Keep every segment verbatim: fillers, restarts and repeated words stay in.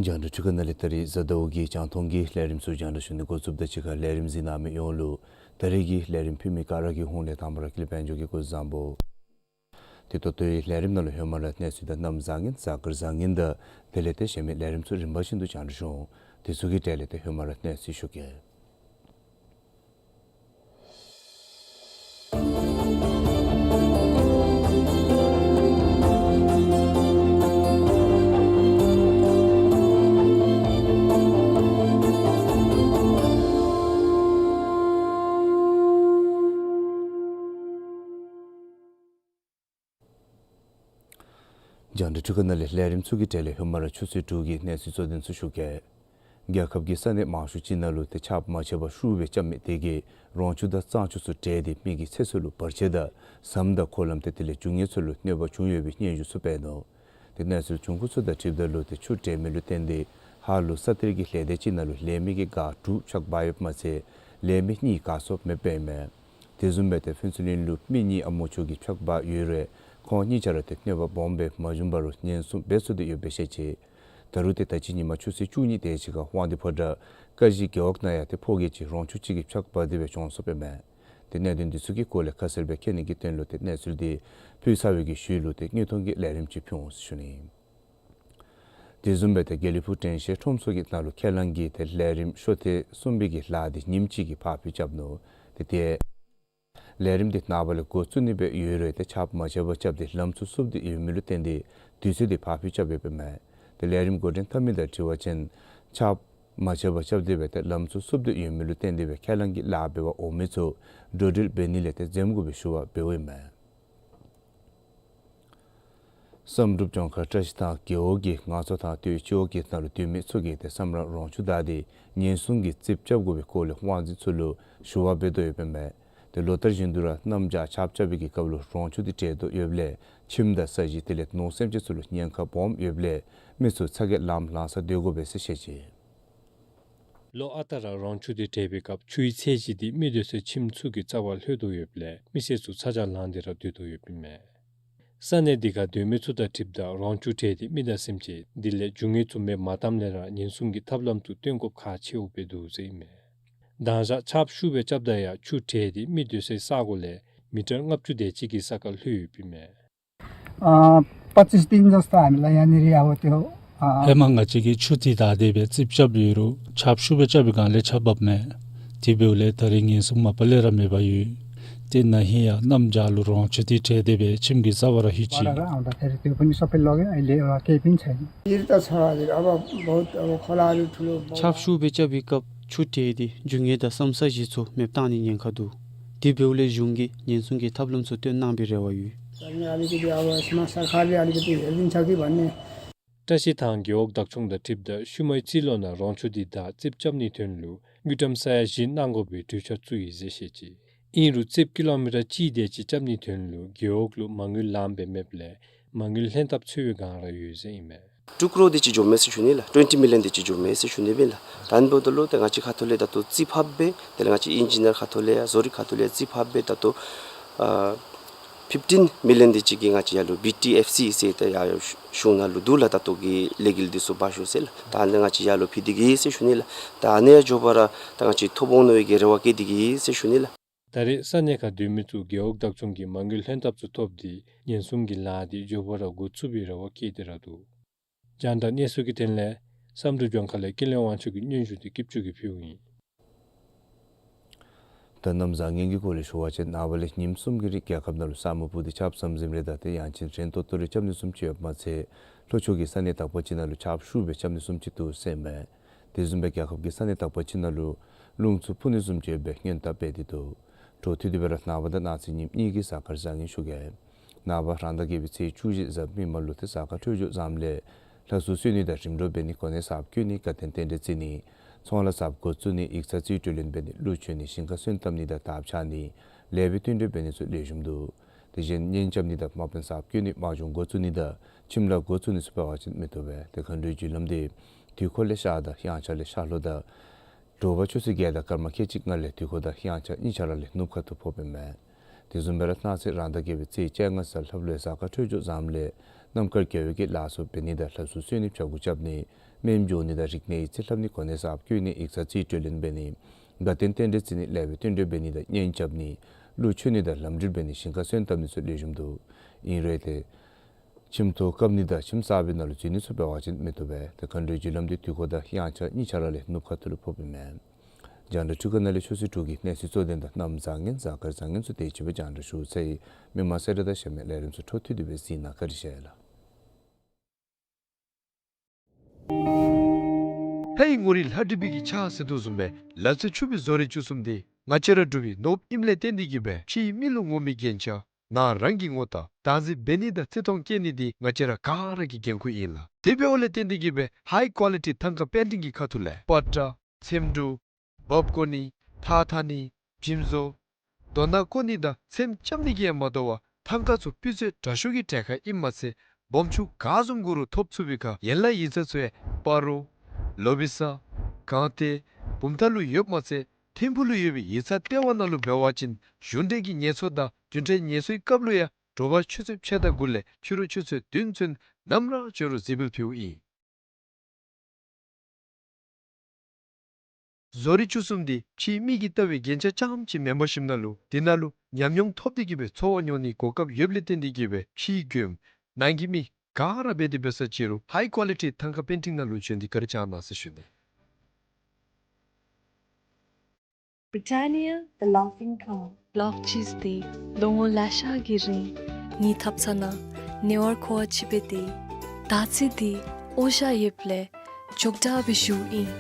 རྒྱང་བསྒྲགས་འཕྲུལ་ཁང་ནང་ལས་ད་རིས་གཟའ་ཟླཝ་གི་རྒྱང་མཐོང་གི་ལས་རིམ་ཚུ་རྒྱང་བསྒྲགས་ཞུ་ནི་འགོ་བཙུགསཔ་དང་གཅིག་ཁར་ལས་རིམ་གཟིགས་གནང་མི་ཡོངས་ལུ་ད་རིས་ཀྱི་ལས་རིམ་ཕུལ་མི་ག་ར་གི་ཧོངས་ལས་དང་པ་ར་ཀུན་ལེགས་དཔལ་འབྱོར་གྱིས་སྐུ་གཟུགས་བཟང་པོ། དེ་ད་ལྟོའི་ལས་རིམ་ནང་ལུ་ཧེ་མ་ར་གནས་ཚུལ་དང་གནམ་བཟང་ངན་གཟའ་སྐར་བཟང་ངན་དང་དེ་ལས་ཏེ་གཞན་མི་ལས་རིམ་ཚུ་རིམ་པ་བཞིན་དུ་རྒྱང་བསྒྲགས་ཞུ་འོང་། དེ་ཚུ་གི་གྲས་ལས་ཏེ་ཧེ་མ་ར་གནས་ཚུལ་ཞུ་གེ། རྒྱང་བསྒྲགས་འཕྲུལ་ཁང་ནང་ལས་ལས་རིམ་ཚུ་གི་གྲས་ལས་ཧེ་མ་ར་ཆུ་ཚོད་དྲུག་གི་གནས་ཚུལ་གཙོ་དོན་ཚུ་ཞུ་གེ། རྒྱལ་ཁབ་ཀྱི་ས་གནས་མང་ཤོས་ཅིག་ནང་ལུ་ཏེ་ཆརཔ་མ་ཆད་པར་ཤུགས་སྦེ་རྐྱབ་མི་དེ་གིས་རོང་ཆུ་དང་གཙང་ཆུ་ཚུ་བྲལ་ཏེ་མི་གི་ཚེ་སྲོག་ལུ་བར་ཆད་དང་ཟམ་དང་འཁོར་ལམ་དེ་དེ་ལས་རྒྱུ་དངོས་ཚུ་ལུ་གནོད་པ་བྱུང་ཡོད་པའི་སྙན་ཞུ་ཚུ་སྤེལ་ནུག། ཏེ་གནས་ཚུལ་བྱུང་ཁུངས་ཚུ་དང་འཁྲིལཝ་ད་ལུ་ཏེ་ཆུ་བྲལ་མི་ལུ་བརྟེན་ཏེ་ཧཱ་ལུ་ས་གཏེར་གྱི་ལས་སྡེ་ཅིག་ནང་ལུ་ལས་མི་གི་ག་དྲུག་འཕྱག་འབག་ཡོདཔ་མ་ཚད་ལས་མི་གཉིས་ག་སོ་མེདཔ་ཨིན་མས། དེ་བཟུམ་སྦེ་ཏེ་ཕུན་ཚོགས་གླིང་ལུ་མི་གཉིས་ཨ་མོ་ཆུ་གིས་འཕྱག་འབག་ཡོད་རུང་ཁོང་གཉིས་ཆ་ར་ཏེ་གནོད་པ་སྦོམ་སྦེ་མ་བྱུང་བར་ཉེན་སྲུང་འབད་ཚུགས་ཏེ་ཡོདཔ་སྦེ་བཤད་ཅི། ད་རུང་ཏེ་ད་ཅི་ཉིན་མ་ཆུ་ཚོད་བཅུ་གཉིས་དེ་ཅིག་ཁར་དབང་འདུས་ཕོ་བྲང་ཀ་གཞི་རྒེད་འོག་ནང་ཡང་ཏེ་ཕོ་སྐྱེས་ཅིག་རོང་ཆུ་ཅིག་གིས་འཕྱག་འབག་སྟེ་སྦེ་གྱོངས་སོཔ་ཨིན་མས། ཏེ་གནད་དོན་འདི་ཚུ་གི་སྐོར་ལས་ཁ་གསལ་སྦེ་མཁྱེན་ནི་གི་དོན་ལུ་ཏེ་གནས་ཚུལ་འདི་ཕུལ་ཚར་བའི་གི་ཤུལ་ལུ་ཏེ་དངོས་མཐོང་གི་ལས་རིམ་ཅིག་ཕུལ་འོང་ཟེར་ཞུ་ནི། དེ་བཟུམ་སྦེ་ཏེ་དགེ་ལེགས་ཕུག་དྲན་ཤེས་ཁྲོམ་ཚོགས་ཀྱི་ནང་ལུ་ཁས་བླངས་ཀྱི་ཏེ་ལས་རིམ་ཤོ་ཐེངས་གསུམ་པའི་གི་ལཱ་འདི་ཉིནམ་གཅིག་གི་ཕར་འགྱངས་རྐྱབ་ནུག། ཏེ་ཏེ་ལས་རིམ་འདི་ནངས་པ་ལས་འགོ་བཙུགས་ནི་སྦེ་ཡོད་རུང་ཏེ་ཆརཔ་མ་ཆད་པར་རྐྱབ་སྟེ་ལམ་ཚུ་བསུབ་སྟེ་ཡོད་མི་ལུ་བརྟེན་ཏེ་དུས་ཚོད་འདི་ཕར་འགྱངས་རྐྱབ་ཡོདཔ་ཨིན་མས། ཏེ་ལས་རིམ་འགོ་འདྲེན་འཐབ་མི་དང་འཁྲིལ་བ་ཅིན་ཆརཔ་མ་ཆད་པར་རྐྱབ་སྟེ་སྦེ་ཏེ་ལམ་ཚུ་བསུབ་སྟེ་ཡོད་མི་ལུ་བརྟེན་ཏེ་སྦེ་ཁས་བླངས་ཀྱི་ལཱ་འབད་བར་འོང་མི་ཚུ་འགྲོ་འགྲུལ་འབད་ནི་ལས་ཏེ་འཛེམ་དགོ་པའི་ཞུ་བ་འབདཝ་ཨིན་མས། བསམ་གྲུབ་ལྗོངས་མཁར་བཀྲ་ཤིས་ཐང་རྒེད་འོག་གིས་ང་ཚོ་དང་ལྟོའི་སྤྱི་འོག་གི་ནང་ལུ་སྡོད་མི་ཚུ་གིས་ཏེ་སམ་ར་རོང་ཆུ་བདའ་སྟེ་ཉེན་སྲུང་གི་རྩིགཔ་རྐྱབ་དགོ་པའི་སྐོར་ལས་དབང་འཛིན་ཚུ་ལུ་ཞུ་བ་འབད་དོ་ཡོདཔ་ཨིན་མས། ཏེ་ལོ་ལྟར་བཞིན་དུ་ར་གནམ་བྱཱར་ཆརཔ་རྐྱབ་པའི་གི་སྐབས་ལུ་རོང་ཆུ་འདི་བྲེག་དོ་ཡོདཔ་ལས་ཁྱིམ་དང་ས་གཞི་དེ་ལས་ནོར་སེམས་ཅན་ཚུ་ལུ་ཉེན་ཁ་སྦོམ་ཡོདཔ་ལས་མི་ཚུ་ཚ་གྱང་ལངམ་ལངམ་སར་སྡོད་དགོ་པས་ཟེར་བཤད་ཅི། ལོ་ཨ་རྟག་ར་རོང་ཆུ་འདི་བྲེག་པའི་སྐབས་ཆུའི་ཚད་གཞི་འདི་མི་སྡོད་སའི་ཁྱིམ་ཚུ་གི་རྩ་བར་ལྷོད་དོ་ཡོདཔ་ལས་མི་སེར་ཚུ་ཚ་གྱང་ལངས་ཏེ་ར་སྡོད་དོ་ཡོདཔ་ཨིན་མས། ས་གནས་འདི་ཁར་སྡོད་མི་ཚུ་དང་འཁྲིལཝ་ད་རོང་ཆུ་བྲེག་སྟེ་མི་དང་སེམས་ཅན་དེ་ལས་རྒྱུ་དངོས་ཚུ་མེདཔ་མ་བཏངམ་ལས་ར་ཉེན་སྲུང་གི་ཐབས་ལམ་ཚུ་སྟོན་དགོཔ་ཁག་ཆེཝ་སྦེ་འདུག་ཟེར་ཨིན་མས། མདང་ཞག་ཆརཔ་ཤུགས་སྦེ་རྐྱབ་ད་ཡང་ཆུ་བྲེག་སྟེ་མི་སྡོད་སའི་ས་གོ་ལས་མི་ཊར་ལྔ་བཅུ་དེ་ཅིག་གི་ས་ཁར་ལྷོད་ཡོདཔ་ཨིན་མས། ཨ་पच्चीस दिन जस्तो हामीलाई यहाँनिर अब त्यो, अ, ཧེ་མ་ང་བཅས་ཀྱིས་ཆུ་འདི་བདའ་སྟེ་སྦེ་རྩིགཔ་རྐྱབ་ཡོད་རུང་ཆརཔ་ཤུགས་སྦེ་རྐྱབ་པའི་སྒང་ལས་ཆརཔ་འབབ་མས། དེ་འབདཝ་ལས་ད་རེས་ཉེན་སྲུང་མ་པ་ལས་ར་མེད་པར་ཡོད། ཏེ་ན་ཧིང་ཡང་གནམ་བྱཱར་ལུ་རོང་ཆུ་འདི་བྲེག་སྟེ་སྦེ་ཁྱིམ་གྱི་རྩ་བར་ར་ལྷོད་ཅི། बाढ आउँदाखेरि त्यो पनि सबै लग्यो। अहिले एउटा केही पनि छैन। भिर त छ हजुर, अब बहुत, अब खोलाहरू ठुलो, ཆརཔ་ཤུགས་སྦེ་རྐྱབ་པའི་སྐབས་ཆུ་བྲེག་སྟེ་རྒྱུ་དངོས་དང་ས་གཞི་ཚུ་མེདཔ་བཏང་ནིའི་ཉེན་ཁ་འདུག། དེ་འབདཝ་ལས་གཞུང་གིས་ཉེན་སྲུང་གི་ཐབས་ལམ་ཚུ་སྟོན་གནང་པའི་རེ་བ་ཡོད། सरकारले अलिकति अब यसमा सरकारले अलिकति हेरिदिन्छ कि भन्ने। བཀྲ་ཤིས་ཐང་རྒེད་འོག་བདག་སྐྱོང་དང་འཁྲིལཝ་ད་ཤུལ་མའི་རྩིས་ལོ་ནང་རོང་ཆུ་འདི་བདའ་རྩིགཔ་རྐྱབ་ནིའི་དོན་ལུ་དངུལ་ཀྲམ་ས་ཡ་བཞི་གནང་དགོ་པའི་གྲོས་འཆར་བཙུགས་ཡི་ཟེར་བཤད་ཅི། ཨིན་རུང་རྩིབས་ཀི་ལོ་མི་ཊར་གཅིག་དེ་ཅིག་རྐྱབ་ནིའི་དོན་ལུ་རྒེད་འོག་ལུ་མ་དངུལ་ལངམ་སྦེ་མེདཔ་ལས་མ་དངུལ་ལྷན་ཐབས་འཚོལ་བའི་བསྒང་ར་ཡོད་ཟེར་ཨིན་མས། དྲུག་ཀོ་རོར་དེ་ཅིག་འགྱོཝ་མས་ཟེར་ཞུ་ནི་ལགས། ཊུ་ཝེན་ཊི་མི་ལི་ཡོན་དེ་ཅིག་འགྱོཝ་མས་ཟེར་ཞུ་ནི་སྦེ་ལགས། ད་ཨ་ནི་འབདཝ་ད་ལུ་ཏེ་ང་བཅས་ཁ་ཐུག་ལས་ད་ལྟོ་རྩིས་ཕབ་སྦེ་དེ་ལས་ང་བཅས་ཨིན་ཇི་ནི་ཡར་ཁ་ཐུག་ལས་ཡང་བཟོ་རིག་ཁ་ཐུག་ལས་ཡང་རྩིས་ཕབ་སྦེ་ད་ལྟོ་ཨ་ཕིཕ་ཊིན་མི་ལི་ཡོན་དེ་ཅིག་གི་ང་བཅས་ཡར་ལུ་བི་ཊི་ཨེཕ་སི་ཟེར་ཏེ་ཡར་གཞུང་ནང་ལུ་འདུག་ལགས། ད་ལྟོ་གི་ལས་འགུལ་འདི་ཚུ་འབད་ཞིནམ་ལས་ལགས། ད་ཨ་ནི་ང་བཅས་ཡར་ལུ་ཕུལ་ཏེ་གི་ཟེར་ཞུ་ནི་ལགས། ད་ཨ་ནི་ཡར་འགྱོ་བར་ད་ང་བཅས་ཐོ་འབོང་ནི་གི་རེ་བ་བསྐྱེད་དེ་གི་ཟེར་ཞུ་ནི་ལགས། ད་རེས་ས་གནས་ཁར་སྡོད་མི་ཚུ་རྒེད་འོག་བདག་སྐྱོང་གི་མ་དངུལ་ལྷན་ཐབས་ཚུ་ཐོབ་སྟེ་ཉེན་སྲུང་གི་ལཱ་འདི་མགྱོགས་པ་ར་འགོ་བཙུགས་པའི་རེ་བ་བསྐྱེད་དེ་ར་འདུག། རྒྱང་བསྒྲགས་གནས་ཚུལ་གྱི་དོན་ལས་བསམ་གྲུབ་ལྗོངས་མཁར་ལས་ཀུན་ལེགས་དབང་ཕྱུག་གི་སྙན་ཞུ་འདི་སྐྱིད་ཆུ་གིས་ཕུལཝ་ཨིན། ད་གནམ་བཟང་ངན་གྱི་སྐོར་ལས་ཞུ་བ་ཅིན་ནངས་པ་ལས་ཉིནམ་གསུམ་གྱི་རིང་རྒྱལ་ཁབ་ནང་ལུ་ས་སྨུག་སྤུབས་ཏེ་ཆརཔ་ཟམ་ཟིམ་རེ་དང་ཏེ་ཡང་ཅིན་ཧྲེང་ཏོག་ཏོ་རེ་རྐྱབ་ནི་བཟུམ་ཅིག་ཡོདཔ་མ་ཚད་ལྷོ་ཕྱོགས་ཀྱི་ས་གནས་དག་པ་ཅིག་ནང་ལུ་ཆརཔ་ཤུགས་སྦེ་རྐྱབ་ནི་བཟུམ་ཅིག་འདུག་ཟེར་ཨིན་མས། དེ་བཟུམ་སྦེ་རྒྱལ་ཁབ་ཀྱི་ས་གནས་དག་པ་ཅིག་ནང་ལུ་རླུང་འཚུབ་འཕུ་ནི་བཟུམ་ཅིག་ཡོད་པའི་སྔོན་བརྡ་སྤེལ་ཏེ་འདུག། འཕྲོ་མཐུད་དེ་སྦེ་ར་ནངས་པ་དང་གནངས་ཚེ་ཉིནམ་གཉིས་ཀྱི་གཟའ་སྐར་བཟང་ངན་ཞུ་གེ། ནངས་པ་རང་ཟླ་བརྒྱད་པའི་ཚེས་བཅུ་བཞི་གཟའ་མིག་དམར་ལུ་ཏེ་གཟའ་སྐར་འཕྲོད་སྦྱོར་བཟངམ་ལས་ལྷ་གསོལ་གསོལ་ནི་དང་རིམ་གྲོ་འབད་ནི་གོ་གནས་གསརཔ་བསྐོ་ནི་དགའ་སྟོན་རྟེན་འབྲེལ་བརྩི་ནི་ཚོང་ལཱ་གསརཔ་འགོ་བཙུགས་ནི་ཡིག་ཚང་རྩིས་སྤྲོད་ལེན་འབད་ནི་གླུ་མཆོད་ནི་ཞིང་ཁ་སོན་བཏབ་ནི་དང་དར་འཕྱར་ནི་ལེགས་པའི་བསྟུན་གྲོས་འབད་ནི་ཚུ་ལེགས་ཤོམ་འདུག། དེ་བཞིན་གཉེན་རྐྱབ་ནི་དང་དམག་དཔོན་གསརཔ་བསྐོ་ནི་དམག་སྦྱོང་འགོ་བཙུགས་ནི་དང་ཁྱིམ་ལཱ་འགོ་བཙུགས་ནི་ཚུ་འབད་བ་ཅིན་མི་བཏུབ་པས། ཏེ་མཁའ་འགྲོའི་རྒྱུ་ལམ་འདི་དུས་འཁོར་ལས་ཤར་དང་དབྱངས་འཆར་ལས་ཤར་ལྷོ་དང་དྲོ་པ་ཆུ་ཚོད་བརྒྱད་དང་སྐར་མ་ཁལ་གཅིག་ལྔ་ལས་དུས་འཁོར་དང་དབྱངས་འཆར་གཉིས་ཆ་ར་ལས་ནུབ་ཁ་ཐུག་ཕོགཔ་ཨིན་མས། དེ་བཟུམ་སྦེ་ར་གནངས་ཚེ་རང་ཟླ་བརྒྱད་པའི་ཚེས་བཅོ་ལྔ་གཟའ་ལྷགཔ་ལུ་གཟའ་སྐར་འཕྲོད་སྦྱོར་བཟངམ་ལས་རྣམ་དཀར་དགེ་བའི་བཀོད་ལ་སོགས་འབད་ནི་དང་ལྷ་གསོལ་གསོལ་ནི་ཕྱྭ་འགུགས་རྐྱབ་ནི་སྨན་སྦྱོང་ནི་དང་རིག་གནས་ཡིག་ཚད་ལྷབ་ནི་གོ་གནས་གསརཔ་བསྐོ་ནི་ཡིག་ཚང་རྩིས་སྤྲོད་ལེན་འབད་ནི་དགའ་སྟོན་རྟེན་འབྲེལ་བརྩི་ནི་ལེགས་པའི་བསྟུན་གྲོས་འབད་ནི་དང་གཉེན་རྐྱབ་ནི་གླུ་མཆོད་ནི་དང་ལམ་འགྲུལ་འབད་ནི་ཞིང་ཁ་སོན་བཏབ་ནི་ཚུ་ལེགས་ཤོམ་འདུག། ཨིན་རུང་ཏེ་ཁྱིམ་ཐོག་བཀབ་ནི་དང་ཁྱིམ་གསར་པའི་ནང་ལུ་འཛུལ་ནི་ཚུ་འབད་བ་ཅིན་མི་བཏུབ་པས། ཏེ་མཁའ་འགྲོའི་རྒྱུ་ལམ་འདི་དུས་འཁོར་དང་དབྱངས་འཆར་གཉིས་ཆ་ར་ལས་ནུབ་ཁ་ཐུག་ལུ་ཕོགཔ་ཨིན་མས། རྒྱང་བསྒྲགས་འཕྲུལ་ཁང་ནང་ལས་ཆོས་སྲིད་དྲུག་གི་གནས་ཚུལ་གཙོ་དོན་དང་གནམ་བཟང་ངན་གཟའ་སྐར་བཟང་ངན་ཚུ་དེ་ཅིག་སྦེ་རྒྱང་བསྒྲགས་ཞུ་ཚར་ཡི། མི་མང་གསལ་བསྒྲགས་དང་གཞན་མི་ལས་རིམ་ཚུ་འཕྲོ་མཐུད་དེ་སྦེ་གཟིགས་གནང་། བཀའ་དྲིན་ཆེ་ལགས། ལྷའི་ངོ་རིས་ལྷ་འབྲི་བའི་གི་ཆ་ཟེར་དོ་བཟུམ་སྦེ་ལ་རྩེ་ཆུ་བོའི་བཟོ་རིག་བཅུ་གསུམ་འདི་ང་བཅས་ར་འབྲུག་པའི་ནོར་བུ་ཨིནམ་ལས་བརྟེན་ཏེ་གི་སྦེ་ཕྱིའི་མི་ལུ་ངོམ་མི་རྒྱན་ཆ་ནང་རང་གི་ངོ་རྟགས་བདག་འཛིན་འབད་ནི་དང་བརྩི་མཐོང་བསྐྱེད་ནི་འདི་ང་བཅས་ར་ག་ར་གི་འགན་ཁུར་ཨིན་ལགས། དེ་འབདཝ་ལས་བརྟེན་ཏེ་གི་སྦེ་ཧའི་ཀོ་ལི་ཊི་ཐང་ཀ་པེན་ཊིང་གི་ཁ་ཐུག་ལས་པ་ཏྲ་ཚེམ་དྲུབ་འབག་བརྐོ་ནི་ཐགས་འཐག་ནི་འཇིམ་བཟོ་རྡོ་ནང་བརྐོ་ནི་དང་ཚེམ་རྐྱབ་ནི་གིས་ཡང་མ་དོ་བར་ཐང་ཀ་ཚུ་སྤུས་ཚད་དྲག་ཤོས་ཀྱི་གྲལ་ཁར་ཨིནམ་མ་ཚད་སྦོམ་ཆུང་ག་བཟུམ་དགོ་རུང་ཐོབ་ཚུགས་པའི་ཁར་ཡན་ལག་ཡིག་ཚང་ཚུ་ཡང་སྤ་རོ་ལོ་བི་ས་སྒང་སྟེང་བུམ་ཐང་ལུ་ཡོདཔ་མ་ཚད་ཐིམ་ཕུག་ལུ་ཡོད་པའི་ཡིག་ཚང་ལྟེ་བ་ནང་ལུ་འབད་བ་ཅིན་གཞུང་འབྲེལ་གྱི་ངལ་གསོ་དང་རྒྱུན་འབྲེལ་ངལ་གསོའི་སྐབས་ལུ་ཡང་དྲོ་པ་ཆུ་ཚོད་ཕྱེད་དང་དགུ་ལས་ཕྱི་རུ་ཆུ་ཚོད་བདུན་ཚུན་ནམ་ར་འབྱོན་རུང་གཟིགས་འབུལ་ཕུལཝ་ཨིན། བཟོ་རིག་བཅུ་གསུམ་འདི་ཕྱིའི་མི་གིས་བལྟ་བའི་རྒྱན་ཆ་རྐྱངམ་ཅིག་མེན་པར་ཞིནམ་ལས་འདི་ནང་ལུ་ཉམས་མྱོང་ཐོབ་སྟེ་གི་སྦེ་འཚོ་བ་མྱོང་ནིའི་གོ་སྐབས་ཡོདཔ་ལས་བརྟེན་ཏེ་གི་སྦེ་ཕྱིའི་མགྱོནམ་ནང་གི་མི་ག་ར་འབད་དེ་འབད་ས་ཅིག་རུང་ཧའི་ཀོ་ལི་ཊི་ཐང་ཀ་པེན་ཊིང་ནང་ལུ་བྱོན་ཏེ་བཀའ་དྲིན་བསྐྱང་གནང་ཟེར་ཞུ་ནི། Britannia, the laughing cow. གློག་ཆས་འདི་ལོ་ངོ་ལེ་ཤ་གི་རིང་ངེའི་ཐབ་ཚང་ནང་ཉེ་བར་མཁོ་བ་ཅིག་འབད་དེ་ད་ཚེ་འདི་འོ་ཞ་ཡོདཔ་ལས་མགྱོགས་དྲགས་སྦེ་ཞུཝ་ཨིན།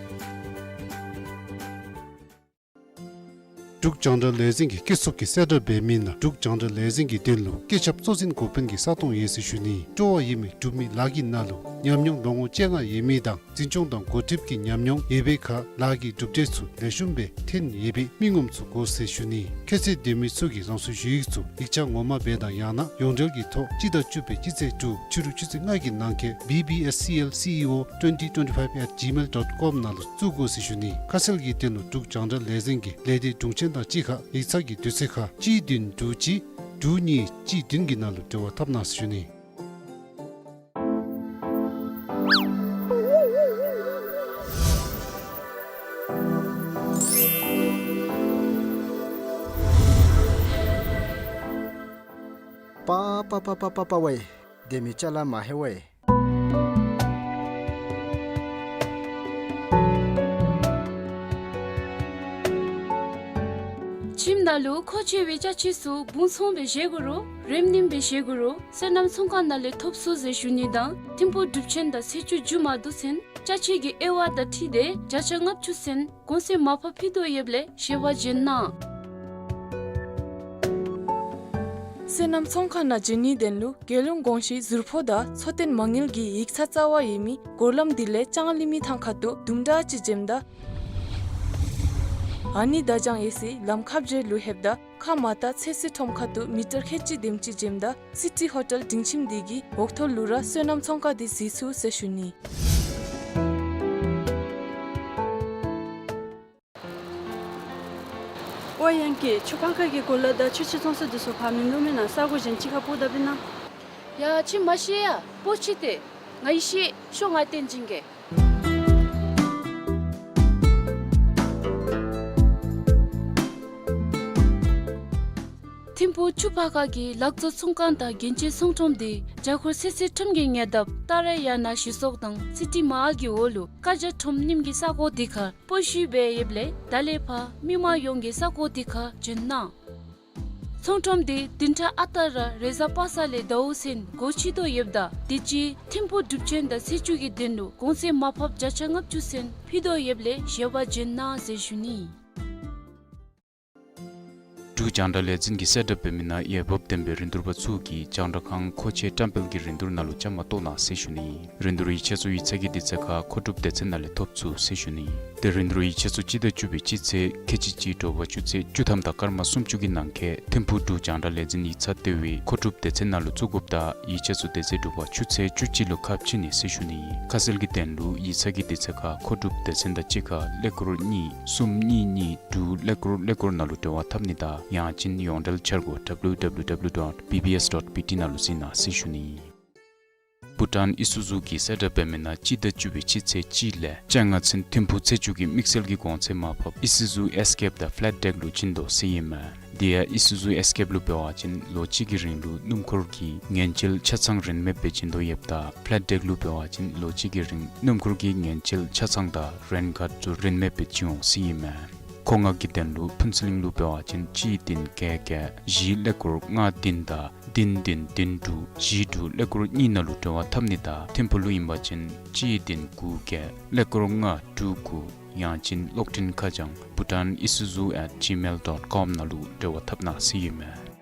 འབྲུག་རྒྱང་བསྒྲགས་ལས་འཛིན་གྱི་སྐྱེད་ཚོགས་ཀྱི་གསལ་བསྒྲགས་འབད་མི་ནང་འབྲུག་རྒྱང་བསྒྲགས་ལས་འཛིན་གྱི་དོན་ལུ་སྐུ་ཞབས་གཙོ་འཛིན་འགོ་དཔོན་གྱི་ས་སྟོང་ཡོད་ཟེར་ཞུ་ནི། སྤྲོ་བ་ཡོད་མི་འབྲུག་མི་ལཱ་གི་ནང་ལུ་ཉམས་མྱོང་ལོ་ངོ་བཅོ་ལྔ་ཡོད་མི་དང་འཛིན་སྐྱོང་དང་འགོ་ཁྲིདཔ་གི་ཉམས་མྱོང་ཡོད་པའི་ཁར་ལཱ་གི་གྲུབ་འབྲས་ཚུ་ལེགས་ཤོམ་སྦེ་ཐོན་ཡོད་པའི་མི་ངོམ་ཚུ་དགོ་ཟེར་ཞུ་ནི། ཁྱད་ཚད་ལྡན་མི་ཚུ་གིས་རང་སོའི་ཞུ་ཡིག་ཚུ་ཡིག་ཆ་ངོ་མ་སྦེ་དང་ཡང་ན་ཡོངས་འབྲེལ་གྱི་ཐོག་སྤྱི་ཟླ་བཅུ་པའི་སྤྱི་ཚེས་དྲུག་ཕྱི་རུ་ཆུ་ཚོད་ལྔ་གི་ནང་འཁོད་B B S C L C E O twenty twenty-five at gmail dot com ནང་ལུ་བཙུགས་དགོ་ཟེར་ཞུ་ནི། ཁ་གསལ་གྱི་དོན་ལུ་འབྲུག་རྒྱང་བསྒྲགས་ལས་འཛིན་གྱི་ལས་སྡེ་དྲུང་ཆེན་དང་གཅིག་ཁར་ཡིག་ཚང་གི་དུས་ཚོད་ཁར་གཅིག་བདུན་དྲུག་གཅིག་དྲུག་གཉིས་གཅིག་བདུན་གྱི་ནང་ལུ་འབྲེལ་བ་འཐབ་གནང་ཟེར་ཞུ་ནི། པ་པ་པ་པ་པ་པ་ཝེ། དེ་མི་ཅ་ལ་མ་ཧེ་ཝེ། ཁྱིམ་ནང་ལུ་མཁོ་ཆེ་བའི་ཅ་ཆས་ཚུ་སྦུང་ཚོང་སྦེ་བཞེས་དགོ་རུང་རེམ་རིམ་སྦེ་བཞེས་དགོ་རུང་སོ་ནམ་ཚོང་ཁང་ནང་ལས་ཐོབ་ཚུགས་ཟེར་ཞུ་ནི་དང་ཐིམ་ཕུག་གྲུབ་ཆེན་དང་ཚེས་བཅུ་མཇུག་མ་བསྡུ་ཚུན་ཅ་ཆས་ཀྱི་དབྱེ་བ་དང་འཁྲིལ་ཏེ་བརྒྱ་ཆ་ལྔ་བཅུ་ཚུན་གོང་ཚད་མར་ཕབ་ཕུལ་དོ་ཡོདཔ་ལས་ཞལ་པར་བྱོན་གནང་། སོ་ནམ་ཚོང་ཁང་ནང་བྱོན་ནིའི་དོན་ལུ་རྒྱལ་ཡོངས་གོང་ཞུའི་ཟུར་ཕོགས་དང་འཚོ་རྟེན་མ་དངུལ་གྱི་ཡིག་ཚང་རྩ་བ་ཡོད་མི་སྒོ་ལམ་འདི་ལས་ལྕང་གླིང་མི་ཐང་ཁ་ཐུག་དུམ་གྲ་ཅིག་འཛེམ་ད་ ཨ་ནི་བརྡ་བྱང་ཡོད་སའི་ལམ་ཁ་བརྒྱད་ལུ་ལྷོདཔ་ད་ཁ་མར་ལྟ་ཚོད་བསྲེ་ཁྲོམ་ཁ་ཐུག་མི་ཊར་ཁལ་གཅིག་དེམ་ཅིག་འགྱོཝ་ད་སི་ཊི་ཧོ་ཊེལ་སྡིངས་ཆ་དེ་གི་འོག་ཐོག་ལུ་ར་སོ་ནམ་ཚོང་ཁང་དེ་གཟིགས་ཚུགས་ཟེར་ཞུ་ནི། ཨོ་ཡང་ཀི་ཆུ་ཕར་ཁ་གི་གོ་ལ་དང་ཆུ་ཕྱེ་བཙོང་ས་དེ་ཚུ་ཕར་མིན་འདུག་མེན་ན། ས་གོ་གཞན་ཅིག་ཁར་སྤོ་ད་པས་ན། ཡ་ཁྱོད་མ་ཤེས་ཡ། སྤོ་ཅི་སྟེ། ང་ཡི་ཤེས། ཤོག་ང་སྟོན་བྱིན་གེ། ཐིམ་ཕུག་ཆུ་ཕར་ཁ་གི་ལག་བཙོང་ཚོང་ཁང་དང་རྒྱན་ཆའི་ཚོང་ཁྲོམ་དེ་རྒྱ་སྒོར་ཚོད་བསྲེ་ཁྲོམ་གྱི་ཉེ་འདབས་ཏཱ་ར་ཡ་ན་ཞིག་གསོ་དང་སི་ཊི་མ་ཨར་གྱི་འོག་ལུ་ཀ་རྒྱ་ཁྲོམ་རྙིངམ་གི་ས་གོ་དེ་ཁར་སྤོ་བཞུགས་འབད་ཡོདཔ་ལས་ད་ལས་ཕར་མི་མང་ཡོངས་ཀྱིས་ས་གོ་དེ་ཁར་བྱོན་གནང་། ཚོང་ཁྲོམ་དེ་བདུན་ཕྲག་ཨ་རྟག་ར་རེས་གཟའ་པ་སངས་ལས་ཟླཝ་ཚུན་སྒོ་ཕྱེ་དོ་ཡོདཔ་ད་དུས་ཅི་ཐིམ་ཕུག་སྒྲུབ་ཆེན་དང་ཚེས་བཅུ་གི་དོན་ལུ་གོང་ཚད་མར་ཕབ་བརྒྱ་ཆ་ལྔ་བཅུ་ཚུན་ཕུལ་དོ་ཡོདཔ་ལས་བཞེས་པར་བྱོན་གནང་ཟེར་ཞུ་ནི། འབྲུག་རྒྱང་བསྒྲགས་ལས་འཛིན་གྱིས་གསལ་བསྒྲགས་འབད་མི་ནང་འོས་འབབ་ལྡན་པའི་རིན་བསྡུར་པ་ཚུ་གིས་རྒྱང་བསྒྲགས་ཁང་མཁོ་ཆས་བཀྲམ་སྤེལ་གྱི་རིན་བསྡུར་ནང་ལུ་བཅའ་མར་གཏོགས་གནང་ཟེར་ཞུ་ནི། རིན་བསྡུར་ཡིག་ཆ་ཚུ་ཡིག་ཚང་གི་དུས་ཚོད་ཁར་མཁོ་སྒྲུབ་སྡེ་ཚན་ནང་ལས་ཐོབ་ཚུགས་ཟེར་ཞུ་ནི། དེ་རིན་བསྡུར་ཡིག་ཆ་ཚུ་སྤྱི་ཟླ་བཅུ་པའི་སྤྱི་ཚེས་ཁལ་གཅིག་གཅིག་དྲོ་པ་ཆུ་ཚོད་བཅུ་ཐམ་དང་སྐར་མ་སུམ་ཅུ་གི་ནང་འཁོད་ཐིམ་ཕུག་འབྲུག་རྒྱང་བསྒྲགས་ལས་འཛིན་ཡིག་ཚང་ལྟེ་བའི་མཁོ་སྒྲུབ་སྡེ་ཚན་ནང་ལུ་བཙུགས་དགོཔ་དང་ཡིག་ཆ་ཚུ་དེ་ཚེ་དྲོ་པ་ཆུ་ཚོད་བཅུ་གཅིག་ལུ་ཁ་ཕྱེ་ནི་ཟེར་ཞུ་ནི། ཁ་གསལ་གྱི་དོན་ལུ་ཡིག་ཚང་གི་དུས་ཚོད་ཁར་མཁོ་སྒྲུབ་སྡེ་ཚན་དང་གཅིག་ཁར་ཀླད་ཀོར་གཉིས་གསུམ་གཉིས་གཉིས་དྲུག་ཀླད་ཀོར་ཀླད་ཀོར་ནང་ལུ་འབྲེལ་བ་འཐབ་ནི་དང་ཡང་ཅིན་ཡོངས་འབྲེལ་འཆར་སྒོ་W W W dot B B S dot B T ནང་ལུ་གཟིགས་གནང་ཟེར་ཞུ་ནི། བྷུ་ཊཱན་ཨི་སུ་ཛུ་གིས་གསལ་བསྒྲགས་འབད་མི་ནང་སྤྱི་ཟླ་བཅུ་པའི་སྤྱི་ཚེས་གཅིག་ལས་བཅོ་ལྔ་ཚུན་ཐིམ་ཕུག་ཚེ་མཇུག་གི་དམིགས་བསལ་གྱི་གོང་ཚད་མར་ཕབ་ཨི་སུ་ཛུ་ཨེས་ཀེབ་དང་ཕ་ལེཊ་ཌེཀ་ལུ་བྱིན་དོ་ཟེར་ཨིན་མས། དེ་ཡང་ཨི་སུ་ཛུ་ཨེས་ཀེབ་ལུ་འབད་བ་ཅིན་ལོ་གཅིག་གི་རིང་ལུ་སྣུམ་འཁོར་གྱི་ངན་བྱེད་ཆ་ཚང་རིན་མེད་སྦེ་བྱིན་དོ་ཡོདཔ་ད་ཕ་ལེཊ་ཌེཀ་ལུ་འབད་བ་ཅིན་ལོ་གཅིག་གི་རིང་སྣུམ་འཁོར་གྱི་ངན་བྱེད་ཆ་ཚང་དང་རེན་ཀཱརཌ་ཚུ་རིན་མེད་སྦེ་བྱིན་འོང་ཟེར་ཨིན་མས། མཁོ་མངགས་ཀྱི་དོན་ལུ་ཕུན་ཚོགས་གླིང་ལུ་འབད་བ་ཅིན་གཅིག་བདུན་བརྒྱད་བརྒྱད་བཞི་ཀླད་ཀོར་ལྔ་བདུན་དང་བདུན་བདུན་བདུན་དྲུག་བཞི་དྲུག་ཀླད་ཀོར་གཉིས་ནང་ལུ་འབྲེལ་བ་འཐབ་ནི་དང་ཐིམ་ཕུག་ལུ་ཨིན་པ་ཅིན་གཅིག་བདུན་དགུ་བརྒྱད་ཀླད་ཀོར་ལྔ་དྲུག་དགུ་ཡང་ཅིན་གློག་འཕྲིན་ཁ་བྱང་Bhutan Isuzu at gmail dot com ནང་ལུ་འབྲེལ་བ་འཐབ་གནང་ཟེར་ཨིན་མས།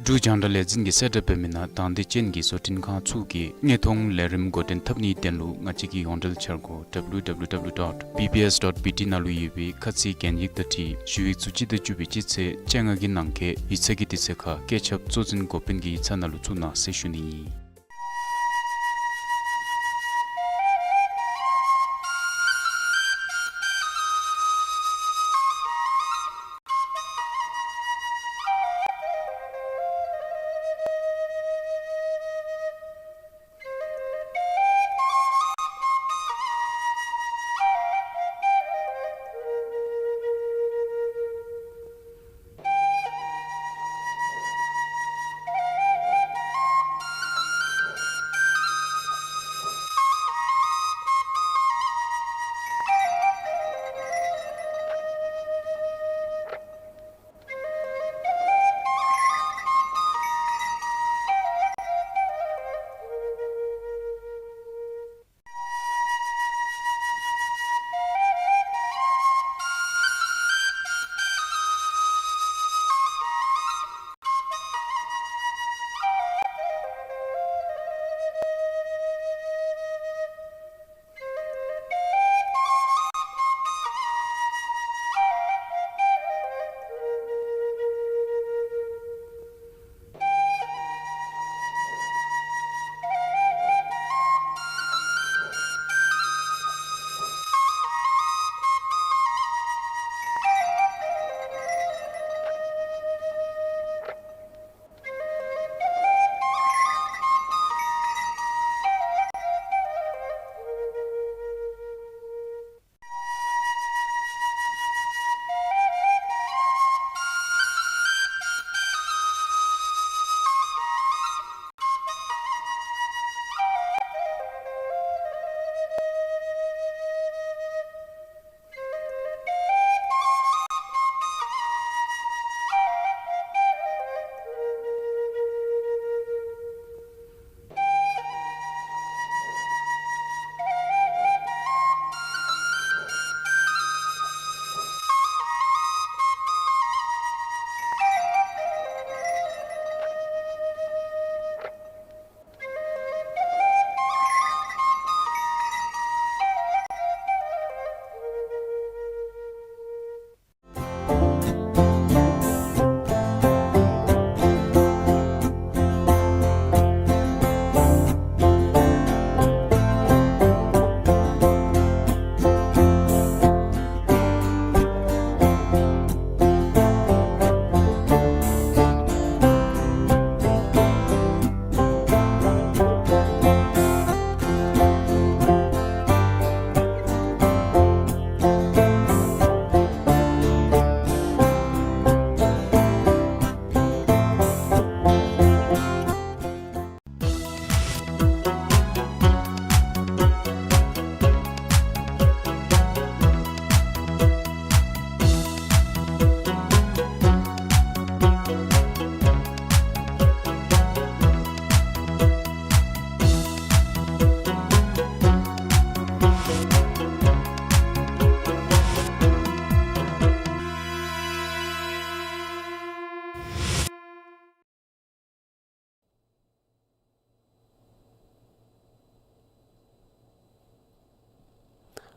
འབྲུག་རྒྱང་བསྒྲགས་ལས་འཛིན་གྱིས་གསལ་བསྒྲགས་འབད་མི་ནང་དང་འདོད་ཅན་གྱི་བཟོ་སྐྲུན་ཁང་ཚུ་གིས་དངོས་མཐོང་ལས་རིམ་འགོ་འདྲེན་འཐབ་ནིའི་དོན་ལུ་ང་བཅས་ཀྱི་ཡོངས་འབྲེལ་འཆར་སྒོ་W W W dot B B S dot B T ནང་ལུ་ཡོད་པའི་ཁ་ཚིག་གན་ཡིག་དང་འཁྲིལ་ཞུ་ཡིག་ཚུ་སྤྱི་ཟླ་བཅུ་པའི་སྤྱི་ཚེས་བཅོ་ལྔ་གི་ནང་འཁོད་ཡིག་ཚང་གི་དུས་ཚོད་ཁར་བཀོད་ཁྱབ་གཙོ་འཛིན་འགོ་དཔོན་གྱི་ཡིག་ཚང་ནང་ལུ་བཙུགས་གནང་ཟེར་ཞུ་ནི་ཨིན།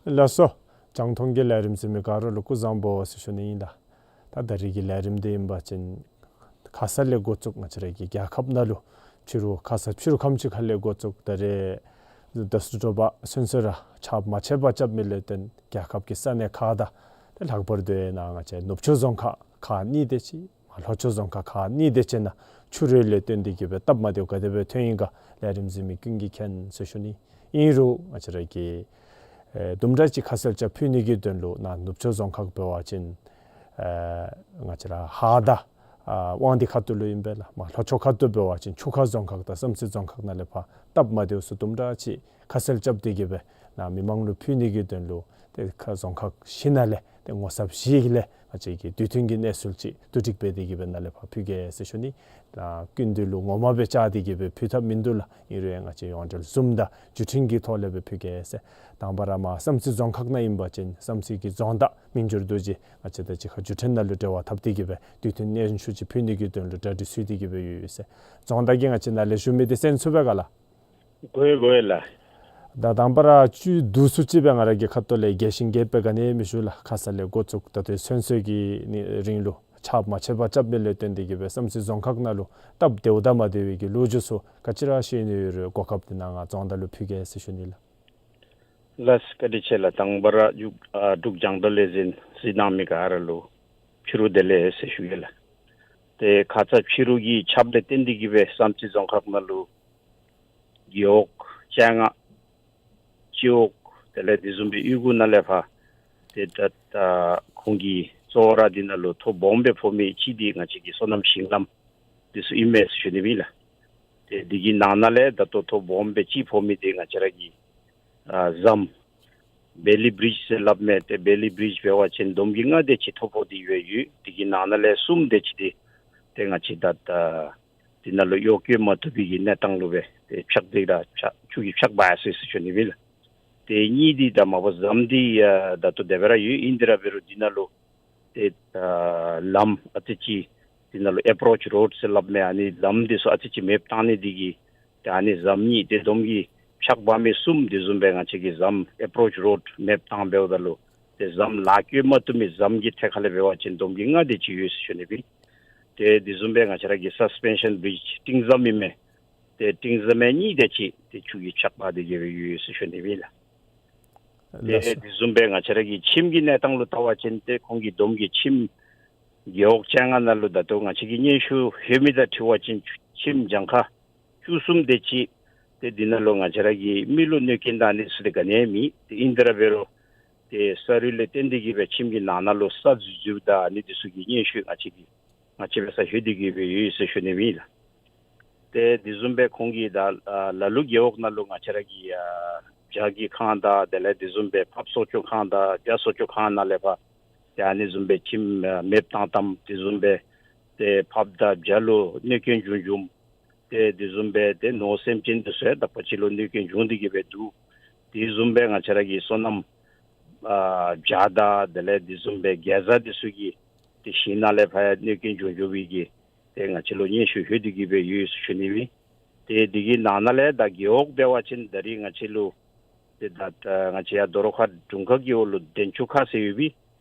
ལགས་སོ། རྒྱང་མཐོང་གི་ལས་རིམ་གཟིགས་མི་ག་ར་ལུ་སྐུ་གཟུགས་བཟང་པོ་ཟེར་ཞུ་ནི་ཨིན་ལགས། ད་ད་རིས་ཀྱི་ལས་རིམ་འདི་ཨིན་པ་ཅིན་ཁ་ཙ་ལས་འགོ་བཙུགས་ང་བཅས་ར་གི་རྒྱལ་ཁབ་ནང་ལུ་ཕྱི་རུ་ཁ་ཙ་ཕྱི་རུ་ཁམས་ཅིག་ཁ་ལས་འགོ་བཙུགས་ད་རེས་ད་ལྟོ་དྲོ་པ་ཚུན་ཚོད་ར་ཆརཔ་མ་ཆད་པར་རྐྱབ་མི་ལས་བརྟེན་རྒྱལ་ཁབ་ཀྱི་ས་གནས་ཁག་དང་ཏེ་ལྷག་པར་དུ་ནཱ་ང་བཅས་ནུབ་ཕྱོགས་རྫོང་ཁག་ཁག་གཉིས་དེ་ཅིག་ལྷོ་ཕྱོགས་རྫོང་ཁག་ཁག་གཉིས་དེ་ཅིག་ནང་ཆུ་རུད་ལས་བརྟེན་ཏེ་གི་སྦེ་སྟབས་མ་བདེཝ་ག་དེ་སྦེ་ཐོན་ཡི་ག་ལས་རིམ་གཟིགས་མི་ཀུན་གྱིས་མཁྱེན་ཟེར་ཞུ་ནི། ཨིན་རུང་ང་བཅས་ར་གི་ཨེ་དུམ་གྲ་ཅིག་ཁ་གསལ་རྐྱབ་ཕུལ་ནི་གི་དོན་ལུ་ནཱ་ནུབ་ཕྱོགས་རྫོང་ཁག་འབད་བ་ཅིན་ཨེ་ང་བཅས་ར་ཧཱ་དང་ཨ་དབང་འདུས་ཁ་ཐུག་ལུ་ཨིན་པས་ལགས། མར་ལྷོ་ཕྱོགས་ཁ་ཐུག་འབད་བ་ཅིན་ཆུ་ཁ་རྫོང་ཁག་དང་བསམ་རྩེ་རྫོང་ཁག་ནང་ལས་ཕར་སྟབས་མ་བདེཝ་ཚུ་དུམ་གྲ་ཅིག་ཁ་གསལ་རྐྱབ་སྟེ་གི་སྦེ་ནཱ་མི་མང་ལུ་ཕུལ་ནི་གི་དོན་ལུ་ཏེ་ཁ་རྫོང་ཁག་བཞི་ནང་ལས་ཏེ་ངོ་ཚབ་བཞི་གི་ལས་ང་བཅས་ཀྱིས་དུས་མཐུན་གྱི་གནས་ཚུལ་ཅིག་བསྡུ་སྒྲིག་འབད་དེ་གི་སྦེ་ནཱ་ལས་ཕར་ཕུལ་གེ་ཟེར་ཞུ་ནི། ད་སྐུ་མདུན་ལུ་ངོ་མ་སྦེ་བཅར་ཏེ་གི་སྦེ་ཕུལ་ཐབས་མིན་འདུག་ལགས། ཨིན་རུང་ང་བཅས་ཡོངས་འབྲེལ་ཛུམ་དང་བརྒྱུད་འཕྲིན་གྱི་ཐོག་ལས་སྦེ་ཕུལ་གེ་ཟེར། དང་པ་ར་མར་བསམ་རྩེ་རྫོང་ཁག་ནང་ཨིན་པ་ཅིན་བསམ་རྩེ་གི་རྫོང་བདག་མི་འགྱུར་རྡོ་རྗེ་ང་བཅས་དང་གཅིག་ཁར་བརྒྱུད་འཕྲིན་ནང་ལུ་འབྲེལ་བ་འཐབ་སྟེ་གི་སྦེ་དུས་མཐུན་སྙན་ཞུ་ཅིག་ཕུལ་ནི་གི་དོན་ལུ་གྲ་སྒྲིག་ཞུ་སྟེ་གི་སྦེ་ཡོད་ཡོད་ཟེར། རྫོང་བདག་གིས་ང་བཅས་ནཱ་ལས་ཞུ་མི་འདི་གསན་ཚུགས་པས་ག་ལགས། གོ་ཡི་གོ་ཡི་ལགས། ད་དང་པ་ར་བཅུད་བསྡུ་སུ་ཅིག་སྦེ་ང་ར་གི་ཁ་ཐུག་ལས་རྒྱས་ཤིང་རྒྱསཔ་སྦེ་ག་ནི་མི་ཞུ་ལགས། ཁ་ཙ་ལས་འགོ་བཙུགས་ད་ལྟོ་ཚུན་ཚོད་ཀྱི་ནི་རིང་ལུ་ཆརཔ་མ་ཆད་པར་རྐྱབ་མི་ལས་བརྟེན་ཏེ་གི་སྦེ་བསམ་རྩེ་རྫོང་ཁག་ནང་ལུ་སྟབས་བདེཝ་དང་མ་བདེ་བའི་གི་ལོ་རྒྱུས་ཚུ་ག་ཅི་ར་ཤེས་ནི་ཡོད་རུང་གོ་སྐབས་འདི་ནཱ་ང་རྫོང་བདག་ལུ་ཕུལ་གེ་ཟེར་ཞུ་ནི་ལགས། ལགས་བཀའ་དྲིན་ཆེ་ལགས། དང་པ་ར་འབྲུག་ཨ་འབྲུག་རྒྱང་མཐོང་ལས་འཛིན་གཟིགས་གནང་མི་ག་ར་ལུ་ཕྱི་རུ་བདེ་ལེགས་ཟེར་ཞུ་གེ་ལགས། ཏེ་ཁ་ཙ་ཕྱི་རུ་གི་ཆརཔ་ལས་བརྟེན་ཏེ་གི་སྦེ་བསམ་རྩེ་རྫོང་ཁག་ནང་ལུ་རྒེད་འོག་བཅོ་ལྔ་སྤྱི་འོག་དེ་ལས་དེ་བཟུམ་སྦེ་གཡུས་སྒོ་ནང་ལས་ཕར་ཏེ་ད་ད་ཁོང་གི་གཙོ་བོ་ར་འདི་ནང་ལུ་ཐོ་སྦོམ་སྦེ་ཕོག་མི་ཅིག་འདི་ང་བཅས་ཀྱི་སོ་ནམ་ཞིང་ལམ་འདི་ཚུ་ཨིན་མས་ཟེར་ཞུ་ནི་ཨིན་ལགས། ཏེ་འདི་གི་ནང་ན་ལས་ད་ལྟོ་ཐོ་སྦོམ་སྦེ་ཅིག་ཕོག་མི་འདི་ང་བཅས་ར་གི་ཨ་ཟམ་བེ་ལི་བི་རིཇ་ཟེར་སླབ་མས། ཏེ་བེ་ལི་བི་རིཇ་འབད་བ་ཅིན་འདོམ་གྱི་ལྔ་དེ་ཅིག་ཐོ་ཕོག་སྟེ་ཡོད་ཡོད། འདི་གི་ནང་ན་ལས་གསུམ་དེ་ཅིག་འདི་ཏེ་ང་བཅས་ད་ད་འདི་ནང་ལུ་གཡོག་བཀོལ་མ་བཏུབ་པའི་གི་གནས་སྟངས་ལུ་སྦེ་ཏེ་ཕྱགས་འདི་ར་ཕྱགས་ཆུ་གིས་ཕྱགས་འབག་ཡར་སོ་ཡི་ཟེར་ཞུ་ནི་ཨིན་ལགས། ཏེ་གཉིས་འདི་ད་མ་པ་ཟམ་འདི་ཡ་ད་ལྟོ་དེ་སྦེ་ར་ཡོད། ཨིན་དེ་ར་འབད་རུང་འདི་ནང་ལུ་ཏེ་ཨ་ལམ་ཨ་ཙི་ཅིག་འདི་ནང་ལུ་ཨེ་པོ་རོཆ་རོཌ་ཟེར་སླབ་མས། ཨ་ནི་ལམ་འདི་ཚུ་ཨ་ཙི་ཅིག་མེདཔ་བཏང་ནི་འདི་གིས་ཏེ་ཨ་ནི་ཟམ་གཉིས་ཏེ་འདོམ་གྱིས་ཕྱགས་འབག་མི་གསུམ་དེ་བཟུམ་སྦེ་ང་བཅས་ཀྱི་ཟམ་ཨེ་པོ་རོཆ་རོཌ་མེདཔ་བཏང་འབདཝ་ད་ལུ་ཏེ་ཟམ་ལཱ་བཀོལ་མ་བཏུབ་མི་ཟམ་གྱི་ཐད་ཁ་ལས་འབད་བ་ཅིན་འདོམ་གྱི་ལྔ་དེ་ཅིག་ཡོད་ཟེར་ཞུ་ནི་ཨིན། ཏེ་དེ་བཟུམ་སྦེ་ང་བཅས་ར་གི་སཱས་པེན་ཤཱན་བི་རིཇ་སྤྲིན་ཟམ་ཨིན་མས། ཏེ་སྤྲིན་ཟམ་ཡང་གཉིས་དེ་ཅིག་ཏེ་ཆུ་གིས་ཕྱགས་འབག་སྟེ་གི་སྦེ་ཡོད་ཟེར་ཞུ་ནི་ཨིན་ལགས། ཏེ་ལགས་སོ། དེ་བཟུམ་སྦེ་ང་བཅས་ར་གི་ཁྱིམ་གྱི་གནས་སྟངས་ལུ་བལྟ་བ་ཅིན་ཏེ་ཁོང་གི་འདོམ་གྱི་ཁྱིམ་རྒེད་འོག་བཅོ་ལྔ་ནང་ལུ་ད་ལྟོ་ང་བཅས་ཀྱིས་སྙན་ཞུ་ལྷོད་མི་དང་འཁྲིལ་བ་ཅིན་ཁྱིམ་གྱངས་ཁ་བཅུ་གསུམ་དེ་ཅིག་ཏེ་འདི་ནང་ལུ་ང་བཅས་ར་གི་མི་ལུ་གནོད་སྐྱོན་དང་ཨ་ནི་ཚུ་དེ་ག་ནི་ཡང་མེད། ཏེ་ཨིན་དེ་ར་འབད་རུང་ཏེ་ས་རུད་ལས་བརྟེན་ཏེ་གི་སྦེ་ཁྱིམ་གྱི་ནང་ན་ལུ་ས་འཛུལ་འཛུལཝ་དང་ཨ་ནི་འདི་ཚུ་གི་སྙན་ཞུ་ང་བཅས་ཀྱིས་ང་བཅས་འབད་སར་ལྷོད་དེ་གི་སྦེ་ཡོད་ཟེར་ཞུ་ནི་ཨིན་ལགས། ཏེ་དེ་བཟུམ་སྦེ་ཁོང་གི་ད་ཨ་ལ་ལུ་རྒེད་འོག་ནང་ལུ་ང་བཅས་ར་གི་ཨ་བྱ་གི་ཁང་དང་དེ་ལས་དེ་བཟུམ་སྦེ་ཕགཔ་གསོ་བཅོས་ཁང་དང་བྱ་གསོ་བཅོས་ཁང་ནང་ལས་ཕར་ཏེ་ཨ་ནི་བཟུམ་སྦེ་ཁྱིམ་ཨ་མེདཔ་བཏང་བཏངམ་དེ་བཟུམ་སྦེ་ཏེ་ཕགཔ་དང་བྱ་ལུ་གནོད་སྐྱོན་བྱུང་བྱུངམ་ཏེ་དེ་བཟུམ་སྦེ་ཏེ་ནོར་སེམས་ཅན་དེ་ཚུ་ཡང་དག་པ་ཅིག་ལུ་གནོད་སྐྱོན་བྱུང་སྟེ་གི་སྦེ་འདུག། དེ་བཟུམ་སྦེ་ང་བཅས་ར་གི་སོ་ནམ་ཨ་བྱ་དང་དེ་ལས་དེ་བཟུམ་སྦེ་གེ་ཛ་དེ་ཚུ་གི་ཏེ་ཞིང་ནང་ལས་ཕར་ཡང་གནོད་སྐྱོན་བྱུང་བྱུང་བའི་གི་ཏེ་ང་བཅས་ལུ་སྙན་ཞུ་ལྷོད་དེ་གི་སྦེ་ཡོད་ཟེར་ཞུ་ནི་ཨིན། ཏེ་འདི་གི་ནང་ན་ལས་ད་རྒེད་འོག་འབད་བ་ཅིན་ད་རིས་ང་བཅས་ལུ་ཏེ་ད་ད་ང་བཅས་ཡར་དོ་རུང་ཁ་དྲུང་ཁག་གི་འོག་ལུ་དན་ཆུ་ཁ་ཟེར་ཡོད་པས།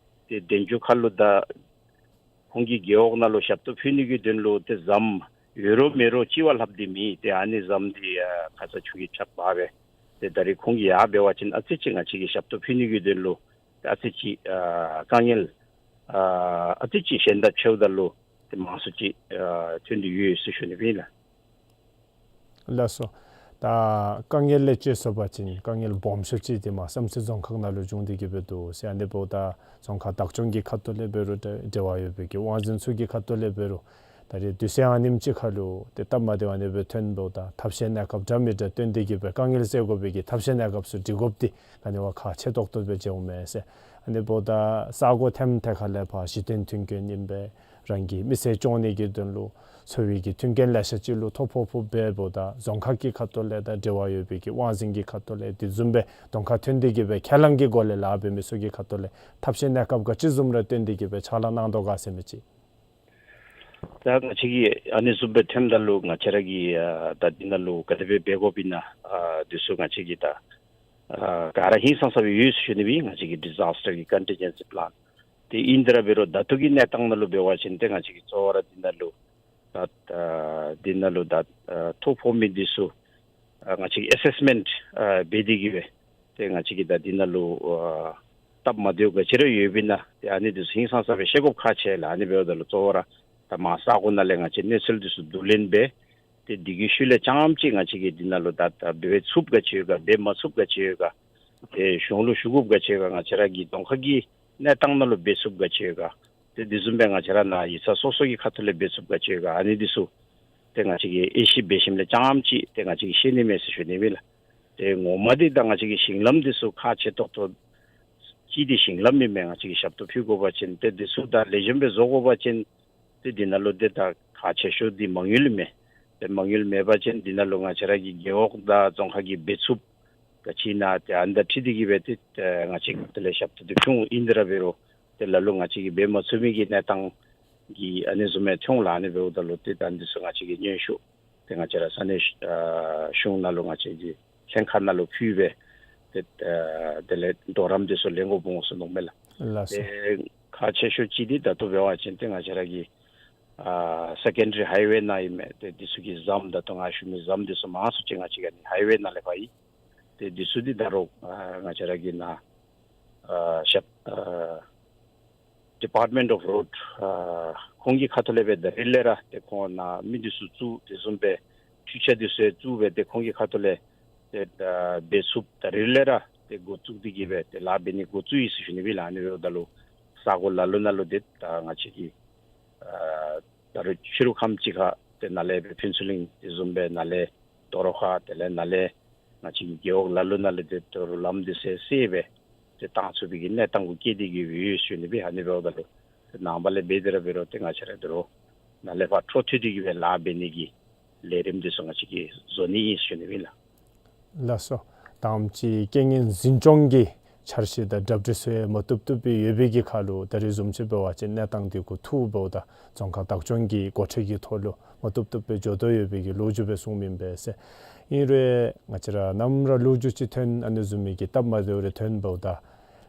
ཏེ་དན་ཆུ་ཁ་ལུ་ད་ཁོང་གི་རྒེད་འོག་ནང་ལུ་ཞབས་ཏོག་ཕུལ་ནི་གི་དོན་ལུ་ཏེ་ཟམ་ཡོད་རུང་མེད་རུང་ཅིག་བ་ལྷགཔ་འདི་མེད། ཏེ་ཨ་ནི་ཟམ་འདི་ཡ་ཁ་ཙ་ཆུ་གིས་ཕྱགས་འབག་སྦེ་ཏེ་ད་རིས་ཁོང་གིས་ཡར་འབད་བ་ཅིན་ཨ་ཙི་ཅིག་ང་བཅས་ཀྱིས་ཞབས་ཏོག་ཕུལ་ནི་གི་དོན་ལུ་ཨ་ཙི་ཅིག་ཨ་དཀའ་ངལ་ཨ་ཨ་ཙི་ཅིག་གཞན་དང་ཕྱདཝ་ད་ལུ་ཏེ་མང་སུ་ཅིག་ཨ་ཐོན་ཏེ་ཡོད་ཟེར་ཞུ་ནི་ཨིན་ལགས། ལགས་སོ། ད་དཀའ་ངལ་ལས་བཅད་སོང་པ་ཅིན་དཀའ་ངལ་སྦོམ་ཤོས་ཅིག་འདི་མར་བསམ་རྩེ་རྫོང་ཁག་ནང་ལུ་བྱུང་སྟེ་གི་སྦེ་འདུག་ཟེར། ཨ་ནི་འབདཝ་ད་རྫོང་ཁག་བདག་སྐྱོང་གི་ཁ་ཐུག་ལས་འབད་རུང་འབྲེལ་བ་ཡོད་པའི་གི་དབང་འཛིན་ཚུ་གི་ཁ་ཐུག་ལས་འབད་རུང་ད་རེས་དུས་ཚོད་ཨ་ནེམ་ཅིག་ཁར་ལུ་ཏེ་སྟབས་མ་བདེཝ་ཨ་ནི་སྦེ་ཐོན་འབདཝ་ད་ཐབས་ཤེས་གནས་སྐབས་འདྲ་མི་འདྲ་བཏོན་ཏེ་གི་སྦེ་དཀའ་ངལ་སེལ་དགོ་པའི་གི་ཐབས་ཤེས་གནས་སྐབས་ཚུ་སྒྲིག་དགོཔ་འདི་ག་ནི་བ་ཁག་ཆེ་ཏོག་ཏོ་སྦེ་མཇལཝ་མས་ཟེར། ཨ་ནི་འབདཝ་ད་ས་གོ་ཐེམ་ཐད་ཁ་ལས་ཕར་གཞི་རྟེན་མཐུན་རྐྱེན་ཨིན་པས། རང་གི་མི་ཚེ་སྐྱོང་ནི་གི་དོན་ལུ་འཚོ་བའི་གི་མཐུན་རྐྱེན་ལེ་ཤ་ཅིག་ལུ་ཐོ་ཕོག་ཕོགཔ་འབདཝ་ད་རྫོང་ཁག་གི་ཁ་ཐུག་ལས་དང་འབྲེལ་བ་ཡོད་པའི་གི་དབང་འཛིན་གྱི་ཁ་ཐུག་ལས་དེ་བཟུམ་སྦེ་གདོང་ཁར་ཐོན་ཏེ་གི་སྦེ་ཁས་བླངས་ཀྱི་སྒོ་ལས་ལཱ་འབད་མི་ཚུ་གི་ཁ་ཐུག་ལས་ཐབས་ཤེས་གནས་སྐབས་ག་ཅི་བཟུམ་ར་བཏོན་ཏེ་གི་སྦེ་ཕྱག་ལཱ་གནང་དོ་ག་ཟེར་མི་ཅིག། ད་ང་བཅས་ཀྱིས་ཨ་ནི་བཟུམ་སྦེ་ཐོནམ་ད་ལུ་ང་བཅས་ར་གིས་ཨ་ད་འདི་ནང་ལུ་ག་དེ་སྦེ་འབད་དགོཔ་ཨིན་ན་ཨ་འདི་ཚུ་ང་བཅས་ཀྱིས་ད་ ཨ་ག་ར་ཧིང་སངས་ས་སྦེ་ཡོད་ཟེར་ཞུ་ནི་སྦེ་ང་བཅས་ཀྱི་ཌི་ཛཱས་ཊར་གྱི་ཀོན་ཊིན་ཇེན་སི་པི་ལཱན། ཏེ་ཨིན་དེ་ར་འབད་རུང་ད་ལྟོ་གི་གནས་སྟངས་ནང་ལུ་འབད་བ་ཅིན་ཏེ་ང་བཅས་ཀྱིས་གཙོ་བོ་ར་འདི་ནང་ལུ་ད་ཨ་འདི་ནང་ལུ་ད་ཨ་ཐོ་ཕོག་མི་འདི་ཚུ་ཨ་ང་བཅས་ཀྱིས་ཨེ་སེསི་མེནཊ་ཨ་འབད་དེ་གིས་སྦེ་ཏེ་ང་བཅས་ཀྱིས་ད་འདི་ནང་ལུ་ཨ་སྟབས་མ་བདེཝ་ག་ཅི་ར་ཡོདཔ་ཨིན་ན་ཏེ་ཨ་ནི་འདི་ཚུ་ཧིང་སངས་ས་སྦེ་ཤེས་དགོཔ་ཁག་ཆེ་ལགས། ཨ་ནི་འབདཝ་ད་ལུ་གཙོ་བོ་ར་ད་མར་ས་གོ་ནང་ལས་ང་བཅས་གནས་ཚུལ་འདི་ཚུ་བསྡུ་ལེན་འབད། ཏེ་འདི་གི་ཤུལ་ལས་རྐྱངམ་ཅིག་ང་བཅས་ཀྱིས་འདི་ནང་ལུ་ད་ད་འབད་ཚུགསཔ་ག་ཅི་ཡོད་ག་འབད་མ་ཚུགསཔ་ག་ཅི་ཡོད་ག། ཏེ་གཞུང་ལུ་ཞུ་དགོཔ་ག་ཅི་ཡོད་ག། ང་བཅས་ར་གི་རྫོང་ཁག་གི་གནས་སྟངས་ནང་ལུ་འབད་ཚུགསཔ་ག་ཅི་ཡོད་ག། ཏེ་དེ་བཟུམ་སྦེ་ང་བཅས་ར་ནཱ་ཡིག་ཚང་སོ་སོ་གི་ཁ་ཐུག་ལས་འབད་ཚུགསཔ་ག་ཅི་ཡོད་ག། ཨ་ནི་འདི་ཚུ་ཏེ་ང་བཅས་ཀྱིས་དབྱེ་ཞིབ་འབད་ཞིནམ་ལས་རྐྱངམ་ཅིག་ཏེ་ང་བཅས་ཀྱིས་ཤེས་ནི་མས་ཟེར་ཞུ་ནི་ཨིན་ལགས། ཏེ་ངོ་མ་འདི་ད་ང་བཅས་ཀྱི་ཞིང་ལམ་འདི་ཚུ་ཁག་ཆེ་ཏོག་ཏོ་ཅིག་འདི་ཞིང་ལམ་ཨིན་མས། ང་བཅས་ཀྱིས་ཞབས་ཏོག་ཕུལ་དགོ་པ་ཅིན་ཏེ་འདི་ཚུ་ད་ལེགས་ཤོམ་སྦེ་བཟོ་དགོ་པ་ཅིན་ཏེ་འདི་ནང་ལུ་ཏེ་ད་ཁག་ཆེ་ཤོས་འདི་མ་དངུལ་མས། ཏེ་མ་དངུལ་མེད་པ་ཅིན་འདི་ནང་ལུ་ང་བཅས་ར་གི་རྒེད་འོག་དང་རྫོང་ཁག་གིས་འབད་ཚུགསཔ་ག་ཅི་ཨིན་ན་ཏེ་ཨ་ནི་དང་འཁྲིལ་ཏེ་གིས་སྦེ་ཏེ་ཨ་ང་བཅས་ཀྱིས་དེ་ལས་ཞབས་ཏོག་འདི་ཕུལ་འོང་། ཨིན་དེ་ར་འབད་རུང་ཏེ་ལ་ལུ་ང་བཅས་ཀྱིས་འབད་མ་ཚུགས་མི་གི་གནས་སྟངས་ཀྱི་ཨ་ནི་བཟུམ་མའི་ཐོན་ལགས། ཨ་ནི་འབདཝ་ད་ལུ་ཏེ་ད་འདི་ཚུ་ང་བཅས་ཀྱིས་སྙན་ཞུ་ཏེ་ང་བཅས་ར་ས་གནས་ཨ་གཞུང་ནང་ལུ་ང་བཅས་ཀྱི་ལྷན་ཁག་ནང་ལུ་ཕུལ་སྦེ་ཏེ་ཨ་དེ་ལས་གྲོགས་རམ་འདི་ཚུ་ལེན་དགོཔ་འོང་ཟེར་མནོཝ་མས་ལགས། ལགས་སོ། ཏེ་ཁག་ཆེ་ཤོས་ཅིག་འདི་ད་ལྟོ་འབད་བ་ཅིན་ཏེ་ང་བཅས་ར་གི་ཨ་སེ་ཀེན་ཌ་རི་ཧའི་ཝེ་ནང་ཨིན་མས། ཏེ་འདི་ཚུ་གི་ཟམ་ད་ལྟོ་ང་ཞུ་མི་ཟམ་འདི་ཚུ་མང་སུ་ཅིག་ང་བཅས་ཀྱི་ཨ་ནི་ཧའི་ཝེ་ནང་ལས་ཕར་ཨིན། ཏེ་འདི་ཚུ་འདི་ད་རུང་ཨ་ང་བཅས་ར་གི་ནཱ་ཨ་ཞབས་ཨ་ཌི་པཱརཊ་མེནཊ་ཨོཕ་རོཌ་ཨ་ཁོང་གི་ཁ་ཐུག་ལས་སྦེ་ད་རིས་ལས་ར་ཏེ་ཁོང་ནཱ་མི་འདི་ཚུ་བཙུགས་དེ་བཟུམ་སྦེ་འཕྲུལ་ཆས་འདི་ཚུ་ཡང་བཙུགས་སྦེ་ཏེ་ཁོང་གི་ཁ་ཐུག་ལས་ཏེ་ཨ་འབད་ཚུགསཔ་ད་རིས་ལས་ར་ཏེ་འགོ་བཙུགས་ཏེ་གིས་སྦེ་ཏེ་ལཱ་འབད་ནི་འགོ་བཙུགས་ཡི་ཟེར་ཞུ་ནི་སྦེ་ལགས། ཨ་ནི་འབདཝ་ད་ལུ་ས་གོ་ལ་ལུ་ནང་ལུ་ཏེ་ད་ང་བཅས་ཀྱི་ཨ་ད་རུང་ཕྱི་རུ་ཁམས་ཅིག་ཁར་ཏེ་ནཱ་ལས་སྦེ་ཕུན་ཚོགས་གླིང་དེ་བཟུམ་སྦེ་ནཱ་ལས་དོ་རུང་ཁ་དེ་ལས་ནཱ་ལས་ང་བཅས་ཀྱི་རྒེད་འོག་ལ་ལུ་ནང་ལས་ཏེ་དོ་རུང་ལམ་འདི་ཚུ་བསལ་སྦེ་ཏེ་བཏང་ཚུགས་པའི་གི་གནས་སྟངས་གུ་བསྐྱལ་ཏེ་གིས་སྦེ་ཡོད་ཟེར་ཞུ་ནི་སྦེ། ཨ་ནི་འབདཝ་ད་ལུ་ཏེ་ནངས་པ་ལས་འབད་དེ་ར་འབད་རུང་ཏེ་ང་བཅས་ར་དོ་རུང་ནཱ་ལས་ཕར་འཕྲོ་མཐུད་དེ་གིས་སྦེ་ལཱ་འབད་ནི་གི་ལས་རིམ་འདི་ཚུ་ང་བཅས་ཀྱིས་བཟོ་ནི་ཨིན་ཟེར་ཞུ་ནི་སྦེ་ལགས། ལགས་སོ། ད་ཨ་ནེམ་ཅིག་རྐྱེན་ངན་འཛིན་སྐྱོང་གི་འཆར་གཞི་དང་གྲ་སྒྲིག་ཚུ་ཡང་མ་བཏུབ་བཏུབ་སྦེ་ཡོད་པའི་གི་ཁར་ལུ་ད་རིས་བཟུམ་ཅིག་འབད་བ་ཅིན་གནས་སྟངས་འདི་གུ་ཐུག་འབདཝ་ད་རྫོང་ཁག་བདག་སྐྱོང་གི་འགོ་ཁྲིད་ཀྱི་ཐོག་ལུ་མ་བཏུབ་བཏུབ་སྦེ་འགྱོ་དོ་ཡོད་པའི་གི་ལོ་རྒྱུས་སྦེ་གསུངམ་ཨིན་པས་ཟེར། ཨིན་རུང་ང་བཅས་ར་ནམ་ར་ལོ་རྒྱུས་ཅིག་ཐོན་ཨ་ནི་བཟུམ་མའི་གི་སྟབས་མ་བདེཝ་རེ་ཐོན་འབདཝ་ད་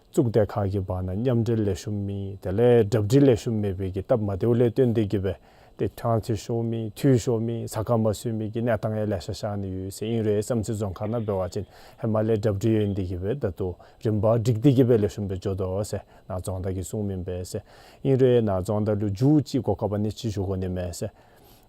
གཙུག་སྡེ་ཁག་གི་བར་ན་མཉམ་འབྲེལ་ལེགས་ཤོམ་མེད། དེ་ལས་གྲ་སྒྲིག་ལེགས་ཤོམ་མེད་པའི་གི་སྟབས་མ་བདེཝ་ལས་བརྟེན་ཏེ་གིས་སྦེ་ཏེ་ཐང་ཆད་ཤོར་མི་འཐུས་ཤོར་མི་ས་ཁར་མ་སོན་མི་གི་གནས་སྟངས་ཡང་ལེ་ཤ་ཤར་ནི་ཡོད་ཟེར། ཨིན་རུང་བསམ་རྩེ་རྫོང་ཁག་ནང་འབད་བ་ཅིན་ཧེ་མ་ལས་གྲ་སྒྲིག་ཡོད་ནི་དེ་གིས་སྦེ་ད་ལྟོ་རིམ་པ་སྒྲིག་སྟེ་གིས་སྦེ་ལེགས་ཤོམ་སྦེ་འགྱོ་དོ་ཟེར་ནཱ་རྫོང་བདག་གིས་གསུངམ་ཨིན་པས་ཟེར། ཨིན་རུང་ནཱ་རྫོང་བདག་ལུ་མཇུག་ཅིག་གོ་སྐབས་ཨ་ནི་ཅིག་ཞུ་དགོ་ནི་མས་ཟེར།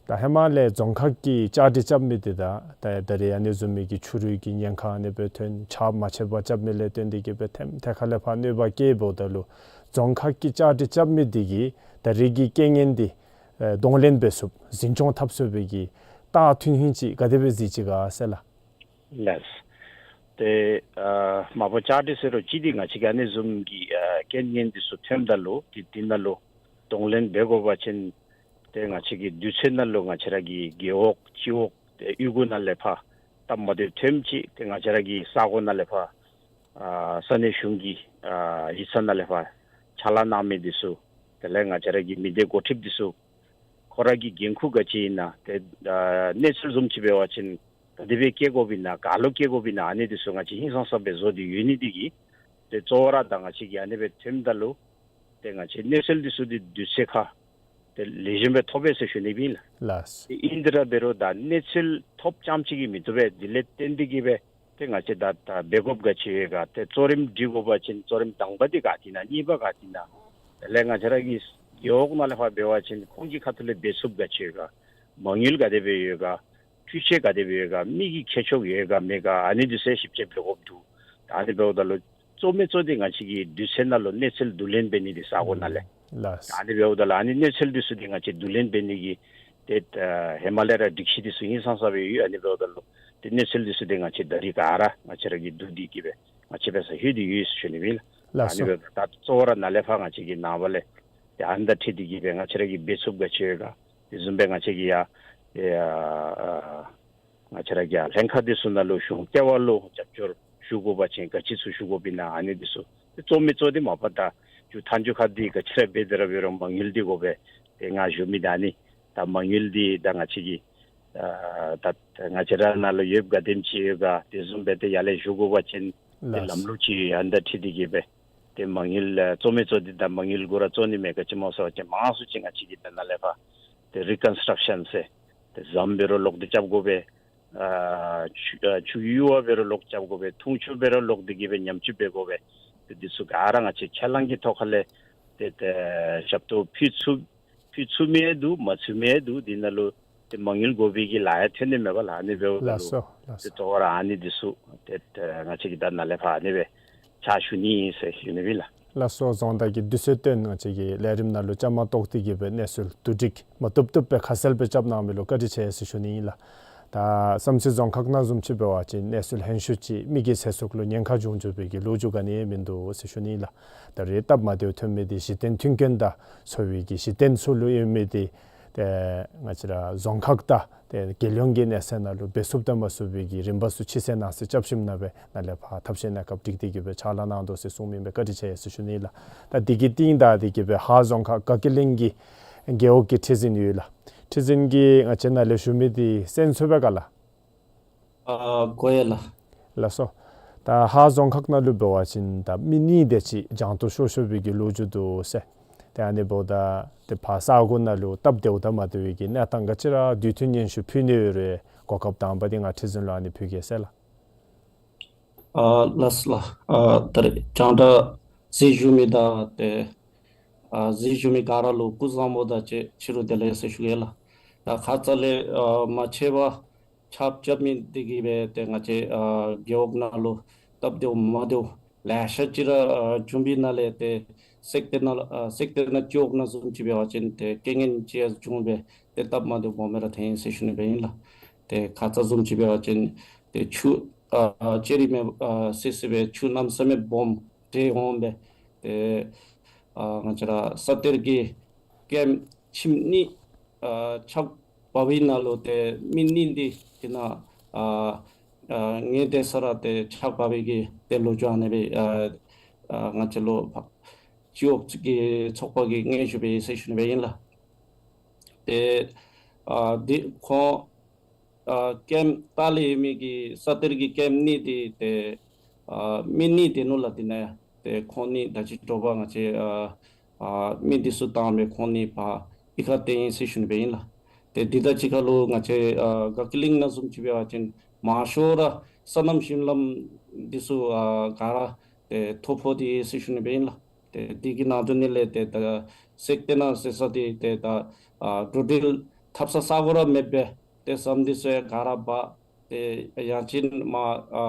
ད་ཧེ་མ་ལས་རྫོང་ཁག་གི་བཅའ་སྒྲིག་རྐྱབ་མི་འདི་དང་ད་ད་རིས་ཨ་ནི་བཟུམ་མའི་གི་ཆུ་རུད་ཀྱི་ཉེན་ཁ་ཨ་ནི་སྦེ་ཐོན་ཆརཔ་མ་ཆད་པར་རྐྱབ་མི་ལས་བརྟེན་ཏེ་གིས་སྦེ་ཐེམ་ཐེ་ཁ་ལས་ཕར་གནོད་པ་བཀལ་འབདཝ་ད་ལུ་རྫོང་ཁག་གི་བཅའ་སྒྲིག་རྐྱབ་མི་འདི་གིས་ད་རིས་ཀྱི་རྐྱེན་ངན་འདི་ཨེ་གདོང་ལེན་འབད་ཚུགསཔ་འཛིན་སྐྱོང་འཐབ་ཚུགས་པའི་གི་རྟགས་ཐུན་ཧིང་ཅིག་ག་དེ་སྦེ་གཟིགས་ཅི་ག་ཟེར་ལགས། ལགས། ཏེ་ཨ་མ་པ་བཅའ་སྒྲིག་ཟེར་རུང་ཅིག་འདི་ང་བཅས་ཀྱིས་ཨ་ནི་བཟུམ་གྱི་ཨ་རྐྱེན་ངན་འདི་ཚུ་ཐོནམ་ད་ལུ་ཏེ་འདི་ནང་ལུ་གདོང་ལེན་འབད་དགོ་པ་ཅིན་ཏེ་ང་བཅས་ཀྱི་དུས་ཚོད་ནང་ལུ་ང་བཅས་ར་གི་རྒེད་འོག་སྤྱི་འོག་ཏེ་གཡུས་སྒོ་ནང་ལས་ཕར་སྟབས་མ་བདེཝ་ཐོནམ་ཅིག་ཏེ་ང་བཅས་ར་གི་ས་གོ་ནང་ལས་ཕར་ཨ་ས་གནས་གཞུང་གི་ཨ་ཡིག་ཚང་ནང་ལས་ཕར་ཕྱག་ལཱ་གནང་མི་འདི་ཚུ་དེ་ལས་ང་བཅས་ར་གི་མི་སྡེ་འགོ་ཁྲིདཔ་འདི་ཚུ་ཁོ་ར་གི་འགན་ཁུར་ག་ཅི་ཨིན་ན་ཏེ་ཨ་གནས་ཚུལ་བཟུམ་ཅིག་འབད་བ་ཅིན་ག་དེ་སྦེ་བཀལ་དགོཔ་ཨིན་ན་ག་ལུ་བཀལ་དགོཔ་ཨིན་ན་ཨ་ནི་འདི་ཚུ་ང་བཅས་ཧིང་སངས་ས་སྦེ་བཟོ་སྟེ་ཡོད་ནི་འདི་གིས་ཏེ་གཙོ་བོ་ར་ད་ང་བཅས་ཀྱིས་ཨ་ནི་སྦེ་ཐོནམ་ད་ལུ་ཏེ་ང་བཅས་གནས་ཚུལ་འདི་ཚུ་འདི་དུས་ཚོད་ཁར་ཏེ་ལེགས་ཤོམ་སྦེ་ཐོབ་པས་ཟེར་ཞུ་ནི་སྦེ་ཨིན་ལགས། ལགས། ཏེ་ཨིན་དེ་ར་འབད་རུང་ད་གནས་ཚུལ་ཐོབ་རྐྱངམ་ཅིག་གིས་མི་བཏུབ་པས། དེ་ལས་བརྟེན་ཏེ་གིས་སྦེ་ཏེ་ང་བཅས་ད་ད་འབད་དགོཔ་ག་ཅི་ཡོད་ག། ཏེ་གཙོ་རིམ་སྒྲིག་དགོ་པ་ཅིན་གཙོ་རིམ་དང་པ་འདི་ག་ཏེ་ཨིན་ན་གཉིས་པ་ག་ཏེ་ཨིན་ན། དེ་ལས་ང་བཅས་ར་གི་རྒེད་འོག་ནང་ལས་ཕར་འབད་བ་ཅིན་ཁོང་གི་ཁ་ཐུག་ལས་འབད་ཚུགསཔ་ག་ཅི་ཡོད་ག། མ་དངུལ་ག་དེ་སྦེ་ཡོད་ག། འཕྲུལ་ཆས་ག་དེ་སྦེ་ཡོད་ག། མི་གི་ཁྱད་ཆོས་ཡོད་ག་མེད་ག། ཨ་ནི་འདི་ཚུ་ཞིབ་དཔྱད་འབད་དགོཔ་འདུག། ད་ཨ་ནི་འབདཝ་ད་ལུ་གཙོ་མི་གཙོ་འདི་ང་བཅས་ཀྱིས་དུས་ཚོད་ནང་ལུ་གནས་ཚུལ་བསྡུ་ལེན་འབད་ནི་འདི་ས་གོ་ནང་ལས། ལགས། ད་ཨ་ནི་འབདཝ་ད་ལུ་ཨ་ནི་གནས་ཚུལ་འདི་ཚུ་འདི་ང་བཅས་བསྡུ་ལེན་འབད་ནི་གི་ཏེ་ཨ་ཧེ་མ་ལས་ར་སྒྲིག་གཞི་འདི་ཚུ་ཧིང་སངས་ས་སྦེ་ཡོད། ཨ་ནི་འབདཝ་ད་ལུ་ཏེ་གནས་ཚུལ་འདི་ཚུ་འདི་ང་བཅས་ད་རིས་ག་ར་ང་བཅས་ར་གིས་བསྡུ་སྟེ་གིས་སྦེ་ང་བཅས་འབད་སར་ལྷོད་དེ་ཡོད་ཟེར་ཞུ་ནི་སྦེ་ཨིན་ལགས། ལགས་སོ། ཨ་ནི་འབདཝ་ད་ད་གཙོ་བོ་ར་ནཱ་ལས་ཕར་ང་བཅས་ཀྱིས་ནངས་པ་ལས་ཏེ་ཨ་ནི་དང་འཁྲིལ་ཏེ་གིས་སྦེ་ང་བཅས་ར་གིས་འབད་ཚུགསཔ་ག་ཅི་ཡོད་ག། དེ་བཟུམ་སྦེ་ང་བཅས་ཀྱིས་ཡ་ཏེ་ཨ་ང་བཅས་ར་གི་ཡ་ལྷན་ཁག་འདི་ཚུ་ནང་ལུ་གཞུང་ལྟེ་བ་ལུ་རྒྱབ་སྐྱོར་ཞུ་དགོ་པ་ཅིན་ག་ཅི་ཚུ་ཞུ་དགོཔ་ཨིན་ན་ཨ་ནི་འདི་ཚུ་ཏེ་གཙོ་མི་གཙོ་འདི་མ་པ་ད་མཇུག་མཐའ་མཇུག་ཁར་འདི་ག་ཅི་ར་འབད་དེ་ར་འབད་རུང་མ་དངུལ་འདི་དགོ་པས། ཏེ་ང་ཞུ་མི་ད་ཨ་ནི་ད་མ་དངུལ་འདི་ད་ང་བཅས་ཀྱི་ཨ་ད་ང་བཅས་ར་ནང་ལུ་ཡོདཔ་ག་དེམ་ཅིག་ཡོད་ག། དེ་བཟུམ་སྦེ་ཏེ་ཡར་ལས་ཞུ་དགོ་པ་ཅིན་ ཏེ་ལགས། ལམ་ལུགས་ཅིག་ཨ་ནི་དང་འཁྲིལ་ཏེ་གིས་སྦེ་ཏེ་མ་དངུལ་ཨ་བཙོ་མི་བཙོ་འདི་དང་མ་དངུལ་གུ་ར་བཙོ་ནི་མེད་ག་ཅི་སྨོ་ཟེར་བ་ཅིན་མང་སུ་ཅིག་ང་བཅས་ཀྱིས་ད་ནཱ་ལས་ཕར་ཏེ་རི་ཀོན་སི་ཊྲག་ཤཱན་ཟེར་ཏེ་ཟམ་འབད་རུང་ལོག་སྟེ་རྐྱབ་དགོ་པས། ཨ་ཆུ་ཨ་ཆུ་ཡུར་བ་འབད་རུང་ལོག་རྐྱབ་དགོ་པས། འཐུང་ཆུ་འབད་རུང་ལོག་སྟེ་གིས་སྦེ་ཉམས་བཅོས་འབད་དགོ་པས། ཏེ་འདི་ཚུ་ག་ར་ང་བཅས་ཁས་བླངས་ཀྱི་ཐོག་ཁ་ལས་ཏེ་ཏེ་ཞབས་ཏོག་ཕུལ་ཚུགས་ཕུལ་ཚུགས་མི་འདུག་མ་ཚུགས་མི་འདུག། འདི་ནང་ལུ་ཏེ་མ་དངུལ་དགོ་པའི་གི་ལཱ་ཡང་ཐོན་ནི་མས་པ་ལགས། ཨ་ནི་འབདཝ་ད་ལུ་ལགས་སོ་ལགས་ཏེ་སོ། ད་རུང་ཨ་ནི་འདི་ཚུ་ཏེ་ཏེ་ང་བཅས་ཀྱིས་ད་ནཱ་ལས་ཕར་ཨ་ནི་སྦེ་ཕྱག་ཞུ་ནི་ཨིན་ཟེར་ཞུ་ནི་ཨིན་ལགས། ལགས་སོ། རྫོང་བདག་གིས་དུས་ཚོད་བཏོན་ང་བཅས་ཀྱི་ལས་རིམ་ནང་ལུ་བཅའ་མར་གཏོགས་ཏེ་གིས་སྦེ་གནས་ཚུལ་བསྡུ་སྒྲིག་མ་བཏུབ་བཏུབ་སྦེ་ཁ་གསལ་སྦེ་རྐྱབ་གནང་མི་ལུ་བཀའ་དྲིན་ཆེ་ཟེར་ཞུ་ནི་ཨིན་ལགས། ད་བསམ་རྩེ་རྫོང་ཁག་ནང་བཟུམ་ཅིག་འབད་བ་ཅིན་གནས་ཚུལ་ཧན་ཤུད་ཅིག་མི་གི་ཚེ་སྲོག་ལུ་ཉེན་ཁ་འབྱུང་འགྱོ་བའི་གི་ལོ་རྒྱུས་ག་ནི་ཡང་མིན་འདུག་ཟེར་ཞུ་ནི་ཨིན་ལགས། ད་རེས་སྟབས་མ་བདེཝ་ཐོན་མི་འདི་གཞི་རྟེན་མཐུན་རྐྱེན་དང་འཚོ་བའི་གི་གཞི་རྟེན་ཚུ་ལུ་ཡོད་མི་འདི་ཏེ་ང་བཅས་ར་རྫོང་ཁག་དང་ཏེ་རྒྱལ་ཡོངས་ཀྱི་གནས་ཚད་ནང་ལུ་འབད་ཚུགསཔ་དང་མ་ཚུགས་པའི་གི་རིམ་པ་ཚུ་ཕྱི་གསལ་ནང་གསལ་རྐྱབ་ཞིནམ་ལས་སྦེ་ནཱ་ལས་ཕར་ཐབས་ཤེས་གནས་སྐབས་སྒྲིག་སྟེ་གིས་སྦེ་ཕྱག་ལཱ་གནང་དོ་ཟེར་གསུངས་མི་ཨིན་པས། བཀའ་དྲིན་ཆེ་ཟེར་ཞུ་ནི་ལགས། ད་འདི་གི་རྟིང་བདའ་སྟེ་གིས་སྦེ་ཧཱ་རྫོང་ཁག་དགའ་སྐྱིད་གླིང་གི་རྒེད་འོག་གི་ཁྲི་འཛིན་ཡོད་ལགས། ཁྲི་འཛིན་གྱིས་ང་བཅས་ནཱ་ལས་ཞུ་མི་འདི་གསན་ཚུགས་པས་ག་ལགས། ཨ་གོ་ཡི་ལགས། ལགས་སོ། ད་ཧཱ་རྫོང་ཁག་ནང་ལུ་འབད་བ་ཅིན་ད་མི་གཉིས་དེ་ཅིག་གྱང་ཐོག་ཤོར་ཤོར་བའི་གི་ལོ་རྒྱུས་འདུག་ཟེར། ཏེ་ཨ་ནི་འབདཝ་ད་ཏེ་ཕར་ས་གོ་ནང་ལུ་སྟབས་བདེཝ་དང་མ་བདེ་བའི་གི་གནས་སྟངས་ག་ཅི་ར་དུས་མཐུན་སྙན་ཞུ་ཕུལ་ནི་ཡོད་རུང་གོ་སྐབས་དང་པ་འདི་ང་ཁྲི་འཛིན་ལུ་ཨ་ནི་ཕུལ་གེ་ཟེར་ལགས། ཨ་ལགས་ལགས། ཨ་ད་རེས་རྒྱང་བསྒྲགས་གཟིགས་བཞུགས་མི་དང་ཏེ་ཨ་གཟིགས་བཞུགས་མི་ག་ར་ལུ་སྐུ་གཟུགས་བཟང་པོ་དང་བཅས་ཕྱི་རུ་བདེ་ལེགས་ཟེར་ཞུ་གེ་ལགས། ད་ཁ་ཙ་ལས་ཨ་མ་ཆེན་པ་ཆརཔ་རྐྱབ་མི་འདི་གིས་སྦེ་ཏེ་ང་བཅས་ཨ་རྒེད་འོག་ནང་ལུ་སྟབས་བདེཝ་མ་བདེཝ་ལེ་ཤ་ཅིག་ར་ཨ་བྱུང་བའི་ནང་ལས་ཏེ་སེར་སྟེང་ནང་ཨ་སེར་སྟེང་ནང་སྤྱི་འོག་ནང་བཟུམ་ཅིག་འབད་བ་ཅིན་ཏེ་རྐྱེན་ངན་ཅིག་ཡང་བྱུང་སྦེ་ཏེ་སྟབས་མ་བདེཝ་སྦོམ་སྦེ་ར་ཐོན་ཡི་ཟེར་ཞུ་ནི་སྦེ་ཨིན་ལགས། ཏེ་ཁ་ཙ་བཟུམ་ཅིག་འབད་བ་ཅིན་ཏེ་ཆུ་ཨ་ཅེ་རི་མེ་ཨ་སི་སི་སྦེ་ཆུ་གནམ་མེད་ས་མེད་སྦོམ་འདྲེས་འོང་སྦེ་ཏེ་ཨ་ང་བཅས་ར་ས་གཏེར་གྱི་ཀེམ་ཁྱིམ་གཉིས་ཨ་ཆག་འབག་པའི་ནང་ལུ་ཏེ་མི་གཉིས་འདི་དེ་ནང་ཨ་ཨ་ངལ་དེ་ས་ར་ཏེ་ཆག་འབག་པའི་གི་ཏེ་ལོ་རྒྱུས་ཨ་ནི་སྦེ་ཨ་ཨ་ང་བཅས་ལུ་སྤྱི་འོག་གི་ཚོགས་པ་གིས་སྙན་ཞུ་འབད་ཡི་ཟེར་ཞུ་ནི་སྦེ་ཨིན་ལགས། ཏེ་ཨ་འདི་ཁོང་ཨ་ཀེམ་ལྟག་ལས་ཡོད་མི་གི་ས་གཏེར་གྱི་ཀེམ་གཉིས་འདི་ཏེ་ཨ་མི་གཉིས་སྡོད་ནུག་ལགས། དེ་ནང་ཏེ་ཁོང་གཉིས་ད་ཅི་དྲོ་པ་ང་བཅས་ཨ་ཨ་མི་འདི་ཚུ་བཏང་སྦེ་ཁོང་གཉིས་ཕར་གཡུས་ཁར་བཏོན་ཡི་ཟེར་ཞུ་ནི་སྦེ་ཨིན་ལགས། ཏེ་འདི་དང་གཅིག་ཁར་ལུ་ང་བཅས་ཨ་དགའ་སྐྱིད་གླིང་ནང་བཟུམ་ཅིག་འབད་བ་ཅིན་མང་ཤོས་ར་སོ་ནམ་ཞིང་ལམ་འདི་ཚུ་ཨ་ག་ར་ཏེ་ཐོ་ཕོག་སྟེ་ཡོད་ཟེར་ཞུ་ནི་སྦེ་ཨིན་ལགས། ཏེ་འདི་གི་ནང་དོན་ནི་ལས་ཏེ་ད་སེར་སྟེང་ནང་ཟེར་ས་འདི་ཏེ་ད་ཨ་འགྲོ་འགྲུལ་འཐབ་ས་ས་གོ་ར་མེད་པས། ཏེ་ཟམ་འདི་ཚུ་ཡང་ག་ར་འབག། ཏེ་ཡང་ཅིན་མར་ཨ་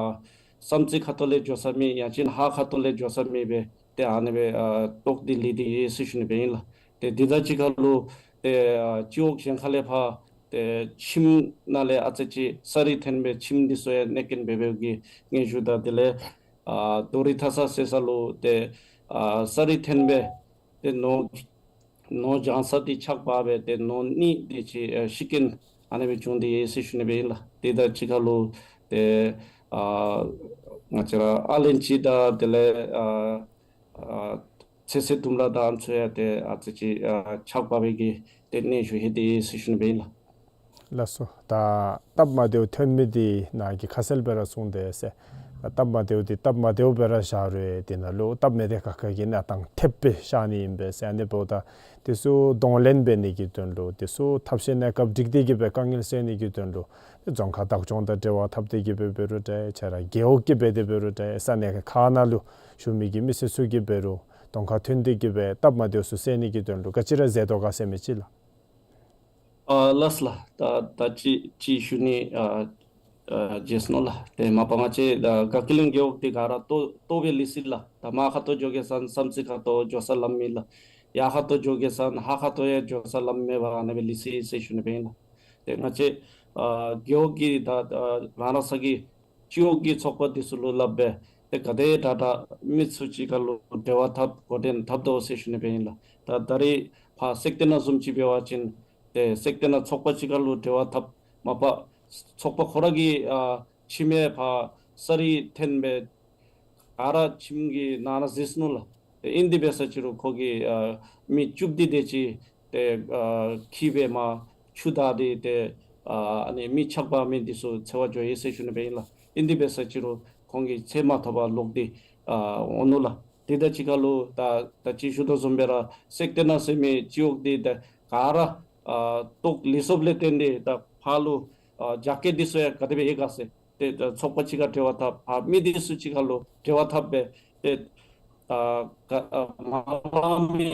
བསམ་རྩེ་ཁ་ཐུག་ལས་འགྱོ་ས་མེད། ཡང་ཅིན་ཧཱ་ཁ་ཐུག་ལས་འགྱོ་ས་མེད་པས། ཏེ་ཨ་ནི་སྦེ་ཨ་བཏོག་སྟེ་ལུས་ཏེ་ཡོད་ཟེར་ཞུ་ནི་སྦེ་ཨིན་ལགས། ཏེ་འདི་དང་གཅིག་ཁར་ལུ་ཏེ་ཨ་སྤྱི་འོག་གཞན་ཁ་ལས་ཕར་ཏེ་ཁྱིམ་ནང་ལས་ཨ་ཙི་ཅིག་ས་རུད་འཐོན་སྦེ་ཁྱིམ་འདི་ཚུ་ཡང་གནོད་རྐྱེན་འབད་འབདཝ་གི་སྙན་ཞུ་དང་དེ་ལས་ཨ་རྡོ་རི་མཐའ་ས་ཟེར་ས་ལུ་ཏེ་ཨ་ས་རུད་འཐོན་སྦེ་ཏེ་ནོར་ནོར་བྱང་ས་འདི་ཆག་འབག་སྦེ་ཏེ་ནོར་གཉིས་དེ་ཅིག་ཨ་ཤི་རྐྱེན་ཨ་ནི་སྦེ་བྱུང་སྟེ་ཡོད་ཟེར་ཞུ་ནི་སྦེ་ཨིན་ལགས། དེ་དང་གཅིག་ཁར་ལུ་ཏེ་ཨ་ང་བཅས་ར་ཨ་ལན་ཅི་དང་དེ་ལས་ཨ་ཨ་ཚོད་བསྲེ་ལྡུམ་ར་དང་ཨ་ནི་ཚུ་ཡང་ཏེ་ཨ་ཙི་ཅིག་ཨ་ཆག་འབག་པའི་གི་ཏེ་གནས་ཚུལ་ལྷོད་དེ་ཡོད་ཟེར་ཞུ་ནི་སྦེ་ཨིན་ལགས། ལགས་སོ། ད་སྟབས་མ་བདེཝ་ཐོན་མི་འདི་ནཱ་གིས་ཁ་གསལ་སྦེ་ར་གསུངས་ཏེ་ཟེར། ད་སྟབས་མ་བདེཝ་འདི་སྟབས་མ་བདེཝ་སྦེ་ར་བཞག་རུང་དེ་ནང་ལུ་སྟབས་མ་བདེ་ཁག་ཁ་གི་གནས་སྟངས་ཐེབས་སྦེ་བཞག་ནི་ཨིན་པས་ཟེར། ཨ་ནི་འབདཝ་ད་དེ་ཚུ་གདོང་ལེན་འབད་ནི་གི་དོན་ལུ་དེ་ཚུ་ཐབས་ཤེས་གནས་སྐབས་སྒྲིག་སྟེ་གིས་སྦེ་དཀའ་ངལ་སེལ་ནི་གི་དོན་ལུ་རྫོང་ཁག་བདག་སྐྱོང་དང་འབྲེལ་བ་འཐབ་སྟེ་གིས་སྦེ་འབད་རུང་འདྲ། ཁྱེད་ར་རྒེད་འོག་གིས་འབད་དེ་འབད་རུང་འདྲ། ས་གནས་ཁག་ནང་ལུ་བཞུགས་མི་གི་མི་སེར་ཚུ་གིས་འབད་རུང་གདོང་ཁར་ཐོན་ཏེ་གིས་སྦེ་སྟབས་མ་བདེཝ་ཚུ་སེལ་ནི་གི་དོན་ལུ་ག་ཅི་ར་མཛད་དོ་ག་ཟེར་མི་ཅིག་ལགས། ཨ་ལགས་ལགས། ད་ད་ཅི་ཅི་ཞུ་ནི་ཨ་ཨ་བརྗེད་སོ་ནུག་ལགས། ཏེ་མ་པ་ང་བཅས་ཨ་དགའ་སྐྱིད་གླིང་རྒེད་འོག་འདི་ག་ར་ལྟོ་ལྟོ་སྦེ་ལུས་ཅི་ལགས། ད་མར་ཁ་ཐུག་འགྱོ་གེ་ཟེར་ན་བསམ་རྩེ་ཁ་ཐུག་འགྱོ་ས་ལམ་མེད་ལགས། ཡར་ཁ་ཐུག་འགྱོ་གེ་ཟེར་ན་ཧཱ་ཁ་ཐུག་ཡང་འགྱོ་ས་ལམ་མེད་པར་ཨ་ནི་སྦེ་ལུས་ཅི་ཟེར་ཞུ་ནི་སྦེ་ཨིན་ལགས། ཏེ་ང་བཅས་ཨ་རྒེད་འོག་གི་ད་ཨ་རང་རང་ས་གི་སྤྱི་འོག་གི་ཚོགས་པ་འདི་ཚུ་ལུ་སླབ་སྦེ་ཏེ་ག་དེ་དྲག་དྲག་མི་ཚུ་གཅིག་ཁར་ལུ་འབྲེལ་བ་འཐབ་འགོ་འདྲེན་འཐབ་དོ་ཟེར་ཞུ་ནི་སྦེ་ཨིན་ལགས། ད་ད་རེས་ཕར་སེར་སྟེང་ནང་བཟུམ་ཅིག་འབད་བ་ཅིན་ཏེ་སེར་སྟེང་ནང་ཚོགས་པ་གཅིག་ཁར་ལུ་འབྲེལ་བ་འཐབ་མ་པ་ཚོགས་པ་ཁོ་ར་གི་ཨ་ཁྱིམ་ཡང་ཕར་ས་རུད་འཐོན་སྦེ་ག་ར་ཁྱིམ་གྱི་ནང་ན་འཛུལ་སོ་ནུག་ལགས། ཏེ་ཨིན་དེ་འབད་ས་ཅིག་རུང་ཁོ་གིས་ཨ་མི་བཅུ་བདུན་དེ་ཅིག་ཏེ་ཨ་འཁྱིད་སྦེ་མར་ཆུ་བདའ་སྟེ་ཏེ་ཨ་ཨ་ནི་མི་ཆག་འབག་མི་འདི་ཚུ་འཚོལ་བར་འགྱོ་ཡི་ཟེར་ཞུ་ནི་སྦེ་ཨིན་ལགས། ཨིན་དེ་འབད་ས་ཅིག་རུང་ ཁོང་གི་ཚེ་མ་ཐག་པར་ལོག་སྟེ་ཨ་འོང་ནུག་ལགས། དེ་དང་གཅིག་ཁར་ལུ་ད་ད་ཅི་ཞུ་དོ་བཟུམ་སྦེ་ར་སེག་སྟེང་ན་ཟེར་མི་སྤྱི་འོག་འདི་ད་ག་ར་ཨ་ལྟོ་ལི་སོབ་ལས་བརྟེན་ཏེ་ད་ཕར་ལུ་ཨ་རྒྱ་སྐྱེད་འདི་ཚུ་ཡང་ག་དེ་སྦེ་ཡོད་ག་ཟེར། ཏེ་ད་ཚོགས་པ་གཅིག་ཁར་འབྲེལ་བ་འཐབ། ཕར་མི་འདི་ཚུ་གཅིག་ཁར་ལུ་འབྲེལ་བ་འཐབ་སྦེ་ཏེ་ཨ་ག་ཨ་མ་ལང་མི་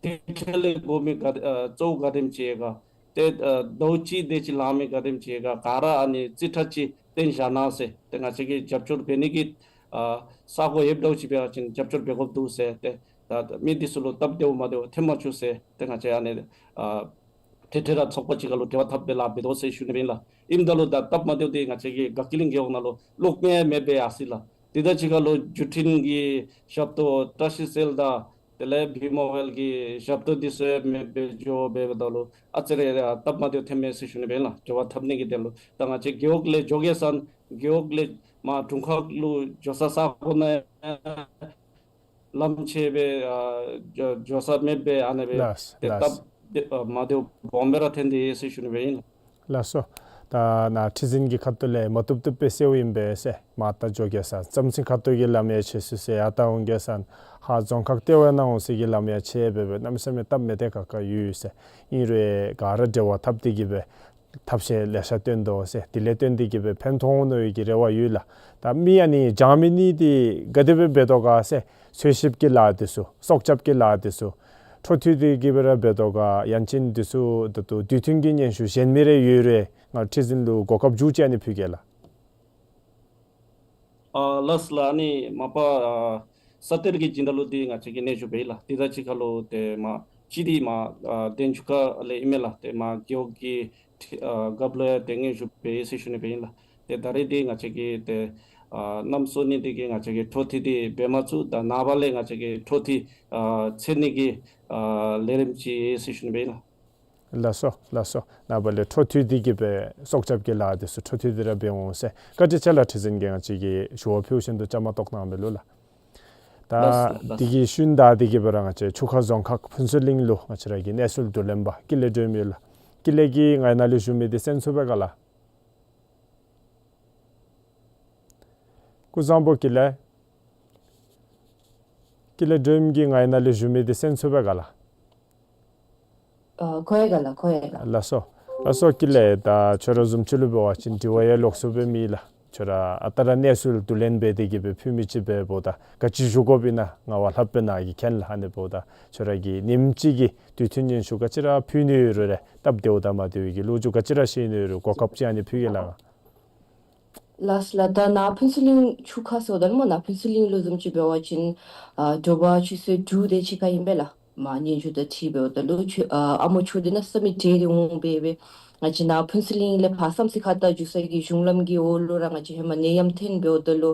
དེ་འཕྲལ་ལས་དགོ་མི་ག་ཨ་གཙོ་བོ་ག་དེམ་ཅིག་ཡོད་ག། ཏེ་ཨ་ཟླཝ་གཅིག་དེ་ཅིག་ལང་མི་ག་དེམ་ཅིག་ཡོད་ག། ག་ར་ཨ་ནི་རྩིས་ཁྲ་ཅིག་སྟོན་བཞག་གནང་ཟེར། ཏེ་ང་བཅས་ཀྱིས་རྒྱབ་སྐྱོར་འབད་ནི་གི་ཨ་ས་གོ་ཡོདཔ་འདྲཝ་ཅིག་འབད་བ་ཅིན་རྒྱབ་སྐྱོར་འབད་དགོཔ་འདུག་ཟེར། ཏེ་ད་མི་འདི་ཚུ་ལུ་སྟབས་བདེཝ་མ་བདེཝ་ཐོན་མ་བཅུག་ཟེར། ཏེ་ང་བཅས་ཨ་ནི་ཨ་ཏེ་ཏེ་ར་ཚོགས་པ་གཅིག་ཁར་ལུ་འབྲེལ་བ་འཐབ་སྦེ་ལཱ་འབད་དོ་ཟེར་ཞུ་ནི་ཨིན་ལགས། ཨིནམ་ད་ལུ་ད་སྟབས་མ་བདེཝ་འདི་ང་བཅས་ཀྱི་དགའ་སྐྱིད་གླིང་རྒེད་འོག་ནང་ལུ་གློག་མེ་མེདཔ་སྦེ་ཡར་སོ་ཡི་ལགས། དེ་དང་གཅིག་ཁར་ལུ་བརྒྱུད་འཕྲིན་གྱི་ཞབས་ཏོག་བཀྲ་ཤིས་གསལ་དང་དེ་ལས་བི་མོ་བཱའིལ་གྱི་ཞབས་ཏོག་འདི་ཚུ་ཡང་མེདཔ་སྦེ་འགྱོ་འབདཝ་ད་ལུ་ཨ་ཙི་རེ་ཡང་སྟབས་མ་བདེཝ་ཐོནམ་མས་ཟེར་ཞུ་ནི་ཨིན་ལགས། འབྲེལ་བ་འཐབ་ནི་གི་དོན་ལུ་ད་ང་བཅས་རྒེད་འོག་ལས་འགྱོ་གེ་ཟེར་ན་རྒེད་འོག་ལས་མར་དྲུང་ཁག་ལུ་འགྱོ་ས་ས་གོ་ནང་ཡང་ལམ་ཆད་སྦེ་ཨ་འགྱོ་འགྱོ་ས་མེདཔ་སྦེ་ཨ་ནེ་སྦེ་ལགས་ཏེ་ལགས། སྟབས་བདེ་ཨ་མ་བདེཝ་སྦོམ་སྦེ་ར་ཐོན་ཏེ་ཡོད་ཟེར་ཞུ་ནི་སྦེ་ཨིན་ལགས། ལགས་སོ། ད་ནཱ་ཁྲི་འཛིན་གྱི་ཁ་ཐུག་ལས་མ་བཏུབ་བཏུབ་སྦེ་སེལཝ་ཨིན་པས་ཟེར། མར་ད་འགྱོ་གེ་ཟེར་ན་རྩམ་ཟན་ཁ་ཐུག་གི་ལམ་ཡང་ཆད་སོ་ཟེར། ཡར་ད་འོང་གེ་ཟེར་ན་ཧཱ་རྫོང་ཁག་ལྟེ་བ་ནང་འོང་ས་གི་ལམ་ཡང་ཆད་སྦེ་སྦེ་གནམ་མེད་ས་མེད་སྟབས་མི་བདེ་ཁག་ཁ་ཡོད་ཟེར། ཨིན་རུང་ག་ར་འབྲེལ་བ་འཐབ་སྟེ་གི་སྦེ་ཐབས་ཤེས་ལེ་ཤ་བཏོན་དོ་ཟེར། དེ་ལས་བརྟེན་ཏེ་གི་སྦེ་ཕན་ཐོགས་འོང་ནི་གི་རེ་བ་ཡོད་ལགས། ད་མི་ཨ་ནི་བྱང་མི་གཉིས་འདི་ག་དེ་སྦེ་འབད་དོ་ག་ཟེར། འཚོལ་ཞིབ་ཀྱི་ལཱ་འདི་ཚུ་སྲོག་སྐྱབས་ཀྱི་ལཱ་འདི་ཚུ་འཕྲོ་མཐུད་དེ་གི་སྦེ་ར་འབད་དོ་ག། ཡང་ཅིན་འདི་ཚུ་ད་ལྟོ་དུས་མཐུན་གྱི་སྙན་ཞུ་གཞན་མི་རེ་ཡོད་རུང་ང་ཁྲི་འཛིན་ལུ་གོ་སྐབས་མཇུག་ཅིག་ཨ་ནི་ཕུལ་གེ་ལགས། ཨ་ལགས་ལགས། ཨ་ནི་མ་པ་ཨ་ས་གཏེར་གྱི་སྦྱིན་བདག་ལུ་འདི་ང་བཅས་ཀྱིས་སྙན་ཞུ་འབད་ཡི་ལགས། དེ་དང་གཅིག་ཁར་ལུ་ཏེ་མར་གཅིག་འདི་མར་ཨ་དན་ཆུ་ཁ་ལས་ཨིན་མས་ལགས། ཏེ་མར་རྒེད་འོག་གི་ཁྲི་ཨ་རྒཔོ་ལུ་ཡང་ཏེ་སྙན་ཞུ་འབད་ཡི་ཟེར་ཞུ་ནི་སྦེ་ཨིན་ལགས། ཏེ་ད་རེས་འདི་ང་བཅས་ཀྱིས་ཏེ་ཨ་གནམ་སྲོ་ནི་འདི་གིས་ང་བཅས་ཀྱིས་འཕྲོ་མཐུད་འདི་འབད་མ་ཚུགས། ད་ནངས་པ་ལས་ང་བཅས་ཀྱིས་འཕྲོ་མཐུད་ཨ་འཚོལ་ནི་གི་ཨ་ལས་རིམ་ཅིག་ཡོད་ཟེར་ཞུ་ནི་སྦེ་ཨིན་ལགས། ལགས་སོ་ལགས་སོ། ནངས་པ་ལས་འཕྲོ་མཐུད་དེ་གི་སྦེ་སྲོག་སྐྱབས་ཀྱི་ལཱ་འདི་ཚུ་འཕྲོ་མཐུད་དེ་ར་འབད་འོང་ཟེར། བཀའ་དྲིན་ཆེ་ལགས། ཁྲི་འཛིན་གྱིས་ང་བཅས་ཀྱི་ཞུ་བ་ཕུལ་བཞིན་དུ་བཅའ་མར་གཏོགས་གནང་མི་ལུ་ལགས། ད་ལགས་སོ་ལགས་སོ། དེ་གི་ཤུལ་ད་དེ་གི་སྦེ་ར་ང་བཅས་ཆུ་ཁ་རྫོང་ཁག་ཕུན་ཚོགས་གླིང་ལུ་ང་བཅས་ར་གི་གནས་ཚུལ་བསྡུ་ལེན་པ་ཀུན་ལེགས་སྒྲོལམ་ཡོད་ལགས། ཀུན་ལེགས་ཀྱིས་ང་ནཱ་ལུ་བཞུགས་མི་འདི་གསན་ཚུགས་པས་ག་ལགས། སྐུ་གཟུགས་བཟང་པོ་ཀུན་ལེགས། ཀུན་ལེགས་སྒྲོལམ་གྱིས་ང་ནཱ་ལུ་བཞུགས་མི་འདི་གསན་ཚུགས་པས་ག་ལགས། ཨ་གོ་ཡི་ག་ལགས། གོ་ཡི་ག་ལགས། ལགས་སོ། ལགས་སོ་ཀུན་ལེགས། ད་ཁྱོད་ར་བཟུམ་ཅིག་ལུ་འབད་བ་ཅིན་དྲི་བ་ཡང་ལོགས་སུ་སྦེ་མེད་ལགས། ཁྱོད་ར་ཨ་རྟག་ར་གནས་ཚུལ་བསྡུ་ལེན་འབད་དེ་གི་སྦེ་ཕུལ་མི་ཅིག་འབདཝ་ད་ག་ཅི་ཞུ་དགོཔ་ཨིན་ན་ང་བ་ལྷགཔ་སྦེ་ནཱ་གིས་མཁྱེན་ལགས། ཨ་ནི་འབདཝ་ད་ཁྱོད་ར་གིས་ཉིནམ་གཅིག་གི་དུས་མཐུན་སྙན་ཞུ་ག་ཅི་ར་ཕུལ་ནི་ཡོད་རུང་ར་སྟབས་བདེཝ་དང་མ་བདེཝ་གི་ལོ་རྒྱུས་ག་ཅི་ར་བཤད་ནི་ཡོད་རུང་གོ་སྐབས་ཅིག་ཨ་ནི་ཕུལ་གེ་ལགས། ལགས་ལགས། ད་ནཱ་ཕུན་ཚོགས་གླིང་ཆུ་ཁ་ཟེརཝ་ད་ལུ་སྨོ། ནཱ་ཕུན་ཚོགས་གླིང་ལུ་བཟུམ་ཅིག་འབད་བ་ཅིན་ཨ་དྲོ་པ་ཆུ་ཚོད་དྲུག་དེ་ཅིག་ཁར་ཨིན་པས་ལགས། མར་སྙན་ཞུ་དང་འཁྲིལ་འབདཝ་ད་ལུ་ཆུ་ཨ་ཨ་མོ་ཆུ་འདི་གནམ་མེད་ས་མེད་དྲག་སྟེ་འོང་སྦེ་སྦེ་ང་བཅས་ནཱ་ཕུན་ཚོགས་གླིང་ལས་ཕར་བསམ་རྩེ་ཁ་ད་འགྱོ་ས་གི་གཞུང་ལམ་གྱི་འོག་ལུ་ར་ང་བཅས་ཧེ་མ་ནད་ཡམས་ཐོན་འབདཝ་ད་ལུ་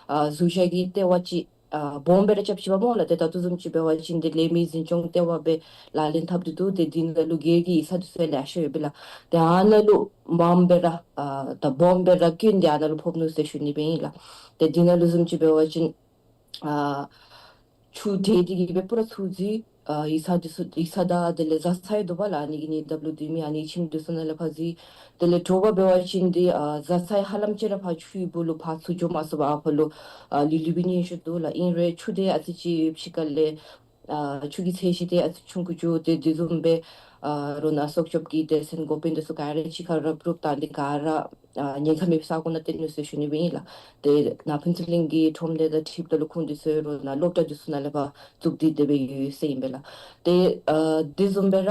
ཨ་ཟུར་བཞག་གི་ལྟེ་བ་ཅིག་ཨ་སྦོམ་སྦེ་ར་རྐྱབ་ཅི་པས་སྨོ་ལགས། ཏེ་ད་ལྟོ་བཟུམ་ཅིག་འབད་བ་ཅིན་འདི་ལས་མི་འཛིན་སྐྱོང་ལྟེ་བ་སྦེ་ལག་ལེན་འཐབ་སྟེ་འདུག། ཏེ་འདི་ནང་ལུ་སྒེར་གྱི་ཡིག་ཚང་འདི་ཚུ་ཡང་ལེ་ཤ་ཡོད་པས་ལགས། ཏེ་ཨ་ནཱ་ལུ་མངམ་སྦེ་ར་ཨ་ད་སྦོམ་སྦེ་ར་སྐྱོན་འདི་ཨ་ནཱ་ལུ་ཕོག་ནུག་ཟེར་ཞུ་ནི་སྦེ་ཨིན་ལགས། ཏེ་འདི་ནང་ལུ་བཟུམ་ཅིག་འབད་བ་ཅིན་ཨ་ཆུ་དྲག་སྟེ་གི་སྦེ་པུ་ར་ཚུར་འཛུལ། ཨ་ཡིག་ཚང་འདི་ཚུ་ཡིག་ཚང་དང་དེ་ལས་བཟའ་ཚང་ཡང་འདུག་པས་ལགས། ཨ་ནི་གི་ནི་ད་ལུ་འདི་མི་ཨ་ནི་ཁྱིམ་འདི་ཚུ་ནང་ལས་ཕར་འཛུལ། དེ་ལས་དྲོ་པ་འབད་བ་ཅིན་འདི་ཨ་བཟའ་ཚང་ཡང་ཧ་ལམ་ཅིག་ར་ཕར་ཆུའི་སྦུག་ལུ་ཕར་ཚུར་འགྱོ་མ་ཚུགས་པར་ཨ་ཕར་ལུ་ཨ་ལུས་ལུས་པའི་སྙན་ཞུ་འདུག་ལགས། ཨིན་རུང་ཆུ་དེ་ཨ་ཙི་ཅིག་ཕྱི་ཁ་ལས་ཨ་ཆུ་གི་ཚད་གཞི་དེ་ཨ་ཙི་ཆུང་ཀུ་འགྱོ། ཏེ་དེ་བཟུམ་སྦེ་ཨ་རོགས་ནཱ་སྲོག་སྐྱོབ་ཀྱི་སྡེ་ཚན་འགོ་དཔོན་འདི་ཚུ་ག་ར་གཅིག་ཁར་རུབ་རུབ་བཏང་སྟེ་ག་ར་ཨ་ཉེན་ཁ་མེད་པའི་ས་གོ་ནང་བཏོན་ནུག་ཟེར་ཞུ་ནི་སྦེ་ཨིན་ལགས། ཏེ་ནཱ་ཕུན་ཚོགས་གླིང་གི་ཁྲོམ་སྡེ་དང་འཁྲིལཝ་ད་ལུ་ཁུངས་འདི་ཚུ་རོགས་ནཱ་སློབ་གྲྭ་འདི་ཚུ་ནང་ལས་ཕར་བཙུགས་ཏེ་དེ་སྦེ་ཡོད་ཟེར་ཨིན་པས་ལགས། ཏེ་ཨ་དེ་བཟུམ་སྦེ་ར་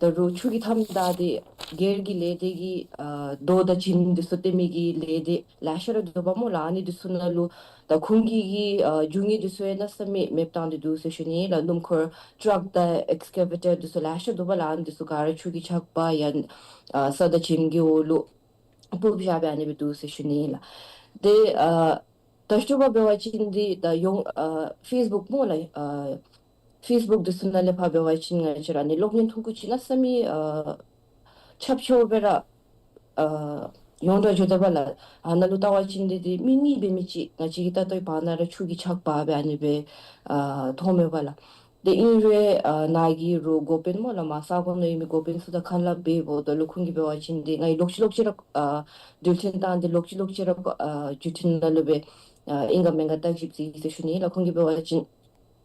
ད་རུང་ཆུ་གི་མཐའམ་བདའ་སྟེ་སྒེར་གྱི་ལས་སྡེ་གི་ཨ་རྡོ་དང་བྱེམ་འདི་ཚུ་སྟོན་མི་གི་ལས་སྡེ་ལེ་ཤ་ར་འདུག་པས་སྨོ་ལགས། ཨ་ནི་འདི་ཚུ་ནང་ལུ་ད་ཁུངས་ཀྱི་གི་ཨ་རྒྱུ་དངོས་འདི་ཚུ་ཡང་གནམ་མེད་ས་མེད་མེདཔ་བཏང་སྟེ་འདུག་ཟེར་ཞུ་ནི་ལགས། སྣུམ་འཁོར་ཊཱག་དང་ཨེགསི་ཀེ་ཝེ་ཊར་འདི་ཚུ་ལེ་ཤ་འདུག་པས་ལགས། ཨ་ནི་འདི་ཚུ་ག་ར་ཆུ་གི་ཆག་པ་ཡང་ཨ་ས་དང་བྱེམ་གྱི་འོག་ལུ་སྤུབས་བཞག་སྦེ་ཨ་ནི་སྦེ་འདུག་ཟེར་ཞུ་ནི་ལགས། ཏེ་ཨ་ད་ལྟོ་འབད་བ་ཅིན་འདི་ད་ཡོངས་ཨ་ཕེསི་བུཀ་སྨོ་ལགས། ཨ་ཕེསི་བུཀ་འདི་ཚུ་ནང་ལས་ཕར་འབད་བ་ཅིན་ང་བཅས་ར་ཨ་ནི་གློག་བརྙན་ཐུང་ཀུ་ཅིག་གནམ་མེད་ས་མེད་ཨ་ཁྱབ་ཆེཝ་སྦེ་ར་ཨ་ཡོངས་གྲགས་འགྱོ་དོ་པས་ལགས། ཨ་ནཱ་ལུ་བལྟ་བ་ཅིན་འདི་འདི་མི་གཉིས་འབད་མི་ཅིག་ང་བཅས་ཀྱི་ལྟ་ལྟའི་བར་ན་ར་ཆུ་གིས་ཆག་འབག་སྦེ་ཨ་ནི་སྦེ་ཨ་མཐོངམ་མས་པ་ལགས། ཏེ་ཨིན་རུང་ཨ་ནཱ་གི་རོགས་འགོ་དཔོན་སྨོ་ལགས་མར་ས་གོ་ནང་ཡོད་མི་འགོ་དཔོན་ཚུ་དང་ཁ་སླབ་འབདཝ་ད་ལུ་ཁོང་གིས་འབད་བ་ཅིན་ཏེ་ང་གིས་ལོག་ཅི་ལོག་ཅི་ར་ཨ་འགྲུལ་འཕྲིན་བཏང་སྟེ་ལོག་ཅི་ལོག་ཅི་ར་ཨ་བརྒྱུད་འཕྲིན་ནང་ལུ་སྦེ་ཨ་ཨིན་ག་མེན་ག་བརྟག་ཞིབ་ཅིག་ཟེར་ཞུ་ནི་ལགས། ཁོང་གིས་འབད་བ་ཅིན་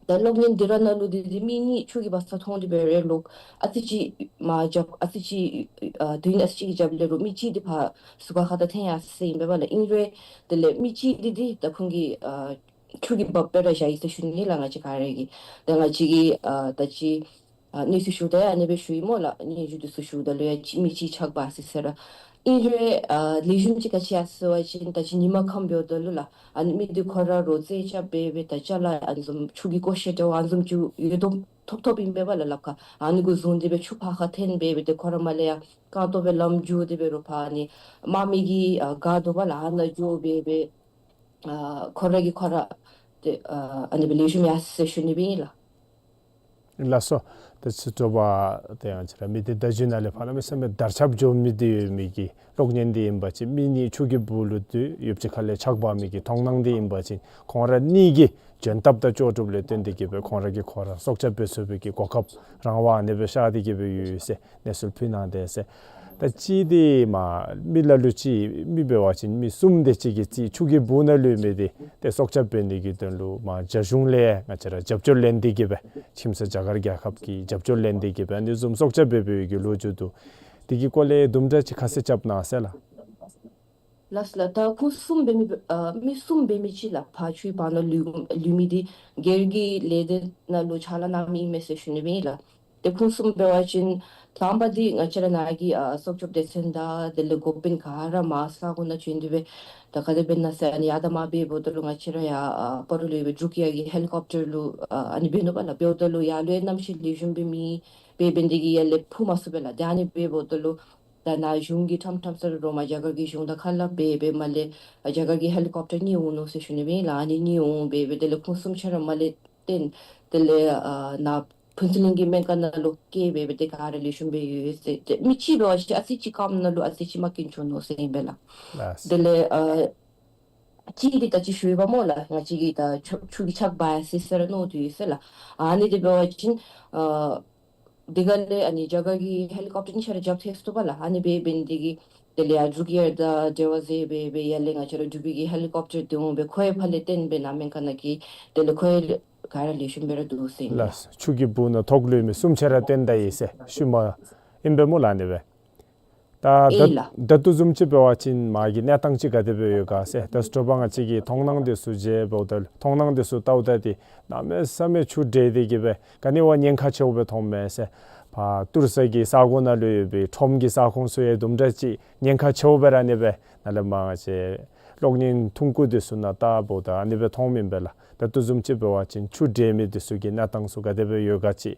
ད་གློག་བརྙན་འདི་ར་ནང་ལུ་འདི་འདི་མི་གཉིས་ཆུ་གིས་འབག་ས་མཐོང་སྟེ་འབད་རུང་ལོག་ཨ་ཙི་ཅིག་མར་རྒྱབ་ཨ་ཙི་ཅིག་ཨ་དུས་ཨ་ཙི་ཅིག་གི་རྒྱབ་ལས་རོགས་མི་གཅིག་འདི་ཕར་ཟུར་ཁ་ཁ་ད་འཐོན་ཡར་སོ་ཡི་ཨིན་པས་ལགས། ཨིན་རུང་དེ་ལས་མི་གཅིག་འདི་འདི་ད་ཁོང་གིས་ཨ་ཆུ་གིས་འབག་སྦེ་ར་བཞག་ཡི་ཟེར་ཞུ་ནི་ལགས། ང་བཅས་ག་ར་གིས་ད་ང་བཅས་ཀྱིས་ཨ་ད་ཅི་ཨ་གནས་ཚུལ་ཞུཝ་ད་ཡང་ཨ་ནི་སྦེ་ཞུ་ཡི་སྨོ་ལགས། སྙན་ཞུ་འདི་ཚུ་ཞུཝ་ད་ལུ་ཡང་གཅིག་མི་གཅིག་ཆག་འབག་ཡར་སོ་ཡི་ཟེར་ར། ཨིན་རུང་ཨ་ལེགས་ཤོམ་ཅིག་ག་ཅི་ཡར་སོ་ཡི་ཟེར་བ་ཅིན་ད་ཅི་ཉིན་མ་ཁམས་འབདཝ་ད་ལུ་ལགས་ཨ་ནི་མི་འདི་ཁོ་ར་རོགས་རྩལ་རྐྱབ་སྦེ་སྦེ་ད་ཅ་ལ་ཨ་ནི་བཟུམ་ཆུ་གི་ཀོ་ཤེལ་འདྲ་བ་ཨ་ནི་བཟུམ་ཅིག་ཡོད་དོ་ཐོབ་ཐོབ་ཨིན་པས་ལགས་ལགཔ་ཁར། ཨ་ནི་གུ་བཟུང་སྟེ་སྦེ་ཆུ་ཕར་ཁ་འཐོན་སྦེ་སྦེ་ཏེ་ཁོ་ར་མར་ལས་ཡར་རྐང་སྟོང་སྦེ་ལམ་འགྱོ་སྟེ་འབད་རུང་ཕར་ཨ་ནི་དམག་མི་གི་ཨ་སྒར་འདུག་པ་ལགས། ཨ་ནཱ་འགྱོ་སྦེ་སྦེ་ཨ་ཁོ་ར་གིས་ཁོ་ར་ཏེ་ཨ་ཨ་ནི་སྦེ་ལེགས་ཤོམ་ཡར་སོ་ཡི་ཟེར་ཞུ་ནི་སྦེ་ཨིན་ལགས། ལགས་སོ། ད་ཅི་དྲོ་པ་ཏེ་ང་བཅས་ར་མི་སྡེ་བརྡ་བརྒྱུད་ནང་ལས་ཕར་གནམ་མེད་ས་མེད་དར་ཁྱབ་འགྱོ་མི་འདི་ཡོད་མི་གི་གློག་བརྙན་འདི་ཨིན་པ་ཅིན་མི་གཉིས་ཆུ་གི་སྦུག་ལུ་སྡོད་ཡུདཔ་ཅིག་ཁ་ལས་ཆག་འབག་མི་གི་མཐོང་སྣང་འདི་ཨིན་པ་ཅིན་ཁོང་ར་གཉིས་ཀྱི་འཇོན་ཐངས་དང་ལྕོགས་གྲུབ་ལས་བརྟེན་ཏེ་གིས་སྦེ་ཁོང་ར་གིས་ཁོ་ར་སྲོག་སྐྱབས་འབད་ཚུགས་པའི་གི་གོ་སྐབས་རང་དབང་ཨ་ནི་སྦེ་ཤར་ཏེ་གིས་སྦེ་ཡོད་ཟེར་གནས་ཚུལ་ཕུལ་གནང་དེས་ཟེར། ད་ཅི་འདི་མར་མི་ལ་ལུ་ཅིག་མི་འབད་བ་ཅིན་མི་གསུམ་དེ་ཅིག་གིས་ཅིག་ཆུ་གི་སྦུག་ནང་ལུ་མི་འདི་ཏེ་སྲོག་སྐྱབས་འབད་ནི་གི་དོན་ལུ་མར་རྒྱ་གཞུང་ལས་ང་བཅས་ར་རྒྱབ་སྐྱོར་ལེན་ཏེ་གིས་སྦེ་ཁྱིམ་ས་རྒྱ་གར་རྒྱལ་ཁབ་ཀྱིས་རྒྱབ་སྐྱོར་ལེན་ཏེ་གིས་སྦེ་ཨ་ནི་བཟུམ་སྲོག་སྐྱབས་འབད་འབདཝ་གི་ལོ་རྒྱུས་འདུག། དེ་གི་སྐོར་ལས་དུམ་གྲ་ཅིག་ཁ་གསལ་རྐྱབ་གནང་ཟེར་ལགས། ལགས་སོ་ལགས། ད་ཁོང་གསུམ་འབད་མི་ཨ་མི་གསུམ་འབད་མི་ཅིག་ལགས་ཕར་ཆུའི་བར་ན་ལུས་ལུས་མི་འདི་སྒེར་གྱི་ལས་སྡེ་ནང་ལུ་ཕྱག་ལཱ་གནང་མི་ཨིན་མས་ཟེར་ཞུ་ནི་སྦེ་ཨིན་ལགས། ཏེ་ཁོང་གསུམ་འབད་བ་ཅིན་དང་པ་འདི་ང་བཅས་ར་ནཱ་གི་ཨ་སྲོག་སྐྱོབ་སྡེ་ཚན་དང་དེ་ལས་འགོ་དཔོན་ག་ར་མར་ས་གོ་ནང་བྱོན་ཏེ་སྦེ་ད་ག་དེ་སྦེ་ཨིན་ན་ཟེར་ཨ་ནི་ཡར་དང་མར་འབདཝ་ད་ལུ་ང་བཅས་ར་ཡར་ཨ་སྤ་རོ་ལུ་ཡོད་པའི་འབྲུག་གཡག་གི་ཧེ་ལི་ཀོབ་ཊར་ལུ་ཨ་ཨ་ནི་འབད་ནུག་པ་ལགས། འབདཝ་ད་ལུ་ཡར་ལུ་ཡང་གནམ་གཤིས་ལེགས་ཤོམ་སྦེ་མེད་པའི་འབད་ནི་འདི་གིས་ཡར་ལས་འཕུར་མ་ཚུགས་པས་ལགས། ཏེ་ཨ་ནི་འབདཝ་ད་ལུ་ད་ནཱ་གཞུང་གི་ཁྲམ་ཁྲམ་ས་ར་རོགས་མར་རྒྱ་གར་གྱི་གཞུང་དང་ཁ་སླབ་སྦེ་སྦེ་མར་ལས་ཨ་རྒྱ་གར་གྱི་ཧེ་ལི་ཀོབ་ཊར་གཉིས་འོང་ནུག་ཟེར་ཞུ་ནི་སྦེ་ཨིན་ལགས། ཨ་ནི་གཉིས་འོང་སྦེ་སྦེ་དེ་ལས་ཁོང་གསུམ་ཆ་ར་མར་ལས་བཏོན་དེ་ལས་ཨ་ནཱ་ཕུན་ཚོགས་གླིང་གི་སྨན་ཁང་ནང་ལུ་བསྐྱལ་སྦེ་སྦེ་ཏེ་ག་ར་ལེགས་ཤོམ་སྦེ་ཡོད་ཟེར། ཏེ་མི་གཅིག་འབད་བ་ཅིན་ཨ་ཙི་ཅིག་རྐངམ་ནང་ལུ་ཨ་ཙི་ཅིག་རྨ་སྐྱོན་བྱུང་ནུག་ཟེར་ཨིན་པས་ལགས། ལགས། དེ་ལས་ཨ་གཅིག་འདི་ད་ཅི་ཞུ་ཡི་པ་སྨོ་ལགས། ང་བཅས་ཀྱིས་ད་ཆུ་ཆུ་གིས་ཆག་འབག་ཡར་སོ་ཡི་ཟེར་ར་མནོ་སྟེ་ཡོད་ཟེར་ལགས། ཨ་ནི་འདི་འབད་བ་ཅིན་ཨ་དེ་ག་ལས་ཨ་ནི་རྒྱ་གར་གྱི་ཧེ་ལི་ཀོབ་ཊར་གཉིས་ཆ་ར་རྒྱབ་ཐལ་སོང་པ་ལགས། ཨ་ནི་སྦེ་འབད་ནི་འདི་གིས་དེ་ལས་ཡར་འབྲུག་གཡག་དང་འབྲེལ་བ་མཛད་སྦེ་སྦེ་ཡར་ལས་ང་བཅས་ར་འབྲུག་པའི་གི་ཧེ་ལི་ཀོབ་ཊར་འདི་འོང་སྦེ་ཁོ་ཡང་ཕར་ལས་བཏོན་སྦེ་ནཱ་སྨན་ཁང་ནང་གི་དེ་ལས་ཁོ་ཡང་ག་ར་ལེགས་ཤོམ་སྦེ་ར་འདུག་ཟེར་ཨིན་ལགས། ལགས། ཆུ་གི་སྦུག་ནང་ཐོག་ལུས་མི་གསུམ་ཆ་ར་བཏོན་ད་ཡི་ཟེར་ཤུལ་མ་ཨིན་པས་སྨོ་ལགས། ཨ་ནི་སྦེ་ད་ཨེ་ད་ལགས། ད་ལྟོ་བཟུམ་ཅིག་འབད་བ་ཅིན་མར་གྱི་གནས་སྟངས་ཅིག་ག་དེ་སྦེ་ཡོད་ག་ཟེར་ད་དྲོ་པ་ང་བཅས་ཀྱིས་མཐོང་སྣང་འདི་ཚུ་མཇལཝ་ད་མཐོང་སྣང་འདི་ཚུ་བལྟཝ་ད་འདི་གནམ་མེད་ས་མེད་ཆུ་འདྲེས་ཏེ་གིས་སྦེ་ག་ནི་བ་ཉེན་ཁ་ཆེཝ་སྦེ་མཐོངམ་མས་ཟེར། ཕར་ཏུར་ས་གི་ས་གོ་ནང་ལུ་ཡོད་པའི་ཁྲོམ་གྱི་ས་ཁོངས་ཚུ་ཡང་དུམ་གྲ་ཅིག་ཉེན་ཁ་ཆེཝ་སྦེ་ར་ཨ་ནི་སྦེ་ནཱ་ལས་མར་ང་བཅས་གློག་བརྙན་ཐུང་ཀུ་འདི་ཚུ་ནང་བལྟཝ་ད་ཨ་ནི་སྦེ་མཐོངམ་ཨིན་པས་ལགས། ད་ལྟོ་བཟུམ་ཅིག་འབད་བ་ཅིན་ཆུ་འདྲེས་མི་འདི་ཚུ་གི་གནས་སྟངས་ཚུ་ག་དེ་སྦེ་ཡོད་ག་ཅིག།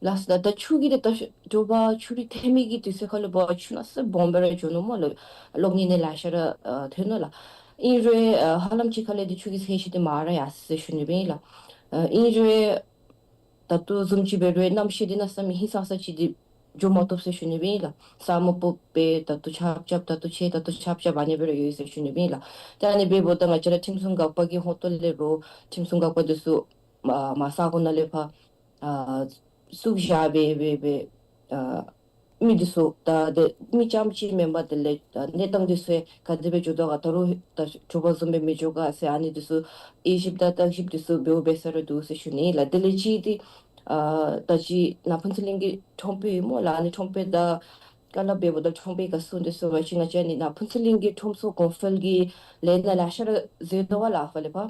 ལགས་སོ། ད་ཆུ་གི་དེ་ད་དྲོ་པ་ཆུ་རུད་ཐོན་མི་གི་དུས་ཚོད་ཁར་ལུ་འབད་བ་ཆུ་གནམ་མེད་ས་མེད་སྦོམ་སྦེ་ར་འགྱོ་ནུག་སྨོ་ལགས། གློག་བརྙན་ནང་ལེ་ཤ་ར་ཨ་ཐོན་ནུག་ལགས། ཨིན་རུང་ཨ་ཧ་ལམ་ཅིག་ཁ་ལས་འདི་ཆུ་གི་ཚད་གཞི་འདི་མར་ར་ཡར་སོ་ཡི་ཟེར་ཞུ་ནི་སྦེ་ཨིན་ལགས། ཨ་ཨིན་རུང་ད་ལྟོ་བཟུམ་ཅིག་འབད་རུང་གནམ་གཤིས་འདི་གནམ་མེད་ས་མེད་ཧིང་སངས་ས་ཅིག་འདི་འགྱོ་མ་བཏུབ་ཟེར་ཞུ་ནི་སྦེ་ཨིན་ལགས། ས་སྨུག་ཕོག་སྦེ་ད་ལྟོ་ཆརཔ་རྐྱབ་ད་ལྟོ་ཆད་ད་ལྟོ་ཆརཔ་རྐྱབ་ཨ་ནི་སྦེ་ར་ཡོད་ཟེར་ཞུ་ནི་སྦེ་ཨིན་ལགས། ཏེ་ཨ་ནི་འབདཝ་ད་ང་བཅས་ར་ཁྲིམས་སྲུང་འགག་པ་གི་ཧོངས་ཏོ་ལས་རོགས་ཁྲིམས་སྲུང་འགག་པ་འདི་ཚུ་མར་མར་ས་གོ་ནང་ལས་ཕར་ཨ་བཙུགས་བཞག་སྦེ་སྦེ་སྦེ་ཨ་མི་འདི་ཚུ་ད་དེ་མི་རྐྱངམ་ཅིག་མེན་པར་དེ་ལས་ཨ་གནས་སྟངས་འདི་ཚུ་ཡང་ག་དེ་སྦེ་འགྱོ་དོ་ག་ད་རུང་ད་དྲོ་པ་བཟུམ་སྦེ་མི་འགྱོ་ག་ཟེར་ཨ་ནི་འདི་ཚུ་དབྱེ་ཞིབ་དང་བརྟག་ཞིབ་འདི་ཚུ་འབདཝ་འབད་ས་ར་འདུག་ཟེར་ཞུ་ནི་ལགས། དེ་ལས་ཅིག་འདི་ཨ་ད་ཅི་ནཱ་ཕུན་ཚོགས་གླིང་གི་ཁྲོམ་དཔོན་ཨིན་སྨོ་ལགས། ཨ་ནི་ཁྲོམ་དཔོན་དང་བཀའ་སློབ་འབདཝ་ད་ཁྲོམ་དཔོན་ག་གསུངས་དོ་ཟེར་བ་ཅིན་ང་བཅས་ཨ་ནི་ནཱ་ཕུན་ཚོགས་གླིང་གི་ཁྲོམ་ཚུ་གོང་འཕེལ་གྱི་ལས་སྣ་ལེ་ཤ་ར་མཛད་དོ་བ་ལགས་ཧྥ་ལས་ཕར།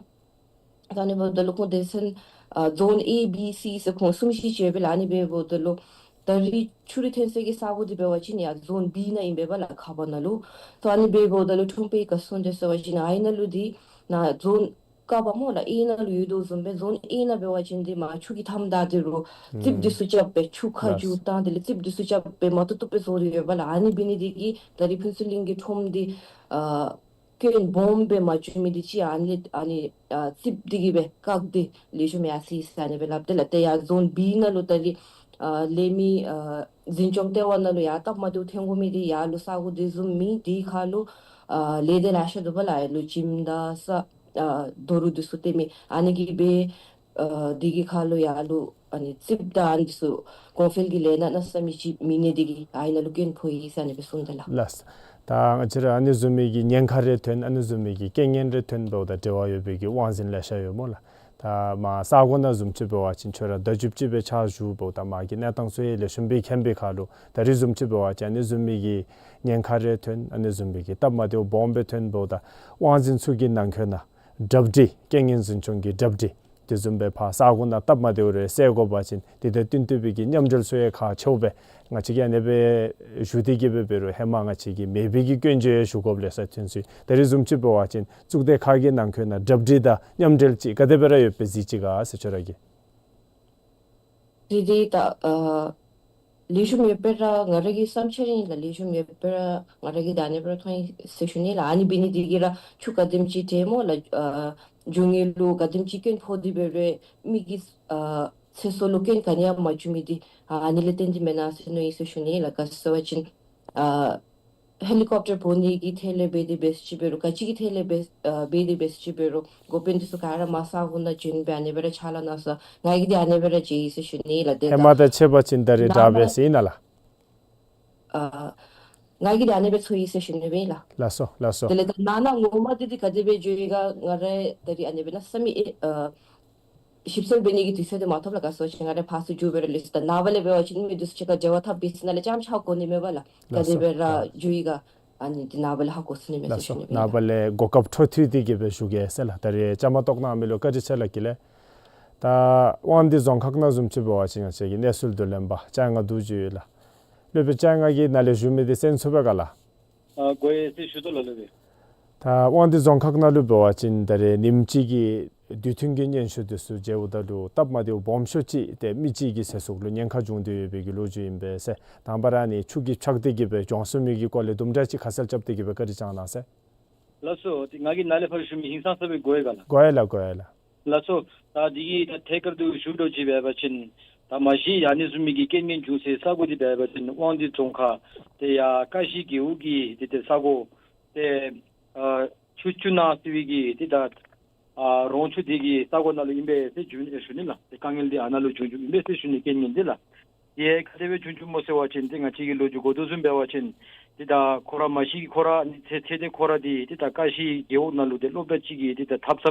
ད་ཨ་ནི་འབདཝ་ད་ལུ་ཁོང་སྡེ་ཚན་ཨ་ཛོན་ཨེ་བི་སི་ཟེར་ཁོང་གསུམ་བཞི་ཅིག་ཡོད་པས་ལགས། ཨ་ནི་འབདཝ་ད་ལུ་ད་རིས་ཆུ་རུད་ཐོན་སའི་གི་ས་གོ་འདི་འབད་བ་ཅིན་ཡར་ཛོན་བི་ནང་ཨིན་པས་ལགས་ཁ་བ་ནང་ལུ། ད་ཨ་ནི་འབདཝ་ད་ལུ་ཁྲོམ་དཔོན་ག་གསུངས་དོ་ཟེར་བ་ཅིན་ཨ་ནཱ་ལུ་འདི་ནཱ་ཛོན་ཀ་བ་སྨོ་ལགས་ཨེ་ནང་ལུ་ཡོད་དོ་བཟུམ་སྦེ་ཛོན་ཨེ་ནང་འབད་བ་ཅིན་འདི་མར་ཆུ་གིས་འཐམ་ད་འདི་རུང་རྩིགཔ་འདི་ཚུ་རྐྱབ་སྦེ་ཆུ་ཁ་ལགས། རྒྱུག་བཏང་དེ་ལས་རྩིགཔ་འདི་ཚུ་རྐྱབ་སྦེ་མ་བཏུབ་བཏུབ་སྦེ་བཟོ་སྟེ་ཡོད་པས་ལགས། ཨ་ནི་འབད་ནི་འདི་གིས་ད་རིས་ཕུན་ཚོགས་གླིང་གི་ཁྲོམ་འདི་ཨ་སྐྱོན་སྦོམ་སྦེ་མ་བྱུང་མི་འདི་ཅིག་ཨ་ནི་ཨ་ནི་ཨ་རྩིགཔ་འདི་གིས་སྦེ་བཀག་སྟེ་ལེགས་ཤོམ་ཡར་སོ་ཡི་ཟེར་ཨ་ནི་སྦེ་སླབ་སྟེ་ལགས། ཏེ་ཡར་ཛོན་བི་ནང་ལུ་ད་རིས་ཨ་ལས་མི་ཨ་འཛིན་སྐྱོང་ལྟེ་བ་ནང་ལུ་ཡར་སྟབས་མ་བདེཝ་ཐོན་དགོ་མི་འདི་ཡར་ལུ་ས་གོ་འདི་བཟུམ་མེད། དེ་ཁར་ལུ་ཨ་ལས་སྡེ་ལེ་ཤ་འདུག་པ་ལགས། ཡར་ལུ་ཇིམ་དང་ས་ཨ་རྡོ་རུག་འདི་ཚུ་སྟོན་མི་ཨ་ནི་གིས་སྦེ་ ཨ་འདི་གི་ཁར་ལུ་ཡར་ལུ་ཨ་ནི་རྩིགཔ་དང་ཨ་ནི་ཚུ་གོང་འཕེལ་གྱི་ལས་སྣ་གནམ་མེད་ས་མེད་ཅིག་མི་གནས་འདི་གིས་ཨ་ནི་ནང་ལུ་སྐྱོན་ཕོག་ཡི་ཟེར་ཨ་ནི་སྦེ་གསུངས་དེས་ལགས། ལགས། ད་ང་བཅས་ར་ཨ་ནི་བཟུམ་མའི་གི་ཉེན་ཁ་རེ་ཐོན་ཨ་ནི་བཟུམ་མའི་གི་རྐྱེན་ངན་རེ་ཐོན་འབདཝ་ད་འབྲེལ་བ་ཡོད་པའི་གི་དབང་འཛིན་ལེ་ཤ་ཡོད་སྨོ་ལགས། ད་མར་ས་གོ་ནང་བཟུམ་ཅིག་འབད་བ་ཅིན་ཁྱོད་ར་ཟླཝ་བཅུ་གཅིག་སྦེ་ཕྱག་ཞུ་འབདཝ་ད་མར་གྱི་གནས་སྟངས་ཚུ་ཡང་ལེགས་ཤོམ་སྦེ་མཁྱེན་པའི་ཁར་ལུ་ད་རིས་བཟུམ་ཅིག་འབད་བ་ཅིན་ཨ་ནི་བཟུམ་མའི་གི་ཉེན་ཁ་རེ་ཐོན་ཨ་ནི་བཟུམ་མའི་གི་སྟབས་མ་བདེཝ་སྦོམ་སྦེ་ཐོན་འབདཝ་ད་དབང་འཛིན་ཚུ་གི་ནང་འཁོད་ནང་གྲ་སྒྲིག་རྐྱེན་ངན་འཛིན་སྐྱོང་གི་གྲ་སྒྲིག་དེ་བཟུམ་སྦེ་ཕར་ས་གོ་ནང་སྟབས་མ་བདེཝ་རེ་སེལ་དགོ་པ་ཅིན་དེ་དང་བསྟུན་ཏེ་སྦེ་གི་མཉམ་འབྲེལ་ཚུ་ཡང་ཁག་ཆེཝ་སྦེ་ང་བཅས་ཀྱིས་ཨ་ནེ་སྦེ་ཞུ་སྟེ་གི་སྦེ་འབད་རུང་ཧེ་མ་ང་བཅས་ཀྱི་མེད་པའི་གི་སྐྱོན་བརྗོད་ཞུ་དགོཔ་ལེ་ཤ་ཐོན་ཅི། ད་རིས་བཟུམ་ཅིག་འབད་བ་ཅིན་གཙུག་སྡེ་ཁག་གི་ནང་འཁོད་ནང་གྲ་སྒྲིག་དང་མཉམ་འབྲེལ་ཅིག་ག་དེ་སྦེ་ར་ཡོདཔ་སྦེ་གཟིགས་ཅི་ག་ཟེར་ཁྱོད་ར་གིས། དེ་དེ་ད་ཨ་ལེགས་ཤོམ་ཡོདཔ་སྦེ་ར་ང་ར་གི་བསམ་འཆར་ཨིན་ལགས། ལེགས་ཤོམ་ཡོདཔ་སྦེ་ར་ང་ར་གིས་ད་ཨ་ནེ་སྦེ་ར་མཐོང་ཡི་ཟེར་ཞུ་ནི་ལགས། ཨ་ནི་འབད་ནི་དེ་གིས་ར་ཆུ་ག་དེམ་ཅིག་དྲག་སྨོ་ལགས། ཨ་རྒྱུ་དངོས་ལུ་ག་དེམ་ཅིག་སྐྱོན་ཕོག་སྟེ་འབད་རུང་མི་གི་ཨ་ཚེ་སྲོག་ལུ་སྐྱོན་ག་ནི་ཡང་མ་བྱུང་མི་དེ་ཨ་ཨ་ནི་ལས་བརྟེན་ཏེ་མེན་ན་ཟེར་མནོ་ཡི་ཟེར་ཞུ་ནི་ལགས། ག་ཅི་ཟེར་བ་ཅིན་ཨ་ཧེ་ལི་ཀོབ་ཊར་འབོ་ནི་གི་ཐད་ལས་འབད་དེ་འབད་ཅི་འབད་རུང་ག་ཅི་གི་ཐད་ལས་འབད་ཨ་འབད་དེ་འབད་ཅི་འབད་རུང་འགོ་དཔོན་འདི་ཚུ་ག་ར་མར་ས་གོ་ནང་བྱོན་སྦེ་ཨ་ནེ་སྦེ་ར་ཕྱག་ལཱ་གནང་ས་ང་གིས་འདི་ཨ་ནེ་སྦེ་ར་མཇལ་ཡི་ཟེར་ཞུ་ནི་ལགས། དེ་ཧེ་མ་དང་ཕྱད་པ་ཅིན་ད་རེས་དྲག་སྦེ་ཟེར་ཨིན་ན་ལགས། ཨ་ང་གིས་འདི་ཨ་ནེ་སྦེ་ཚོར་ཡི་ཟེར་ཞུ་ནི་སྦེ་ལགས། ལགས་སོ་ལགས་སོ། དེ་ལས་ད་ནང་ན་ངོ་མ་འདི་འདི་ག་དེ་སྦེ་འགྱོ་ཡི་ག་ང་ར་ད་རེས་ཨ་ནེ་སྦེ་གནམ་མེད་ས་མེད་ཨ་ཞིབ་འཚོལ་འབད་ནི་གི་དུས་ཚོད་འདི་མ་ཐོབ་ལགས། ག་ཅི་ཟེར་བ་ཅིན་ང་ར་ཕར་ཚུར་འགྱོ་སྦེ་ར་ལུས་སོ། ད་ནངས་པ་ལས་འབད་བ་ཅིན་མི་འདི་ཚུ་གཅིག་ཁར་འབྲེལ་བ་འཐབ་སྦེ་ཟེར་ནང་ལས་ཙམ་ཅིག་ཧ་གོ་ནི་མེད་པས་ལགས། ག་དེ་སྦེ་ར་འགྱོ་ཡི་ག་ཨ་ནི་འདི་ནངས་པ་ལས་ཧ་གོ་ཚུགས་ནི་མས་ཟེར་ཞུ་ནི་སྦེ་ལགས། ནངས་པ་ལས་གོ་སྐབས་འཕྲོ་མཐུད་དེ་གི་སྦེ་ཞུ་གེ་ཟེར་ལགས། ད་རེས་བཅའ་མར་གཏོགས་གནང་མི་ལུ་བཀའ་དྲིན་ཆེ་ལགས་ཀྱིས་ལགས། ད་དབང་འདུས་རྫོང་ཁག་ནང་བཟུམ་ཅིག་འབད་བ་ཅིན་ང་བཅས་ཀྱི་གནས་ཚུལ་བསྡུ་ལེན་པ་ཅ་ལྔ་འདུ་འཇུག་ཡོད་ལགས། སློབ་དཔོན་ཅ་ལྔ་གིས་ནཱ་ལས་ཞུ་མི་འདི་གསན་ཚུགས་པས་ག་ལགས། ཨ་གོ་ཡི་ཟེར་ཞུ་དོ་ལགས་སློབ་དཔོན། ད་དབང་འདུས་རྫོང་ཁག་ནང་ལུ་འབད་བ་ཅིན་ད་རེས་ཉིནམ་གཅིག་གི་དུས་མཐུན་གྱི་སྙན་ཞུ་འདི་ཚུ་མཇལཝ་ད་ལུ་སྟབས་མ་བདེཝ་སྦོམ་ཤོས་ཅིག་ཏེ་མི་གཅིག་གི་ཚེ་སྲོག་ལུ་ཉེན་ཁ་བྱུང་སྟེ་ཡོད་པའི་གི་ལོ་རྒྱུས་ཨིན་པས་ཟེར། དང་པ་ར་ཨ་ནི་ཆུ་གིས་འཕྱགས་ཏེ་གི་སྦེ་གྱོང་སོང་མི་གི་སྐོར་ལས་དུམ་གྲ་ཅིག་ཁ་གསལ་རྐྱབ་སྟེ་གི་སྦེ་བཀའ་དྲིན་བསྐྱང་གནང་ཟེར། ལགས་སོ། ཏེ་ང་གིས་ནཱ་ལས་ཕར་ཞུ་མི་ཧིང་སངས་ས་སྦེ་གོ་ཡི་ག་ལགས། གོ་ཡི་ལགས་གོ་ཡི་ལགས། ལགས་སོ། ད་འདི་གི་ད་ཐད་ཀར་དུ་ཞུ་འདྲཝ་ཅིག་འབད་བ་ཅིན་ད་མ་གཞི་ཨ་ནི་བཟུམ་མའི་གི་རྐྱེན་ངན་བྱུང་སའི་ས་གོ་འདི་འབད་བ་ཅིན་དབང་འདུས་རྫོང་ཁག་ཏེ་ཡར་ཀ་ཤི་རྒེད་འོག་གི་ཏེ་ཏེ་ས་གོ་ཏེ་ཨ་ཆུ་ཆུ་ནང་ཟེར་བའི་གི་ཏེ་ད་ཨ་རོང་ཆུ་འདི་གི་ས་གོ་ནང་ལུ་ཨིན་པས་ཟེར་ཞུ་ཞུ་ནི་ལགས། ཏེ་དཀའ་ངལ་འདི་ཨ་ནཱ་ལུ་བྱུང་བྱུངམ་ཨིན་པས་ཟེར་ཞུ་ནི། རྐྱེན་ངན་འདི་ལགས། ཏེ་ག་དེ་སྦེ་བྱུང་བྱུངམ་སྨོ་ཟེར་བ་ཅིན་ཏེ་ང་བཅས་ཀྱི་ལོ་རྒྱུས་གོ་དོ་བཟུམ་འབད་བ་ཅིན་ཏེ་ད་ཁོ་ར་མ་གཞི་ཁོ་ར་ནི་ཚེ་ཚེ་འདི་ཁོ་ར་འདི་ཏེ་ད་ཀ་ཤི་རྒེད་འོག་ནང་ལུ་ཏེ་སློབ་གྲྭ་ཅིག་གི་ཏེ་ད་འཐབ་ས་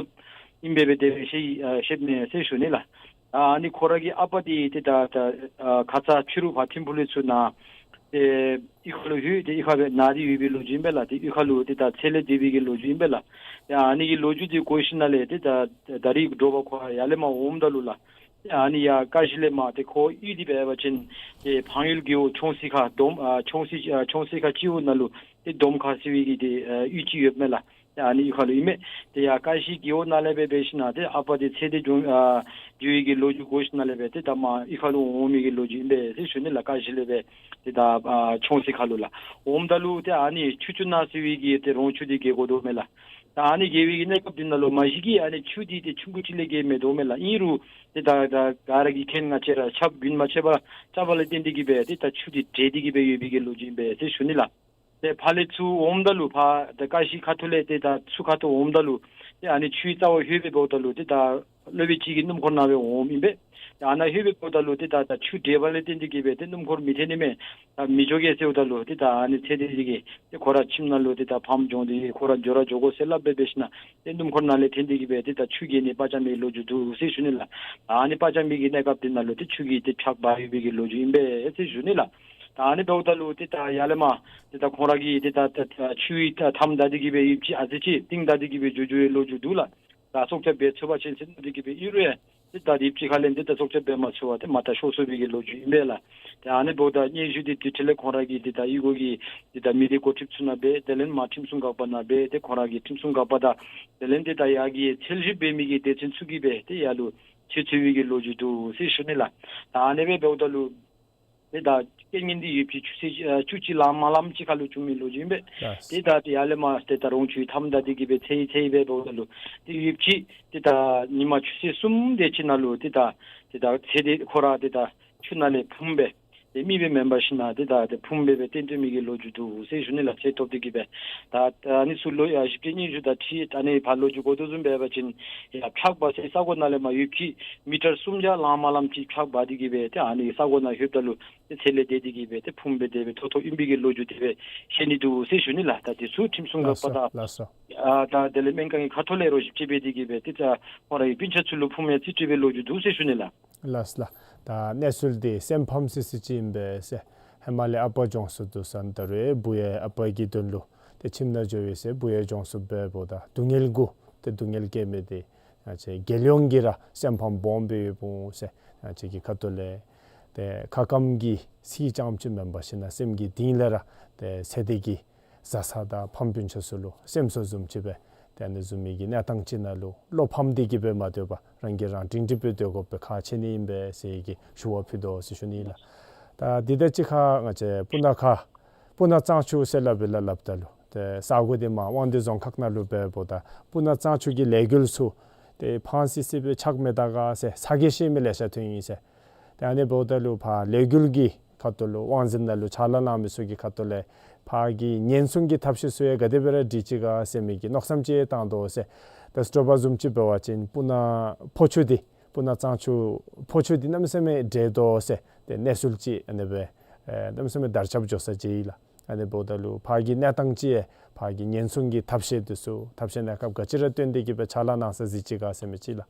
ཨིན་པས་སྦེ་དེ་སྦེ་ཤེས་ཨ་ཤེས་མས་ཟེར་ཞུ་ནི་ལགས། ཨ་ནི་ཁོ་ར་གི་ཨ་པ་འདི་ཏེ་ད་ད་ཨ་ཁ་ཙ་ཕྱི་རུ་ཕར་ཐིམ་ཕུག་ལས་ཚུར་ནཱ་ཏེ་གཡུས་ཁ་ལུ་ལྷོད་དེ་གཡུས་ཁ་སྦེ་ན་སྟེ་ཡོད་པའི་ལོ་རྒྱུས་ཨིན་པས་ལགས། ཏེ་གཡུས་ཁ་ལུ་ཏེ་ད་ཚེ་ལས་འདས་པའི་གི་ལོ་རྒྱུས་ཨིན་པས་ལགས། ཏེ་ཨ་ནི་གི་ལོ་རྒྱུས་འདི་གོ་ཞིནམ་ལས་ཏེ་ད་ད་རིས་དྲོ་པ་ཁོ་ཡར་ལས་མར་འོངམ་ད་ལུ་ལགས། ཏེ་ཨ་ནི་ཡར་ཀ་ཤི་ལས་མར་ཏེ་ཁོ་གཡུས་འདི་འབད་བ་ཅིན་ཏེ་འཕང་ཡུལ་རྒེད་འོག་ཆོང་སི་ཁ་འདོམ་ཨ་ཆོང་སི་ཨ་ཆོང་སི་ཁ་སྤྱི་འོག་ནང་ལུ་ཏེ་འདོམ་ཁ་ཟེར་བའི་གི་ཏེ་ཨ་གཡུས་ཅིག་ཡོདཔ་མས་ལགས། ཏེ་ཨ་ནི་གཡུས་ཁ་ལུ་ཨིན་མས། ཏེ་ཡར་ཀ་ཤི་རྒེད་འོག་ནང་ལས་སྦེ་འབད་ཞིནམ་ཏེ་ཨ་པ་འདི་ཚེ་འདི་འགྱོ་ཨ་འགྱོ་བའི་གི་ལོ་རྒྱུས་གོ་ཞིནམ་ལས་སྦེ་ཏེ་ད་མར་གཡུས་ཁ་ལུ་འོང་མི་གི་ལོ་རྒྱུས་ཨིན་པས་ཟེར་ཞུ་ནི་ལགས། ཀ་ཤི་ལས་སྦེ་ཏེ་ད་ཨ་ཆོང་སི་ཁ་ལུ་ལགས། འོངམ་ད་ལུ་ཏེ་ཨ་ནི་ཆུ་ཆུ་ནང་ཟེར་བའི་གི་ཏེ་རོང་ཆུ་འདི་བརྒལ་དགོ་དོ་མས་ལགས། ད་ཨ་ནི་བརྒལ་བའི་གི་གནས་སྐབས་འདི་ནང་ལུ་མ་གཞི་གི་ཨ་ནི་ཆུ་འདི་ཏེ་ཆུང་ཀུ་ཅིག་ལས་བརྒལ་མི་དོ་མས་ལགས། ཨིན་རུང་ཏེ་ད་ད་ག་ར་གིས་མཁྱེན། ང་བཅས་ར་ཆརཔ་རྒྱུན་མ་ཆད་པར་རྐྱབ་པ་ལས་བརྟེན་ཏེ་གི་སྦེ་ཏེ་ད་ཆུ་འདི་འདྲེས་ཏེ་གི་སྦེ་ཡོད་པའི་གི་ལོ་རྒྱུས་ཨིན་པས་ཟེར་ཞུ་ནི་ལགས། ཏེ་ཕར་ལས་ཚུར་འོངམ་ད་ལུ་ཕར་ཏེ་ཀ་ཤི་ཁ་ཐུག་ལས་ཏེ་ད་ཚུར་ཁ་ཐུག་འོངམ་ད་ལུ་ཏེ་ཨ་ནི་ཆུའི་རྩ་བར་ལྷོད་སྦེ་འབདཝ་ད་ལུ་ཏེ་ད་སློབ་དཔོན་ཅིག་གི་སྣུམ་འཁོར་ནང་སྦེ་འོངམ་ཨིན་པས། ཏེ་ཨ་ནཱ་ལྷོད་སྦེ་འབདཝ་ད་ལུ་ཏེ་ད་ད་ཆུ་འདྲེས་པ་ལས་བརྟེན་ཏེ་གི་སྦེ་ཏེ་སྣུམ་འཁོར་མི་འཐོན་ནི་མས། ད་མི་འགྱོ་གེ་ཟེརཝ་ད་ལུ་ཏེ་ད་ཨ་ནི་ཚེ་འདི་འདི་གིས་ཏེ་ཁོ་ར་ཁྱིམ་ནང་ལུ་ཏེ་ད་ཕམ་བྱུང་སྟེ་ཁོ་ར་འགྱོ་ར་འགྱོ་དགོ་ཟེར་སླབ་སྦེ་འབད་ཞིནམ་ཏེ་སྣུམ་འཁོར་ནང་ལས་འཐོན་ཏེ་གི་སྦེ་ཏེ་ད་ཆུ་བརྒལ་ནི་པ་རྐྱབ་མི་ལོ་རྒྱུས་འདུག་ཟེར་ཞུ་ནི་ལགས། ཨ་ནི་པ་རྐྱབ་མི་གི་གནས་སྐབས་འདི་ནང་ལུ་ཏེ་ཆུ་གིས་ཏེ་འཕྱགས་འབག་ཡོད་པའི་གི་ལོ་རྒྱུས་ཨིན་པས་ཟེར་ཞུ་ནི་ལགས། ད་ཨ་ནི་འབདཝ་ད་ལུ་ཏེ་ད་ཡར་ལས་མར་ཏེ་ད་ཁོང་ར་གིས་ཏེ་ད་ད་ད་ཆུ་ཡི་ད་མཐའམ་བདའ་སྟེ་གི་སྦེ་ཡུདཔ་ཅིག་ཨ་ཙི་ཅིག་རྟིང་བདའ་སྟེ་གི་སྦེ་འགྱོ་འགྱོ་བའི་ལོ་རྒྱུས་འདུག་ལགས། ད་སྲོག་སྐྱབས་འབད་ཚུགས་པ་ཅིན་ཟེར་མནོ་སྟེ་གི་སྦེ་ཨིན་རུང་ཡང་ཏེ་ད་དེ་ཅིག་ཁ་ལས་ཏེ་ད་སྲོག་སྐྱབས་འབད་མ་ཚུགས་པར་ཏེ་མར་ད་ཤོར་སོང་བའི་གི་ལོ་རྒྱུས་ཨིན་པས་ལགས། ཏེ་ཨ་ནི་འབདཝ་ད་སྙན་ཞུ་འདི་དེ་འཕྲོ་ལས་ཁོང་ར་གི་ཏེ་ད་གཡུས་སྒོ་གི་ཏེ་ད་མི་སྡེ་འགོ་ཁྲིདཔ་ཚུ་ནང་སྦེ་དེ་ལས་མར་ཁྲིམས་སྲུང་འགག་པ་ནང་སྦེ་ཏེ་ཁོང་ར་གི་ཁྲིམས་སྲུང་འགག་པ་དང་དེ་ལས་ཏེ་ད་ཡར་གྱི་འཚོལ་ཞིབ་འབད་མི་གི་སྡེ་ཚན་ཚུ་གིས་སྦེ་ཏེ་ཡར་ལུ་འཚོལ་འཚོལ་བའི་གི་ལོ་རྒྱུས་འདུག་ཟེར་ཞུ་ནི་ལགས། ད་ཨ་ནི་སྦེ་འབདཝ་ད་ལུ་ཏེ་ད་རྐྱེན་ངན་འདི་ཡུདཔ་ཅིག་ཆུ་ཚོད་ཨ་བཅུ་གཅིག་ལངམ་ལངམ་ཅིག་ཁར་ལུ་བྱུང་མི་ལོ་རྒྱུས་ཨིན་པས། ལགས། ཏེ་ད་ཏེ་ཡར་ལས་མར་ཏེ་ད་རོང་ཆུའི་མཐའམ་བདའ་སྟེ་གི་སྦེ་འཚོལ་འཚོལ་སྦེ་འབདཝ་ད་ལུ་ཏེ་ཡུདཔ་ཅིག་ཏེ་ད་ཉིནམ་ཆུ་ཚོད་གསུམ་དེ་ཅིག་ནང་ལུ་ཏེ་ད་ཏེ་ད་ཚེ་འདི་ཁོ་ར་ཏེ་ད་ཆུ་ནང་ལས་ཕམ་སྦེ་ ཏེ་མི་སྦེ་མེན་པར་ཞིན་ན་ཏེ་ད་ཏེ་ཕུངམ་སྦེ་སྦེ་སྟོན་སྟོན་མི་གི་ལོ་རྒྱུས་འདུག་ཟེར་ཞུ་ནི་ལགས། ཚད་ཐོབ་སྟེ་གི་སྦེ། ད་ཨ་ནི་ཚུ་ལོ་ཡ་བཞི་བརྒྱ་ཉི་ཤུ་དང་ཁྲི་ཨ་ནི་ཕར་ལོ་རྒྱུས་གོ་དོ་བཟུམ་སྦེ་འབད་བ་ཅིན་ཡ་ཕྱག་འབག་སའི་ས་གོ་ནང་ལས་མར་ཡུདཔ་ཅིག་མི་ཊར་སུམ་བརྒྱ་ལང་མ་ལངམ་ཅིག་ཕྱག་འབག་སྟེ་གི་སྦེ་ཏེ་ཨ་ནི་ས་གོ་ནང་ལྷོདཔ་ད་ལུ་ཏེ་ཚེ་ལས་འདས་ཏེ་གི་སྦེ་ཏེ་ཕུངམ་སྦེ་དེ་སྦེ་ཐོབ་ཐོབ་ཨིན་པའི་གི་ལོ་རྒྱུས་དེ་སྦེ་བཤད་ནི་འདུག་ཟེར་ཞུ་ནི་ལགས། ད་དེ་ཚུ་ཁྲིམས་སྲུང་གི་ལགས་སོ་པ་དང་ལགས་སོ། ཨ་ད་དེ་ལས་སྨན་ཁང་གི་ཁ་ཐུག་ལས་རོགས་ཞིབ་དཔྱད་འབད་དེ་གི་སྦེ་ཏེ་ད་ཁོང་རའི་སྤུན་ཆ་ཚུ་ལུ་ཕུངམ་ཡང་རྩིས་སྤྲོད་པའི་ལོ་རྒྱུས་འདུག་ཟེར་ཞུ་ནི་ལགས། ལགས་ལགས། ད་གནས་ཚུལ་འདི་སེམས་ཕམ་སི་སི་ཅིག་ཨིན་པས་ཟེར། ཧེ་མ་ལས་ཨ་པ་གྱོངས་སོ་འདུག་ཟེར་ད་རུང་བུ་ཡང་ཨ་པ་གི་དོན་ལུ་ཏེ་ཁྱིམ་ནང་འགྱོ་བས་ཟེར་བུ་ཡང་གྱོངས་སོ་འབདཝ་ད་སྡུག་བསྔལ་གུ་ཏེ་སྡུག་བསྔལ་བཀལ་མི་འདི་ང་བཅས་རྒྱལ་ཡོངས་ཀྱིས་ར་སེམས་ཕམ་སྦོམ་སྦེ་ཡོདཔ་འོང་ཟེར། ང་བཅས་ཀྱི་ཁ་ཐུག་ལས་ཏེ་ཁ་སྐམ་གྱི་སི་ཙམ་ཅིག་མེན་པར་ཞིན་ན་སེམས་ཀྱི་གཏིང་ལས་ར་ཏེ་ཚེ་འདི་གི་བཟའ་ཚང་དང་ཕམ་སྤུན་ཆ་ཚུ་ལུ་སེམས་གསོ་བཟུམ་ཅིག་སྦེ་ཏེ་ཨ་ནི་བཟུམ་མའི་གི་གནས་སྟངས་ཅིག་ནང་ལུ་བློ་ཕམ་སྟེ་གི་སྦེ་མ་སྡོད་པར་རང་གིས་རང་སྒྲིང་སྒྲི་སྦེ་སྡོད་དགོ་པའི་ཁག་ཆེ་ནི་ཨིན་པས་ཟེར་གྱི་ཞུ་བ་ཕུལ་དོ་ཟེར་ཞུ་ནི་ལགས། ད་འདི་དང་གཅིག་ཁར་ང་བཅས་སྤུ་ན་ཁ་སྤུ་ན་གཙང་ཆུ་ཟེར་སླབ་པའི་ལ་སླབ་ད་ལུ་ཏེ་ས་གོ་འདི་མར་དབང་འདུས་རྫོང་ཁག་ནང་ལུ་འབདཝ་ད་སྤུ་ན་གཙང་ཆུ་གི་ལས་འགུལ་ཚུ་ཏེ་ཕངས་སི་སི་སྦེ་ཆགས་མི་ད་ག་ཟེར་ཚ་གྱང་བཞེས་མི་ལེ་ཤ་ཐོན་ཡི་ཟེར། ཏེ་ཨ་ནི་འབདཝ་ད་ལུ་ཕར་ལས་འགུལ་གྱི་ཁ་ཐུག་ལུ་དབང་འཛིན་ནང་ལུ་ཕྱག་ལཱ་གནང་མི་ཚུ་གི་ཁ་ཐུག་ལས་ཕར་གྱི་ཉེན་སྲུང་གི་ཐབས་ཤེས་ཚུ་ཡང་ག་དེ་སྦེ་ར་སྒྲིག་ཅི་ག་ཟེར་མི་གི་མནོ་བསམ་ཅིག་བཏང་དོ་ཟེར། ད་དྲོ་པ་བཟུམ་ཅིག་འབད་བ་ཅིན་སྤུ་ན་ཕོ་ཆུ་འདི་སྤུ་ན་གཙང་ཆུ་ཕོ་ཆུ་འདི་གནམ་མེད་ས་མེད་འདྲེས་དོ་ཟེར་ཏེ་གནས་ཚུལ་ཅིག་ཨ་ནི་སྦེ་ཨེ་གནམ་མེད་ས་མེད་དར་ཁྱབ་འགྱོ་ས་ཅིག་ཨིན་ལགས། ཨ་ནི་འབདཝ་ད་ལུ་ཕར་གྱི་གནས་སྟངས་ཅིག་ཕར་གྱི་ཉེན་སྲུང་གི་ཐབས་ཤེས་འདི་ཚུ་ཐབས་ཤེས་གནས་སྐབས་ག་ཅི་ར་བཏོན་ཏེ་གི་སྦེ་ཕྱག་ལཱ་གནང་ས་གཟིགས་ཅི་ག་ཟེར་མི་ཅིག་ལགས།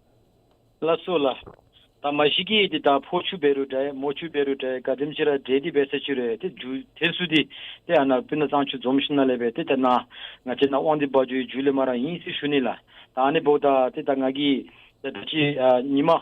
ལགས་སོ་ལགས། ད་མ་གཞི་གིས་འདི་ད་ཕོ་ཆུ་འབད་རུང་འདྲ་མོ་ཆུ་འབད་རུང་འདྲ་ག་དེམ་ཅིག་ར་འདྲེས་ཏེ་འབད་ས་ཅིག་རུང་ཏེ་རྒྱུ་ཐེབས་ཚུ་འདི་ཏེ་ཨ་ནཱ་སྤུ་ན་གཙང་ཆུ་འཛོམས་ཞིནམ་ལས་སྦེ་ཏེ་ད་ནཱ་ང་བཅས་ནཱ་དབང་འདུས་སྦ་ཇོ་གི་མཇུག་ལས་མར་ར་ཨིན་ཟེར་ཞུ་ནི་ལགས། ད་ཨ་ནི་འབདཝ་ད་ཏེ་ད་ང་གིས་ཏེ་ད་ཅི་ཨ་ཉིན་མ་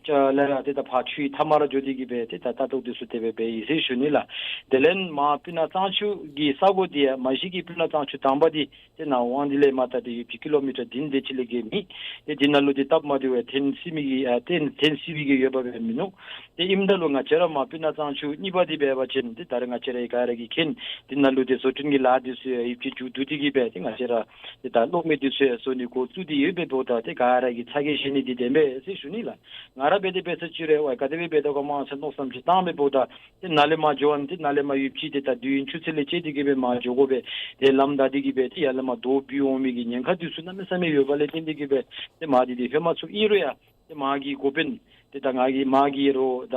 ཅ་ལས་ར་ཏེ་ད་ཕར་ཆུའི་མཐའ་མར་ར་འགྱོ་སྟེ་གི་སྦེ་ཏེ་ད་ལྟ་རྟོག་འདི་ཚུ་དེ་སྦེ་འབད་ཡི་ཟེར་ཞུ་ནི་ལགས། དེ་ལས་མར་སྤུ་ན་གཙང་ཆུ་གི་ས་གོ་འདི་ཡང་མ་གཞི་གིས་སྤུ་ན་གཙང་ཆུ་དང་པ་འདི་ཏེ་ནཱ་དབང་འདུས་ལས་མར་ད་ཏེ་ཡུདཔ་ཅིག་ཀི་ལོ་མི་ཊར་བདུན་དེ་ཅིག་ལས་བརྒལ་མེད། ཏེ་འདི་ནང་ལུ་ཏེ་སྟབས་མ་བདེཝ་ཡང་ཐོན་སྲིད་མི་གི་ཨ་ཐོན་ཐོན་སྲིད་པའི་གི་ཡོདཔ་སྦེ་མིན་ནུག། ཏེ་ཨིནམ་ད་ལུ་ང་བཅས་ར་མར་སྤུ་ན་གཙང་ཆུ་གཉིས་པ་འདི་འབད་བ་ཅིན་ཏེ་ད་རེས་ང་བཅས་ར་ག་ར་གིས་མཁྱེན། འདི་ནང་ལུ་ཏེ་བཟོ་སྐྲུན་གྱི་ལཱ་འདི་ཚུ་ཡང་ཡུདཔ་ཅིག་མཇུག་བསྡུ་སྟེ་གི་སྦེ་ཏེ་ང་བཅས་ར་ཏེ་ད་གློག་མེ་འདི་ཚུ་ཡང་བཟོ་ནི་འགོ་བཙུགས་ཏེ་ཡོདཔ་འབདཝ་ད་ཏེ་ག་ར་གིས་ཚ་གྱང་བཞེས་ནི་འདི་བདེན་པས་ཟེར་ཞུ་ནི་ལགས། ང་ར་འབད་དེ་འབད་ས་ཅིག་རུང་ཝའི་ག་དེ་སྦེ་འབད་དོ་ག་མ་ཟེར་མནོ་བསམ་ཅིག་བཏང་སྦེ་འབདཝ་ད་ཏེ་ནཱ་ལས་མར་འགྱོ་བ་ཏེ་ནཱ་ལས་མར་ཡུདཔ་ཅིག་ཏེ་ད་དུས་ཡུན་ཆུ་ཚོད་ལས་བཅད་དེ་གི་སྦེ་མར་འགྱོ་དགོ་པས། ཏེ་ལམ་བདའ་སྟེ་གི་སྦེ་ཏེ་ཡར་ལས་མར་རྡོ་འབུད་འོང་མི་གི་ཉེན་ཁ་འདི་ཚུ་གནམ་མེད་ས་མེད་ཡོདཔ་ལས་བརྟེན་ཏེ་གི་སྦེ་ཏེ་མར་འདི་འདི་ཧེ་མ་ཚུ་ཨིན་རུང་ཡང་ཏེ་མར་གྱི་འགོ་དཔོན་ཏེ་ད་ང་གིས་མར་གྱི་རོགས་ད་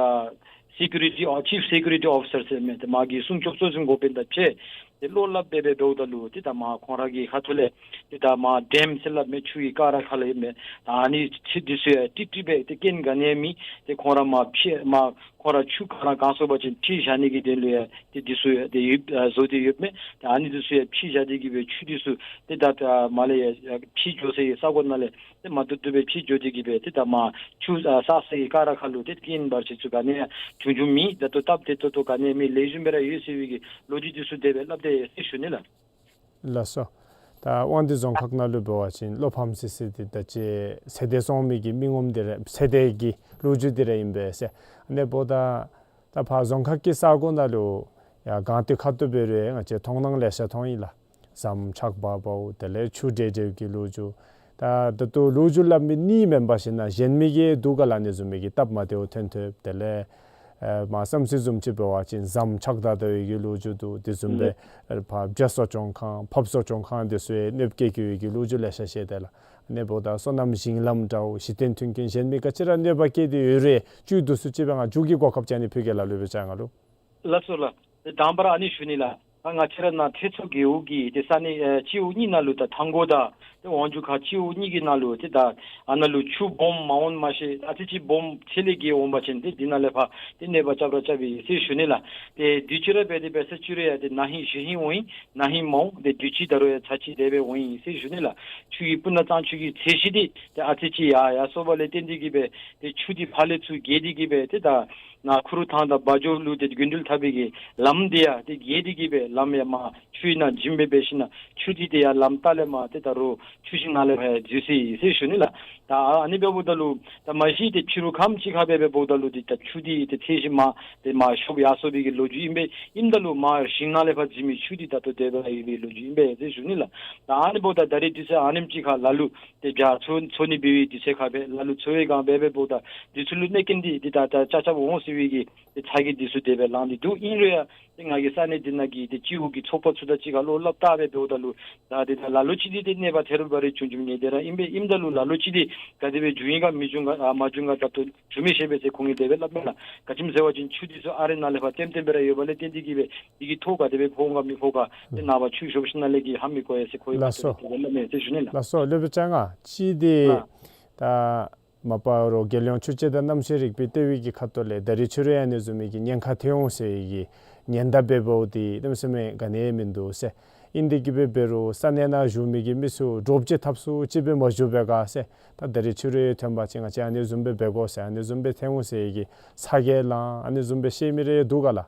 སི་ཀུ་རི་ཊི་ཨོ་ཆིཕ་སི་ཀུ་རི་ཊི་ཨོ་ཕི་སར་ཟེར་མི་ཏེ་མར་གྱི་སྲུང་སྐྱོབ་གཙོ་འཛིན་འགོ་དཔོན་དང་ཕྱད་དེ་བློ་སླབ་སྦེ་སྦེ་འབདཝ་ད་ལུ་ཏེ་ད་མར་ཁོང་ར་གི་ཁ་ཐུག་ལས་ཏེ་ད་མར་ཌེམ་ཟེར་སླབ་མི་ཆུ་གི་ཀ་ར་ཁ་ལས་མི་ད་ཨ་ནི་ཆུ་འདི་ཚུ་ཡང་ཀྲིག་ཀྲི་སྦེ་ཏེ་རྐྱེན་ག་ནི་ཡང་མེད། ཏེ་ཁོང་ར་མར་ཕྱི་མར་ཁོང་ར་ཆུ་ག་ར་གང་སོང་པ་ཅིན་ཕྱི་བཞག་ནི་གི་དོན་ལུ་ཡང་ཏེ་འདི་ཚུ་ཡང་ཏེ་ཡོདཔ་ཨ་བཟོ་སྟེ་ཡོདཔ་མས། ཏེ་ཨ་ནི་འདི་ཚུ་ཡང་ཕྱི་བཞག་སྟེ་གི་སྦེ་ཆུ་འདི་ཚུ་ཏེ་ད་ད་མར་ལས་ཡར་ཕྱི་འགྱོ་སའི་ས་གོ་ནང་ལས་ཏེ་མར་ཏོག་ཏོ་སྦེ་ཕྱི་འགྱོ་སྟེ་གི་སྦེ་ཏེ་ད་མར་ཆུ་ཨ་བསགས་སའི་ཀ་ར་ཁ་ལུ་ཏེ་རྐྱེན་བར་ཆད་ཚུ་ག་ནི་ཡང་བྱུང་བྱུངམ་མེད། ད་ལྟོ་སྟབས་བདེ་ཏོག་ཏོ་ག་ནི་ཡང་མེད། ལེགས་ཤོམ་སྦེ་ར་ཡོད་ཟེར་བའི་གི་ལོ་རྒྱུས་འདི་ཚུ་དེ་སྦེ་སླབ་སྟེ་ཟེར་ཞུ་ནི་ལགས། ལགས་སོ། ད་དབང་འདུས་རྫོང་ཁག་ནང་ལུ་འབད་བ་ཅིན་བློ་ཕམ་སི་སི་འདི་ད་ཅི་ཚེ་འདས་སོང་མི་གི་མི་ངོམ་འདི་ར་ཚེ་འདས་ཀྱི་ལོ་རྒྱུས་འདི་ར་ཨིན་པས་ཟེར། ཨ་ནི་འབདཝ་ད་ད་ཕར་རྫོང་ཁག་གི་ས་གོ་ནང་ལུ་ཡང་སྒང་སྟེང་ཁ་ཐུག་འབད་རུང་ང་བཅས་མཐོང་སྣང་ལེ་ཤ་མཐོང་ཡི་ལགས། ཟམ་ཆག་འབག་འབགཝ་དེ་ལས་ཆུ་འདྲེས་འདྲེསཝ་གི་ལོ་རྒྱུས། ད་ད་ལྟོ་ལོ་རྒྱུས་སླབ་མི་གཉིས་མེན་པར་ཞིན་ན་གཞན་མི་གི་འདུག་ག་ལགས། ཨ་ནི་བཟུམ་མའི་གི་སྟབས་མ་བདེཝ་ཐོན་ཐོནམ་དེ་ལས་ཨེ་མར་བསམ་སི་བཟུམ་ཅིག་འབད་བ་ཅིན་ཟམ་ཆག་ད་ད་བའི་གི་ལོ་རྒྱུས་འདུག། དེ་བཟུམ་སྦེ་ཨེ་ཕར་བྱ་གསོ་སྐྱོང་ཁང་ཕགཔ་གསོ་སྐྱོང་ཁང་དེ་ཚུ་ཡང་གནོདཔ་བཀལ་བཀལ་བའི་གི་ལོ་རྒྱུས་ལེ་ཤ་བཤད་དེས་ལགས། ཨ་ནི་འབདཝ་ད་སོ་ནམ་ཞིང་ལམ་འདྲཝ་གཞི་རྟེན་མཐུན་རྐྱེན་གཞན་མི་ག་ཅི་ར་གནོད་པ་བཀལ་ཏེ་ཡོད་རུང་བཅུད་བསྡུ་སུ་ཅིག་སྦེ་ང་མཇུག་གི་གོ་སྐབས་ཅིག་ཨ་ནི་ཕུལ་གེ་ལགས། ལུ་སྦེ་བཅར་ང་ལུ། ལགས་སོ་ལགས། ཏེ་དང་པ་ར་ཨ་ནི་ཞུ་ནི་ལགས། ད་ང་བཅས་ར་ནཱ་ཐེད་མཚོ་རྒེད་འོག་གི་ཏེ་ས་གནས་ཨེ་སྤྱི་འོག་གཉིས་ནང་ལུ་ད་ཐང་གོ་དང་ཏེ་ཝང་ཇུ་ཁ་སྤྱི་འོག་གཉིས་ཀྱི་ནང་ལུ་ཏེ་ད་ཨ་ནཱ་ལུ་ཆུ་སྦོམ་མ་འོང་མ་ཤེས། ཨ་ཙི་ཅིག་སྦོམ་ཚད་ལས་བརྒལ་འོང་པ་ཅིན་ཏེ་འདི་ནང་ལས་ཕར་ཏེ་གནོད་པ་རྐྱབ་ར་རྐྱབ་ཨིན་ཟེར་ཞུ་ནི་ལགས། ཏེ་དུས་ཅི་ར་འབད་དེ་འབད་ས་ཅིག་རུང་ཡང་ཏེ་ན་ཧིང་གཞེས་ཧིང་འོང་ཡི། ན་ཧིང་མ་འོང་། ཏེ་དུས་ཅི་ད་རུང་ཡང་ཚར་གཅིག་དེ་སྦེ་འོང་ཡི་ཟེར་ཞུ་ནི་ལགས། ཆུ་གི་སྤུ་ན་གཙང་ཆུ་གི་ཚད་གཞི་འདི་ཏེ་ཨ་ཙི་ཅིག་ཡར་ཡར་སོངམ་ལས་བརྟེན་ཏེ་གི་སྦེ་ཏེ་ཆུ་འདི་ཕར་ལས་ཚུར་བརྒལ་ཏེ་གི་སྦེ་ཏེ་ད་ནཱ་ཁུ་རུ་ཐང་དང་སྦ་ཇོ་ལུ་ཏེ་དགུན་འགྲུལ་འཐབ་པའི་གི་ལམ་འདི་ཡང་ཏེ་བརྒལ་ཏེ་གི་སྦེ་ལམ་ཡང་མར་ཆུའི་ནང་འགྱིམ་སྦེ་འབད་ཞིན་ན་ཆུ་འདི་ཏེ་ཡར་ལམ་ལྟག་ལས་མར་ཏེ་ད་རུང་ཆུ་ཞིང་ནང་ལས་ཕར་ཡང་འཛུལ་སོ་ཡི་ཟེར་ཞུ་ནི་ལགས། ད་ཨ་ནི་འབདཝ་ད་ལུ་ད་མ་གཞི་ཏེ་ཕྱི་རུ་ཁམས་ཅིག་ཁར་སྦེ་འབདཝ་ད་ལུ་ཏེ་ད་ཆུ་འདི་ཏེ་ཚད་གཞི་མར་ཏེ་མར་ཤོབ་ཡར་སོང་བའི་གི་ལོ་རྒྱུས་ཨིན་པས། ཨིནམ་ད་ལུ་མར་ཞིང་ནང་ལས་ཕར་འཛུལ་མི་ཆུ་འདི་ད་ལྟོ་དེ་སྦེ་ཡོད་པའི་ལོ་རྒྱུས་ཨིན་པས་ཟེར་ཞུ་ནི་ལགས། ད་ཨ་ནི་འབདཝ་ད་ད་རེས་དུས་ཚོད་ཨ་ནེམ་ཅིག་ཁར་ལ་ལུ་ཏེ་བྱ་འཚོ་འཚོ་ནི་འབད་བའི་དུས་ཚོད་ཁར་སྦེ་ལ་ལུ་འཚོ་བའི་སྒང་སྦེ་འབདཝ་ད་དུས་ཚོད་ལུ་གནོད་རྐྱེན་འདི་ཏེ་ད་ད་ཆ་ཁྱབ་འོང་ཟེར་ ཟེར་བའི་གི་ཏེ་ཚ་གྱང་འདི་ཚུ་དེ་སྦེ་ལངས་ཏེ་འདུག། ཨིན་རུང་ཡང་ཏེ་ང་གིས་ས་གནས་འདི་ནང་གི་ཏེ་སྤྱི་འོག་གི་ཚོགས་པ་ཚུ་དང་གཅིག་ཁར་ལུ་སླབ་བལྟ་སྦེ་འབདཝ་ད་ལུ་ད་ཏེ་ད་ལ་ལུ་ཅིག་འདི་ཏེ་གནོད་པ་ཐེབས་རུང་བ་རེ་བྱུང་བྱུངམ་ཨིན། དེ་ར་ཨིན་པས་ཨིནམ་ད་ལུ་ལ་ལུ་ཅིག་འདི་ག་དེ་སྦེ་འབྱུང་ཡི་ག་མི་འབྱུང་ག་ཨ་མ་འབྱུང་ག་ད་ལྟོ་བྱུང་མི་ཤེས་པས་ཟེར་ཁོང་གིས་དེ་སྦེ་སླབ་མས་ལགས། ག་ཅི་སྨོ་ཟེར་བ་ཅིན་ཆུ་འདི་ཚུ་ཨ་རི་ནང་ལས་ཕར་ལྟེམ་ལྟེམ་སྦེ་ར་ཡོདཔ་ལས་བརྟེན་ཏེ་གིས་སྦེ་འདི་གིས་ཐོག་ག་དེ་སྦེ་ཕོག་ག་མི་ཕོག་ག་ཏེ་ནངས་པ་ཆུ་ཞོབ་ཞིནམ་ལས་ཀྱི་ཧ་མི་གོ་ཡ་ཟེར་ཁོ་གིས་ལགས་སོ། ཁ་ཐུག་ལས་དེ་སྦེ་སླབ་མས་ཟེར་ཞུ་ནི་ལགས། ལགས་སོ། སློབ་དཔོན་ལྕང་ང་ཅིག་འདི་ཨ་ད་མ་པ་རོགས་རྒྱལ་ཡོངས་ཆུ་དཔྱད་དང་གནམ་གཤིས་རིག་པའི་ལྟེ་བའི་གི་ཁ་ཐུག་ལས་ད་རིས་ཕྱི་རུ་ཡང་ཨ་ནི་བཟུམ་མའི་གི་ཉེན་ཁ་ཐོན་འོང་ཟེར་བའི་གི་ཉེན་བརྡ་འབདཝ་འདི་གནམ་མེད་ས་མེད་ག་ནི་ཡང་མིན་འདུག་ཟེར། ཨིན་ཏེ་གིས་སྦེ་འབད་རུང་ས་གནས་ནང་བཞུགས་མི་གི་མི་ཚུ་འདྲོག་བྱེལ་འཐབ་སུ་ཅིག་སྦེ་མ་བཞུགས་པས་ག་ཟེར། ད་ད་རིས་ཕྱི་རུ་ཐོན་པ་ཅིན་ང་བཅས་ཨ་ནི་བཟུམ་སྦེ་འབད་དགོ་ཟེར་ཨ་ནི་བཟུམ་སྦེ་ཐོན་འོང་ཟེར་བའི་གི་ཚ་གྱང་ལངས་ཨ་ནི་བཟུམ་སྦེ་བཤད་མི་རེ་འདུག་ག་ལགས།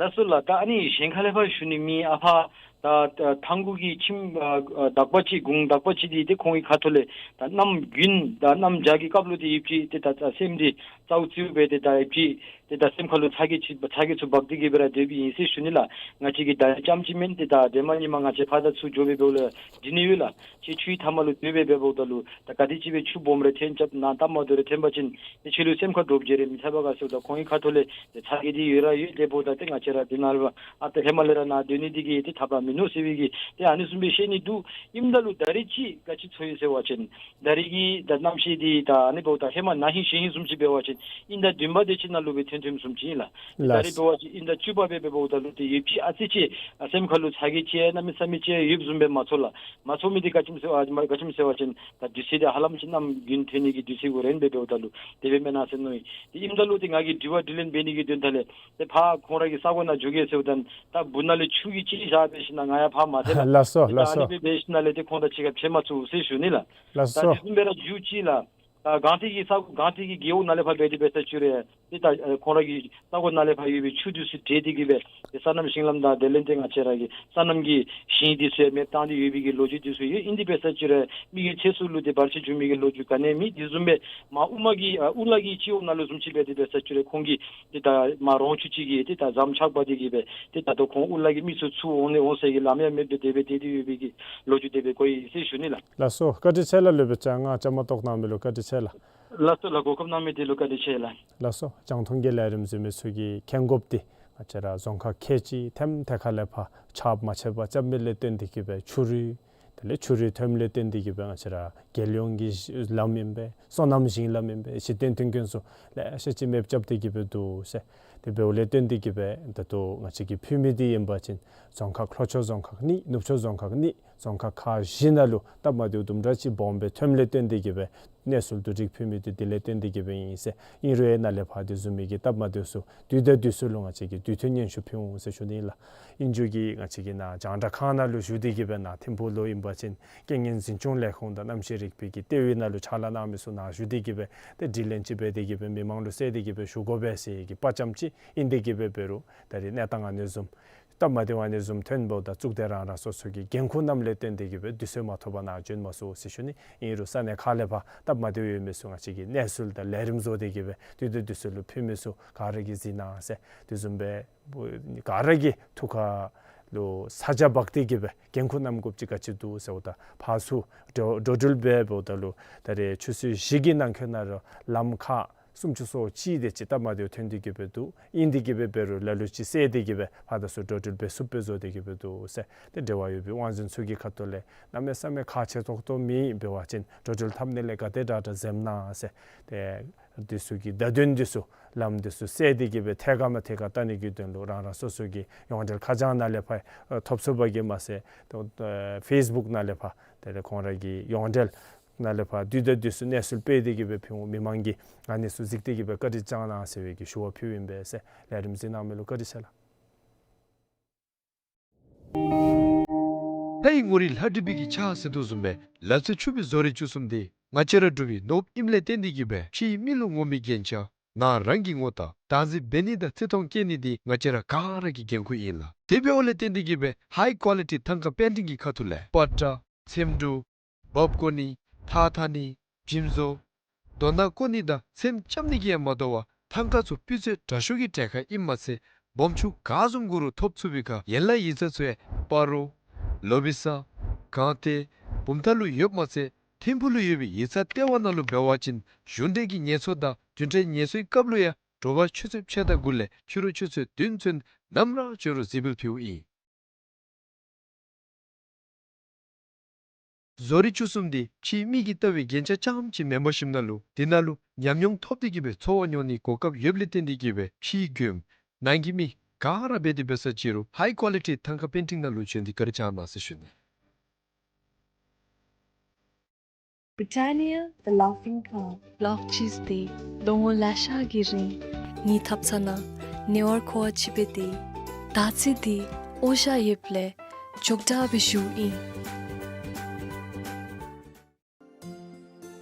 ལགས་སོ་ལགས། ད་ཨ་ནི་གཞན་ཁ་ལས་ཕར་ཞུ་ནི་མེད། ཨ་ཕར་ད་ད་ཐང་གུ་གི་ཁྱིམ་ཨ་ཨ་དག་པ་ཅིག་གུང་དག་པ་ཅིག་འདི་ཏེ་ཁོང་གི་ཁ་ཐུག་ལས་ད་གནམ་དགུན་ད་གནམ་བྱཱར་གྱི་སྐབས་ལུ་ཏེ་ཡོདཔ་ཅིག་ཏེ་ད་ད་སེམས་འདི་ཙའུ་ཙིའུ་སྦེ་ཏེ་ད་ཡོདཔ་ཅིག་ཏེ་ད་སེམས་ཁ་ལུ་ཚ་གྱང་ཅིག་ཚ་གྱང་ཚུ་འབག་སྟེ་གིས་སྦེ་ར་སྡོད་པའི་ཨིན་ཟེར་ཞུ་ནི་ལགས། ང་བཅས་ཀྱིས་ད་རྐྱངམ་ཅིག་མེན། ཏེ་ད་ཏེ་མ་ཉིནམ་ང་བཅས་ཕར་དང་ཚུར་འགྱོ་སྦེ་འབདཝ་ལས་འདྲིས་ནི་ཡོད་ལགས། ཁྱེད་ཆུའི་མཐའ་མ་ལུ་སྡོད་སྦེ་འབདཝ་ད་ལུ་ད་ག་དེ་ཅིག་སྦེ་ཆུ་སྦོམ་རེ་ཐོན་རྐྱབ་ནང་སྟབས་མ་བདེཝ་རེ་ཐོན་པ་ཅིན་ཏེ་ཁྱེད་ལུ་སེམས་ཁར་འདྲོག་བྱེལ་རེ་མི་ཐེབས་པས་ག་ཟེརཝ་ད་ཁོང་གི་ཁ་ཐུག་ལས་ཏེ་ཚ་གྱང་འདི་ཡོད་ར་ཡོད། དེ་འབདཝ་ད་ཏེ་ང་བཅས་ར་འདི་ནང་ལུ་ཨ་ཏེ་ཧེ་མ་ལས་ར་ནཱ་སྡོད་ནི་འདི་གིས་ཏེ་ཐབས་ར་མིན་ནུག་ཟེར་བའི་གི་ཏེ་ཨ་ནི་བཟུམ་སྦེ་བཤད་ནི་འདུག། ཨིནམ་ད་ལུ་ད་རིས་ཅིག་ག་ཅི་ཚོར་ཡི་ཟེར་བ་ཅིན་ད་རིས་ཀྱི་ད་གནམ་གཤིས་འདི་ད་ཨ་ནི་འབདཝ་ད་ཧེ་མ་ན་ཧིང་གཞེས་ཧིང་བཟུམ་ཅིག་འབད་བ་ཅིན་དབྱིན་ཟླ་བདུན་པ་དེ་ཅིག་ནང་ལུ་སྦེ་ཐོན་ཐོནམ་བཟུམ་ཅིག་ཨིན་ལགས། ད་རིས་ལགས། འབད་བ་ཅིན་དབྱིན་ཟླ་བཅུ་པ་སྦེ་འབདཝ་ད་ལུ་ཏེ་ཡོདཔ་ཅིག་ཨ་ཙི་ཅིག་ཨ་སེམས་ཁ་ལུ་ཚ་གྱང་ཅིག་གནམ་མེད་ས་མེད་ཅིག་ཡོདཔ་བཟུམ་སྦེ་མ་ཚོར་ལགས། མ་ཚོར་མི་འདི་ག་ཅི་སྨོ་ཟེར་བ་ག་ཅི་སྨོ་ཟེར་བ་ཅིན་ད་དུས་ཚོད་འདི་ཧ་ལམ་ཅིག་གནམ་དགུན་ཐོན་ནི་གི་དུས་ཚོད་གུ་རན་སྦེ་འབདཝ་ད་ལུ་དེ་སྦེ་མེན་ན་ཟེར་མནོ་ཡི། ཏེ་ཨིནམ་ད་ལུ་ཏེ་ང་གིས་དྲི་བ་དྲིས་ལན་འབད་ནི་གི་དོན་དག་ལས་ཏེ་ཕར་ཁོང་ར་གི་ས་གོ་ནང་འགྱོ་གེ་ཟེརཝ་ད་ད་སྦུག་ནང་ལས་ཆུ་གིས་ཅིག་བཞག་སྦེ་ཞིནམ་ལས་ང་ཡང་ཕར་མ་ཐལ་ལགས། ལགས་སོ། ཏེ་ད་ལགས་ཨ་ནི་སོ། སྦེ་འབད་ཞིནམ་ལས་ཏེ་ཁོང་དང་གཅིག་ཁར་ཕྱད་མ་ཚུགས་ཟེར་ཞུ་ནི་ལགས། ལགས་ད་སོ། དེ་བཟུམ་སྦེ་ར་མཇུག་ཅིག་ལགས། ད་སྒང་སྟེང་གི་ས་སྒང་སྟེང་གི་རྒེད་འོག་ནང་ལས་ཕར་འབད་དེ་འབད་ས་ཅིག་རུང་ཏེ་ད་ཁོང་ར་གི་ས་གོ་ནང་ལས་ཕར་ཡོད་པའི་ཆུ་འདི་ཚུ་འདྲེས་ཏེ་གིས་སྦེ་ཏེ་སོ་ནམ་ཞིང་ལམ་དང་དེ་ལས་ཏེ་ང་བཅས་ར་གི་སོ་ནམ་གྱི་ཞིང་འདི་ཚུ་ཡང་མེདཔ་བཏང་སྟེ་ཡོད་པའི་གི་ལོ་རྒྱུས་འདི་ཚུ་ཡོད། ཨིན་དེ་འབད་ས་ཅིག་རུང་མི་གི་ཚེ་སྲོག་ལུ་ཏེ་བར་ཆད་བྱུང་མི་གི་ལོ་རྒྱུས་ག་ནི་ཡང་མེད། དེ་བཟུམ་སྦེ་མར་དབུ་མ་གི་ཨ་དབུ་ལ་གི་སྤྱི་འོག་ནང་ལུ་བཟུམ་ཅིག་འབད་དེ་འབད་ས་ཅིག་རུང་ཁོང་གིས་ཏེ་ད་མར་རོང་ཆུ་ཅིག་གིས་ཏེ་ད་ཟམ་ཆག་འབག་སྟེ་གིས་སྦེ་ཏེ་ད་ལྟོ་ཁོང་དབུ་ལ་གི་མི་ཚུ་ཚུར་འོང་ནི་འོང་ས་གི་ལམ་ཡང་མེདཔ་སྦེ་དེ་སྦེ་སྡོད་དེ་ཡོད་པའི་གི་ལོ་རྒྱུས་དེ་སྦེ་གོ་ཡི་ཟེར་ཞུ་ནི་ལགས། ལགས་སོ། བཀའ་དྲིན་ཆེ་ལགས། སློབ་དཔོན་ལྕང་ང་བཅའ་མར་གཏོགས་གནང་མི་ལུ་བཀའ་དྲིན་ཆེ་ལགས། ལགས་སོ་ལགས། གོ་སྐབས་གནང་མི་དེ་ལུ་བཀའ་དྲིན་ཆེ་ལགས། ལགས་སོ། རྒྱང་མཐོང་གི་ལས་རིམ་གཟིགས་མི་ཚུ་གིས་མཁྱེན་དགོཔ་འདི་ང་བཅས་ར་རྫོང་ཁག་ཁལ་གཅིག་ཐེམ་ཐེ་ཁ་ལས་ཕར་ཆརཔ་མ་ཆད་པར་རྐྱབ་མི་ལས་བརྟེན་ཏེ་གིས་སྦེ་ཆུ་རུད་དེ་ལས་ཆུ་རུད་ཐོནམ་ལས་བརྟེན་ཏེ་གིས་སྦེ་ང་བཅས་ར་རྒྱལ་ཡོངས་ཀྱི་ལམ་ཨིན་པས། སོ་ནམ་ཞིང་ལམ་ཨིན་པས། གཞི་རྟེན་མཐུན་རྐྱེན་ཚུ་ལེ་ཤ་ཅིག་མེདཔ་རྐྱབ་སྟེ་གིས་སྦེ་འདུག་ཟེར། དེ་འབདཝ་ལས་བརྟེན་ཏེ་གིས་སྦེ་ད་ལྟོ་ང་བཅས་ཀྱིས་ཕུལ་མི་འདི་ཨིན་པ་ཅིན་རྫོང་ཁག་ལྷོ་ཕྱོགས་རྫོང་ཁག་གཉིས་ནུབ་ཕྱོགས་རྫོང་ཁག་གཉིས་རྫོང་ཁག་ཁག་བཞི་ནང་ལུ་སྟབས་མ་བདེཝ་དུམ་གྲ་ཅིག་སྦོམ་སྦེ་ཐོནམ་ལས་བརྟེན་ཏེ་གིས་སྦེ་གནས་ཚུལ་བསྡུ་སྒྲིག་ཕུལ་མི་འདི་དེ་ལས་བརྟེན་ཏེ་གིས་སྦེ་ཨིན་ཟེར། ཨིན་རུང་ཡང་ནཱ་ལས་ཕར་དེ་བཟུམ་མའི་གི་སྟབས་མ་བདེཝ་ཚུ་དུས་དང་དུས་སུ་ལུ་ང་བཅས་ཀྱིས་དུས་མཐུན་སྙན་ཞུ་ཕུལ་འོང་ཟེར་ཞུ་ནི་ལགས། ཨིན་རུང་གི་ང་བཅས་ཀྱིས་ནཱ་རྒྱང་བསྒྲགས་ཁང་ནང་ལུ་བཞུགས་ཏེ་གིས་སྦེ་ནཱ་ཐིམ་ཕུག་ལུ་ཨིན་པ་ཅིན་རྐྱེན་ངན་འཛིན་སྐྱོང་ལས་ཁུངས་དང་གནམ་གཤིས་རིག་པའི་གི་ལྟེ་བའི་ནང་ལུ་ཕྱག་ལཱ་གནང་མི་ཚུ་ནཱ་བཞུགས་ཏེ་གིས་སྦེ་ཏེ་དྲི་ལན་ཅིག་འབད་དེ་གིས་སྦེ་མི་མང་ལུ་བསལ་ཏེ་གིས་སྦེ་ཞུ་དགོ་པས་ཟེར་གྱི་དཔའ་བཅམ་ཅིག་ཨིན་ཏེ་གིས་སྦེ་འབད་རུང་ད་རིས་གནས་སྟངས་ཨ་ནི་བཟུམ་སྟབས་མ་བདེཝ་ཨ་ནི་བཟུམ་ཐོན་འབདཝ་ད་གཙུག་སྡེ་རང་རང་སོ་སོ་གི་འགན་ཁུར་རྣམས་ལས་བརྟེན་ཏེ་གིས་སྦེ་དུས་ཚོད་མ་ཐོབ་པར་ནཱ་བྱོན་མ་ཚུགས་ཟེར་ཞུ་ནི། ཨིན་རུང་ས་གནས་ཁག་ལས་ཕར་སྟབས་མ་བདེཝ་ཡོད་མི་ཚུ་ང་བཅས་ཀྱིས་གནས་ཚུལ་དང་ལས་རིམ་བཟོ་སྟེ་གིས་སྦེ་དུས་དང་དུས་སུ་ལུ་ཕུལ་མི་ཚུ་ག་ར་གིས་གཟིགས་གནང་ཟེར། དེ་བཟུམ་སྦེ་ག་ར་གི་ཐུགས་ཁར་ལུ་ས་ཆ་འབག་སྟེ་གིས་སྦེ་འགན་ཁུར་བསྣམ་དགོཔ་ཅིག་ག་ཅི་འདུག་ཟེརཝ་ད་ཕར་ཚུར་འགྲོ་འགྲོ་འགྲུལ་འབད་འབདཝ་ད་ལུ་ད་རེས་ཆུ་ཚོད་བཞི་གི་ནང་འཁོད་ནང་ར་ལམ་ཁག་སུམ་ཅུ་སོ་གཅིག་དེ་ཅིག་སྟབས་མ་བདེཝ་ཐོན་ཏེ་གིས་སྦེ་འདུག། ཨིན་ཏེ་གིས་སྦེ་འབད་རུང་ལ་ལུ་ཅིག་བསལ་ཏེ་གིས་སྦེ་ཕར་དང་ཚུར་འགྲོ་འགྲུལ་འབད་ཚུགསཔ་སྦེ་བཟོ་སྟེ་གིས་སྦེ་འདུག་ཟེར། ཏེ་འབྲེལ་བ་ཡོད་པའི་དབང་འཛིན་ཚུ་གི་ཁ་ཐུག་ལས་གནམ་མེད་ས་མེད་ཁག་ཆེ་ཏོག་ཏོ་མེད་འབད་བ་ཅིན་འགྲོ་འགྲུལ་འཐབ་ནི་ལས་ག་དེ་དྲག་དྲག་འཛེམ་གནང་ཟེར། ཏེ་དེ་ཚུ་གི་བརྡ་དོན་དེ་ཚུ་ལམ་དེ་ཚུ་བསལ་ཏེ་གིས་སྦེ་ཐད་ཀར་མ་ཐད་ཀར་བལྟ་ནི་གི་དོན་ལུ་རང་རང་སོ་སོ་གི་ཡོངས་འབྲེལ་ཁ་བྱང་ནང་ལས་ཕར་ཐོབ་ཚུགས་པ་གིས་མ་ཚད་ཏེ་ཨེ་ཕེསི་བུཀ་ནང་ལས་ཕར་དེ་ལས་ཁོང་ར་གི་ཡོངས་འབྲེལ་ནང་ལས་ཕར་དུས་དང་དུས་སུ་གནས་ཚུལ་སྤེལ་ཏེ་གིས་སྦེ་ཕུལ་འོང་། མི་མང་གིས་ཨ་ནི་ཚུ་གཟིགས་ཏེ་གིས་སྦེ་བཀའ་དྲིན་བསྐྱང་གནང་ཟེར་བའི་གི་ཞུ་བ་ཕུལཝ་ཨིན་པས་ཟེར། ལས་རིམ་གཟིགས་གནང་མི་ལུ་བཀའ་དྲིན་ཆེ་ལགས། ལྷའི་ངོ་རིས་ལྷ་བྲིས་པའི་གི་ཕྱག་ཟེར་དོ་བཟུམ་སྦེ་ལ་རྩེ་ཆུ་སྦིས་རྫོང་རིམ་བཅུ་གསུམ་འདི་ང་བཅས་ར་འབྲུག་པའི་ནོར་བུ་ཨིནམ་ལས་བརྟེན་ཏེ་གིས་སྦེ་ཕྱིའི་མི་ལུ་ངོམ་མི་རྐྱེན་ཆག་ནང་རང་གི་ངོ་རྟགས་བདག་འཛིན་འབད་ནི་དང་བརྩི་མཐོང་བསྐྱེད་ནི་འདི་ང་བཅས་ར་ག་ར་གི་འགན་ཁུར་ཨིན་ལགས། དེ་འབདཝ་ལས་བརྟེན་ཏེ་གིས་སྦེ་ཧའི་ཀོ་ལི་ཊི་ཐང་ཀ་པེན་ཊིང་གི་ཁ་ཐུག་ལས་པ་ཏྲ་ཚེམ་དྲུབ་འབག་བཀོ་ནི་ཐགས་འཐག་ནི་འཇིམ་བཟོ་རྡོ་ནག་བརྐོ་ནི་དང་ཚེམ་རྐྱབ་ནི་གིས་ཡང་མ་དོ་བར་ཐང་ཀ་ཚུ་སྤུས་ཚད་དྲག་ཤོས་ཀྱི་གྲལ་ཁར་ཨིནམ་མ་ཚད་སྦོམ་ཆུང་ག་བཟུམ་དགོ་རུང་ཐོབ་ཚུགས་པའི་ཁར་ཡན་ལག་ཡིག་ཚང་ཚུ་ཡང་སྤ་རོ་ལོ་བི་ས་སྒང་སྟེང་བུམ་ཐང་ལུ་ཡོདཔ་མ་ཚད་ཐིམ་ཕུག་ལུ་ཡོད་པའི་ཡིག་ཚང་ལྟེ་བ་ནང་ལུ་འབད་བ་ཅིན་གཞུང་འབྲེལ་གྱི་ངལ་གསོ་དང་བདུན་ཕྲག་ངལ་གསོའི་སྐབས་ལུ་ཡང་ དྲོ་པ་ཆུ་ཚོད་ཕྱེད་དང་དགུ་ལས་ཕྱི་རུ་ཆུ་ཚོད་བདུན་ཚུན་ནམ་ར་འབྱོན་རུང་གཟིགས་འབུལ་ཕུལཝ་ཨིན། བཟོ་རིག་བཅུ་གསུམ་འདི་ཕྱིའི་མིག་གིས་བལྟ་བའི་རྒྱན་ཆ་རྐྱངམ་ཅིག་མེན་པར་ཞིནམ་ན་ལུ་འདི་ནང་ལུ་ཉམས་མྱོང་ཐོབ་སྟེ་གི་སྦེ་འཚོ་བ་མྱོང་ནིའི་གོ་སྐབས་ཡོདཔ་ལས་བརྟེན་ཏེ་གི་སྦེ་ཕྱིའི་མགྱོནམ་ནང་གི་མི་ག་ར་འབད་དེ་འབད་ས་ཅིག་རུང་ཧའི་ཀོ་ལི་ཊི་ཐང་ཀ་པེན་ཊིང་ནང་ལུ་བྱོན་ཏེ་བཀའ་དྲིན་བསྐྱང་གནང་ཟེར་ཞུ་ནི། Britannia, the laughing cow. གློག་ཅིག་འདི་ལོ་ངོ་ལེ་ཤ་གི་རིང་ངེའི་ཐབ་ཚང་ནང་ཉེ་བར་མཁོ་བ་ཅིག་འབད་དེ་ད་ཚེ་འདི་འོ་ཞ་ཡོདཔ་ལས་ཅོག་འཐདཔ་སྦེ་བཞུགས་ཨིན།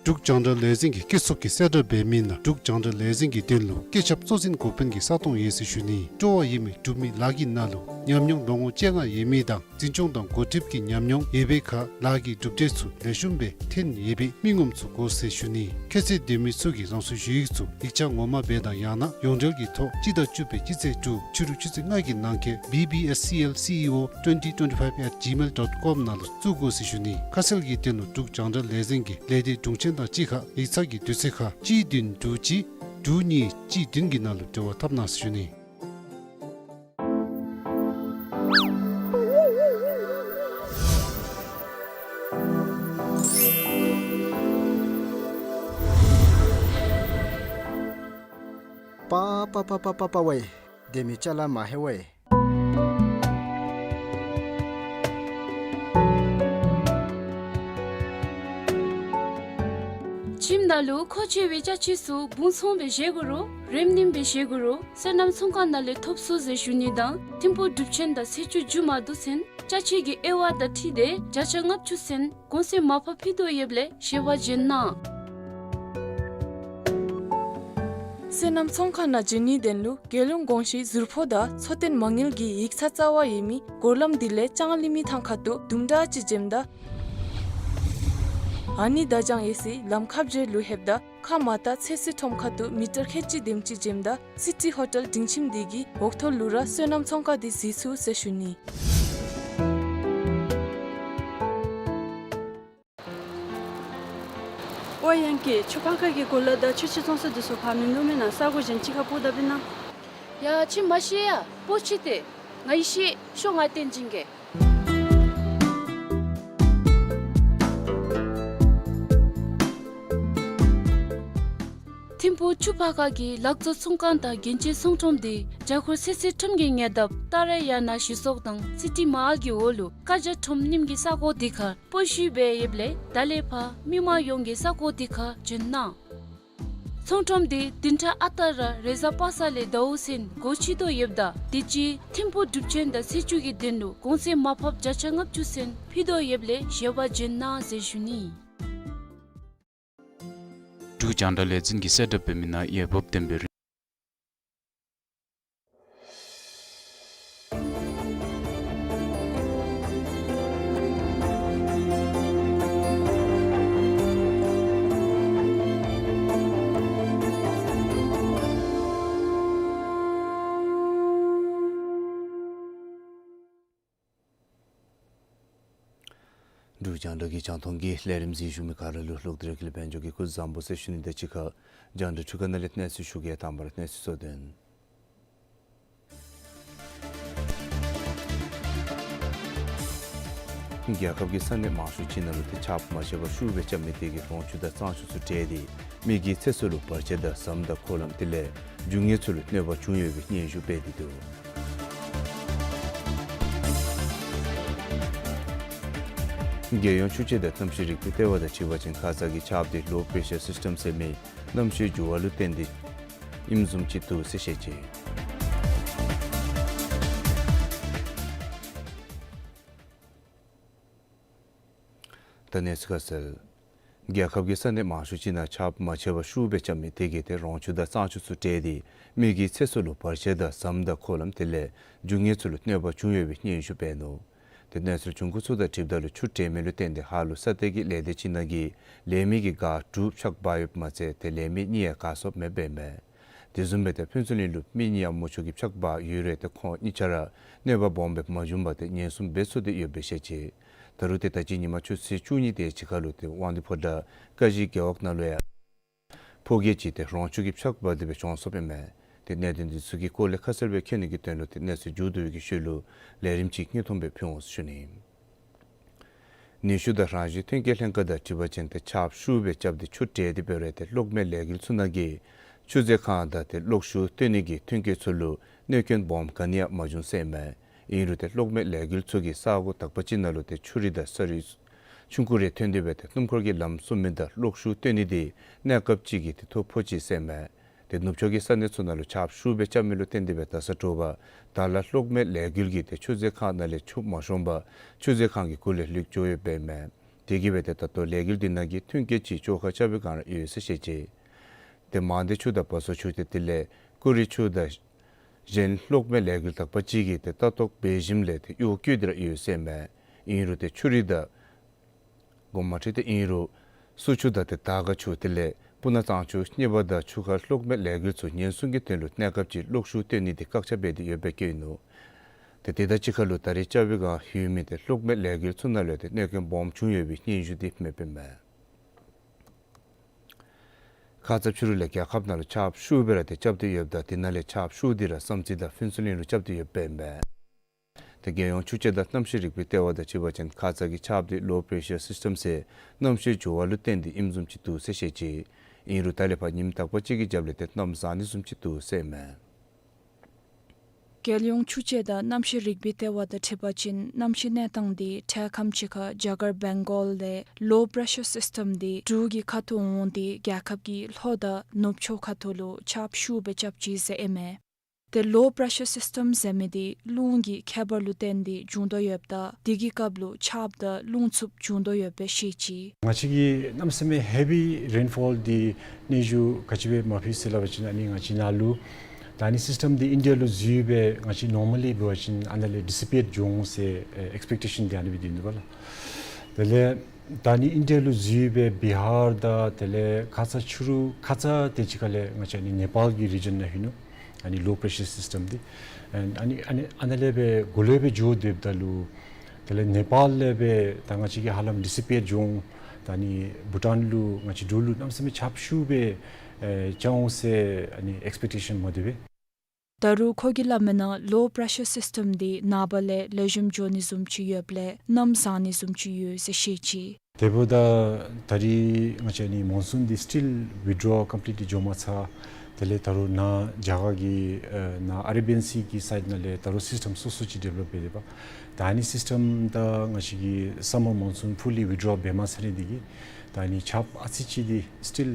འབྲུག་རྒྱང་བསྒྲགས་ལས་འཛིན་གྱིས་སྐྱེད་ཚོགས་ཀྱི་གསལ་བསྒྲགས་འབད་མི་ནང་འབྲུག་རྒྱང་བསྒྲགས་ལས་འཛིན་གྱི་དོན་ལུ་སྐད་ཁྱབ་གཙོ་འཛིན་འགོ་དཔོན་གྱི་ས་སྟོང་ཡོད་ཟེར་ཞུ་ནི། སྤྲོ་བ་ཡོད་མི་འབྲུག་མི་ལཱ་གི་ནང་ལུ་ཉམས་མྱོང་ལོ་ངོ་བཅོ་ལྔ་ཡོད་མི་དང་འཛིན་སྐྱོང་དང་འགོ་ཁྲིདཔ་གི་ཉམས་མྱོང་ཡོད་པའི་ཁར་ལཱ་གི་གྲུབ་འབྲས་ཚུ་ལེགས་ཤོམ་སྦེ་ཐོན་ཡོད་པའི་མི་ངོམ་ཚུ་དགོ་ཟེར་ཞུ་ནི། ཁྱད་ཚད་ལྡན་མི་ཚུ་གིས་རང་སོའི་ཞུ་ཡིག་ཚུ་ཡིག་ཆ་ངོ་མ་སྦེ་དང་ཡང་ན་ཡོངས་འབྲེལ་གྱི་ཐོག་སྤྱི་ཟླ་བཅུ་པའི་སྤྱི་ཚེས་དྲུག་ཕྱི་རུ་ཆུ་ཚོད་ལྔ་གི་ནང་འཁོད་B B S C L C E O twenty twenty-five at gmail dot com ནང་ལུ་བཙུགས་དགོ་ཟེར་ཞུ་ནི། ཁ་གསལ་གྱི་དོན་ལུ་འབྲུག་རྒྱང་བསྒྲགས་ལས་འཛིན་གྱི་ལས་སྡེ་དྲུང་ཆེན་དང་གཅིག་ཁར་ཡིག་ཚང་གི་དུས་ཚོད་ཁར་གཅིག་བདུན་དྲུག་གཅིག་དྲུག་གཉིས་གཅིག་བདུན་གྱི་ནང་ལུ་འབྲེལ་བ་འཐབ་གནང་ཟེར་ཞུ་ནི། པ་པ་པ་པ་པ་པ་ཝེ། དེ་མི་ཅ་ལ་མ་ཧེ་ཝེ། ཁྱིམ་ནང་ལུ་མཁོ་ཆེ་བའི་ཅ་ཆས་ཚུ་སྦུང་ཚོང་སྦེ་བཞེས་དགོ་རུང་རེམ་རིམ་སྦེ་བཞེས་དགོ་རུང་སོ་ནམ་ཚོང་ཁང་ནང་ལས་ཐོབ་ཚུགས་ཟེར་ཞུ་ནི་དང་ཐིམ་ཕུག་འབྲུག་ཆེན་དང་ཚེས་བཅུ་མཇུག་མ་བསྡུ་ཚུན་ཅ་ཆས་ཀྱི་དབྱེ་བ་དང་འཁྲིལ་ཏེ་བརྒྱ་ཆ་ལྔ་བཅུ་ཚུན་གོང་ཚད་མར་ཕབ་ཕུལ་དོ་ཡོདཔ་ལས་བཞེས་པར་བྱོན་གནང་། སོ་ནམ་ཚོང་ཁང་ནང་འབྱོན་ནིའི་དོན་ལུ་རྒྱལ་ཡོངས་གོང་ཞུའི་ཟུར་ཕོགས་དང་འཚོ་རྟེན་མ་དངུལ་གྱི་ཡིག་ཚང་རྩ་བ་ཡོད་མི་སྒོ་ལམ་འདི་ལས་ལྕང་གླིང་མི་ཐང་ཁ་ཐུག་དུམ་གྲ་ཅིག་འཛེམ་ད་ཨ་ནི་བརྡ་བྱང་ཡོད་སའི་ལམ་ཁ་བརྒྱད་ལུ་ལྷོདཔ་ད་ཁ་མ་བཏགས་ཚོད་བསྲེ་ཁྲོམ་ཁ་ཐུག་མི་ཊར་ཁལ་གཅིག་དེམ་ཅིག་འཛེམ་ད་སི་ཊི་ཧོ་ཊེལ་སྡིངས་ཁྱིམ་འདི་གི་འོག་ཐོག་ལུ་ར་སོ་ནམ་ཚོང་ཁང་འདི་གཟིགས་ཚུགས་ཟེར་ཞུ་ནི། ཨོ་ཡང་ཀི་ཆུ་ཕར་ཁ་གི་གོ་ལ་དང་ཆུ་ཆེན་བཙོང་ས་འདི་ཚུ་ཕར་མི་འདུག་མེན་ན། ས་གོ་གཞན་ཅིག་ཁར་སྤོ་ད་པས་ན། ཡ་ཁྱོད་མ་ཤེས་ཡ། སྤོ་ཅི་སྟེ། ང་ཡི་ཤེས། ཤོག་ང་བསྟན་བྱིན་གེ། ཐིམ་ཕུག་ཆུ་ཕར་ཁ་གི་ལག་བཟོ་ཚོང་ཁང་དང་རྒྱན་ཆའི་ཚོང་ཁྲོམ་འདི་རྒྱ་གར་སེར་སེར་ཁྲོམ་གྱི་ཉེ་འདབས་ཏཱ་ར་ཡ་ན་གཞི་ཚོགས་དང་སི་ཊི་མཱལ་གྱི་འོག་ལུ་ཀ་རྒྱ་ཁྲོམ་རྙིངམ་གི་ས་གོ་འདི་ཁར་སྤོ་བཤུད་འབད་ཡོདཔ་ལས་ད་ལས་ཕར་མི་མང་ཡོངས་ཀྱིས་ས་གོ་འདི་ཁར་འབྱོན་གནང་། ཚོང་ཁྲོམ་འདི་བདུན་ཕྲག་ཨ་རྟག་ར་རེས་གཟའ་པ་སངས་ལས་ཟླཝ་ཚུན་སྒོ་ཕྱེ་དོ་ཡོདཔ་ད་དུས་ཅི་ཐིམ་ཕུག་འབྲུག་ཆེན་དང་ཚེས་བཅུ་གི་དོན་ལུ་གོང་ཚད་མར་ཕབ་བརྒྱ་ཆ་ལྔ་བཅུ་ཚུན་ཕུལ་དོ་ཡོདཔ་ལས་བཞེས་པར་འབྱོན་གནང་ཟེར་ཞུ་ནི། འབྲུག་རྒྱང་བསྒྲགས་ལས་འཛིན་གྱིས་གསལ་བསྒྲགས་འབད་མི་ནང་འོས་འབབ་ལྡན་པའི་རིགས། འབྲུག་རྒྱང་བསྒྲགས་ཀྱི་རྒྱང་མཐོང་གི་ལས་རིམ་གཟིགས་བཞུགས་མི་ག་ར་ལུ་ལྷུག་བདེ་ར་གི་ལས་དཔལ་འབྱོར་གྱི་སྐུ་གཟུགས་བཟང་པོ་ཟེར་ཞུ་ནི་དང་གཅིག་ཁར་རྒྱང་བསྒྲགས་འཕྲུལ་ཁང་ནང་ལས་གནས་ཚུལ་ཞུ་གེ། དང་པ་ར་གནས་ཚུལ་གཙོ་དོན། རྒྱལ་ཁབ་ཀྱི་ས་གནས་མང་ཤོས་ཅིག་ནང་ལུ་ཏེ་ཆརཔ་མ་ཆད་པར་ཤུགས་སྦེ་རྐྱབ་མི་དེ་གིས་རོང་ཆུ་དང་གཙང་ཆུ་ཚུ་བྲེགས་ཏེ་མི་གི་ཚེ་སྲོག་ལུ་བར་ཆད་དང་ཟམ་དང་འཁོར་ལམ་དེ་ལས་རྒྱུ་དངོས་ཚུ་ལུ་གནོད་པ་བྱུང་ཡོད་པའི་སྙན་ཞུ་སྤེལ་ཏེ་འདུག། རྒྱལ་ཡོངས་ཆུ་དཔྱད་དང་གནམ་གཤིས་རིག་པའི་ལྟེ་བ་དང་འཁྲིལ་བ་ཅིན་ཁ་ཙ་གི་ཆརཔ་དེ་ལོ་པེ་ཤར་སིསི་ཊམ་ཟེར་མི་གནམ་གཤིས་འགྱུར་བ་ལུ་བརྟེན་ཏེ་ཨིནམ་བཟུམ་ཅིག་འདུག་ཟེར་བཤད་ཅི། ད་གནས་ཚུལ་ཁ་གསལ། རྒྱལ་ཁབ་ཀྱི་ས་གནས་མང་ཤོས་ཅིག་ནང་ཆརཔ་མ་ཆད་པར་ཤུགས་སྦེ་རྐྱབ་མི་དེ་གིས་ཏེ་རོང་ཆུ་དང་གཙང་ཆུ་ཚུ་བྲེགས་ཏེ་མི་གི་ཚེ་སྲོག་ལུ་བར་ཆད་དང་ཟམ་དང་འཁོར་ལམ་དེ་ལས་རྒྱུ་དངོས་ཚུ་ལུ་གནོད་པ་བྱུང་ཡོད་པའི་སྙན་ཞུ་སྤེལ་ནུག། ཏེ་གནས་ཚུལ་བྱུང་ཁུངས་ཚུ་དང་འཁྲིལཝ་ད་ལུ་ཆུ་བྲེགས་མི་ལུ་བརྟེན་ཏེ་ཧ་ལུགས་ས་གཏེར་གྱི་ལས་སྡེ་ཅིག་ནང་གི་ལས་མི་གི་ག་དྲུག་ཕྱག་འབག་ཡོདཔ་མ་ཚད་ཏེ་ལས་མི་གཉིས་ཡང་ག་སོབ་མེདཔ་ཨིན་མས། དེ་བཟུམ་སྦེ་ཏེ་ཕུན་ཚོགས་གླིང་ལུ་མི་གཉིས་ཡང་མུ་ཅོག་གི་ཕྱག་འབག་ཡོད་རུང་ཏེ་ཁོང་གཉིས་ཆ་ར་གནོད་པ་སྦོམ་སྦེ་མ་བྱུང་བར་ཏེ་ཉེན་སྲུང་འབད་ཚུགས་ཏེ་ཡོདཔ་སྦེ་བཤད་ཅི། ད་རུང་ཏེ་ད་ཅི་ཉིན་མ་ཆུ་ཚོད་བཅུ་གཉིས་དེ་ཅིག་ཁར་ལུ་ཏེ་དབང་འདུས་ཕོ་བྲང་ཀ་གཞི་རྒེད་འོག་ནང་ལུ་ཡང་ཕོ་སྐྱེས་ཅིག་ཏེ་རོང་ཆུ་གི་ཕྱག་འབག་སྟེ་སྦེ་གྱོངས་སོཔ་ཨིན་མས། ཏེ་གནད་དོན་འདི་ཚུ་གི་སྐོར་ལས་ཁ་གསལ་སྦེ་མཁྱེན་ནི་གི་དོན་ལུ་ཏེ་གནས་ཚུལ་མཇུག་བསྡུ་བའི་གི་ཤུལ་ལུ་ལས་རིམ་ཅིག་སྙིང་ཐུང་སྦེ་ཕུལ་འོང་ཟེར་ཞུ་ནི། ནུས་ཤུགས་དང་རང་བཞིན་ཐོན་སྐྱེད་ལྷན་ཁག་དང་འཁྲིལ་བ་ཅིན་ཏེ་ཆརཔ་ཤུགས་སྦེ་རྐྱབ་སྟེ་ཆུ་བྲལ་ཏེ་འབད་རུང་ཏེ་གློག་མེ་ལས་འགུལ་ཚུ་ནང་གི་ཆུ་མཛོད་ཁང་དང་ཏེ་གློག་ཤུགས་བཏོན་ནི་གི་ཐོན་སྐྱེད་ཚུ་ལུ་གནོད་སྐྱོན་སྦོམ་ག་ནི་ཡང་མ་བྱུང་ཟེར་མས། ཨིན་རུང་ཏེ་གློག་མེ་ལས་འགུལ་ཚུ་གིས་ས་གོ་དག་པ་ཅིག་ནང་ལུ་ཏེ་ཆུ་རུད་དང་ས་རུད་ཆུང་ཀུ་རེ་ཐོན་ཏེ་འབད་ཏེ་སྣུམ་འཁོར་གྱི་ལམ་སྲུང་མི་དང་གློག་ཤུགས་བཏོན་ནི་འདི་གནས་སྐབས་ཅིག་གི་ཏེ་ཐོ་ཕོག་ཅི་ཟེར་མས། ཏེ་ནུབ་ཕྱོགས་ཀྱི་ས་གནས་ཚུ་ནང་ལུ་ཆརཔ་ཤུགས་སྦེ་རྐྱབ་མི་ལུ་བརྟེན་ཏེ་འབད་དར་ས་དྲོ་པ་དར་ལ་གློག་མེ་ལས་འགུལ་གྱིས་ཏེ་ཆུ་མཛོད་ཁང་ནང་ལས་ཆུ་མ་ཤོངམ་ཆུ་མཛོད་ཁང་གི་གུ་ལས་ལྷོད་འགྱོ་ཡོདཔ་ཨིན་མས། དེ་གིས་འབད་ཏེ་ད་ལྟོ་ལས་འགུལ་འདི་ནང་གི་ཐོན་སྐྱེད་ཅིག་བཅོ་ཁ་རྐྱབ་པའི་བསྒང་ར་ཡོད་ཟེར་བཤད་ཅི། ཏེ་མང་སྡེ་ཆུ་དང་བ་སོ་ཆུ་ཏེ་དེ་ལས་ཀུ་རི་ཆུ་དང་གཞན་གློག་མེ་ལས་འགུལ་དག་པ་ཅིག་གིས་ཏེ་ལྟ་རྟོག་འབད་ཞིནམ་ལས་ཏེ་གཡོག་བཀོལ་ཏེ་ར་ཡོད་ཟེར་མས། ཨིན་རུང་ཏེ་ཆུ་རུད་དང་གོང་མ་འཕྲོས་ཏེ་ཨིན་རུང་སུ་ཆུ་དང་ཏེ་དར་དཀར་ཆུ་དེ་ལས་སྤུ་ན་གཙང་ཆུ་གཉིས་པ་དང་ཆུ་ཁ་གློག་མེ་ལས་འགུལ་ཚུ་ཉེན་སྲུང་གི་དོན་ལུ་གནས་སྐབས་ཅིག་གློག་ཤུགས་བཏོན་ནི་འདི་བཀག་ཆ་འབད་དེ་ཡོདཔ་སྦེ་བཀོད་ནུག། ཏེ་དེ་དང་གཅིག་ཁར་ལུ་ད་རེས་རྐྱབ་པའི་བསྒང་ཡོད་མི་ཏེ་གློག་མེ་ལས་འགུལ་ཚུ་ནང་ལུ་ཏེ་གནོད་སྐྱོན་སྦོམ་བྱུང་ཡོད་པའི་སྙན་ཞུ་འདི་མེདཔ་ཨིན་མས། ཁ་ཙ་ཕྱི་རུ་ལས་རྒྱལ་ཁབ་ནང་ལུ་ཆརཔ་ཤུགས་སྦེ་ར་ཏེ་རྐྱབ་སྟེ་ཡོདཔ་ད་དེ་ནང་ལས་ཆརཔ་ཤུགས་འདི་ར་བསམ་རྩེ་དང་ཕུན་ཚོགས་གླིང་ལུ་རྐྱབ་སྟེ་ཡོདཔ་ཨིན་མས། ཏེ་རྒྱལ་ཡོངས་ཆུ་དཔྱད་དང་གནམ་གཤིས་རིག་པའི་ལྟེ་བ་དང་འཁྲིལ་བ་ཅིན་ཁ་ཙ་གི་ཆརཔ་འདི་ལོ་པེ་རེ་ཤར་སིསི་ཊམ་ཟེར་གནམ་གཤིས་འགྱུར་བ་ལུ་བརྟེན་ཏེ་ཨིནམ་བཟུམ་ཅིག་འདུག་ཟེར་བཤད་ཅི། ཨིན་རུང་ད་ལས་ཕར་ཉིནམ་དག་པ་ཅིག་གི་རྒྱབ་ལས་ཏེ་གནམ་བཟང་ནི་བཟུམ་ཅིག་འདུག་ཟེར་མས། རྒྱལ་ཡོངས་ཆུ་དཔྱད་དང་གནམ་གཤིས་རིག་པའི་ལྟེ་བ་དང་འཁྲིལ་བ་ཅིན་གནམ་གཤིས་གནས་སྟངས་འདི་འཕྲལ་ཁམས་ཅིག་ཁར་རྒྱ་གར་བེང་གོལ་ལས་ལོ་པེ་རེ་ཤར་སིསི་ཊམ་འདི་འབྲུག་གི་ཁ་ཐུག་འོང་སྟེ་རྒྱལ་ཁབ་ཀྱི་ལྷོ་དང་ནུབ་ཕྱོགས་ཁ་ཐུག་ལུ་ཆརཔ་ཤུགས་སྦེ་རྐྱབ་ཅི་ཟེར་ཨིན་མས། ཏེ་ལོ་པེ་རེ་ཤར་སིསི་ཊམ་ཟེར་མི་འདི་རླུང་གི་ཁྱད་པར་ལུ་བརྟེན་ཏེ་འབྱུང་དོ་ཡོདཔ་ད་དེ་གི་སྐབས་ལུ་ཆརཔ་དང་རླུང་འཚུབ་འབྱུང་དོ་ཡོདཔ་སྦེ་བཤད་ཅི། ང་བཅས་ཀྱིས་གནམ་མེད་ས་མེད་ཧེ་བི་རེན་ཕོལ་འདི་སྙན་ཞུ་ག་ཅི་སྦེ་མ་ཕུལ་ཟེར་སླབ་པ་ཅིན་ཨ་ནི་ང་བཅས་ནཱ་ལུ་ད་ཨ་ནི་སིསི་ཊམ་འདི་ཨིན་ཌི་ཡ་ལུ་འཛུལ་སྦེ་ང་བཅས་ནོར་མ་ལི་འབད་བ་ཅིན་ཨ་ནཱ་ལས་ཌི་སི་པི་ཨེཊ་འགྱོ་འོང་ཟེར་ཨེ་ཨེགསི་པེག་ཊེ་ཤཱན་འདི་ཨ་ནི་སྦེ་སྡོད་ནུག་པ་ལགས། དེ་ལས་ད་ཨ་ནི་ཨིན་ཌི་ཡ་ལུ་འཛུལ་སྦེ་བི་ཧར་དང་དེ་ལས་ཁ་ཙ་ཕྱི་རུ་ཁ་ཙ་དེ་ཅིག་ཁ་ལས་ང་བཅས་ཨ་ནི་ནེ་པཱལ་གྱི་རི་ཇཱན་ནང་ལྷོད་ནུག། ཨ་ནི་ལོ་པེ་རེ་ཤར་སིསི་ཊམ་འདི་ཨ་ནི་ཨ་ནི་ཨ་ནཱ་ལས་སྦེ་གུ་ལས་སྦེ་འགྱོ་སྡོདཔ་ད་ལུ་དེ་ལས་ནེ་པཱལ་ལས་སྦེ་ད་ང་བཅས་ཀྱིས་ཧ་ལམ་ཌི་སི་པི་ཨེཊ་འགྱོ་འོང་། ད་ཨ་ནི་བྷུ་ཊཱན་ལུ་ང་བཅས་འབྲུག་ལུ་གནམ་མེད་ས་མེད་ཆརཔ་ཤུགས་སྦེ་ཨེ་རྐྱབ་འོང་ཟེར་ཨ་ནི་ཨེགསི་པེག་ཊེ་ཤཱན་མ་བདེ་བས། ད་རུང་ཁོ་གིས་སླབ་མིའི་ནང་ལོ་པེ་རེ་ཤར་སིསི་ཊམ་འདི་ནངས་པ་ལས་ལེགས་ཤོམ་འགྱོ་ནི་བཟུམ་ཅིག་ཡོདཔ་ལས་གནམ་བཟང་ནི་བཟུམ་ཅིག་ཡོད་ཟེར་བཤད་ཅི། དེ་འབདཝ་ད་ད་རིས་ང་བཅས་ཨ་ནི་མོན་སུན་འདི་སི་ཊིལ་ཝི་ཌི་རོ་ཀམ་པི་ལིཊ་ལི་འགྱོ་མ་ཚར། དེ་ལས་ད་རུང་ནཱ་རྒྱ་གར་གྱི་ཨ་ནཱ་ཨ་རེ་བི་ཡན་སི་གི་སའིཌ་ནང་ལས་ད་རུང་སིསི་ཊམ་སོ་སོ་ཅིག་ཌི་བེ་ལོབ་འབད་དེ་འབདཝ་ད་ཨ་ནི་སིསི་ཊམ་ད་ང་བཅས་ཀྱི་སམ་མར་མོན་སུན་ཕུ་ལི་ཝི་ཌི་རོ་འབད་མ་ཚར་ནི་འདི་གིས་ད་ཨ་ནི་ཆརཔ་ཨ་ཙི་ཅིག་འདི་སི་ཊིལ་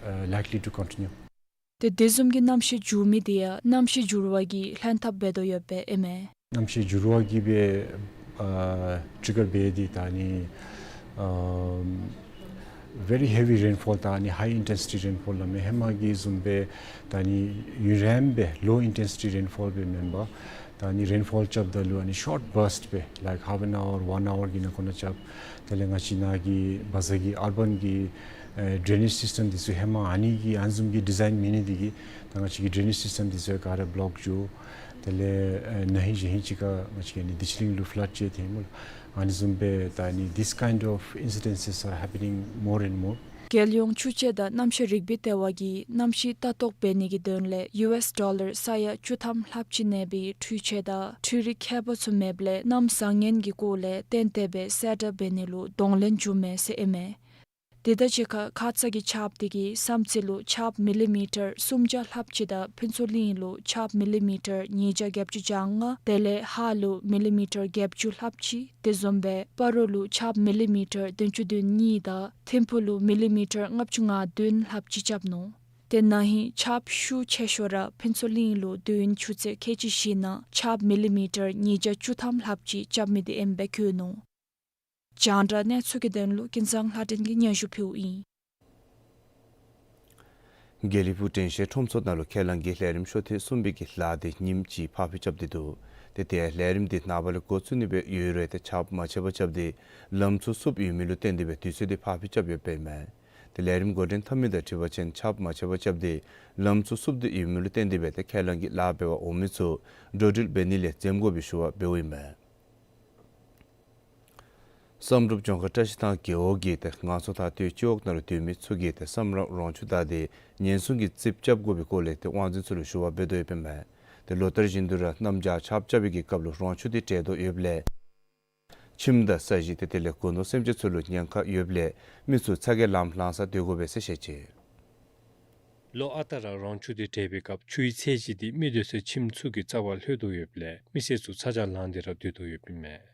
ཨ་ལའིཀ་ལི་ཊུ་ཀོན་ཊི་ནིའུ། ཏེ་དེ་བཟུམ་གྱི་གནམ་གཤིས་འགྱུར་མི་འདི་ཡང་གནམ་གཤིས་འགྱུར་བ་གིས་ལྷན་ཐབས་འབད་དོ་ཡོདཔ་སྦེ་ཨིན་མས། གནམ་གཤིས་འགྱུར་བ་གིས་སྦེ་ཨ་ཊི་གར་འབད་དེ་ད་ཨ་ནི་ཨ་ཝེ་རི་ཧེ་བི་རེན་ཕོལ་ད་ཨ་ནི་ཧའི་ཨིན་ཊེན་སི་ཊི་རེན་ཕོལ་སླབ་མི་ཧེ་མ་གི་བཟུམ་སྦེ་ད་ཨ་ནི་ཡུན་རིངམོ་སྦེ་ལོ་ཨིན་ཊེན་སི་ཊི་རེན་ཕོལ་སྦེ་མེན་པར་ད་ཨ་ནི་རེན་ཕོལ་རྐྱབ་ད་ལུ་ཨ་ནི་ཤོཊ་བརསིཊ་སྦེ་ལའིཀ་ཧཱཕ་ཨེན་ཨ་ཝར་ཝཱན་ཨ་ཝར་གྱི་ནང་ཁོ་ན་རྐྱབ། དེ་ལས་ང་བཅས་ནཱ་གི་བ་ཛ་གི་ཨར་བཱན་གྱི་ཨེ་ཌྲེ་ནེཇ་སིསི་ཊམ་འདི་ཚུ་ཧེ་མ་ཨ་ནི་གི་ཨ་ནི་བཟུམ་གྱི་ཌི་ཛའིན་མེད་ནི་འདི་གིས་ད་ང་བཅས་ཀྱི་ཌྲེ་ནེཇ་སིསི་ཊམ་འདི་ཚུ་ག་ར་བི་ལོཀ་འགྱོ། དེ་ལས་ཨེ་ན་ཧིང་གཞེས་ཧིང་ཅིག་ཁར་ང་བཅས་ཀྱི་ཨ་ནི་བདེ་ཆེན་གླིང་ལུ་ཕ་ལཌ་ཅིག་ཐོན་སྨོ་ལགས། ཨ་ནི་བཟུམ་སྦེ་ད་ཨ་ནི་these kind of incidences are happening more and more. རྒྱལ་ཡོངས་ཆུ་དཔྱད་དང་གནམ་གཤིས་རིག་པའི་ལྟེ་བ་གིས་གནམ་གཤིས་ལྟ་རྟོག་འབད་ནི་གི་དོན་ལས་ཡུ་ཨེསི་ཌོ་ལར་ས་ཡ་བཅུ་ཐམ་ལྷགཔ་ཅིག་གནས་པའི་འཕྲུལ་ཆས་དང་འཕྲུལ་རིག་ཁྱད་པར་ཚུ་མེདཔ་ལས་གནམ་བཟང་ངན་གྱི་སྐོར་ལས་གཏན་གཏན་སྦེ་གསལ་བསྒྲགས་འབད་ནི་ལུ་གདོང་ལེན་འབྱུངམ་མས་ཟེར་ཨིན་མས། དེ་དང་གཅིག་ཁར་ཁ་ཙ་གི་ཆརཔ་འདི་གིས་བསམ་རྩེ་ལུ་ཆརཔ་མི་ལི་མི་ཊར་སུམ་བརྒྱ་ལྷགཔ་ཅིག་དང་ཕུན་ཚོགས་གླིང་ལུ་ཆརཔ་མི་ལི་མི་ཊར་ཉིས་བརྒྱ་བརྒྱད་ཅུ་གྱ་ལྔ་དེ་ལས་ཧཱ་ལུ་མི་ལི་མི་ཊར་བརྒྱད་ཅུ་ལྷགཔ་ཅིག་དེ་བཟུམ་སྦེ་སྤ་རོ་ལུ་ཆརཔ་མི་ལི་མི་ཊར་བདུན་ཅུ་དོན་གཉིས་དང་ཐིམ་ཕུ་ལུ་མི་ལི་མི་ཊར་ལྔ་བཅུ་ང་བདུན་ལྷགཔ་ཅིག་རྐྱབ་ནུག། ཏེ་ན་ཧིང་ཆརཔ་ཤུགས་ཆེ་ཤོས་ར་ཕུན་ཚོགས་གླིང་ལུ་དུས་ཡུན་ཆུ་ཚོད་ཁལ་གཅིག་བཞི་ནང་ཆརཔ་མི་ལི་མི་ཊར་ཉིས་བརྒྱ་བཅུ་ཐམ་ལྷགཔ་ཅིག་རྐྱབ་མི་འདི་ཨིནམ་སྦེ་བཀོད་ནུག། རྒྱང་བསྒྲགས་གནས་ཚུལ་གྱི་དོན་ལུ་ཀུན་བཟང་ལྷ་སྒྲོན་གྱིས་སྙན་ཞུ་ཕུལཝ་ཨིན། དགེ་ལེགས་ཕུག་དྲན་ཤེས་ཁྲོམ་ཚོགས་ནང་ལུ་ཁས་བླངས་ཀྱི་ལས་རིམ་ཤོ་ཐེངས་གསུམ་པའི་གི་ལཱ་འདི་ཉིནམ་གཅིག་ཕར་འགྱངས་རྐྱབ་སྟེ་འདུག། ཏེ་དེ་ལས་རིམ་འདི་ནངས་པ་ལས་འགོ་བཙུགས་ནི་སྦེ་ཡོད་རུང་ཏེ་ཆརཔ་མ་ཆད་པར་རྐྱབ་སྟེ་ལམ་ཚུ་བསུབ་ཡོད་མི་ལུ་བརྟེན་ཏེ་སྦེ་དུས་ཚོད་འདི་ཕར་འགྱངས་རྐྱབ་ཡོདཔ་ཨིན་མས། ཏེ་ལས་རིམ་འགོ་འདྲེན་འཐབ་མི་དང་འཁྲིལ་བ་ཅིན་ཆརཔ་མ་ཆད་པར་རྐྱབ་སྟེ་ལམ་ཚུ་བསུབ་སྟེ་ཡོད་མི་ལུ་བརྟེན་ཏེ་སྦེ་ཏེ་ཁས་བླངས་ཀྱི་ལཱ་འབད་བར་འོང་མི་ཚུ་འགྲོ་འགྲུལ་འབད་ནི་ལས་འཛེམ་དགོ་པའི་ཞུ་བ་འབདཝ་ཨིན་མས། ས་ བསམ་གྲུབ་ལྗོངས་མཁར་བཀྲ་ཤིས་ཐང་རྒེད་འོག་གིས་ཏེ་ང་སོ་ཐ་སྟོད་སྤྱི་འོག་ནང་ལུ་སྡོད་མི་ཚུ་གིས་ཏེ་སམ་རམ་རོང་ཆུ་བདའ་སྟེ་ཉེན་སྲུང་གི་རྩིགཔ་རྐྱབ་དགོ་པའི་སྐོར་ལས་ཏེ་དབང་འཛིན་ཚུ་ལུ་ཞུ་བ་འབད་དོ་ཡོདཔ་ཨིན་མས། ཏེ་ལོ་ལྟར་བཞིན་དུ་ར་གནམ་བྱཱར་ཆརཔ་རྐྱབ་པའི་གི་སྐབས་ལུ་རོང་ཆུ་འདི་བྲེག་དོ་ཡོདཔ་ལས་ཁྱིམ་དང་ས་གཞི་ཏེ་དེ་ལས་སྒོ་ནོར་སེམས་ཅན་ཚུ་ལུ་ཉེན་ཁ་ཡོདཔ་ལས་མི་ཚུ་ཚ་གྱང་ལངམ་ལངམ་ས་སྡོད་དགོ་པས་ཟེར་བཤད་ཅི། ལོ་ཨ་རྟག་ར་རོང་ཆུ་འདི་བྲེག་པའི་སྐབས་ཆུའི་ཚད་གཞི་འདི་མི་སྡོད་སའི་ཁྱིམ་ཚུ་གི་རྩ་བར་ལྷོད་དོ་ཡོདཔ་ལས་མི་སེར་ཚུ་ཚ་གྱང་ལངས་ཏེ་ར་སྡོད་དོ་ཡོདཔ་ཨིན་མས།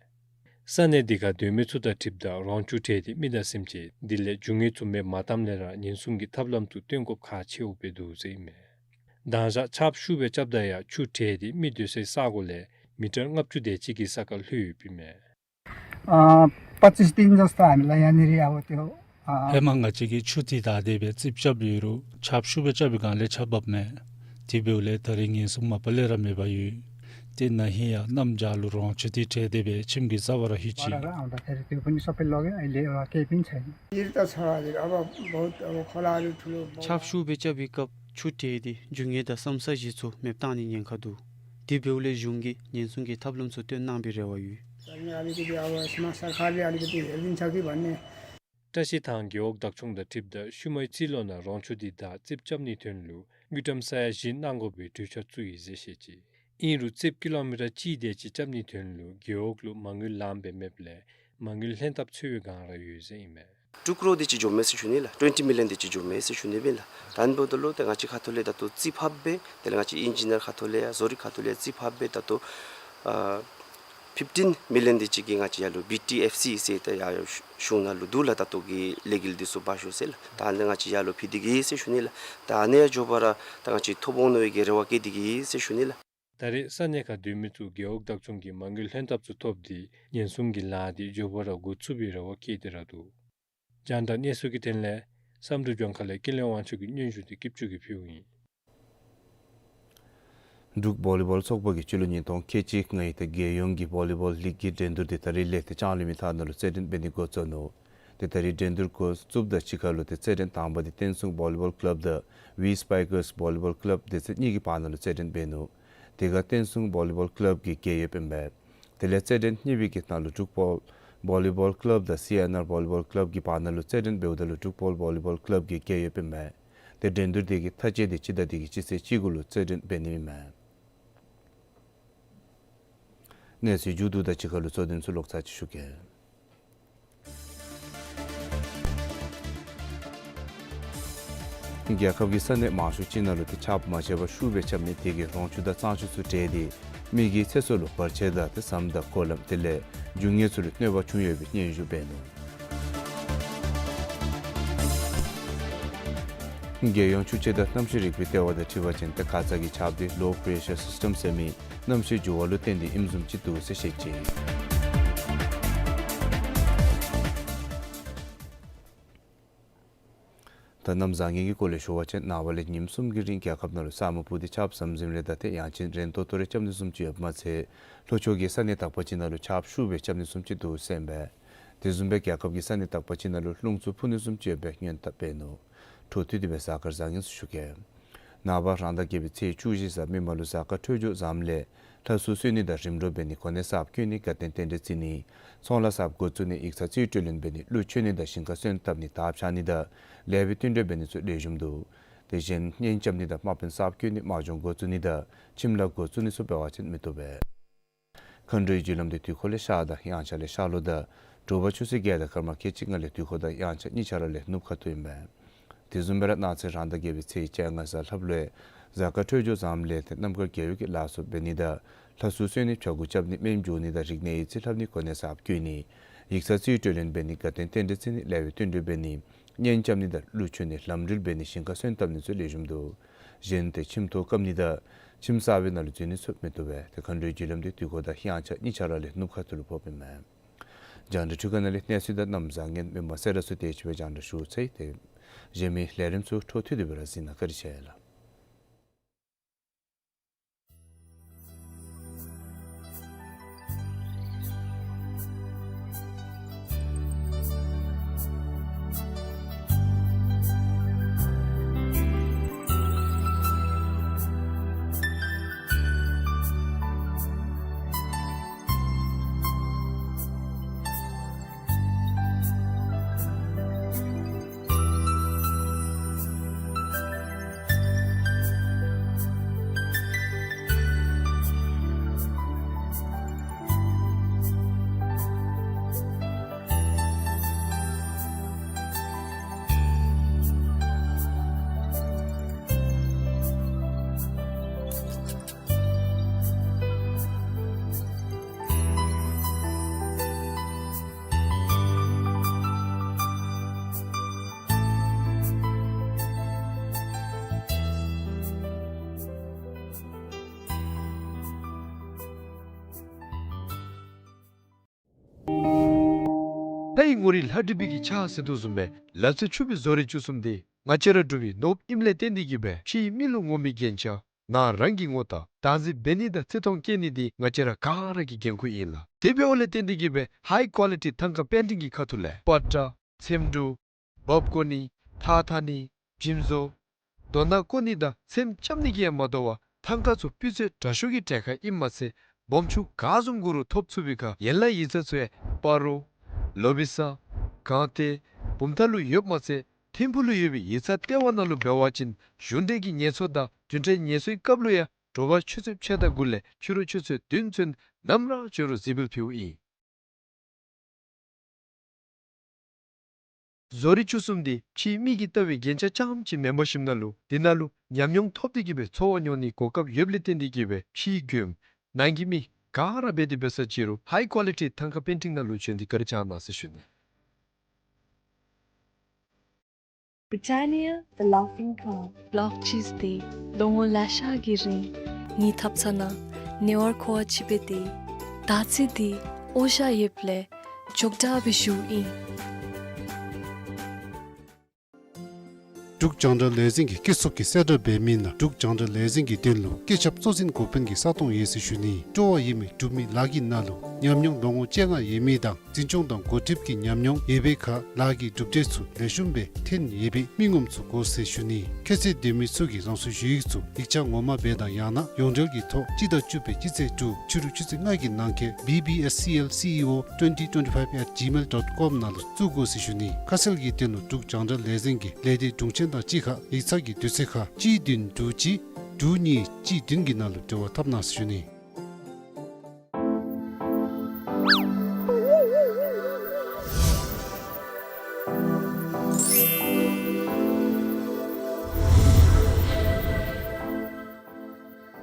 ས་གནས་འདི་ཁར་སྡོད་མི་ཚུ་དང་འཁྲིལཝ་ད་རོང་ཆུ་བྲེགས་ཏེ་མི་དང་སེམས་ཅན་དེ་ལས་རྒྱུ་དངོས་ཚུ་མེདཔ་མ་བཏངམ་ལས་ར་ཉེན་སྲུང་གི་ཐབས་ལམ་ཚུ་སྟོན་དགོཔ་ཁག་ཆེཝ་སྦེ་འདུག་ཟེར་ཨིན་མས། མདང་ཞག་ཆརཔ་ཤུགས་སྦེ་རྐྱབ་ད་ཡང་ཆུ་བྲེགས་ཏེ་མི་སྡོད་སའི་ས་གོ་ལས་མི་ཊར་ལྔ་བཅུ་དེ་ཅིག་གི་ས་ཁར་ལྷོད་ཡོདཔ་ཨིན་མས། ཨ་पच्चीस दिन जस्तो हामीलाई यहाँनिर अब त्यो, अ, ཧེ་མ་ང་བཅས་ཀྱིས་ཆུ་འདི་བདའ་སྟེ་སྦེ་རྩིགཔ་རྐྱབ་ཡོད་རུང་ཆརཔ་ཤུགས་སྦེ་རྐྱབ་པའི་སྒང་ལས་ཆརཔ་འབབ་མས། དེ་འབདཝ་ལས་ད་རེས་ཉེན་སྲུང་མ་པ་ལས་ར་མེད་པར་ཡོད། ཏེ་ན་ཧིང་ཡང་གནམ་བྱཱར་ལུ་རོང་ཆུ་འདི་བྲེགས་ཏེ་སྦེ་ཁྱིམ་གྱི་རྩ་བར་ར་ལྷོད་ཅི། बाढ आउँदाखेरि त्यो पनि सबै लग्यो, अहिले एउटा केही पनि छैन। भिर त छ हजुर, अब बहुत, अब खोलाहरू ठुलो, ཆརཔ་ཤུགས་སྦེ་རྐྱབ་པའི་སྐབས་ཆུ་བྲེགས་ཏེ་རྒྱུ་དངོས་དང་སམ་ས་གཞི་ཚུ་མེདཔ་བཏང་ནིའི་ཉེན་ཁ་འདུག། དེ་འབདཝ་ལས་གཞུང་གིས་ཉེན་སྲུང་གི་ཐབས་ལམ་ཚུ་སྟོན་གནང་པའི་རེ་བ་ཡོད། सरकारले अलिकति अब यसमा सरकारले अलिकति हेरिदिन्छ कि भन्ने। བཀྲ་ཤིས་ཐང་རྒེད་འོག་བདག་སྐྱོང་དང་འཁྲིལཝ་ད་ཤུལ་མའི་རྩིས་ལོ་ནང་རོང་ཆུ་འདི་བདའ་རྩིགཔ་རྐྱབ་ནིའི་དོན་ལུ་དངུལ་ཀྲམ་ས་ཡ་བཞི་གནང་དགོ་པའི་གྲོས་འཆར་བཙུགས་ཡི་ཟེར་བཤད་ཅི། ཨིན་རུང་རྩིགཔ་ཀི་ལོ་མི་ཊར་གཅིག་དེ་ཅིག་རྐྱབ་ནིའི་དོན་ལུ་རྒེད་འོག་ལུ་མ་དངུལ་ལངམ་སྦེ་མེདཔ་ལས་མ་དངུལ་ལྷན་ཐབས་འཚོལ་བའི་སྒང་ར་ཡོད་ཟེར་ཨིན་མས། དྲུག་ཀོར་དེ་ཅིག་འགྱོཝ་མས་ཟེར་ཞུ་ནི་ལགས། ཊུ་ཝེན་ཊི་མི་ལི་ཡཱན་དེ་ཅིག་འགྱོཝ་མས་ཟེར་ཞུ་ནི་སྦེ་ལགས། ད་ཨ་ནི་འབདཝ་ད་ལུ་ཏེ་ང་བཅས་ཁ་ཐུག་ལས་ད་ལྟོ་རྩིས་ཕབ་སྦེ་དེ་ལས་ང་བཅས་ཨིན་ཇི་ནི་ཡར་ཁ་ཐུག་ལས་ཡང་བཟོ་རིག་ཁ་ཐུག་ལས་ཡང་རྩིས་ཕབ་སྦེ་ད་ལྟོ་ཨ་ཕིཕ་ཊིན་མི་ལི་ཡཱན་དེ་ཅིག་གི་ང་བཅས་ཡར་ལུ་བི་ཊི་ཨེཕ་སི་ཟེར་ཏེ་ཡར་གཞུང་ནང་ལུ་འདུག་ལགས། ད་ལྟོ་གི་ལས་འགུལ་འདི་ཚུ་འབད་ཞིནམ་ཟེར་ལགས། ད་ཨ་ནི་ང་བཅས་ཡར་ལུ་ཕུལ་ཏེ་གི་ཟེར་ཞུ་ནི་ལགས། ད་ཨ་ནི་ཡང་མགྱོགས་པ་ར་ད་ང་བཅས་ཐོབ་འོང་མནོ་བའི་གི་རེ་བ་བསྐྱེད་དེ་གི་ཟེར་ཞུ་ནི་ལགས། ད་རེས་ས་གནས་ཁར་སྡོད་མི་ཚུ་རྒེད་འོག་བདག་སྐྱོང་གི་མ་དངུལ་ལྷན་ཐབས་ཚུ་ཐོབ་སྟེ་ཉེན་སྲུང་གི་ལཱ་འདི་མགྱོགས་པ་ར་འགོ་བཙུགས་པའི་རེ་བ་བསྐྱེད་དེ་ར་འདུག། རྒྱང་བསྒྲགས་གནས་ཚུལ་གྱི་དོན་ལས་བསམ་གྲུབ་ལྗོངས་མཁར་ལས་ཀུན་ལེགས་དབང་ཕྱུག་གི་སྙན་ཞུ་འདི་སྐྱིད་ཆུ་གིས་ཕུལཝ་ཨིན། འབྲུག་བོ་ལི་བོལ་ཚོགས་པ་གིས་སྤྱི་ལོ་ཉིས་སྟོང་ཁལ་གཅིག་ལྔའི་ཏེ་རྒྱལ་ཡོངས་ཀྱི་བོ་ལི་བོལ་ལིག་གི་འགྲན་བསྡུར་འདི་ད་རིས་ལས་ཏེ་ལྕང་གླིང་མི་ཐང་ནང་ལུ་རྩེད་འགྲན་འབད་ནི་འགོ་བཙུགས་ནུག། ཏེ་ད་རིས་འགྲན་བསྡུར་འགོ་བཙུགསཔ་དང་གཅིག་ཁར་ལུ་ཏེ་རྩེད་འགྲན་དང་པ་འདི་བསྟན་སྲུང་བོ་ལི་བོལ་ཀླབ་དང་ཝི་སི་པའི་ཀར་སི་བོ་ལི་བོལ་ཀླབ་དེ་ཚུ་གཉིས་ཀྱི་བར་ན་ལུ་རྩེད་འགྲན་འབད་ནུག། དེ་ཁར་བསྟན་སྲུང་བོ་ལི་བོལ་ཀླབ་ཀྱིས་རྒྱལ་ཡོདཔ་ཨིན་པས། དེ་ལས་རྩེད་འགྲན་གཉིས་པའི་གི་ནང་ལུ་འབྲུག་བོ་བོ་ལི་བོལ་ཀླབ་དང་སི་ཨེན་ཨར་བོ་ལི་བོལ་ཀླབ་ཀྱི་བར་ན་ལུ་རྩེད་འགྲན་འབདཝ་ད་ལུ་འབྲུག་བོ་བོ་ལི་བོལ་ཀླབ་ཀྱིས་རྒྱལ་ཡོདཔ་ཨིན་པས། ཏེ་འགྲན་བསྡུར་དེ་གི་མཐའ་དཔྱད་འདི་སྤྱི་ཟླ་འདི་གི་སྤྱི་ཚེས་གཅིག་གུ་ལུ་རྩེད་འགྲན་འབད་ནི་ཨིན་མས། གནས་ཚུལ་མཇུག་བསྡུཝ་དང་གཅིག་ཁར་ལུ་གཙོ་དོན་ཚུ་ལོག་ཚར་ཅིག་ཞུ་གེ། རྒྱལ་ཁབ་ཀྱི་ས་གནས་མང་ཤོས་ཅིག་ནང་ལུ་ཏེ་ཆརཔ་མ་ཆད་པར་ཤུགས་སྦེ་རྐྱབ་ནི་དེ་གིས་རོང་ཆུ་དང་གཙང་ཆུ་ཚུ་བྲེགས་ཏེ་མི་གི་ཚེ་སྲོག་ལུ་བར་ཆད་དང་ཏེ་ཟམ་དང་སྐོར་ལམ་དེ་ལས་རྒྱུ་དངོས་ཚུ་ལུ་གནོད་པ་བྱུང་ཡོད་པའི་སྙན་ཞུ་འབད་ནུག། རྒྱལ་ཡོངས་ཆུ་དཔྱད་དང་གནམ་གཤིས་རིག་པའི་ལྟེ་བ་དང་འཁྲིལ་བ་ཅིན་ཏེ་ཁ་ཙ་གི་ཆརཔ་འདི་ལོ་པི་རེ་ཤར་སིསི་ཊམ་ཟེར་མི་གནམ་གཤིས་འགྱུར་བ་ལུ་བརྟེན་ཏེ་ཨིནམ་བཟུམ་ཅིག་འདུག་ཟེར་བཤད་ཅི། ད་གནམ་བཟང་ངན་གྱི་སྐོར་ལས་ཞུ་བ་ཅིན་ནངས་པ་ལས་ཉིནམ་གསུམ་གྱི་རིང་རྒྱལ་ཁབ་ནང་ལུ་ས་སྨུག་སྤུབས་ཏེ་ཆརཔ་ཟམ་ཟིམ་ལས་ད་ཏེ་ཡང་ཅིན་རན་ཏོག་ཏོ་རེ་རྐྱབ་ནི་བཟུམ་ཅིག་ཡོདཔ་མ་ཚད་ལྷོ་ཕྱོགས་ཀྱི་ས་གནས་དག་པ་ཅིག་ནང་ལུ་ཆརཔ་ཤུགས་སྦེ་རྐྱབ་ནི་བཟུམ་ཅིག་འདུག་ཟེར་ཨིན་པས། དེ་བཟུམ་སྦེ་རྒྱལ་ཁབ་ཀྱི་ས་གནས་དག་པ་ཅིག་ནང་ལུ་རླུང་འཚུབ་འཕུ་ནི་བཟུམ་ཅིག་ཡོད་པའི་སྔོན་བརྡ་འབད་ནུག། འཕྲོ་མཐུད་དེ་སྦེ་གཟའ་སྐར་བཟང་ངན་ཚུ་ཞུ་གེ། ནངས་པ་རང་ཟླ་བརྒྱད་པའི་ཚེས་བཅུ་བཞི་གཟའ་མིག་དམར་ལུ་གཟའ་སྐར་འཕྲོད་སྦྱོར་བཟངམ་ལས་ལྷ་སྲུང་གསོལ་ནི་དང་རིམ་གྲོ་འབད་ནི་གོ་གནས་གསརཔ་བསྐོ་ནི་དགའ་སྟོན་རྟེན་འབྲེལ་བརྩི་ནི་ཚོང་ལཱ་གསརཔ་འགོ་བཙུགས་ནི་ཡིག་ཚང་རྩིས་སྤྲོད་ལེན་འབད་ནི་གླུ་མཆོད་ནི་དང་ཞིང་ཁ་སོན་བཏབ་ནི་དར་འཕྱར་ནི་དང་ལེགས་པའི་བསྟུན་གྲོས་འབད་ནི་ཚུ་ལེགས་ཤོམ་འདུག། དེ་བཞིན་གཉེན་རྐྱབ་ནི་དང་དམག་དཔོན་གསརཔ་བསྐོ་ནི་དམག་སྦྱོང་འགོ་བཙུགས་ནི་དང་ཁྱིམ་ལཱ་འགོ་བཙུགས་ནི་ཚུ་འབད་བ་ཅིན་མི་བཏུབ་པས། མཁའ་འགྲོའི་རྒྱུ་ལམ་འདི་དུས་འཁོར་ལས་ཤར་དང་དབྱངས་འཆར་ལས་ཤར་ལྷོ་དང་དྲོ་པ་ཆུ་ཚོད་བརྒྱད་དང་སྐར་མ་ཁལ་གཅིག་ལྔ་ལས་དུས་འཁོར་དང་དབྱངས་འཆར་གཉིས་ཆ་ར་ལས་ནུབ་ཁ་ཐུག་ཨིན་པས། དེ་བཟུམ་སྦེ་ར་གནངས་ཚེ་རང་ཟླ་བརྒྱད་པའི་ཚེས་བཅོ་ལྔ་གཟའ་ལྷགཔ་ལུ་གཟའ་སྐར་འཕྲོད་སྦྱོར་བཟངམ་ལས་ཏེ་རྣམ་དཀར་རྒྱལ་ཡོངས་ཀྱི་ལཱ་ཚུ་འབད་ནི་དང་ལྷ་སྲུང་གསོལ་ནི་ཕྱྭ་འགུགས་རྐྱབ་ནི་སྨན་སྦྱོར་ནི་དང་རིག་གནས་ཡིག་རྩིས་ལྷབ་ནི་གོ་གནས་གསརཔ་བསྐོ་ནི་ཡིག་ཚང་རྩིས་སྤྲོད་ལེན་འབད་ནི་དགའ་སྟོན་རྟེན་འབྲེལ་བརྩི་ནི་ལེགས་པའི་བསྟུན་གྲོས་འབད་ནི་གཉེན་རྐྱབ་ནི་དང་གླུ་མཆོད་ནི་ལམ་འགྲུལ་འབད་ནི་ཞིང་ཁ་སོན་བཏབ་ནི་ཚུ་ལེགས་ཤོམ་འདུག། གཞན་ཏེ་ཁྱིམ་ཐོག་བཀབ་ནི་དང་ཁྱིམ་གསར་པའི་ནང་ལུ་འཛུལ་ནི་ཚུ་མི་བཏུབ་པས། ཏེ་མཁའ་འགྲོའི་རྒྱུ་ལམ་འདི་དུས་འཁོར་དང་དབྱངས་འཆར་གཉིས་ཆ་ར་ལས་ནུབ་ཁ་ཐུག་ལུ་ཕོགཔ་ཨིན་མས། རྒྱང་བསྒྲགས་འཕྲུལ་ཁང་ནང་ལས་གནས་ཚུལ་དང་གནམ་བཟང་ངན་མི་མང་གསལ་བསྒྲགས་ཚུ་དེ་ཅིག་སྦེ་རྒྱང་བསྒྲགས་ཞུ་ཚར་ཡི། ཏེ་གཞན་མི་ལས་རིམ་ཚུ་འཕྲོ་མཐུད་དེ་སྦེ་ར་གཟིགས་གནང་། བཀའ་དྲིན་ཆེ་ལགས། ལྷ་ཡི་ངོ་རིས་ལྷ་བྲིས་པའི་གི་ཕྱག་ཟེར་དོ་བཟུམ་སྦེ་ལག་རྩལ་ཕྱུག་པའི་བཟོ་རིག་བཅུ་གསུམ་འདི་ང་བཅས་ར་འབྲུག་པའི་ནོར་བུ་ཨིནམ་ལས་བརྟེན་ཏེ་གིས་སྦེ་ཕྱིའི་མི་ལུ་ངོམ་པའི་རྒྱན་ཆ་ནང་རང་གི་ངོ་དང་བདག་འཛིན་འབད་ནི་དང་བརྩི་མཐོང་བསྐྱེད་ནི་འདི་ང་བཅས་ར་ག་ར་གི་འགན་ཁུར་ཨིན་ལགས། དེ་འབདཝ་ལས་བརྟེན་ཏེ་གིས་སྦེ་ཧའི་ཀོ་ལི་ཊི་ཐང་ཀ་པེན་ཊིང་གི་ཁ་ཐུག་ལས་པ་ཏྲ་ཚེམ་དྲུབ་འབག་བཀོ་ནི་ཐགས་འཐག་ནི་འཇིམ་བཟོ་རྡོ་ནག་བརྐོ་ནི་དང་ཚེམ་རྐྱབ་ནི་གིས་ཡང་མ་དོ་བར་ཐང་ཀ་ཚུ་སྤུས་ཚད་དྲག་ཤོས་ཀྱི་གྲལ་ཁར་ཨིནམ་མ་ཚད་སྦོམ་ཆུང་ག་བཟུམ་དགོ་རུང་ཐོབ་ཚུགས་པའི་ཁར་ཡན་ལག་ཡིག་ཚང་ཚུ་ཡང་སྤ་རོ་ལོ་བི་ས་སྒང་སྟེང་བུམ་ཐང་ལུ་ཡོདཔ་མ་ཚད་ཐིམ་ཕུག་ལུ་ཡོད་པའི་ཡིག་ཚང་ལྟེ་བ་ནང་ལུ་འབད་བ་ཅིན་གཞུང་འབྲེལ་གྱི་ངལ་གསོ་དང་བདུན་ཕྲག་ངལ་གསོའི་སྐབས་ལུ་ཡང་དྲོ་པ་ཆུ་ཚོད་ཕྱེད་དང་དགུ་ལས་ཕྱི་རུ་ཆུ་ཚོད་བདུན་ཚུན་ནམ་ར་འབྱོན་རུང་གཟིགས་འབུལ་ཕུལཝ་ཨིན། བཟོ་རིག་བཅུ་གསུམ་འདི་ཕྱིའི་མི་གིས་བལྟ་བའི་རྒྱན་ཆ་རྐྱངམ་ཅིག་མེན་པར་ཞིནམ་ན་ལུ་འདི་ནང་ལུ་ཉམས་མྱོང་ཐོབ་སྟེ་གིས་སྦེ་འཚོ་བ་མྱོང་ནིའི་གོ་སྐབས་ཡོདཔ་ལས་བརྟེན་ཏེ་གིས་སྦེ་ཕྱིའི་མགྱོནམ་ནང་གི་མི་ག་ར་འབད་དེ་འབད་ས་ཅི་རུང་ཧའི་ཀོ་ལི་ཊི་ཐང་ཀ་པེན་ཊིང་ནང་ལུ་བྱོན་ཏེ་བཀའ་དྲིན་བསྐྱང་གནང་ཟེར་ཞུ་ནི། Britannia, the laughing cow. གློག་བཅུད་དེ་ལོ་ངོ་ལེ་ཤ་གི་རིང་ངེའི་ཐབ་ཚང་ནང་ནེ་ཝར་ཁོ་བ་ཅིག་སྦེ་སྡོད། ད་ཚེ་འདི་འོ་ཞ་ཡོདཔ་ལས་ཅོག་འཐདཔ་སྦེ་བཞུགས་ཨིན། འབྲུག་རྒྱང་བསྒྲགས་ལས་འཛིན་གྱིས་སྐྱེད་ཚོགས་ཀྱིས་གསལ་བསྒྲགས་འབད་མི་ནང་འབྲུག་རྒྱང་བསྒྲགས་ལས་འཛིན་གྱི་དོན་ལུ་སྐད་ཁྱབ་གཙོ་འཛིན་འགོ་དཔོན་གྱི་ས་སྟོང་ཡོད་ཟེར་ཞུ་ནི། སྤྲོ་བ་ཡོད་མི་འབྲུག་མི་ལཱ་གི་ནང་ལུ་ཉམས་མྱོང་ལོ་ངོ་བཅོ་ལྔ་ཡོད་མི་དང་འཛིན་སྐྱོང་དང་འགོ་ཁྲིདཔ་ཀྱི་ཉམས་མྱོང་ཡོད་པའི་ཁར་ལཱ་གི་གྲུབ་འབྲས་ཚུ་ལེགས་ཤོམ་སྦེ་ཐོན་ཡོད་པའི་མི་ངོམ་ཚུ་དགོ་ཟེར་ཞུ་ནི། ཁྱད་ཚད་ལྡན་མི་ཚུ་གིས་རང་སོའི་ཞུ་ཡིག་ཚུ་ཡིག་ཆ་ངོ་མ་སྦེ་དང་ཡང་ན་ཡོངས་འབྲེལ་གྱི་ཐོག་སྤྱི་ཟླ་བཅུ་པའི་སྤྱི་ཚེས་དྲུག་ཕྱི་རུ་ཆུ་ཚོད་ལྔ་གི་ནང་འཁོད་B B S C L C E O twenty twenty-five at gmail dot com ནང་ལུ་བཙུགས་དགོ་ཟེར་ཞུ་ནི། ཁ་གསལ་གྱི་དོན་ལུ་འབྲུག་རྒྱང་བསྒྲགས་ལས་འཛིན་གྱི་ལས་སྡེ་དྲུང་ཆེན་དང་གཅིག་ཁར་ཡིག་ཚང་གི་དུས་ཚོད་ཁར་གཅིག་བདུན་དྲུག་གཅིག་དྲུག་གཉིས་གཅིག་བདུན་གྱི་ནང་ལུ་འབྲེལ་བ་འཐབ་གནང་ཟེར་ཞུ་ནི།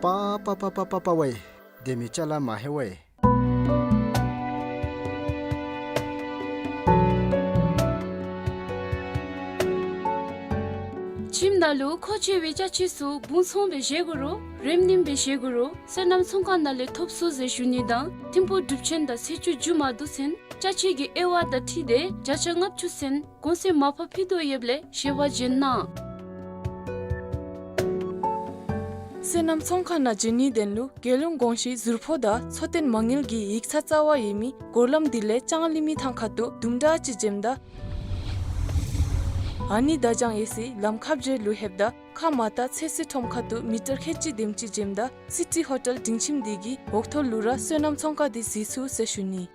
པ་པ་པ་པ་པ་པ་ཝའི། སྡོད་མི་ཅ་ལ་མ་ཧེ་ཝའི། ཁྱིམ་ནང་ལུ་མཁོ་ཆེ་བའི་ཅ་ཆས་ཚུ་སྦུང་ཚོང་སྦེ་བཞེས་དགོ་རུང་རེམ་རིམ་སྦེ་བཞེས་དགོ་རུང་སོ་ནམ་ཚོང་ཁང་ནང་ལས་ཐོབ་ཚུགས་ཟེར་ཞུ་ནི་དང་ཐིམ་ཕུག་གྲུབ་ཆེན་དང་ཚེས་བཅུ་མཇུག་མ་བསྡུ་ཚུན་ཅ་ཆས་ཀྱི་དབྱེ་བ་དང་འཁྲིལ་ཏེ་བརྒྱ་ཆ་ལྔ་བཅུ་ཚུན་གོང་ཚད་མར་ཕབ་ཕུལ་དོ་ཡོདཔ་ལས་ཞལ་པར་བྱོན་གནང་། སོ་ནམ་ཚོང་ཁང་ནང་བྱོན་ནིའི་དོན་ལུ་རྒྱལ་ཡོངས་གོང་ཞུས་ཟུར་ཕོགས་དང་འཚོ་རྟེན་མ་དངུལ་གྱི་ཡིག་ཚང་རྩ་བ་ཡོད་མི་སྒོ་ལམ་འདི་ལས་ལྕང་གླིང་མི་ཐང་ཁ་ཐུག་དུམ་གྲ་ཅིག་འཛེམ་ད་ཨ་ནི་བརྡ་བྱང་ཡོད་སའི་ལམ་ཁ་བརྒྱད་ལུ་ལྷོདཔ་ད་ཁ་མར་ལྟ་ཚོད་བསྲེ་ཁྲོམ་ཁ་ཐུག་མི་ཊར་ཁལ་གཅིག་དེམ་ཅིག་འཛེམ་ད་སི་ཊི་ཧོ་ཊེལ་སྒྲིང་ཁྱིམ་འདི་གི་འོག་ཐོག་ལུ་ར་སོ་ནམ་ཚོང་ཁང་འདི་གཟིགས་ཚུགས་ཟེར་ཞུ་ནི།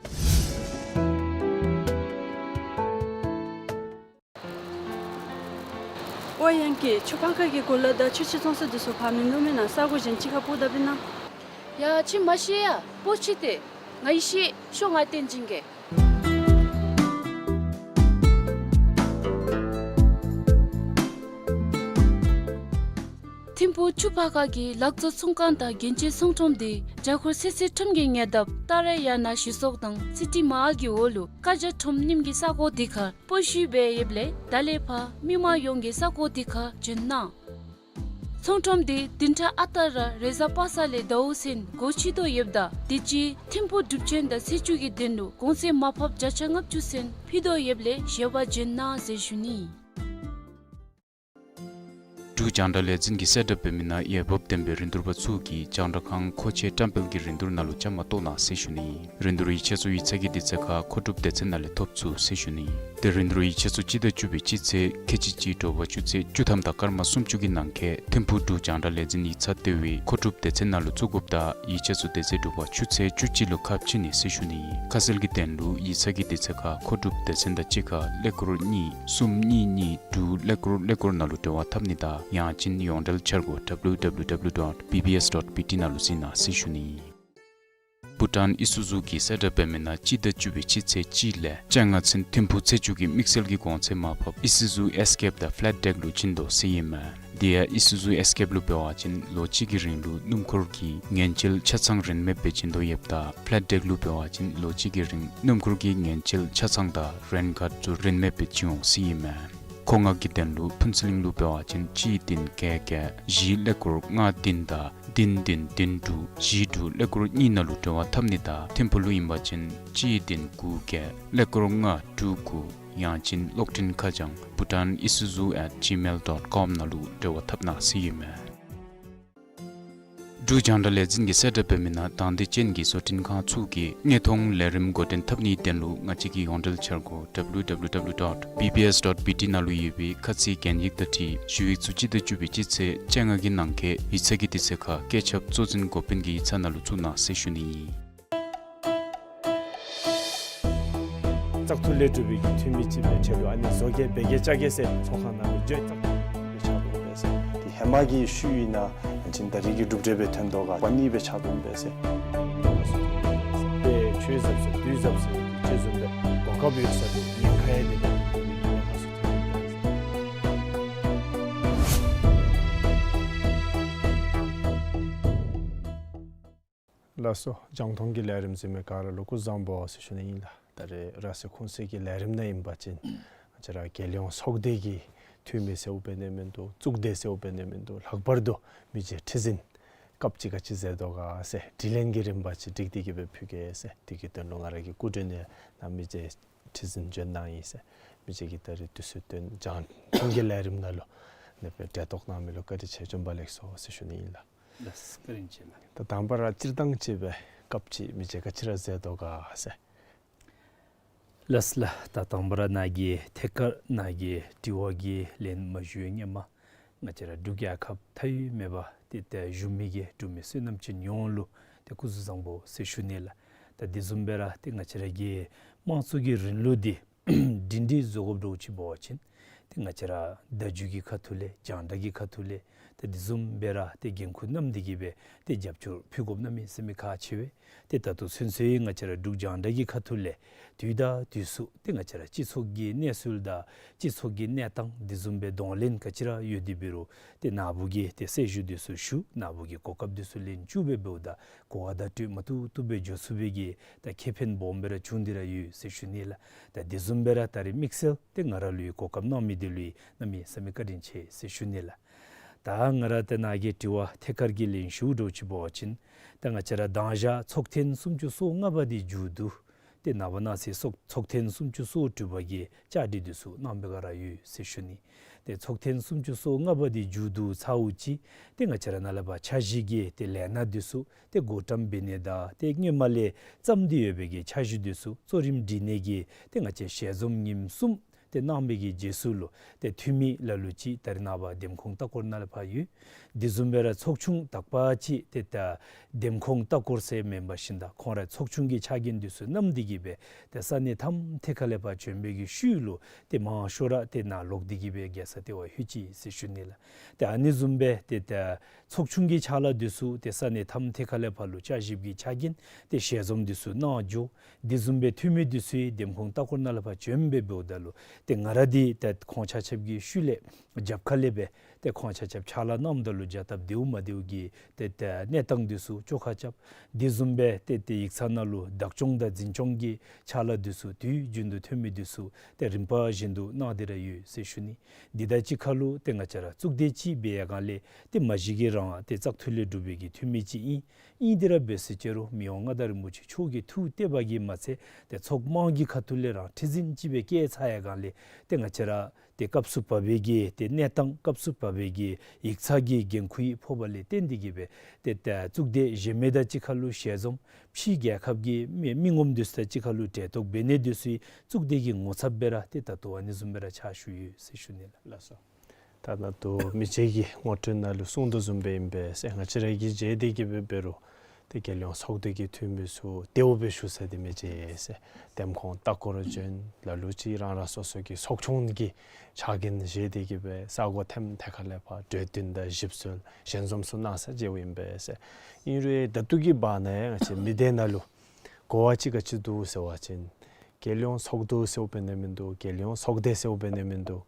ཨོ་ཡང་ཀི་ཆུ་ཕར་ཁ་གི་གོ་ལ་དང་ཆུ་ཕྱེ་བཙོང་ས་འདི་ཚུ་ཕར་མིན་འདུག་མེན་ན། ས་གོ་གཞན་ཅིག་ཁར་སྤོ་ད་པིན་ན། ཡ་ཁྱིམ་མ་ཤེས་ཡ་སྤོ་ཅི་སྟེ། ང་ཡི་ཤེས་ཤོག་ང་བསྟན་སྦྱིན་གེ། ཐིམ་ཕུག་ཆུ་ཕར་ཁ་གི་ལག་བཙོང་ཚོང་ཁང་དང་རྒྱན་ཆའི་ཚོང་ཁྲོམ་འདི་རྒྱ་གུར་སེ་སེ་ཁྲོམ་གྱི་ཉེ་འདབས་ཏཱ་ར་ཡ་ན་ཞི་སོག་དང་སི་ཊི་མ་ཧཱལ་གྱི་འོག་ལུ་ཀ་ཇ་ཁྲོམ་ཉིམ་གི་ས་གོ་འདི་ཁར་སྤོ་ཤུལ་སྦེ་ཡོདཔ་ལས་ད་ལས་ཕར་མི་མང་ཡོངས་ཀྱིས་ས་གོ་འདི་ཁར་བྱོན་གནང་། ཚོང་ཁྲོམ་འདི་བདུན་ཕྲག་ཨ་རྟག་ར་རེས་གཟའ་པ་སངས་ལས་ཟླཝ་ཚུན་སྒོ་ཕྱེ་དོ་ཡོདཔ་ད་དུས་ཅི་ཐིམ་ཕུག་གྲུབ་ཆེན་དང་ཚེས་བཅུ་གི་དོན་ལུ་གོང་ཚད་མར་ཕབ་བརྒྱ་ཆ་ལྔ་བཅུ་ཚུན་ཕུལ་དོ་ཡོདཔ་ལས་ཞལ་པར་བྱོན་གནང་ཟེར་ཞུ་ནི། འབྲུག་རྒྱང་བསྒྲགས་ལས་འཛིན་གྱིས་གསལ་བསྒྲགས་འབད་མི་ནང་འོས་འབབ་ལྡན་པའི་རིན་བསྡུར་པ་ཚུ་གིས་རྒྱང་བསྒྲགས་ཁང་མཁོ་ཆས་བཀྲམ་སྤེལ་གྱི་རིན་བསྡུར་ནང་ལུ་བཅའ་མར་གཏོགས་གནང་ཟེར་ཞུ་ནི། རིན་བསྡུར་ཡིག་ཆ་ཚུ་ཡིག་ཚང་གི་དུས་ཚོད་ཁར་མཁོ་སྒྲུབ་སྡེ་ཚན་ནང་ལས་ཐོབ་ཚུགས་ཟེར་ཞུ་ནི། ཏེ་རིན་བསྡུར་ཡིག་ཆ་ཚུ་སྤྱི་ཟླ་བཅུ་པའི་སྤྱི་ཚེས་ཁལ་གཅིག་གཅིག་དྲོ་པ་ཆུ་ཚོད་བཅུ་ཐམ་དང་སྐར་མ་སུམ་ཅུ་གི་ནང་འཁོད་ཐིམ་ཕུག་འབྲུག་རྒྱང་བསྒྲགས་ལས་འཛིན་ཡིག་ཚང་ལྟེ་བའི་མཁོ་སྒྲུབ་སྡེ་ཚན་ནང་ལུ་བཙུགས་དགོཔ་དང་ཡིག་ཆ་ཚུ་དེ་ཚེ་དྲོ་པ་ཆུ་ཚོད་བཅུ་གཅིག་ལུ་ཁ་ཕྱེ་ནི་ཟེར་ཞུ་ནི། ཁ་གསལ་གྱི་དོན་ལུ་ཡིག་ཚང་གི་དུས་ཚོད་ཁར་མཁོ་སྒྲུབ་སྡེ་ཚན་དང་གཅིག་ཁར་ཀླད་ཀོར་གཉིས་གསུམ་གཉིས་གཉིས་དྲུག་ཀླད་ཀོར་ཀླད་ཀོར་ནང་ལུ་འབྲེལ་བ་འཐབ་ནི་དང་ཡང་ཅིན་ཡོངས་འབྲེལ་འཆར་སྒོ་W W W dot B B S dot B T ནང་ལུ་གཟིགས་གནང་ཟེར་ཞུ་ནི། བྷུ་ཊཱན་ཨི་སུ་ཛུ་གིས་གསལ་བསྒྲགས་འབད་མི་ནང་སྤྱི་ཟླ་བཅུ་པའི་སྤྱི་ཚེས་གཅིག་ལས་བཅོ་ལྔ་ཚུན་ཐིམ་ཕུག་ཚེས་བཅུ་གི་དམིགས་བསལ་གྱི་གོང་ཚད་མར་ཕབ་ཨི་སུ་ཛུ་ཨེས་ཀེབ་དང་ཕེ་ལེཊ་ཌེག་ལུ་བྱིན་དོ་ཟེར་ཨིན་མས། དེ་ཡང་ཨི་སུ་ཛུ་ཨེས་ཀེབ་ལུ་འབད་བ་ཅིན་ལོ་གཅིག་གི་རིང་ལུ་སྣུམ་འཁོར་གྱི་ངན་བྱེད་ཆ་ཚང་རིན་མེད་སྦེ་བྱིན་དོ་ཡོདཔ་ད་ཕེ་ལེཊ་ཌེག་ལུ་འབད་བ་ཅིན་ལོ་གཅིག་གི་རིང་སྣུམ་འཁོར་གྱི་ངན་བྱེད་ཆ་ཚང་དང་རེན་ཁཱརཌ་ཚུ་རིན་མེད་སྦེ་བྱིན་འོང་ཟེར་ཨིན་མས། མཁོ་མངགས་ཀྱི་དོན་ལུ་ཕུན་ཚོགས་གླིང་ལུ་འབད་བ་ཅིན་གཅིག་བདུན་བརྒྱད་བརྒྱད་བཞི་ཀླད་ཀོར་ལྔ་བདུན་དང་བདུན་བདུན་བདུན་དྲུག་བཞི་དྲུག་ཀླད་ཀོར་གཉིས་ནང་ལུ་འབྲེལ་བ་འཐབ་ནི་དང་ཐིམ་ཕུག་ལུ་ཨིན་པ་ཅིན་གཅིག་བདུན་དགུ་བརྒྱད་ཀླད་ཀོར་ལྔ་དྲུག་དགུ། ཡང་ཅིན་གློག་འཕྲིན་ཁ་བྱང་bhutanisuzu at gmail dot com ནང་ལུ་འབྲེལ་བ་འཐབ་གནང་ཟེར་ཨིན་མས། འབྲུག་རྒྱང་བསྒྲགས་ལས་འཛིན་གྱིས་གསལ་བསྒྲགས་འབད་མི་ནང་དང་འདོད་ཅན་གྱི་བཟོ་སྐྲུན་ཁང་ཚུ་གིས་དངོས་མཐོང་ལས་རིམ་འགོ་འདྲེན་འཐབ་ནིའི་དོན་ལུ་ང་བཅས་ཀྱི་ཡོངས་འབྲེལ་འཆར་སྒོ་W W W dot B B S dot B T ནང་ལུ་ཡོད་པའི་ཁ་ཚིག་གན་ཡིག་དང་འཁྲིལ་ཞུ་ཡིག་ཚུ་སྤྱི་ཟླ་བཅུ་པའི་སྤྱི་ཚེས་བཅོ་ལྔ་གི་ནང་འཁོད་ཡིག་ཚང་གི་དུས་ཚོད་ཁར་བཀོད་ཁྱབ་གཙོ་འཛིན་འགོ་དཔོན་གྱི་ཡིག་ཚང་ནང་ལུ་བཙུགས་གནང་ཟེར་ཞུ་ནི་ཨིན། བཙག་འཐུ་ལས་གྲུབ་པའི་གི་འཐུས་མི་ཅིག་སྦེ་ཁྲལ་ལུ་ཨ་ནི་བཟོ་གེ་འབད་གེ་བཅའ་གེ་ཟེར་ཚོགས་ཁང་ནང་ལུ་བརྗོད་བཙག་འཐུ་ལས་ཆགས་འདུག་པས་ཟེར། དེ་ཧེ་མ་གི་ཤུལ་ཨིན་ན་ཡང་ཅིན་ད་རེས་ཀྱི་གྲུབ་འབྲས་སྦེ་ཐོན་དོ་ག་པ་ནི་སྦེ་ཆགས་འདུག་པས་ཟེར། དཔེ་ཆོས་ཟབ་ཟེར་དུས་ཟབ་ཟེར་ཅིག་བཟུམ་སྦེ་གོ་སྐབས་ཡོད་ས་འདུག། ཉེན་ཁ་ཡང་དེ་ལས་ཉེན་ཁ་སུ་ཐོན་འདུག་པས་ཟེར། ལགས་སོ། རྒྱང་མཐོང་གི་ལས་རིམ་གཟིགས་མི་ག་ར་ལུ་སྐུ་གཟུགས་བཟང་པོ་ཟེར་ཞུ་ནི་ཨིན་ལགས། ད་རེས་ར་སེ་ཁུང་སི་གི་ལས་རིམ་ནང་ཨིན་པ་ཅིན་ང་བཅས་ར་རྒྱལ་ཡོངས་ཚོགས་སྡེ་གི་འཐུས་མི་ཟེརཝ་འབད་ནི་མིན་འདུག། གཙུག་སྡེ་ཟེརཝ་འབད་ནི་མིན་འདུག། ལྷག་པར་དུ་མི་རྗེ་ཁྲི་འཛིན་སྐབས་ཅིག་ག་ཅི་མཛད་དོ་ག་ཟེར་དྲི་ལན་གྱི་རིམ་པ་ཅིག་སྒྲིག་སྟེ་གི་སྦེ་ཕུལ་གེ་ཟེར། དེ་གི་དོན་ལུ་ང་ར་གི་སྐུ་མགྲོན་ནང་མི་རྗེ་ཁྲི་འཛིན་འབྱོན་གནང་ཡི་ཟེར། མི་རྗེ་གིས་ད་རེས་དུས་ཚོད་བཏོན་རྒྱང་མཐོང་གི་ལས་རིམ་ནང་ལུ་ཨ་ནི་སྦེ་གྲལ་གཏོགས་གནང་མི་ལུ་བཀའ་དྲིན་ཆེ། བྱོན་པ་ལེགས་སོ་ཟེར་ཞུ་ནི་ཨིན་ལགས། ལགས་བཀའ་དྲིན་ཆེ་ལགས། ད་དང་པ་ར་སྤྱིར་བཏང་ཅིག་སྦེ་སྐབས་ཅིག་མི་རྗེ་ག་ཅི་ར་མཛད་དོ་ག་ཟེར། ལགས་ལགས། ད་དང་པ་ར་ནཱ་གི་ཐད་ཀར་ནཱ་གི་དྲི་བ་གི་ལན་མ་ཞུ་བའི་སྔོན་མ་ང་བཅས་ར་འབྲུག་རྒྱལ་ཁབ་མཐའ་དབུས་མེད་པ་ཏེ་ཏེ་བཞུགས་མི་གི་འབྲུག་མི་བསོད་ནམས་ཅན་ཡོངས་ལུ་ཏེ་སྐུ་གཟུགས་བཟང་པོ་ཟེར་ཞུ་ནི་ལགས། ད་དེ་བཟུམ་སྦེ་ར་ཏེ་ང་བཅས་ར་གི་དམངས་གཙོ་གི་རིང་ལུགས་འདི་སྒྲིང་སྒྲི་བཟོ་དགོཔ་འདྲཝ་ཅིག་འབད་བ་ཅིན་ཏེ་ང་བཅས་ར་བརྡ་བརྒྱུད་ཀྱི་ཁ་ཐུག་ལས་རྒྱང་བསྒྲགས་ཀྱི་ཁ་ཐུག་ལས་ཏེ་དེ་བཟུམ་སྦེ་ར་ཏེ་འགན་ཁུར་བསྣམས་ཏེ་གི་སྦེ་ཏེ་རྒྱབ་སྐྱོར་ཕུལ་དགོཔ་གནམ་མེད་ས་མེད་ཁག་ཆེ་བས། ཏེ་ད་ལྟོ་ཚུན་ཚོད་ང་བཅས་ར་འབྲུག་རྒྱང་བསྒྲགས་ཀྱི་ཁ་ཐུག་ལས་དུས་དང་དུས་སུ་ཏེ་ང་བཅས་ར་སྤྱི་ཚོགས་ཀྱི་གནས་ཚུལ་དང་སྤྱི་ཚོགས་ཀྱི་གནས་སྟངས་དེ་བཟུམ་སྦེ་གདོང་ལེན་ག་ཅི་ར་ཡོད་དེ་འབད་རུང་ཏེ་ནཱ་བུ་གིས་ཏེ་གསལ་ཞུ་དེ་ཚུ་ཞུ། ནཱ་བུ་གི་གོ་སྐབས་དེ་ཚུ་ལེན་བཅུག་སྦེ་འབདཝ་ད་གོ་བ་བརྡ་སྤྲོད་མ་བཏུབ་བཏུབ་སྦེ་འགྱོ་ཚུགས་པའི་གི་ད་ཁེ་ཕན་སྦོམ་སྦེ་ར་བྱུང་སྟེ་ར་ཡོད་ཟེར་ཞུ་ནི་ལགས། ད་དེ་བཟུམ་སྦེ་ར་ད་རེས་དམིགས་བསལ་ཏེ་ང་ར་ལུ་ཡང་གོ་སྐབས་གནང་མི་དེ་ལུ་ཡང་གནམ་མེད་ས་མེད་བཀའ་དྲིན་ཆེ་ཟེར་ཞུ་ནི་ལགས། ད་ང་ར་ཏེ་ནཱ་གི་དྲི་བ་ཐད་ཀར་གྱི་ལན་ཞུཝ་འདྲཝ་ཅིག་འབད་བ་ཅིན་ད་ང་བཅས་ར་དང་ཞག་ཚོགས་ཐེངས་སུམ་ཅུ་སོ་ལྔ་པ་འདི་མཇུག་བསྡུ་སྟེ་ནངས་པ་གནངས་ཚེ་ཚོགས་ཚོགས་ཐེངས་སུམ་ཅུ་སོ་དྲུག་པ་གི་བཅའ་སྒྲིག་དེ་ཚུ་གནང་པའི་སྒང་ར་ཡོད་ཟེར་ཞུ་ནི། ཏེ་ཚོགས་ཐེངས་སུམ་ཅུ་སོ་ལྔ་པ་འདི་མཇུག་བསྡུ་ཚརཝ་ཅིག་ཏེ་ང་བཅས་ར་ནཱ་ལས་ཕར་འཆར་གཞི་གི་ཏེ་ལས་སྣ་དེ་ཚུ་ཏེ་བགོ་བཀྲམ་འབད་ནི་དང་ཏེ་སྔོན་མ་ལས་བརྩམས་ཏེ་ཡོད་པའི་གི་འཆར་གཞི་དེ་ཚུ་གཙོ་རིམ་སྒྲིག་ནི་གི་ཏེ་ང་བཅས་ཞལ་འཛོམས་ཉིནམ་གསུམ་ཏེ་གནང་བའི་གི་རྗེས་སུ་ལུ་ཏེ་འཐུས་མི་ལ་ལུ་ཅིག་ད་རེས་ནངས་པ་འདེམས་ཁོངས་ལྟ་སྐོར་ནང་ལས་ཕར་ཡོད། དེ་བཟུམ་སྦེ་ར་ཚོགས་ཆུང་དག་པ་ཅིག་ཏེ་ད་འདེམས་ཁོངས་ལྟ་སྐོར་ཟེར་མེན་པར་ཞིན་ད་ཁོང་ར་ཚོགས་ཆུང་གི་ཕྱག་འགན་དེ་ཚུ་བསྣམས་ཏེ་གི་སྦེ་ཏེ་ས་གནས་ཐམ་ཐད་ཁ་ལས་ཕར་བྱོན་པའི་གི་ཤུལ་ལུ་ཏེ་མང་ཤོས་ར་ཏེ་ནཱ་ལོག་སྟེ་གི་སྦེ་རྒྱལ་ས་ལྟེ་བ་ལྷོད་ཅི་ཟེར་ཞུ་ནི་ལགས། ཏེ་ཨ་ནི་བཟུམ་སྦེ་ཏེ་ད་ཚོགས་ཆུང་གི་ཕྱག་ལཱ་དེ་ཚུ་ཏེ་ས་གནས་ཐམ་ཐད་ཁ་ལས་ཕར་ལུ་བསྐྱར་ཞིབ་ཀྱི་ཕྱག་འགན་ཏེ་ཞལ་འཛོམས་དེ་ཚུ་གནང་འགྱོ། དེ་བཟུམ་སྦེ་འཐུས་མི་དེ་ཚུ་ཡང་འདེམས་ཁོངས་ལྟ་སྐོར་ནང་ལས་ཕར་བྱོན་སྦེ་འབདཝ་ད་ལུ་ཏེ་ང་ར་འདི་ཏེ་ཁོང་ཆ་ཁྱབ་ཀྱི་ཤུལ་ལས་རྒྱབ་ཁ་ལས་སྦེ་ཏེ་ཁོང་ཆ་ཁྱབ་ཕྱག་ལཱ་གནངམ་ད་ལུ་བྱ་སྟབས་བདེཝ་མ་བདེཝ་གི་ཏེ་ཏེ་གནས་སྟངས་དེ་ཚུ་བཅོ་ཁ་རྐྱབ། དེ་བཟུམ་སྦེ་ཏེ་ཏེ་ཡིག་ཚང་ནང་ལུ་བདག་སྐྱོང་དང་འཛིན་སྐྱོང་གི་ཕྱག་ལཱ་དེ་ཚུ་དུས་རྒྱུན་དུ་འཐུས་མི་དེ་ཚུ་ཏེ་རིམ་པ་བཞིན་དུ་གནང་སྟེ་ར་ཡོད་ཟེར་ཞུ་ནི། འདི་དང་གཅིག་ཁར་ལུ་ཏེ་ང་བཅས་ར་གཙུག་སྡེ་ཅིག་འབད་ཡར་སྒང་ལས་ཏེ་མ་གཞི་གི་རང་ཏེ་བཙག་འཐུ་ལས་གྲུབ་པའི་གི་འཐུས་མི་ཅིག་ཨིན། ཨིན་ཏེ་ར་འབད་ཟེར་ཅི་རུང་མི་དབང་མངའ་བདག་རིན་པོ་ཆེ་མཆོག་གི་ཐུགས་གཏད་པ་གིས་མ་ཚད་ཏེ་ཚོགས་དམངས་ཀྱི་ཁ་ཐུག་ལས་རང་ཁྲི་འཛིན་ཅིག་སྦེ་བཀལ་ཚར་ཡར་སྒང་ལས་ཏེ་ང་བཅས་ར་ཏེ་སྐབས་སུ་བབ་པའི་གི་ཏེ་གནས་སྟངས་སྐབས་སུ་བབ་པའི་གི་ཡིག་ཚང་གི་འགན་ཁུར་ཡང་ཕོག་པ་ལས་བརྟེན་ཏེ་གི་སྦེ་ཏེ་ཏེ་གཙུག་སྡེ་གཞན་མི་དང་གཅིག་ཁར་ལུ་ཞལ་འཛོམས་ཕྱི་རྒྱལ་ཁབ་ཀྱི་མི་མི་ངོམ་དེ་ཚུ་དང་གཅིག་ཁར་ལུ་གྲལ་གཏོགས་འབད་ནི་དེ་ཚུ་ཡང་གཙུག་སྡེ་གི་ངོ་ཚབ་སྦེ་ར་ཏེ་ད་ལྟོ་ཨ་ནི་བཟུམ་སྦེ་ར་ཕྱག་ཞུ་ཡོད་ཟེར་ཞུ་ནི་ལགས། ལགས་སོ། ད་ནཱ་ལུ་མི་རྗེ་གིས་ངོ་སྤྲོད་ནང་ལུ་གསུངས་དོ་བཟུམ་སྦེ་ཨིན་པས་ཟེར། ང་བཅས་ར་གིས་མཇལ་ཏེ་གི་སྦེ་འབད་རུང་ཏེ་རྒྱལ་ཡོངས་ཚོགས་སྡེ་གི་འཐུས་མི་ཚུ་ཏེ་འོ་སྦེ་ཞུ་ས་འདི་མི་རྗེ་ཟེར་འདེམས་ཁོངས་ལྟ་སྐོར་བྱོན། ལ་ལུ་ཅིག་རང་རང་སོ་སོ་གི་ཚོགས་ཆུང་གི་ཕྱག་འགན་བཞེས་ཏེ་གི་སྦེ་ས་གོ་ཐམ་ཐད་ཁ་ལས་ཕར་གྲོས་བསྟུན་དང་ཞིབ་འཚོལ་ཞལ་འཛོམས་ཚུ་གནང་ས་མཇལཝ་ཨིན་པས་ཟེར། ཨིན་རུང་ད་ལྟོ་གི་བར་ན་ཡང་ང་བཅས་མི་སྡེ་ནང་ལུ་གོ་བ་ཅིག་ག་ཅི་འདུག་ཟེར་བ་ཅིན་རྒྱལ་ཡོངས་ཚོགས་འདུ་ཟེརཝ་འབད་ནི་མིན་འདུག། རྒྱལ་ཡོངས་ཚོགས་སྡེ་ཟེརཝ་འབད་ནི་མིན་འདུག།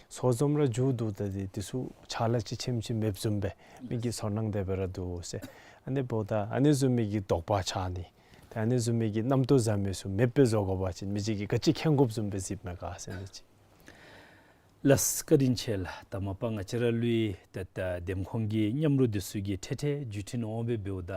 ཚོགས་འཛོམས་ར་མཇུག་བསྡུ་ད་འདི་དེ་ཚུ་ཕྱག་ལཱ་ཅིག་ཆེམ་ཅིག་མེདཔ་བཟུམ་སྦེ་མི་གི་ཚོར་སྣང་དེ་སྦེ་ར་འདུག་ཟེར། ཨ་ནི་འབདཝ་ད་ཨ་ནི་བཟུམ་མའི་གི་དོགས་པ་ཆགས་ནི་ད་ཨ་ནི་བཟུམ་མའི་གི་རྣམ་རྟོག་ཟ་མི་ཚུ་མེདཔ་སྦེ་བཟོ་དགོ་པ་ཅིན་མི་རྗེ་གིས་ག་ཅི་མཁྱེན་དགོཔ་བཟུམ་སྦེ་གཟིགསཔ་མས་ག་ཟེར་ནི་ཅིག། ལགས་བཀའ་དྲིན་ཆེ་ལགས། ད་མ་པ་ང་བཅས་ར་ལུ་ཡང་ཏེ་ད་འདེམས་ཁོངས་ཀྱི་མཉམ་རོགས་འདི་ཚུ་གིས་འཕྲལ་འཕྲལ་བརྒྱུད་འཕྲིན་འོང་སྦེ་འབདཝ་ད་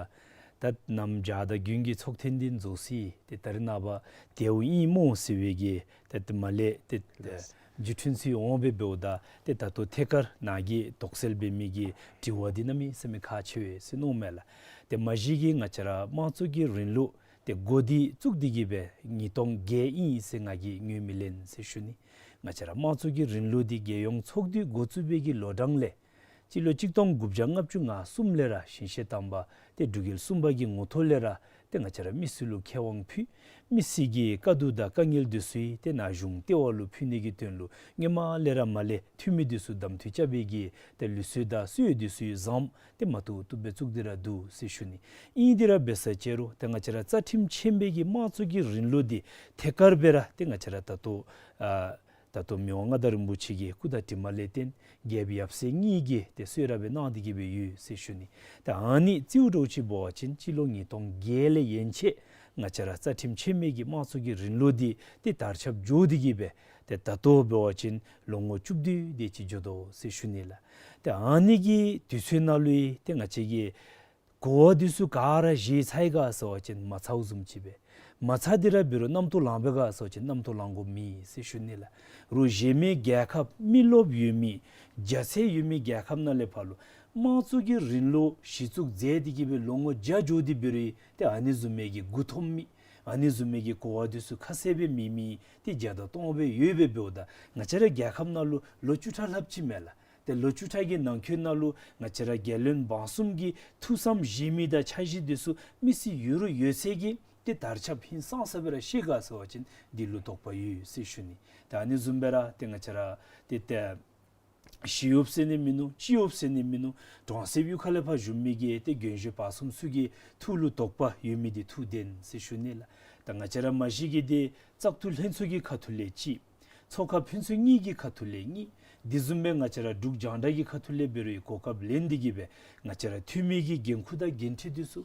ད་གནམ་བྱཱར་དང་དགུན་གྱི་ཚོགས་ཐེངས་འདི་རྫོགས་ཅི། ཏེ་ད་རེས་ནངས་པ་དེའུ་ཨིན་སྨོ་ཟེར་བའི་གི་ཏེ་ཏེ་མ་ལས་ཏེ་ཏེ་ལགས། བརྒྱུད་འཕྲིན་ཚུ་འོང་སྦེ་འབདཝ་ད་ཏེ་ད་ལྟོ་ཐད་ཀར་ནཱ་གིས་དོགས་སེལ་འབད་མི་གི་དྲི་བ་འདི་གནམ་མེད་ས་མེད་ཁག་ཆེ་བས་ཟེར་མནོཝ་མས་ལགས། ཏེ་མ་གཞི་གིས་ང་བཅས་ར་དམངས་གཙོ་གི་རིང་ལུགས་ཏེ་འགོ་འདི་བཙུགས་ཏེ་གི་སྦེ་ཉིས་སྟོང་བརྒྱད་ཨིན་ཟེར་ང་གིས་ངོས་མི་ལེན་ཟེར་ཞུ་ནི། ང་བཅས་ར་དམངས་གཙོ་གི་རིང་ལུགས་འདི་རྒྱལ་ཡོངས་ཚོགས་འདུ་འགོ་བཙུགས་པའི་གི་ལོ་གྲངས་ལས་སྤྱི་ལོ་གཅིག་སྟོང་དགུ་བརྒྱ་ལྔ་བཅུ་ང་གསུམ་ལས་ར་ཞིང་གཤེགས་དམ་པ་ཏེ་འབྲུག་རྒྱལ་གསུམ་པ་གི་ངོ་ཐོག་ལས་ར་ཏེ་ང་བཅས་ར་མི་སེར་ལུ་ཁེ་དབང་ཕུལ། མི་སེར་གྱི་དཀའ་སྡུག་དང་དཀའ་ངལ་འདི་ཚུ་ཏེ་ནཱ་གཞུང་ལྟེ་བ་ལུ་ཕུལ་ནི་གི་དོན་ལུ་སྔོན་མ་ལས་ར་མ་ལས་འཐུས་མི་འདི་ཚུ་གདམ་འཐུ་རྐྱབ་པའི་གི་ཏེ་ལུགས་སྲོལ་དང་སྲོལ་འདི་ཚུ་བཟུམ་ཏེ་མ་བཏུབ་བཏུབ་སྦེ་བཙུགས་ཏེ་ར་འདུག་ཟེར་ཞུ་ནི། ཨིན་དེ་ར་འབད་ས་ཅིག་རུང་ཏེ་ང་བཅས་ར་རྩ་ཁྲིམས་ཆེན་པོའི་གི་དམངས་གཙོ་གི་རིང་ལུགས་འདི་ཐད་ཀར་སྦེ་ར་ཏེ་ང་བཅས་ར་ད་ལྟོ་ཨ་ད་ལྟོ་མི་དབང་མངའ་བདག་རིན་པོ་ཆེ་གི་སྐུ་དྲིན་ལས་བརྟེན་རྒྱལཔོ་ཡབ་སྲས་གཉིས་ཀྱིས་ཏེ་གསོལ་རས་སྦེ་གནང་སྟེ་གི་སྦེ་ཡོད་ཟེར་ཞུ་ནི། ཏེ་ཨ་ནི་རྩིསཝ་འདྲཝ་ཅིག་འབད་བ་ཅིན་སྤྱི་ལོ་ཉིས་སྟོང་བརྒྱད་ལས་ཡན་ཆད་ང་བཅས་ར་རྩ་ཁྲིམས་ཆེན་མོའི་གི་དམངས་གཙོ་གི་རིང་ལུགས་འདི་ཏེ་དར་ཁྱབ་འགྱོ་སྟེ་གི་སྦེ་ཏེ་ད་ལྟོ་འབད་བ་ཅིན་ལོ་ངོ་བཅུ་བདུན་དེ་ཅིག་འགྱོ་དོ་ཟེར་ཞུ་ནི་ལགས། ཏེ་ཨ་ནི་གི་དུས་ཚོད་ནང་ལུ་ཏེ་ང་བཅས་ཀྱི་གོ་བ་འདི་ཚུ་ག་ར་བཞེས་ཚར་ཡི་ག་ཟེར་བ་ཅིན་མ་ཚརཝ་བཟུམ་ཅིག་སྦེ། མ་ཚར་དེ་ར་འབད་རུང་རྣམ་རྟོག་ལངམ་སྦེ་ག་ཟེར་བ་ཅིན་རྣམ་རྟོག་ལང་དགོཔ་མེད་ཟེར་ཞུ་ནི་ལགས། རོགས་གཞན་མི་རྒྱལ་ཁབ་མི་རློབས་ཡོད་མི་རྒྱ་ཚད་ཡོད་མི་རྒྱལ་ཁབ་ནང་ལས་ཕར་ལུ་དམངས་གཙོ་གི་རིང་ལུགས་གཞི་བཙུགས་མཛད་དེ་གི་སྦེ་ལོ་ངོ་བརྒྱ་འགྱོ་སྟེ་འབད་རུང་ཏེ་ཨ་ནི་བཟུམ་མའི་གི་མགུ་འཐོམ་མི་ཨ་ནི་བཟུམ་མའི་གི་གོ་བ་འདི་ཚུ་ཁ་གསལ་སྦེ་མེད་མི་ཏེ་བརྒྱ་དང་སྟོང་སྦེ་ཡོད་པའི་འབདཝ་ད་ང་བཅས་ར་རྒྱལ་ཁབ་ནང་ལུ་ལོ་བཅུ་ཕྲག་ལྷགཔ་ཅིག་མས་ལགས། ཏེ་ལོ་བཅུ་ཕྲག་གི་ནང་འཁོད་ནང་ལུ་ང་བཅས་ར་རྒྱལ་བློན་འབངས་གསུམ་གྱི་ཐུགས་བསམ་བཞེས་མི་དང་འཆར་གཞི་འདི་ཚུ་མི་སེར་ཡོད་རུང་ཡོད་ཚད་ཀྱིས་ཏེ་དར་ཁྱབ་ཧིང་སངས་ས་སྦེ་ར་ཤེས་ག་ཟེར་བ་ཅིན་འདི་ལུ་དོགས་པ་ཡོད་ཟེར་ཞུ་ནི། ཏེ་ཨ་ནི་བཟུམ་སྦེ་ར་ཏེ་ང་བཅས་ར་ཏེ་ཏེ་ཞི་གཡོགཔ་ཟེར་ནི་མིན་ནུག། སྤྱི་གཡོགཔ་ཟེར་ནི་མིན་ནུག། གྲོང་གསེབ་གཡུས་ཁ་ལས་ཕར་བཞུགས་མི་གི་ཏེ་རྒན་གཞོན་བར་གསུམ་ཚུ་གི་ཐུགས་ལུ་དོགས་པ་ཡོད་མི་འདི་ཐུགས་བདེན་ཟེར་ཞུ་ནི་ལགས། ད་ང་བཅས་ར་མ་གཞི་གི་ཏེ་བཙག་འཐུ་ལྷན་ཚོགས་ཀྱི་ཁ་ཐུག་ལས་གཅིག། ཚོགས་ཁག་ཕན་ཚུན་གཉིས་ཀྱི་ཁ་ཐུག་ལས་གཉིས། དེ་བཟུམ་སྦེ་ང་བཅས་ར་འབྲུག་རྒྱང་བསྒྲགས་ཀྱི་ཁ་ཐུག་ལས་འབད་རུང་གོ་སྐབས་ལེན་ཏེ་གི་སྦེ་ང་བཅས་ར་འཐུས་མི་གི་འགན་ཁུར་དང་འགན་འཁྲི་འདི་ཚུ་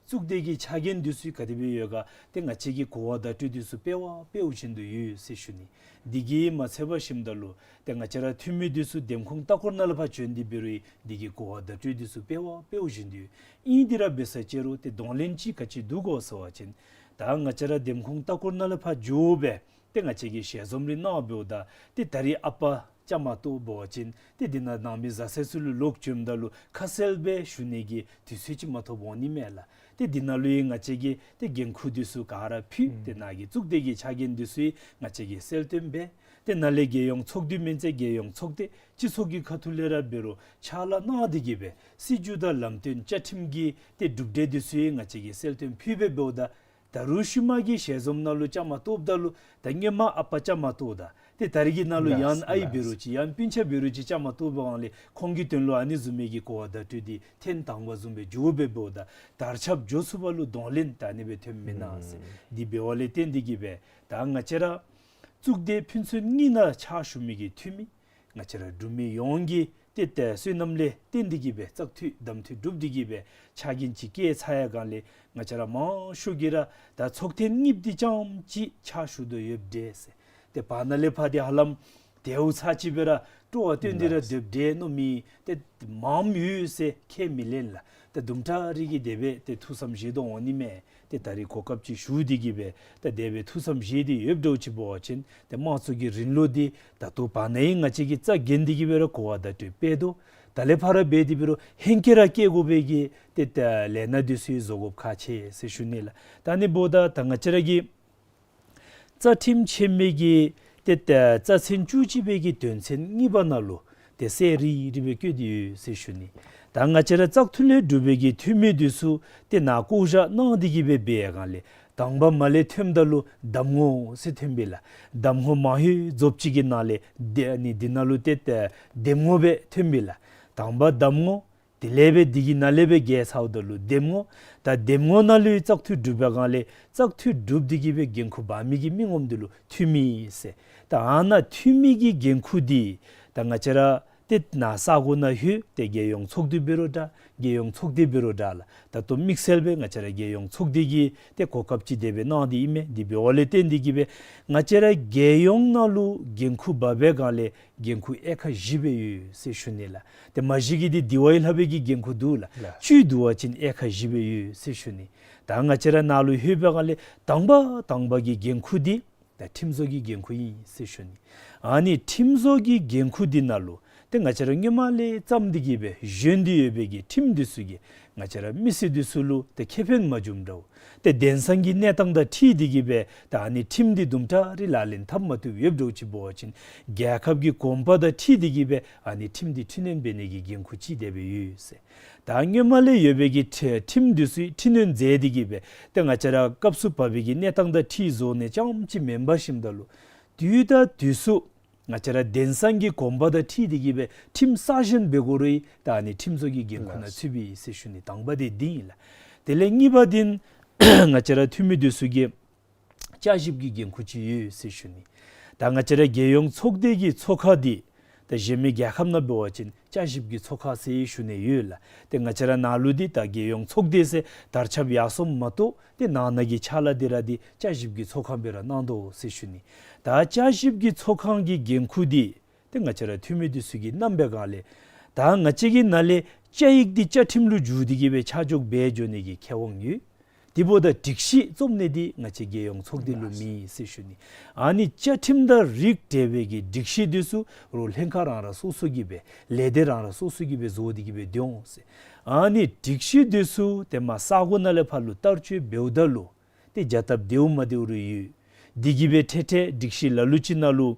གཙུག་སྡེ་གི་ཕྱག་འགན་འདི་ཚུ་ག་དེ་སྦེ་ཡོད་ག་ཏེ་ང་བཅས་ཀྱི་གོ་བ་བརྡ་སྤྲོད་འདི་ཚུ་སྤེལ་བ་སྤེལཝ་བཞིན་དུ་ཡོད་ཟེར་ཞུ་ནི། འདི་གིས་མ་ཚད་པར་ཞིནམ་ད་ལུ་ཏེ་ང་བཅས་ར་འཐུས་མི་འདི་ཚུ་འདེམས་ཁོངས་ལྟ་སྐོར་ནང་ལས་ཕར་བྱོན་ཏེ་འབད་རུང་འདི་གི་གོ་བ་བརྡ་སྤྲོད་འདི་ཚུ་སྤེལ་བ་སྤེལཝ་བཞིན་དུ་ཡོད། ཨིན་དེ་ར་འབད་ས་ཅིག་རུང་ཏེ་གདོང་ལེན་ཅིག་ག་ཅི་འདུག་གོ་ཟེར་བ་ཅིན་ད་ང་བཅས་ར་འདེམས་ཁོངས་ལྟ་སྐོར་ནང་ལས་ཕར་འགྱོ་སྦེ་ཏེ་ང་བཅས་ཀྱིས་ཞལ་འཛོམས་རེ་གནང་འབདཝ་ད་ཏེ་ད་རིས་ཨ་པ་བཅའ་མར་གཏོགས་འབད་བ་ཅིན་ཏེ་འདི་ནང་ནང་མི་བཟའ་ཚང་ཚུ་ལུ་ལོག་བྱོནམ་ད་ལུ་ཁ་གསལ་སྦེ་ཞུ་ནི་གི་དུས་ཚོད་ཅིག་མ་ཐོབ་འོང་ནི་མས་ལགས། ཏེ་འདི་ནང་ལུ་ཡང་ང་བཅས་ཀྱིས་ཏེ་འགན་ཁུར་འདི་ཚུ་ག་ར་ཕུལ། ཏེ་ནཱ་གི་གཙུག་སྡེ་གི་ཕྱག་འགན་འདི་ཚུ་ཡང་ང་བཅས་ཀྱིས་གསལ་སྟོན་འབད། ཏེ་ནཱ་ལས་རྒྱལ་ཡོངས་ཚོགས་འདུ་མན་ཚེ་རྒྱལ་ཡོངས་ཚོགས་སྡེ་སྤྱི་ཚོགས་ཀྱི་ཁ་ཐུག་ལས་ར་འབད་རུང་ཕྱག་ལཱ་གནང་སྟེ་གི་སྦེ་སྲིད་བྱུས་དང་ལམ་སྟོན་བཅའ་ཁྲིམས་ཀྱི་ཏེ་གྲུབ་འབྲས་འདི་ཚུ་ཡང་ང་བཅས་ཀྱིས་གསལ་སྟོན་ཕུལ་སྦེ་འབདཝ་ད་ད་རུང་ཤུལ་མ་གི་ཞལ་འཛོམས་ནང་ལུ་བཅའ་མར་གཏོགསཔ་ད་ལུ་ད་སྔོན་མ་ཨ་པ་བཅའ་མར་གཏོགས་ད་ཏེ་ད་རིས་ཀྱི་ནང་ལུ་ཡང་ཨའི་འབད་རུང་ཅིག་ཡང་སྤུན་ཆ་འབད་རུང་ཅིག་བཅའ་མར་གཏོགས་པའི་སྒང་ལས་ཁོང་གི་དོན་ལུ་ཨ་ནི་བཟུམ་མའི་གི་གོ་བ་བརྡ་སྤྲོད་འདི་ཐེངས་དང་པ་བཟུམ་སྦེ་འགྱོ་སྦེ་འབདཝ་ད་དར་ཁྱབ་འགྱོ་ཚུགས་པ་ལུ་གདོང་ལེན་ད་ཨ་ནི་སྦེ་ཐོནམ་མེན་ན་ཟེར། འདི་འབདཝ་ལས་བརྟེན་ཏེ་གི་སྦེ་ད་ང་བཅས་ར་གཙུག་སྡེ་ཕན་ཚུན་གཉིས་ནང་ཕྱག་ཞུ་མི་གི་འཐུས་མི་ང་བཅས་ར་འབྲུག་མི་ཡོངས་ཀྱི་ཏེ་ཏེ་བསོད་ནམས་ལས་བརྟེན་ཏེ་གི་སྦེ་བཙག་འཐུ་གདམ་འཐུ་གྲུབ་སྟེ་གི་སྦེ་ཕྱག་འགན་ཅིག་བཀལ་ཚར་ཡི་སྒང་ལས་ང་བཅས་ར་མང་ཤོས་ཀྱིས་ར་ད་ཚོགས་ཐེངས་གཉིསཔ་འདི་རྐྱངམ་ཅིག་ཕྱག་ཞུ་དོ་ཡོདཔ་འདྲས་ཟེར། ཏེ་བར་ན་ལས་ཕར་འདི་ཧ་ལམ་དེའུ་ཚར་གཅིག་སྦེ་ར་སྤྲོ་བ་བཏོན་ཏེ་ར་སྡོདཔ་འདྲས་མནོ་མི་ཏེ་མངམ་ཡོད་ཟེར་ཁས་མི་ལེན་ལགས། ཏེ་དུམ་གྲ་རེ་གིས་དེ་སྦེ་ཏེ་ཐུགས་བསམ་བཞེས་དོ་འོང་ནི་མས། ཏེ་ད་རིས་གོ་སྐབས་ཅིག་ཞུ་སྟེ་གི་སྦེ་ད་དེ་སྦེ་ཐུགས་བསམ་བཞེས་ཏེ་ཡོདཔ་འདྲཝ་ཅིག་འབད་བ་ཅིན་ཏེ་དམངས་གཙོ་གི་རིང་ལུགས་འདི་ད་ལྟོ་བར་ན་ཡང་ང་བཅས་ཀྱིས་རྩ་འགེངས་ཏེ་གི་སྦེ་ར་གོ་བ་བརྡ་སྤྲོད་འབད་དོ། ད་ལས་ཕར་འབད་དེ་འབད་རུང་ཧེང་སྐལ་ར་བཀལ་དགོ་པའི་གི་ཏེ་ད་ལས་སྣ་འདི་ཚུ་བཟོ་དགོཔ་ཁག་ཆེ་ཟེར་ཞུ་ནི་ལགས། ད་ཨ་ནི་འབདཝ་ད་ད་ང་བཅས་ར་གི་རྩ་ཁྲིམས་ཆེན་མོའི་གི་ཏེ་ད་རྩ་ཚན་བཅུ་གཅིག་པའི་གི་དོན་ཚན་གཉིས་པ་ནང་ལུ་ཏེ་གསལ་རི་རི་སྦེ་བཀོད་དེ་ཡོད་ཟེར་ཞུ་ནི། ད་ང་བཅས་ར་བཙག་འཐུ་ལས་གྲུབ་པའི་གི་འཐུས་མི་འདི་ཚུ་ཏེ་ནཱ་བསྐོ་བཞག་གནང་སྟེ་གི་སྦེ་འབད་ཡི་སྒང་ལས་དང་པ་མར་ལས་ཐོནམ་ད་ལུ་གདམ་ངོ་ཟེར་ཐོན་པས་ལགས། གདམ་ངོ་མང་ཤོས་རྫོགསཔ་ཅིག་གི་ནང་ལས་ཏེ་ཨ་ནི་འདི་ནང་ལུ་ཏེ་ཏེ་འདེམས་ངོ་སྦེ་ཐོན་པས་ལགས། དང་པ་གདམ་ངོ་དེ་ལས་སྦེ་འདི་གི་ནང་ལས་སྦེ་བརྒལ་ཚརཝ་ད་ལུ་འདེམས་ངོ། ད་འདེམས་ངོ་ནང་ལུ་བཙག་འཐུ་གྲུབ་པའི་སྒང་ལས་བཙག་འཐུ་གྲུབ་སྟེ་གི་སྦེ་འགན་ཁུར་འབག་མི་གི་མི་ངོམ་འདི་ལུ་འཐུས་མི་ཟེར། ད་ཨ་ནཱ་འཐུས་མི་གི་འགན་ཁུར་འདི་ད་ང་བཅས་ར་ ཏེ་ནཱ་ས་གོ་ནང་ལྷོད། ཏེ་རྒྱལ་ཡོངས་ཚོགས་འདུ་འབད་རུང་འདྲ། རྒྱལ་ཡོངས་ཚོགས་སྡེ་འབད་རུང་འདྲ་ལགས། ད་ལྟོ་དམིགས་བསལ་སྦེ་ང་བཅས་ར་རྒྱལ་ཡོངས་ཚོགས་སྡེ་གི་ཏེ་གོ་སྐབས་ཅིག་དེ་སྦེ་གནང་སྟེ་ཨིན་མས། དེ་འབདཝ་ལས་བརྟེན་ཏེ་གིས་སྦེ་ང་བཅས་ར་རྒྱལ་ཡོངས་ནང་ལུ་འགན་ཁུར་འབག་པའི་སྒང་ལས་འགན་ཁུར་དབྱེ་ཁག་བཞི་སྦེ་ཡོད་ཟེར་ཞུ་ནི་ལགས། ཏེ་མ་གཞི་གི་འདི་དེ་བ་ཡི་ལྷག་པའི་གི་འགན་ཁུར་འདུག་ལགས། ལགས། བཅུད་བསྡུ་བ་ཅིན་དབྱེ་ཁག་བཞི་སྦེ་ཡོད་ཟེར་ཞུ་ནི། ད་ང་བཅས་ར་ནཱ་ལུ་ལྷོད་པའི་སྒང་ལས་དང་པ་དང་པ་གི་འགན་ཁུར་འདི་ད་ཁྲིམས་བཟོ་གི་འགན་ཁུར་ཨིན་ཟེར་ཞུ་ནི། ཨ་ནི་ཁྲིམས་བཟོ་གི་འགན་ཁུར་འདི་ནང་ལུ་ཏེ་ང་བཅས་ར་སྔོན་མ་ལས་བརྩམས་ཏེ་གིས་སྦེ་བཞེངས་ཏེ་ཡོད་པའི་གི་ཁྲིམས་འདི་ཚུ་གིས་ང་བཅས་ར་མི་སེར་འདི་ཚུ་ལུ་ཏེ་ཁེ་ཕན་མ་བྱུངམ་འདྲཝ། ཏེ་དེང་སང་གི་གནས་སྟངས་དང་འཁྲིལ་ཏེ་གིས་སྦེ་ད་ཨ་ནི་ཁྲིམས་འདི་དུམ་གྲ་རེ་ལག་ལེན་འཐབ་མ་བཏུབ་ཡོདཔ་འདྲཝ་ཅིག་འབད་བ་ཅིན་རྒྱལ་ཁབ་ཀྱི་གོམ་པ་དང་འཁྲིལ་ཏེ་གིས་སྦེ་ཨ་ནི་ཁྲིམས་འདི་འཕྲི་སྣོན་འབད་ནི་གི་འགན་ཁུར་ཅིག་དེ་སྦེ་ཡོད་ཟེར། ད་སྔོན་མ་ལས་ཡོད་པའི་གི་ཁྲི་ཁྲིམས་འདི་ཚུ་འཕྲི་སྣོན་མཛད་དེ་གིས་སྦེ་ཏེ་ང་བཅས་ར་སྐབས་སུ་བབས་པའི་གི་གནས་སྟངས་དང་འཁྲིལ་བཟོ་ནི་ཙམ་ཅིག་མེན་པར་ཞིནམ་ད་ལུ་དུས་དང་དུས་སུ་ང་བཅས་ར་དེང་སང་གི་གོམ་པ་དང་འཁྲིལ་ཏེ་གིས་སྦེ་ཁྲིམས་གསར་བཞེངས་འབད་དགོ་རུང་ད་ཨ་ནི་ཁྲིམས་བཟོ་གི་འགན་ཁུར་ནང་ཚུད་པས་ཟེར་ཞུ་ནི། དང་པ་འདི་འདི་ཨིན་ལགས། དེ་ལས་གཉིས་པ་འདི་ང་བཅས་ར་འཐུས་མི་འདི་ཚུ་གིས་བསྐྱར་ཞིབ་ཀྱི་འགན་ཁུར་ཅིག་ཡོད་ཟེར་ཞུ་ནི། ད་ང་བཅས་ར་རྒྱལ་ཡོངས་ཚོགས་སྡེ་གི་ཚོགས་ཁང་འདི་ད་གཞན་མི་རྒྱལ་ཁབ་ནང་འབད་བ་ཅིན་བསྐྱར་ཞིབ་ཀྱི་ཚོགས་ཁང་ཟེར་ཞུ་ནི་ཡོད་ལགས། ཏེ་ང་བཅས་ར་ནཱ་ལུ་འདི་ད་རྒྱལ་ཡོངས་ཚོགས་སྡེ་ཟེར་དར་ཁྱབ་ཡར་སོངམ་མ་གཏོགས་ཏེ་ནང་ན་གི་ཕྱག་ལཱ་འདི་ར་འདི་བསྐྱར་ཞིབ་ཀྱི་ཚོགས་ཁང་སྦེ་ར་གནང་དོ་ཟེར་ཞུ་ནི། ད་བསྐྱར་ཞིབ་ཀྱི་ཚོགས་ཁང་གི་འགན་ཁུར་འདི་ཏེ་ང་བཅས་ར་འཐུས་མི་འདི་ཚུ་གིས་གནང་བའི་སྒང་ལས་ད་ང་བཅས་ཀྱི་ནང་ལས་བཅའ་ཡིག་འདི་བཅའ་ཁྲིམས་ལུ་བསྒྱུར་ཏེ་གིས་སྦེ་ཆ་འཇོག་འབད་འགྱོ་ནི་གི་ཁེ་དབང་ཡོད། དེ་འབདཝ་ད་སྒྲིག་གཞི་རྩོམ་ནི་འདི་ང་བཅས་རྒྱལ་ཡོངས་ཚོགས་སྡེ་ལུ་མེད་ཟེར་ཞུ་ནི། ཨ་ནི་བཅའ་ཁྲིམས་དང་རིགས་བསྒྲེས་པའི་གི་སྒྲིག་གཞི་འདི་ཚུ་རོགས་ལྷན་ཁག་རང་རང་སོ་སོ་གིས་སྦེ་ལས་སྡེ་རང་རང་སོ་སོ་གིས་སྦེ་བཟོ་སྟེ་གིས་སྦེ་སྡོད་འོང་ཟེར། ཨ་ནི་སྒྲིག་གཞི་འདི་ཚུ་ཏེ་མར་ས་གོ་ནང་ལས་ཕར་ལུ་བསྟར་སྤྱོད་འབདཝ་ད་ལུ་ཏེ་བྱ་སྟབས་བདེཝ་མ་བདེཝ་རེ་ཡོད། འདི་གིས་སྦེ་ཐད་ཐད་སྒྲིག་གཞི་ལ་ལུ་ཅིག་ནང་ལུ་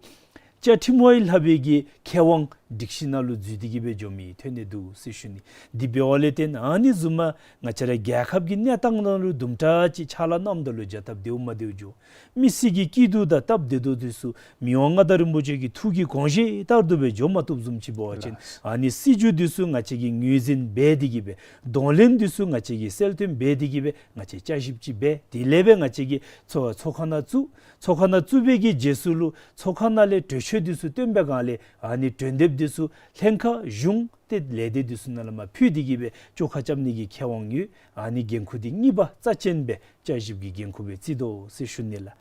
བཅའ་ཁྲིམས་བ་ཡི་ལྷག་པའི་གི་ཁེ་དབང་སྒྲིག་གཞི་ནང་ལུ་འཛུལ་ཏེ་གིས་སྦེ་འགྱོ་མི་ཐོན་ནི་འདུག་ཟེར་ཞུ་ནི། འདི་འབདཝ་ལས་བརྟེན་ཨ་ནི་བཟུམ་མ་ང་བཅས་ར་རྒྱལ་ཁབ་ཀྱི་གནས་སྟངས་ནང་ལུ་དུམ་གྲ་ཅིག་ཕྱག་ལཱ་གནངམ་ད་ལུ་བྱ་སྟབས་བདེཝ་མ་བདེཝ་འགྱོ། མི་སེར་གྱི་སྐྱིད་སྡུག་དང་སྟབས་བདེ་ཏོག་ཏོ་འདི་ཚུ་མི་དབང་མངའ་བདག་རིན་པོ་ཆེ་གི་ཐུགས་ཀྱི་དགོངས་བཞེད་ལྟར་དུ་སྦེ་འགྱོ་མ་བཏུབ་བཟུམ་ཅིག་འབད་བ་ཅིན་ཨ་ནི་སྲིད་བྱུས་འདི་ཚུ་ང་བཅས་ཀྱིས་ངོས་འཛིན་འབད་དེ་གིས་སྦེ་གདོང་ལེན་འདི་ཚུ་ང་བཅས་ཀྱིས་གསལ་སྟོན་འབད་དེ་གིས་སྦེ་ང་བཅས་བསྐྱར་ཞིབ་ཅིག་འབད། དེ་ལས་སྦེ་ང་བཅས་ཀྱིས་ཚོགས་ཚོགས་ཁང་ནང་བཙུགས། ཚོགས་ཁང་ནང་བཙུགས་པའི་གི་རྗེས་སུ་ལུ་ཚོགས་ཁང་ནང་ལས་གྲོས་ཆོད་འདི་ཚུ་བཏོན་པའི་སྒང་ལས་ཨ་ནི་གྲོས་འདེབས་འདི་ཚུ་ལྷན་ཁག་གཞུང་ཏེ་ལས་སྡེ་འདི་ཚུ་ནང་ལས་མར་ཕུལ་ཏེ་གིས་སྦེ་བཅོ་ཁ་རྐྱབ་ནི་གི་ཁེ་དབང་ཡོད། ཨ་ནི་འགན་ཁུར་འདི་གཉིས་པ་རྩ་ཅན་སྦེ་བསྐྱར་ཞིབ་ཀྱི་འགན་ཁུར་སྦེ་བརྩི་དོ་ཟེར་ཞུ་ནི་ལགས།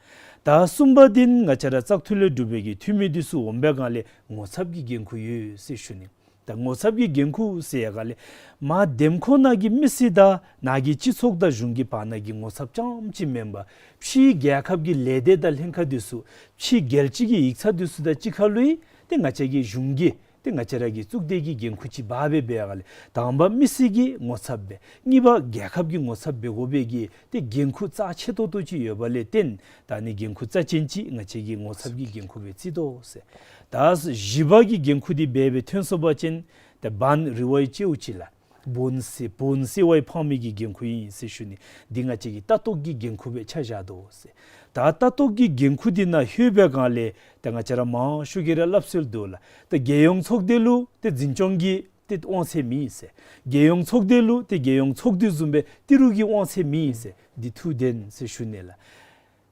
ད་གསུམ་པ་འདི་ང་བཅས་ར་བཙག་འཐུ་ལས་གྲུབ་པའི་གི་འཐུས་མི་འདི་ཚུ་འོང་པའི་སྒང་ལས་ངོ་ཚབ་ཀྱི་འགན་ཁུར་ཡོད་ཟེར་ཞུ་ནི། ད་ངོ་ཚབ་ཀྱི་འགན་ཁུར་ཟེར་ཡ་ག་ལས་མར་འདེམས་ཁོངས་ནང་གི་མི་སེར་དང་ནཱ་གི་སྤྱི་ཚོགས་དང་གཞུང་གི་བར་ན་གི་ངོ་ཚབ་རྐྱངམ་ཅིག་མེན་པར་ཕྱིའི་རྒྱལ་ཁབ་ཀྱི་ལས་སྡེ་དང་ལྷན་ཁག་འདི་ཚུ་ཕྱི་རྒྱལ་སྤྱི་གི་ཡིག་ཚང་འདི་ཚུ་དང་གཅིག་ཁར་ལུ་ཡང་ཏེ་ང་བཅས་ཀྱི་གཞུང་གི་ཏེ་ང་བཅས་ར་གི་གཙུག་སྡེ་གི་འགན་ཁུར་ཅིག་འབག་སྦེ་འབད་ཡ་ག་ལས་དང་པ་མི་སེར་གྱི་ངོ་ཚབ་སྦེ་གཉིས་པ་རྒྱལ་ཁབ་ཀྱི་ངོ་ཚབ་འབད་དགོ་པའི་གི་ཏེ་འགན་ཁུར་རྩ་ཆེ་ཏོག་ཏོ་ཅིག་ཡོད་པ་ལས་བརྟེན་ད་ཨ་ནི་འགན་ཁུར་རྩ་ཅན་ཅིག་ང་བཅས་ཀྱིས་ངོ་ཚབ་ཀྱི་འགན་ཁུར་སྦེ་བརྩི་དོ་ཟེར། ད་བཞི་པ་གི་འགན་ཁུར་འདི་འབད་སྦེ་ཐོན་སོང་པ་ཅིན་ཏེ་བཱན་རི་བ་ཡི་ཅེའུ་ཅིག་ལགས། བོན་སྲིད་བོན་སྲིད་བ་ཡི་ཕངས་མི་གི་འགན་ཁུར་ཨིན་ཟེར་ཞུ་ནི། འདི་ང་བཅས་ཀྱི་ལྟ་རྟོག་གི་འགན་ཁུར་སྦེ་ཆ་བཞག་དོ་ཟེར། ད་ལྟ་རྟོག་གི་འགན་ཁུར་འདི་ནང་ལྷོད་པའི་སྒང་ལས་ད་ང་བཅས་ར་མང་ཤོས་ཀྱིས་ར་སླབ་སྲོལ་འདུག་ལགས། ད་རྒྱལ་ཡོངས་ཚོགས་སྡེ་ལུ་ཏེ་འཛིན་སྐྱོང་གི་ཏེ་དབང་ཚད་མེད་ཟེར། རྒྱལ་ཡོངས་ཚོགས་སྡེ་ལུ་ཏེ་རྒྱལ་ཡོངས་ཚོགས་སྡེ་བཟུམ་སྦེ་ཏི་རུ་གི་དབང་ཚད་མེད་ཟེར། འདི་ཐུགས་བདེན་ཟེར་ཞུ་ནི་ལགས།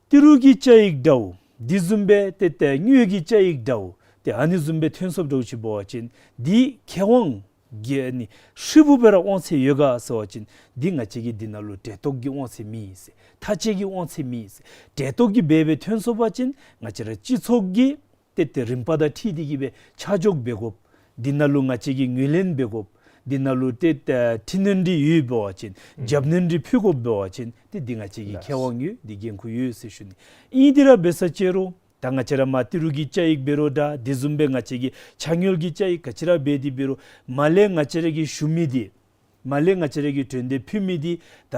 ཏི་རུ་གི་བཅའ་ཡིག་འདྲཝ་འདི་བཟུམ་སྦེ་ཏེ་ཏེ་དངུལ་གྱི་བཅའ་ཡིག་འདྲཝ་ཏེ་ཨ་ནི་བཟུམ་སྦེ་ཐོན་སོངམ་འདྲཝ་ཅིག་འབད་བ་ཅིན་འདི་ཁེ་དབང་གི་ཨ་ནི་ཧྲིལ་བུ་སྦེ་ར་དབང་ཚད་ཡོད་ག་ཟེར་བ་ཅིན་འདི་ང་བཅས་ཀྱི་འདི་ནང་ལུ་གྲལ་གཏོགས་ཀྱི་དབང་ཚད་མེད་ཟེར། མཐའ་དཔྱད་ཀྱི་དབང་ཚད་མེད་ཟེར། གྲལ་གཏོགས་ཀྱི་འབད་སྦེ་ཐོན་སོང་པ་ཅིན་ང་བཅས་ར་སྤྱི་ཚོགས་ཀྱི་ཏེ་ཏེ་རིམ་པ་དང་འཁྲིལ་ཏེ་གིས་སྦེ་ཆ་འཇོག་འབད་དགོཔ། འདི་ནང་ལུ་ང་བཅས་ཀྱིས་ངོས་ལེན་འབད་དགོཔ། འདི་ནང་ལུ་ཏེ་ཏེ་འཕྲི་སྣོན་འདི་ཡོད་འབད་བ་ཅིན་རྒྱབ་སྣོན་འདི་ཕུལ་དགོཔ་འབད་བ་ཅིན་ཏེ་འདི་ང་བཅས་ཀྱི་ཁེ་དབང་ཡོད། འདི་འགན་ཁུར་ཡོད་ཟེར་ཞུ་ནི། ཨིན་དེ་ར་འབད་ས་ཅིག་རུང་ད་ང་བཅས་ར་མར་ཏི་རུ་གི་བཅའ་ཡིག་འབད་རུང་འདྲ་དེ་བཟུམ་སྦེ་ང་བཅས་ཀྱི་ཆ་དངུལ་གྱི་བཅའ་ཡིག་ག་ཅི་ར་འབད་དེ་འབད་རུང་མར་ལས་ང་བཅས་ར་གིས་ཞུ་མི་འདི་མར་ལས་ང་བཅས་ར་གིས་གྲོས་འདེབས་ཕུལ་མི་འདི་ད་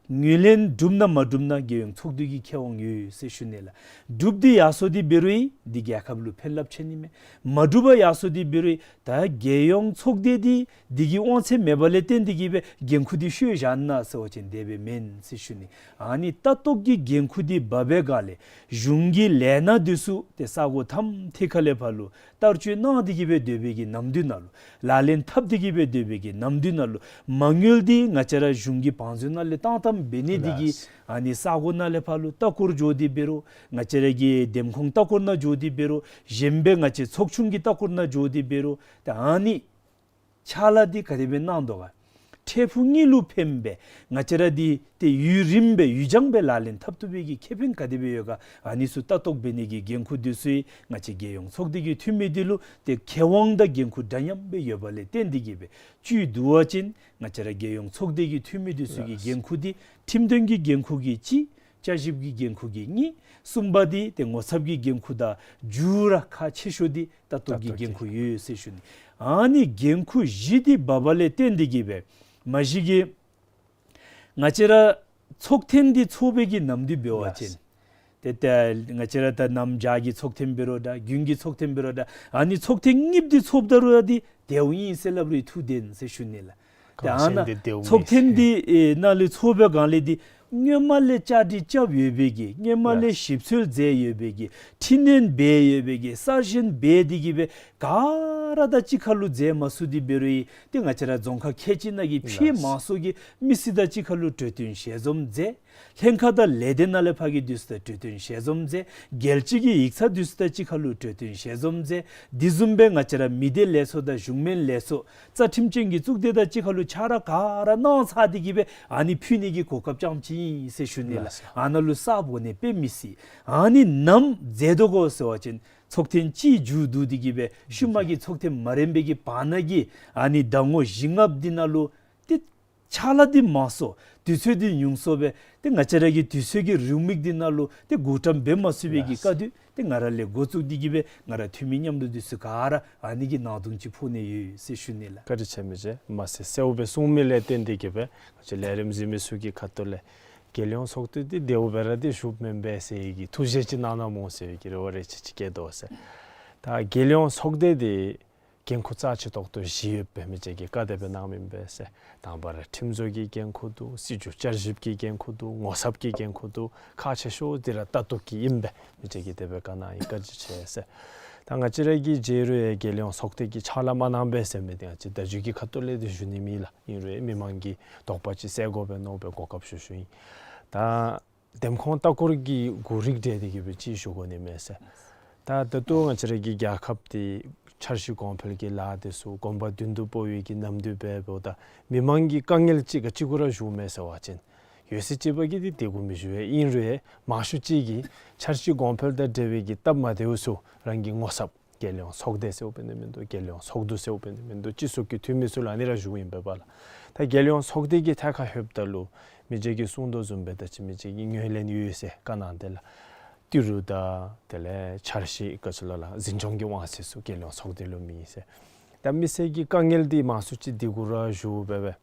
ངོས་ལེན་གྲུབ་ན་མ་གྲུབ་ན་རྒྱལ་ཡོངས་ཚོགས་འདུ་གི་ཁེ་དབང་ཡོད་ཟེར་ཞུ་ནི་ལགས། གྲུབ་སྟེ་ཡར་སོང་སྟེ་འབད་རུང་འདི་རྒྱལ་ཁབ་ལུ་ཕན་རླབས་ཆེ་ནི་མས། མ་གྲུབ་པར་ཡར་སོང་སྟེ་འབད་རུང་ད་རྒྱལ་ཡོངས་ཚོགས་སྡེ་འདི་འདི་གི་དབང་ཚད་མེད་པ་ལས་བརྟེན་ཏེ་གིས་སྦེ་འགན་ཁུར་འདི་བཤོལ་བཞག་ན་ཟེར་བ་ཅིན་དེ་སྦེ་མེན་ཟེར་ཞུ་ནི། ཨ་ནི་ལྟ་རྟོག་གི་འགན་ཁུར་འདི་འབག་པའི་སྒང་ལས་གཞུང་གི་ལས་སྣ་འདི་ཚུ་ཏེ་ས་གོ་ཐམ་ཐད་ཁ་ལས་ཕར་ལུ་བསྟར་སྤྱོད་གནང་སྟེ་གིས་སྦེ་སྡོད་པའི་གི་ནམ་དུས་ནང་ལུ་ལག་ལེན་འཐབ་སྟེ་གིས་སྦེ་སྡོད་པའི་གི་ནམ་དུས་ནང་ལུ་མ་དངུལ་འདི་ང་བཅས་ར་གཞུང་གི་བང་མཛོད་ནང་ལས་བཏང་བཏངམ་ འབད་ནི་འདི་གིས་ལགས། ཨ་ནི་ས་གོ་ནང་ལས་ཕར་ལུ་ལྟ་སྐོར་འགྱོ་སྟེ་འབད་རུང་ང་བཅས་ར་གི་འདེམས་ཁོངས་ལྟ་སྐོར་ནང་འགྱོ་སྟེ་འབད་རུང་གཞན་པའི་ང་བཅས་ཚོགས་ཆུང་གི་ལྟ་སྐོར་ནང་འགྱོ་སྟེ་འབད་རུང་ད་ཨ་ནི་ཕྱག་ལཱ་འདི་ག་དེ་སྦེ་གནང་དོ་ག། འཕྲལ་ཕུགས་གཉིས་ལུ་ཕན་པའི་ང་བཅས་ར་འདི་ཏེ་ཡུན་རིངམོ་སྦེ་ཡུན་འགྱངས་སྦེ་ལག་ལེན་འཐབ་བཏུབ་པའི་གི་ཁེ་ཕན་ག་དེ་སྦེ་ཡོད་ག། ཨ་ནི་ཚུ་ལྟ་རྟོག་འབད་ནི་གི་འགན་ཁུར་འདི་ཚུ་ཡང་ང་བཅས་རྒྱལ་ཡོངས་ཚོགས་སྡེ་གི་འཐུས་མི་འདི་ལུ་ཏེ་ཁེ་དབང་དང་འགན་ཁུར་འདྲ་མཉམ་སྦེ་ཡོདཔ་ལས་བརྟེན་ཏེ་གིས་སྦེ་བཅུད་བསྡུ་བ་ཅིན་ང་བཅས་ར་རྒྱལ་ཡོངས་ཚོགས་སྡེ་གི་འཐུས་མི་འདི་ཚུ་གི་ལགས། འགན་ཁུར་འདི་ཁྲིམས་དོན་གྱི་འགན་ཁུར་གྱི་གཅིག། བསྐྱར་ཞིབ་ཀྱི་འགན་ཁུར་གྱི་གཉིས། གསུམ་པ་འདི་ཏེ་ངོ་ཚབ་ཀྱི་འགན་ཁུར་དང་མཇུག་ར་ཁག་ཆེ་ཤོས་འདི་ལྟ་རྟོག་གི་ལྟ་རྟོག་འགན་ཁུར་གི་ཡོད་ཟེར་ཞུ་ནི། ཨ་ནི་འགན་ཁུར་བཞི་འདི་འབགཔ་ལས་བརྟེན་ཏེ་གིས་སྦེ་མ་གཞི་གི་ང་བཅས་ར་ཚོགས་ཐེངས་འདི་ཚོགས་པའི་གི་ནམ་དུས་འབད་བ་ཅིན་ལགས། ཏེ་ད་ང་བཅས་ར་ད་གནམ་བྱཱར་གྱི་ཚོགས་ཐེངས་འབད་རུང་འདྲ་དགུན་གྱི་ཚོགས་ཐེངས་འབད་རུང་འདྲ་ཨ་ནི་ཚོགས་ཐེངས་གཉིས་འདི་ཚོགསཔ་ད་རུང་འདི་བདེཝ་ཨིན་ཟེར་སླབ་རུང་ཐུགས་བདེན་ཟེར་ཞུ་ནི་ལགས། ཏེ་ཨ་ནཱ་ག་ཅི་འདི་བདེཝ་ཚོགས་ཐེངས་འདི་ཨེ་ནང་ལུ་ཚོགས་པའི་སྒང་ལས་འདི་སྔོན་མ་ལས་བཅའ་སྒྲིག་རྐྱབ་ཡོད་པའི་གི་སྔོན་མ་ལས་ལགས། ཞིབ་འཚོལ་མཛད་ཡོད་པའི་གི་འཕྲི་སྣོན་འབད་ཡོད་པའི་གི་གསར་ཞེན་འབད་དེ་གིས་སྦེ་ག་ར་དང་གཅིག་ཁར་ལུ་མཛད་མ་ཚུགས་ཏེ་འབད་རུང་ཡང་ཏེ་ང་བཅས་ར་རྫོང་ཁག་ཁལ་གཅིག་ནང་གི་ཕྱེད་ལགས། མང་ཤོས་ཀྱི་མི་སེར་དང་གཅིག་ཁར་ལུ་གྲོས་བསྟུན་ཞལ་འཛོམས་མཛད། ལྷན་ཁག་དང་ལས་སྡེ་ནང་ལས་ཕར་གྱི་འདི་ཚུ་དང་གྲོས་བསྟུན་ཞལ་འཛོམས་མཛད། རྒྱལ་སྤྱི་གི་ཡིག་ཚང་འདི་ཚུ་དང་གཅིག་ཁར་ལུ་གྲོས་བསྟུན་ཞལ་འཛོམས་མཛད། དེ་བཟུམ་སྦེ་ང་བཅས་ར་མི་སྡེ་ལས་ཚོགས་དང་གཞུང་མིན་ལས་ཚོགས་རྩ་ཁྲིམས་ཅན་གྱི་གཙུག་སྡེ་དང་གཅིག་ཁར་ལུ་ཕྱག་ར་ག་ར་གནང་ཚར་ཏེ་གིས་སྦེ་ཨ་ནི་ཕུལ་ནི་གི་གོ་སྐབས་རྐྱངམ་ཅིག་ཨིན་ཟེར་ཞུ་ནི་ལགས། ལགས་སོ། ཨ་ནཱ་ལུ་གསརཔ་གོ་གནས་སྤེལ་མི་སྲིད། ཨ་ནི་ནམ་མཛད་དོ་གོ་ཟེར་བ་ཅིན་ཚོགས་ཐེངས་གཅིག་མཇུག་བསྡུ་སྟེ་གིས་སྦེ་ཤུལ་མ་གི་ཚོགས་ཐེངས་མ་རན་པའི་གི་བར་ན་གི་ཨ་ནི་ཟླ་ངོ་བཞི་ལྔ་འདི་ནང་ལུ་ཏེ་ཕྱག་ལཱ་འདི་མང་སུ་དུས་ཚོད་འདི་ཉུང་སུ་སྦེ་ཏེ་ང་བཅས་ར་གི་དུས་ཚོད་ཀྱི་རེའུ་མིག་འདི་ནང་ལུ་ཏེ་འགོ་འདྲེན་འབད་མ་ཚུགས་པའི་གི་ལགས། སྐབས་འདི་ཏེ་ང་ར་ལས་འགོ་བཙུགས་ཏེ་གིས་སྦེ་ང་ར་འཐུས་མི་མཉམ་དུ་འདི་ཚུ་ག་ར་ཨ་ནི་གི་ནང་དོན་ཅིག་ཕོག་ནི་ཡོད་ཟེར་ཞུ་ནི་ལགས། བཀའ་དྲིན་ཆེ་མི་རྗེ། མ་ཟད་གསལཝ་སྦེ་གསུངས་མི་ལས་བརྟེན་ཏེ་གིས་སྦེ་ང་བཅས་ལས་རིམ་གཟིགས་མི་ཚུ་གི་ཁ་ཐུག་ལས་རྒྱལ་ཡོངས་ཚོགས་སྡེ་འདི་བདེཝ་སྦེ་ར་འདི་བཞུགསཔ་མེན་པས་ཟེར་གྱི་ཐུགས་བཞེད་ཅིག་གནང་གནངམ་འོང་ཟེར་གྱི་རེ་བ་རེ་ཆེ་ཅིག་བསྐྱེད་དོ་ཟེར། ད་རྒྱལ་ཡོངས་ཚོགས་སྡེ་འདི་འགན་ཁུར་རྩ་ཆེ་ཏོག་ཏོ་བཞི་ཡོདཔ་སྦེ་མི་རྗེ་གིས་བཀའ་དེ་སྦེ་གནངམ་ཨིན་པས་ཟེར། དང་པ་ར་ཁྲིམས་བཟོ་གི་འགན་ཁུར་འདུག། སྲིད་བྱུས་བསྐྱར་ཞིབ་ཀྱི་འགན་ཁུར་འདུག། ངོ་ཚབ་ཀྱི་འགན་ཁུར་འདུག། ཁག་ཆེ་ཤོས་འདི་ར་ལྟ་རྟོག་གི་ཨིན་པས་མི་རྗེ་གིས་དེ་སྦེ་བཀའ་གནང་ཡི། བཀའ་དྲིན་ཆེ་ཟེར། ད་ང་བཅས་ར་གིས་མཇལ་རུང་ཡང་རྒྱལ་ཡོངས་ཚོགས་སྡེ་གིས་ཕྱག་ལཱ་མ་གནང་པས་ཟེར་མི་འདི་ང་བཅས་ད་མཇུག་གི་ཁ་ཐུག་ལས་འདི་ཞུ་ནི་མེད་ལགས། ཨིན་རུང་མི་མང་གི་དོགས་པ་ཅིག་སེལ་དགོ་པས་མནོ་སྦེ་གོ་སྐབས་ཞུ་ཞུཝ་ཨིན། ད་འདེམས་ཁོངས་ལྟ་སྐོར་གྱི་གོ་རིམ་འབྲེལ་ཏེ་གིས་སྦེ་ཅིག་ཞུ་དགོ་ནི་མས་ཟེར། ད་ད་ལྟོ་ང་བཅས་ར་གི་རྒྱལ་ཁབ་འདི་འཆར་གཞི་གོང་འཕེལ་གྱི་ལཱ་འདི་ཚུ་གོམ་པ་མདུན་དུ་སྤོ་བའི་གི་ནམ་དུས་འབདཝ་ད་མི་མང་གི་དཀའ་ངལ་ཅིག་ག་ཅི་གུ་ར་བཞུགས་མས་ཟེར་བ་ཅིན་ཡོད་ཚད་ཅིག་པ་གིས་འདི་དེ་གུ་མི་བཞུགས་པས། ཨིན་རུང་མང་ཤོས་ཅིག་གིས་འཆར་གཞི་གོང་འཕེལ་དང་འབྲེལ་བའི་གི་སྟབས་མ་བདེཝ་ཚུ་རང་གི་ངོ་ཚབ་རྒྱལ་ཡོངས་ཚོགས་སྡེ་ཟེརཝ་འབད་ནི་མིན་འདུག། རྒྱལ་ཡོངས་ཚོགས་འདུ་ཟེརཝ་འབད་ནི་མིན་འདུག། སྤྱི་ཚོགས་ཀྱི་འཐུས་མི་ཚུ་ལུ་ཨ་ནི་ར་ཞུཝ་ཨིན་པས་པ་ལགས། ད་རྒྱལ་ཡོངས་ཚོགས་སྡེ་གི་ཐད་ཁར་ལྷོདཔ་ད་ལུ་མི་རྗེ་གིས་གསུངས་དོ་བཟུམ་སྦེ་ད་ཅི་མི་རྗེ་གིས་ངོས་ལེན་ཡོད་ཟེར་བཀའ་གནང་དེ་ལགས། ཏི་རུ་དང་དེ་ལས་འཆར་གཞི་ག་ཅི་ལོ་ལགས་འཛིན་སྐྱོང་གི་དབང་ཚད་ཚུ་རྒྱལ་ཡོངས་ཚོགས་སྡེ་ལུ་མེད་ཟེར། ད་མི་སེར་གྱི་དཀའ་ངལ་འདི་མང་ཤོས་ཅིག་འདི་གུ་ར་བཞུགས་པས་པས།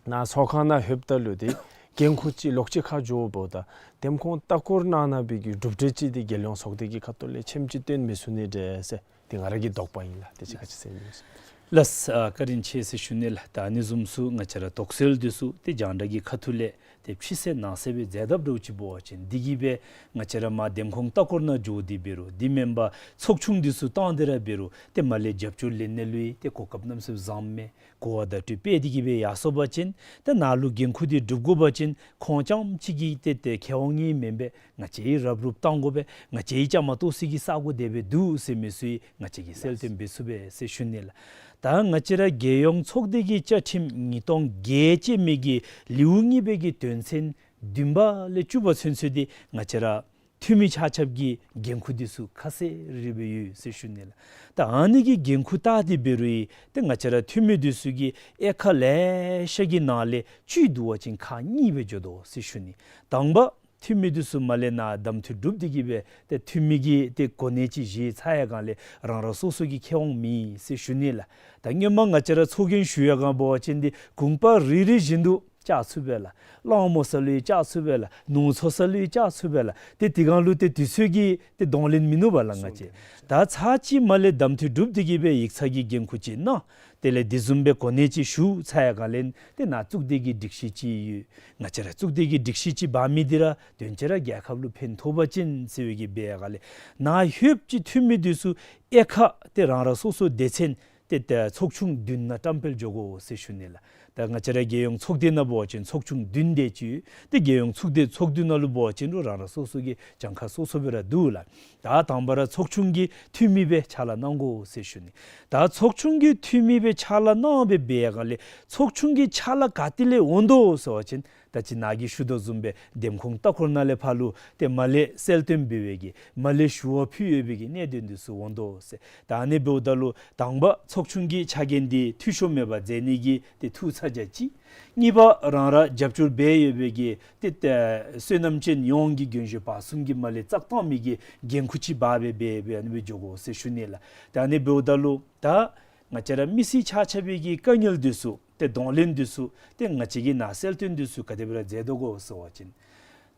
ནཱ་ཚོགས་ཁང་ནང་ལྷོདཔ་ད་ལུ་འདི་འགན་ཁུར་ཅིག་ལོག་ཅིག་ཁར་འགྱོཝ་ད་འདེམས་ཁོངས་ལྟ་སྐོར་གནང་གནང་བའི་གི་གྲུབ་འབྲས་ཅིག་འདི་རྒྱལ་ཡོངས་ཚོགས་སྡེ་གི་ཁ་ཐུག་ལས་ཆེམ་ཅིག་སྟོན་མི་ཚུགས་ནི་འདྲས་ཟེར་འདི་ང་ར་གི་དོགས་པ་ཨིན་ལགས། དེ་ཅིག་ག་ཅི་ཟེར་ཨིན་ན་ཟེར། ལགས། ཨ་བཀའ་དྲིན་ཆེ་ཟེར་ཞུ་ནི་ལགས། ད་ཨ་ནི་བཟུམ་ཚུ་ང་བཅས་ར་དོགས་སེལ་འདི་ཚུ་ཏེ་རྒྱང་བསྒྲགས་ཀྱི་ཁ་ཐུག་ལས་ཏེ་ཕྱི་གསལ་ནང་གསལ་སྦེ་མཛད་དཔ་འདྲཝ་ཅིག་འབད་བ་ཅིན་འདི་གིས་སྦེ་ང་བཅས་ར་མར་འདེམས་ཁོངས་ལྟ་སྐོར་ནང་འགྱོ་སྟེ་འབད་རུང་འདི་མེན་པར་ཚོགས་ཆུང་འདི་ཚུ་བཏང་སྟེ་ར་འབད་རུང་ཏེ་མར་ལས་རྒྱབ་སྐྱོར་ལེན་ནི་ལུ་ཡང་ཏེ་གོ་སྐབས་གནམ་མེད་ས་མེད་བཟངམ་མས། གོ་བ་བརྡ་སྤྲོད་སྤེལ་ཏེ་གིས་སྦེ་ཡར་སོང་པ་ཅིན་ཏེ་ནཱ་ལུ་འགན་ཁུར་འདི་སྒྲུབ་དགོ་པ་ཅིན་ཁོང་རྐྱངམ་གཅིག་གི་ཏེ་ཏེ་ཁེ་དབང་ཨིན་མེན་པས། ང་བཅས་ཀྱིས་རུབ་རུབ་བཏང་དགོ་པས། ང་བཅས་ཀྱིས་བཅའ་མར་གཏོགས་སའི་གི་ས་གོ་དེ་སྦེ་འདུག་ཟེར་མི་ཚུ་ཡང་ང་བཅས་ཀྱིས་གསལ་སྟོན་འབད་ཚུགས་པས་ཟེར་ཞུ་ནི་ལགས། ད་ང་བཅས་ར་རྒྱལ་ཡོངས་ཚོགས་སྡེ་གི་བཅའ་ཁྲིམས་ཉིས་སྟོང་བརྒྱད་ཅེས་མི་གི་ལེའུ་གཉིས་པའི་གི་དོན་ཚན་བདུན་པ་ལས་བཅུ་པ་ཚུན་ཚོད་འདི་ང་བཅས་ར་འཐུས་མི་ཆ་ཁྱབ་ཀྱི་འགན་ཁུར་འདི་ཚུ་ཁ་གསལ་རི་རི་སྦེ་ཡོད་ཟེར་ཞུ་ནི་ལགས། ད་ཨ་ནི་གི་འགན་ཁུར་བལྟ་སྟེ་འབད་རུང་ཡང་ཏེ་ང་བཅས་ར་འཐུས་མི་འདི་ཚུ་གི་དབྱེ་ཁག་ལེ་ཤ་གི་ནང་ལས་བཅུད་བསྡུ་བ་ཅིན་ཁག་གཉིས་སྦེ་འགྱོ་དོ་ཟེར་ཞུ་ནི། དང་པ་འཐུས་མི་འདི་ཚུ་མར་ལས་ནཱ་གདམ་འཐུ་གྲུབ་སྟེ་གིས་སྦེ་ཏེ་འཐུས་མི་གི་ཏེ་གོ་གནས་ཅིག་བཞེས་ཚར་ཡར་སྒང་ལས་རང་རང་སོ་སོ་གི་ཁེ་དབང་མེད་ཟེར་ཞུ་ནི་ལགས། ད་སྔོན་མ་ང་བཅས་ར་ཚོགས་རྒྱན་ཞུ་ཡར་སྒང་འབད་བ་ཅིན་འདི་གུང་པ་རེ་རེ་བཞིན་དུ་བཅར་ཚུགས་པས་ལགས། གླང་མོ་ས་ལུ་ཡང་བཅར་ཚུགས་པས་ལགས། ནོར་མཚོ་ས་ལུ་ཡང་བཅར་ཚུགས་པས་ལགས། ཏེ་དེ་སྒང་ལུ་ཏེ་དུས་ཚོད་ཀྱི་ཏེ་གདོང་ལེན་མིན་ནུག་པ་ལགས་ང་བཅས། ད་ཚར་གཅིག་མར་ལས་གདམ་འཐུ་གྲུབ་སྟེ་གིས་སྦེ་ཡིག་ཚང་གི་འགན་ཁུར་ཅིག་གནང་། དེ་ལས་དེ་བཟུམ་སྦེ་གོ་གནས་ཅིག་ཞུ་ཚར་ཡར་སྒང་ལས་ཏེ་ནཱ་གཙུག་སྡེ་གི་སྒྲིག་གཞི་ཅིག་ཡོད། ང་བཅས་ར་གཙུག་སྡེ་གི་སྒྲིག་གཞི་ཅིག་འབག་མི་འདི་ར་དོན་ཅིག་ར་རྒྱལ་ཁབ་ལུ་ཕན་ཐོགས་པ་ཅིན་ཟེར་བའི་གི་འབད་ཡར་སྒང་ལས་ནཱ་ལྷོདཔ་ཅིག་འཐུས་མི་འདི་ཚུ་དབྱེ་ཁག་ཏེ་རང་རང་སོ་སོ་སྡེ་ཚན་ཏེ་ཏེ་ཚོགས་ཆུང་བདུན་ནང་བཀྲམ་སྤེལ་འགྱོ་དགོ་ཟེར་ཞུ་ནི་ལགས། ད་ང་བཅས་ར་རྒྱལ་ཡོངས་ཚོགས་སྡེ་ནང་འབད་བ་ཅིན་ཚོགས་ཆུང་བདུན་དེ་ཅིག་ཡོད། ཏེ་རྒྱལ་ཡོངས་ཚོགས་སྡེ་ཚོགས་འདུ་ནང་ལུ་འབད་བ་ཅིན་རུང་རང་རང་སོ་སོ་གི་གྱངས་ཁ་སོ་སོ་སྦེ་ར་འདུག་ལགས། ད་དང་པ་ར་ཚོགས་ཆུང་གི་འཐུས་མི་སྦེ་ཕྱག་ལཱ་གནང་དགོ་ཟེར་ཞུ་ནི། ད་ཚོགས་ཆུང་གི་འཐུས་མི་སྦེ་ཕྱག་ལཱ་གནང་སྦེ་འབད་ཡར་སྒང་ལས་ཚོགས་ཆུང་གི་ཕྱག་ལཱ་ག་ཏེ་ལས་འོང་དོ་ཟེར་བ་ཅིན་ད་ཅི་ནཱ་གིས་ཞུ་དོ་བཟུམ་སྦེ་འདེམས་ཁོངས་ལྟ་སྐོར་ནང་ལས་ཕར་ལུ་ཏེ་མར་ལས་གསལ་སྟོན་འབད་བའི་གི་མར་ལས་ཞུ་བ་ཕུལ་ཡོད་པའི་གི་གནད་དོན་འདི་ཚུ་འོང་དོ་ཟེར། ད་ཨ་ནི་འབདཝ་ད་ལུ་དང་པ་ཚོགས་ཆུང་གི་ཕྱག་འགན་འདི་འཐུས་ཤོར་མེད་པར་མཛད་ནི་གི་ཏེ་ཐུགས་ཚ་གྱང་ཅིག། གཉིས་པ་རང་ར་རྒྱབ་སྐྱོར་འབད་ཡོད་པའི་གི་ཏེ་ཏེ་བསོད་ནམས་ཅན་ཡོངས་ཀྱི་རྒན་གཞོན་བར་གསུམ་གྱིས་མར་ལས་བཙག་བཏང་མི་གི་འགན་ཁུར་ཅིག་འབག་སྦེ་འབད་སྦེ་ཨ་ནི་སྦེ་འགྱོ་དགོ་ཟེར་ཞུ་ནི་ལགས། ད་ཨ་ནི་འབདཝ་ད་ལུ་ད་ང་བཅས་ར་མི་སེར་ཆ་ཁྱབ་ཀྱི་དཀའ་ངལ་འདི་ཚུ་ཏེ་གདོང་ལེན་འདི་ཚུ་ཏེ་ང་བཅས་ཀྱིས་ནཱ་གསལ་སྟོན་འདི་ཚུ་ག་དེ་སྦེ་ར་མཛད་དོ་གོ་ཟེར་བ་ཅིན་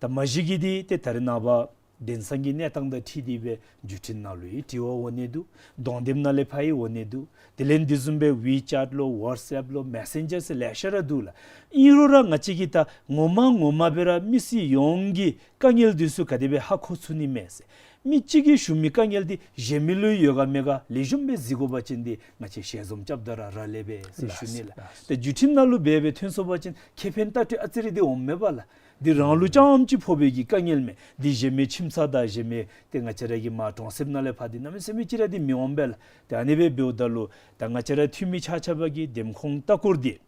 ད་མ་གཞི་གིས་འདི་ཏེ་ད་རེས་ནངས་པ་དེང་སང་གི་གནས་སྟངས་དང་འཁྲིལ་ཏེ་སྦེ་བརྒྱུད་འཕྲིན་ནང་ལུ་ཡང་དྲི་བ་འོང་ནི་འདུག། གདོང་དེབ་ནང་ལས་ཕར་ཡང་འོང་ནི་འདུག། དེ་ལས་འདི་བཟུམ་སྦེ་ཝི་ཅེཊ་ལོ་ཝཊས་ཨེཔ་ལོ་མེ་སེན་ཇར་ཟེར་ལེ་ཤ་ར་འདུག་ལགས། ཨིན་རུང་ར་ང་བཅས་ཀྱིས་ད་ངོ་མ་ངོ་མ་སྦེ་ར་མི་སེར་ཡོངས་ཀྱི་དཀའ་ངལ་འདི་ཚུ་ག་དེ་སྦེ་ཧ་གོ་ཚུགས་ནི་མས་ཟེར། མི་གཅིག་གིས་ཞུ་མི་དཀའ་ངལ་འདི་གཞན་མི་ལུ་ཡོད་ག་མེད་ག་ལེགས་ཤོམ་སྦེ་གཟིགས་དགོ་པ་ཅིན་འདི་ང་བཅས་ཞལ་འཛོམས་རྐྱབ་ད་ར་རག་ལས་པས་ཟེར་ཞུ་ནི་ལགས། ལགས་སོ། ད་བརྒྱུད་འཕྲིན་ནང་ལུ་འབད་སྦེ་ཐོན་སོང་པ་ཅིན་ཁེ་ཕན་ལྟ་སྤྲོད་ཨ་ཙི་རེ་འདི་འོངམ་མས་པ་ལགས། འདི་རང་ལུ་རྐྱངམ་ཅིག་ཕོག་པའི་གི་དཀའ་ངལ་མས། འདི་གཞན་མི་ཁྱིམ་ཚང་དང་གཞན་མི་ཏེ་ང་བཅས་ར་གི་མར་གྲོང་གསེབ་ནང་ལས་ཕར་འདི་གནམ་མེད་ས་མེད་ཅིག་ར་འདི་མི་འོང་པས་ལགས། ཏེ་ཨ་ནི་སྦེ་འབདཝ་ད་ལུ་ད་ང་བཅས་ར་འཐུས་མི་ཆ་ཁྱབ་ཀྱིས་འདེམས་ཁོངས་ལྟ་སྐོར་འདི་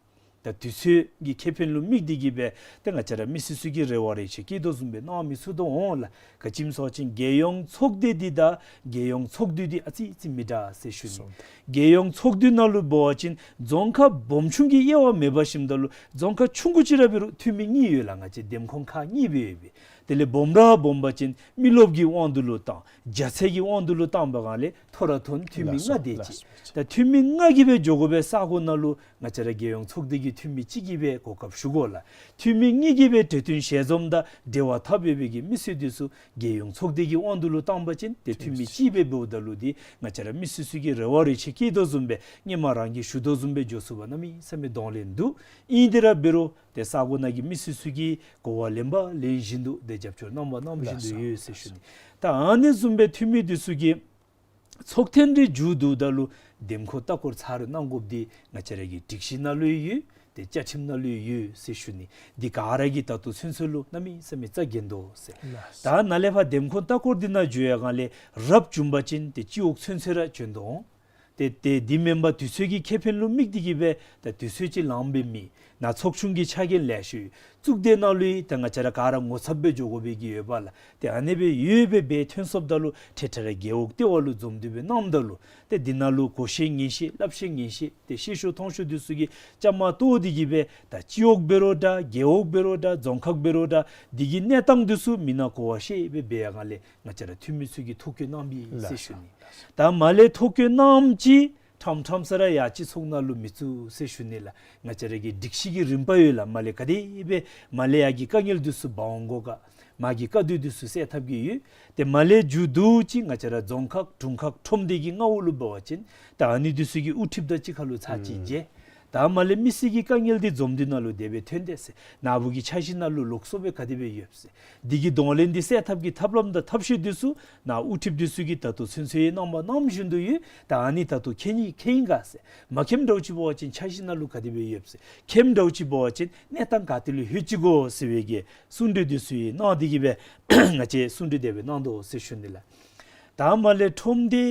ད་དུས་ཚོད་ཀྱི་ཁེ་ཕན་ལུ་དམིགས་ཏེ་གིས་སྦེ་ཏེ་ང་བཅས་ར་མི་སེར་ཚུ་གིས་རེ་བ་རེ་ཆེ་བསྐྱེད་དོ་བཟུམ་སྦེ་གནང་མི་ཚུགས་དོ་འོང་ལགས། ག་ཅི་སྨོ་ཟེར་བ་ཅིན་རྒྱལ་ཡོངས་ཚོགས་སྡེ་འདི་དང་རྒྱལ་ཡོངས་ཚོགས་འདུ་འདི་ཨ་ཙི་ཙི་མི་འདྲ་ཟེར་ཞུ་ནི། སོང་། རྒྱལ་ཡོངས་ཚོགས་འདུ་ནང་ལུ་འབད་བ་ཅིན་རྫོང་ཁག་སྦོམ་ཆུང་གི་དབྱེ་བ་མེད་པ་ཞིནམ་ད་ལུ་རྫོང་ཁག་ཆུང་ཀུ་ཅིག་ར་འབད་རུང་འཐུས་མི་གཉིས་ཡོད་ལགས། ང་བཅས་འདེམས་ཁོངས་ཁག་གཉིས་སྦེ་ཡོད་པས། དེ་ལས་སྦོམ་ར་སྦོམ་པ་ཅིན་མི་རློབས་ཀྱི་དབང་དུ་ལུ་བཏང་རྒྱ་ཚད་ཀྱི་དབང་དུ་ལུ་བཏང་པའི་སྒང་ལས་མཐོ་ར་མཐོ་འཐུས་མི་ལགས་སོ། ལྔ་དེ་ཅིག། ལགས་སོ། ད་འཐུས་མི་ལྔ་གིས་སྦེ་འགྱོ་དགོ་པའི་ས་གོ་ནང་ལུ་ང་བཅས་ར་རྒྱལ་ཡོངས་ཚོགས་སྡེ་གི་འཐུས་མི་གཅིག་གིས་སྦེ་གོ་སྐབས་ཞུ་དགོ་ལགས། འཐུས་མི་གཉིས་ཀྱིས་སྦེ་གྲོས་བསྟུན་ཞལ་འཛོམས་དང་འབྲེལ་བ་འཐབ་ཡོད་པའི་གི་མི་སེར་འདི་ཚུ་རྒྱལ་ཡོངས་ཚོགས་སྡེ་གི་དབང་དུ་ལུ་བཏང་པ་ཅིན་ཏེ་འཐུས་མི་གཅིག་སྦེ་འབདཝ་ད་ལུ་འདི་ང་བཅས་ར་མི་སེར་ཚུ་གིས་རེ་བ་རེ་ཆེ་བསྐྱེད་དོ་བཟུམ་སྦེ་སྔོན་མ་རང་གིས་ཞུ་དོ་བཟུམ་སྦེ་འགྱོ་ཚུགས་པར་གནམ་མེད་ས་མེད་གདོང་ལེན་འདུག། ཨིན་ཏེ་ར་འབད་རུང་ཏེ་ས་གོ་ནང་གི་མི་སེར་ཚུ་གིས་གོ་བ་ལེན་པ་ལེན་བཞིན་དུ་ཏེ་རྒྱབ་སྐྱོར་གནང་པ་གནང་བཞིན་དུ་ཡོད་ཟེར་ཞུ་ནི། ད་ཨ་ནི་བཟུམ་སྦེ་འཐུས་མི་འདི་ཚུ་གིས་ཚོགས་ཐེངས་རེ་མཇུག་བསྡུཝ་ད་ལུ་འདེམས་ཁོངས་ལྟ་སྐོར་ཚར་རེ་གནང་དགོཔ་འདི་ང་བཅས་ར་གི་སྒྲིག་གཞི་ནང་ལུ་ཡོད། ཏེ་བཅའ་ཁྲིམས་ནང་ལུ་ཡོད་ཟེར་ཞུ་ནི། འདི་ག་ར་གིས་ད་ལྟོ་ཚུན་ཚོད་ལུ་གནམ་མེད་ས་མེད་རྩ་འགེངས་དོ་ཟེར། ལགས་སོ། ད་ནཱ་ལས་ཕར་འདེམས་ཁོངས་ལྟ་སྐོར་འདི་ནང་འགྱོ་ཡར་སྒང་ལས་རབ་བྱུང་པ་ཅིན་ཏེ་སྤྱི་འོག་ཚུན་ཚོད་ར་བྱོན་དོ་འོང་། ཏེ་ཏེ་འདི་མེན་པར་དུས་ཚོད་ཀྱི་ཁེ་ཕན་ལུ་དམིགས་ཏེ་གིས་སྦེ་ད་དུས་ཚོད་ཅིག་ལངམ་སྦེ་མེད། ནཱ་ཚོགས་ཆུང་གི་ཕྱག་འགན་ལེ་ཤ་ཡོད། གཙུག་སྡེ་ནང་ལུ་ཡང་ད་ང་བཅས་ར་ག་ར་ངོ་ཚབ་སྦེ་འགྱོ་དགོ་པའི་གི་ཡོདཔ་ལགས། ཏེ་ཨ་ནི་སྦེ་ཡོད་སྦེ་སྦེ་ཐོན་སོངམ་ད་ལུ་ཁྲེ་ཁྲ་ར་རྒེད་འོག་ལྟེ་བ་ལུ་འཛོམས་ཏེ་སྦེ་གནངམ་ད་ལུ་ཏེ་འདི་ནང་ལུ་གོ་ཤེས་ཉན་ཤེས་སླབ་ཤེས་ཉན་ཤེས་ཏེ་ཤེས་ཤེས་མཐོང་ཤེས་འདི་ཚུ་གིས་བཅའ་མར་གཏོགས་ཏེ་གིས་སྦེ་ད་སྤྱི་འོག་འབད་རུང་འདྲ་རྒེད་འོག་འབད་རུང་འདྲ་རྫོང་ཁག་འབད་རུང་འདྲ་འདི་གི་གནས་སྟངས་འདི་ཚུ་མི་ནང་གོ་བ་ཤེས་སྦེ་འབད་ཡར་སྒང་ལས་ང་བཅས་ར་འཐུས་མི་ཚུ་གིས་ཐུགས་བཀོད་གནང་པས་ཟེར་ཞུ་ནི། ད་མར་ལས་ཐུགས་བཀོད་གནངམ་ཅིག་ཁྲམ་ཁྲམ་ས་ར་ཡར་སྤྱི་ཚོགས་ནང་ལུ་མི་བཙུགས་ཟེར་ཞུ་ནི་ལགས། ང་བཅས་ར་གི་སྒྲིག་གཞི་གི་རིམ་པ་ཡོད་ལགས། མར་ལས་ག་དེ་སྦེ་མར་ལས་ཡར་གྱི་དཀའ་ངལ་འདི་ཚུ་འབག་འོང་དགོ་ག། མར་གྱི་དཀའ་སྡུག་འདི་ཚུ་སེལ་ཐབས་ཀྱི་ཡོད། ཏེ་མར་ལས་མཇུག་བསྡུ་ཅིག་ང་བཅས་ར་རྫོང་ཁག་དྲུང་ཁག་ཁྲོམ་སྡེ་གི་མངའ་འོག་ལུ་འབད་བ་ཅིན་ད་ཨ་ནི་འདི་ཚུ་གི་དབུ་ཁྲིདཔ་དང་གཅིག་ཁར་ལུ་ཚར་གཅིག་མཇལ། ད་མར་ལས་མི་སེར་གྱི་དཀའ་ངལ་འདི་འཛོམས་འདུ་ནང་ལུ་དེ་སྦེ་ཐོན་དེས་ཟེར། ནཱ་བུ་གི་འཆར་གཞི་ནང་ལུ་ལོགས་སུ་སྦེ་ག་དེ་སྦེ་ཡོདཔ་ཟེར། འདི་གི་གདོང་ལེན་འདི་སེལ་ཐབས་ཀྱི་ཐབས་ལམ་དང་ཐབས་ཤེས་འདི་ཚུ་ནཱ་དབུ་ཁྲིདཔ་འདི་ཚུ་གིས་ད་ལྟོ་ཚུན་ཚོད་ཡང་གནང་པ་གནང་བཞིན་དུ་ཡོད། ད་ཨ་ནི་ད་ལྟོ་མཁྱེན་ནི་མཁྱེན་ཡི་ག་ཟེར། མ་མཁྱེནམ་འདྲཝ་ཅིག་འབད་བ་ཅིན་འཆར་གཞི་ནང་ལུ་ག་དེ་སྦེ་ཡོདཔ་ཟེར། མཁྱེནམ་འདྲཝ་ཅིག་འབད་བ་ཅིན་གནས་སྟངས་ག་ཏེ་ལུ་ལྷོད་ཅི་གོ་ཟེར་བའི་གི་གསུང་གྲོས་འདི་ཚུ་ཡང་གནང་སྟེ་གིས་སྦེ་ང་བཅས་གསུང་གྲོས་དེ་སྦེ་གནང་དོ་ཟེར་ཞུ་ནི་ལགས། ད་མར་ལས་ཁྲོམ་སྡེ་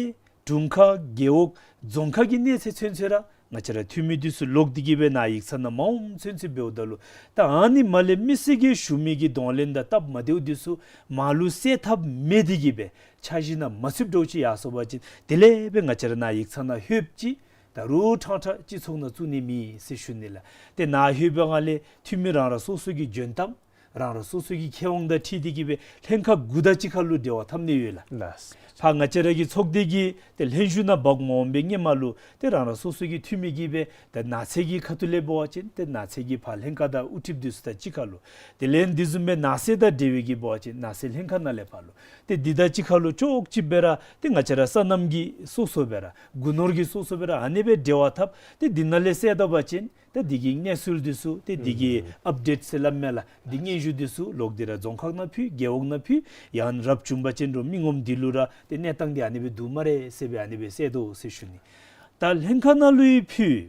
དྲུང་ཁག་རྒེད་འོག་རྫོང་ཁག་གི་གནས་ཚད་ཚུན་ཚོད་ར་ང་བཅས་ར་འཐུས་མི་འདི་ཚུ་ལོག་སྟེ་གིས་སྦེ་ནཱ་ཡིག་ཚང་ནང་མ་འོངམ་ཚུན་ཚོད་འབདཝ་ད་ལུ་ད་ཨ་ནི་མར་ལས་མི་སེར་གྱིས་ཞུ་མི་གི་གདོང་ལེན་དང་སྟབས་མ་བདེཝ་འདི་ཚུ་མར་ལུ་སེལ་ཐབས་མེད་དེ་གིས་སྦེ་འཆར་གཞི་ནང་མ་ཚུདཔ་འདྲཝ་ཅིག་ཡར་སོང་པ་ཅིན་དེ་ལས་སྦེ་ང་བཅས་ར་ནཱ་ཡིག་ཚང་ནང་ལྷོདཔ་ཅིག་ད་རུང་ཕྲང་ཕྲང་སྤྱི་ཚོགས་ནང་བཙུགས་ནི་མེད་ཟེར་ཞུ་ནི་ལགས། ཏེ་ནཱ་ལྷོད་པའི་སྒང་ལས་འཐུས་མི་རང་རང་སོ་སོ་གི་འཇོན་ཐང་རང་རང་སོ་སོ་གི་ཁེ་དབང་དང་འཁྲིལ་ཏེ་གིས་སྦེ་ལྷན་ཁག་དགུ་དང་གཅིག་ཁར་ལུ་འབྲེལ་བ་འཐབ་ནི་ཡོད་ལགས། ལགས། ཕར་ང་བཅས་ར་གི་ཚོགས་སྡེ་གི་ཏེ་ལྷན་བཞུགས་ནང་འབག་མ་འོང་པའི་སྔོན་མ་ལུ་ཏེ་རང་རང་སོ་སོ་གི་འཐུས་མི་གིས་སྦེ་ཏེ་ནགས་ཚལ་གྱི་ཁ་ཐུག་ལས་འབད་བ་ཅིན་ཏེ་ནགས་ཚལ་གྱི་ཕར་ལྷན་ཁག་དང་དབུ་ཁྲིདཔ་འདི་ཚུ་དང་གཅིག་ཁར་ལུ། དེ་ལས་འདི་བཟུམ་སྦེ་ནགས་གསེབ་དང་འབྲེལ་བའི་གི་འབད་བ་ཅིན་ནགས་གསེབ་ལྷན་ཁག་ནང་ལས་ཕར་ལུ། ཏེ་འདི་དང་གཅིག་ཁར་ལུ་ཅོག་གཅིག་སྦེ་ར་ཏེ་ང་བཅས་ར་སོ་ནམ་གྱི་སོ་སོ་སྦེ་ར་སྒོ་ནོར་གྱི་སོ་སོ་སྦེ་ར་ཨ་ནི་སྦེ་འབྲེལ་བ་འཐབ། ཏེ་འདི་ནང་ལས་སེལ་ད་པ་ཅིན་ཏེ་འདི་གི་གནས་ཚུལ་འདི་ཚུ་ཏེ་འདི་གི་ཨུམ་ཨཔ་ཌེཊ་ཟེར་སླབ་མས་ལགས། འདི་སྙན་ཞུ་འདི་ཚུ་ལོག་སྟེ་ར་རྫོང་ཁག་ནང་ཕུལ། རྒེད་འོག་ནང་ཕུལ། ཡང་རབ་བྱུང་པ་ཅིན་རུང་མི་ངོམ་འདི་ལུ་ར་ཏེ་གནས་སྟངས་འདི་ཨ་ནི་སྦེ་འདུག་སྨ་རེ་ཟེར་སྦེ་ཨ་ནི་སྦེ་སེལ་དོ་ཟེར་ཞུ་ནི། ད་ལྷན་ཁག་ནང་ལུ་ཡང་ཕུལ།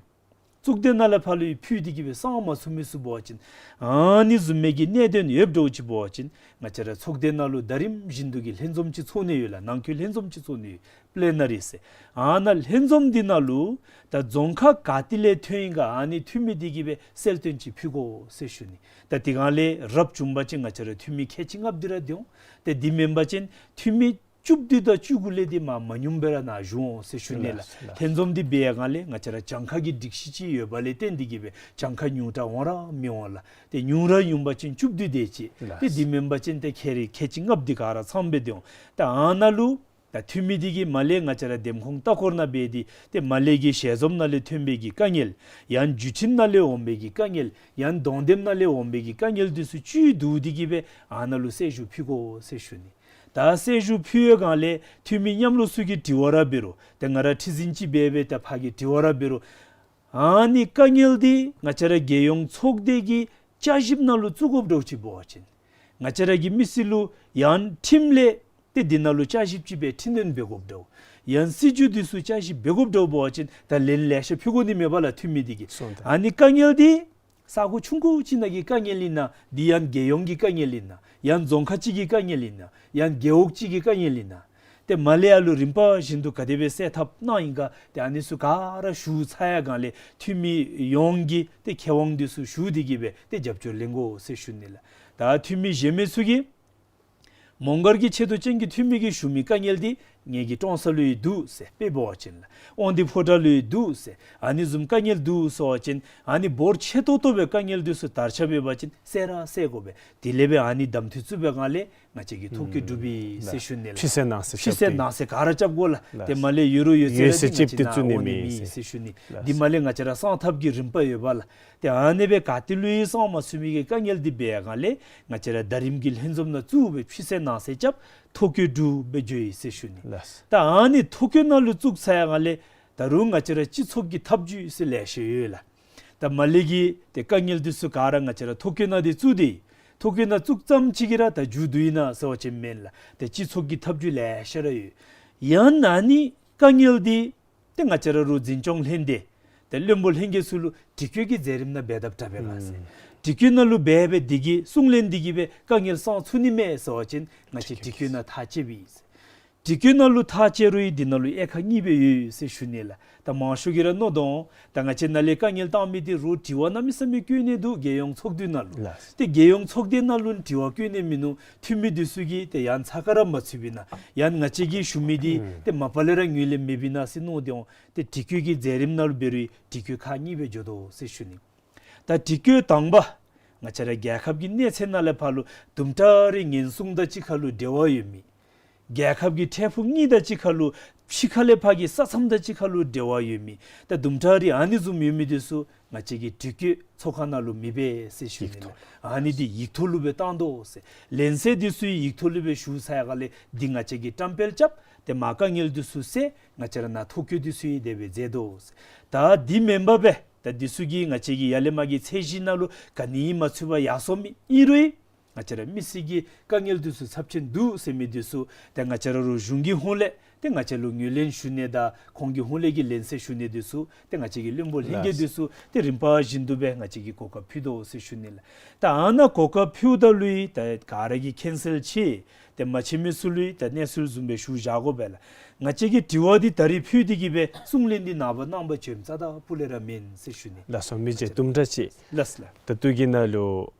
གཙུག་སྡེ་ནང་ལས་ཕར་ལུ་ཡང་ཕུལ་ཏེ་གི་སྦེ་གསང་མ་ཚུགས་མི་ཚུ་འབད་བ་ཅིན་ཨ་ནི་བཟུམ་མའི་གི་གནད་དོན་ཡོདཔ་འདྲཝ་ཅིག་འབད་བ་ཅིན་ང་བཅས་ར་ཚོགས་སྡེ་ནང་ལུ་ཟླ་རིམ་བཞིན་དུ་གི་ལྷན་འཛོམས་ཅིག་ཚོགས་ནི་ཡོད་ལགས། ནང་འཁོད་ལྷན་འཛོམས་ཅིག་ཚོགས་ནི་ཡོད། པི་ལེ་ན་རི་ཟེར། ཨ་ནཱ་ལྷན་འཛོམས་འདི་ནང་ལུ་ད་རྫོང་ཁག་ག་ཏེ་ལས་ཐོན་ཡི་ག་ཨ་ནི་འཐུས་མི་འདི་གིས་སྦེ་གསལ་སྟོན་ཅིག་ཕུལ་དགོ་ཟེར་ཞུ་ནི། ད་དེ་སྒང་ལས་རབ་བྱུང་པ་ཅིན་ང་བཅས་ར་འཐུས་མི་ཁལ་གཅིག་ལྔ་བདུན་ར་སྡོད་འོང་། ཏེ་དེ་མེན་པ་ཅིན་འཐུས་མི་བཅུ་བདུན་དང་བཅུ་དགུ་ལས་འདི་མ་མ་ཉུངམ་སྦེ་ར་ནཱ་བཞུགས་འོང་ཟེར་ཞུ་ནི་ལགས། ལགས་ལགས། ལྷན་འཛོམས་འདི་འབད་ཡི་ག་ལས་ང་བཅས་ར་གྱངས་ཁ་གི་སྒྲིག་གཞི་ཅིག་ཡོད་པ་ལས་བརྟེན་ཏེ་གི་སྦེ་གྱངས་ཁ་ཉུང་དྲགས་འོང་ར་མི་འོང་ལགས། ཏེ་ཉུང་ར་ཉུང་པ་ཅིན་བཅུ་བདུན་དེ་ཅིག། ལགས། ཏེ་དེ་མེན་པ་ཅིན་ཏེ་ཁལ་རེ་ཁལ་གཅིག་ལྔ་བདུན་ག་ར་ཚངམ་སྦེ་སྡོད་འོང་། ད་ཨ་ནཱ་ལུ་ད་འཐུས་མི་འདི་གིས་མར་ལས་ང་བཅས་ར་འདེམས་ཁོངས་ལྟ་སྐོར་ནང་འབད་དེ་ཏེ་མར་ལས་ཀྱི་ཞལ་འཛོམས་ནང་ལས་ཐོན་པའི་གི་དཀའ་ངལ་ཡང་བརྒྱུད་འཕྲིན་ནང་ལས་འོང་པའི་གི་དཀའ་ངལ་ཡང་གདོང་འདེམས་ནང་ལས་འོང་པའི་གི་དཀའ་ངལ་འདི་ཚུ་བཅུད་བསྡུ་སྟེ་གི་སྦེ་ཨ་ནཱ་ལུ་གསལ་ཞུ་ཕུལ་དགོ་ཟེར་ཞུ་ནི། ད་གསལ་ཞུ་ཕུལ་བའི་སྒང་ལས་འཐུས་མི་མཉམ་རོགས་ཚུ་གིས་དྲི་བ་ར་འབད་རུང་ཏེ་ང་ར་ཁྲི་འཛིན་ཅིག་འབད་སྦེ་ད་ཕར་གྱི་དྲི་བ་ར་འབད་རུང་ཨ་ནི་དཀའ་ངལ་འདི་ང་བཅས་ར་རྒྱལ་ཡོངས་ཚོགས་སྡེ་གི་བསྐྱར་ཞིབ་ནང་ལུ་བཙུགས་དགོཔ་འདྲཝ་ཅིག་འབད་བ་ཅིན་ང་བཅས་ར་གི་མི་སེར་ལུ་ཡང་ཁྲིམས་ལས་ཏེ་འདི་ནང་ལུ་བསྐྱར་ཞིབ་ཅིག་སྦེ་འཕྲི་སྣོན་འབད་དགོཔ་འདྲཝ་ཡང་སྲིད་བྱུས་འདི་ཚུ་བསྐྱར་ཞིབ་འབད་དགོཔ་འདྲཝ་འབད་བ་ཅིན་ད་ལན་ལེ་ཤ་ཕུལ་དགོ་ནི་མས་པ་ལགས། འཐུས་མི་འདི་གིས་སོང་ད། ཨ་ནི་དཀའ་ངལ་འདི་ས་གོ་ཆུང་ཀུ་ཅིག་ནང་གི་དཀའ་ངལ་ཨིན་ན་འདི་ཡང་རྒྱལ་ཡོངས་ཀྱི་དཀའ་ངལ་ཨིན་ན་ཡང་རྫོང་ཁག་ཅིག་གི་དཀའ་ངལ་ཨིན་ན་ཡང་རྒེད་འོག་ཅིག་གི་དཀའ་ངལ་ཨིན་ན་ཏེ་མར་ལས་ཡར་ལུ་རིམ་པ་བཞིན་དུ་ག་དེ་སྦེ་སེལ་ཐབས་གནང་ཡི་ག་ཏེ་ཨ་ནི་ཚུ་ག་ར་ཞུ་ཚར་ཡི་ག་ལས་འཐུས་མི་ཡོངས་ཀྱི་ཏེ་ཁེ་དབང་འདི་ཚུ་ཞུ་སྟེ་གི་སྦེ་ཏེ་རྒྱབ་སྐྱོར་ལེན་དགོ་ཟེར་ཞུ་ནི་ལགས། ད་འཐུས་མི་གཞན་མི་ཚུ་གིས་མོང་སྒར་གྱི་ཆེ་མཐོ་ཅན་གྱི་འཐུས་མི་གིས་ཞུ་མི་དཀའ་ངལ་འདི་ངེ་གི་ཀྲོང་གསར་ལུ་ཡང་འདུག་ཟེར། དཔེ་འབད་བ་ཅིན་ལགས་དབང་འདུས་ཕོ་བྲང་ལུ་ཡང་འདུག་ཟེར། ཨ་ནི་བཟུམ་དཀའ་ངལ་འདུག་ཟེར་བ་ཅིན་ཨ་ནི་འབོར་ཆེ་ཏོག་ཏོ་སྦེ་དཀའ་ངལ་འདི་ཚུ་དར་ཁྱབ་ཡོད་པ་ཅིན་སེལ་ར་སེལ་དགོ་པས། དེ་ལས་འབད་ཨ་ནི་གདམ་འཐུ་བཙུགས་པའི་སྒང་ལས་ང་བཅས་ཀྱིས་ཐོ་བཀོད་གྲུབ་པས་ཟེར་ཞུ་ནི་ལགས། ཕྱི་གསལ་ནང་གསལ་ཕྱི་གསལ་ནང་གསལ་ག་ར་རྐྱབ་དགོ་ལགས། ལགས། དེ་མ་ལས་ཡོད་རུང་ཡོད་ཚད་ར་ཡོད་ཚད་ཅིག་ཏེ་བཙུགས་ནི་མེད་ཟེར་ཞུ་ནི། ལགས། འདི་མ་ལས་ང་བཅས་ར་གསང་ཐབས་ཀྱི་རིམ་པ་ཡོད་པ་ལགས། ཏེ་ཨ་ནི་སྦེ་ག་ཏེ་ལུ་ཡང་གསང་མ་ཚུགས་མི་གི་དཀའ་ངལ་འདི་འབད་ཡི་ག་ལས་ང་བཅས་ར་ཟླ་རིམ་གྱི་ལྷན་འཛོམས་ནང་བཙུགས་སྦེ་ཕྱི་གསལ་ནང་གསལ་རྐྱབ་ཐོ་བཀོད་གྲུབ་སྦེ་འགྱོ་ཡི་ཟེར་ཞུ་ནི། ལགས། ད་ཨ་ནི་ཐོ་བཀོད་ནང་ལུ་བཙུགས་ཚར་ཡི་ག་ལས་ད་རུང་ང་བཅས་ར་སྤྱི་ཚོགས་ཀྱི་ཐབས་བྱུས་ཟེར་ལེ་ཤ་ཡོད་ལགས། ད་མར་ལས་ཀྱི་ཏེ་དཀའ་ངལ་འདི་ཚུ་ག་ར་ང་བཅས་ར་ཐོ་བཀོད་ནང་འདི་བཙུགས་ཏེ་ཐོ་བཀོད་ནང་བཙུགས་ཙམ་ཅིག་གིས་ར་ད་མཇུག་བསྡུ་ཡི་ན་ཟེར་བ་ཅིན་མེན་ལགས། ཏེ་སྤྱི་ཚོགས་ཀྱི་ཐབས་བྱུས་ལེ་ཤ་ར་ཡོད། ཡང་ན་ནི་དཀའ་ངལ་འདི་ཏེ་ང་བཅས་ར་རུ་འཛིན་སྐྱོང་ལྷན་སྡེ་ཏེ་བློན་པོ་ལྷན་རྒྱས་ཚུ་ལུ་དྲི་བཀོད་ཀྱི་མཛད་རིམ་ནང་འབད་དཔ་དྲག་པས་ལགས་ཟེར། ཨུམ། དྲི་བཀོད་ནང་ལུ་འབད་སྦེ་འདི་གིས་གསུང་ལན་འདི་གིས་སྦེ་དཀའ་ངལ་སངས་ཚུགས་ནི་མས་ཟེར་བ་ཅིན་ང་བཅས་དྲི་བཀོད་ནང་ཐག་བཅད་པས་ཟེར། དྲི་བཀོད་ནང་ལུ་ཐག་བཅད་རུང་འདི་ནང་ལུ་དབྱེ་ཁག་གཉིས་སྦེ་ཡོད་ཟེར་ཞུ་ནི་ལགས། ད་མང་ཤོས་ཀྱིས་ར་མནོ་དོ། ད་ང་བཅས་ནཱ་ལས་དཀའ་ངལ་བཏང་མི་འདི་རུ་དྲི་བ་གནམ་མེད་ས་མེད་བཀོད་ནི་འདུག། རྒྱལ་ཡོངས་ཚོགས་འདུའི་ནང་ལུ། ལགས། ཏེ་རྒྱལ་ཡོངས་ཚོགས་སྡེ་ནང་ལུ་དྲི་བ་བཀོད་ནི་མིན་ནུག། འཐུས་མི་འདི་ཚུ་གིས་ཏེ་ཡང་ཚ་ཁ་ར་མ་ཚུད་པས་ན་ཡང་ང་བཅས་ཀྱིས་ཞུ་མི་འདི་ཨུམ་ཏེ་མ་པ་ལས་ར་ངོས་ལེན་མེད་པས་ན་ཟེར་མནོ་དོ། ཏེ་དྲི་བཀོད་ཀྱི་མཛད་རིམ་ནང་ལུ་འབད་རུང་དྲི་བཀོད་ཁག་གཉིས་སྦེ་འགྱོ་དོ་ཟེར་ཞུ་ནི། ད་དྲི་བཀོད་དང་པ་ང་བཅས་ར་རྒྱལ་ཁབ་ཀྱི་གནས་ཚད་ནང་ལས་ཕར་ལུ་དུམ་གྲ་རེ་ཉེན་སྲུང་དང་གཅིག་ཁར་ལུ་འབྲེལ་བ་ཡོད་མི་རྒྱལ་ཁབ་ཀྱི་འཕྲལ་ཕུགས་གཉིས་དང་གཅིག་ཁར་ལུ་ཕྱི་ཁ་ལས་ཕར་གྱི་ས་མཚམས་དང་གཅིག་ཁར་ལུ་འབྲེལ་བ་ཡོད་མི་ད་དུམ་གྲ་རེ་ཨ་ནི་བཟུམ་ཡོད་མི་འདི་ཚུ་ང་བཅས་ཀྱིས་དྲི་བཀོད་ཚོགས་ཁང་ནང་ལུ་མི་འབད་ཟེར་ཞུ་ནི་ལགས། ཡིག་ཐོག་ཨ་ནི་འདི་ཡིག་ཐོག་ལུ་སྦེ་བཏང་དོ་ཟེར། ལན་གསལ་འདི་ཚུ་ཡིག་ཐོག་ལུ་སྦེ་ཞུ་ཚར་ཡི་ག་ལས་འདི་ང་བཅས་ཀྱིས་བཀྲམ་སྤེལ་རྐྱབ། ཏེ་མ་དཀའ་ངལ་འདི་ཚུ་སེལ། ང་བཅས་ར་ནཱ་ཐོ་བཀོད་འདི་ཚུ་ཡང་དེ་སྦེ་མཛད་དོ་ཟེར། ད་འདི་མེན་པར་སྦེ་ད་འདི་ཚུ་གིས་ང་བཅས་ཀྱི་ཡར་ལས་མར་གྱི་ཚད་གཞི་ནང་ལུ་ག་ནི་ཡང་མ་ཚུད་པར་ཡར་སོང་མི་ཨིན་རུང་ང་བཅས་ར་མི་སེར་གྱི་དཀའ་ངལ་འདི་ཚུ་ཚབས་ཆེན་འདུག་ཟེར་མི་འདི་ཚུ་ཏེ་ང་བཅས་ར་རུ་གཞུང་གི་ཧོངས་ལས་ཏེ་ང་བཅས་ལུ་ངོས་ལེན་ཞུ་ནི་དང་ཁོང་གི་ཧོངས་ལས་ཀྱི་ལན་གསལ་ཞུ་ནི་འདི་ཚུ་ཏེ་ང་བཅས་ཀྱི་བློན་པོ་ལྷན་རྒྱས་འདི་ཚུ་ཏེ་རིམ་པ་བཞིན་དུ་སྦེ་ང་བཅས་ཀྱིས་གོ་སྐབས་ཕུལ་དོ་ཟེར་ཞུ་ནི་ལགས། ད་ཨ་ནཱ་གོ་སྐབས་ཕུལཝ་ད་ལུ་ཡང་ད་ག་ར་གིས་མཁྱེན་གསལ་ཆེ། ཏེ་མ་མཁྱེན་མི་ཚུ་ལུ་ཡང་ད་གནས་ཚུལ་བཟུམ་སྦེ་ཞུ་བཞག་དགོ་པས་ལགས། ང་བཅས་ཀྱིས་དྲི་བ་འདི་ད་རིས་ཕུལ་ཏེ་གི་སྦེ་གསུང་ལན་འདི་ནངས་པ་གནངམ་བྱོནམ་རྩ་དང་སྤུ་ལས་ར་མེན་ཟེར་ཞུ་ནི། ལགས་སོ། མི་རྗེ་དུམ་གྲ་ཅིག། ལགས་ལགས། ད་ལྟོ་གི་ནང་ལུ་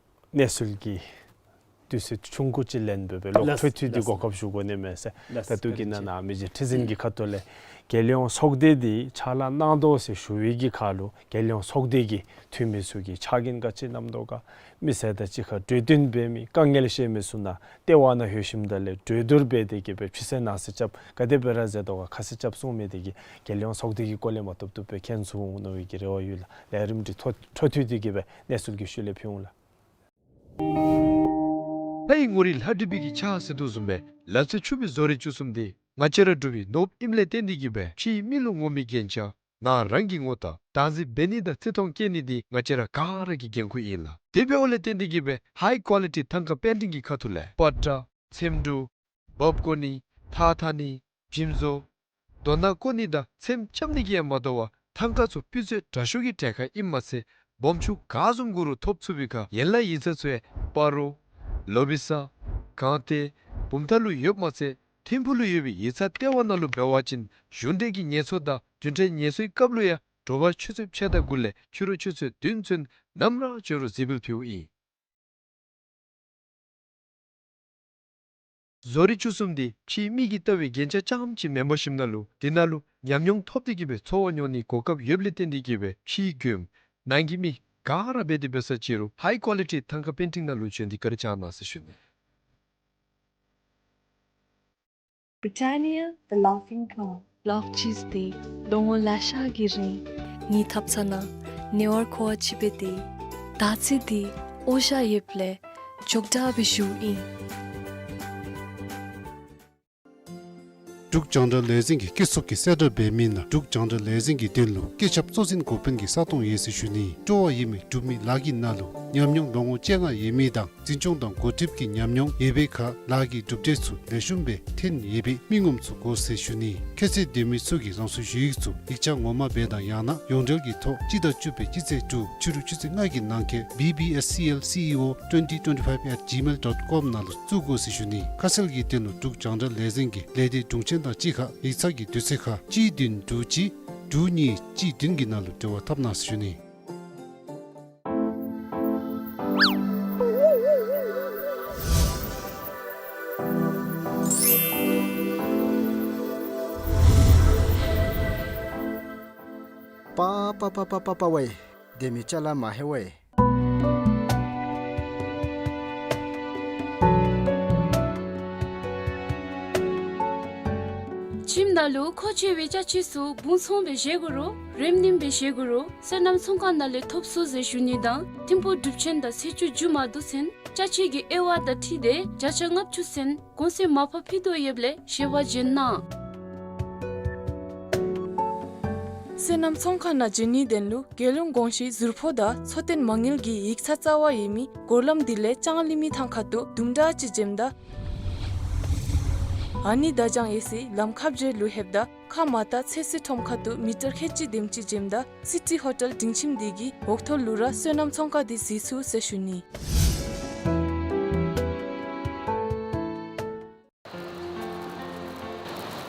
གནས་ཚུལ་གྱི་དུས་ཚོད་ཆུང་ཀུ་ཅིག་ལེན་སྦེ་སྦེ་ལོག་ལགས་འཕྲོ་མཐུད་དེ་ལགས། གོ་སྐབས་ཞུ་དགོ་ནི་མས་ཟེར། ལགས། ད་ལྟོ་གི་ནང་ན་མི་རྗེ་ཁྲི་འཛིན་གྱི་ཁ་ཐུག་ལས་རྒྱལ་ཡོངས་ཚོགས་སྡེ་འདི་ཕྱག་ལཱ་གནང་དོ་ཟེར་ཞུ་བའི་གི་ཁར་ལུ་རྒྱལ་ཡོངས་ཚོགས་སྡེ་གི་འཐུས་མི་ཚུ་གིས་ཕྱག་འགན་ག་ཅི་བསྣམ་དོ་ག། མི་སེར་དང་གཅིག་ཁར་གྲོས་བསྟུན་འབད་མི་དཀའ་ངལ་བཤད་མི་ཚུ་ནཱ་ལྟེ་བ་ནང་ལྷོད་ཞིནམ་ད་ལས་གྲོས་བསྡུར་འབད་དེ་གི་སྦེ་ཕྱི་གསལ་ནང་གསལ་རྐྱབ་ག་དེ་སྦེ་ར་མཛད་དོ་ག་ཁ་གསལ་རྐྱབ་གསུང་མི་དེ་གིས་རྒྱལ་ཡོངས་ཚོགས་སྡེ་གི་སྐོར་ལས་མ་བཏུབ་བཏུབ་སྦེ་མཁྱེན་ཚུགས་འོང་མནོ་བའི་གི་རེ་བ་ཡོད་ལགས། ལས་རིམ་འདི་འཕྲོ་འཕྲོ་མཐུད་དེ་གི་སྦེ་གནས་ཚུལ་གྱི་ཤུལ་ལས་ཕུལ་འོང་ལགས། ལྷ་ཡི་ངོ་རིས་ལྷ་བྲིས་པའི་གི་ཕྱག་ཟེར་དོ་བཟུམ་སྦེ་ལ་རྩེ་ཆུ་སྦིས་བཟོ་རིག་བཅུ་གསུམ་འདི་ང་བཅས་ར་འབྲུག་པའི་ནོར་བུ་ཨིནམ་ལས་བརྟེན་ཏེ་གི་སྦེ་ཕྱིའི་མི་ལུ་ངོམ་མི་རྒྱན་ཆ་ནང་རང་གི་ངོ་རྟགས་བདག་འཛིན་འབད་ནི་དང་བརྩི་མཐོང་བསྐྱེད་ནི་འདི་ང་བཅས་ར་ག་ར་གི་འགན་ཁུར་ཨིན་ལགས། དེ་འབདཝ་ལས་བརྟེན་ཏེ་གི་སྦེ་ཧའི་ཀོ་ལི་ཊི་ཐང་ཀ་པེན་ཊིང་གི་ཁ་ཐུག་ལས་པ་ཏྲ་ཚེམ་དྲུབ་འབག་བཀོ་ནི་ཐགས་འཐག་ནི་འཇིམ་བཟོ་རྡོ་ནག་བརྐོ་ནི་དང་ཚེམ་རྐྱབ་ནི་གིས་ཡང་མ་དོ་བར་ ཐང་ཀ་ཚུ་སྤུས་ཚད་དྲག་ཤོས་ཀྱི་གྲལ་ཁར་ཨིནམ་མ་ཚད་སྦོམ་ཆུང་ག་བཟུམ་དགོ་རུང་ཐོབ་ཚུགས་པའི་ཁར་ཡན་ལག་ཡིག་ཚང་ཚུ་ཡང་སྤ་རོ་ལོ་དབུས་ས་སྒང་སྟེང་བུམ་ཐང་ལུ་ཡོདཔ་མ་ཚད་ཐིམ་ཕུག་ལུ་ཡོད་པའི་ཡིག་ཚང་ལྟེ་བ་ནང་ལུ་འབད་བ་ཅིན་གཞུང་འབྲེལ་གྱི་ངལ་གསོ་དང་བདུན་ཕྲག་ངལ་གསོའི་སྐབས་ལུ་ཡང་དྲོ་པ་ཆུ་ཚོད་ཕྱེད་དང་དགུ་ལས་ཕྱི་རུ་ཆུ་ཚོད་བདུན་ཚུན་ནམ་ར་འབྱོན་རུང་གཟིགས་འབུལ་ཕུལཝ་ཨིན། བཟོ་རིག་བཅུ་གསུམ་འདི་ཕྱིའི་མིག་གིས་བལྟ་བའི་རྒྱན་ཆ་རྐྱངམ་ཅིག་མེན་པར་ཞིནམ་ལས་དེ་ནང་ལུ་ཉམས་མྱོང་ཐོབ་སྟེ་གི་སྦེ་འཚོ་བ་མྱོང་ནིའི་གོ་སྐབས་ཡོདཔ་ལས་བརྟེན་ཏེ་གི་སྦེ་ཕྱིའི་མགྱོནམ་ནང་གི་མི་ག་ར་འབད་དེ་འབད་ས་ཅིག་རུང་ཧའི་ཀོ་ལི་ཊི་ཐང་ཀ་པེན་ཊིང་ནང་ལུ་བྱོན་ཏེ་བཀའ་དྲིན་བསྐྱང་གནང་ཟེར་ཞུ་ནི། Britannia, the laughing cow. ལོག་ཅིག་སྟེ་ལོ་ངོ་ལེ་ཤ་གི་རིང་ངེའི་ཐབ་ཚང་ནང་ཉེ་བར་མཁོ་བ་ཅིག་འབད་དེ་ད་ཚེ་འདི་འོ་བཞག་ཡོདཔ་ལས་འཇོག་དྲགས་སྦེ་བཞུགས་ཨིན། འབྲུག་རྒྱང་བསྒྲགས་ལས་འཛིན་གྱིས་སྐྱེད་ཚོར་གྱི་གསལ་བསྒྲགས་འབད་མི་ནང་འབྲུག་རྒྱང་བསྒྲགས་ལས་འཛིན་གྱི་དོན་ལུ་སྐད་ཁྱབ་གཙོ་འཛིན་འགོ་དཔོན་གྱི་ས་སྟོང་ཡོད་ཟེར་ཞུ་ནི། སྤྲོ་བ་ཡོད་མི་འབྲུག་མི་ལཱ་གི་ནང་ལུ་ཉམས་མྱོང་ལོ་ངོ་བཅོ་ལྔ་ཡོད་མི་དང་འཛིན་སྐྱོང་དང་འགོ་ཁྲིདཔ་གི་ཉམས་མྱོང་ཡོད་པའི་ཁར་ལཱ་གི་གྲུབ་འབྲས་ཚུ་ལེགས་ཤོམ་སྦེ་ཐོན་ཡོད་པའི་མི་ངོམ་ཚུ་དགོ་ཟེར་ཞུ་ནི། ཁྱད་ཚད་ལྡན་མི་ཚུ་གིས་རང་སོའི་ཞུ་ཡིག་ཚུ་ཡིག་ཆ་ངོ་མ་སྦེ་དང་ཡང་ན་ཡོངས་འབྲེལ་གྱི་ཐོག་སྤྱི་ཟླ་བཅུ་པའི་སྤྱི་ཚེས་དྲུག་ཕྱི་རུ་ཆུ་ཚོད་ལྔ་གི་ནང་འཁོད་B B S C L C E O twenty twenty-five at gmail dot com ནང་ལུ་བཙུགས་དགོ་ཟེར་ཞུ་ནི། ཁ་གསལ་གྱི་དོན་ལུ་འབྲུག་རྒྱང་བསྒྲགས་ལས་འཛིན་གྱི་ལས་སྡེ་དྲུང་ཆེན་དང་གཅིག་ཁར་ཡིག་ཚང་གི་དུས་ཚོད་ཁར་གཅིག་བདུན་དྲུག་གཅིག་དྲུག་གཉིས་གཅིག་བདུན་གྱི་ནང་ལུ་འབྲེལ་བ་འཐབ་གནང་ཟེར་ཞུ་ནི། པ་པ་པ་པ་པ་པ་ཝེ། དེ་མི་ཅ་ལ་མ་ཧེ་ཝེ། ཁྱིམ་ནང་ལུ་མཁོ་ཆེ་བའི་ཅ་ཆས་ཚུ་སྦུང་ཚོང་སྦེ་བཞེས་དགོ་རུང་རེམ་རིམ་སྦེ་བཞེས་དགོ་རུང་སོ་ནམ་ཚོང་ཁང་ནང་ལས་ཐོབ་ཚུགས་ཟེར་ཞུ་ནི་དང་ཐིམ་ཕུག་གྲུབ་ཆེན་དང་ཚེས་བཅུ་མཇུག་མ་བསྡུ་ཚུན་ཅ་ཆས་ཀྱི་དབྱེ་བ་དང་འཁྲིལ་ཏེ་བརྒྱ་ཆ་ལྔ་བཅུ་ཚུན་གོང་ཚད་མར་ཕབ་ཕུལ་དོ་ཡོདཔ་ལས་ཞལ་པར་བྱོན་གནང་། སོ་ནམ་ཚོང་ཁང་ནང་བྱོན་ནིའི་དོན་ལུ་རྒྱལ་ཡོངས་གོང་ཞུའི་ཟུར་ཕོགས་དང་འཚོ་རྟེན་མ་དངུལ་གྱི་ཡིག་ཚང་རྩ་བ་ཡོད་མི་སྒོ་ལམ་འདི་ལས་ལྕང་གླིང་མི་ཐང་ཁ་ཐུག་དུམ་གྲ་ཅིག་འགྱོཝ་ད་ཨ་ནི་དར་ལྕང་ཡོད་སའི་ལམ་ཁ་བརྒྱད་ལུ་ལྷོདཔ་ད་ཁ་མར་ལྟ་ཚོད་བསྲེ་ཁྲོམ་ཁ་ཐུག་མི་ཊར་ཁལ་གཅིག་དེམ་ཅིག་འགྱོཝ་ད་སི་ཊི་ཧོ་ཊེལ་སྒྲིང་ཁྱིམ་འདི་གི་འོག་ཐོག་ལུ་ར་སོ་ནམ་ཚོང་ཁང་འདི་གཟིགས་ཚུགས་ཟེར་ཞུ་ནི།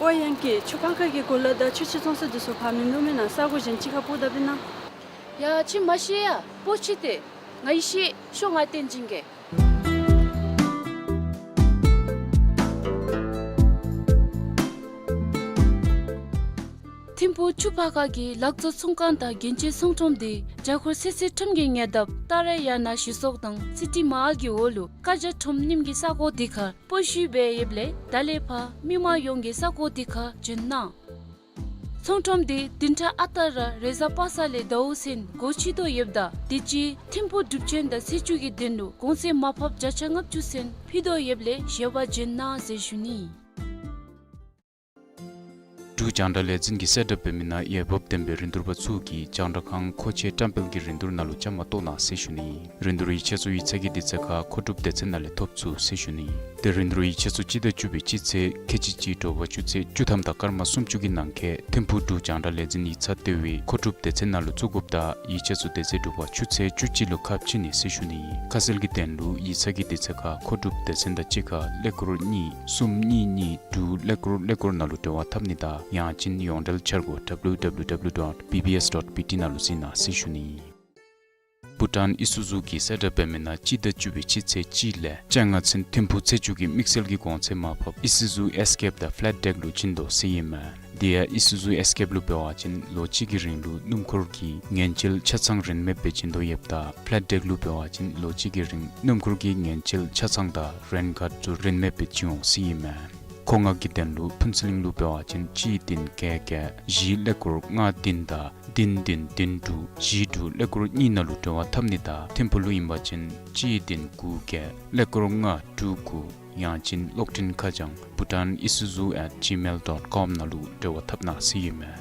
ཨོ་ཡང་ཀི་ཆུ་ཕར་ཁ་གི་གོ་ལ་དང་ཆུ་ཕྱེ་བཙོང་ས་འདི་ཚུ་ཕར་མིན་འདུག་མེན་ན། ས་གོ་གཞན་ཅིག་ཁར་སྤོ་ད་པས་ན། ཡ་ཁྱོད་མ་ཤེས་ཡ། སྤོ་ཅི་སྟེ། ང་ཡི་ཤེས། ཤོག་ང་བསྟན་སྦྱིན་གྱིས། ཐིམ་ཕུག་ཆུ་ཕར་ཁ་གི་ལག་བཟོ་ཚོང་ཁང་དང་རྒྱན་ཆའི་ཚོང་ཁྲོམ་འདི་རྒྱ་སྒོར་ཚོད་བསྲེ་ཁྲོམ་གྱི་ཉེ་འདབས་ཏཱ་ར་ཡ་ན་གཞི་ཚོགས་དང་སི་ཊི་མཱལ་གྱི་འོག་ལུ་ཀ་ཇ་ཁྲོམ་རྣམ་གྱི་ས་གོ་འདི་ཁར་སྤོ་བཞུགས་སྦེ་ཡོདཔ་ལས་ད་ལས་ཕར་མི་མང་ཡོངས་ཀྱིས་ས་གོ་འདི་ཁར་བྱོན་གནང་། ཚོང་ཁྲོམ་འདི་བདུན་ཕྲག་ཨ་རྟག་ར་རེས་གཟའ་པ་སངས་ལས་ཟླཝ་ཚུན་སྒོ་ཕྱེ་དོ་ཡོདཔ་ད་དུས་ཅི་ཐིམ་ཕུག་གྲུབ་ཆེན་དང་ཚེས་བཅུ་གི་དོན་ལུ་གོང་ཚད་མར་ཕབ་བརྒྱ་ཆ་ལྔ་བཅུ་ཚུན་ཕུལ་དོ་ཡོདཔ་ལས་ཞལ་པར་བྱོན་གནང་ཟེར་ཞུ་ནི། འབྲུག་རྒྱང་བསྒྲགས་ལས་འཛིན་གྱིས་གསལ་བསྒྲགས་འབད་མི་ནང་འོས་འབབ་ལྡན་པའི་རིན་བསྡུར་པ་ཚུ་གིས་རྒྱང་བསྒྲགས་ཁང་མཁོ་ཆས་བཀྲམ་སྤེལ་གྱི་རིན་བསྡུར་ནང་ལུ་བཅའ་མར་གཏོགས་གནང་ཟེར་ཞུ་ནི། རིན་བསྡུར་ཡིག་ཆ་ཚུ་ཡིག་ཚང་གི་དུས་ཚོད་ཁར་མཁོ་སྒྲུབ་སྡེ་ཚན་ནང་ལས་ཐོབ་ཚུགས་ཟེར་ཞུ་ནི། ཏེ་རིན་བསྡུར་ཡིག་ཆ་ཚུ་སྤྱི་ཟླ་བཅུ་པའི་སྤྱི་ཚེས་ཁལ་གཅིག་གཅིག་དྲོ་པ་ཆུ་ཚོད་བཅུ་ཐམ་དང་སྐར་མ་སུམ་ཅུ་གི་ནང་འཁོད་ཐིམ་ཕུག་འབྲུག་རྒྱང་བསྒྲགས་ལས་འཛིན་ཡིག་ཚང་ལྟེ་བའི་མཁོ་སྒྲུབ་སྡེ་ཚན་ནང་ལུ་བཙུགས་དགོཔ་ད་ཡིག་ཆ་ཚུ་དེ་ཚེ་དྲོ་པ་ཆུ་ཚོད་བཅུ་གཅིག་ལུ་ཁ་ཕྱེ་ནི་ཟེར་ཞུ་ནི། ཁ་གསལ་གྱི་དོན་ལུ་ཡིག་ཚང་གི་དུས་ཚོད་ཁར་མཁོ་སྒྲུབ་སྡེ་ཚན་དང་གཅིག་ཁར་ཀླད་ཀོར་གཉིས་གསུམ་གཉིས་གཉིས་དྲུག་ཀླད་ཀོར་ཀླད་ཀོར་ནང་ལུ་འབྲེལ་བ་འཐབ་ནི་དང་ཡང་ཅིན་ཡོངས་འབྲེལ་འཆར་སྒོ་W W W dot B B S dot B T ནང་ལུ་གཟིགས་གནང་ཟེར་ཞུ་ནི། བྷུ་ཊཱན་ཨི་སུ་ཛུ་གིས་གསལ་བསྒྲགས་འབད་མི་ནང་སྤྱི་ཟླ་བཅུ་པའི་སྤྱི་ཚེས་གཅིག་ལས་བཅོ་ལྔ་ཚུན་ཐིམ་ཕུག་ཚེས་བཅུ་གི་དམིགས་བསལ་གྱི་གོང་ཚད་མར་ཕབ་ཨི་སུ་ཛུ་ཨེས་ཀེབ་དང་ཕེ་ལེཊ་ཌེཀ་ལུ་བྱིན་དོ་ཟེར་ཨིན་མས། དེ་ཡང་ཨི་སུ་ཛུ་ཨེས་ཀེབ་ལུ་འབད་བ་ཅིན་ལོ་གཅིག་གི་རིང་ལུ་སྣུམ་འཁོར་གྱི་ངན་བྱེད་ཆ་ཚང་རིན་མེདཔ་སྦེ་བྱིན་དོ་ཡོདཔ་ད་ཕེ་ལེཊ་ཌེཀ་ལུ་འབད་བ་ཅིན་ལོ་གཅིག་གི་རིང་སྣུམ་འཁོར་གྱི་ངན་བྱེད་ཆ་ཚང་དང་རེན་ཁཱརཌ་ཚུ་རིན་མེདཔ་སྦེ་བྱིན་འོང་ཟེར་ཨིན་མས། མཁོ་མངགས་ཀྱི་དོན་ལུ་ཕུན་ཚོགས་གླིང་ལུ་འབད་བ་ཅིན་གཅིག་བདུན་བརྒྱད་བརྒྱད་བཞི་ཀླད་ཀོར་ལྔ་བདུན་དང་བདུན་བདུན་བདུན་དྲུག་བཞི་དྲུག་ཀླད་ཀོར་གཉིས་ནང་ལུ་འབྲེལ་བ་འཐབ་ནི་དང་ཐིམ་ཕུག་ལུ་ཨིན་པ་ཅིན་གཅིག་བདུན་དགུ་བརྒྱད་ཀླད་ཀོར་ལྔ་དྲུག་དགུ་ཡང་ཅིན་གློག་འཕྲིན་ཁ་བྱང་bhutan isuzu at gmail dot com ནང་ལུ་འབྲེལ་བ་འཐབ་གནང་ཟེར་ཨིན་མས།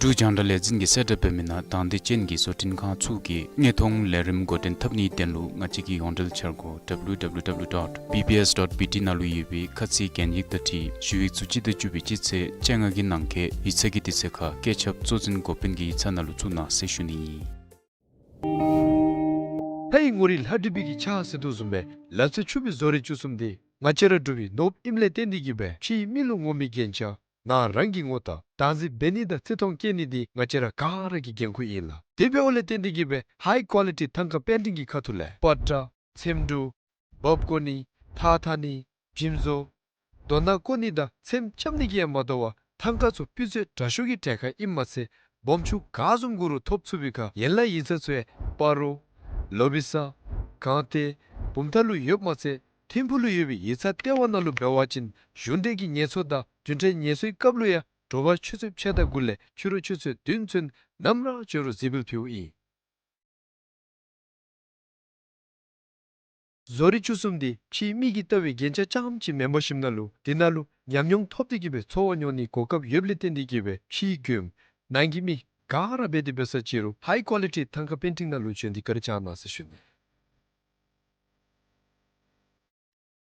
འབྲུག་རྒྱང་བསྒྲགས་ལས་འཛིན་གྱི་གསལ་བསྒྲགས་འབད་མི་ནང་དང་འདོད་ཅན་གྱི་བཟོ་སྐྲུན་ཁང་ཚུ་གིས་དངོས་མཐོང་ལས་རིམ་འགོ་འདྲེན་འཐབ་ནིའི་དོན་ལུ་ང་བཅས་ཀྱི་ཡོངས་འབྲེལ་འཆར་སྒོ་W W W dot B B S dot B T ནང་ལུ་ཡོད་པའི་ཁ་ཚིག་གན་ཡིག་དང་འཁྲིལ་ཞུ་ཡིག་ཚུ་སྤྱི་ཟླ་བཅུ་པའི་སྤྱི་ཚེས་བཅོ་ལྔ་གི་ནང་འཁོད་ཡིག་ཚང་གི་དུས་ཚོད་ཁར་བཀོད་ཁྱབ་གཙོ་འཛིན་འགོ་དཔོན་གྱི་ཡིག་ཚང་ནང་ལུ་བཙུགས་གནང་ཟེར་ཞུ་ནི་ཨིན། ལྷའི་ངོ་རིས་ལྷ་བྲིས་པའི་གི་ཕྱག་ཟེར་དོ་བཟུམ་སྦེ་ལག་རྩལ་ཕྱུག་པའི་བཟོ་རིག་བཅུ་གསུམ་འདི་ང་བཅས་ར་འབྲུག་པའི་ནོར་བུ་ཨིནམ་ལས་བརྟེན་ཏེ་གིས་སྦེ་ཕྱིའི་མི་ལུ་ངོམ་མི་རྒྱན་ཆ་ནང་རང་གི་ངོ་དང་བདག་འཛིན་འབད་ནི་དང་བརྩི་མཐོང་བསྐྱེད་ནི་འདི་ང་བཅས་ར་ག་ར་གི་འགན་ཁུར་ཨིན་ལགས། དེ་འབདཝ་ལས་བརྟེན་ཏེ་གིས་སྦེ་ཧའི་ཀོ་ལི་ཊི་ཐང་ཀ་པེན་ཊིང་གི་ཁ་ཐུག་ལས་པ་ཏྲ་ཚེམ་དྲུབ་འབག་བཀོ་ནི་ཐགས་འཐག་ནི་འཇིམ་བཟོ་རྡོ་ནང་བརྐོ་ནི་དང་ཚེམ་རྐྱབ་ནི་གིས་ཡང་མ་དོ་བར་ཐང་ཀ་ཚུ་སྤུས་ཚད་དྲག་ཤོས་ཀྱི་གྲལ་ཁར་ཨིནམ་མ་ཚད་སྦོམ་ཆུང་ག་བཟུམ་དགོ་རུང་ཐོབ་ཚུགས་པའི་ཁར་ཡན་ལག་ཡིག་ཚང་ཚུ་ཡང་སྤ་རོ་ལོ་བི་ས་གངས་སྟོད་བུམ་ཐང་ལུ་ཡོདཔ་མ་ཚད་ཐིམ་ཕུག་ལུ་ཡོད་པའི་ཡིག་ཚང་ལྟེ་བ་ནང་ལུ་འབད་བ་ཅིན་གཞུང་འབྲེལ་གྱི་ངལ་གསོ་དང་བདུན་ཕྲག་ངལ་གསོའི་སྐབས་ལུ་ཡང་དྲོ་པ་ཆུ་ཚོད་ཕྱེད་དང་དགུ་ལས་ཕྱི་རུ་ཆུ་ཚོད་བདུན་ཚུན་ནམ་ར་འབྱོན་རུང་གཟིགས་འབུལ་ཕུལཝ་ཨིན། བཟོ་རིག་བཅུ་གསུམ་འདི་ཕྱིའི་མི་གིས་བལྟ་བའི་རྒྱན་ཆ་རྐྱངམ་ཅིག་མེན་པར་ཞིནམ་ན་ལུ་དེ་ནང་ལུ་ཉམས་མྱོང་ཐོབ་སྟེ་གིས་སྦེ་འཚོ་བ་མྱོང་ནིའི་གོ་སྐབས་ཡོདཔ་ལས་བརྟེན་ཏེ་གིས་སྦེ་ཕྱིའི་མགྱོནམ་ནང་གི་མི་ག་ར་འབད་དེ་འབད་ས་ཅི་རུང་ཧའི་ཀོ་ལི་ཊི་ཐང་ཀ་པེན་ཊིང་ནང་ལུ་བྱོན་ཏེ་བཀའ་དྲིན་བསྐྱང་གནང་ཟེར་ཞུ་ནི།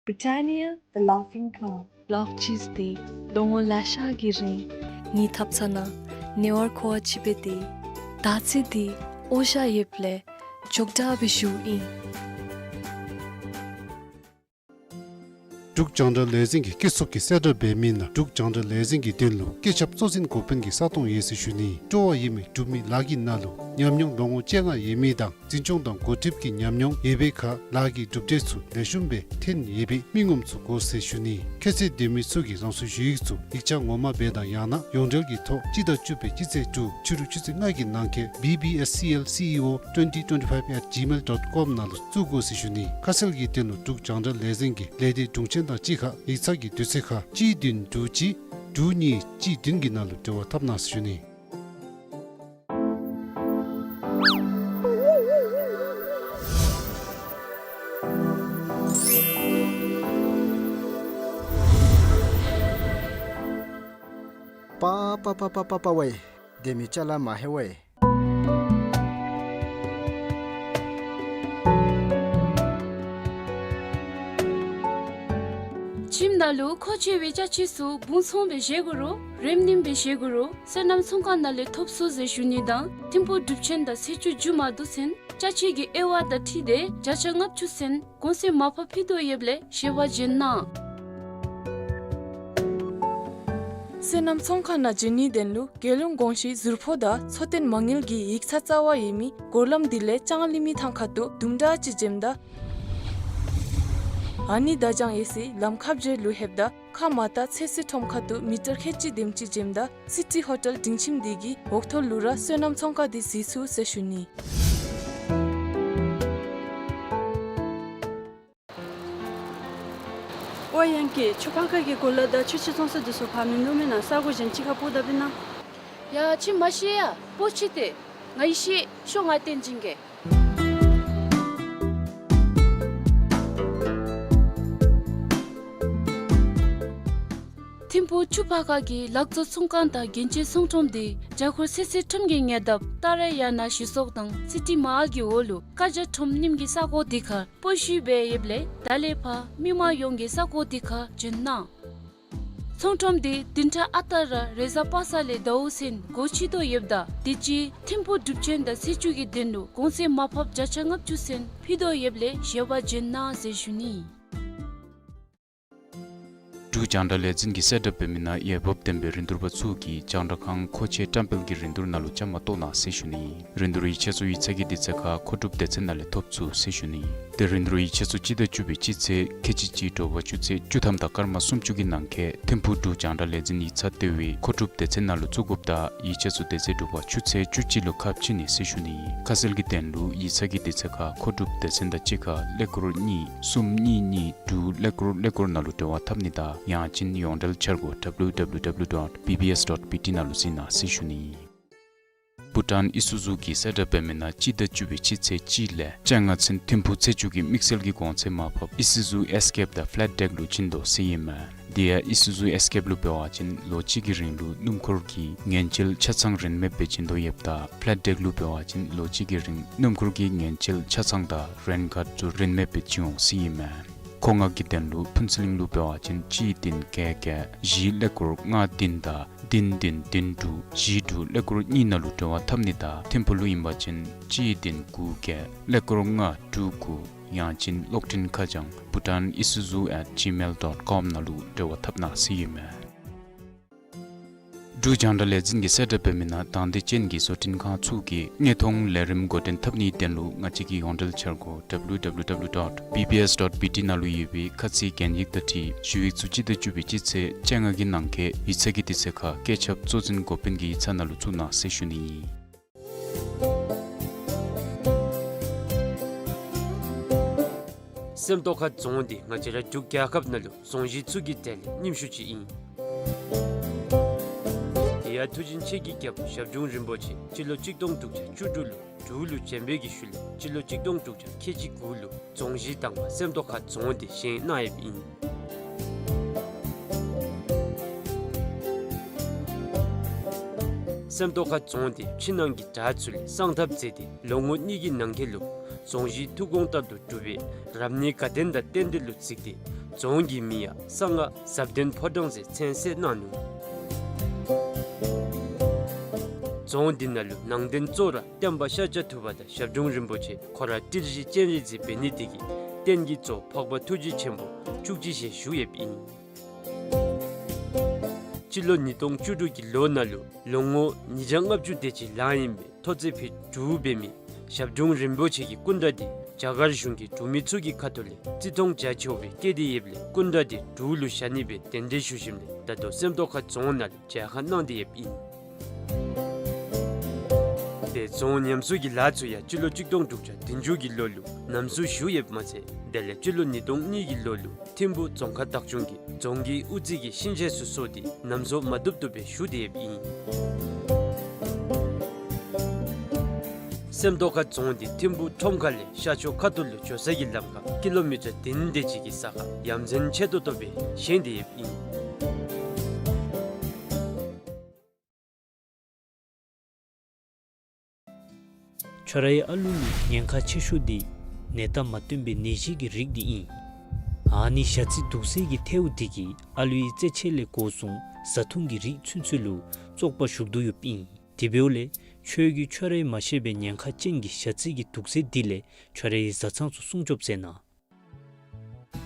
Britannia, the laughing cow. གློག་བརྙན་འདི་ལོ་ངོ་ལེ་ཤ་གི་རིང་ངེའི་ཐབ་ཚང་ནང་ཉེ་བར་མཁོ་བ་ཅིག་འབད་དེ་ད་ཚེ་འདི་འོ་ཞ་ཡོདཔ་ལས་ཅོག་འཐདཔ་སྦེ་བཞུགས་ཨིན། འབྲུག་རྒྱང་བསྒྲགས་ལས་འཛིན་གྱི་སྐྱིད་སྡུག་གི་གསལ་བསྒྲགས་འབད་མི་ནང་འབྲུག་རྒྱང་བསྒྲགས་ལས་འཛིན་གྱི་དོན་ལུ་བཀོད་ཁྱབ་གཙོ་འཛིན་འགོ་དཔོན་གྱི་ས་སྟོང་ཡོད་ཟེར་ཞུ་ནི། སྤྲོ་བ་ཡོད་མི་འབྲུག་མི་ལཱ་གི་ནང་ལུ་ཉམས་མྱོང་ལོ་ངོ་བཅོ་ལྔ་ཡོད་མི་དང་འཛིན་སྐྱོང་དང་འགོ་ཁྲིདཔ་ཀྱི་ཉམས་མྱོང་ཡོད་པའི་ཁར་ལཱ་གི་གྲུབ་འབྲས་ཚུ་ལེགས་ཤོམ་སྦེ་ཐོན་ཡོད་པའི་མི་ངོམ་ཚུ་དགོ་ཟེར་ཞུ་ནི། ཁྱད་ཚད་ལྡན་མི་ཚུ་གིས་རང་སོའི་ཞུ་ཡིག་ཚུ་ཡིག་ཆ་ངོ་མ་སྦེ་དང་ཡང་ན་ཡོངས་འབྲེལ་གྱི་ཐོག་སྤྱི་ཟླ་བཅུ་པའི་སྤྱི་ཚེས་དྲུག་ཕྱི་རུ་ཆུ་ཚོད་ལྔ་གི་ནང་འཁོད་B B S C L C E O twenty twenty-five at gmail dot com ནང་ལུ་བཙུགས་དགོ་ཟེར་ཞུ་ནི། ཁ་གསལ་གྱི་དོན་ལུ་འབྲུག་རྒྱང་བསྒྲགས་ལས་འཛིན་གྱི་ལས་སྡེ་དྲུང་ཆེན་དང་གཅིག་ཁར་ཡིག་ཚང་གི་དུས་ཚོད་ཁར་གཅིག་བདུན་དྲུག་གཅིག་དྲུག་གཉིས་གཅིག་བདུན་གྱི་ནང་ལུ་འབྲེལ་བ་འཐབ་གནང་ཟེར་ཞུ་ནི། པ་པ་པ་པ་པ་པ་ཝེ། དེ་མི་ཅ་ལ་མ་ཧེ་ཝེ། ཁྱིམ་ནང་ལུ་མཁོ་ཆེ་བའི་ཅ་ཆས་ཚུ་སྦུང་ཚོང་སྦེ་བཞེས་དགོ་རུང་རེམ་རིམ་སྦེ་བཞེས་དགོ་རུང་སོ་ནམ་ཚོང་ཁང་ནང་ལས་ཐོབ་ཚུགས་ཟེར་ཞུ་ནི་དང་ཐིམ་ཕུག་གྲུབ་ཆེན་དང་ཚེས་བཅུ་མཇུག་མ་བསྡུ་ཚུན་ཅ་ཆས་ཀྱི་དབྱེ་བ་དང་འཁྲིལ་ཏེ་བརྒྱ་ཆ་ལྔ་བཅུ་ཚུན་གོང་ཚད་མར་ཕབ་ཕུལ་དོ་ཡོདཔ་ལས་བཞེས་པར་བྱོན་གནང་། སོ་ནམ་ཚོང་ཁང་ནང་བྱོན་ནིའི་དོན་ལུ་རྒྱལ་ཡོངས་གོང་ཞུས་ཟུར་ཕོགས་དང་འཚོ་རྟེན་མ་དངུལ་གྱི་ཡིག་ཚང་རྩ་བར་ཡོད་མི་སྒོ་ལམ་འདི་ལས་ལྕང་གླིང་མི་ཐང་ཁ་ཐུག་དུམ་གྲ་ཅིག་འཛེམ་ད་ཨ་ནི་བརྡ་བྱང་ཡོད་སའི་ལམ་ཁ་བརྒྱད་ལུ་ལྷོདཔ་ད་ཁ་མར་ལྟ་ཚོད་བསྲེ་ཁྲོམ་ཁ་ཐུག་མི་ཊར་ཁལ་གཅིག་དེམ་ཅིག་འཛེམ་ད་སི་ཊི་ཧོ་ཊེལ་སྡིངས་ཆ་འདི་གི་འོག་ཐོག་ལུ་ར་སོ་ནམ་ཚོང་ཁང་འདི་གཟིགས་ཚུགས་ཟེར་ཞུ་ནི། ཨོ་ཡང་ཀི་ཆུ་ཕར་ཁ་གི་གོ་ལ་དང་ཆུ་ཕྱེ་ཚོང་ས་འདི་ཚུ་ཕར་མིན་འདུག་མེན་ན། ས་གོ་གཞན་ཅིག་ཁར་སྤོ་ད་པིན་ན། ཡ་ཁྱིམ་མ་ཤེས་ཡ་སྤོ་ཅི་སྟེ། ང་ཡི་ཤེས་ཤོག་ང་བསྟན་སྦྱིན་གེ། ཐིམ་ཕུག་ཆུ་ཕར་ཁ་གི་ལག་བཟོ་ཚོང་ཁང་དང་རྒྱན་ཆའི་ཚོང་ཁྲོམ་འདི་རྒྱ་ཁོར་ཚོད་བསྲེ་ཁྲོམ་གྱི་ཉེ་འདབས་ཏཱ་ར་ཡ་ན་གཞི་ཚོགས་དང་སི་ཊི་མ་ཧཱལ་གྱི་འོག་ལུ་ཀ་རྒྱ་ཁྲོམ་རྙིངམ་གི་ས་གོ་འདི་ཁར་སྤོ་ཞུ་འབད་ཡོདཔ་ལས་ད་ལས་ཕར་མི་མང་ཡོངས་ཀྱིས་ས་གོ་འདི་ཁར་བྱོན་གནང་། ཚོང་ཁྲོམ་འདི་བདུན་ཕྲག་ཨ་རྟག་ར་རེས་གཟའ་པ་སངས་ལས་ཟླཝ་ཚུན་སྒོ་ཕྱེ་དོ་ཡོདཔ་ད་དུས་ཅི་ཐིམ་ཕུག་གྲུབ་ཆེན་དང་ཚེས་བཅུ་གི་དོན་ལུ་གོང་ཚད་མར་ཕབ་བརྒྱ་ཆ་ལྔ་བཅུ་ཚུན་ཕུལ་དོ་ཡོདཔ་ལས་བཞེས་པར་བྱོན་གནང་ཟེར་ཞུ་ནི། འབྲུག་རྒྱང་བསྒྲགས་ལས་འཛིན་གྱི་གསལ་བསྒྲགས་འབད་མི་ནང་འོས་འབབ་ལྡན་པའི་རིན་བསྡུར་པ་ཚུ་གིས་རྒྱང་བསྒྲགས་ཁང་མཁོ་ཆས་བཀྲམ་སྤེལ་གྱི་རིན་བསྡུར་ནང་ལུ་བཅའ་མར་གཏོགས་གནང་ཟེར་ཞུ་ནི། རིན་བསྡུར་ཡིག་ཆ་ཚུ་ཡིག་ཚང་གི་དུས་ཚོད་ཁར་མཁོ་སྒྲུབ་སྡེ་ཚན་ནང་ལས་ཐོབ་ཚུགས་ཟེར་ཞུ་ནི། ཏེ་རིན་བསྡུར་ཡིག་ཆ་ཚུ་སྤྱི་ཟླ་བཅུ་པའི་སྤྱི་ཚེས་ཁལ་གཅིག་གཅིག་དྲོ་པ་ཆུ་ཚོད་བཅུ་ཐམ་དང་སྐར་མ་སུམ་ཅུ་གི་ནང་འཁོད་ཐིམ་ཕུག་འབྲུག་རྒྱང་བསྒྲགས་ལས་འཛིན་ཡིག་ཚང་ལྟེ་བའི་མཁོ་སྒྲུབ་སྡེ་ཚན་ནང་ལུ་བཙུགས་དགོཔ་དང་ཡིག་ཆ་ཚུ་དེ་ཚེས་དྲོ་པ་ཆུ་ཚོད་བཅུ་གཅིག་ལུ་ཁ་ཕྱེ་ནི་ཟེར་ཞུ་ནི། ཁ་གསལ་གྱི་དོན་ལུ་ཡིག་ཚང་གི་དུས་ཚོད་ཁར་མཁོ་སྒྲུབ་སྡེ་ཚན་དང་གཅིག་ཁར་ཀླད་ཀོར་གཉིས་གསུམ་གཉིས་གཉིས་དྲུག་ཀླད་ཀོར་ཀླད་ཀོར་ནང་ལུ་འབྲེལ་བ་འཐབ་ནི་དང་ཡང་ཅིན་ཡོངས་འབྲེལ་འཆར་སྒོ་W W W dot B B S dot B T ནང་ལུ་གཟིགས་གནང་ཟེར་ཞུ་ནི། བྷུ་ཊཱན་ཨི་སུ་ཛུ་གི་གསལ་བསྒྲགས་འབད་མི་ནང་སྤྱི་ཟླ་བཅུ་པའི་སྤྱི་ཚེས་གཅིག་ལས་བཅོ་ལྔ་ཚུན་ཐིམ་ཕུག་ཚེས་བཅུ་གི་དམིགས་བསལ་གྱི་གོང་ཚད་མར་ཕབ་ཨི་སུ་ཛུ་ཨེས་ཀེབ་དང་ཕེ་ལེཊ་ཌེཀ་ལུ་བྱིན་དོ་ཟེར་ཨིན་མས། དེ་ཡང་ཨི་སུ་ཛུ་ཨེས་ཀེབ་ལུ་འབད་བ་ཅིན་ལོ་གཅིག་གི་རིང་ལུ་སྣུམ་འཁོར་གྱི་ངན་བྱེད་ཆ་ཚང་རིན་མེདཔ་སྦེ་བྱིན་དོ་ཡོདཔ་ད་ཕ་ལེཊ་ཌེཀ་ལུ་འབད་བ་ཅིན་ལོ་གཅིག་གི་རིང་སྣུམ་འཁོར་གྱི་ངན་བྱེད་ཆ་ཚང་དང་རེན་ཁཱརཌ་ཚུ་རིན་མེདཔ་སྦེ་བྱིན་འོང་ཟེར་ཨིན་མས། མཁོ་མངགས་ཀྱི་དོན་ལུ་ཕུན་ཚོགས་གླིང་ལུ་འབད་བ་ཅིན་གཅིག་བདུན་བརྒྱད་བརྒྱད་བཞི་ཀླད་ཀོར་ལྔ་བདུན་དང་བདུན་བདུན་བདུན་དྲུག་བཞི་དྲུག་ཀླད་ཀོར་གཉིས་ནང་ལུ་འབྲེལ་བ་འཐབ་ནི་དང་ཐིམ་ཕུག་ལུ་ཨིན་པ་ཅིན་གཅིག་བདུན་དགུ་བརྒྱད་ཀླད་ཀོར་ལྔ་དྲུག་དགུ་ཡང་ཅིན་གློག་འཕྲིན་ཁ་བྱང་bhutanisuzu at gmail dot com ནང་ལུ་འབྲེལ་བ་འཐབ་གནང་ཟེར་ཨིན་མས། འབྲུག་རྒྱང་བསྒྲགས་ལས་འཛིན་གྱིས་གསལ་བསྒྲགས་འབད་མི་ནང་དང་འདོད་ཅན་གྱི་བཟོ་སྐྲུན་ཁང་ཚུ་གིས་དངོས་མཐོང་ལས་རིམ་འགོ་འདྲེན་འཐབ་ནིའི་དོན་ལུ་ང་བཅས་ཀྱི་ཡོངས་འབྲེལ་འཆར་སྒོ་W W W dot B B S dot B T ནང་ལུ་ཡོད་པའི་ཁ་ཚིག་གན་ཡིག་དང་འཁྲིལ་ཞུ་ཡིག་ཚུ་སྤྱི་ཟླ་བཅུ་པའི་སྤྱི་ཚེས་བཅོ་ལྔ་གི་ནང་འཁོད་ཡིག་ཚང་གི་དུས་ཚོད་ཁར་བཀོད་ཁྱབ་གཙོ་འཛིན་འགོ་དཔོན་གྱི་ཡིག་ཚང་ནང་ལུ་བཙུགས་གནང་ཟེར་ཞུ་ནི་ཨིན། སེམས་རྟོགས་ཁ་རྫོང་འདི་ང་བཅས་ར་འབྲུག་རྒྱལ་ཁབ་ནང་ལུ་རྫོང་གཞི་ཚུ་གི་གྲས་ལས་རྙིང་ཤོས་ཅིག་ཨིན། དེ་ཡང་མཐུ་ཆེན་ཆོས་ཀྱི་རྒྱལ་པོ་ཞབས་དྲུང་རིན་པོ་ཆེ་སྤྱི་ལོ་གཅིག་སྟོང་དྲུག་བརྒྱ་བཅུ་དྲུག་ལུ་འབྲུག་ལུ་བྱོན་པའི་གི་ཤུལ་ལས་སྤྱི་ལོ་གཅིག་སྟོང་དྲུག་བརྒྱ་ཁལ་གཅིག་དགུ་ལུ་རྫོང་གཞི་དང་པ་སེམས་རྟོགས་ཁ་རྫོང་འདི་བཞེངས་གནང་ཡོདཔ་ཨིན། སེམས་རྟོགས་ཁ་རྫོང་འདི་ཕྱི་ནང་གི་བྲག་ཚུ་ལས་གསང་ཐབས་མཛད་དེ་ལོ་ངོ་གཉིས་ཀྱི་ནང་འཁོད་ལུ་རྫོང་གཞི་ཐུགས་དགོངས་ལྟར་དུ་གྲུབ་པའི་རབ་གནས་དགའ་ལྡན་དང་རྟེན་འབྲེལ་ལུ་གཟིགས་ཏེ་རྫོང་གི་མིང་ཡང་གསང་སྔགས་ཟབ་ལྡན་ཕོ་བྲང་ཟེར་མཚན་གསོལ་གནང་ནུག། རྫོང་འདི་ནང་ལུ་ནང་རྟེན་གཙོ་བོ་ར་སྟོན་པ་ཤཱཀྱ་ཐུབ་པ་དང་ཞབས་དྲུང་རིན་པོ་ཆེ་ཁོ་ར་ཏི་རི་སྤྱན་རས་གཟིགས་འབད་ནི་དེ་གིས་རྟེན་གྱི་གཙོ་འཕགས་པ་ཐུགས་རྗེ་ཆེན་པོ་བཅུ་གཅིག་ཞལ་བཞུགས་ཡོདཔ་ཨིན། སྤྱི་ལོ་ཉིས་སྟོང་བཅུ་དྲུག་གི་ལོ་ནང་ལུ་ལོ་ངོ་ཉིས་བརྒྱ་ལྔ་བཅུ་དེ་ཅིག་ལང་ཡོད་པའི་ཐོག་བརྩེགས་ཕུད་དྲུག་འབད་མི་ཞབས་དྲུང་རིན་པོ་ཆེ་གི་སྐུ་འདྲ་འདི་རྒྱ་གར་གཞུང་གིས་འབྲུག་མི་ཚུ་གི་ཁ་ཐུག་ལས་བརྩི་མཐོང་རྒྱ་ཆེཝ་སྦེ་བསྐྱེད་དེ་ཡོདཔ་ལས་སྐུ་འདྲ་འདི་འབྲུག་ལུ་བཞག་ནི་སྦེ་གདན་འདྲེན་ཞུ་ཞིནམ་ལས་ད་ལྟོ་སེམས་རྟོགས་ཁ་རྫོང་ནང་ལུ་མཇལ་ཁ་གནང་སྟེ་ཡོདཔ་ཨིན། དེ་རྫོང་ཉམས་གསོ་གི་ལཱ་ཚུ་ཡང་སྤྱི་ལོ་གཅིག་སྟོང་དྲུག་བརྒྱ་བདུན་ཅུ་གི་ལོ་ལུ་ཉམས་གསོ་ཞུ་ཡོདཔ་མ་ཚད་དེ་ལས་སྤྱི་ལོ་ཉིས་སྟོང་གཉིས་ཀྱི་ལོ་ལུ་ཐིམ་ཕུག་རྫོང་ཁག་བདག་སྐྱོང་གིས་རྫོང་གི་དབུ་རྩེ་གི་ཤིང་ཆས་ཚུ་བཟོ་སྟེ་ཉམས་གསོ་མ་བཏུབ་བཏུབ་སྦེ་ཞུ་སྟེ་ཡོདཔ་ཨིན། སེམས་རྟོགས་ཁ་རྫོང་འདི་ཐིམ་ཕུག་ཁྲོམ་ཁ་ལས་ཤར་ཕྱོགས་ཁ་ཐུག་ལུ་འགྱོ་ས་གི་ལམ་ཁར་ཀི་ལོ་མི་ཊར་བདུན་དེ་ཅིག་གི་ས་ཁར་ཡ་མཚན་ཆེ་ཏོག་ཏོ་སྦེ་བཞེངས་ཏེ་ཡོདཔ་ཨིན། ཁྱོད་རའི་ཨ་ལུ་ལུ་ཉེན་ཁ་ཆེ་ཤོས་འདི་ནད་རྟགས་མ་སྟོན་པའི་ནད་གཞི་གི་རིགས་འདི་ཨིན། ཨ་ནི་ཞ་རྩི་དུག་སེལ་གྱི་ཐལཝ་འདི་གིས་ཨ་ལུའི་རྩེད་ཆས་ལས་འགོ་བཟུང་བཟའ་འཐུང་གི་རིགས་ཚུན་ཚོད་ལུ་བཙོག་པ་ཞུགས་དོ་ཡོདཔ་ཨིན། དེ་འབདཝ་ལས་ཁྱོད་ཀྱིས་ཁྱོད་རའི་མ་ཤེས་པའི་ཉེན་ཁ་ཅན་གྱི་ཞ་རྩི་གི་དུག་སེལ་འདི་ལས་ཁྱོད་རའི་བཟའ་ཚང་ཚུ་སྲུང་སྐྱོབ་མཛད་གནང་།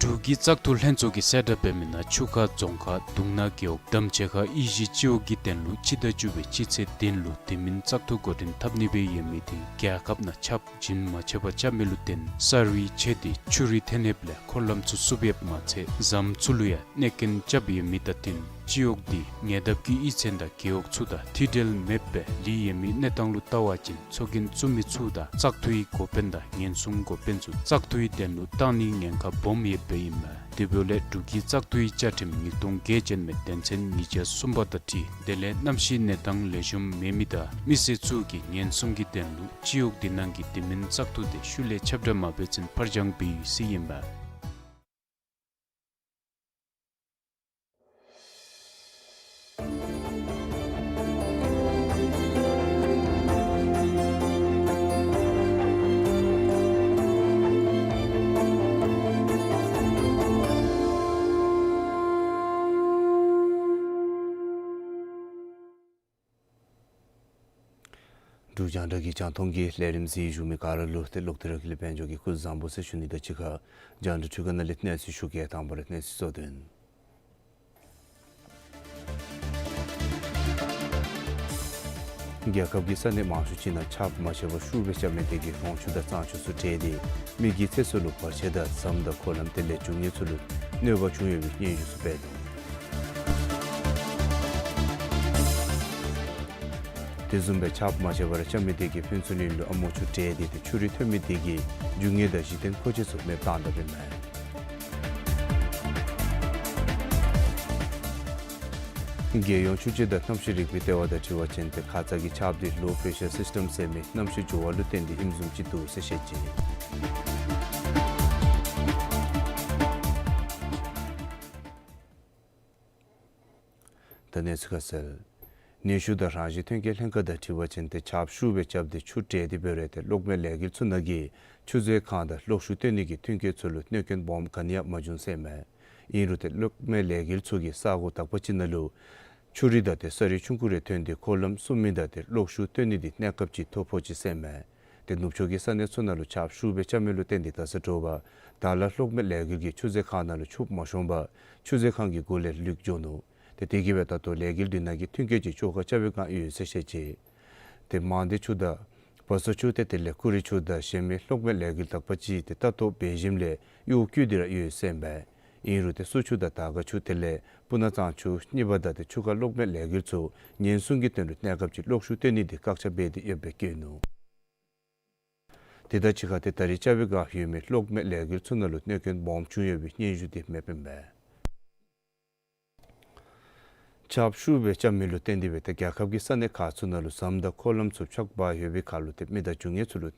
འབྲུག་གི་བཙག་འཐུ་ལྷན་ཚོགས་ཀྱིས་གསལ་བསྒྲགས་འབད་མི་ནང་ཆུ་ཁ་རྫོང་ཁག་དུང་ནག་རྒེད་འོག་དམ་ཆོས་ཁ་ཡེ་ཤེས་སྤྱི་འོག་གི་དོན་ལུ་སྤྱི་ཟླ་བཅུ་པའི་སྤྱི་ཚེས་བདུན་ལུ་དེ་མིན་བཙག་འཐུ་འགོ་འདྲེན་འཐབ་ནི་སྦེ་ཡོད་མི་དེ་རྒྱལ་ཁབ་ནང་ཁྱབ་བྱིན་མ་ཆོགཔ་རྐྱབ་མི་ལུ་བརྟེན་ས་རུད་ཆད་དེ་ཆུ་རུད་ཐོན་ཡོདཔ་ལས་འཁོར་ལམ་ཚུ་བསུབ་ཡོདཔ་མ་ཚད་ཟམ་ཚུ་ལུ་ཡང་གནོད་སྐྱོན་རྐྱབ་ཡོད་མི་དང་བསྟུན་སྤྱི་འོག་འདི་ཉེ་འདབས་ཀྱི་གཡུས་ཚན་དང་རྒེད་འོག་ཚུ་དང་མཐུད་འབྲེལ་མེདཔ་སྦེ་ལུས་ཡོད་མི་གནས་སྟངས་ལུ་བལྟ་བ་ཅིན་ཚོགས་རྒྱན་བཙུགས་མི་ཚུ་དང་བཙག་འཐུའི་འགོ་དཔོན་དང་ཉེན་སྲུང་འགོ་དཔོན་ཚུ་བཙག་འཐུའི་དོན་ལུ་བཏང་ནིའི་ཉེན་ཁ་སྦོམ་ཡོདཔ་ཨིན་མས། དེ་འབདཝ་ལས་འབྲུག་གི་བཙག་འཐུའི་བཅའ་ཁྲིམས་ཉིས་སྟོང་བརྒྱད་ཅན་མའི་དོན་ཚན་ཉིས་བརྒྱ་གསུམ་པ་དང་འཁྲིལ་དེ་ལས་གནམ་གཤིས་གནས་སྟངས་ལེགས་ཤོམ་མེད་མི་དང་མི་སེར་ཚུ་གིས་ཉེན་སྲུང་གི་དོན་ལུ་སྤྱི་འོག་འདི་ནང་གི་དེ་མིན་བཙག་འཐུ་དེ་ཤུལ་ལས་ཁྱབ་བསྒྲགས་མ་འབད་ཚུན་ཕར་འགྱངས་འབད་ཡོད་ཟེར་ཨིན་མས། འབྲུག་རྒྱང་བསྒྲགས་ཀྱི་རྒྱང་མཐོང་གི་ལས་རིམ་གཟིགས་བཞུགས་མི་ག་ར་ལུ་ཏེ་ལོག་སྟེ་ར་ཀུན་ལེགས་དཔལ་འབྱོར་གྱི་སྐུ་གཟུགས་བཟང་པོ་ཟེར་ཞུ་ནི་དང་གཅིག་ཁར་རྒྱང་བསྒྲགས་འཕྲུལ་ཁང་ནང་ལས་གནས་ཚུལ་ཞུ་གེ། དང་པ་ར་གནས་ཚུལ་གཙོ་དོན། རྒྱལ་ཁབ་ཀྱི་ས་གནས་མང་ཤོས་ཅིག་ནང་ཆརཔ་མ་ཆད་པར་ཤུགས་སྦེ་རྐྱབ་མི་དེ་གིས་རོང་ཆུ་དང་གཙང་ཆུ་ཚུ་བྲལ་ཏེ་མི་གི་ཚེ་སྲོག་ལུ་བར་ཆད་དང་ཟམ་དང་འཁོར་ལམ་དེ་ལས་རྒྱུ་དངོས་ཚུ་ལུ་གནོད་པ་བྱུང་ཡོད་པའི་སྙན་ཞུ་ཚུ་སྤེལ་འདུག། དེ་བཟུམ་སྦེ་ཆརཔ་མ་ཆད་པར་རྐྱབ་མི་དེ་གིས་ཕུན་ཚོགས་གླིང་ལུ་ཨ་མོ་ཆུ་བྲལ་ཏེ་ཏེ་ཆུ་རུད་ཐོན་མི་དེ་གིས་རྒྱུ་དངོས་དང་གཞི་རྟེན་མཁོ་ཆས་ཚུ་མེདཔ་བཏང་དཔ་ཨིན་མས། རྒྱལ་ཡོངས་ཆུ་དཔྱད་དང་གནམ་གཤིས་རིག་པའི་ལྟེ་བ་དང་འཁྲིལ་བ་ཅིན་ཏེ་ཁ་ཙ་གི་ཆརཔ་འདི་ལོ་པེ་ཤར་སིསི་ཊམ་ཟེར་མི་གནམ་གཤིས་འགྱུར་བ་ལུ་བརྟེན་ཏེ་ཨིནམ་བཟུམ་ཅིག་འདུག་ཟེར་བཤད་ཅི། ད་གནས་ཚུལ་ཁ་གསལ། ནུས་ཤུགས་དང་རང་བཞིན་ཐོན་སྐྱེད་ལྷན་ཁག་དང་འཁྲིལ་བ་ཅིན་ཏེ་ཆརཔ་ཤུགས་སྦེ་རྐྱབ་སྟེ་ཆུ་འདྲེས་ཏེ་འབད་རུང་ཏེ་གློག་མེ་ལས་འགུལ་ཚུ་ནང་གི་ཆུ་མཛོད་ཁང་དང་གློག་ཤུགས་བཏོན་ནི་གི་མཐུན་རྐྱེན་ཚུ་ལུ་གནོད་སྐྱོན་སྦོམ་ག་ནི་ཡང་མ་བྱུང་ཟེར་མས། ཨིན་རུང་ཏེ་གློག་མེ་ལས་འགུལ་ཚུ་གིས་ས་གོ་དག་པ་ཅིག་ནང་ལུ་ཆུ་རུད་དང་ཏེ་ས་རུད་ཆུང་ཀུ་རེ་ཐོན་ཏེ་འཁོར་ལམ་སྲུང་མི་དང་ཏེ་གློག་ཤུགས་བཏོན་ནི་འདི་གནས་སྐབས་ཅིག་ཐོ་ཕོག་ཅི་ཟེར་མས། ཏེ་ནུབ་ཕྱོགས་ཀྱི་ས་གནས་ཚུ་ནང་ལུ་ཆརཔ་ཤུགས་སྦེ་རྐྱབ་མི་ལུ་བརྟེན་ཏེ་ད་ས་དྲོ་པ་དར་ལ་གློག་མེ་ལས་འགུལ་གྱིས་ཆུ་མཛོད་ཁང་ནང་ལུ་ཆུ་མ་ཤོང་པར་ཆུ་མཛོད་ཁང་གི་སྒོ་ལས་ལུད་འགྱོ་ནུག། ཏེ་དེ་གིས་སྦེ་ད་ལྟོ་ལས་འགུལ་འདི་ནང་གི་མཐུན་རྐྱེན་ཅིག་བཅོ་ཁ་རྐྱབ་པའི་བསྒང་ཡོད་ཟེར་བཤད་ཅི། ཏེ་མང་སྡེ་ཆུ་དང་བ་སོ་ཆུ་ཏེ་དེ་ལས་ཀུ་རི་ཆུ་དང་གཞན་མི་གློག་མེ་ལས་འགུལ་དག་པ་ཅིག་ཏེ་ལྟ་རྟོག་འབད་ཞིནམ་ལས་གཡོག་བཀོལ་ཏེ་ར་ཡོད་ཟེར་མས། ཨིན་རུང་ཏེ་སུ་ཆུ་དང་དར་དཀར་ཆུ་དེ་ལས་སྤུ་ན་གཙང་ཆུ་གཉིས་པ་དང་ཏེ་ཆུ་ཁ་གློག་མེ་ལས་འགུལ་ཚུ་ཉེན་སྲུང་གི་དོན་ལུ་གནས་སྐབས་ཅིག་གློག་ཤུགས་བཏོན་ནི་འདི་བཀག་ཆ་འབད་དེ་ཡོདཔ་སྦེ་བཀོད་ནུག། དེ་དང་གཅིག་ཁར་ཏེ་ད་རིས་རྐྱབ་པའི་བསྒང་ཡོད་མི་གློག་མེ་ལས་འགུལ་ཚུ་ནང་ལུ་གནོད་སྐྱོན་སྦོམ་བྱུང་ཡོད་པའི་སྙན་ཞུ་འདི་མེདཔ་ཨིན་མས། ཆརཔ་ཤུགས་སྦེ་རྐྱབ་མི་ལུ་བརྟེན་ཏེ་སྦེ་ཏེ་རྒྱལ་ཁབ་ཀྱི་ས་གནས་ཁག་ཚུ་ནང་ལུ་ཟམ་དང་འཁོར་ལམ་ཚུ་ཆག་སྦ་ཡོད་པའི་ཁར་ལུ་ཏེ་མི་དང་རྒྱུ་དངོས་ཚུ་ལུ་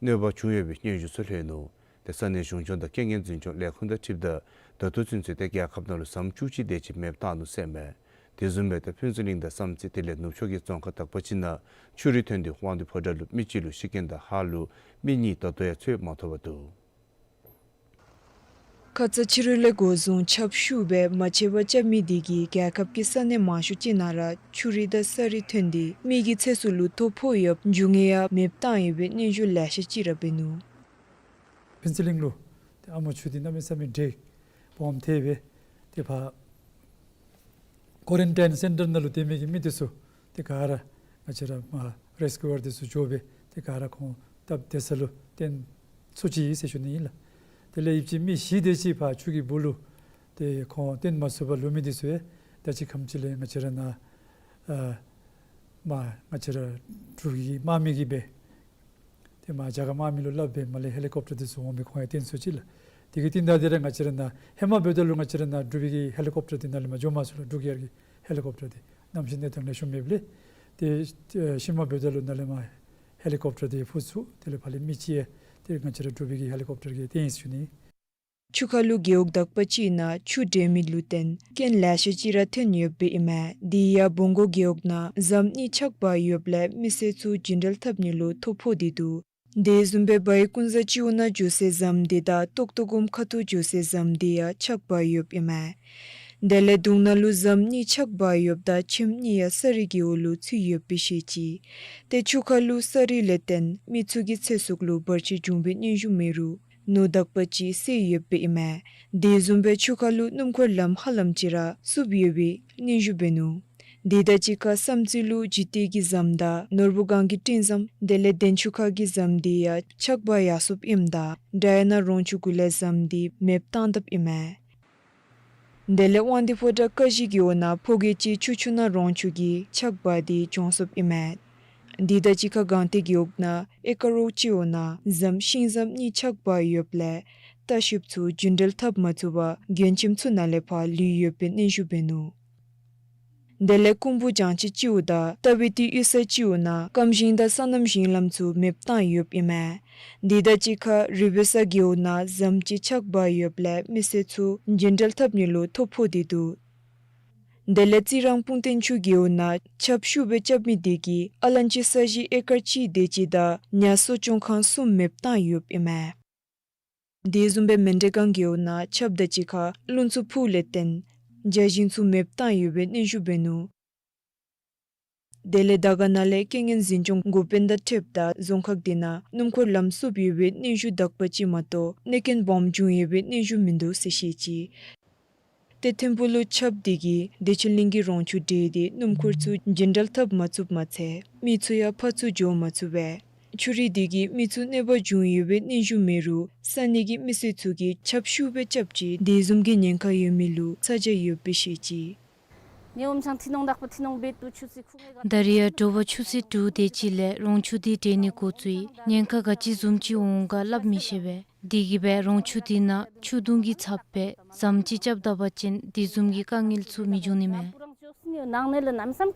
གནོད་པ་བྱུང་ཡོད་པའི་སྙན་ཞུ་ཚུ་ལྷོད་ནུག། ཏེ་ས་གནས་གཞུང་སྐྱོང་དང་རྐྱེན་ངན་འཛིན་སྐྱོང་ལས་ཁུངས་དང་འཁྲིལཝ་ད་ད་ལྟོ་ཚུན་ཚོད་ཏེ་རྒྱལ་ཁབ་ནང་ལུ་ཟམ་བཅུ་གཅིག་དེ་ཅིག་མེདཔ་བཏང་ནུག་ཟེར་མས། དེ་བཟུམ་སྦེ་ཏེ་ཕུན་ཚོགས་གླིང་དང་བསམ་རྩེ་དེ་ལས་ནུབ་ཕྱོགས་ཀྱི་རྫོང་ཁག་དག་པ་ཅིག་ནང་ཆུ་རུད་ཐོན་ཏེ་དབང་འདུས་ཕོ་བྲང་ལུ་མི་གཅིག་ལུ་ཤི་རྐྱེན་དང་ཧཱ་ལུ་མི་གཉིས་ད་ལྟོ་ཡང་འཚོལ་མ་ཐོབ་པར་འདུག། ཁ་ཙ་ཕྱི་རུ་ལས་འགོ་བཟུང་ཆརཔ་ཤུགས་སྦེ་མ་ཆད་པར་རྐྱབ་མི་དེ་གིས་རྒྱལ་ཁབ་ཀྱི་ས་གནས་མང་ཤོས་ཅིག་ནང་ར་ཆུ་རུད་དང་ས་རུད་ཐོན་ཏེ་མི་གི་ཚེ་སྲོག་ལུ་ཐོ་ཕོག་ཡོདཔ་རྒྱུ་དངོས་ཡང་མེདཔ་བཏང་ཡོད་པའི་སྙན་ཞུ་ལེ་ཤ་ཅིག་ར་འབད་ནུག། ཕུན་ཚོགས་གླིང་ལུ་ཏེ་ཨ་མོ་ཆུ་འདི་གནམ་མེད་ས་མེད་འདྲེས་སྦོམ་ཐལ་སྦེ་ཏེ་ཕར་ཀོ་རན་ཊིན་སེན་ཊར་ནང་ལུ་སྡོད་མི་གི་མི་དེ་ཚུ་ཏེ་ག་ར་ང་བཅས་ར་མར་རེས་ཀིའུ་ཝར་དེ་ཚུ་འགྱོ་སྦེ་ཏེ་ག་ར་ཁོང་སྟབས་བདེ་ས་ལུ་བཏོན་ཚུགས་ཅི་ཟེར་ཞུ་ནི་ཨིན་ལགས། དེ་ལས་ཡོད་པ་ཅིན་མི་བཞི་དེ་ཅིག་ཕར་ཆུ་གི་སྦུག་ལུ་ཏེ་ཁོང་བཏོན་མ་ཚུགས་པར་ལུས་མི་དེ་ཚུ་ཡང་ད་ཅི་ཁམས་ཅིག་ལས་ང་བཅས་ར་ནཱ་ཨ་མར་ང་བཅས་ར་འབྲུག་གི་དམག་མི་གིས་སྦེ་ཏེ་མར་རྒྱ་གར་དམག་མི་ལུ་སླབ་སྦེ་མར་ལས་ཧེ་ལི་ཀོབ་ཊར་དེ་ཚུ་འོང་སྦེ་ཁོང་ཡང་བཏོན་ཚུགས་ཅི་ལགས། དེ་གི་རྟིང་བདའ་སྟེ་ར་ང་བཅས་ར་ནཱ་ཧེ་མ་འབདཝ་ད་ལུ་ང་བཅས་ར་ནཱ་འབྲུག་པའི་གི་ཧེ་ལི་ཀོབ་ཊར་དེ་ནཱ་ལས་མར་འགྱོ་མ་ཚུགས་ལགས། འབྲུག་གཡར་གྱི་ཧེ་ལི་ཀོབ་ཊར་དེ་གནམ་གཤིས་གནས་སྟངས་ལེགས་ཤོམ་མེདཔ་ལས་ཏེ་ཨེ་ཤུལ་མ་འབདཝ་ད་ལུ་ནཱ་ལས་མར་ཧེ་ལི་ཀོབ་ཊར་དེ་འཕུར་ཚུགས། དེ་ལས་ཕར་ལས་མི་ཅིག་ཡང་ཏེ་ང་བཅས་ར་འབྲུག་པའི་གི་ཧེ་ལི་ཀོབ་ཊར་གིས་བཏོན་ཡི་ཟེར་ཞུ་ནི། ཆུ་ཁ་ལུ་རྒེད་འོག་དག་པ་ཅིག་ནང་ཆུ་འདྲེས་མི་ལུ་བརྟེན་རྐྱེན་ལེ་ཤ་ཅིག་ར་ཐོན་ཡོདཔ་ཨིན་མས། དེ་ཡང་བོང་གོ་རྒེད་འོག་ནང་ཟམ་གཉིས་ཆག་སྦ་ཡོདཔ་ལས་མི་སེར་ཚུ་རྒྱུན་འགྲུལ་འཐབ་ནི་ལུ་ཐོ་ཕོག་སྟེ་འདུག། དེ་བཟུམ་སྦེ་བའི་ཀུན་བཟང་སྤྱི་འོག་ནང་འགྱོ་སའི་ཟམ་དེ་དང་ཏོག་ཏོ་སྒོམ་ཁ་ཐུག་འགྱོ་སའི་ཟམ་དེ་ཡང་ཆག་སྦ་ཡོདཔ་ཨིན་མས། དེ་ལས་གདུང་ནང་ལུ་ཟམ་གཉིས་ཆག་སྦ་ཡོདཔ་ད་ཁྱིམ་གཉིས་ཡང་ས་རུད་ཀྱི་འོག་ལུ་ཚུད་ཡོདཔ་སྦེ་བཤད་ཅི། ཏེ་ཆུ་ཁ་ལུ་ས་རུད་ལས་བརྟེན་མི་ཚུ་གི་ཚེ་སྲོག་ལུ་བར་ཆད་བྱུང་བའི་སྙན་ཞུ་མེད་རུང་ནོར་དག་པ་ཅིག་བསད་ཡོདཔ་ཨིན་མས། དེ་བཟུམ་སྦེ་ཆུ་ཁ་ལུ་སྣུམ་འཁོར་ལམ་ཧ་ལམ་ཅིག་ར་བསུབ་ཡོད་པའི་སྙན་ཞུ་འབད་ནུག། དེ་དང་གཅིག་ཁར་བསམ་རྩེ་ལུ་འཇིག་རྟེན་གྱི་ཟམ་དང་ནོར་བུ་སྒང་གི་སྤྲིན་ཟམ་དེ་ལས་དན་ཆུ་ཁ་གི་ཟམ་དེ་ཡང་ཆག་སྦ་ཡར་སོཔ་ཨིནམ་ད་དྲ་ཡ་ན་རོང་ཆུ་གུ་ལས་ཟམ་དེ་མེདཔ་བཏང་དཔ་ཨིན་མས། དེ་ལས་དབང་འདུས་ཕོ་བྲང་ཀ་བཞི་གི་འོག་ནང་ཕོ་རྒོད་ཅིག་ཆུ་ཆུ་ནང་རོང་ཆུ་གིས་ཆག་སྦ་སྟེ་གྱོང་སོཔ་ཨིན་མས། དེ་དང་གཅིག་ཁར་སྒང་སྟེང་གི་འོག་ནང་ཨེ་ཀར་རོག་ཅིག་འོག་ནང་ཟམ་ཤིང་ཟམ་གཉིས་ཆག་སྦ་ཡོདཔ་ལས་ལྟ་བཤལཔ་ཚུ་རྒྱུན་འགྲུལ་འཐབ་མ་ཚུགས་པར་མགྱོན་ཁྱིམ་ཚུ་ནང་ལས་ཕར་ལུས་ཡོད་པའི་སྙན་ཞུ་འབད་ནུག། དེ་ལས་ཀུམ་བུ་བྱང་ཕྱི་སྤྱི་འོག་དང་རྟ་བི་ཏི་གཡུས་ས་སྤྱི་འོག་ནང་སྐམ་ཞིང་དང་སོ་ནམ་ཞིང་ལམ་ཚུ་མེདཔ་བཏང་ཡོདཔ་ཨིན་མས། དེ་དང་གཅིག་ཁར་རི་བོ་ས་གི་འོག་ནང་ཟམ་ཅིག་ཆག་སྦ་ཡོདཔ་ལས་མི་སེར་ཚུ་རྒྱུན་འགྲུལ་འཐབ་ནི་ལུ་ཐོ་ཕོག་སྟེ་འདུག། དེ་ལས་རྩི་རང་སྤུངས་སྟེང་ཆུ་གི་འོག་ནང་ཆརཔ་ཤུགས་སྦེ་རྐྱབ་མི་དེ་གིས་ཨ་ལན་ཅི་ས་གཞི་ཨེ་ཀར་གཅིག་དེ་ཅིག་དང་ཉ་གསོ་སྐྱོང་ཁང་གསུམ་མེདཔ་བཏང་ཡོདཔ་ཨིན་མས། དེ་བཟུམ་སྦེ་མཎྜལ་སྒང་གི་འོག་ནང་ཆརཔ་དང་གཅིག་ཁར་རླུང་འཚུབ་ཕུ་ལས་བརྟེན་བྱ་ཞིང་ཚུ་མེདཔ་བཏང་ཡོད་པའི་སྙན་ཞུ་འབད་ནུག། དེ་ལས་དར་དཀར་ནང་ལས་རྐྱེན་ངན་འཛིན་སྐྱོང་འགོ་དཔོན་དང་འཁྲིལཝ་ད་རྫོང་ཁག་དེ་ནང་སྣུམ་འཁོར་ལམ་བསུབ་ཡོད་པའི་སྙན་ཞུ་དག་པ་ཅིག་མ་གཏོགས་གནོད་སྐྱོན་སྦོམ་བྱུང་ཡོད་པའི་སྙན་ཞུ་མིན་འདུག་ཟེར་བཤད་ཅི། ཏེ་ཐིམ་ཕུག་ལུ་ཆརཔ་དེ་གིས་བདེ་ཆེན་གླིང་གི་རོང་ཆུ་འདྲེས་ཏེ་སྣུམ་འཁོར་ཚུ་རྒྱུན་འགྲུལ་འཐབ་མ་ཚུགསཔ་མ་ཚད་མི་ཚུ་ཡང་ཕར་ཚུར་འགྱོ་མ་ཚུགས་པས། ཆུ་རུད་དེ་གིས་མི་ཚུ་གནོད་པ་བྱུང་ཡོད་པའི་སྙན་ཞུ་མེད་རུང་ས་གནས་ཀྱི་མི་སེར་ཚུ་གིས་ཆརཔ་ཤུགས་སྦེ་རྐྱབ་ཅི། དེ་བཟུམ་གྱི་ཉེན་ཁ་ཡོད་མི་ལུ་ཚ་གྱང་ཡོདཔ་སྦེ་བཤད་ཅི། ད་རེས་ཡང་དྲོ་པ་ཆུ་ཚོད་དྲུག་དེ་ཅིག་ལས་རོང་ཆུ་དེ་འདྲེས་ནི་འགོ་བཙུགས་ཡི། ཉེན་ཁ་ག་ཅི་བཟུམ་ཅིག་འོང་ག་སླབ་མི་ཤེས་པས། དེ་གིས་སྦེ་རོང་ཆུ་དེ་ནང་ཆུ་དུང་གི་ཚབ་སྦེ་ཟམ་ཅིག་རྐྱབ་ད་པ་ཅིན་དེ་བཟུམ་གྱི་དཀའ་ངལ་ཚུ་མི་འབྱུང་ནི་མས།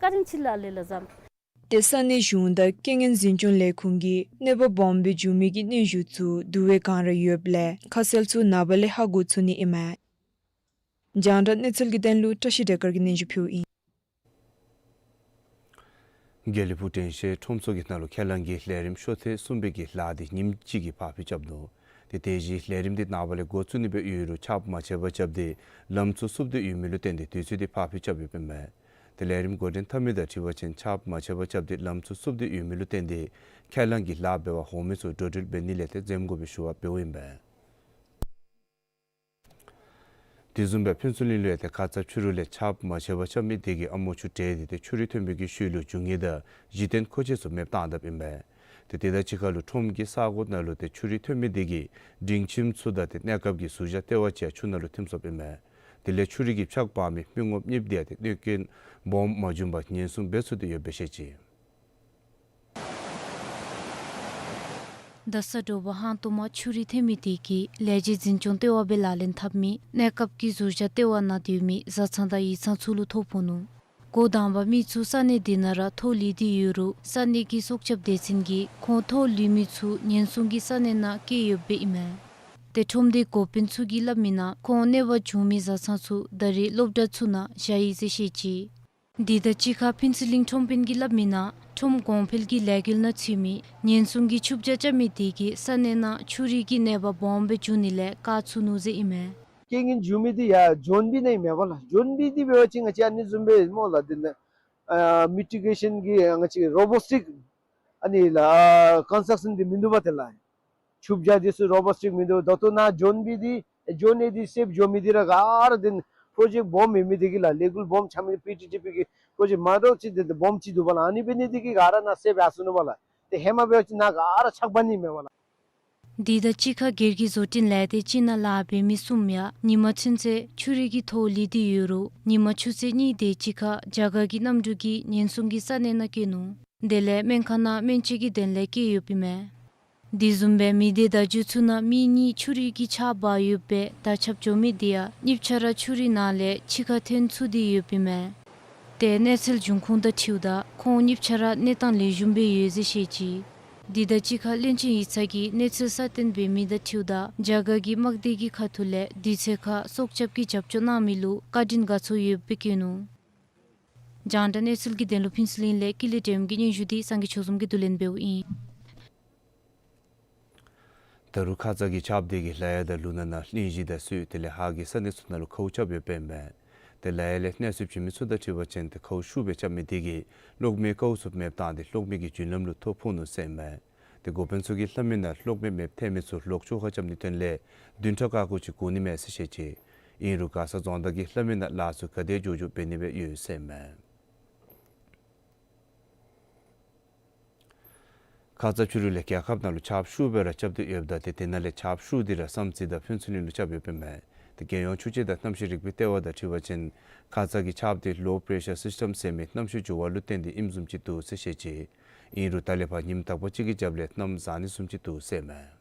ཏེ་ས་གནས་གཞུང་དང་རྐྱེན་ངན་འཛིན་སྐྱོང་ལས་ཁུངས་ཀྱིས་གནོད་པ་སྦོམ་སྦེ་བྱུང་མི་གི་སྙན་ཞུ་ཚུ་བསྡུ་བའི་བསྒང་ར་ཡོདཔ་ལས་ཁ་གསལ་ཚུ་ནངས་པ་ལས་ཧ་གོ་ཚུགས་ནི་ཨིན་མས། རྒྱང་བསྒྲགས་གནས་ཚུལ་གྱི་དོན་ལུ་བཀྲ་ཤིས་སྒྲོལ་དཀར་གྱིས་སྙན་ཞུ་ཕུལཝ་ཨིན། དགེ་ལེགས་ཕུག་དྲན་ཤེས་ཁྲོམ་ཚོགས་ཀྱི་ནང་ལུ་ཁས་བླངས་ཀྱི་ལས་རིམ་ཤོ་ཐེངས་གསུམ་པའི་གི་ལཱ་འདི་ཉིནམ་གཅིག་གི་ཕར་འགྱངས་འབད་ནུག། ཏེ་དེ་བཞིན་ལས་རིམ་འདི་ནངས་པ་ལས་འགོ་བཙུགས་ནི་སྦེ་ཡོད་རུང་ཆརཔ་མ་ཆད་པར་རྐྱབ་སྟེ་ལམ་ཚུ་བསུབ་སྟེ་ཡོད་མི་ལུ་བརྟེན་ཏེ་དུས་ཚོད་འདི་ཕར་འགྱངས་འབད་ཡོདཔ་ཨིན་མས། ཏེ་ལས་རིམ་འགོ་འདྲེན་འཐབ་མི་དང་འཁྲིལ་བ་ཅིན་ཆརཔ་མ་ཆད་པར་རྐྱབ་སྟེ་ལམ་ཚུ་བསུབ་སྟེ་ཡོད་མི་ལུ་བརྟེན་ཏེ་ཁས་བླངས་ཀྱི་ལཱ་འབད་བར་འོང་མི་ཚུ་འགྲོ་འགྲུལ་འབད་ནི་ལས་ཏེ་འཛེམ་དགོ་པའི་ཞུ་བ་འབདཝ་ཨིན་པས། དེ་བཟུམ་སྦེ་ཕུན་ཚོགས་གླིང་ལུ་ཡང་ཏེ་ཁ་ཙ་ཕྱི་རུ་ལས་ཆརཔ་མ་ཆད་པར་རྐྱབ་མི་དེ་གིས་ཨ་མོ་ཆུ་བྲལ་ཏེ་ཏེ་ཆུ་རུད་ཐོན་པའི་གི་ཤུལ་ལུ་རྒྱུ་དངོས་དང་གཞི་རྟེན་མཁོ་ཆས་ཚུ་མེདཔ་བཏང་དཔ་ཨིན་པས། ཏེ་དེ་དང་གཅིག་ཁར་ལུ་ཁྲོམ་གྱི་ས་གོ་ནང་ལུ་ཏེ་ཆུ་རུད་ཐོན་མི་དེ་གིས་སྒྲིང་ཁྱིམ་ཚུ་དང་ཏེ་གནས་སྐབས་ཀྱི་ཟུར་བཞག་ལྟེ་བ་ཅིག་ཡང་ཆུ་ནང་ལུ་ཐིམ་སོཔ་ཨིན་པས། དེ་ལས་ཆུ་རུད་ཀྱིས་ཕྱགས་འབག་མི་མི་ངོམ་གཉིས་དེ་ཡང་ཏེ་གནོད་སྐྱོན་སྦོམ་མ་བྱུང་བར་ཉེན་སྲུང་འབད་ཚུགས་ཏེ་ཡོདཔ་སྦེ་བཤད་ཅི། རྡ་ས་དྲོ་པ་ཧང་སྟོང་མ་ཆུ་རུད་ཐོན་མི་དེ་གིས་ལས་བྱེད་འཛིན་སྐྱོང་ལྟེ་བ་སྦེ་ལག་ལེན་འཐབ་མི་གནས་སྐབས་ཀྱི་ཟུར་བཞག་ལྟེ་བ་ནང་སྡོད་མི་བཟའ་ཚང་དང་ཡིག་ཚང་ཚུ་ལུ་ཐོ་ཕོག་ནུག། འགོ་དང་པ་མི་ཚུ་ས་གནས་དེ་ནང་ར་ཐོག་ལུས་ཏེ་ཡོད་རུང་ས་གནས་ཀྱི་སྲོག་སྐྱབས་སྡེ་ཚན་གྱིས་ཁོང་ཐོག་ལུས་མི་ཚུ་ཉེན་སྲུང་གི་ས་གནས་ནང་བསྐྱལ་ཡོདཔ་ཨིན་མས། ཏེ་ཁྲོམ་སྡེའི་འགོ་དཔོན་ཚུ་གིས་སླབ་མི་ནང་ཁོང་གནོད་པ་བྱུང་མི་བཟའ་ཚང་ཚུ་ད་རེས་སློབ་གྲྭ་ཚུ་ནང་བཞག་ཡི་ཟེར་བཤད་ཅི། དེ་དང་གཅིག་ཁར་ཕུན་ཚོགས་གླིང་ཁྲོམ་དཔོན་གྱིས་སླབ་མི་ནང་ཁྲོམ་གོང་འཕེལ་གྱི་ལས་འགུལ་ནང་ཚུད་མི་ཉེན་སྲུང་གི་ཆུ་བྱ་རྐྱབ་མི་དེ་གིས་ས་གནས་ནང་ཆུ་རུད་ཀྱི་གནོད་པ་སྦོམ་སྦེ་བྱུང་ནི་ལས་བཀག་ཚུགས་ནུག་ཟེར་ཨིན་མས། རྐྱེན་ངན་བྱུང་མི་འདི་ཡར་ཇོན་བི་ནང་ཨིན་མས་པ་ལགས། ཇོན་བི་འདི་འབད་བ་ཅིན་ང་བཅས་ཨ་ནི་བཟུམ་སྦེ་སྨོ་ལགས། འདི་ནང་ཨ་མི་ཊི་གེ་ཤཱན་གྱི་ང་བཅས་རོ་བོ་སི་ཊིག་ཨ་ནི་ལགས་ཀོན་སི་ཊྲག་ཤཱན་འདི་མིན་འདུག་པ། དེ་ལགས་ཆུ་བྱ་འདི་ཚུ་རོ་བོ་སི་ཊིག་མིན་འདུག། ད་ལྟོ་ནཱ་ཇོན་བི་འདི་ཨེ་ཇོན་ཨེ་འདི་སེབ་ཇོན་བི་འདི་ར་ག་ར་འདི་པྲོ་ཇེཀཊ་སྦོམ་ཨིན་མི་འདི་གིས་ལགས་ལས་འགུལ་སྦོམ་འཆང་མི་པི་ཊི་ཊི་པི་གི་པྲོ་ཇེཀཊ་མ་འདྲཝ་ཅིག་འདི་འདི་སྦོམ་ཅིག་འདུག་པ་ལགས། ཨ་ནི་འབད་ནི་འདི་གིས་ག་ར་ནཱ་སེབ་ཡར་སོ་ནུག་པ་ལགས། ཏེ་ཧེ་མ་འབད་བ་ཅིན་ནཱ་ག་ར་ཆག་འབག་ནི་མས་པ་ལགས། དེ་དང་གཅིག་ཁར་སྒེར་གྱི་བཟོ་སྐྲུན་ལས་སྡེ་ཅིག་ནང་ལཱ་འབད་མི་གསུམ་ཡང་ཉིན་མ་ཚུན་ཚོད་ཆུ་རུད་ཀྱིས་ཐོག་ལུས་ཏེ་ཡོད་རུང་ཉིན་མ་ཆུ་ཚོད་གཉིས་དེ་ཅིག་ཁར་རྒྱ་གར་གྱི་གནམ་གྲུ་གིས་ཉེན་སྲུང་གི་ས་གནས་ནང་བསྐྱལ་ནུག། དེ་ལས་སྨན་ཁང་ནང་སྨན་བཅོས་ཀྱི་དོན་ལས་བསྐྱལ་ཡོདཔ་ཨིན་མས། དེ་བཟུམ་སྦེ་མི་སྡེ་བརྡ་བརྒྱུད་ཚུ་ནང་མི་གཉིས་ཆུ་རུད་ཀྱིས་ཆག་འབག་ཡོདཔ་སྦེ་དར་ཁྱབ་འགྱོ་མི་དེ་ཡང་གཉིས་ཆ་ར་ཆུ་རུད་ནང་ལས་ཕྱི་ཁར་ཐོན་ཚུགས་ཏེ་ཡོདཔ་ཨིན་མས། ཏེ་གནས་ཚུལ་འབྱུང་ཁུངས་དང་འཁྲིལཝ་ད་ཁོང་གཉིས་ཆ་ར་གནས་སྟངས་ལེགས་ཤོམ་སྦེ་ཡོད་ཟེར་བཤད་ཅི། དེ་དང་གཅིག་ཁར་བློན་ཆེན་ཡིག་ཚང་གིས་གནས་ཚུལ་གསར་བཏོན་འབད་མི་དང་འཁྲིལཝ་ད་རྒྱ་གར་གྱི་དམག་སྡེ་གི་ཁ་ཐུག་ལས་དུས་ཚོད་ཁར་སྲོག་སྐྱབས་ཀྱི་རྒྱབ་སྐྱོར་གནང་མི་ལུ་བཀའ་དྲིན་དགའ་ཚོར་ཡོདཔ་སྦེ་བཀོད་ནུག། རྒྱང་བསྒྲགས་གནས་ཚུལ་གྱི་དོན་ལུ་ཕུན་ཚོགས་གླིང་ལས་ཀུན་ལེགས་སྒྲོལམ་གྱིས་སྙན་ཞུ་འདི་སངས་རྒྱས་ཆོས་འཛོམས་ཀྱིས་བསྡུ་ལེན་འབདཝ་ཨིན། ད་རུང་ཁ་ཙ་གི་ཆརཔ་དེ་གིས་ལ་དྭགས་དང་ལུང་ནག་ནང་གླིང་བཞི་དང་སུད་དེ་ལས་ཧཱ་གི་ས་གནས་ཚུ་ནང་ལུ་ཁཝ་རྐྱབ་ཡོདཔ་ཨིན་མས། ཏེ་ལ་དྭགས་ལས་གནས་སྤོ་བྱོན་མི་ཚུ་དང་འཁྲིལ་བ་ཅིན་ཏེ་ཁཝ་ཤུགས་སྦེ་རྐྱབ་མི་དེ་གིས་གློག་མེ་ཀཝ་ཚུ་མེདཔ་བཏང་སྟེ་གློག་མེ་གི་བརྒྱུད་ལམ་ལུ་ཐོ་ཕོག་ནུག་ཟེར་ཨིན་མས། ཏེ་འགོ་དཔོན་ཚུ་གིས་སླབ་མི་ནང་གློག་མེ་མེདཔ་ཐལ་མི་ཚུ་ལོག་ཆོག་ཁར་རྐྱབ་ནིའི་དོན་ལས་བདུན་ཕྲག་ཁ་ཁར་ཅིག་འགོར་ནི་མས་ཟེར་བཤད་ཅི། ཨིན་རུང་མགར་ས་རྫོང་བདག་གིས་སླབ་མི་ནང་ལཱ་ཚུ་ག་དེ་མགྱོགས་མགྱོགས་འབད་ནི་སྦེ་ཡོད་ཟེར་ཨིན་མས། ཁ་ཙ་ཕྱི་རུ་ལས་རྒྱལ་ཁབ་ནང་ལུ་ཆརཔ་ཤུགས་སྦེ་ར་རྐྱབ་སྟེ་ཡོདཔ་ད་ཏེ་དེ་ནང་ལས་ཆརཔ་ཤུགས་འདི་ར་བསམ་རྩེ་དང་ཕུན་ཚོགས་གླིང་ལུ་རྐྱབ་ཡོདཔ་ཨིན་མས། ཏེ་རྒྱལ་ཡོངས་ཆུ་དཔྱད་དང་གནམ་གཤིས་རིག་པའི་ལྟེ་བ་དང་འཁྲིལ་བ་ཅིན་ཁ་ཙ་གི་ཆརཔ་དེ་ལོ་པྲེ་ཤར་སིསི་ཊམ་ཟེར་མི་གནམ་གཤིས་འགྱུར་བ་ལུ་བརྟེན་ཏེ་ཨིནམ་བཟུམ་ཅིག་འདུག་ཟེར་བཤད་ཅི། ཨིན་རུང་ད་ལས་ཕར་ཉིནམ་དག་པ་ཅིག་གི་རྒྱབ་ལས་གནམ་བཟང་ནི་བཟུམ་ཅིག་འདུག་ཟེར་ཨིན་མས།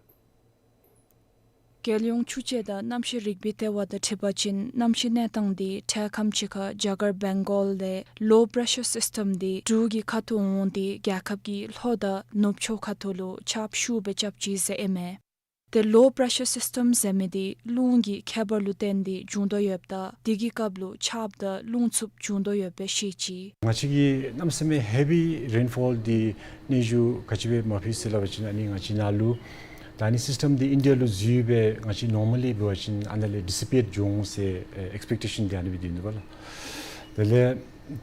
རྒྱལ་ཡོངས་ཆུ་དཔྱད་དང་གནམ་གཤིས་རིག་པའི་ལྟེ་བ་དང་འཁྲིལ་བ་ཅིན་གནམ་གཤིས་གནས་སྟངས་འདི་འཕྲལ་ཁམས་ཅིག་ཁར་རྒྱ་གར་བེང་གོལ་ལས་ལོ་པྲེ་ཤར་སིསི་ཊམ་འདི་འབྲུག་གི་ཁ་ཐུག་འོང་སྟེ་རྒྱལ་ཁབ་ཀྱི་ལྷོ་དང་ནུབ་ཕྱོགས་ཁ་ཐུག་ལུ་ཆརཔ་ཤུགས་སྦེ་རྐྱབ་ཅི་ཟེར་ཨིན་མས། ཏེ་ལོ་པྲེ་ཤར་སིསི་ཊམ་ཟེར་མི་འདི་རླུང་གི་ཁྱད་པར་ལུ་བརྟེན་ཏེ་འབྱུང་དོ་ཡོདཔ་ད་དེ་གི་སྐབས་ལུ་ཆརཔ་དང་རླུང་འཚུབ་འབྱུང་དོ་ཡོདཔ་སྦེ་བཤད་ཅི། ང་བཅས་ཀྱིས་གནམ་མེད་ས་མེད་ཧེ་བི་རེན་ཕོལ་འདི་གནས་ཚུལ་ག་ཅི་སྦེ་མ་ཕུལ་ཟེར་སླབ་པ་ཅིན་ཨ་ནི་ང་བཅས་ནཱ་ལུ་ད་ཨ་ནི་སིསི་ཊམ་འདི་ཨིན་ཌི་ཡ་ལུ་འཛུལ་སྦེ་ང་བཅས་ནོར་མ་ལི་འབད་བ་ཅིན་ཨ་ནཱ་ལས་ཌི་སི་པི་ཨེཊ་འགྱོ་འོང་ཟེར་ཨེ་ཨེགསི་པེག་ཊེ་ཤཱན་འདི་ཨ་ནི་སྦེ་སྡོད་ནུག་པ་ལགས། དེ་ལས་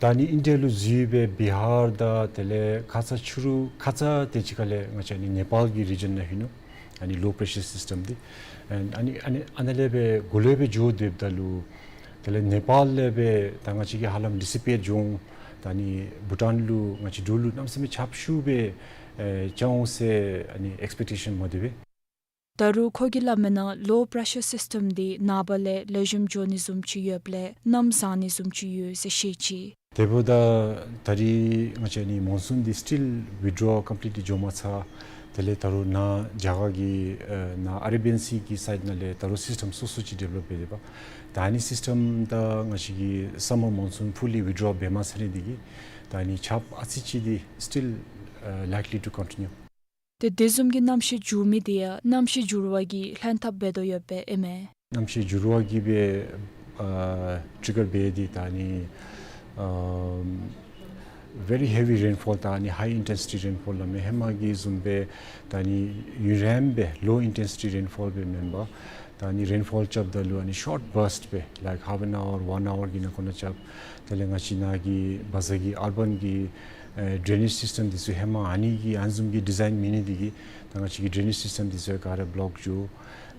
ད་ཨ་ནི་ཨིན་ཌི་ཡ་ལུ་འཛུལ་སྦེ་བི་ཧར་དང་དེ་ལས་ཁ་ཙ་ཕྱི་རུ་ཁ་ཙ་དེ་ཅིག་ཁ་ལས་ང་བཅས་ཨ་ནི་ནེ་པཱལ་གྱི་རི་ཇཱན་ནང་ལྷོད་ནུག། ཨ་ནི་ལོ་པྲེ་ཤར་སིསི་ཊམ་འདི་ཨ་ནི་ཨ་ནི་ཨ་ནི་ཨ་ནཱ་ལས་སྦེ་འགོ་ལས་སྦེ་འགྱོ་སྡོདཔ་ད་ལུ་དེ་ལས་ནེ་པཱལ་ལས་སྦེ་ད་ང་བཅས་ཀྱིས་ཧ་ལམ་ཌི་སི་པི་ཨེཊ་འགྱོ་འོང་། ད་ཨ་ནི་བྷུ་ཊཱན་ལུ་ང་བཅས་འབྲུག་ལུ་གནམ་མེད་ས་མེད་ཆརཔ་ཤུགས་སྦེ་ཨེ་རྐྱབ་འོང་ཟེར་ཨ་ནི་ཨེགསི་པེག་ཊེ་ཤཱན་མ་འདུག་པས། ད་རུང་ཁོ་གིས་སླབ་མི་ནང་ལོ་པྲེ་ཤར་སིསི་ཊམ་འདི་ནངས་པ་ལས་ལེགས་ཤོམ་འགྱོ་ནི་བཟུམ་ཅིག་ཡོདཔ་ལས་གནམ་བཟང་ནི་བཟུམ་ཅིག་ཡོད་ཟེར་བཤད་ཅི། དེ་འབདཝ་ད་ད་རིས་ང་བཅས་ཨ་ནི་མོན་སུན་འདི་སི་ཊིལ་ཝི་ཌི་རོ་ཀམ་པི་ལིཊ་ལི་འགྱོ་མ་ཚར། དེ་ལས་ད་རུང་ནཱ་རྒྱ་གར་གྱི་ཨ་ནཱ་ཨ་རེ་བི་ཡན་སི་གི་སའིཌ་ནང་ལས་ད་རུང་སིསི་ཊམ་སོ་སོ་ཅིག་ཌི་བེ་ལོབ་འབད་དེས་པ། ད་ཨ་ནི་སིསི་ཊམ་ད་ང་བཅས་ཀྱི་སམ་མར་མོན་སུན་ཕུ་ལི་ཝི་ཌི་རོ་འབད་མ་ཚར་ནི་དེ་གིས་ད་ཨ་ནི་ཆརཔ་ཨ་ཙི་ཅིག་འདི་སི་ཊིལ་ཨ་ལའིཀ་ལི་ཊུ་ཀོན་ཊི་ནིའུ། ཏེ་དེ་བཟུམ་གྱི་གནམ་གཤིས་འགྱུར་མི་དེ་ཡང་གནམ་གཤིས་འགྱུར་བ་གིས་ལྷན་ཐབས་འབད་དོ་ཡོདཔ་ཨིན་མས། གནམ་གཤིས་འགྱུར་བ་གིས་སྦེ་ཨ་ཊི་གར་འབད་དེ་ད་ཨ་ནི་ཨ་ Very heavy rainfall ད་ཨ་ནི་high intensity rainfall སླབ་མི་ཧེ་མ་གི་བཟུམ་སྦེ་ད་ཨ་ནི་ཡུན་རིངམོ་སྦེ་low intensity rainfall སྦེ་མེན་པར་ད་ཨ་ནི་rainfall རྐྱབ་ད་ལུ་ཨ་ནི་short burst སྦེ་like half an hour, one hour གི་ནང་འཁོད་ནང་རྐྱབ། དེ་ལས་ང་བཅས་ནཱ་གི་བ་ཛ་གི་urban གི་ཨེ་drainage system འདི་ཚུ་ཧེ་མ་ཨ་ནི་གི་ཨ་ནི་བཟུམ་གྱི་design མེད་ནི་འདི་གིས་ད་ང་བཅས་ཀྱི་drainage system འདི་ཚུ་ག་ར་block འགྱོ།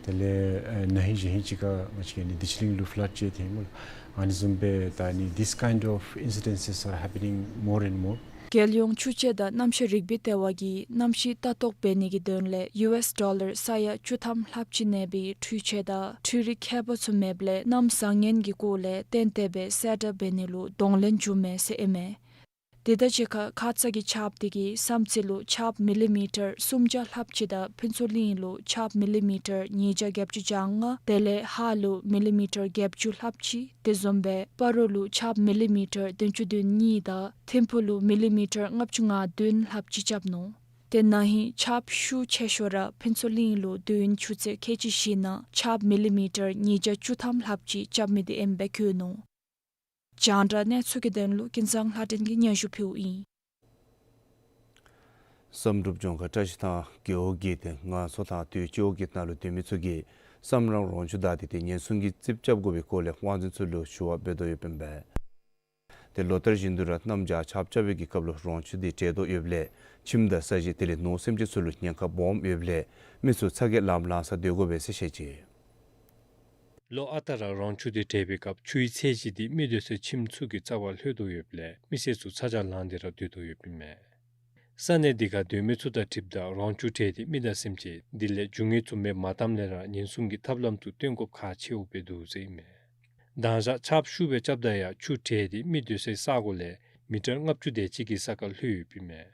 དེ་ལས་ཨེ་ན་ཧིང་གཞེས་ཧིང་ཅིག་ཁར་ང་བཅས་ཀྱི་ཨ་ནི་དིང་ཆི་གླིང་ལུ་flood ཅིག་ཐོན་སྨོ་ལགས། ཨ་ནི་བཟུམ་སྦེ་ད་ཨ་ནི་this kind of incidences are happening more and more. རྒྱལ་ཡོངས་ཆུ་དཔྱད་དང་གནམ་གཤིས་རིག་པའི་ལྟེ་བ་གིས་གནམ་གཤིས་ལྟ་རྟོག་འབད་ནི་གི་དོན་ལས་ཡུ་ཨེསི་ཌོ་ལར་ས་ཡ་བཅུ་ཐམ་ལྷགཔ་ཅིག་གནས་པའི་འཕྲུལ་ཆས་དང་འཕྲུལ་རིག་ཁྱད་པར་ཚུ་མེདཔ་ལས་གནམ་བཟང་ངན་གྱི་སྐོར་ལས་གཏན་གཏན་སྦེ་གསལ་བསྒྲགས་འབད་ནི་ལུ་གདོང་ལེན་འབྱུངམ་མས་ཟེར་ཨིན་མས། དེ་དང་གཅིག་ཁར་ཁ་ཙ་གི་ཆརཔ་དེ་གིས་བསམ་རྩེ་ལུ་ཆརཔ་མི་ལི་མི་ཊར་སུམ་བརྒྱ་ལྷགཔ་ཅིག་དང་ཕུན་ཚོགས་གླིང་ལུ་ཆརཔ་མི་ལི་མི་ཊར་ཉིས་བརྒྱ་བརྒྱད་ཅུ་གྱ་ལྔ། དེ་ལས་ཧཱ་ལུ་མི་ལི་མི་ཊར་བརྒྱད་ཅུ་ལྷགཔ་ཅིག། དེ་བཟུམ་སྦེ་སྤ་རོ་ལུ་ཆརཔ་མི་ལི་མི་ཊར་བདུན་ཅུ་དོན་གཉིས་དང་ཐིམ་ཕུ་ལུ་མི་ལི་མི་ཊར་ལྔ་བཅུ་ང་བདུན་ལྷགཔ་ཅིག་རྐྱབ་ནུག། དེ་ན་ཧིང་ཆརཔ་ཤུགས་ཆེ་ཤོས་ར་ཕུན་ཚོགས་གླིང་ལུ་དུས་ཡུན་ཆུ་ཚོད་ཁལ་གཅིག་བཞི་ནང་ཆརཔ་མི་ལི་མི་ཊར་ཉིས་བརྒྱ་བཅུ་ཐམ་ལྷགཔ་ཅིག་རྐྱབ་མི་དེ་ཨིནམ་སྦེ་བཀོད་ནུག། རྒྱང་བསྒྲགས་གནས་ཚུལ་གྱི་དོན་ལུ་ཀུན་བཟང་ལྷ་སྒྲོན་གྱིས་སྙན་ཞུ་ཕུལཝ་ཨིན། བསམ་གྲུབ་ལྗོངས་མཁར་བཀྲ་ཤིས་ཐང་རྒེད་འོག་གི་ཏེ་ངལ་གསོ་དང་དུས་ཅི་འོག་གི་ནང་ལུ་སྡོད་མི་ཚུ་གིས་སམ་རང་རོང་ཆུ་བདའ་སྟེ་ཏེ་ཉེན་སྲུང་གི་རྩིགཔ་རྐྱབ་དགོ་པའི་སྐོར་ལས་དབང་འཛིན་ཚུ་ལུ་ཞུ་བ་འབད་དོ་ཡོདཔ་ཨིན་པས། ཏེ་ལོ་ལྟར་བཞིན་དུ་ར་གནམ་བྱཱར་ཆརཔ་རྐྱབ་པའི་གི་སྐབས་ལུ་རོང་ཆུ་འདི་བྲེག་དོ་ཡོདཔ་ལས་ཁྱིམ་དང་ས་གཞི་དེ་ལས་ནོར་སེམས་ཅན་ཚུ་ལུ་ཉེན་ཁ་སྦོམ་ཡོདཔ་ལས་མི་ཚུ་ཚ་གྱང་ལངམ་ལངམ་ས་སྡོད་དགོ་པས་ཟེར་བཤད་ཅི། ལོ་ཨ་རྟག་ར་རོང་ཆུ་འདི་བྲེག་པའི་སྐབས་ཆུའི་ཚད་གཞི་འདི་མི་སྡོད་སའི་ཁྱིམ་ཚུ་གི་རྩ་བར་ལྷོད་དོ་ཡོདཔ་ལས་མི་སེར་ཚུ་ཚ་གྱང་ལངས་ཏེ་ར་སྡོད་དོ་ཡོདཔ་ཨིན་མས། ས་གནས་འདི་ཁར་སྡོད་མི་ཚུ་དང་འཁྲིལཝ་ད་རོང་ཆུ་བྲེག་སྟེ་མི་དང་སེམས་ཅན་དེ་ལས་རྒྱུ་དངོས་ཚུ་མེདཔ་མ་བཏངམ་ལས་ར་ཉེན་སྲུང་གི་ཐབས་ལམ་ཚུ་སྟོན་དགོཔ་ཁག་ཆེཝ་སྦེ་འདུག་ཟེར་ཨིན་མས། དང་ཞག་ཆརཔ་ཤུགས་སྦེ་རྐྱབ་ད་ཡང་ཆུ་བྲེག་སྟེ་མི་སྡོད་སའི་ས་གོ་ལས་མི་ཊར་ལྔ་བཅུ་དེ་ཅིག་གི་ས་ཁར་ལྷོད་ཡོདཔ་ཨིན་མས།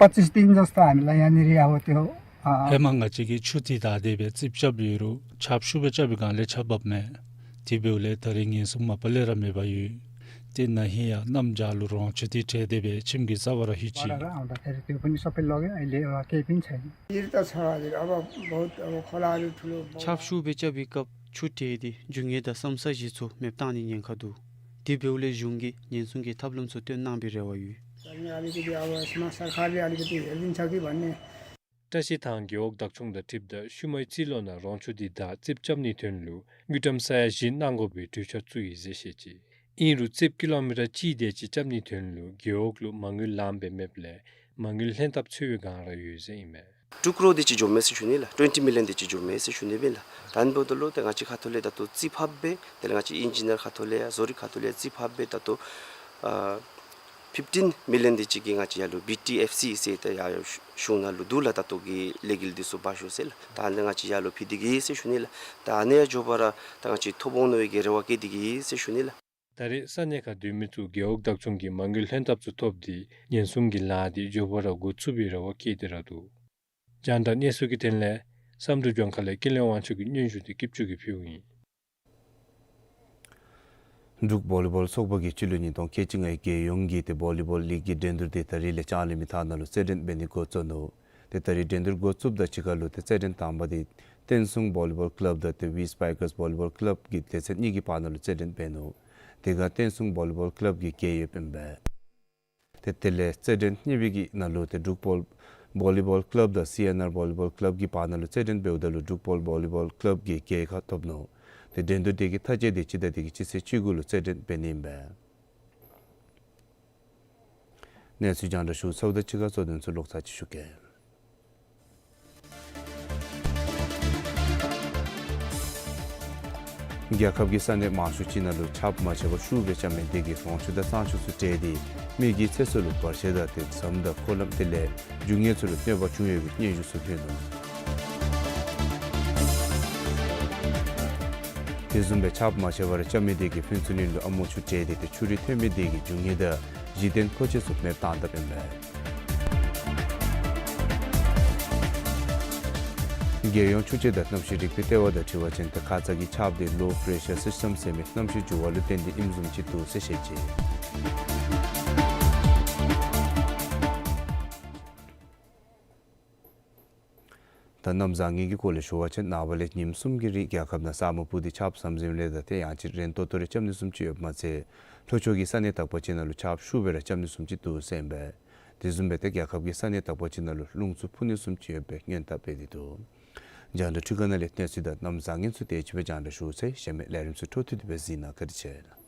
ཨ་पच्चीस दिन जस्तो हामीलाई यहाँनिर अब त्यो, अ, ཧེ་མ་ང་བཅས་ཀྱིས་ཆུ་འདི་བདའ་སྟེ་སྦེ་རྩིགཔ་རྐྱབ་ཡོད་རུང་ཆརཔ་ཤུགས་སྦེ་རྐྱབ་པའི་སྒང་ལས་ཆརཔ་འབབ་མས། དེ་འབདཝ་ལས་ད་རེས་ཉེན་སྲུང་མ་པ་ལས་ར་མེདཔ་ཡོད། ཏེ་ན་ཧིང་ཡང་གནམ་བྱཱར་ལུ་རོང་ཆུ་འདི་བྲེག་སྟེ་སྦེ་ཁྱིམ་གྱི་རྩ་བར་ར་ལྷོད་ཅི། बाह्र आउँदाखेरि त्यो पनि सबै लग्यो। अहिले एउटा केही पनि छैन। भिर त छ हजुर, अब बहुत, अब खोलाहरू ठुलो ཆརཔ་ཤུགས་སྦེ་རྐྱབ་པའི་སྐབས་ཆུ་བྲེག་སྟེ་རྒྱུ་དངོས་དང་ས་གཞི་ཚུ་མེདཔ་བཏང་ནིའི་ཉེན་ཁ་འདུག། དེ་འབདཝ་ལས་གཞུང་གིས་ཉེན་སྲུང་གི་ཐབས་ལམ་ཚུ་སྟོན་གནང་པའི་རེ་བ་ཡོད། सरकारले अलिकति हेरिदिन्छ कि भन्ने। བཀྲ་ཤིས་ཐང་རྒེད་འོག་བདག་སྐྱོང་དང་འཁྲིལཝ་ད་ཤུལ་མའི་རྩིས་ལོ་ནང་རོང་ཆུ་འདི་བདའ་རྩིགཔ་རྐྱབ་ནིའི་དོན་ལུ་དངུལ་ཀྲམ་ས་ཡ་བཞི་གནང་དགོ་པའི་གྲོས་འཆར་བཙུགས་ཡི་ཟེར་བཤད་ཅི། ཨིན་རུང་རྩིགཔ་ཀི་ལོ་མི་ཊར་གཅིག་དེ་ཅིག་རྐྱབ་ནིའི་དོན་ལུ་རྒེད་འོག་ལུ་མ་དངུལ་ལངམ་སྦེ་མེདཔ་ལས་མ་དངུལ་ལྷན་ཐབས་འཚོལ་བའི་བསྒང་ར་ཡོད་ཟེར་ཨིན་མས། དྲུག་ཀྲོར་དེ་ཅིག་འགྱོཝ་མས་ཟེར་ཞུ་ནི་ལགས། twenty million དེ་ཅིག་འགྱོཝ་མས་ཟེར་ཞུ་ནི་སྦེ་ལགས། ད་ཨ་ནི་འབདཝ་ད་ལུ་ཏེ་ང་བཅས་ཁ་ཐུག་ལས་ད་ལྟོ་རྩིས་ཕབ་སྦེ་དེ་ལས་ང་བཅས་ཨིན་ཇི་ནི་ཡར་ཁ་ཐུག་ལས་ཡང་བཟོ་རིག་ཁ་ཐུག་ལས་ཡང་རྩིས་ཕབ་སྦེ་ད་ལྟོ་ཨ་fifteen million དེ་ཅིག་གིས་ང་བཅས་ཡར་ལུ་བི་ཊི་ཨེཕ་སི་ཟེར་ད་ཡར་གཞུང་ནང་ལུ་འདུག་ལགས། ད་ལྟོ་གི་ལས་འགུལ་འདི་ཚུ་འབད་ཞིནམ་ལས་ལགས། ད་ཨ་ནི་ང་བཅས་ཡར་ལུ་ཕུལ་ཏེ་གི་ཟེར་ཞུ་ནི་ལགས། ད་ཨ་ནི་ཡང་མགྱོགས་པ་ར་ད་ང་བཅས་ཐོབ་འོང་མནོ་བའི་གི་རེ་བ་བསྐྱེད་དེ་གི་ཟེར་ཞུ་ནི་ལགས། ད་རེས་ས་གནས་ཁར་སྡོད་མི་ཚུ་རྒེད་འོག་བདག་སྐྱོང་གི་མ་དངུལ་ལྷན་ཐབས་ཚུ་ཐོབ་སྟེ་ཉེན་སྲུང་གི་ལཱ་འདི་མགྱོགས་པ་ར་འགོ་བཙུགས་པའི་རེ་བ་བསྐྱེད་དེ་ར་འདུག། རྒྱང་བསྒྲགས་གནས་ཚུལ་གྱི་དོན་ལས་བསམ་གྲུབ་ལྗོངས་མཁར་ལས་ཀུན་ལེགས་དབང་ཕྱུག་གི་སྙན་ཞུ་འདི་སྐྱིད་ཆུ་གིས་ཕུལཝ་ཨིན། འབྲུག་བོ་ལི་བོལ་ཚོགས་པ་གིས་སྤྱི་ལོ་ཉིས་སྟོང་ཁལ་གཅིག་ལྔའི་རྒྱལ་ཡོངས་ཀྱི་ཏེ་བོ་ལི་བོལ་ལིག་གི་འགྲན་བསྡུར་འདི་ད་རིས་ལས་ལྕང་གླིང་མི་ཐང་ནང་ལུ་རྩེད་འགྲན་འབད་ནི་འགོ་བཙུགས་ནུག། ཏེ་ད་རིས་འགྲན་བསྡུར་འགོ་བཙུགསཔ་དང་གཅིག་ཁར་ལུ་ཏེ་རྩེད་འགྲན་དང་པ་འདི་བསྟན་སྲུང་བོ་ལི་བོལ་ཀླབ་དང་ཏེ་ཝི་སི་པའི་ཀརས་བོ་ལི་བོལ་ཀླབ་ཀྱི་སྡེ་ཚན་གཉིས་ཀྱི་བར་ན་ལུ་རྩེད་འགྲན་འབད་ནུག། དེ་ཁར་བསྟན་སྲུང་བོ་ལི་བོལ་ཀླབ་ཀྱིས་རྒྱལ་ཡོདཔ་ཨིན་པས། ཏེ་དེ་ལས་རྩེད་འགྲན་གཉིས་པའི་གི་ནང་ལུ་ཏེ་འབྲུག་བོལ་བོ་ལི་བོལ་ཀླབ་དང་སི་ཨེན་ཨར་བོ་ལི་བོལ་ཀླབ་ཀྱི་བར་ན་ལུ་རྩེད་འགྲན་འབདཝ་ད་ལུ་འབྲུག་བོལ་བོ་ལི་བོལ་ཀླབ་ཀྱིས་རྒྱལ་ཁ་ཐོབ་ནུག། ཏེ་འགྲན་བསྡུར་དེ་གི་མཐའ་དཔྱད་འདི་སྤྱི་ཟླ་འདི་གི་སྤྱི་ཚེས་བཅུ་དགུ་ལུ་རྩེད་འགྲན་འབད་ནི་ཨིན་པས། གནས་ཚུལ་རྒྱང་བསྒྲགས་ཞུ་ཚརཝ་དང་གཅིག་ཁར་གཙོ་དོན་ཚུ་ལོག་ཚར་ཅིག་ཞུ་གེ། རྒྱལ་ཁབ་ཀྱི་ས་གནས་མང་ཤོས་ཅིག་ནང་ལུ་ཆརཔ་མ་ཆད་པར་ཤུགས་སྦེ་རྐྱབ་མི་དེ་གིས་རོང་ཆུ་དང་གཙང་ཆུ་ཚུ་བྲེགས་ཏེ་མི་གི་ཚེ་སྲོག་ལུ་བར་ཆད་དང་ཏེ་ཟམ་དང་འཁོར་ལམ་དེ་ལས་རྒྱུ་དངོས་ཚུ་ལུ་གནོད་པ་བྱུང་ཡོད་པའི་སྙན་ཞུ་ཚུ་ཐོན་ནུག། དེ་བཟུམ་སྦེ་ཆརཔ་མ་ཆད་པར་རྐྱབ་མི་དེ་གིས་ཕུན་ཚོགས་གླིང་ལུ་ཨ་མོ་ཆུ་བྲེགས་ཏེ་ཏེ་ཆུ་རུད་ཐོན་མི་དེ་གིས་རྒྱུ་དངོས་དང་གཞི་རྟེན་མཁོ་ཆས་ཚུ་མེདཔ་བཏང་དཔ་ཨིན་པས། རྒྱལ་ཡོངས་ཆུ་དཔྱད་དང་གནམ་གཤིས་རིག་པའི་ལྟེ་བ་དང་འཁྲིལ་བ་ཅིན་ཏེ་ཁ་ཙ་གི་ཆརཔ་དེ་ལོ་པྲེ་ཤར་སིསི་ཊམ་ཟེར་མི་གནམ་གཤིས་འགྱུར་བ་ལུ་བརྟེན་ཏེ་ཨིནམ་བཟུམ་ཅིག་འདུག་ཟེར་བཤད་ཅི། ད་གནམ་བཟང་ངན་གྱི་སྐོར་ལས་ཞུ་བ་ཅིན་ནངས་པ་ལས་ཉིནམ་གསུམ་གྱི་རིང་རྒྱལ་ཁབ་ནང་ས་སྨུག་སྤུབས་ཏེ་ཆརཔ་ཟམ་ཟིམ་ལས་དང་ཏེ་ཡང་ཅིན་རན་ཏོག་ཏོ་རེ་རྐྱབ་ནི་བཟུམ་ཅིག་ཡོདཔ་མ་ཚད་ལྷོ་ཕྱོགས་ཀྱི་ས་གནས་དག་པ་ཅིག་ནང་ལུ་ཆརཔ་ཤུགས་སྦེ་ར་རྐྱབ་ནི་བཟུམ་ཅིག་འདུག་ཟེར་ཨིན་པས། དེ་བཟུམ་སྦེ་ཏེ་རྒྱལ་ཁབ་ཀྱི་ས་གནས་དག་པ་ཅིག་ནང་ལུ་རླུང་འཚུབ་འཕུ་ནི་བཟུམ་ཅིག་ཡོད་པའི་སྔོན་བརྡ་སྤེལ་ཏེ་འདུག། རྒྱང་བསྒྲགས་འཕྲུལ་ཁང་ནང་ལས་གནས་ཚུལ་དང་གནམ་བཟང་ངན་ཚུ་དེ་ཅིག་སྦེ་རྒྱང་བསྒྲགས་ཞུ་ཚར། གཞན་མི་ལས་རིམ་ཚུ་འཕྲོ་མཐུད་དེ་སྦེ་གཟིགས་གནང་། བཀའ་དྲིན་ཆེ།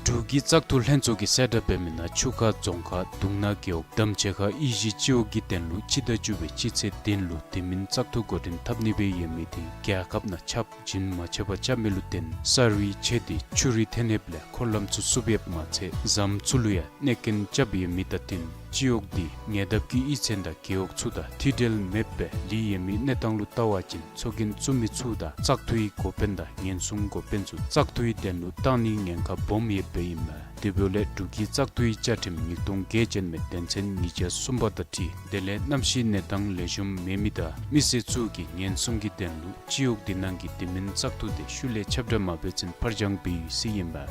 འབྲུག་གི་བཙག་འཐུ་ལྷན་ཚོགས་ཀྱིས་གསལ་བསྒྲགས་འབད་མི་ནང་ཆུ་ཁ་རྫོང་ཁག་གདུང་ནག་རྒེད་འོག་དམ་ཆོས་ཁ་དབྱིག་གཞི་སྤྱི་འོག་གི་དོན་ལུ་སྤྱི་ཟླ་བཅུ་པའི་སྤྱི་ཚེས་བདུན་ལུ་དེ་མིན་བཙག་འཐུ་འགོ་འདྲེན་འཐབ་ནི་སྦེ་ཡོད་མི་དེ་རྒྱལ་ཁབ་ནང་ཆརཔ་རྒྱུན་མ་ཆད་པར་རྐྱབ་མི་ལུ་བརྟེན་ས་རུད་ཆེ་སྟེ་ཆུ་རུད་ཐོན་ཡོདཔ་ལས་འཁོར་ལམ་ཚུ་བསུབ་ཡོདཔ་མ་ཚད་ཟམ་ཚུ་ལུ་ཡང་གནོད་སྐྱོན་རྐྱབ་ཡོད་མི་དང་བསྟུན་སྤྱི་འོག་དེ་ཉེ་འདབས་ཀྱི་གཡུས་ཚན་དང་རྒེད་འོག་ཚུ་དང་མཐུད་འབྲེལ་མེདཔ་སྦེ་ལུས་ཡོད་མི་གནས་སྟངས་ལུ་བལྟ་བ་ཅིན་ཚོགས་རྒྱན་བཙུགས་མི་ཚུ་དང་བཙག་འཐུའི་འགོ་དཔོན་དང་ཉེན་སྲུང་འགོ་དཔོན་ཚུ་བཙག་འཐུའི་དོན་ལུ་བཏང་ནིའི་ཉེན་ཁ་སྦོམ་ཡོདཔ་ཨིན་མས། དེ་འབདཝ་ལས་འབྲུག་གི་བཙག་འཐུའི་བཅའ་ཁྲིམས་ཉིས་སྟོང་བརྒྱད་ཅན་མའི་དོན་ཚན་ཉིས་བརྒྱ་གསུམ་པ་དང་འཁྲིལ་དེ་ལས་གནམ་གཤིས་གནས་སྟངས་ལེགས་ཤོམ་མེད་མི་དང་མི་སེར་ཚུ་གི་ཉེན་སྲུང་གི་དོན་ལུ་སྤྱི་འོག་དེ་ནང་གི་དེ་མིན་བཙག་འཐུ་དེ་ཤུལ་ལས་ཁྱབ་བསྒྲགས་མ་འབད་བར་འཕར་འགྱངས་འབད་ཡོད་ཟེར་ཨིན་མས།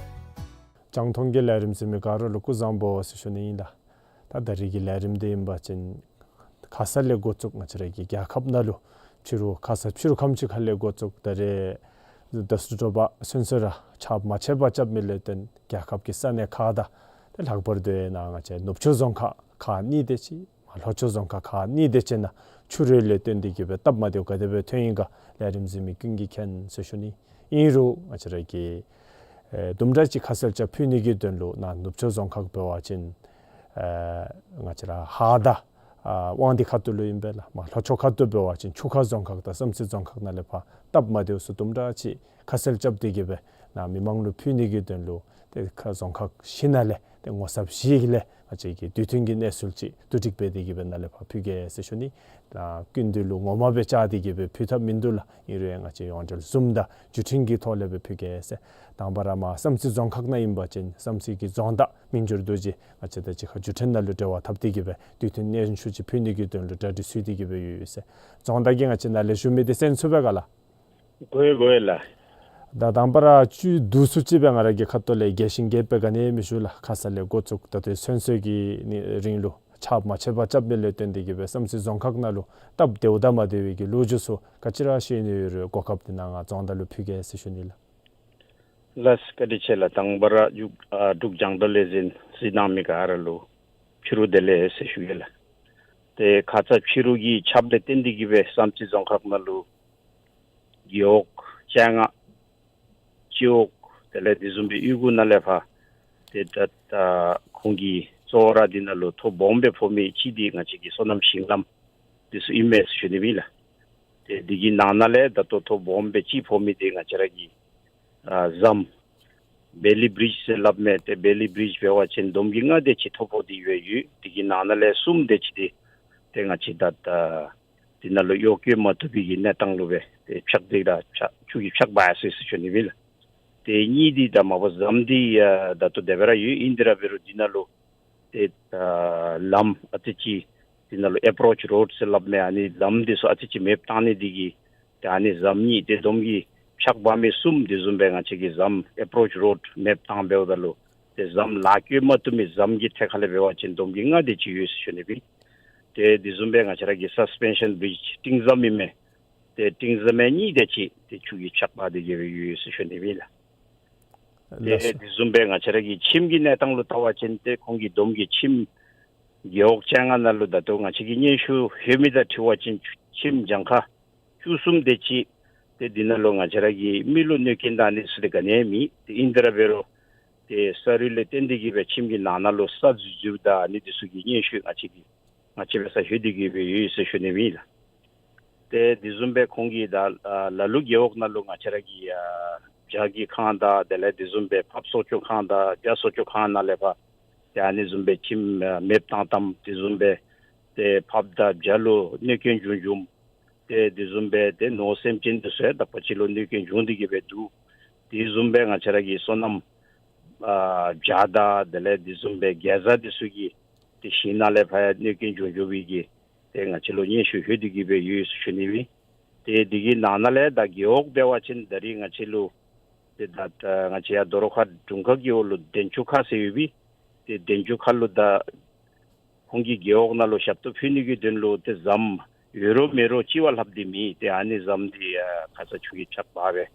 རྒྱང་མཐོང་གི་ལས་རིམ་གཟིགས་མི་ག་ར་ལུ་སྐུ་གཟུགས་བཟང་པོ་ཟེར་ཞུ་ནི་ཨིན་ལགས། ད་ད་རིས་ཀྱི་ལས་རིམ་འདི་ཨིན་པ་ཅིན་ཁ་ཙ་ལས་འགོ་བཙུགས་ང་བཅས་ར་གི་རྒྱལ་ཁབ་ནང་ལུ་ཕྱི་རུ་ཁ་ཙ་ཕྱི་རུ་ཁམས་ཅིག་ཁ་ལས་འགོ་བཙུགས་ད་རེས་ད་ལྟོ་དྲོ་པ་ཚུན་ཚོད་ར་ཆརཔ་མ་ཆད་པར་རྐྱབ་མི་ལས་བརྟེན་རྒྱལ་ཁབ་ཀྱི་ས་གནས་ཁག་དང་ཏེ་ལྷག་པར་དུ་ནཱ་ང་བཅས་ནུབ་ཕྱོགས་རྫོང་ཁག་ཁག་གཉིས་དེ་ཅིག་མར་ལྷོ་ཕྱོགས་རྫོང་ཁག་ཁག་གཉིས་དེ་ཅིག་ནང་ཆུ་རུད་ལས་བརྟེན་ཏེ་གི་སྦེ་སྟབས་མ་བདེཝ་ག་དེ་སྦེ་ཐོན་ཡི་ག་ལས་རིམ་གཟིགས་མི་ཀུན་གྱིས་མཁྱེན་ཟེར་ཞུ་ནི། ཨིན་རུང་ང་བཅས་ར་གི་ཨེ་དུམ་གྲ་ཅིག་ཁ་གསལ་ཅིག་ཕུལ་ནི་གི་དོན་ལུ་ནཱ་ནུབ་ཕྱོགས་རྫོང་ཁག་འབད་བ་ཅིན་ཨེ་ང་བཅས་ར་ཧཱ་དང་ཨ་དབང་འདུས་ཁ་ཐུག་ལུ་ཨིན་པས་ལགས། མར་ལྷོ་ཕྱོགས་ཁ་ཐུག་འབད་བ་ཅིན་ཆུ་ཁ་རྫོང་ཁག་དང་བསམ་རྩེ་རྫོང་ཁག་ནང་ལས་ཕར་སྟབས་མ་བདེཝ་ཚུ་དུམ་གྲ་ཅིག་ཁ་གསལ་རྐྱབ་སྟེ་གི་སྦེ་ནཱ་མི་མང་ལུ་ཕུལ་ནི་གི་དོན་ལུ་ཏེ་ཁ་རྫོང་ཁག་བཞི་ནང་ལས་ཏེ་ངོ་ཚབ་བཞི་གི་ལས་ང་བཅས་ཀྱིས་དུས་མཐུན་གྱི་གནས་ཚུལ་ཅིག་བསྡུ་སྒྲིག་འབད་དེ་གི་སྦེ་ནཱ་ལས་ཕར་ཕུལ་གེ་ཟེར་ཞུ་ནི། ད་སྐུ་མདུན་ལུ་ངོ་མ་སྦེ་བཅར་ཏེ་གི་སྦེ་ཕུལ་ཐབས་མིན་འདུག་ལགས། ཨིན་རུང་ང་བཅས་ཡོངས་འབྲེལ་ཟུམ་དང་བརྒྱུད་འཕྲིན་གྱི་ཐོག་ལས་སྦེ་ཕུལ་གེ་ཟེར། དང་པ་ར་མར་བསམ་རྩེ་རྫོང་ཁག་ནང་ཨིན་པ་ཅིན་བསམ་རྩེ་གི་རྫོང་བདག་མི་འགྱུར་རྡོ་རྗེ་ང་བཅས་དང་གཅིག་ཁར་བརྒྱུད་འཕྲིན་ནང་ལུ་འབྲེལ་བ་འཐབ་སྟེ་གི་སྦེ་དུས་མཐུན་སྙན་ཞུ་ཅིག་ཕུལ་ནི་གི་དོན་ལུ་གྲ་སྒྲིག་ཞུ་སྟེ་གི་སྦེ་ཡོད་ཟེར། རྫོང་བདག་གིས་ང་བཅས་ནཱ་ལས་ཞུ་མི་འདི་གསན་ཚུགས་པས་ག་ལགས། གོ་ཡི་གོ་ཡི་ལགས། ད་དང་པ་ར་བཅུད་བསྡུ་སུ་ཅིག་སྦེ་ང་ར་གི་ཁ་ཐུག་ལས་རྒྱས་ཤིང་རྒྱསཔ་སྦེ་ག་ནི་མི་ཞུ་ལགས། ཁ་ཙ་ལས་འགོ་བཙུགས་ད་ལྟོ་ཚུན་ཚོད་ཀྱི་ནི་རིང་ལུ་ཆརཔ་མ་ཆད་པར་རྐྱབ་མི་ལས་བརྟེན་ཏེ་གི་སྦེ་བསམ་རྩེ་རྫོང་ཁག་ནང་ལུ་སྟབས་བདེཝ་དང་མ་བདེ་བའི་གི་ལོ་རྒྱུས་ཚུ་ག་ཅི་ར་ཤེས་ནི་ཡོད་རུང་གོ་སྐབས་འདི་ནཱ་ང་རྫོང་བདག་ལུ་ཕུལ་གེ་ཟེར་ཞུ་ནི་ལགས། ལགས་བཀའ་དྲིན་ཆེ་ལགས། དང་པ་ར་འབྲུག་ཨ་འབྲུག་རྒྱང་བསྒྲགས་ལས་འཛིན་གཟིགས་གནང་མི་ག་ར་ལུ་ཕྱི་རུ་བདེ་ལེགས་ཟེར་ཞུ་ཡི་ལགས། ཏེ་ཁ་ཙ་ཕྱི་རུ་གི་ཆརཔ་ལས་བརྟེན་ཏེ་གི་སྦེ་བསམ་རྩེ་རྫོང་ཁག་ནང་ལུ་རྒེད་འོག་བཅོ་ལྔ་སྤྱི་འོག་དེ་ལས་དེ་བཟུམ་སྦེ་གཡུས་སྒོ་ནང་ལས་ཕར་ཏེ་ད་ད་ཁོང་གི་གཙོ་བོ་ར་འདི་ནང་ལུ་ཐོ་སྦོམ་སྦེ་ཕོག་མི་ཅིག་འདི་ང་བཅས་ཀྱི་སོ་ནམ་ཞིང་ལམ་འདི་ཚུ་ཨིན་མས་ཟེར་ཞུ་ནི་ཨིན་ལགས། ཏེ་འདི་གི་ནང་ན་ལས་ད་ལྟོ་ཐོ་སྦོམ་སྦེ་ཅིག་ཕོག་མི་འདི་ང་བཅས་ར་གི་ཨ་ཟམ་བེ་ལི་བི་རིཇ་ཟེར་སླབ་མས། ཏེ་བེ་ལི་བི་རིཇ་འབད་བ་ཅིན་འདོམ་གྱི་ལྔ་དེ་ཅིག་ཐོ་ཕོག་སྟེ་ཡོད་ཡོད། འདི་གི་ནང་ན་ལས་གསུམ་དེ་ཅིག་འདི་ཏེ་ང་བཅས་ད་ད་འདི་ནང་ལུ་གཡོག་བཀོལ་མ་བཏུབ་པའི་གི་གནས་སྟངས་ལུ་སྦེ་ཏེ་ཕྱགས་སྡིག་ར་ཕྱགས་ཆུ་གིས་ཕྱགས་འབག་ཡར་སོ་ཡི་ཟེར་ཞུ་ནི་ཨིན་ལགས། ཏེ་གཉིས་འདི་ད་མ་པ་ཟམ་འདི་ཡ་ད་ལྟོ་དེ་སྦེ་ར་ཡོད། ཨིན་དེ་ར་འབད་རུང་འདི་ནང་ལུ་ཏེ་ཨ་ལམ་ཨ་ཙི་ཅིག་འདི་ནང་ལུ་ཨེ་པོ་རོཆ་རོཌ་ཟེར་སླབ་མས། ཨ་ནི་ལམ་འདི་ཚུ་ཨ་ཙི་ཅིག་མེདཔ་བཏང་ནི་འདི་གིས་ཏེ་ཨ་ནི་ཟམ་གཉིས་ཏེ་འདོམ་གྱིས་ཕྱགས་འབག་མི་གསུམ་དེ་བཟུམ་སྦེ་ང་བཅས་ཀྱིས་ཟམ་ཨེ་པོ་རོཆ་རོཌ་མེདཔ་བཏང་འབདཝ་ད་ལུ་ཏེ་ཟམ་ལཱ་བཀོལ་མ་བཏུབ་མི་ཟམ་གྱི་ཐད་ཁར་ལས་འབད་བ་ཅིན་འདོམ་གྱི་ལྔ་དེ་ཅིག་ཡོད་ཟེར་ཞུ་ནི་ཨིན། ཏེ་དེ་བཟུམ་སྦེ་ང་བཅས་ར་གི་སཱས་པེན་ཤཱན་བི་རིཇ་སྤྲིན་ཟམ་ཨིན་མས། ཏེ་སྤྲིན་ཟམ་ཡང་གཉིས་དེ་ཅིག་ཏེ་ཆུ་གིས་ཕྱགས་འབག་སྟེ་གི་སྦེ་ཡོད་ཟེར་ཞུ་ནི་ཨིན་ལགས། ལགས་སོ། དེ་དེ་བཟུམ་སྦེ་ང་བཅས་ར་གི་ཁྱིམ་གྱི་གནས་སྟངས་ལུ་བལྟ་བ་ཅིན་ཏེ་ཁོང་གི་བསྡོམས་ཀྱི་ཁྱིམ་རྒེད་འོག་བཅོ་ལྔ་ནང་ལུ་ད་ལྟོ་ང་བཅས་ཀྱིས་སྙན་ཞུ་ལྷོད་མི་དང་འཁྲིལ་བ་ཅིན་ཁྱིམ་གྱངས་ཁ་བཅུ་གསུམ་དེ་ཅིག། ཏེ་འདི་ནང་ལུ་ང་བཅས་ར་གི་མི་ལུ་གནོད་སྐྱོན་དང་ཨ་ནི་ཚུ་དེ་ག་ནི་ཡང་མེད། ཏེ་ཨིན་ཏེ་ར་འབད་རུང་ཏེ་ས་རུད་ལས་བརྟེན་ཏེ་གིས་སྦེ་ཁྱིམ་གྱི་ནང་ན་ལུ་ས་འཛུལ་འཛུལཝ་དང་ཨ་ནི་འདི་ཚུ་གི་སྙན་ཞུ་ང་བཅས་ཀྱིས་ང་བཅས་འབད་སར་ལྷོད་དེ་གིས་སྦེ་ཡོད་ཟེར་ཞུ་ནི་ཨིན་ལགས། ཏེ་དེ་བཟུམ་སྦེ་ཁོང་གི་ད་ཨ་ལ་ལུ་རྒེད་འོག་ནང་ལུ་ང་བཅས་ར་གི་ཨ་བྱ་གི་ཁང་དང་དེ་ལས་དེ་བཟུམ་སྦེ་ཕགཔ་གསོ་བཅོས་ཁང་དང་བྱ་གསོ་བཅོས་ཁང་ནང་ལས་ཕར་ཏེ་ཨ་ནི་བཟུམ་སྦེ་ཁྱིམ་ཨ་མེདཔ་བཏང་བཏངམ། དེ་བཟུམ་སྦེ་ཏེ་ཕགཔ་དང་བྱ་ལུ་གནོད་སྐྱོན་བྱུང་བྱུངམ། ཏེ་དེ་བཟུམ་སྦེ་ཏེ་ནོར་སེམས་ཅན་འདི་ཚུ་ཡང་དག་པ་ཅིག་ལུ་གནོད་སྐྱོན་བྱུང་སྟེ་གིས་སྦེ་འདུག། དེ་བཟུམ་སྦེ་ང་བཅས་ར་གི་སོ་ནམ་ཨ་བྱ་དང་དེ་ལས་དེ་བཟུམ་སྦེ་གེ་ཛ་འདི་ཚུ་གིས་ཏེ་ཞིང་ནང་ལས་ཕར་ཡང་གནོད་སྐྱོན་བྱུང་བྱུངམ་སྦེ་གི་ཏེ་ང་བཅས་ལུ་སྙན་ཞུ་ལྷོད་དེ་གིས་སྦེ་ཡོད་ཟེར་ཞུ་ནི་ཨིན། ཏེ་འདི་གི་ནང་ན་ལས་ད་རྒེད་འོག་འབད་བ་ཅིན་ད་རིས་ང་བཅས་ལུ་ཏེ་ད་ང་བཅས་ཡར་རྡོ་རོ་ཁ་དྲུང་ཁག་གི་འོག་ལུ་འདན་ཆུ་ཁ་ཟེར་ཡོད་པས། ཏེ་འདན་ཆུ་ཁ་ལུ་ད་ཁོང་གི་རྒེད་འོག་ནང་ལུ་ཞབས་ཏོག་ཕུལ་ནི་གི་དོན་ལུ་ཏེ་ཟམ་ཡོད་རུང་མེད་རུང་ཅིག་བ་ལྷགཔ་དེ་མེད། ཏེ་ཨ་ནི་ཟམ་འདི་ཨ་ཁ་ཙ་ཆུ་གིས་ཕྱགས་འབག་སྦེ།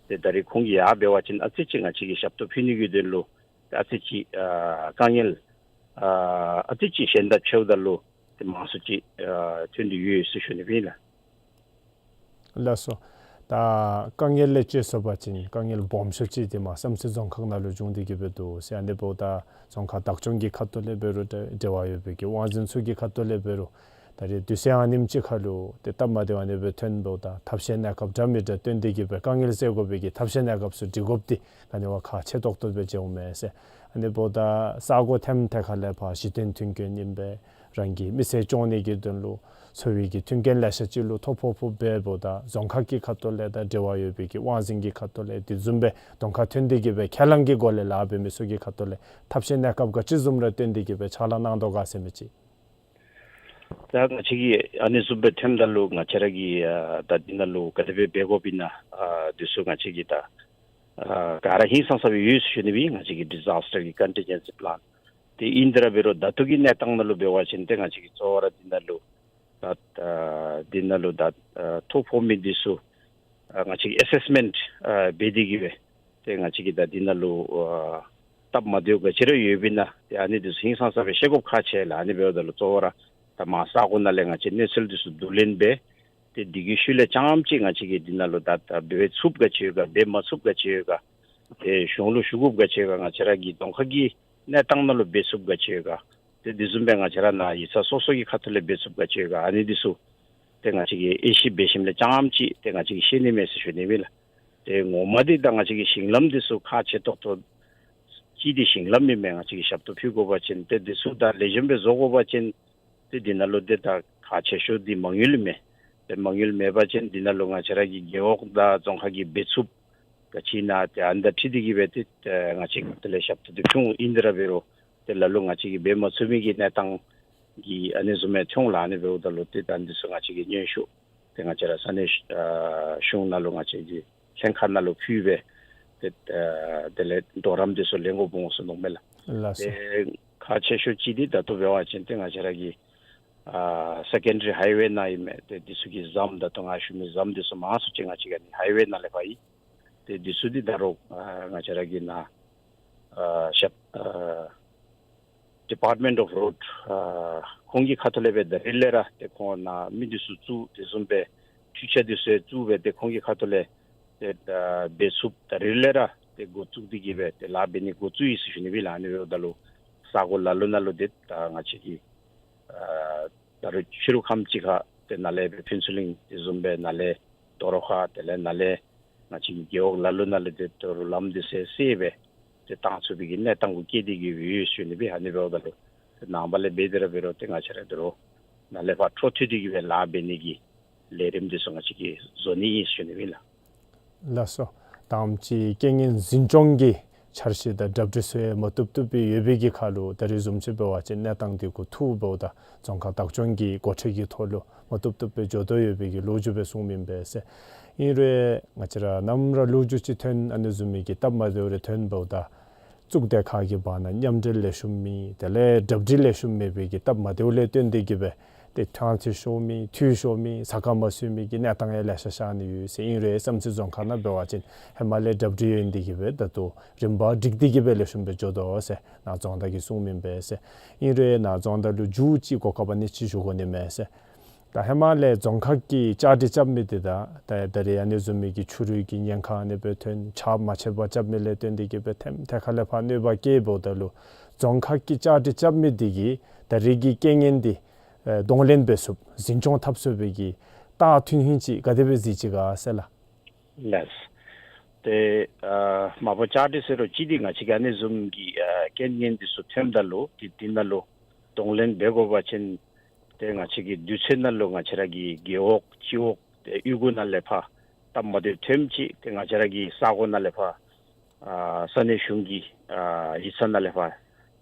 ཏེ་ད་རིས་ཁོང་གིས་ཡར་འབད་བ་ཅིན་ཨ་ཙི་ཅིག་ང་བཅས་ཀྱི་ཞབས་ཏོག་ཕུལ་ནི་གི་དོན་ལུ་ཨ་ཙི་ཅིག་ཨ་དཀའ་ངལ་ཨ་ཨ་ཙི་ཅིག་ཞན་དྲགས་ཆེཝ་ད་ལུ་ཏེ་མང་སུ་ཅིག་ཨ་ཐོན་ཏེ་ཡོད་ཟེར་ཞུ་ནི་ཨིན་ལགས། ལགས་སོ། ད་དཀའ་ངལ་ལས་བཅད་སོང་པ་ཅིན་དཀའ་ངལ་སྦོམ་ཤོས་ཅིག་འདི་མར་བསམ་རྩེ་རྫོང་ཁག་ནང་ལུ་བྱུང་སྟེ་གིས་སྦེ་འདུག་ཟེར། ཨ་ནི་འབདཝ་ད་རྫོང་ཁག་བདག་སྐྱོང་གི་ཁ་ཐུག་ལས་འབད་རུང་འབྲེལ་བ་ཡོད་པའི་གི་དབང་འཛིན་ཚུ་གི་ཁ་ཐུག་ལས་འབད་རུང་ད་རིས་དུས་ཚོད་ཨ་ནེམ་ཅིག་ཁར་ལུ་ཏེ་སྟབས་མ་བདེཝ་ཨ་ནི་སྦེ་ཐོན་འབདཝ་ད་ཐབས་ཤེས་གནས་སྐབས་འདྲ་མི་འདྲ་བཏོན་ཏེ་གིས་སྦེ་དཀའ་ངལ་སེལ་དགོ་པའི་གི་ཐབས་ཤེས་གནས་སྐབས་ཚུ་སྒྲིག་དགོཔ་འདི་ག་ནི་བ་ཁག་ཆེ་ཏོག་ཏོ་སྦེ་མཇལཝ་མས་ཟེར། ཨ་ནི་འབདཝ་ད་ས་གོ་ཐེམ་ཐེ་ཁ་ལས་ཕར་གཞི་རྟེན་མཐུན་རྐྱེན་ཨིན་པས། རང་གི་མི་ཚེ་སྐྱོང་ནི་གི་དོན་ལུ་འཚོ་བའི་གི་མཐུན་རྐྱེན་ལེ་ཤ་ཅིག་ལུ་ཐོ་ཕོག་ཕོགཔ་འབདཝ་ད་རྫོང་ཁག་གི་ཁ་ཐུག་ལས་དང་འབྲེལ་བ་ཡོད་པའི་གི་དབང་འཛིན་གྱི་ཁ་ཐུག་ལས་དེ་བཟུམ་སྦེ་གདོང་ཁར་ཐོན་ཏེ་གིས་སྦེ་ཁས་བླངས་ཀྱི་སྒོ་ལས་ལཱ་འབད་མི་ཚུ་གི་ཁ་ཐུག་ལས་ཐབས་ཤེས་གནས་སྐབས་ག་ཅི་བཟུམ་ར་བཏོན་ཏེ་གིས་སྦེ་ཕྱག་ལཱ་གནང་དོ་ག་ཟེར་མི་ཅིག། ད་ང་བཅས་ཀྱིས་ཨ་ནི་བཟུམ་སྦེ་ཐོནམ་ད་ལུ་ང་བཅས་ར་གི་ཨ་ད་འདི་ནང་ལུ་ག་དེ་སྦེ་འབད་དགོཔ་ཨིན་ན་ཨ་འདི་ཚུ་ང་བཅས་ཀྱིས་ད་ཨ་ག་ར་ཧིང་སངས་ས་སྦེ་ཡོད་ཟེར་ཞུ་ནི་ཨིན། ང་བཅས་ཀྱི་ཌི་ཛཱས་ཊར་གྱི་ཀོན་ཊིན་ཇེན་སི་པི་ལཱན། ཏེ་ཨིན་ཏེ་ར་འབད་རུང་ད་ལྟོ་གི་གནས་སྟངས་ནང་ལུ་འབད་བ་ཅིན་ཏེ་ང་བཅས་ཀྱིས་གཙོ་བོ་ར་འདི་ནང་ལུ་ད་ཨ་འདི་ནང་ལུ་ད་ཨ་ཐོ་ཕོག་མི་འདི་ཚུ་ཨ་ང་བཅས་ཀྱིས་ཨེ་སེསི་མེནཊ་ཨ་འབད་དེ་གིས་སྦེ་ཏེ་ང་བཅས་ཀྱིས་ད་འདི་ནང་ལུ་ཨ་སྟབས་མ་བདེཝ་ག་ཅི་ར་ཡོདཔ་ཨིན་ན་ཏེ་ཨ་ནི་འདི་ཚུ་ཧིང་སངས་ས་སྦེ་ཤེས་དགོཔ་ཁག་ཆེ་ལགས། ཨ་ནི་འབདཝ་ད་ལུ་གཙོ་བོ་ར་ད་མར་ས་གོ་ནང་ལས་ང་བཅས་གནས་ཚུལ་འདི་ཚུ་བསྡུ་ལེན་འབད། ཏེ་འདི་གི་ཤུལ་ལས་རྐྱངམ་ཅིག་ང་བཅས་ཀྱིས་འདི་ནང་ལུ་ད་ད་འབད་ཚུགསཔ་ག་ཅི་ཡོད་ག། འབད་མ་ཚུགསཔ་ག་ཅི་ཡོད་ག། ཏེ་གཞུང་ལུ་ཞུ་དགོཔ་ག་ཅི་ཡོད་ག། ང་བཅས་ར་གི་གདོང་ཁ་གི་གནས་སྟངས་ནང་ལུ་འབད་ཚུགསཔ་ག་ཅི་ཡོད་ག། ཏེ་དེ་བཟུམ་སྦེ་ང་བཅས་ར་ནཱ་ཡིག་ཚང་སོ་སོ་གི་ཁ་ཐུག་ལས་འབད་ཚུགསཔ་ག་ཅི་ཡོད་ག། ཨ་ནི་འདི་ཚུ་ཏེ་ང་བཅས་ཀྱིས་དབྱེ་ཞིབ་འབད་ཞིནམ་ལས་རྐྱངམ་ཅིག་ཏེ་ང་བཅས་ཀྱིས་ཤེས་ནི་མས་ཟེར་ཞུ་ནི་ཨིན་ལགས། ཏེ་ངོ་མ་འདི་ད་ང་བཅས་ཀྱི་ཞིང་ལམ་འདི་ཚུ་ཁག་ཆེ་ཏོག་ཏོ་ཅིག་འདི་ཞིང་ལམ་ཨིན་མས། ང་བཅས་ཀྱིས་ཞབས་ཏོག་ཕུལ་དགོ་པ་ཅིན་ཏེ་འདི་ཚུ་ད་ལེགས་ཤོམ་སྦེ་བཟོ་དགོ་པ་ཅིན་ཏེ་འདི་ནང་ལུ་ཏེ་ད་ཁག་ཆེ་ཤོས་འདི་མ་དངུལ་ཨིན་མས། ཏེ་མ་དངུལ་མེད་པ་ཅིན་འདི་ནང་ལུ་ང་བཅས་ར་གི་རྒེད་འོག་དང་རྫོང་ཁག་གིས་འབད་ཚུགསཔ་ག་ཅི་ཨིན་ན་ཏེ་ཨ་ནི་དང་འཁྲིལ་ཏེ་གིས་སྦེ་ཏེ་ང་བཅས་ཀྱིས་དེ་ལས་ཞབས་ཏོག་འདི་ཕུལ་འོང་། ཨིན་ཏེ་ར་འབད་རུང་ཏེ་ལ་ལུ་ང་བཅས་ཀྱིས་འབད་མ་ཚུགས་མི་གི་གནས་སྟངས་ཀྱི་ཨ་ནི་བཟུམ་མའི་ཐོན་ལགས། ཨ་ནི་འབདཝ་ད་ལུ་ཏེ་ད་འདི་ཚུ་ང་བཅས་ཀྱིས་སྙན་ཞུ་ཏེ་ང་བཅས་ར་ས་གནས་ཨ་གཞུང་ནང་ལུ་ང་བཅས་ཀྱི་ལྷན་ཁག་ནང་ལུ་ཕུལ་སྦེ་ཏེ་ཨ་དེ་ལས་གྲོགས་རམ་འདི་ཚུ་ལེན་དགོཔ་འོང་ཟེར་མནོཝ་མས་ལགས། ལགས་སོ། ཏེ་ཁག་ཆེ་ཤོས་ཅིག་འདི་ད་ལྟོ་འབད་བ་ཅིན་ཏེ་ང་བཅས་ར་གི་ཨ་སེ་ཀེན་ཌ་རི་ཧའི་ཝེ་ནང་ཨིན་མས། ཏེ་འདི་ཚུ་གི་ཟམ་ད་ལྟོ་ང་ཞུ་མི་ཟམ་འདི་ཚུ་མང་སུ་ཅིག་ང་བཅས་ཀྱི་ཧའི་ཝེ་ནང་ལས་ཕར་ཨིན། ཏེ་འདི་ཚུ་འདི་ད་རུང་ཨ་ང་བཅས་ར་གི་ནཱ་ཨ་ཞབས་ཨ་ཌི་པཱརཊ་མེནཊ་ཨོཕ་རོཌ་ཨ་ཁོང་གི་ཁ་ཐུག་ལས་སྦེ་ད་རིས་ལས་ར་ཏེ་ཁོང་ནཱ་མི་འདི་ཚུ་བཙུགས་དེ་བཟུམ་སྦེ་འཕྲུལ་ཆས་འདི་ཚུ་བཙུགས་སྦེ་ཏེ་ཁོང་གི་ཁ་ཐུག་ལས་ཏེ་ཨ་འབད་ཚུགསཔ་ད་རིས་ལས་ར་ཏེ་འགོ་བཙུགས་ཏེ་གིས་སྦེ་ཏེ་ལཱ་འབད་ནི་འགོ་བཙུགས་ཡི་ཟེར་ཞུ་ནི་ཨིན་ལགས། ཨ་ནི་འབདཝ་ད་ལུ་ས་གོ་ལ་ལུ་ནང་ལུ་ཏེ་ད་ང་བཅས་ཀྱི་ཨ་ད་རུང་ཕྱི་རུ་ཁམས་ཅིག་ཁར་ཏེ་ནཱ་ལས་སྦེ་ཕུན་ཚོགས་གླིང་དེ་བཟུམ་སྦེ་ནཱ་ལས་རྡོ་རོ་ཁ་དེ་ལས་ནཱ་ལས་ང་བཅས་ཀྱི་རྒེད་འོག་ལ་ལུ་ནང་ལས་ཏེ་ད་རུང་ལམ་འདི་ཚུ་བསལ་སྦེ་ཏེ་བཏང་ཚུགས་པའི་གི་གནས་སྟངས་གུ་བསྐྱལ་ཏེ་གིས་སྦེ་ཡོད་ཟེར་ཞུ་ནི་ཨིན། ཨ་ནི་འབདཝ་ད་ལུ་ཏེ་ནངས་པ་ལས་འབད་དེ་ར་འབད་རུང་ཏེ་ང་བཅས་ར་ད་རུང་ནཱ་ལས་ཕར་འཕྲོ་མཐུད་དེ་གིས་སྦེ་ལཱ་འབད་ནི་གི་ལས་རིམ་འདི་ཚུ་ང་བཅས་ཀྱིས་བཟོ་ནི་ཨིན་ཟེར་ཞུ་ནི་ཨིན་ལགས། ལགས་སོ། ད་ཨ་ནེམ་ཅིག་རྐྱེན་ངན་འཛིན་སྐྱོང་གི་འཆར་གཞི་དང་གྲ་སྒྲིག་ཚུ་ཡང་མ་བཏུབ་བཏུབ་སྦེ་ཡོད་པའི་གི་ཁར་ལུ་ད་རིས་བཟུམ་ཅིག་འབད་བ་ཅིན་གནས་སྟངས་འདི་གུ་ཐུག་འབདཝ་ད་རྫོང་ཁག་བདག་སྐྱོང་གི་འགོ་ཁྲིད་ཀྱི་ཐོག་ལུ་མ་བཏུབ་བཏུབ་སྦེ་འགྱོ་དོ་ཡོད་པའི་གི་ལོ་རྒྱུས་སྦེ་གསུངམ་ཨིན་པས་ཟེར། ཨིན་རུང་ང་བཅས་ར་ནམ་ར་ལོ་རྒྱུས་ཅིག་ཐོན་ཨ་ནི་བཟུམ་མའི་གི་སྟབས་མ་བདེཝ་རེ་ཐོན་འབདཝ་ད་གཙུག་སྡེ་ཁག་གི་བར་ན་མཉམ་འབྲེལ་ལེགས་ཤོམ་མེད། དེ་ལས་གྲ་སྒྲིག་ལེགས་ཤོམ་མེད་པའི་གི་སྟབས་མ་བདེཝ་ལས་བརྟེན་ཏེ་གིས་སྦེ་ ཏེ་ཐང་ཆད་ཤོར་མི་འཐུས་ཤོར་མི་ས་ཁ་མ་ཚུད་མི་གི་གནས་སྟངས་ཡང་ལེ་ཤ་ཤར་ནི་ཡོད་ཟེར། ཨིན་རུང་བསམ་རྩེ་རྫོང་ཁག་ནང་འབད་བ་ཅིན་ཧེ་མ་ལས་གྲ་སྒྲིག་ཡོད་ནི་དེ་གིས་སྦེ་ད་ལྟོ་རིམ་པ་སྒྲིག་སྟེ་གིས་སྦེ་ལེགས་ཤོམ་སྦེ་འགྱོ་དོ་ཟེར་ནཱ་རྫོང་བདག་གིས་གསུངམ་ཨིན་པས་ཟེར། ཨིན་རུང་ནཱ་རྫོང་བདག་ལུ་མཇུག་ཅིག་གོ་སྐབས་ཨ་ནི་ཅིག་ཞུ་དགོ་ནི་མས་ཟེར། ད་ཧེ་མ་ལས་རྫོང་ཁག་གི་བཅའ་སྒྲིག་རྐྱབ་མི་འདི་དང་ད་ད་རེས་ཨ་ནི་བཟུམ་མའི་གི་ཆུ་རུད་ཀྱི་ཉེན་ཁ་ཨ་ནི་སྦེ་ཐོན་ཆརཔ་མ་ཆད་པར་རྐྱབ་མི་ལས་བརྟེན་ཏེ་གིས་སྦེ་ཐེམ་ཐེ་ཁ་ལས་ཕར་གནོད་པ་བཀལཝ་ད་ལུ་རྫོང་ཁག་གི་བཅའ་སྒྲིག་རྐྱབ་མི་འདི་གིས་ད་རེས་ཀྱི་རྐྱེན་ངན་འདི་ཨེ་གདོང་ལེན་འབད་ཚུགསཔ་འཛིན་སྐྱོང་འཐབ་ཚུགས་པའི་གི་རྟགས་ཐོན་ཧིང་ཅིག་ག་དེ་སྦེ་གཟིགས་ཅི་ག་ཟེར་ལགས། ལགས། ཏེ་ཨ་མ་པ་བཅའ་སྒྲིག་ཟེར་རུང་ཅིག་འདི་ང་བཅས་ཀྱིས་ཨ་ནི་བཟུམ་གྱི་ཨ་རྐྱེན་ངན་འདི་ཚུ་ཐོནམ་ད་ལུ་ཏེ་འདི་ནང་ལུ་གདོང་ལེན་འབད་དགོ་པ་ཅིན་ཏེ་ང་བཅས་ཀྱི་དུས་ཚོད་ནང་ལུ་ང་བཅས་ར་གི་རྒེད་འོག་སྤྱི་འོག་ཏེ་གཡུས་སྒོ་ནང་ལས་ཕར་སྟབས་མ་བདེཝ་ཐོནམ་ཅིག་ཏེ་ང་བཅས་ར་གི་ས་གོ་ནང་ལས་ཕར་ཨ་ས་གནས་གཞུང་གི་ཨ་ཡིག་ཚང་ནང་ལས་ཕར་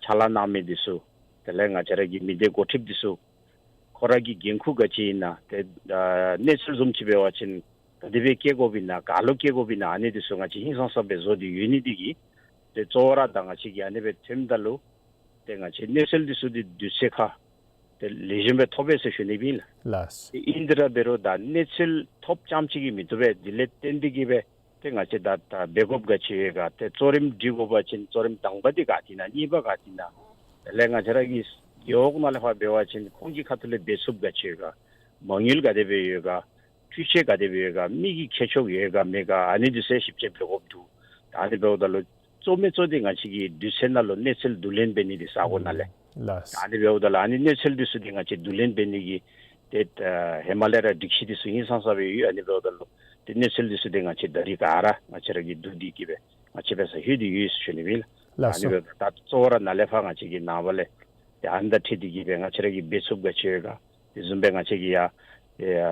ཕྱག་ལཱ་གནང་མི་འདི་ཚུ་དེ་ལས་ང་བཅས་ར་གི་མི་སྡེ་འགོ་ཁྲིདཔ་འདི་ཚུ་ཁོ་ར་གི་འགན་ཁུར་ག་ཅི་ཨིན་ན་ཏེ་ཨ་གནས་ཚུལ་བཟུམ་ཅིག་འབད་བ་ཅིན་ག་དེ་སྦེ་བཀལ་དགོཔ་ཨིན་ན་ག་ལུ་བཀལ་དགོཔ་ཨིན་ན་ཨ་ནི་འདི་ཚུ་ང་བཅས་ཧིང་སངས་ས་སྦེ་བཟོ་སྟེ་ཡོད་ནི་འདི་གིས་ཏེ་གཙོ་བོ་ར་ད་ང་བཅས་ཀྱིས་ཨ་ནི་སྦེ་ཐོནམ་ད་ལུ་ཏེ་ང་བཅས་གནས་ཚུལ་འདི་ཚུ་འདི་དུས་ཚོད་ཁར་ཏེ་ལེགས་ཤོམ་སྦེ་ཐོབ་པས་ཟེར་ཞུ་ནི་ཨིན་ལགས། ལགས། ཏེ་ཨིན་དེ་ར་འབད་རུང་ད་གནས་ཚུལ་ཐོབ་རྐྱངམ་ཅིག་གིས་མི་བཏུབ་པས། དེ་ལས་བརྟེན་ཏེ་གིས་སྦེ་ཏེ་ང་བཅས་ད་ད་འབད་དགོཔ་ག་ཅི་ཡོད་ག། ཏེ་གཙོ་རིམ་སྒྲིག་དགོ་པ་ཅིན་གཙོ་རིམ་དང་པ་འདི་ག་ཏེ་ཨིན་ན། གཉིས་པ་ག་ཏེ་ཨིན་ན། དེ་ལས་ང་བཅས་ར་གི་རྒེད་འོག་ནང་ལས་ཕར་འབད་བ་ཅིན་ཁོང་གི་ཁ་ཐུག་ལས་འབད་ཚུགསཔ་ག་ཅི་ཡོད་ག། མ་དངུལ་ག་དེ་སྦེ་ཡོད་ག། འཕྲུལ་ཆས་ག་དེ་སྦེ་ཡོད་ག། མི་གི་མཁས་མཆོག་ཡོད་ག་མེད་ག། ཨ་ནི་འདི་ཚུ་ཞིབ་དཔྱད་འབད་དགོཔ་འདུག། ད་ཨ་ནི་འབདཝ་ད་ལུ་གཙོ་མེན་གཙོ་འདི་ང་བཅས་ཀྱི་དུས་ཚོད་ནང་ལུ་གནས་ཚུལ་བསྡུ་ལེན་འབད་ནི་འདི་ས་གོ་ནང་ལས། ལགས། ད་ཨ་ནི་འབདཝ་ད་ལུ་ཨ་ནི་གནས་ཚུལ་འདི་ཚུ་འདི་ང་བཅས་བསྡུ་ལེན་འབད་ནི་གི་ཏེ་ཨ་ཧེ་མ་ལས་ར་སྒྲིག་གཞི་འདི་ཚུ་ཧིང་སངས་ས་སྦེ་ཡོད། ཨ་ནི་འབདཝ་ད་ལུ་ཏེ་གནས་ཚུལ་འདི་ཚུ་འདི་ང་བཅས་ད་རིས་ག་ར་ང་བཅས་ར་གིས་བསྡུ་སྟེ་གིས་སྦེ་ང་བཅས་འབད་ས་ལྷོད་དེ་ཡོད་ཟེར་ཞུ་ནི་ཨིན་ལགས། ལགས་སོ། ཨ་ནི་འབདཝ་ད་གཙོ་བོ་ར་ནཱ་ལས་ཕར་ང་བཅས་ཀྱི་ནངས་པ་ལས་ཏེ་ཨ་ནི་དང་འཁྲིལ་ཏེ་གིས་སྦེ་ང་བཅས་ར་གིས་འབད་ཚུགསཔ་ག་ཅི་ཡོད་ག། དེ་བཟུམ་སྦེ་ང་བཅས་ཀྱི་ཡ་ཏེ་ཨ་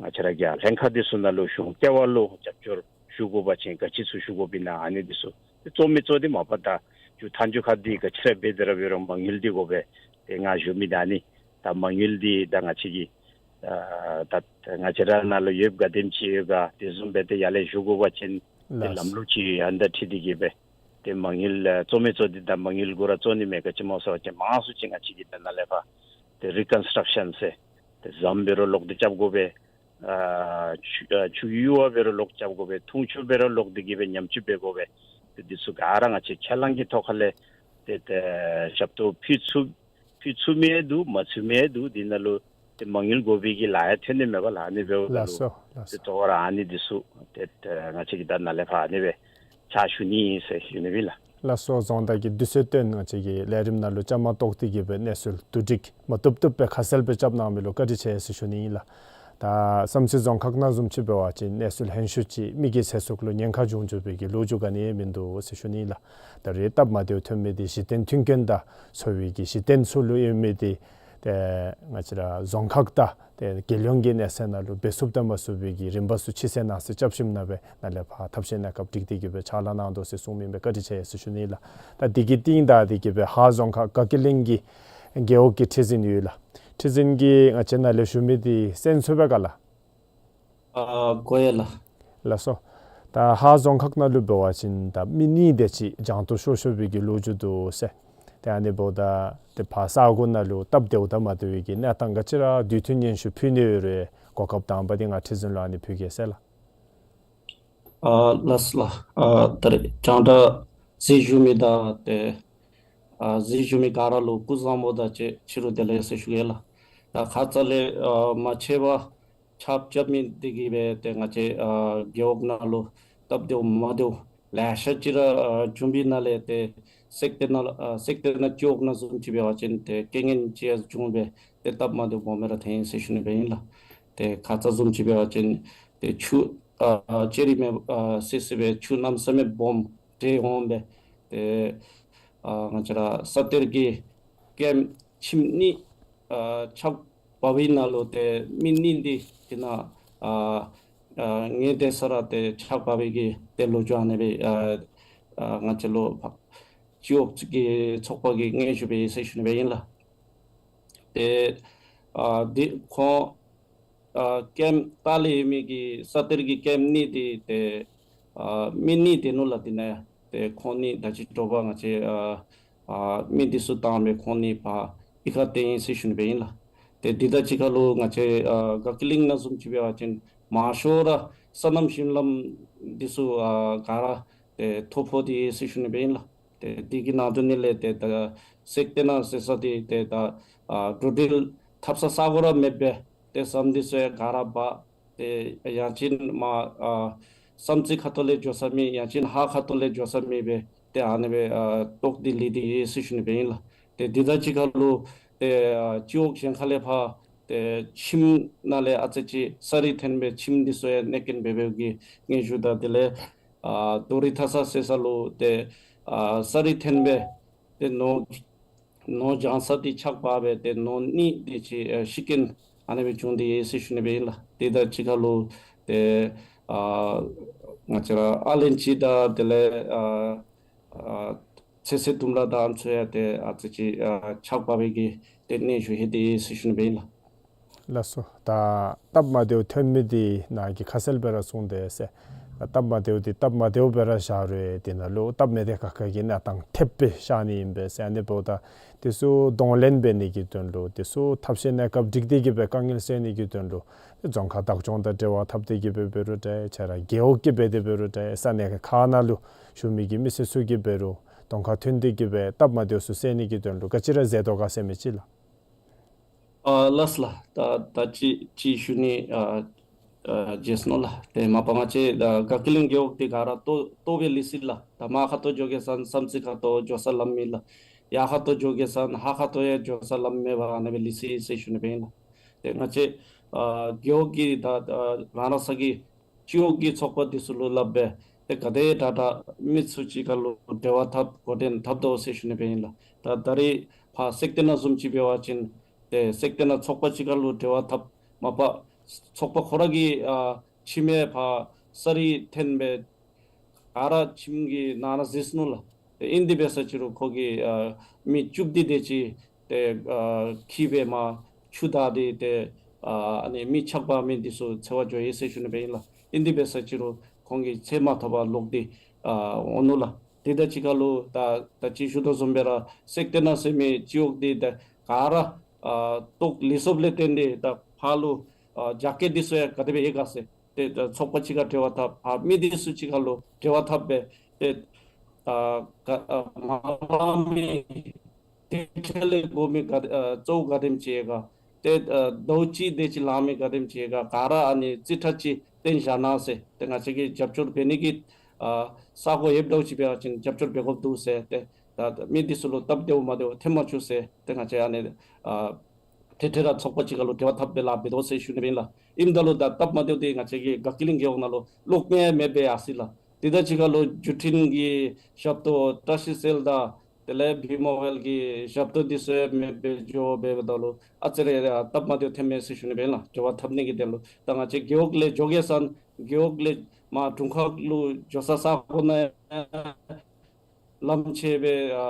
ང་བཅས་ར་གི་ཡ་ལྷན་ཁག་འདི་ཚུ་ནང་ལུ་གཞུང་ལྟེ་བ་ལུ་རྒྱབ་སྐྱོར་ཞུ་དགོ་པ་ཅིན་ག་ཅི་ཚུ་ཞུ་དགོཔ་ཨིན་ན་ཨ་ནི་འདི་ཚུ་ཏེ་གཙོ་མེན་གཙོ་འདི་མ་པ་ད་མཇུག་མཐའ་མཇུག་ཁར་འདི་ག་ཅི་ར་འབད་དེ་ར་འབད་རུང་མ་དངུལ་འདི་དགོ་པས། ཏེ་ང་ཞུ་མི་ད་ཨ་ནི་ད་མ་དངུལ་འདི་ད་ང་བཅས་ཀྱི་ཨ་ད་ང་བཅས་ར་ནང་ལུ་ཡོདཔ་ག་དེམ་ཅིག་ཡོད་ག། དེ་བཟུམ་སྦེ་ཏེ་ཡར་ལས་ཞུ་དགོ་པ་ཅིན་ཏེ་ལགས། ལམ་ལུགས་ཅིག་ཨ་ནི་དང་འཁྲིལ་ཏེ་གིས་སྦེ་ཏེ་མ་དངུལ་ཨ་གཙོ་མེན་གཙོ་འདི་ད་མ་དངུལ་གུ་ར་གཙོ་ནི་མས། ག་ཅི་སྨོ་ཟེར་བ་ཅིན་མང་སུ་ཅིག་ང་བཅས་ཀྱིས་ད་ནཱ་ལས་ཕར་ཏེ་རི་ཀོན་སི་ཊྲག་ཤཱན་ཟེར་ཏེ་ཟམ་འབད་རུང་ལོག་སྟེ་རྐྱབ་དགོ་པས། ཨ་ཆུ་ཨ་ཆུ་ཡུར་བ་འབད་རུང་ལོག་རྐྱབ་དགོ་པས། འཐུང་ཆུ་འབད་རུང་ལོག་སྟེ་གིས་སྦེ་ཉམས་བཅོས་འབད་དགོ་པས། ཏེ་འདི་ཚུ་ག་ར་ང་བཅས་ཁས་བླངས་ཀྱི་ཐོག་ཁ་ལས་ཏེ་ཏེ་ཞབས་ཏོག་ཕུལ་ཚུགས་ཕུལ་ཚུགས་མི་འདུག། མ་ཚུགས་མི་འདུག། འདི་ནང་ལུ་ཏེ་མ་དངུལ་དགོ་པའི་གི་ལཱ་ཡང་ཐོན་ནི་མས་པ་ལགས། ཨ་ནི་འབདཝ་ད་ལུ་ལགས་སོ་ལགས་ཏེ་སོ། གཙོ་བོ་ར་ཨ་ནི་འདི་ཚུ་ཏེ་ཏེ་ང་བཅས་ཀྱིས་ད་ནཱ་ལས་ཕར་ཨ་ནི་སྦེ་ཕྱག་ཞུ་ནི་ཨིན་ཟེར་ཞུ་ནི་ཨིན་ལགས། ལགས་སོ། རྫོང་བདག་གིས་དུས་ཚོད་བཏོན་ང་བཅས་ཀྱི་ལས་རིམ་ནང་ལུ་བཅའ་མར་གཏོགས་ཏེ་གིས་སྦེ་གནས་ཚུལ་བསྡུ་སྒྲིག་མ་བཏུབ་བཏུབ་སྦེ་ཁ་གསལ་སྦེ་རྐྱབ་གནང་མི་ལུ་བཀའ་དྲིན་ཆེ་ཟེར་ཞུ་ནི་ཨིན་ལགས། ད་བསམ་རྩེ་རྫོང་ཁག་ནང་བཟུམ་ཅིག་འབད་བ་ཅིན་གནས་ཚུལ་ཧན་ཤོས་ཅིག་མི་གི་ཚེ་སྲོག་ལུ་ཉེན་ཁ་འབྱུང་འགྱོ་བའི་གི་ལོ་རྒྱུས་ག་ནི་ཡང་མིན་འདུག་ཟེར་ཞུ་ནི་ཨིན་ལགས། ད་རེས་སྟབས་མ་བདེཝ་ཐོན་མི་འདི་གཞི་རྟེན་མཐུན་རྐྱེན་དང་འཚོ་བའི་གི་གཞི་རྟེན་ཚུ་ལུ་ཨིན་མི་འདི་ཏེ་ང་བཅས་ར་རྫོང་ཁག་དང་ཏེ་རྒྱལ་ཡོངས་ཀྱི་གནས་ཚད་ནང་ལུ་འབད་ཚུགསཔ་དང་མ་ཚུགས་པའི་གི་རིམ་པ་ཚུ་ཕྱི་གསལ་ནང་གསལ་རྐྱབ་ཞིནམ་ལས་སྦེ་ནཱ་ལས་ཕར་ཐབས་ཤེས་གནས་སྐབས་སྒྲིག་སྟེ་གིས་སྦེ་ཕྱག་ལཱ་གནང་དོ་ཟེར་གསུངམ་ཨིན་པས། བཀའ་དྲིན་ཆེ་ཟེར་ཞུ་ནི་ལགས། ད་འདི་གི་རྟིང་བདའ་སྟེ་གིས་སྦེ་ཧཱ་རྫོང་ཁག་དགའ་སྐྱིད་གླིང་གི་རྒེད་འོག་གི་ཁྲི་འཛིན་ཡོད་ལགས། ཁྲི་འཛིན་གྱིས་ང་བཅས་ནཱ་ལས་ཞུ་མི་འདི་གསན་ཚུགས་པས་ག་ལགས། ཨ་གོ་ཡི་ལགས། ལགས་སོ། ད་ཧཱ་རྫོང་ཁག་ནང་ལུ་འབད་བ་ཅིན་ད་མི་གཉིས་དེ་ཅིག་བྱང་དུ་ཤོར་ཤོར་བའི་གི་ལོ་རྒྱུས་འདུག་ཟེར། ཏེ་ཨ་ནི་འབདཝ་ད་ཏེ་ཕར་ས་གོ་ནང་ལུ་སྟབས་བདེཝ་དང་མ་བདེ་བའི་གི་གནས་སྟངས་ག་ཅི་ར་དུས་མཐུན་སྙན་ཞུ་ཕུལ་ནི་ཡོད་རུང་གོ་སྐབས་དང་པ་འདི་ང་ཁྲི་འཛིན་ལུ་ཨ་ནི་ཕུལ་གེ་ཟེར་ལགས། ཨ་ལགས་ལགས། ཨ་ད་རེས་རྒྱང་བསྒྲགས་གཟིགས་བཞུགས་མི་དང་ཏེ་ཨ་གཟིགས་བཞུགས་མི་ག་ར་ལུ་སྐུ་གཟུགས་བཟང་པོ་དང་བཅས་ཕྱི་རུ་བདེ་ལེགས་ཟེར་ཞུ་གེ་ལགས། ད་ཁ་ཙ་ལས་ཨ་མ་ཆད་པར་ཆརཔ་རྐྱབ་མི་འདི་གིས་སྦེ་ཏེ་ང་བཅས་ཨ་རྒེད་འོག་ནང་ལུ་སྟབས་བདེཝ་མ་བདེཝ་ལེ་ཤ་ཅིག་ར་ཨ་བྱུང་བའི་ནང་ལས་ཏེ་སེར་སྟེང་ནང་ཨ་སེར་སྟེང་ནང་སྤྱི་འོག་ནང་བཟུམ་ཅིག་འབད་བ་ཅིན་ཏེ་རྐྱེན་ངན་ཅིག་ཡང་བྱུང་སྦེ་ཏེ་སྟབས་མ་བདེཝ་སྦོམ་ར་ཐོན་ཡི་ཟེར་ཞུ་ནི་སྦེ་ཨིན་ལགས། ཏེ་ཁ་ཙ་བཟུམ་ཅིག་འབད་བ་ཅིན་ཏེ་ཆུ་ཨ་ཅི་རིགས་མེད་ཨ་སི་སི་སྦེ་ཆུ་གནམ་མེད་ས་མེད་སྦོམ་འདྲེས་འོང་སྦེ་ཏེ་ཨ་ང་བཅས་ར་ས་གཏེར་གྱི་ཀེམ་ཁྱིམ་གཉིས་ཨ་ཆརཔ་འབབ་པའི་ནང་ལུ་ཏེ་མི་གཉིས་འདི་དེ་ནང་ཨ་ཨ་ངལ་དེད་ས་ར་ཏེ་ཆརཔ་འབབ་པའི་གི་ཏེ་ལོ་རྒྱུས་ཨ་ནི་སྦེ་ཨ་ཨ་ང་བཅས་ལུ་སྤྱི་འོག་གི་ཚོགས་པ་གིས་སྙན་ཞུ་འབད་ཡི་ཟེར་ཞུ་ནི་སྦེ་ཨིན་ལགས། ཏེ་ཨ་འདི་ཁོང་ཨ་ཀེམ་ལྟག་ལས་ཡོད་མི་གི་ས་གཏེར་གྱི་ཀེམ་གཉིས་འདི་ཏེ་ཨ་མི་གཉིས་དེ་ནང་ལུ་དེ་ནང་ཏེ་ཁོང་གཉིས་ད་ཅི་དྲོ་པ་ང་བཅས་ཨ་ཨ་མི་འདི་ཚུ་བཏང་སྦེ་ཁོང་གཉིས་ཕར་ གཡུས་ཁར་བཏོན་ཡི་ཟེར་ཞུ་ནི་སྦེ་ཨིན་ལགས། ཏེ་འདི་དང་གཅིག་ཁར་ལུ་ང་བཅས་ཨ་དགའ་སྐྱིད་གླིང་ནང་བཟུམ་ཅིག་འབད་བ་ཅིན་མང་ཤོས་ར་སོ་ནམ་ཞིང་ལམ་འདི་ཚུ་ཨ་ག་ར་ཏེ་ཐོ་ཕོག་སྟེ་ཡོད་ཟེར་ཞུ་ནི་སྦེ་ཨིན་ལགས། ཏེ་འདི་གི་ནང་དོན་ནི་ལས་ཏེ་ད་སེཀ་ཏེ་ན་ཟེར་ས་འདི་ཏེ་ད་ཨ་འགྲོ་འགྲུལ་འཐབ་ས་ས་གོ་ར་མེདཔ་སྦེ་ཏེ་ཟམ་འདི་ཚུ་ཡང་ག་ར་འབག། ཏེ་ཡང་ཅིན་མར་ཨ་བསམ་རྩེ་ཁ་ཐུག་ལས་འགྱོ་ས་མེད། ཡང་ཅིན་ཧཱ་ཁ་ཐུག་ལས་འགྱོ་ས་མེད་པར་ཏེ་ཨ་ནི་སྦེ་ཨ་བཏོག་སྟེ་ལུས་ཏེ་ཡོད་ཟེར་ཞུ་ནི་སྦེ་ཨིན་ལགས། ཏེ་འདི་དང་གཅིག་ཁར་ལུ་ཏེ་ཨ་སྤྱི་འོག་གཞན་ཁ་ལས་ཕར་ཏེ་ཁྱིམ་ནང་ལས་ཨ་ཙི་ཅིག་ས་རུད་འཐོན་སྦེ་ཁྱིམ་འདི་ཚུ་ཡང་གནོད་སྐྱོན་འབད་འབདཝ་གི་སྙན་ཞུ་དང་དེ་ལས་ཨ་རྡོ་རི་མཐའ་ས་ཟེར་ས་ལུ་ཏེ་ཨ་ས་རུད་འཐོན་སྦེ་ཏེ་ནོར་ནོར་བྱང་ས་འདི་ཆག་པ་སྦེ་ཏེ་ནོར་གནོད་དེ་ཅིག་ཨ་ཤི་རྐྱེན་ཨ་ནི་སྦེ་བྱུང་སྟེ་ཡོད་ཟེར་ཞུ་ནི་སྦེ་ཨིན་ལགས། དེ་དང་གཅིག་ཁར་ལུ་ཏེ་ཨ་ང་བཅས་ར་ཨ་ལན་ཅི་དང་དེ་ལས་ཨ་ཨ་ཚོད་བསྲེ་ལྡུམ་ར་དང་ཨ་ནི་ཚུ་ཡང་ཏེ་ཨ་ཙི་ཅིག་ཨ་ཆག་པ་སྦེ་གི་ཏེ་གནས་ཚུལ་ལྷོད་དེ་ཡོད་ཟེར་ཞུ་ནི་སྦེ་ཨིན་ལགས། ལགས་སོ། ད་སྟབས་མ་བདེཝ་ཐོན་མི་འདི་ནཱ་གིས་ཁ་གསལ་སྦེ་ར་གསུངས་ཏེ་ཟེར། ད་སྟབས་མ་བདེཝ་འདི་སྟབས་མ་བདེཝ་སྦེ་ར་བཞག་རུང་དེ་ནང་ལུ་སྟབས་མི་བདེ་ཁག་ཁ་གི་གནས་སྟངས་ཐེབས་སྦེ་བཞག་ནི་ཨིན་པས་ཟེར། ཨ་ནི་འབདཝ་ད་དེ་ཚུ་གདོང་ལེན་འབད་ནི་གི་དོན་ལུ་དེ་ཚུ་ཐབས་ཤེས་གནས་སྐབས་སྒྲིག་སྟེ་གི་སྦེ་དཀའ་ངལ་སེལ་ནི་གི་དོན་ལུ་རྫོང་ཁག་བདག་སྐྱོང་དང་འབྲེལ་བ་འཐབ་སྟེ་གི་སྦེ་འབད་རུང་འདྲ་ཁྱེད་ར་རྒེད་འོག་གིས་འབད་དེ་འབད་རུང་འདྲ་ས་གནས་ཁག་ནང་ལུ་བཞུགས་མི་གི་མི་སེར་ཚུ་གིས་འབད་རུང་གདོང་ཁར་ཐོན་ཏེ་གི་སྦེ་སྟབས་མ་བདེཝ་ཚུ་སེལ་ནི་གི་དོན་ལུ་ག་ཅི་ར་མཛད་དོ་ག་ཟེར་མི་ཅིག་ལགས། ཨ་ལགས་ལགས། ད་ད་ཅི་ཅི་ཞུ་ནི་ཨ་ཨ་བརྗེད་སོ་ནུག་ལགས། ཏེ་མ་པ་ང་བཅས་ཨ་དགའ་སྐྱིད་གླིང་རྒེད་འོག་འདི་ག་ར་ལྟོ་ལྟོ་སྦེ་ལུས་ཅི་ལགས། ད་མར་ཁ་ཐུག་འགྱོ་གེ་ཟེར་ན་བསམ་རྩེ་ཁ་ཐུག་འགྱོ་ས་ལམ་མེད་ལགས། ཡར་ཁ་ཐུག་འགྱོ་གེ་ཟེར་ན་ཧཱ་ཁ་ཐུག་ཡང་འགྱོ་ས་ལམ་མེད་པར་ཨ་ནི་སྦེ་ལུས་ཅི་ཟེར་ཞུ་ནི་སྦེ་ཨིན་ལགས། ཏེ་ང་བཅས་ཨ་རྒེད་འོག་གི་ད་ཨ་རང་རང་ས་གི་སྤྱི་འོག་གི་ཚོགས་པ་འདི་ཚུ་ལུ་སླབ་སྦེ་ཏེ་ག་དེ་དྲག་དྲག་མི་ཚུ་གཅིག་ཁར་ལུ་འབྲེལ་བ་འཐབ་འགོ་འདྲེན་འཐབ་དོ་ཟེར་ཞུ་ནི་སྦེ་ཨིན་ལགས། ད་ད་རེས་ཕར་སེཀ་ཏེ་ན་བཟུམ་ཅིག་འབད་བ་ཅིན་ཏེ་སེཀ་ཏེ་ན་ཚོགས་པ་གཅིག་ཁར་ལུ་འབྲེལ་བ་འཐབ། མ་པ་ཚོགས་པ་ཁོ་ར་གི་ཨ་ཁྱིམ་ཡང་ཕར་ས་རུད་འཐོན་སྦེ་ག་ར་ཁྱིམ་གྱི་ནང་ན་འཛུལ་སོ་ནུག་ལགས། ཏེ་ཨིན་དེ་འབད་ས་ཅིག་རུང་ཁོ་གི་ཨ་མི་བཅུ་བདུན་དེ་ཅིག་ཏེ་ཨ་འཁྱིད་སྦེ་མར་ཆུ་བདའ་སྟེ་ཏེ་ཨ་ཨ་ནི་མི་ཆག་པ་མི་འདི་ཚུ་འཚོ་བ་འགྱོ་ཡི་ཟེར་ཞུ་ནི་སྦེ་ཨིན་ལགས། ཨིན་དེ་འབད་ས་ཅིག་རུང་ཁོང་གི་ཚེ་མ་ཐོབ་པར་ལོག་སྟེ་ཨ་འོང་ནུག་ལགས། དེ་དང་གཅིག་ཁར་ལུ་ད་ད་ཅི་ཞུ་དོ་བཟུམ་སྦེ་ར་སེཀ་ཏེ་ན་ཟེར་མི་སྤྱི་འོག་འདི་ད་ག་ར་ཨ་ལྟོ་ལུས་སོཔ་ལས་བརྟེན་ཏེ་ད་ཕར་ལུ་ཨ་རྒྱ་སྐྱེད་འདི་ཚུ་ཡང་ག་དེ་སྦེ་ཡོད་ག་ཟེར། ཏེ་ད་ཚོགས་པ་གཅིག་ཁར་འབྲེལ་བ་འཐབ། ཕར་མི་འདི་ཚུ་གཅིག་ཁར་ལུ་འབྲེལ་བ་འཐབ་སྦེ་ཏེ་ཨ་ག་ཨ་མ་ལང་མི་དེ་ཁྲལ་ལས་དགོ་མི་ག་ཨ་གཙོ་བོ་ག་དེམ་ཅིག་ཡོད་ག། ཏེ་ཨ་ཟླཝ་གཅིག་དེ་ཅིག་ལང་མི་ག་དེམ་ཅིག་ཡོད་ག། ག་ར་ཨ་ནི་རྩིས་ཁྲ་ཅིག་སྟོན་བཞག་གནང་ཟེར། ཏེ་ང་བཅས་ཀྱིས་རྒྱབ་སྐྱོར་འབད་ནི་གི་ཨ་ས་གོ་ཡོདཔ་འདྲཝ་ཅིག་འབད་བ་ཅིན་རྒྱབ་སྐྱོར་འབད་དགོཔ་འདུག་ཟེར། ཏེ་ད་མི་འདི་ཚུ་ལུ་སྟབས་བདེཝ་མ་བདེཝ་ཐོན་མ་བཅུག་ཟེར། ཏེ་ང་བཅས་ཨ་ནི་ཨ་ཏེ་ཏེ་ར་ཚོགས་པ་གཅིག་ཁར་ལུ་འབྲེལ་བ་འཐབ་སྦེ་ལཱ་འབད་དོ་ཟེར་ཞུ་ནི་སྦེ་ཨིན་ལགས། ཨིནམ་ད་ལུ་ད་སྟབས་མ་བདེཝ་འདི་ང་བཅས་ཀྱི་དགའ་སྐྱིད་གླིང་རྒེད་འོག་ནང་ལུ་གློག་མེ་མེདཔ་སྦེ་ཡར་སོ་ཡི་ལགས། དེ་དང་གཅིག་ཁར་ལུ་བརྒྱུད་འཕྲིན་གྱི་ཞབས་ཏོག་བཀྲ་ཤིས་སེལ་དང་དེ་ལས་བི་མོ་བཱའིལ་གྱི་ཞབས་ཏོག་འདི་ཚུ་ཡང་མེདཔ་སྦེ་འགྱོ་སྦེ་འབདཝ་ད་ལུ་ཨ་ཙི་རེ་ཡང་སྟབས་མ་བདེཝ་ཐོན་མས་ཟེར་ཞུ་ནི་སྦེ་ཨིན་ལགས། འབྲེལ་བ་འཐབ་ནི་གི་དོན་ལུ་ད་ང་བཅས་རྒེད་འོག་ལས་འགྱོ་གེ་ཟེར་ན་རྒེད་འོག་ལས་མར་དྲུང་ཁག་ལུ་འགྱོ་ས་ས་གོ་ནང་ལམ་ཆད་སྦེ་ཨ་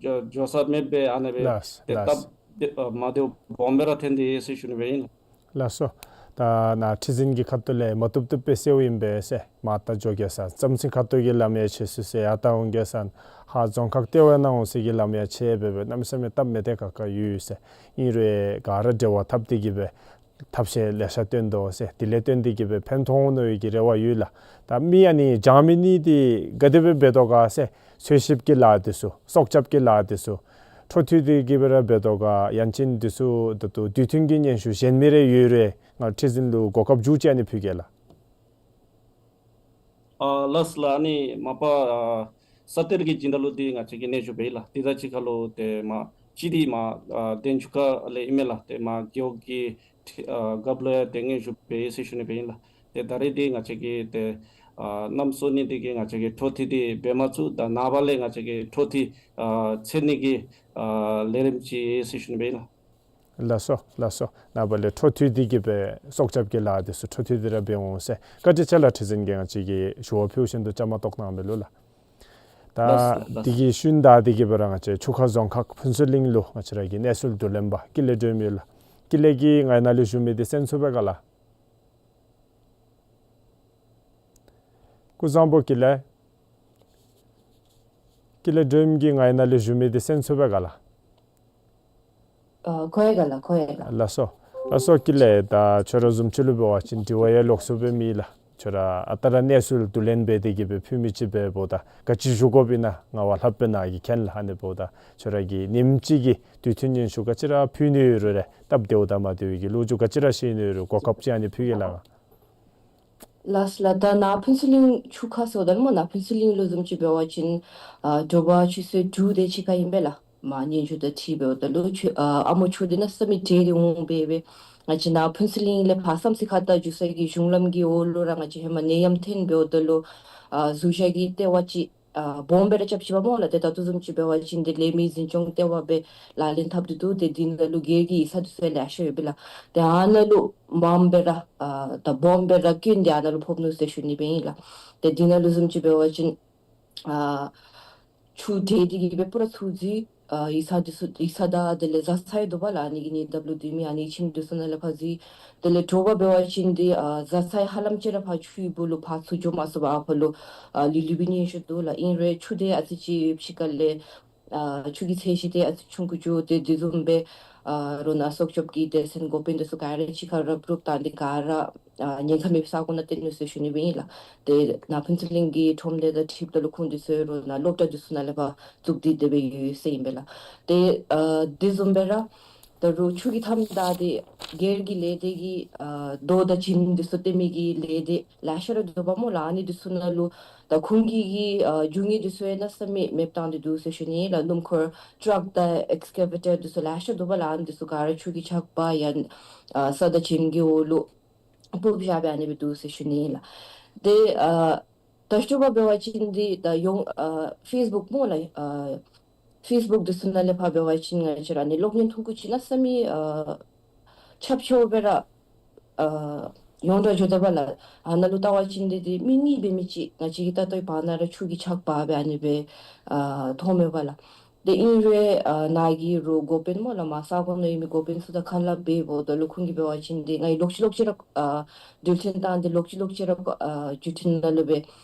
འགྱོ་འགྱོ་ས་མེདཔ་སྦེ་ཨ་ནི་སྦེ་ལགས་ཏེ་ལགས། སྟབས་བདེ་ཨ་མ་བདེཝ་སྦོམ་སྦེ་ར་ཐོན་ཏེ་ཡོད་ཟེར་ཞུ་ནི་སྦེ་ཨིན། ལགས་སོ། ད་ནཱ་ཁྲི་འཛིན་གྱི་ཁ་ཐུག་ལས་མ་བཏུབ་བཏུབ་སྦེ་སེལཝ་ཨིན་པས་ཟེར། མར་ད་འགྱོ་གེ་ཟེར་ན་རྩམ་ཟན་ཁ་ཐུག་གི་ལམ་ཡང་ཆད་སོ་ཡི་ཟེར། ཡར་ད་འོང་གེ་ཟེར་ན་ཧཱ་རྫོང་ཁག་ལྟེ་བ་ནང་འོང་ས་གི་ལམ་ཡང་ཆད་སྦེ་སྦེ་གནམ་མེད་ས་མེད་སྟབས་མི་བདེ་ཁག་ཁ་ཡོད་ཟེར། ཨིན་རུང་ག་ར་འབྲེལ་བ་འཐབ་སྟེ་གི་སྦེ་ཐབས་ཤེས་ལེ་ཤ་བཏོན་དོ་ཟེར། དེ་ལས་བརྟེན་ཏེ་གི་སྦེ་ཕན་ཐོགས་འོང་མནོ་བའི་གི་རེ་བ་ཡོད་ལགས། ད་མི་ཨ་ནི་བྱང་མི་གཉིས་འདི་ག་དེ་སྦེ་འབད་དོ་ག་ཟེར། འཚོལ་ཞིབ་ཀྱི་ལཱ་འདི་ཚུ་སྲོག་སྐྱབས་ཀྱི་ལཱ་འདི་ཚུ་འཕྲོ་མཐུད་དེ་གི་སྦེ་ར་འབད་དོ་ག། ཡང་ཅིན་འདི་ཚུ་ད་ལྟོ་དུས་མཐུན་གྱི་སྙན་ཞུ་གཞན་མི་རེ་ཡོད་རུང་ང་ཁྲི་འཛིན་ལུ་གོ་སྐབས་མཇུག་ཅིག་ཨ་ནི་ཕུལ་གེ་ལགས། ཨ་ལགས་ལགས། ཨ་ནི་མ་པ་ཨ་ས་གཏེར་གྱི་སྦྱིན་བདག་ལུ་འདི་ང་བཅས་ཀྱིས་སྙན་ཞུ་འབད་ཡི་ལགས། དེ་དང་གཅིག་ཁར་ལུ་ཏེ་མ་གཅིག་འདི་མ་ཨ་དན་ཆུ་ཁ་ལས་ཨིན་མས་ལགས། ཏེ་མ་རྒེད་འོག་གི་ཁྲི་ཨ་རྒཔོ་ལུ་ཡང་ཏེ་སྙན་ཞུ་འབད་ཡི་ཟེར་ཞུ་ནི་སྦེ་ཨིན་ལགས། ཏེ་ད་རེས་འདི་ང་བཅས་ཀྱིས་ཏེ་ཨ་གནམ་སྲོ་ནི་འདི་གིས་ང་བཅས་ཀྱིས་འཕྲོ་མཐུད་འདི་འབད་མ་ཚུགས། ད་ནངས་པ་ལས་ང་བཅས་ཀྱིས་འཕྲོ་མཐུད་ཨ་འཚོལ་ནི་གི་ཨ་ལས་རིམ་ཅིག་ཡོད་ཟེར་ཞུ་ནི་སྦེ་ཨིན་ལགས། ལགས་སོ་ལགས་སོ། ནངས་པ་ལས་འཕྲོ་མཐུད་འདི་གི་སྦེ་སྲོག་སྐྱབས་ཀྱི་ལཱ་འདི་ཚུ་འཕྲོ་མཐུད་འདི་ར་འབད་འོང་ཟེར། བཀའ་དྲིན་ཆེ་ལགས། ཁྲི་འཛིན་གྱིས་ང་བཅས་ཀྱི་ཞུ་བ་ཕུལ་བཞིན་དུ་བཅའ་མར་གཏོགས་གནང་མི་ལུ་ལགས། ད་ལགས་ལགས། འདི་གི་ཤུལ་ད་འདི་གི་སྦེ་ར་ང་བཅས་ཆུ་ཁ་རྫོང་ཁག་ཕུན་ཚོགས་གླིང་ལུ་ང་བཅས་ར་གི་གནས་ཚུལ་བསྡུ་ལེན་པ་ཀུན་ལེགས་སྒྲོལམ་ཡོད་ལགས། ཀུན་ལེགས་ཀྱིས་ང་ཡི་ནང་ལུ་བཞུགས་མི་འདི་གསན་ཚུགས་པས་ག་ལགས། སྐུ་གཟུགས་བཟང་པོ་ཀུན་ལེགས། ཀུན་ལེགས་སྒྲོལམ་གྱིས་ང་ཡི་ནང་ལུ་བཞུགས་མི་འདི་གསན་ཚུགས་པས་ག་ལགས། ཨ་གོ་ཡི་ག་ལགས། གོ་ཡི་ག་ལགས། ལགས་སོ། ལགས་སོ། ཀུན་ལེགས། ད་ཁྱོད་ར་བཟུམ་ཅིག་ལུ་འབད་བ་ཅིན་དྲི་བ་ཡང་ལོགས་སུ་སྦེ་མེད་ལགས། ཁྱོད་ར་ཨ་རྟག་ར་གནས་ཚུལ་བསྡུ་ལེན་འབད་དེ་གིས་སྦེ་ཕུལ་མི་ཅིག་འབདཝ་ད་ག་ཅི་ཞུ་དགོཔ་ཨིན་ན་ང་བ་ལྷགཔ་སྦེ་ནཱ་གིས་མཁྱེན་ལགས། ཨ་ནི་འབདཝ་ད་ཁྱོད་ར་གིས་ཉིནམ་གཅིག་གི་དུས་ཐུང་སྙན་ཞུ་ག་ཅི་ར་ཕུལ་ནི་ཡོད་རུང་ར་སྟབས་བདེཝ་དང་མ་བདེཝ་གི་ལོ་རྒྱུས་ག་ཅི་ར་བཤད་ནི་ཡོད་རུང་གོ་སྐབས་ཅིག་ཨ་ནི་ཕུལ་གེ་ལགས། ལགས་ལགས། ད་ནཱ་ཕུན་ཚོགས་གླིང་ཆུ་ཁ་ཟེརཝ་ད་ལུ་སྨོ་ནཱ་ཕུན་ཚོགས་གླིང་ལུ་བཟུམ་ཅིག་འབད་བ་ཅིན་ཨ་དྲོ་པ་ཆུ་ཚོད་དྲུག་དེ་ཅིག་ཁར་ཨིན་པས་ལགས། མར་སྙན་ཞུ་དང་འཁྲིལ་འབདཝ་ད་ལུ་ཆུ་ཨ་ཨ་མོ་ཆུ་དེ་གནམ་མེད་ས་མེད་བྲེགས་ཏེ་འོང་སྦེ་སྦེ་ང་བཅས་ནཱ་ཕུན་ཚོགས་གླིང་ལས་ཕར་བསམ་རྩེ་ཁ་ད་འགྱོ་ས་གི་གཞུང་ལམ་གྱི་འོག་ལུ་ར་ང་བཅས་ཧེ་མ་ནད་ཡམས་ཐོན་འབདཝ་ད་ལུ་ཨ་ཟུར་བཞག་གི་ལྟེ་བ་ཅིག་ཨ་སྦོམ་སྦེ་ར་རྐྱབ་ཅི་པ་སྨོ་ལགས། ཏེ་ད་ལྟོ་བཟུམ་ཅིག་འབད་བ་ཅིན་ཏེ་ལས་མི་འཛིན་སྐྱོང་ལྟེ་བ་སྦེ་ལག་ལེན་འཐབ་སྟེ་འདུག། ཏེ་འདི་ནང་ལུ་སྒེར་གྱི་ཡིག་ཚང་འདི་ཚུ་ཡང་ལེ་ཤ་ཡོད་པས་ལགས། ཏེ་ཨ་ནཱ་ལུ་སྦོམ་སྦེ་ར་ཨ་ད་སྦོམ་སྦེ་ར་སྐྱོན་འདི་ཨ་ནཱ་ལུ་ཕོག་ནུག་ཟེར་ཞུ་ནི་སྦེ་ཨིན་ལགས། ཏེ་འདི་ནང་ལུ་བཟུམ་ཅིག་འབད་བ་ཅིན་ཨ་ཆུ་བྲེགས་ཏེ་གིས་སྦེ་པུ་ར་ཚུར་འཛུལ། ཨ་ཡིག་ཚང་འདི་ཚུ་ཡིག་ཚང་དང་དེ་ལས་བཟའ་ཚང་འདུག་པ་ལགས། ཨ་ནི་གི་ནི་ཌབ་ལུ་འདི་མི་ཨ་ནི་ཁྱིམ་འདི་ཚུ་ནང་ལས་ཕར་འཛུལ། དེ་ལས་དྲོ་པ་འབད་བ་ཅིན་འདི་ཨ་བཟའ་ཚང་ཧ་ལམ་ཅིག་ར་ཕར་ཆུའི་སྦུག་ལུ་ཕར་ཚུར་འགྱོ་མ་ཚུགས་པར་ཨ་ཕར་ལུ་ཨ་ལུས་ལུས་པའི་སྙན་ཞུ་འདུག་ལགས། ཨིན་རུང་ཆུ་དེ་ཨ་ཙི་ཅིག་ཕྱི་ཁ་ལས་ཨ་ཆུ་གི་ཚད་གཞི་དེ་ཨ་ཙི་ཆུང་ཀུ་འགྱོ། ཏེ་དེ་བཟུམ་སྦེ་ཨ་རོགས་ནཱ་སྲོག་སྐྱོབ་ཀྱི་སྡེ་ཚན་འགོ་དཔོན་འདི་ཚུ་ག་ར་གཅིག་ཁར་རུབ་རུབ་བཏང་སྟེ་ག་ར་ཨ་ཉེན་ཁ་མེད་པའི་ས་གོ་ནང་བཏོན་ནུག་ཟེར་ཞུ་ནི་སྦེ་ཨིན་ལགས། ཏེ་ནཱ་ཕུན་ཚོགས་གླིང་གི་ཁྲོམ་སྡེ་དང་འཁྲིལཝ་ད་ལུ་ཁོང་འདི་ཚུ་རོགས་ནཱ་སློབ་གྲྭ་འདི་ཚུ་ནང་ལས་ཕར་བཙུགས་ཏེ་དེ་སྦེ་ཡོད་ཟེར་ཨིན་པས་ལགས། ཏེ་ཨ་དེ་བཟུམ་སྦེ་ར་ད་རུང་ཆུ་གི་མཐའམ་བདའ་སྟེ་སྒེར་གྱི་ལས་སྡེ་གི་ཨ་རྡོ་དང་བྱེམ་འདི་ཚུ་སྟོན་མི་གི་ལས་སྡེ་ལེ་ཤ་ར་འདུག་པ་སྨོ་ལགས། ཨ་ནི་འདི་ཚུ་ནང་ལུ་ད་ཁོང་གི་གི་ཨ་རྒྱུ་དངོས་འདི་ཚུ་ཡང་གནམ་མེད་ས་མེད་མེདཔ་བཏང་སྟེ་འདུག་ཟེར་ཞུ་ནི་ལགས། སྣུམ་འཁོར་ཊཱག་དང་ཨེགསི་ཀེ་ཝེ་ཊར་འདི་ཚུ་ལེ་ཤ་འདུག་པ་ལགས། ཨ་ནི་འདི་ཚུ་ག་ར་ཆུ་གི་ཆག་པ་ཡང་ཨ་ས་དང་བྱེམ་གྱི་འོག་ལུ་སྤུབས་བཞག་སྦེ་ཨ་ནི་སྦེ་འདུག་ཟེར་ཞུ་ནི་ལགས། ཏེ་ཨ་ད་ལྟོ་འབད་བ་ཅིན་འདི་ད་ཡོངས་ཨ་ཕེསི་བུཀ་སྨོ་ལགས། ཨ་ཕེསི་བུཀ་འདི་ཚུ་ནང་ལས་ཕར་འབད་བ་ཅིན་ང་བཅས་ར་ནི་གློག་བརྙན་ཐུང་ཀུ་ཅིག་གནམ་མེད་ས་མེད་ཨ་ཁྱབ་ཆེཝ་སྦེ་ར་ཨ་ཡོངས་གྲགས་འགྱོ་དོ་པ་ལགས། ཨ་ནཱ་ལུ་བལྟ་བ་ཅིན་འདི་འདི་མི་གཉིས་འབད་མི་ཅིག་ང་བཅས་ཀྱིས་བལྟ་བའི་བར་ན་ར་ཆུ་གིས་ཆག་པ་སྦེ་ཨ་ནི་སྦེ་ཨ་མཐོངམ་མས་པ་ལགས། ཏེ་ཨིན་རུང་ཨ་ནཱ་གི་རོགས་འགོ་དཔོན་སྨོ་ལགས། མར་ས་གོ་ནང་ཡོད་མི་འགོ་དཔོན་ཚུ་དང་ཁ་སླབ་འབདཝ་ད་ལུ་ཁོང་གིས་འབད་བ་ཅིན་འདི་ང་གིས་ལོག་ཅི་ལོག་ཅི་ར་ཨ་འགྲུལ་འཕྲིན་བཏང་སྟེ་ལོག་ཅི་ལོག་ཅི་ར་ཨ་བརྒྱུད་འཕྲིན་ནང་ལུ་སྦེ་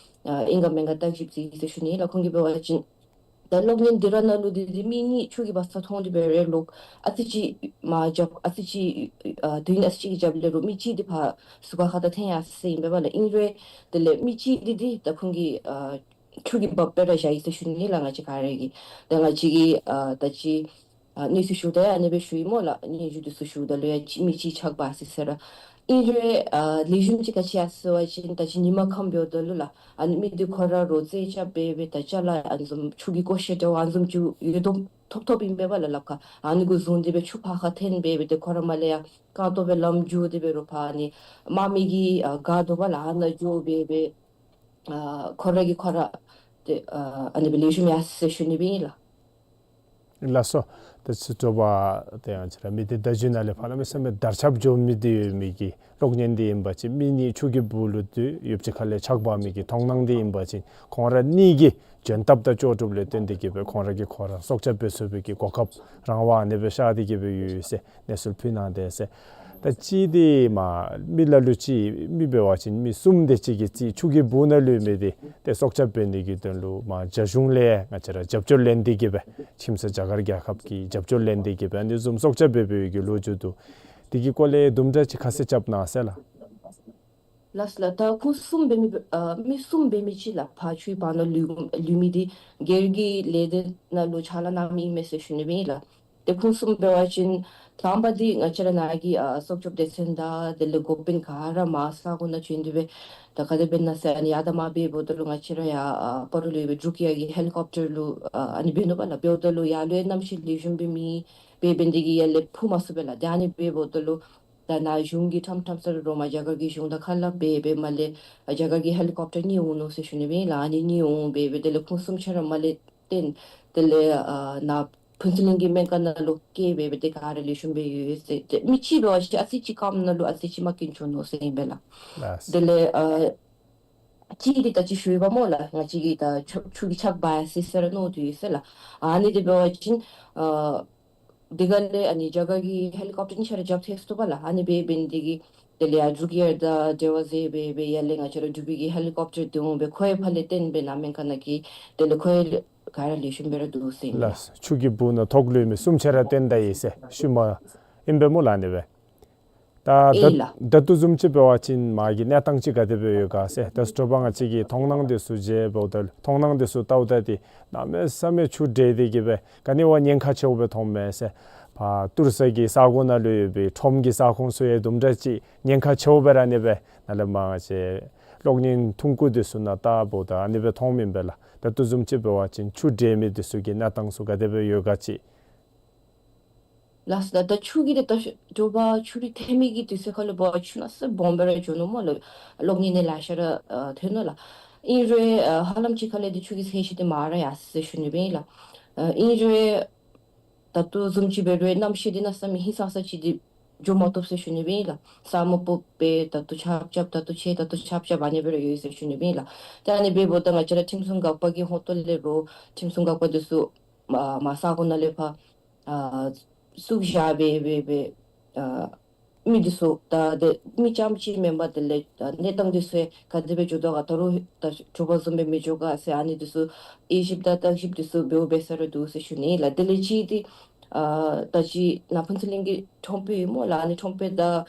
ཨ་ཨིན་ག་མེན་ག་བལྟ་ཅིག་ཟེར་ཞུ་ནི་ལགས། ཁོང་གིས་འབད་བ་ཅིན་ད་གློག་བརྙན་འདི་ར་ནང་ལུ་འདི་འདི་མི་གཉིས་ཆུ་གིས་འབག་ས་མཐོང་སྟེ་སྦེ་རེ་ལོག་ཨ་ཙི་ཅིག་མར་རྒྱབ་ཨ་ཙི་ཅིག་ཨ་དུས་ཨ་ཙི་ཅིག་གི་རྒྱབ་ལས་རོགས་མི་གཅིག་འདི་ཕར་ཟུར་ཁ་ཁ་ད་འཐོན་ཡར་སོ་ཡི་ཨིན་པས་པ་ལགས། ཨིན་རུང་དེ་ལས་མི་གཅིག་འདི་འདི་ད་ཁོང་གིས་ཨ་ཆུ་གིས་འབག་སྦེ་ར་བཞག་ཡི་ཟེར་ཞུ་ནི་ལགས། ང་བཅས་ག་ར་གིས་ད་ང་བཅས་ཀྱིས་ཨ་ད་ཅི་ཨ་གནས་ཚུལ་ཞུཝ་ད་ཡང་ཨ་ནི་སྦེ་ཞུ་ཡི་སྨོ་ལགས། སྙན་ཞུ་འདི་ཚུ་ཞུཝ་ད་ལུ་ཡང་གཅིག་མི་གཅིག་ཆག་འབག་ཡར་སོ་ཡི་ཟེར་ར། ཨིན་རུང་ཨ་ལེགས་ཤོམ་ཅིག་ག་ཅི་ཡར་སོ་ཡི་ཟེར་བ་ཅིན་ད་ཅི་ཉིན་མ་ཁམས་འབདཝ་ད་ལུ་ལགས་ཨ་ནི་མི་འདི་ཁོ་ར་རོགས་རྩེད་རྐྱབ་སྦེ་སྦེ་ད་ཅ་ལ་ཨ་ནི་བཟུམ་ཆུ་གི་ཀོ་ཤེ་འདྲཝ་ཨ་ནི་བཟུམ་ཅིག་ཡོད་དོ་ཐོབ་ཐོབ་ཨིན་པས་པ་ལགས། ལགཔ་ཁར་ཨ་ནི་གུ་བཟུང་སྟེ་སྦེ་ཆུ་ཕར་ཁ་འཐོན་སྦེ་སྦེ་ཏེ་ཁོ་ར་མར་ལས་ཡར་རྐང་སྟོང་སྦེ་ལམ་འགྱོ་སྟེ་སྦེ་རོགས་ཕར་ཨ་ནི་དམག་མི་གི་ཨ་སྒར་འདུག་པ་ལགས། ཨ་ནཱ་འགྱོ་སྦེ་སྦེ་ཨ་ཁོ་ར་གིས་ཁོ་ར་ཏེ་ཨ་ཨ་ནི་སྦེ་ལེགས་ཤོམ་ཡར་སོ་ཡི་ཟེར་ཞུ་ནི་སྦེ་ཨིན་ལགས། ལགས་སོ། ད་ཅི་དྲོ་པ་ཏེ་ང་བཅས་ར་མི་སྡེ་བརྡ་བརྒྱུད་ནང་ལས་ཕར་གནམ་མེད་ས་མེད་དར་ཁྱབ་འགྱོ་མི་འདི་ཡོད་མི་གི་གློག་བརྙན་འདི་ཨིན་པ་ཅིན་མི་གཉིས་ཆུ་གི་སྦུག་ལུ་འདི་ཡོདཔ་ཅིག་ཁ་ལས་ཆག་འབག་མི་གི་མཐོང་སྣང་འདི་ཨིན་པ་ཅིན་ཁོང་ར་གཉིས་ཀྱི་འཇོན་ཐང་དང་ལྕོགས་གྲུབ་ལས་བརྟེན་ཏེ་གིས་སྦེ་ཁོང་ར་གིས་ཁོང་ར་སྲོག་སྐྱབས་འབད་ཚུགས་པའི་གི་གོ་སྐབས་རང་དབང་ཨ་ནི་སྦེ་ཤར་ཏེ་གིས་སྦེ་ཡོད་ཟེར་གནས་ཚུལ་ཕུལ་གནང་དེས་ཟེར། ད་ཅི་འདི་མ་མི་ལ་ལུ་ཅིག་མི་འབད་བ་ཅིན་མི་གསུམ་དེ་ཅིག་གིས་ཅིག་ཆུ་གི་སྦུག་ནང་ལུ་མི་འདི་ཏེ་སྲོག་སྐྱབས་འབད་ནི་གི་དོན་ལུ་མར་རྒྱ་གཞུང་ལས་ང་བཅས་ར་རྒྱབ་སྐྱོར་ལེན་ཏེ་གིས་སྦེ་ཁྱིམ་ཚང་རྒྱ་གར་རྒྱལ་ཁབ་ཀྱི་རྒྱབ་སྐྱོར་ལེན་ཏེ་གིས་སྦེ་ཨ་ནི་བཟུམ་སྲོག་སྐྱབས་འབད་འབདཝ་གི་ལོ་རྒྱུས་འདུག། དེ་གི་སྐོར་ལས་དུམ་གྲ་ཅིག་ཁ་གསལ་རྐྱབ་གནང་ཟེར་ལགས། ལགས་ལགས། ད་ཁོང་གསུམ་འབད་མི་ཨ་མི་གསུམ་འབད་མི་ཅིག་ལགས་ཕར་ཆུའི་བར་ན་ལུས་ལུས་མི་འདི་སྒེར་གྱི་ལས་སྡེ་ནང་ལུ་ཕྱག་ལཱ་གནང་མི་ཨིན་མས་ཟེར་ཞུ་ནི་སྦེ་ཨིན་ལགས། ཏེ་ཁོང་གསུམ་འབད་བ་ཅིན་དང་པ་འདི་ང་བཅས་ར་ནཱ་གི་ཨ་སྲོག་སྐྱོབ་སྡེ་ཚན་དང་དེ་ལས་འགོ་དཔོན་ག་ར་མར་ས་གོ་ནང་བྱོན་ཏེ་སྦེ་ད་ག་དེ་འབད་ན་ཟེར་ཨ་ནི་ཡར་དང་མར་འབདཝ་ད་ལུ་ང་བཅས་ར་ཡར་ཨ་སྤ་རོ་ལུ་ཡོད་པའི་འབྲུག་ཨེར་གྱི་ཧེ་ལི་ཀོབ་ཊར་ལུ་ཨ་ཨ་ནི་འབད་ནུག་པ་ལགས། འབདཝ་ད་ལུ་ཡར་ལུ་ཡང་གནམ་གཤིས་ལེགས་ཤོམ་སྦེ་མེད་པའི་འབད་ནི་དེ་གིས་ཡར་ལས་འཕུར་མ་ཚུགས་པས་ལགས། ད་ཨ་ནི་འབདཝ་ད་ལུ་ད་ནཱ་གཞུང་གི་ཁྲམ་ཁྲམ་ས་ར་རོགས་མར་རྒྱ་གར་གྱི་གཞུང་དང་ཁ་སླབ་སྦེ་སྦེ་མར་ལས་ཨ་རྒྱ་གར་གྱི་ཧེ་ལི་ཀོབ་ཊར་གཉིས་འོང་ནུག་ཟེར་ཞུ་ནི་སྦེ་ཨིན་ལགས། ཨ་ནི་གཉིས་འོང་སྦེ་སྦེ་དེ་ལས་ཁོང་གསུམ་ཆ་ར་མར་ལས་བཏོན། དེ་ལས་ཨ་ནཱ་ཕུན་ཚོགས་གླིང་གི་སྨན་ཁང་ནང་ལུ་བསྐྱལ་སྦེ་སྦེ་ཏེ་ག་ར་ལེགས་ཤོམ་སྦེ་ཡོད་ཟེར། ཏེ་མི་གཅིག་འབད་བ་ཅིན་ཨ་ཙི་ཅིག་རྐངམ་ནང་ལུ་ཨ་ཙི་ཅིག་རྨ་སྐྱོན་བྱུང་ནུག་ཟེར་ཨིན་པས་ལགས། ལགས། དེ་ལས་ཨ་གཅིག་འདི་ད་ཅི་ཞུ་ཡི་པ་སྨོ་ལགས། ང་བཅས་ཀྱིས་ད་ཆུ་ཆུ་གིས་ཆག་འབག་ཡར་སོ་ཡི་ཟེར་ར་མནོ་སྟེ་ཡོད་ཟེར་ལགས། ཨ་ནི་དེ་འབད་བ་ཅིན་ཨ་དེ་ག་ལས་ཨ་ནི་རྒྱ་གར་གྱི་ཧེ་ལི་ཀོབ་ཊར་གཉིས་ཆ་ར་རྒྱབ་ཐལ་སོ་ནུག་པ་ལགས། ཨ་ནི་སྦེ་འབད་ནི་དེ་གིས་ དེ་ལས་ཡར་འབྲུག་ཡར་དང་འབྲེལ་བ་མཛད་སྦེ་སྦེ་ཡར་ལས་ང་བཅས་ར་འབྲུག་པའི་གི་ཧེ་ལི་ཀོབ་ཊར་འདི་འོང་སྦེ་ཁོ་ཡང་ཕར་ལས་བརྟེན་སྦེ་ནཱ་མེན་ཁ་ནང་གི་དེ་ལས་ཁོ་ཡང་ག་ར་ལེགས་ཤོམ་སྦེ་ར་འདུག་ཟེར་ཨིན་ལགས། ལགས། ཆུ་གི་སྦུག་ནང་ཐོག་ལུས་མི་གསུམ་ཆ་ར་བརྟེན་ད་ཡི་ཟེར་ཞུ་མི་ཨིན་པས་སྨོ་ལགས། ཨ་ནི་སྦེ། ད་ཨེ་ད་ལགས། ད་ལྟོ་བཟུམ་ཅིག་འབད་བ་ཅིན་མ་གི་གནས་སྟངས་ཅིག་ག་དེ་སྦེ་ཡོད་ག་ཟེར། ད་དྲོ་པ་ང་བཅས་ཀྱིས་མཐོང་སྣང་འདི་ཚུ་མཇལཝ་ད་མཐོང་སྣང་འདི་ཚུ་བལྟཝ་ད་འདི་གནམ་མེད་ས་མེད་ཆུ་བྲེགས་ཏེ་གི་སྦེ་ག་ནི་བ་ཉེན་ཁ་ཆེཝ་སྦེ་མཐོངམ་མས་ཟེར། ཕར་ཏུར་ས་གི་ས་གོ་ནང་ལུ་ཡོད་པའི་ཁྲོམ་གྱི་ས་ཁོངས་ཚུ་ཡང་དུམ་གྲ་ཅིག་ཉེན་ཁ་ཆེཝ་སྦེ་ར་ཨ་ནི་སྦེ་ནཱ་ལས་མར་ང་བཅས་གློག་བརྙན་ཐུང་ཀུ་འདི་ཚུ་ནང་བལྟཝ་ད་ཨ་ནི་སྦེ་མཐོངམ་ཨིན་པས་ལགས། ད་ལྟོ་བཟུམ་ཅིག་འབད་བ་ཅིན་ཆུ་བྲེགས་མི་འདི་ཚུ་གི་གནས་སྟངས་ཚུ་ག་དེ་སྦེ་ཡོད་ག་ཅིག། ལགས་སོ། ད་ཆུ་གི་དེ་ད་དྲོ་པ་ཆུ་རུད་ཐོན་མི་གི་དུས་ཚོད་ཁར་ལུ་འབད་བ་ཆུ་གནམ་མེད་ས་མེད་སྦོམ་སྦེ་ར་འགྱོ་ནུག་སྨོ་ལགས། གློག་བརྙན་ནང་ལེ་ཤ་ར་ཨ་ཐོན་ནུག་ལགས། ཨིན་རུང་ཨ་ཧ་ལམ་ཅིག་ཁ་ལས་འདི་ཆུ་གི་ཚད་གཞི་འདི་མར་ར་ཡར་སོ་ཡི་ཟེར་ཞུ་ནི་སྦེ་ཨིན་ལགས། ཨ་ཨིན་རུང་ད་ལྟོ་བཟུམ་ཅིག་འབད་རུང་གནམ་གཤིས་འདི་གནམ་མེད་ས་མེད་ཧིང་སངས་ས་ཅིག་འདི་འགྱོ་མ་བཏུབ་ཟེར་ཞུ་ནི་སྦེ་ཨིན་ལགས། ས་སྨུག་སྦོམ་སྦེ་ད་ལྟོ་ཆརཔ་རྐྱབ་ད་ལྟོ་ཆད་ད་ལྟོ་ཆརཔ་རྐྱབ་ཨ་ནི་སྦེ་ར་ཡོད་ཟེར་ཞུ་ནི་སྦེ་ཨིན་ལགས། ད་ཨ་ནི་སྦེ་འབདཝ་ད་ང་བཅས་ར་ཁྲིམས་སྲུང་འགག་པ་གི་ཧོངས་ཏོ་ལས་རོགས་ཁྲིམས་སྲུང་འགག་པ་འདི་ཚུ་མར་མར་ས་གོ་ནང་ལས་ཕར་ཨ་བཙུགས་བཞག་སྦེ་སྦེ་སྦེ་ཨ་མི་འདི་ཚུ་ད་དེ་མི་རྐྱངམ་ཅིག་མེན་པར་དེ་ལས་ཨ་གནས་སྟངས་འདི་ཚུ་ཡང་ག་དེ་སྦེ་འགྱོ་དོ་ག། ད་རུང་ད་དྲོ་པ་བཟུམ་སྦེ་མི་འགྱོ་ག་ཟེར་ཨ་ནི་འདི་ཚུ་དབྱེ་ཞིབ་དང་བརྟག་ཞིབ་འདི་ཚུ་འབདཝ་འབད་ས་ར་འདུག་ཟེར་ཞུ་ནི་ལགས། དེ་ལས་ཅིག་འདི་ཨ་ད་ཅི་ནཱ་ཕུན་ཚོགས་གླིང་གི་ཁྲོམ་དཔོན་ཨིན་སྨོ་ལགས། ཨ་ནི་ཁྲོམ་དཔོན་དང་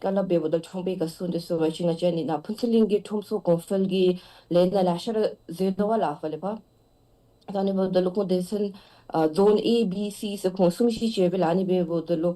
ག་ལ་འབདཝ་ད་ཁྲོམ་དཔོན་ག་གསུངས་དེ་ཟེར་བ་ཅིན་ང་བཅས་ཨ་ནི་ནཱ་ཕུན་ཚོགས་གླིང་གི་ཁྲོམ་ཚུ་གོང་འཕེལ་གྱི་ལས་སྣ་ལེ་ཤ་ར་མཛད་དོ་བ་ལགས་ཕར་ལས་ཕར། ད་ཨ་ནི་འབདཝ་ད་ལུ་ཁོང་སྡེ་ཚན་ཨ་ཛོན་ཨེ་བི་སི་ཟེར་ཁོང་གསུམ་བཞི་ཅིག་ཡོད་པས་ལགས། ཨ་ནི་སྦེ་འབདཝ་ད་ལུ་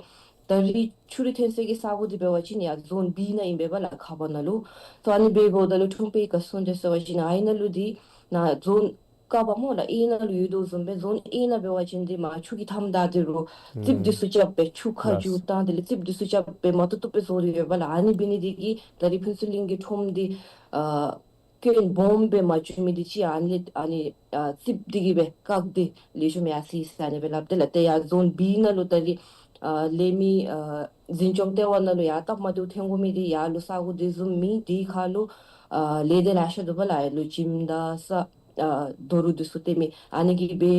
ད་རིས་ཆུ་རུད་ཐོན་སའི་གི་ས་གོ་འདི་འབད་བ་ཅིན་ཡར་ཛོན་བི་ནང་ཨིན་པས་ལགས་ཁ་བ་ནང་ལུ། ད་ཨ་ནི་སྦེ་འབདཝ་ད་ལུ་ཁྲོམ་དཔོན་ག་གསུངས་དེ་ཟེར་བ་ཅིན་ཨ་ཡི་ནང་ལུ་འདི་ནཱ་ཛོན་ཀ་བ་སྨོ་ལགས་ཨེ་ནང་ལུ་ཡོད་དོ་བཟུམ་སྦེ་ཛོན་ཨེ་ནང་འབད་བ་ཅིན་འདི་མར་ཆུ་གིས་འཐམ་ད་དེ་རུང་རྩིགཔ་འདི་ཚུ་རྐྱབ་སྦེ་ཆུ་ཁ་ལགས་འགྱོ་བཏང་དེ་ལས་རྩིགཔ་འདི་ཚུ་རྐྱབ་སྦེ་མ་བཏུབ་བཏུབ་སྦེ་བཟོ་སྟེ་ཡོད་པས་ལགས། ཨ་ནི་འབད་ནི་འདི་གིས་ད་རིས་ཕུན་ཚོགས་གླིང་གི་ཁྲོམ་འདི་ཨ་སྐྱོན་སྦོམ་སྦེ་མ་བྱུང་མི་འདི་ཅིག་ཨ་ནི་ཨ་ནི་ཨ་རྩིགཔ་འདི་གིས་སྦེ་བཀག་སྟེ་ལེགས་ཤོམ་ཡར་སོ་ཡི་ཟེར་ཨ་ནི་སྦེ་སླབ་དེས་ལགས། ཏེ་ཡར་ཛོན་བི་ནང་ལུ་ད་རིས་ཨ་ལས་མི་ཨ་འཛིན་སྐྱོང་ལྟེ་བ་ནང་ལུ་ཡར་སྟབས་མ་བདེཝ་ཐོན་དགོ་མི་འདི་ཡར་ལུ་ས་གོ་འདི་བཟུམ་མེད། དེ་ཁར་ལུ་ཨ་ལས་སྡེ་ལེ་ཤ་འདུག་པ་ལགས། ཡར་ལུ་ཇིམ་དང་ས་ཨ་རྡོ་རུག་འདི་ཚུ་སྟོན་མི་ཨ་ནི་གིས་སྦེ་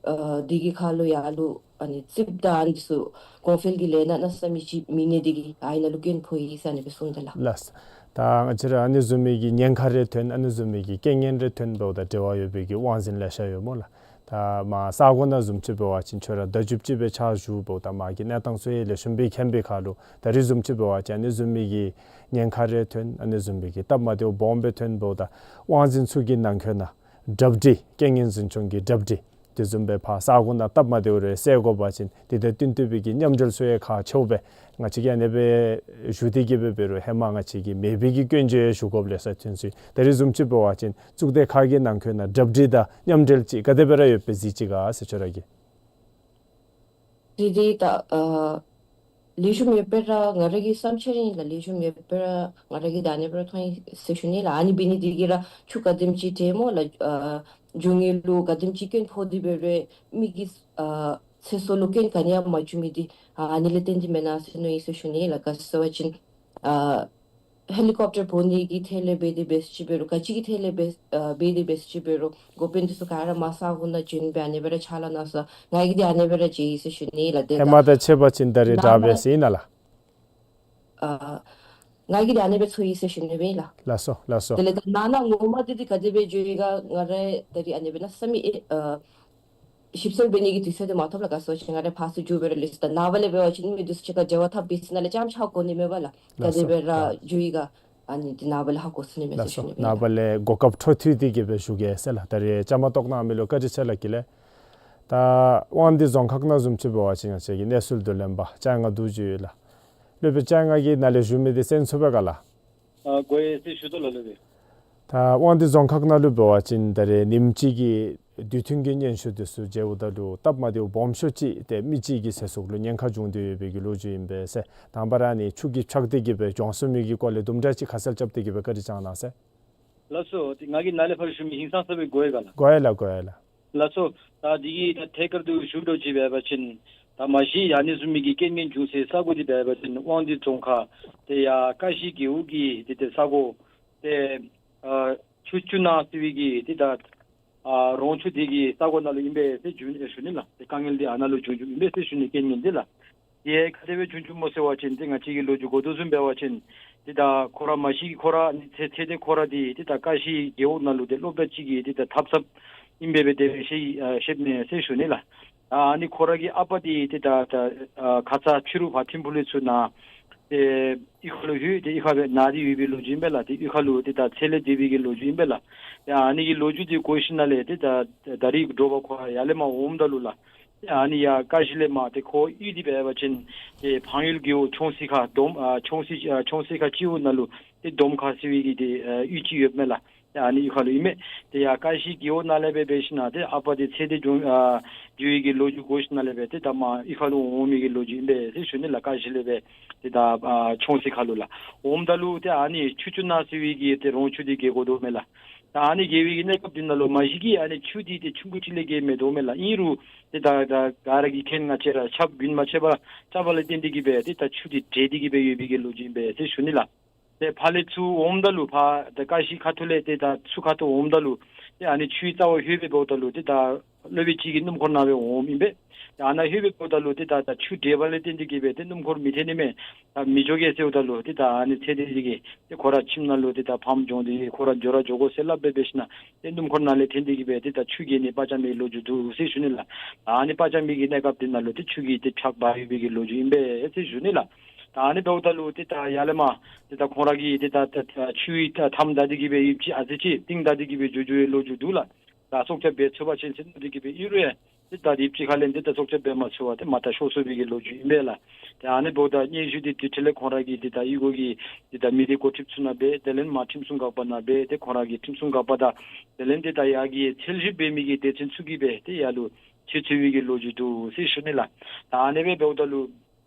ཨ་དེ་གི་ཁར་ལུ་ཡར་ལུ་ཨ་ནི་རྩིགཔ་དང་ཨ་ནི་འདི་ཚུ་གོང་འཕེལ་གྱི་ལས་སྣ་གནམ་མེད་ས་མེད་ཅིག་མེད་ནི་འདི་གིས་ཨ་ཡི་ནང་ལུ་སྐྱོན་ཕོག་ཡི་ཟེར་ཨ་ནི་སྦེ་གསུངས་དེས་ལགས། ལགས། ད་ང་བཅས་ར་ཨ་ནི་བཟུམ་མའི་གི་ཉེན་ཁ་རེ་ཐོན་ཨ་ནི་བཟུམ་མའི་གི་རྐྱེན་ངན་རེ་ཐོན་འབདཝ་ད་འབྲེལ་བ་ཡོད་པའི་གི་དབང་འཛིན་ལེ་ཤ་ཡོད་སྨོ་ལགས། ད་མར་ས་གོ་ནང་བཟུམ་ཅིག་འབད་བ་ཅིན་ཁྱོད་ར་ད་ཅི་ཅིག་སྦེ་ཕྱག་ཞུ་འབདཝ་ད་མར་གྱི་གནས་སྟངས་ཚུ་ཡང་ལེགས་ཤོམ་སྦེ་མཁྱེན་པའི་ཁར་ལུ་ད་རིས་བཟུམ་ཅིག་འབད་བ་ཅིན་ཨ་ནི་བཟུམ་མའི་གི་ཉེན་ཁ་རེ་ཐོན་ཨ་ནི་བཟུམ་མའི་གི་སྟབས་མ་བདེཝ་སྦོམ་སྦེ་ཐོན་འབདཝ་ད་དབང་འཛིན་ཚུ་གི་ནང་འཁོད་ནང་གྲ་སྒྲིག་རྐྱེན་ངན་འཛིན་སྐྱོང་གི་གྲ་སྒྲིག་དེ་བཟུམ་སྦེ་ཕར་ས་གོ་ནང་སྟབས་མ་བདེཝ་རེ་སེལ་དགོ་པ་ཅིན་དེ་དང་བསྟུན་ཏེ་སྦེ་གི་མཉམ་འབྲེལ་ཚུ་ཡང་ཁག་ཆེཝ་སྦེ་ང་བཅས་ཀྱིས་ཨ་ནི་སྦེ་ཞུ་སྟེ་གི་སྦེ་འབད་རུང་ཧེ་མ་ང་བཅས་ཀྱིས་མེད་པའི་གི་སྐྱོན་བརྗོད་ཞུ་དགོཔ་ལེ་ཤ་ཐོན་ཅི། ད་རིས་བཟུམ་ཅིག་འབད་བ་ཅིན་གཙུག་སྡེ་ཁག་གི་ནང་འཁོད་ནང་གྲ་སྒྲིག་དང་མཉམ་འབྲེལ་ཅིག་ག་དེ་སྦེ་ར་ཡོད་པས་གཟིགས་ཅི་ག་ཟེར་ཁྱོད་ར་གིས། དེ་དེ་ད་ཨ་ལེགས་ཤོམ་ཡོད་པས་ར་ང་ར་གི་བསམ་འཆར་ཨིན་ལགས། ལེགས་ཤོམ་ཡོད་པས་ར་ང་ར་གིས་ད་ཨ་ནི་སྦེ་ར་མཐོང་ཡི་ཟེར་ཞུ་ནི་ལགས། ཨ་ནི་འབད་ནི་འདི་གིས་ར་ཆུ་ག་དེམ་ཅིག་བྲེགས་སྨོ་ལགས། ཨ་འབྱུང་ཡོད་ལུ་ག་དེམ་ཅིག་སྐྱོན་ཕོག་སྟེ་འབད་རུང་མི་གི་ཨ་ཚེ་སྲོག་ལུ་སྐྱོན་ག་ནི་ཡང་མ་བྱུང་མི་འདི་ཨ་ཨ་ནི་ལས་བརྟེན་ཏེ་མེན་ན་ཟེར་མནོ་ཡི་ཟེར་ཞུ་ནི་ལགས། ག་ཟེར་བ་ཅིན་ཨ་ཧེ་ལི་ཀོབ་ཊར་འབོ་ནི་གི་ཐད་ལས་འབད་དེ་འབད་ཅི་འབད་རུང་ག་ཅི་གི་ཐད་ལས་འབད་ཨ་འབད་དེ་འབད་ཅི་འབད་རུང་འགོ་དཔོན་འདི་ཚུ་ག་ར་མར་ས་གོ་ནང་བྱོན་སྦེ་ཨ་ནི་སྦེ་ར་ཕྱག་ལཱ་གནང་སོང་། ང་གིས་འདི་ཨ་ནི་སྦེ་ར་མཇལ་ཡི་ཟེར་ཞུ་ནི་ལགས། དེ་ཧེ་མ་དང་ཕྱད་པ་ཅིན་ད་རེས་དྲག་པས་ཟེར་ཨིན་ན་ལགས། ཨ་ང་གིས་འདི་ཨ་ནི་སྦེ་ཚོར་ཡི་ཟེར་ཞུ་ནི་སྦེ་ཨིན་ལགས། ལགས་སོ་ལགས་སོ། དེ་ལས་ད་ནང་ན་ངོ་མ་འདི་འདི་ག་དེ་སྦེ་འགྱོ་ཡི་ག་ང་ར་ད་རིས་ཨ་ནི་སྦེ་གནམ་མེད་ས་མེད་ཨ་ཞིབ་འཚོལ་འབད་ནི་གི་དུས་ཚོད་འདི་མ་ཐོབ་ལགས། ག་ཟེར་བ་ཅིན་ང་ར་ཕར་ཚུར་འགྱོ་སྦེ་ར་ལུས་སོ། ད་ནངས་པ་ལས་འབད་བ་ཅིན་མི་འདི་ཚུ་གཅིག་ཁར་འབྲེལ་བ་འཐབ་འབད་ཞིནམ་ལས་ཙམ་ཆ་གོ་ནི་མེད་པས་ལགས། ག་དེ་སྦེ་ར་འགྱོ་ཡི་ག་ཨ་ནི་འདི་ནངས་པ་ལས་ཧ་གོ་ཚུགས་ནི་མས་ཟེར་ཞུ་ནི་སྦེ་ཨིན་ལགས། ནངས་པ་ལས་གོ་སྐབས་འཕྲོ་མཐུད་དེ་གི་སྦེ་ཞུ་གེ་ཟེར་ལགས། ད་རེས་བཅའ་མར་གཏོགས་གནང་མི་ལུ་བཀའ་དྲིན་ཆེ་ལགས་ཀྱིས་ལགས། ད་དབང་འདུས་རྫོང་ཁག་ནང་བཟུམ་ཅིག་འབད་བ་ཅིན་ང་བཅས་ཀྱི་གནས་ཚུལ་བསྡུ་ལེན་པ་ལྕང་ང་རྡོ་རྗེ་ཡོད་ལགས། སློབ་དཔོན་ལྕང་ང་གིས་ནཱ་ལས་ཞུ་མི་འདི་གསན་ཚུགས་པས་ག་ལགས། ཨ་གོ་ཡི་ཟེར་ཞུ་དོ་ལགས་སློབ་དཔོན། ད་དབང་འདུས་རྫོང་ཁག་ནང་ལུ་འབད་བ་ཅིན་ད་རེས་ཉིནམ་གཅིག་གི་དུས་ཐུང་གི་སྙན་ཞུ་འདི་ཚུ་མཇལཝ་ད་ལུ་སྟབས་མ་བདེཝ་སྦོམ་ཤོས་ཅིག་ཏེ་མི་གཅིག་གི་ཚེ་སྲོག་ལུ་ཉེན་ཁ་བྱུང་སྟེ་ཡོད་པའི་གི་ལོ་རྒྱུས་ཨིན་པས་ཟེར། དང་པ་ར་ཨ་ནི་ཆུ་གིས་འཕྱགས་ཏེ་གི་སྦེ་བྱུང་སོང་མི་གི་སྐོར་ལས་དུམ་གྲ་ཅིག་ཁ་གསལ་རྐྱབ་སྟེ་གི་སྦེ་བཀའ་དྲིན་བསྐྱང་གནང་ཟེར། ལགས་སོ། ཏེ་ང་གིས་ནཱ་ལས་ཕར་ཞུ་མི་ཧིང་སངས་ས་སྦེ་གོ་ཡི་ག་ལགས། གོ་ཡི་ལགས་གོ་ཡི་ལགས། ལགས་སོ། ད་འདི་གི་ད་ཐད་ཀར་དུ་ཞུ་དོ་ཅིག་འབད་བ་ཅིན་ད་མ་གཞི་ཨ་ནི་བཟུམ་མའི་གི་རྐྱེན་ངན་བྱུང་སའི་ས་གོ་འདི་འབད་བ་ཅིན་དབང་འདུས་རྫོང་ཁག་ཏེ་ཡར་ཀ་གཞི་རྒེད་འོག་གི་ཏེ་ཏེ་ས་གོ་ཏེ་ཨ་ཆུ་ཆུ་ནང་ཟེར་བའི་གི་ཏེ་ད་ཨ་རོང་ཆུ་འདི་གི་ས་གོ་ནང་ལུ་ཨིན་པས་ཟེར་ཞུ་ནི་ཞུ་ནི་ལགས། ཏེ་དཀའ་ངལ་འདི་ཨ་ནཱ་ལུ་བྱུང་བྱུངམ་ཨིན་པས་ཟེར་ཞུ་ནི་རྐྱེན་ངན་འདི་ལགས། དེ་ག་དེ་སྦེ་བྱུང་བྱུངམ་སྨོ་ཟེར་བ་ཅིན་ཏེ་ང་བཅས་ཀྱིས་ལོ་རྒྱུས་གོ་དོ་བཟུམ་འབད་བ་ཅིན་ཏེ་ད་ཁོ་ར་མ་གཞི་ཁོ་ར་ཨ་ནི་ཚེ་ཚེ་འདས་ཁོ་ར་འདི་ཏེ་ད་ཀ་ཤི་རྒེད་འོག་ནང་ལུ་ཏེ་སློབ་གྲྭ་ཅིག་གི་ཏེ་ད་འཐབ་ས་ཨིན་པས་སྦེ་དེ་སྦེ་ཤེས་ཨ་ཤེས་མས་ཟེར་ཞུ་ནི་ལགས། ཨ་ནི་ཁོ་ར་གི་ཨ་པ་འདི་ཏེ་ད་ད་ཨ་ཁ་ཙ་ཕྱི་རུ་ཕར་ཐིམ་ཕུག་ལས་ཚུར་ནཱ་ཏེ་གཡུས་ཁ་ལུ་ལྷོད་དེ་གཡུས་ཁ་སྦེ་ན་སྟེ་ཡོད་པའི་ལོ་རྒྱུས་ཨིན་པས་ལགས། ཏེ་གཡུས་ཁ་ལུ་ཏེ་ད་ཚེ་ལས་འདས་པའི་གི་ལོ་རྒྱུས་ཨིན་པས་ལགས། ཏེ་ཨ་ནི་གི་ལོ་རྒྱུས་འདི་གོ་ཞིནམ་ལས་ཏེ་ད་ད་རིས་དྲོ་པ་ཁོ་ཡར་ལས་མར་འོངམ་ད་ལུ་ལགས། ཏེ་ཨ་ནི་ཡར་ཀ་ཤི་ལས་མར་ཏེ་ཁོ་གཡུས་འདི་འབད་བ་ཅིན་ཏེ་འཕང་ཡུལ་རྒེད་འོག་ཆོང་སི་ཁ་འདོམ་ཨ་ཆོང་སི་ཨ་ཆོང་སི་ཁ་སྤྱི་འོག་ནང་ལུ་ཏེ་འདོམ་ཁ་ཟེར་བའི་གི་ཏེ་ཨ་གཡུས་ཅིག་ཡོདཔ་མས་ལགས། ཏེ་ཨ་ནི་གཡུས་ཁ་ལུ་ཨིན་མས། ཏེ་ཡར་ཀ་ཤི་རྒེད་འོག་ནང་ལས་སྦེ་འབད་ཞིན་ན་ཏེ་ཨ་པ་འདི་ཚེ་འདས་འགྱོ་ཨ་འགྱོ་བའི་གི་ལོ་རྒྱུས་གོ་ཞིནམ་ལས་སྦེ་ཏེ་ད་མར་གཡུས་ཁ་ལུ་འོང་མི་གི་ལོ་རྒྱུས་ཨིན་པས་ཟེར་ཞུ་ནི་ལགས། ཀ་ཤི་ལས་སྦེ་ཏེ་ད་ཨ་ཆོང་སི་ཁ་ལུ་ལགས། འོངམ་ད་ལུ་ཏེ་ཨ་ནི་ཆུ་ཆུ་ནག་ཟེར་བའི་གི་ཏེ་རོང་ཆུ་འདི་རྒལ་དགོ་དོ་མས་ལགས། ད་ཨ་ནི་རྒལ་བའི་གི་གནས་སྐབས་འདི་ནང་ལུ་མ་གཞི་གི་ཨ་ནི་ཆུ་འདི་ཏེ་ཆུང་ཀུ་ཅིག་ལས་བརྒལ་མི་འདུག་མས་ལགས། ཨིན་རུང་ཏེ་ད་ད་ག་ར་གིས་མཁྱེན། ང་བཅས་ར་ཆརཔ་དགུན་མ་ཆད་པར་རྐྱབ་པ་ལས་བརྟེན་ཏེ་གིས་སྦེ་ཏེ་ད་ཆུ་འདི་འདྲེས་ཏེ་གིས་སྦེ་ཡོད་པའི་གི་ལོ་རྒྱུས་ཨིན་པས་ཟེར་ཞུ་ནི་ལགས། ཏེ་ཕར་ལས་ཚུར་འོངམ་ད་ལུ་ཕར་ཏེ་ཀ་ཤི་ཁ་ཐུག་ལས་ཏེ་ད་ཚུར་ཁ་ཐུག་འོངམ་ད་ལུ་ཏེ་ཨ་ནི་ཆུའི་རྩ་བར་ལྷོད་པའི་འབདཝ་ད་ལུ་ཏེ་ད་སློབ་དཔོན་ཅིག་གིས་སྣུམ་འཁོར་ནང་སྦེ་འོངམ་ཨིན་པས། ཏེ་ཨ་ནཱ་ལྷོད་པའི་འབདཝ་ད་ལུ་ཏེ་ད་ད་ཆུ་འདྲེས་པ་ལས་བརྟེན་ཏེ་གིས་སྦེ་ཏེ་སྣུམ་འཁོར་མི་འཐོན་ནི་མས། ད་མི་འགྱོ་གེ་ཟེརཝ་ད་ལུ་ཏེ་ད་ཨ་ནི་ཚེ་འདས་འདི་གིས་ཏེ་ཁོ་ར་ཁྱིམ་ནང་ལུ་ཏེ་ད་ཕམ་བྱུང་སྟེ་ཁོ་ར་འགྱོ་ར་འགྱོ་དགོ་ཟེར་སླབ་སྦེ་འབད་ཞིན་ན་ཏེ་སྣུམ་འཁོར་ནང་ལས་འཐོན་ཏེ་གིས་སྦེ་ཏེ་ད་ཆུ་བརྒལ་ནི་པ་ཅང་མེད་ལོ་རྒྱུས་འདུག་ཟེར་ཞུ་ནི་ལགས། ཨ་ནི་པ་ཅང་མེད་ཀྱི་གནས་སྐབས་འདི་ནང་ལུ་ཏེ་ཆུ་གིས་ཏེ་ཕྱགས་འབག་ཡོད་པའི་གི་ལོ་རྒྱུས་ཨིན་པས་ཟེར་ཞུ་ནི་ལགས། ད་ཨ་ནི་འབདཝ་ད་ལུ་ཏེ་ད་ཡར་ལས་མར་ཏེ་ད་ཁོང་ར་གིས་ཏེ་ད་ད་ད་ཆུའི་ད་མཐའམ་བདའ་སྟེ་གིས་སྦེ་ཡུདཔ་ཅིག་ཨ་ཙི་ཅིག་གཏིང་བདའ་སྟེ་གིས་སྦེ་འགྱོ་འགྱོ་བའི་ལོ་རྒྱུས་འདུག་ལགས། ད་སྲོག་སྐྱབས་འབད་ཚུགས་པ་ཅིན་ཟེར་མནོ་སྟེ་གིས་སྦེ་ཨིན་རུང་ཡང་ཏེ་ད་ཡུདཔ་ཅིག་ཁ་ལས་ཏེ་ད་སྲོག་སྐྱབས་འབད་མ་ཚུགས་པར་ཏེ་མར་ད་ཤོར་སོང་བའི་གི་ལོ་རྒྱུས་ཨིན་པས་ལགས། ཏེ་ཨ་ནི་འབདཝ་ད་སྙན་ཞུ་འདི་དེ་འཕྲོ་ལས་ཁོང་ར་གིས་ཏེ་ད་གཡུས་སྒོ་གི་ཏེ་ད་མི་སྡེ་འགོ་ཁྲིདཔ་ཚུ་ནང་སྦེ་དེ་ལས་མར་ཁྲིམས་སྲུང་འགག་པ་ནང་སྦེ་ཏེ་ཁོང་ར་གི་ཁྲིམས་སྲུང་འགག་པ་དང་དེ་ལས་ཏེ་ད་ཡར་གྱི་འཚོལ་ཞིབ་འབད་མི་གི་སྡེ་ཚན་ཚུ་གིས་སྦེ་ཏེ་ཡར་ལུ་འཚོལ་འཚོལ་བའི་གི་ལོ་རྒྱུས་འདུག་ཟེར་ཞུ་ནི་ལགས། ད་ཨ་ནི་སྦེ་འབདཝ་ད་ལུ་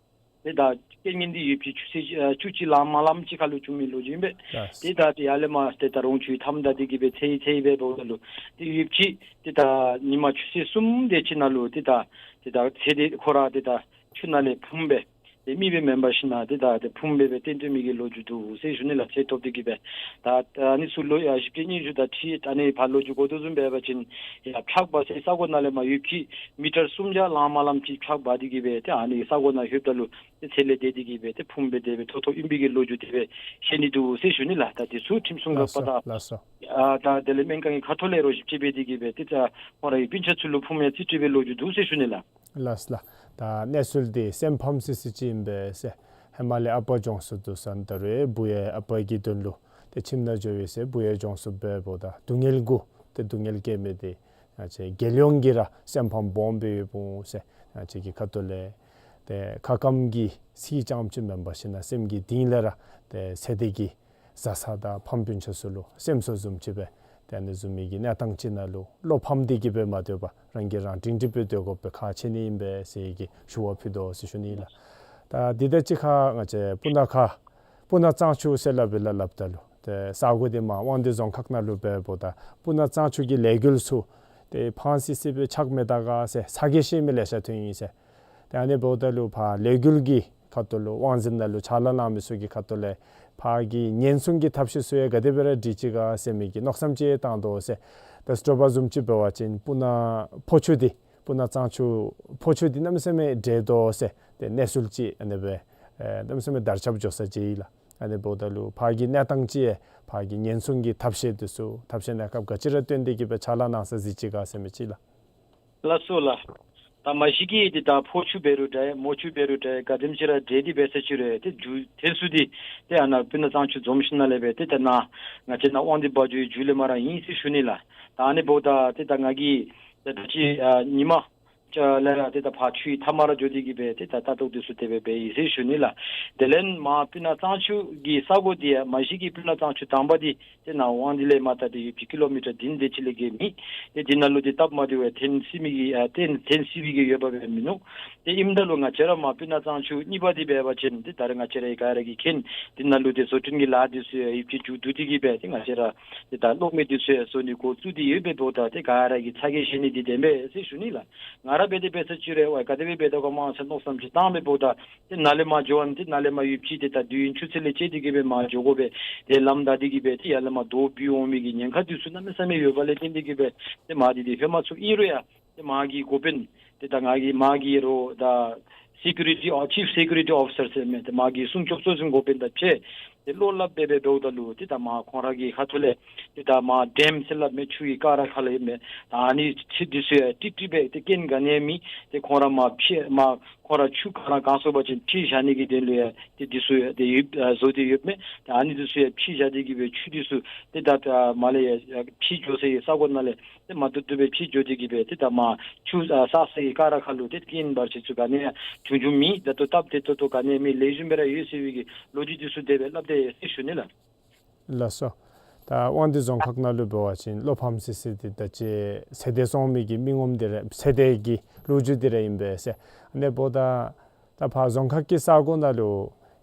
ཏེ་ད་རྐྱེན་ངན་འདི་ཡུདཔ་ཅིག་ཆུ་ཚོད་ཨ་བཅུ་གཅིག་ལངམ་ལངམ་ཅིག་ཁ་ལུ་བྱུང་མི་ལོ་རྒྱུས་ཨིན་པས། ལགས། ཏེ་ད་ཏེ་ཡར་ལས་མར་ཏེ་ད་རོང་ཆུའི་མཐའམ་བདའ་སྟེ་གིས་སྦེ་འཚོལ་འཚོལ་སྦེ་འབདཝ་ད་ལུ་ཏེ་ཡུདཔ་ཅིག་ཏེ་ད་ཉིན་མ་ཆུ་ཚོད་གསུམ་དེ་ཅིག་ནང་ལུ་ཏེ་ད་ཏེ་ད་ཚེ་འདས་ཁོ་ར་ཏེ་ད་ཆུ་ནང་ལས་ཕུངམ་སྦེ་ཏེ་མི་སྦེ་མེན་པར་ཞིན་ན་ཏེ་ད་ཏེ་ཕུངམ་སྦེ་སྦེ་སྟོན་སྟོན་མི་གི་ལོ་རྒྱུས་འདུག་ཟེར་ཞུ་ནི་ལགས། ཚེ་ཐོབ་སྟེ་གིས་སྦེ་ད་ད་ཨ་ནི་ཚུ་ལོ་ཡར་ཞིབ་དཔྱད་སྙན་ཞུ་དང་འཁྲིལ་ད་ཨ་ནི་ཕར་ལོ་རྒྱུས་གོ་དོ་བཟུམ་འབད་བ་ཅིན་ཡར་ཕྱགས་འབག་སའི་ས་གོ་ནང་ལས་མར་ཡུདཔ་ཅིག་མི་ཊར་སུམ་བརྒྱ་ལངམ་ལངམ་ཅིག་ཕྱགས་འབག་སྟེ་གིས་སྦེ་ཏེ་ཨ་ནི་ས་གོ་ནང་ལྷོདཔ་ད་ལུ་ཏེ་ཚེ་ལས་འདས་ཏེ་གིས་སྦེ་ཏེ་ཕུངམ་སྦེ་དེ་སྦེ་ཐོབ་ཐོབ་ཨིན་པའི་གི་ལོ་རྒྱུས་དེ་སྦེ་ཤེས་ནི་འདུག་ཟེར་ཞུ་ནི་ལགས། ད་དེ་ཚུ་ཁྲིམས་སྲུང་འགག་པ་དང་ལགས་སོ། ཨ་ད་དེ་ལས་སྨན་ཁང་གི་ཁ་ཐུག་ལས་རོགས་ཞིབ་དཔྱད་འབད་དེ་གིས་སྦེ་ཏེ་ད་ཁོང་ར་གི་སྤུན་ཆ་ཚུ་ལུ་ཕུངམ་ཡང་རྩིས་སྤྲོད་པའི་ལོ་རྒྱུས་འདུག་ཟེར་ཞུ་ནི་ལགས། ལགས་ལགས། ད་གནས་ཚུལ་འདི་སེམས་ཕམ་སི་སི་ཅིག་ཨིན་པས་ཟེར། ཧེ་མ་ལས་ཨ་པ་བྱོན་སོ་དོ་ཟེར་ད་རུང་བུ་ཡང་ཨ་པ་གི་དོན་ལུ་ཏེ་ཁྱིམ་ནང་འགྱོ་བའི་ཟེར་བུ་ཡང་བྱོན་སོ་འབདཝ་ད་སྡུག་བསྔལ་གུ་ཏེ་སྡུག་བསྔལ་བཀལ་མི་འདི་ང་བཅས་རྒྱལ་ཡོངས་ཀྱིས་ར་སེམས་ཕམ་སྦོམ་སྦེ་ཡོདཔ་འོང་ཟེར་ང་བཅས་ཀྱི་ཁ་ཐུག་ལས་ཏེ་ཁ་སྐམ་གྱི་སི་ཙམ་ཅིག་མེན་པར་ཞིན་ན་སེམས་ཀྱི་གཏིང་ལས་ར་ཏེ་ཚེ་འདས་ཀྱི་བཟའ་ཚང་དང་ཕམ་སྤུན་ཆ་ཚུ་ལུ་སེམས་གསོ་བཟུམ་ཅིག་སྦེ་ཏེ་ཨ་ནི་བཟུམ་མའི་གི་གནས་སྟངས་ཅིག་ནང་ལུ་བློ་ཕམ་སྟེ་གིས་སྦེ་མ་སྡོད་པར་རང་གིས་རང་སྒྲིང་སྒྲི་སྦེ་སྡོད་དགོ་པའི་ཁག་ཆེ་ནི་ཨིན་པས་ཟེར་གྱི་ཞུ་བ་ཕུལ་དོ་ཟེར་ཞུ་ནི་ལགས། ད་འདི་དང་གཅིག་ཁར་ང་བཅས་སྤུ་ན་ཁ་སྤུ་ན་གཙང་ཆུ་ཟེར་སླབ་པའི་ལ་སླབ་ད་ལུ་ཏེ་ས་གོ་འདི་མར་དབང་འདུས་རྫོང་ཁག་ནང་ལུ་འབདཝ་ད་སྤུ་ན་གཙང་ཆུ་གི་ལས་འགུལ་ཚུ་ཏེ་ཕངས་སི་སི་སྦེ་ཆགས་མི་ད་ག་ཟེར་ས་གི་ཤེས་མི་ལེ་ཤ་ཐོན་ཡི་ཟེར། ཏེ་ཨ་ནི་འབདཝ་ད་ལུ་ཕར་ལས་འགུལ་གྱི་ཁ་ཐུག་ལུ་དབང་འཛིན་ནང་ལུ་ཕྱག་ལཱ་གནང་མི་ཚུ་གི་ཁ་ཐུག་ལས་ཕར་གྱི་ཉེན་སྲུང་གི་ཐབས་ཤེས་ཚུ་ཡང་ག་དེ་སྦེ་ར་སྒྲིག་ཅི་ག་ཟེར་མི་གི་མནོ་བསམ་ཅིག་བཏང་དོ་ཟེར། ད་དྲོ་པ་བཟུམ་ཅིག་འབད་བ་ཅིན་སྤུ་ན་ཕོ་ཆུ་འདི་སྤུ་ན་གཙང་ཆུ་ཕོ་ཆུ་འདི་གནམ་མེད་ས་མེད་འདྲེས་དོ་ཟེར་ཏེ་གནས་ཚུལ་ཅིག་ཨ་ནི་སྦེ་ཨེ་གནམ་མེད་ས་མེད་དར་ཁྱབ་འགྱོ་ས་ཅིག་ཨིན་ལགས། ཨ་ནི་འབདཝ་ད་ལུ་ཕར་གྱི་གནས་སྟངས་ཅིག་ཕར་གྱི་ཉེན་སྲུང་གི་ཐབས་ཤེས་འདི་ཚུ་ཐབས་ཤེས་གནས་སྐབས་ག་ཅི་ར་བཏོན་ཏེ་གིས་སྦེ་ཕྱག་ལཱ་གནང་ས་གཟིགས་ཅི་ག་ཟེར་མི་ཅིག་ལགས། ལགས་སོ་ལགས། ད་མ་གཞི་གིས་འདི་ད་ཕོ་ཆུ་འབད་རུང་འདྲ་མོ་ཆུ་འབད་རུང་འདྲ་ག་དེམ་ཅིག་ར་འདྲེས་ཏེ་འབད་ས་ཅིག་རུང་ཏེ་མཇུག་ཐེབས་ས་འདི་ཏེ་ཨ་ནཱ་སྤུ་ན་གཙང་ཆུ་འཛོམས་ཞིནམ་ལས་སྦེ་ཏེ་ད་ནཱ་ང་བཅས་ནཱ་དབང་འདུས་སྦ་ཇོའི་མཇུག་ལས་མར་ར་ཨིན་ཟེར་ཞུ་ནི་ལགས། ད་ཨ་ནི་འབདཝ་ད་ཏེ་ད་ང་གིས་ཏེ་ད་ཅི་ཨ་ཉིན་མ་ཅིག་ལས་ར་ཏེ་ད་ཕར་ཆུའི་མཐའ་མར་འགྱོ་སྟེ་གིས་སྦེ་ཏེ་ད་ལྟ་རྟོག་འདི་ཚུ་དེ་སྦེ་འབད་ཡི་ཟེར་ཞུ་ནི་ལགས། དེ་ལས་མར་སྤུ་ན་གཙང་ཆུ་གི་ས་གོ་འདི་ཡང་མ་གཞི་གིས་སྤུ་ན་གཙང་ཆུ་དང་པ་འདི་ཏེ་ནཱ་དབང་འདུས་ལས་མར་ད་ཏེ་ཡུདཔ་ཅིག་ཀི་ལོ་མི་ཊར་བདུན་དེ་ཅིག་ལས་བརྒལ་མེད། ཏེ་འདི་ནང་ལུ་ཏེ་སྟབས་མ་བདེཝ་ཡང་ཐོན་སྲིད་མི་གི་ཨ་ཐོན་ཐོན་སྲིད་པའི་གི་ཡོདཔ་སྦེ་མིན་ནུག། ཏེ་ཨིནམ་ད་ལུ་ང་བཅས་ར་མར་སྤུ་ན་གཙང་ཆུ་གཉིས་པ་འདི་འབད་བ་ཅིན་ཏེ་ད་རེས་ང་བཅས་ར་ག་ར་གིས་མཁྱེན། འདི་ནང་ལུ་ཏེ་བཟོ་སྐྲུན་གྱི་ལཱ་འདི་ཚུ་ཡང་ཡུདཔ་ཅིག་མཇུག་བསྡུ་སྟེ་གིས་སྦེ་ཏེ་ང་བཅས་ར་ཏེ་ད་གློག་མེ་འདི་ཚུ་ཡང་བཟོ་ནི་འགོ་བཙུགས་ཏེ་ཡོདཔ་འབདཝ་ད་ཏེ་ག་ར་གིས་ཚ་གྱང་བཞེས་ནི་འདི་བདེན་པས་ཟེར་ཞུ་ནི་ལགས། ང་ར་འབད་དེ་འབད་ས་ཅིག་རུང་ཝའི་ག་དེ་སྦེ་འབད་དོ་ག་མ་ཟེར་མནོ་བསམ་ཅིག་བཏངམ་འབདཝ་ད་ཏེ་ནཱ་ལས་མར་འགྱོ་བ་ཏེ་ནཱ་ལས་མར་ཡུདཔ་ཅིག་ཏེ་ད་དུས་ཡུན་ཆུ་ཚོད་ལས་བཅད་དེ་གིས་སྦེ་མར་འགྱོ་དགོ་པས། ཏེ་ལམ་བདའ་སྟེ་གིས་སྦེ་ཏེ་ཡར་ལས་མར་རྡོ་འབུད་འོང་མི་གི་ཉེན་ཁ་འདི་ཚུ་གནམ་མེད་ས་མེད་ཡོདཔ་ལས་བརྟེན་ཏེ་གིས་སྦེ་ཏེ་མར་འདི་ཏེ་ལྷོད་མ་ཚུགས། ཨིན་རུང་ཡང་ཏེ་མར་གྱི་འགོ་དཔོན་ཏེ་ད་ང་གིས་མར་གྱི་རོགས་ད་ སི་ཀུ་རི་ཊི་ཨོ་ཅིཕ་སི་ཀུ་རི་ཊི་ཨོ་ཕི་སར་ཟེར་མི་དེ་མ་གི་སྲུང་སྐྱོབ་གཙོ་འཛིན་འགོ་དཔོན་དང་ཕྱད་དེ་བློ་སླབ་སྦེ་སྦེ་འབདཝ་ད་ལུ་ཏེ་ད་མ་ཁོང་ར་གི་ཁ་ཐུག་ལས་ཏེ་ད་མ་ཌེམ་ཟེར་སླབ་མི་ཆུ་གི་ཀ་ར་ཁ་ལས་ཨིན་མས། ད་ཨ་ནི་ཆུ་འདི་ཚུ་ཡང་ཀྲིག་ཀྲི་སྦེ་ཏེ་རྐྱེན་ག་ནི་ཡང་མེད། ཏེ་ཁོང་ར་མ་ཕྱི་མ་ཁོང་ར་ཆུ་ག་ར་གང་སོང་པ་ཅིན་ཕྱི་བཞག་ནི་གི་དོན་ལུ་ཡང་ཏེ་འདི་ཚུ་ཡང་ཏེ་ཡོདཔ་ཨ་བཟོ་སྟེ་ཡོདཔ་མས། ཏེ་ཨ་ནི་འདི་ཚུ་ཡང་ཕྱི་བཞག་སྟེ་གི་སྦེ་ཆུ་འདི་ཚུ་ཏེ་ད་ད་མར་ལས་ཡར་ཕྱི་འགྱོ་སའི་ས་གོ་ནང་ལས་ཏེ་མ་བཏུབ་བཏུབ་སྦེ་ཕྱི་འགྱོ་སྟེ་གི་སྦེ་ཏེ་ད་མ་ཆུ་ཨ་བསགས་སའི་ཀ་ར་ཁ་ལུ་ཏེ་རྐྱེན་བར་ཆད་ཚུ་ག་ནི་ཡང་བྱུང་བྱུངམ་མེད། ད་ལྟོ་སྟབས་བདེ་ཏོག་ཏོ་ག་ནི་ཡང་མེད། ལེགས་ཤོམ་སྦེ་ར་ཡོད་ཟེར་བའི་གི་ལོ་རྒྱུས་འདི་ཚུ་དེ་སྦེ་སླབ་སྟེ་ཟེར་ཞུ་ནི་ལགས། ལགས་སོ། ད་དབང་འདུས་རྫོང་ཁག་ནང་ལུ་འབད་བ་ཅིན་བློ་ཕམ་སི་སི་འདི་ད་ཅི་ཚེ་འདས་སོང་མི་གི་མི་ངོམ་འདི་ར་ཚེ་འདས་ཀྱི་ལོ་རྒྱུས་འདི་ར་ཨིན་པས་ཟེར། ཨ་ནི་འབདཝ་ད་ད་ཕར་རྫོང་ཁག་གི་ས་གོ་ནང་ལུ་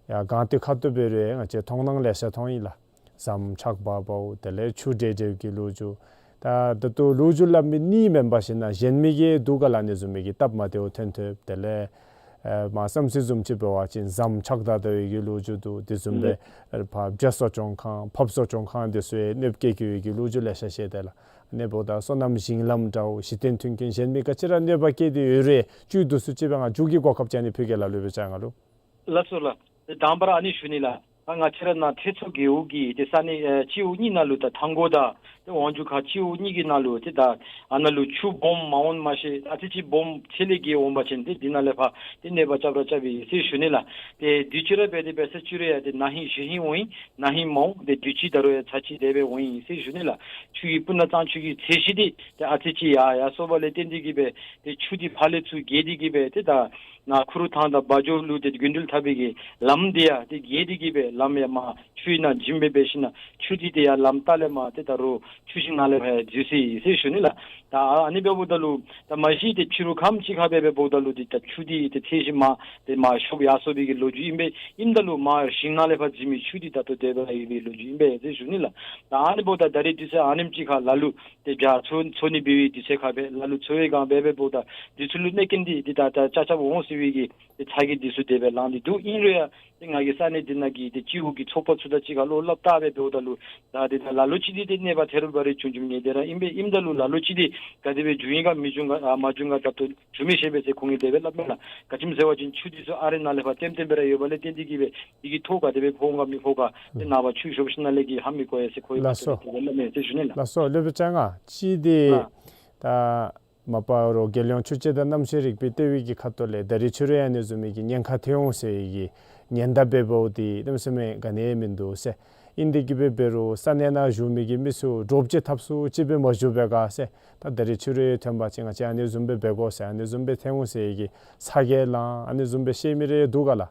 ཡར་སྒང་སྟེང་ཁ་ཐུག་འབད་རུང་ང་བཅས་མཐོང་སྣང་ལེ་ཤ་མཐོང་ཡི་ལགས། ཟམ་ཆག་འབག་འབགཝ་དེ་ལས་ཆུ་འདྲེན་འདྲེནམ་གི་ལོ་རྒྱུས། ད་ད་ལྟོ་ལོ་རྒྱུས་སླབ་མི་གཉིས་མེན་པར་ཞིན་ན་གཞན་མི་གི་འདུག་ག་ལགས། ཨ་ནི་བཟུམ་མའི་གི་སྟབས་མ་བདེཝ་ཐོན་ཐོནམ་དེ་ལས་ཨེ་མ་བསམ་སྲིད་བཟུམ་ཅིག་འབད་བ་ཅིན་ཟམ་ཆག་ད་ད་བའི་གི་ལོ་རྒྱུས་འདུག། དེ་བཟུམ་སྦེ་ཨེ་ཕར་བྱ་གསོ་སྐྱོང་ཁང་ཕགཔ་གསོ་སྐྱོང་ཁང་དེ་ཚུ་ཡང་གནོདཔ་བཀལ་བཀལ་བའི་གི་ལོ་རྒྱུས་ལེ་ཤ་བཤད་དེས་ལགས། ཨ་ནི་འབདཝ་ད་སོ་ནམ་ཞིང་ལམ་འདྲཝ་གཞི་རྟེན་མཐུན་རྐྱེན་གཞན་མི་ག་ཅི་ར་གནོད་པ་བཀལ་ཏེ་ཡོད་རུང་བཅུད་བསྡུ་སུ་ཅིག་སྦེ་ང་མཇུག་གི་གོ་སྐབས་ཅིག་ཨ་ནི་ཕུལ་གེ་ལགས་སློབ་དཔོན་སྐྱབས་ལྔ་ལུ། ལགས་སོ་ལགས། དང་པ་ར་ཨ་ནི་ཞུ་ནི་ལགས། ད་ང་བཅས་ར་ནཱ་ཐེད་མཚོ་རྒེད་འོག་གི་ཏེ་ས་གནས་ཨེ་སྤྱི་འོག་གཉིས་ནང་ལུ་ད་ཐང་གོ་དང་ཏེ་ཝང་ཇུ་ཁ་སྤྱི་འོག་གཉིས་ཀྱི་ནང་ལུ་ཏེ་ད་ཨ་ནཱ་ལུ་ཆུ་སྦོམ་མ་འོང་མ་ཤེས། ཨ་ཙི་ཅིག་སྦོམ་ཚད་ལས་བརྒལ་འོང་པ་ཅིན་ཏེ་འདི་ནང་ལས་ཕར་ཏེ་གནོད་པ་རྐྱབ་ར་རྐྱབ་ཨིན་ཟེར་ཞུ་ནི་ལགས། ཏེ་དུས་ཅི་ར་འབད་དེ་འབད་ས་ཅི་རུང་ཡང་ཏེ་ན་ཧིང་གཞེས་ཧིང་འོང་ཡི། ན་ཧིང་མ་འོང་། ཏེ་དུས་ཅི་ད་རུང་ཡང་ཚར་གཅིག་དེ་སྦེ་འོང་ཡི་ཟེར་ཞུ་ནི་ལགས། ཆུ་གི་སྤུ་ན་གཙང་ཆུ་གི་ཚད་གཞི་འདི་ཏེ་ཨ་ཙི་ཅིག་ཡར་ཡར་སོངམ་ལས་བརྟེན་ཏེ་གི་སྦེ་ཏེ་ཆུ་འདི་ཕར་ལས་ཚུར་རྒལ་ཏེ་གི་སྦེ་ཏེ་ད་ནཱ་ཁུ་རུ་ཐང་དང་བ་འཇོ་ལུ་ཏེ་དགུན་འགྲུལ་འཐབ་པའི་གི་ལམ་འདི་ཡང་ཏེ་རྒལ་ཏེ་གི་སྦེ་ལམ་ཡང་མར་ཆུ་ཡི་ནང་འཛུལ་སྦེ་འབད་ཞིན་ན་ཆུ་འདི་ཏེ་ཡར་ལམ་ལྟག་ལས་མར་ཏེ་ད་རུང་ཆུ་ཞིང་ནང་ལས་ཕར་ཡང་འཛུལ་སོ་ཡི་ཟེར་ཞུ་ནི་ལགས། ད་ཨ་ནི་འབདཝ་ད་ལུ་ད་མ་གཞི་ཏེ་ཕྱི་རུ་ཁམས་ཅིག་ཁར་སྦེ་འབདཝ་ད་ལུ་ཏེ་ད་ཆུ་འདི་ཏེ་ཚད་གཞི་མར་ཏེ་མར་ཤོར་ཡར་སོང་བའི་གི་ལོ་རྒྱུས་ཨིན་པས། ཨིནམ་ད་ལུ་མར་ཞིང་ནང་ལས་ཕར་འཛུལ་མི་ཆུ་འདི་ད་ལྟོ་དེ་སྦེ་ར་ཡོད་པའི་ལོ་རྒྱུས་ཨིན་པས་ཟེར་ཞུ་ནི་ལགས། ད་ཨ་ནི་འབདཝ་ད་ད་རེས་དུས་ཚོད་ཨ་ནེམ་ཅིག་ཁར་ལ་ལུ་ཏེ་བྱ་འཚོ་འཚོ་ནི་འབད་བའི་དུས་ཚོད་ཁར་སྦེ་ལ་ལུ་འཚོ་བའི་སྒང་སྦེ་འབདཝ་ད་དུས་ཚོད་ལུ་གནོད་རྐྱེན་འདི་ཏེ་ད་ད་ཆ་ཁྱབ་འོང་ཟེར་བའི་གི་ཏེ་ཚ་གྱང་འདི་ཚུ་དེ་སྦེ་ལངས་ཏེ་འདུག། ཨིན་རུང་ཡང་ཏེ་ང་གིས་ས་གནས་འདི་ནང་གི་ཏེ་སྤྱི་འོག་གི་ཚོགས་པ་ཚུ་དང་གཅིག་ཁར་བློ་སླབ་བལྟ་སྦེ་འབདཝ་ད་ལུ་ད་ཏེ་ད་ལ་ལུ་ཅིག་འདི་ཏེ་གནོད་པ་ཐེབས་རུང་འབད་རུང་བྱུང་བྱུངམ་ངེས་བདེན་ར་ཨིན་པས། ཨིནམ་ད་ལུ་ལ་ལུ་ཅིག་འདི་ག་དེ་སྦེ་བྱུང་ཡི་ག་མི་བྱུང་ག་ཨ་མ་བྱུང་ག་ད་ལྟོ་བྱུང་མི་ཤེས་པས་ཟེར་ཁོང་གིས་དེ་སྦེ་སླབ་མས་ལགས། ག་ཅི་སྨོ་ཟེར་བ་ཅིན་ཆུ་འདི་ཚུ་ཨ་རི་ནང་ལས་ཕར་ལྟེམ་ལྟེམ་སྦེ་ར་ཡོདཔ་ལས་བརྟེན་ཏེ་གི་སྦེ་འདི་གི་ཐོག་ག་དེ་སྦེ་ཕོག་འོང་ག་མི་ཕོག་ག་ཏེ་ནངས་པ་ཆུ་ཞོབ་ཞིན་ན་ལས་ཀྱི་ཧ་མི་གོ་ཡ་ཟེར་ཁོ་གིས་ལགས་སོ། ཁ་ཐུག་ལས་དེ་སྦེ་སླབ་མས་ཟེར་ཞུ་ནི་ལགས། ལགས་སོ། སློབ་དཔོན་སྐྱབས་ལྔ་ཅིག་འདི་ལགས། ད་མ་པ་རོགས་རྒྱལ་ཡོངས་ཆུ་དཔྱད་དང་གནམ་གཤིས་རིག་པའི་ལྟེ་བའི་གི་ཁ་ཐུག་ལས་ད་རེས་ཕྱི་རུ་ཡང་ཨ་ནི་བཟུམ་མའི་གི་ཉེན་ཁ་ཐོན་འོང་ཟེར་བའི་གི་ཉེན་བརྡ་འབད་འབདཝ་འདི་གནམ་མེད་ས་མེད་ག་ནི་ཡང་མིན་འདུག་ཟེར། ཨིན་དེ་གི་སྦེ་འབད་རུང་ས་གནས་ནང་བཞུགས་མི་གི་མི་ཚུ་འདྲོག་བྱེལ་ཐབས་སུ་ཅིག་སྦེ་མ་བཞུགས་པས་ག་ཟེར། ད་ད་རེས་ཕྱི་རུ་ཐོན་པ་ཅིན་ང་བཅས་ཨ་ནི་བཟུམ་སྦེ་འབད་དགོ་ཟེར་ཨ་ནི་བཟུམ་སྦེ་ཐོན་འོང་ཟེར་བའི་གི་ཚ་གྱང་ལང་ཨ་ནི་བཟུམ་སྦེ་བཤད་མི་རེ་འདུག་ག་ལགས།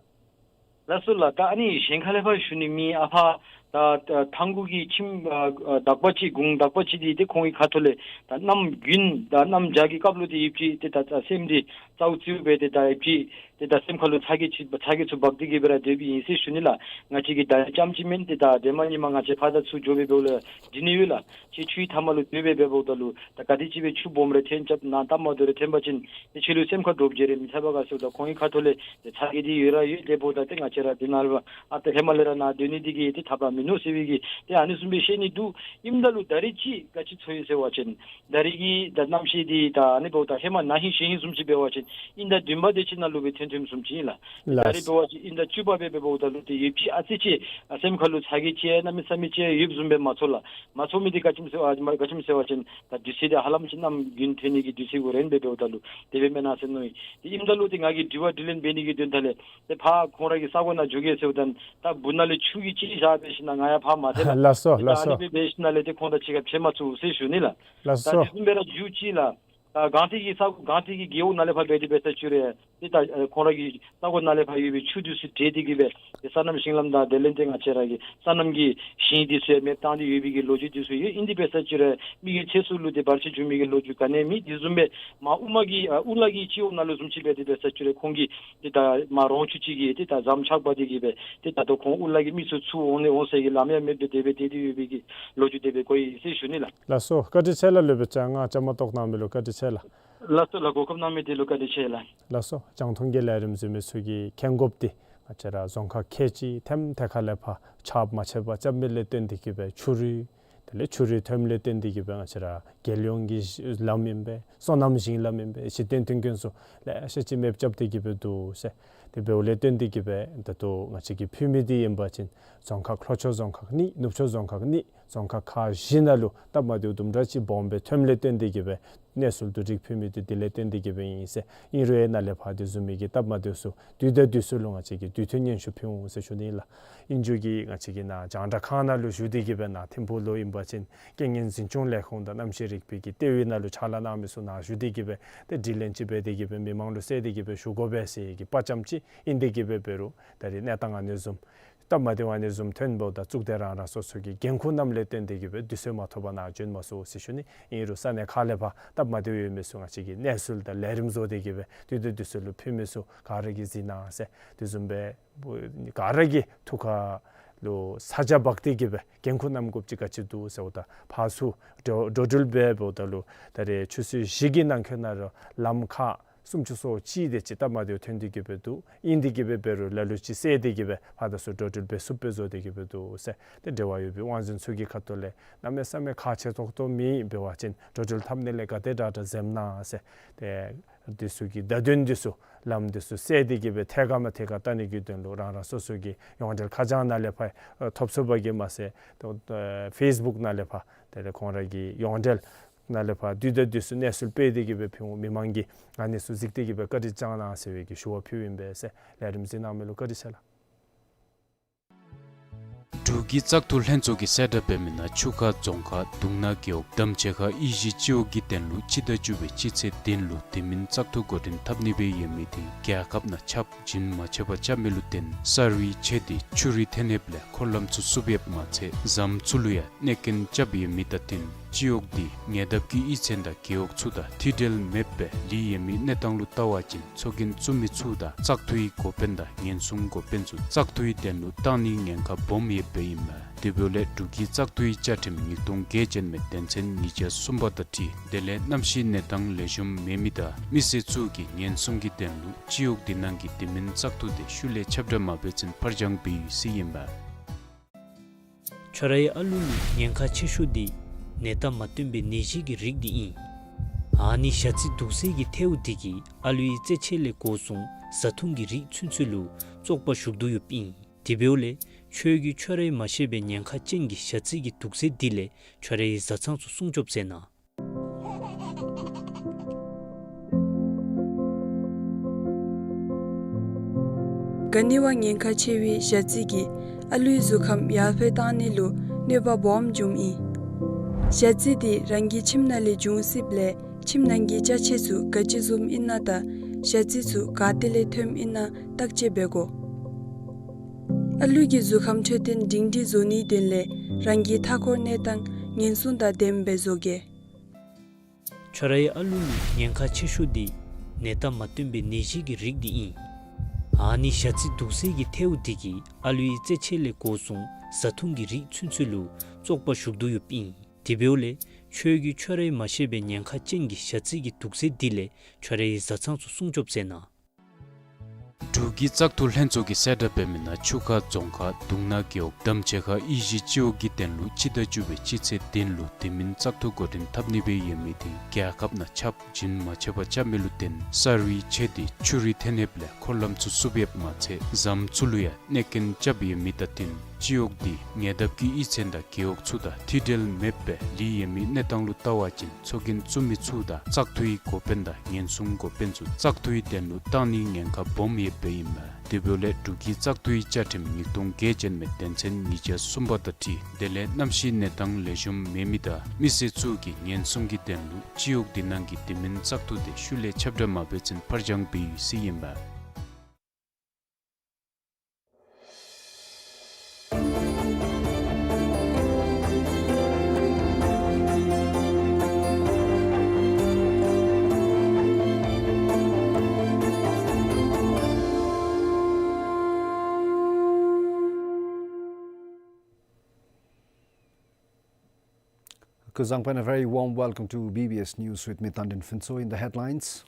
ལགས་སོ་ལགས། ད་ཨ་ནི་གཞན་ཁ་ལས་ཕར་ཞུ་ནི་མེད། ཨ་ཕར་ད་ད་ཐང་གོ་གི་ཁྱིམ་ཨ་ཨ་དག་པ་ཅིག་གུང་དག་པ་ཅིག་འདི་ཏེ་ཁོང་གི་ཁ་ཐུག་ལས་ད་གནམ་དགུན་ད་གནམ་བྱཱར་གྱི་སྐབས་ལུ་ཏེ་ཡོདཔ་ཅིག་ཏེ་ད་ད་སེམས་འདི་ཙའུ་ཙིའུ་སྦེ་ཏེ་ད་ཡོདཔ་ཅིག་ཏེ་ད་སེམས་ཁ་ལུ་ཚ་གྱང་ཅིག་ཚ་གྱང་ཚུ་འབག་སྟེ་གི་སྦེ་ར་སྡོདཔ་ཨིན་ཟེར་ཞུ་ནི་ལགས། ང་བཅས་ཀྱི་ད་རྐྱངམ་ཅིག་མེན། ཏེ་ད་ཏེ་མ་ཉི་མ་ང་བཅས་ཕར་དང་ཚུར་འགྱོ་སྦེ་འབདཝ་ལས་འདྲི་ནི་ཡོད་ལགས། ཁྱེད་ཆུའི་མཐའ་མ་ལུ་སྡོད་སྦེ་འབདཝ་ད་ལུ་ད་ག་དེ་ཅིག་སྦེ་ཆུ་སྦོམ་རེ་ཐོན་རྐྱབ་ནཱ་སྟབས་མ་བདེཝ་རེ་ཐོན་པ་ཅིན་ཏེ་ཁྱེད་ལུ་སེམས་ཁར་འདྲོག་བྱེལ་རེ་མི་ཐེབས་པས་ག་ཟེརཝ་ད་ཁོང་གི་ཁ་ཐུག་ལས་ཏེ་ཚ་གྱང་འདི་ཡོད་ར་ཡོད། དེ་འབདཝ་ད་ཏེ་ང་བཅས་ར་འདི་ནང་ལུ་ཨ་ད་ཧེ་མ་ལས་ར་ནཱ་སྡོད་ནི་འདི་གིས་ཏེ་ཐབས་ར་མིན་ནུག་ཟེར་བའི་གི་ཏེ་ཨ་ནི་བཟུམ་སྦེ་བཤད་ནི་འདུག། ཨིནམ་ད་ལུ་ད་རེས་ཅིག་ག་ཅི་ཚོར་ཡི་ཟེར་བ་ཅིན་ད་རེས་ཀྱི་ད་གནམ་གཤིས་འདི་ད་ཨ་ནི་འབདཝ་ད་ཧེ་མ་ན་ཧིང་གཞེས་ཧིང་བཟུམ་ཅིག་འབད་བ་ཅིན་དབྱིན་ཟླ་བདུན་པ་དེ་ཅིག་ནང་ལུ་སྦེ་ཐོན་ཐོནམ་བཟུམ་ཅིག་ཨིན་ལགས། ད་རེས་ལགས། འབད་བ་ཅིན་དབྱིན་ཟླ་བཅུ་པ་སྦེ་འབདཝ་ད་ལུ་ཏེ་ཡོདཔ་ཅིག་ཨ་ཙི་ཅིག་ཨ་སེམས་ཁ་ལུ་ཚ་གྱང་ཅིག་གནམ་མེད་ས་མེད་ཅིག་ཡོདཔ་བཟུམ་སྦེ་མ་ཚོར་ལགས། མ་ཚོར་མི་འདི་ག་ཅི་སྨོ་ཟེར་བ་ག་ཅི་སྨོ་ཟེར་བ་ཅིན་ད་དུས་ཚོད་འདི་ཧ་ལམ་ཅིག་གནམ་དགུན་ཐོན་ནི་གི་དུས་ཚོད་གུ་རན་སྦེ་འབདཝ་ད་ལུ་དེ་སྦེ་མེན་ན་ཟེར་མནོ་ཡི། ཏེ་ཨིནམ་ད་ལུ་ཏེ་ང་གིས་དྲི་བ་དྲིས་ལན་འབད་ནི་གི་དོན་དག་ལས་ཏེ་ཕར་ཁོང་ར་གི་ས་གོ་ནང་འགྱོ་གེ་ཟེརཝ་ད་ད་སྦུག་ནང་ལས་ཆུ་གིས་ཅིག་བཞག་སྦེ་ཞིན་ན་ང་ཡང་ཕར་མ་ཐལ་ལགས། ལགས་སོ། ཏེ་ད་ལགས་ཨ་ནི་སོ། སྦེ་འབད་ཞིན་ན་ལས་ཏེ་ཁོང་དང་གཅིག་ཁར་ཕྱད་མ་ཚུགས་ཟེར་ཞུ་ནི་ལགས། ལགས་ད་སོ། དེ་བཟུམ་སྦེ་ར་མཇུག་ཅིག་ལགས། ད་སྒང་སྟེང་གི་ས་སྒང་སྟེང་གི་རྒེད་འོག་ནང་ལས་ཕར་འབད་དེ་འབད་ས་ཅིག་རུང་ཏེ་ད་ཨེ་ཁོང་ར་གི་ས་གོ་ནང་ལས་ཕར་ཡོད་པའི་ཆུ་འདི་ཚུ་འདྲེས་ཏེ་གི་སྦེ་ཏེ་སོ་ནམ་ཞིང་ལམ་དང་དེ་ལས་ཏེ་ང་བཅས་ར་གི་སོ་ནམ་གྱི་ཞིང་འདི་ཚུ་ཡང་མེདཔ་བཏང་སྟེ་ཡོད་པའི་གི་ལོ་རྒྱུས་འདི་ཚུ་ཡོད། ཨིན་དེ་འབད་ས་ཅིག་རུང་མི་གི་ཚེ་སྲོག་ལུ་ཏེ་བར་ཆད་བྱུང་མི་གི་ལོ་རྒྱུས་ག་ནི་ཡང་མེད། དེ་བཟུམ་སྦེ་མར་དབུ་མ་གི་ཨ་དབུ་བླ་གི་སྤྱི་འོག་ནང་ལུ་བཟུམ་ཅིག་འབད་དེ་འབད་ས་ཅིག་རུང་ཁོང་གིས་ཏེ་ད་མར་རོང་ཆུ་ཅིག་གི་ཏེ་ད་ཟམ་ཆག་འབག་སྟེ་གི་སྦེ་ཏེ་ད་ལྟོ་ཁོང་དབུ་བླ་གི་མི་ཚུ་ཚུར་འོང་ནི་འོང་སའི་གི་ལམ་ཡང་མེདཔ་སྦེ་དེ་སྦེ་སྡོད་དེ་ཡོད་པའི་གི་ལོ་རྒྱུས་དེ་སྦེ་གོ་ཡི་ཟེར་ཞུ་ནི་ལགས། ལགས་སོ། བཀའ་དྲིན་ཆེ་ལགས། སློབ་དཔོན་སྐྱབས་ལྔ་བཅའ་མར་གཏོགས་གནང་མི་ལུ་བཀའ་དྲིན་ཆེ་ལགས། ལགས་སོ་ལགས། གོ་སྐབས་གནང་མི་དེ་ལུ་བཀའ་དྲིན་ཆེ་ལགས། ལགས་སོ། རྒྱང་མཐོང་གི་ལས་རིམ་གཟིགས་མི་ཚུ་གིས་མཁྱེན་དགོཔ་འདི་ང་བཅས་ར་རྫོང་ཁག་ཁལ་གཅིག་ཐེམ་ཐེ་ཁ་ལས་ཕར་ཆརཔ་མ་ཆད་པར་རྐྱབ་མི་ལས་བརྟེན་ཏེ་གི་སྦེ་ཆུ་རུད་ ལས་ཆུ་རུད་ཐོནམ་ལས་བརྟེན་ཏེ་གི་སྦེ་ང་བཅས་ར་རྒྱལ་ཡོངས་ཀྱི་ལམ་ཨིན་པས། སོ་ནམ་ཞིང་ལམ་ཨིན་པས། གཞི་རྟེན་མཐུན་རྐྱེན་ཚུ་ལེ་ཤ་ཅིག་མེདཔ་རྐྱབ་སྟེ་གི་སྦེ་འདུག་ཟེར། དེ་འབདཝ་ལས་བརྟེན་ཏེ་གི་སྦེ་ད་ལྟོ་ང་བཅས་ཀྱིས་ཕུལ་མི་འདི་ཨིན་པ་ཅིན་རྫོང་ཁག་ལྷོ་ཕྱོགས་རྫོང་ཁག་གཉིས་ནུབ་ཕྱོགས་རྫོང་ཁག་གཉིས་རྫོང་ཁག་ཁག་བཞི་ནང་ལུ་སྟབས་མ་བདེཝ་དུམ་གྲ་ཅིག་སྦོམ་སྦེ་ཐོནམ་ལས་བརྟེན་ཏེ་གི་སྦེ་གནས་ཚུལ་བསྡུ་སྒྲིག་ཕུལ་མི་འདི་དེ་ལས་བརྟེན་ཏེ་གི་སྦེ་ཨིན་ཟེར། ཨིན་རུང་ཡང་ནཱ་ལས་ཕར་དེ་བཟུམ་མའི་གི་སྟབས་མ་བདེཝ་ཚུ་དུས་དང་དུས་སུ་ལུ་ང་བཅས་ཀྱིས་དུས་མཐུན་སྙན་ཞུ་ཕུལ་འོང་ཟེར་ཞུ་ནི་ལགས། ཨིན་རུང་གི་ང་བཅས་ཀྱིས་ནཱ་རྒྱང་བསྒྲགས་ཁང་ནང་ལུ་བཞུགས་ཏེ་གི་སྦེ་ནཱ་ཐིམ་ཕུག་ལུ་ཨིན་པ་ཅིན་རྐྱེན་ངན་འཛིན་སྐྱོང་ལས་ཁུངས་དང་གནམ་གཤིས་རིག་པའི་གི་ལྟེ་བའི་ནང་ལུ་ཕྱག་ལཱ་གནང་མི་ཚུ་ནཱ་བཞུགས་ཏེ་གི་སྦེ་ཏེ་དྲི་ལན་ཅིག་འབད་དེ་གི་སྦེ་མི་མང་ལུ་བསལ་ཏེ་གི་སྦེ་ཞུ་དགོ་པས་ཟེར་གྱི་དཔའ་བཅམ་ཅིག་ཨིན་ཏེ་གི་སྦེ་འབད་རུང་ད་རེས་གནས་སྟངས་ཨ་ནི་བཟུམ་སྟབས་མ་བདེཝ་ཨ་ནི་བཟུམ་ཐོན་འབདཝ་ད་གཙུག་སྡེ་རང་རང་སོ་སོ་གི་འགན་ཁུར་རྣམས་ལས་བརྟེན་ཏེ་གི་སྦེ་དུས་ཚོད་མ་ཐོབ་པར་ནཱ་བྱོན་མ་ཚུགས་ཟེར་ཞུ་ནི། ཨིན་རུང་ས་གནས་ཁག་ལས་ཕར་སྟབས་མ་བདེཝ་ཡོད་མི་ཚུ་ང་བཅས་ཀྱིས་གནས་ཚུལ་དང་ལས་རིམ་བཟོ་སྟེ་གི་སྦེ་དུས་དང་དུས་སུ་ལུ་ཕུལ་མི་ཚུ་ག་ར་གིས་གཟིགས་གནང་ཟེར། དེ་བཟུམ་སྦེ་ག་ར་གི་ཐུགས་ཁར་ལུ་ས་ཆ་འབག་སྟེ་གི་སྦེ་འགན་ཁུར་བསྣམ་དགོཔ་ཅིག་ག་ཅི་འདུག་ཟེརཝ་ད་ཕར་ཚུར་འགྲོ་འགྲོ་འགྲུལ་འབད་འབདཝ་ད་ལུ་ད་རེས་ཆུ་ཚོད་བཞི་གི་ནང་འཁོད་ནང་ར་ལམ་ཁག་སུམ་ཅུ་སོ་གཅིག་དེ་ཅིག་སྟབས་མ་བདེཝ་ཐོན་ཏེ་གི་སྦེ་འདུག། ཨིན་ཏེ་གི་སྦེ་འབད་རུང་ལ་ལུ་ཅིག་བསལ་ཏེ་གི་སྦེ་ཕར་དང་ཚུར་འགྲོ་འགྲུལ་འབད་ཚུགསཔ་སྦེ་བཟོ་སྟེ་གི་སྦེ་འདུག་ཟེར། ཏེ་འབྲེལ་བ་ཡོད་པའི་དབང་འཛིན་ཚུ་གི་ཁ་ཐུག་ལས་གནམ་མེད་ས་མེད་ཁག་ཆེ་ཏོག་ཏོ་མེད་འབད་བ་ཅིན་འགྲོ་འགྲུལ་འཐབ་ནི་ལས་ག་དེ་དྲག་དྲག་འཛེམ་གནང་ཟེར། ཏེ་དེ་ཚུ་གི་བརྡ་དོན་དེ་ཚུ་ལམ་དེ་ཚུ་བསལ་ཏེ་གི་སྦེ་ཐད་ཀར་མ་ཐད་ཀར་བལྟ་ནི་གི་དོན་ལུ་རང་རང་སོ་སོ་གི་ཡོངས་འབྲེལ་ཁ་བྱང་ནང་ལས་ཕར་ཐོབ་ཚུགས་པ་གིས་མ་ཚད་ཏེ་ཨེ་ཕེསི་བུཀ་ནང་ལས་ཕར་དེ་ལས་ཁོང་ར་གི་ཡོངས་འབྲེལ་ནང་ལས་ཕར་དུས་དང་དུས་སུ་གནས་ཚུལ་སྤེལ་ཏེ་གི་སྦེ་ཕུལ་འོང་། མི་མང་གིས་ཨ་ནི་ཚུ་གཟིགས་ཏེ་གི་སྦེ་བཀའ་དྲིན་བསྐྱང་གནང་ཟེར་བའི་གི་ཞུ་བ་ཕུལཝ་ཨིན་པས་ཟེར། ལས་རིམ་གཟིགས་གནང་མི་ལུ་བཀའ་དྲིན་ཆེ་ལགས། འབྲུག་གི་བཙག་འཐུ་ལྷན་ཚོགས་ཀྱིས་གསལ་བསྒྲགས་འབད་མི་ནང་ཆུ་ཁ་རྫོང་ཁག་དུང་ནག་རྒེད་འོག་དམ་ཅན་ཁ་དབྱིག་གཞི་སྤྱི་འོག་གི་དོན་ལུ་སྤྱི་ཟླ་བཅུ་པའི་སྤྱི་ཚེས་བདུན་ལུ་དེ་མིན་བཙག་འཐུ་འགོ་འདྲེན་འཐབ་ནི་སྦེ་ཡོད་མི་དེ་རྒྱལ་ཁབ་ནང་ཁྱབ་བྱིན་མ་ཆོགཔ་རྐྱབ་མི་ལུ་བརྟེན་ས་རུད་ཆད་དེ་ཆུ་རུད་ཐོན་ཡོདཔ་ལས་འཁོར་ལམ་ཚུ་བསུབ་ཡོདཔ་མ་ཚད་ཟམ་ཚུ་ལུ་ཡང་གནོད་སྐྱོན་རྐྱབ་ཡོད་མི་དང་བསྟུན་སྤྱི་འོག་འདི་ཉེ་འདབས་ཀྱི་གཡུས་ཚན་དང་རྒེད་འོག་ཚུ་དང་མཐུད་འབྲེལ་མེདཔ་སྦེ་ལུས་ཡོད་མི་གནས་སྟངས་ལུ་བལྟ་བ་ཅིན་ཚོགས་རྒྱན་བཙུགས་མི་ཚུ་དང་བཙག་འཐུའི་འགོ་དཔོན་དང་ཉེན་སྲུང་འགོ་དཔོན་ཚུ་བཙག་འཐུའི་དོན་ལུ་བཏང་ནིའི་ཉེན་ཁ་སྦོམ་ཡོདཔ་ཨིན་མས། དེ་འབདཝ་ལས་འབྲུག་གི་བཙག་འཐུའི་བཅའ་ཁྲིམས་ཉིས་སྟོང་བརྒྱད་ཅན་མའི་དོན་ཚན་ཉིས་བརྒྱ་གསུམ་པ་དང་འཁྲིལ་དེ་ལས་གནམ་གཤིས་གནས་སྟངས་ལེགས་ཤོམ་མེད་མི་དང་མི་སེར་ཚུ་གི་ཉེན་སྲུང་གི་དོན་ལུ་སྤྱི་འོག་འདི་ནང་གི་དེ་མིན་བཙག་འཐུ་དེ་ཤུལ་ལས་ཁྱབ་བསྒྲགས་མ་འབད་ཚུན་ཕར་འགྱངས་འབད་ཡོད་ཟེར་ཨིན་མས། ཁྱོད་རའི་ཨ་ལུ་ལུ་ཉེན་ཁ་ཆེ་ཤོས་འདི་ནད་རྟགས་མ་སྟོན་པའི་ནད་གཞི་གི་རིགས་འདི་ཨིན། ཨ་ནི་ཞ་རྩི་དུག་སེལ་གྱི་ཐལཝ་འདི་གིས་ཨ་ལུའི་རྩེད་ཆས་ལས་འགོ་བཟུང་བཟའ་འཐུང་གི་རིགས་ཚུན་ཚོད་ལུ་བཙོག་པ་ཞུགས་དོ་ཡོདཔ་ཨིན། དེ་འབདཝ་ལས་ཁྱོད་ཀྱིས་ཁྱོད་རའི་མ་ཤེས་པའི་ཉེན་ཁ་ཅན་གྱི་ཞ་རྩི་གི་དུག་རྫས་འདི་ལས་ཁྱོད་རའི་བཟའ་ཚང་ཚུ་སྲུང་སྐྱོབ་མཛད་གནང་། ག་ནི་བ་ཉེན་ཁ་ཆེ་བའི་ཞ་རྩི་གིས་ཨ་ལུའི་གཟུགས་ཁམས་ཡར་འཕེལ་བཏང་ནི་ལུ་གནོད་པ་སྦོམ་འབྱུངམ་ཨིན། ཞ་རྩི་འདི་རང་གི་ཁྱིམ་ནང་ལས་འབྱུང་སྲིདཔ་ལས་ཁྱིམ་ནང་གི་ཅ་ཆས་ཚུ་ག་ཅི་བཟུམ་ཨིན་ན་དང་ཞ་རྩི་ཚུ་ག་ཏེ་ལས་ཐོནམ་ཨིན་ན་བརྟག་དཔྱད་འབད་དགོ། ཨ་ལུ་གི་གཟུགས་ཁམས་འཕྲོད་བསྟེན་སྒྲིང་སྒྲིང་བཟོ་ནིའི་དོན་ལས་རང་གི་མཐའ་འཁོར་གནས་སྟངས་ཉེན་སྲུང་དང་ལྡནམ་སྦེ་བཟོ་གེ། ཁྱོད་རའི་ཨ་ལུ་ལུ་ཉེན་ཁ་ཆེ་ཤོས་འདི་ནད་རྟགས་མ་སྟོན་པའི་ནད་གཞི་གི་རིགས་འདི་ཨིན། ཨ་ནི་ཞ་རྩི་དུག་སེལ་གྱི་ཐལཝ་འདི་གིས་ཨ་ལུའི་རྩེད་ཆས་ལས་འགོ་བཟུང་བཟའ་འཐུང་གི་རིགས་ཚུན་ཚོད་ལུ་བཙོག་པ་ཞུགས་དོ་ཡོདཔ་ཨིན། དེ་འབདཝ་ལས་ཁྱོད་ཀྱིས་ཁྱོད་རའི་མ་ཤེས་པའི་ཉེན་ཁ་ཅན་གྱི་ཞ་རྩི་གི་དུག་རྫས་འདི་ལས་ཁྱོད་རའི་བཟའ་ཚང་ཚུ་སྲུང་སྐྱོབ་མཛད་གནང་། འབྲུག་གི་བཙག་འཐུ་ལྷན་ཚོགས་ཀྱིས་གསལ་བསྒྲགས་འབད་མི་ནང་ཆུ་ཁ་རྫོང་ཁག་དུང་ནག་རྒེད་འོག་དམ་ཅན་ཁ་དབྱིག་གཞི་སྤྱི་འོག་གི་དོན་ལུ་སྤྱི་ཟླ་བཅུ་པའི་སྤྱི་ཚེས་བདུན་ལུ་དེ་མིན་བཙག་འཐུ་འགོ་འདྲེན་འཐབ་ནི་སྦེ་ཡོད་མི་དེ་རྒྱལ་ཁབ་ནང་ཁྱབ་བྱིན་མ་ཆོགཔ་རྐྱབ་མི་ལུ་བརྟེན་ས་རུད་ཆད་དེ་ཆུ་རུད་ཐོན་ཡོདཔ་ལས་འཁོར་ལམ་ཚུ་བསུབ་ཡོདཔ་མ་ཚད་ཟམ་ཚུ་ལུ་ཡང་གནོད་སྐྱོན་རྐྱབ་ཡོད་མི་དང་བསྟུན་སྤྱི་འོག་འདི་ཉེ་འདབས་ཀྱི་གཡུས་ཚན་དང་རྒེད་འོག་ཚུ་དང་མཐུད་འབྲེལ་མེདཔ་སྦེ་ལུས་ཡོད་མི་གནས་སྟངས་ལུ་བལྟ་བ་ཅིན་ཚོགས་རྒྱན་བཙུགས་མི་ཚུ་དང་བཙག་འཐུའི་འགོ་དཔོན་དང་ཉེན་སྲུང་འགོ་དཔོན་ཚུ་བཙག་འཐུའི་དོན་ལུ་བཏང་ནིའི་ཉེན་ཁ་སྦོམ་ཡོདཔ་ཨིན་མས། དེ་འབདཝ་ལས་འབྲུག་གི་བཙག་འཐུའི་བཅའ་ཁྲིམས་ཉིས་སྟོང་བརྒྱད་ཅན་མའི་དོན་ཚན་ཉིས་བརྒྱ་གསུམ་པ་དང་འཁྲིལ་དེ་ལས་གནམ་གཤིས་གནས་སྟངས་ལེགས་ཤོམ་མེད་མི་དང་མི་སེར་ཚུ་གི་ཉེན་སྲུང་གི་དོན་ལུ་སྤྱི་འོག་འདི་ནང་གི་དེ་མིན་བཙག་འཐུ་དེ་ཤུལ་ལས་ཁྱབ་བསྒྲགས་མ་འབད་ཚུན་ཕར་འགྱངས་འབད་ཡོད་ཟེར་ཨིན་མས། Kuzuzangpo, and a very warm welcome to B B S News with me, Tandin Phuntsho. In the headlines,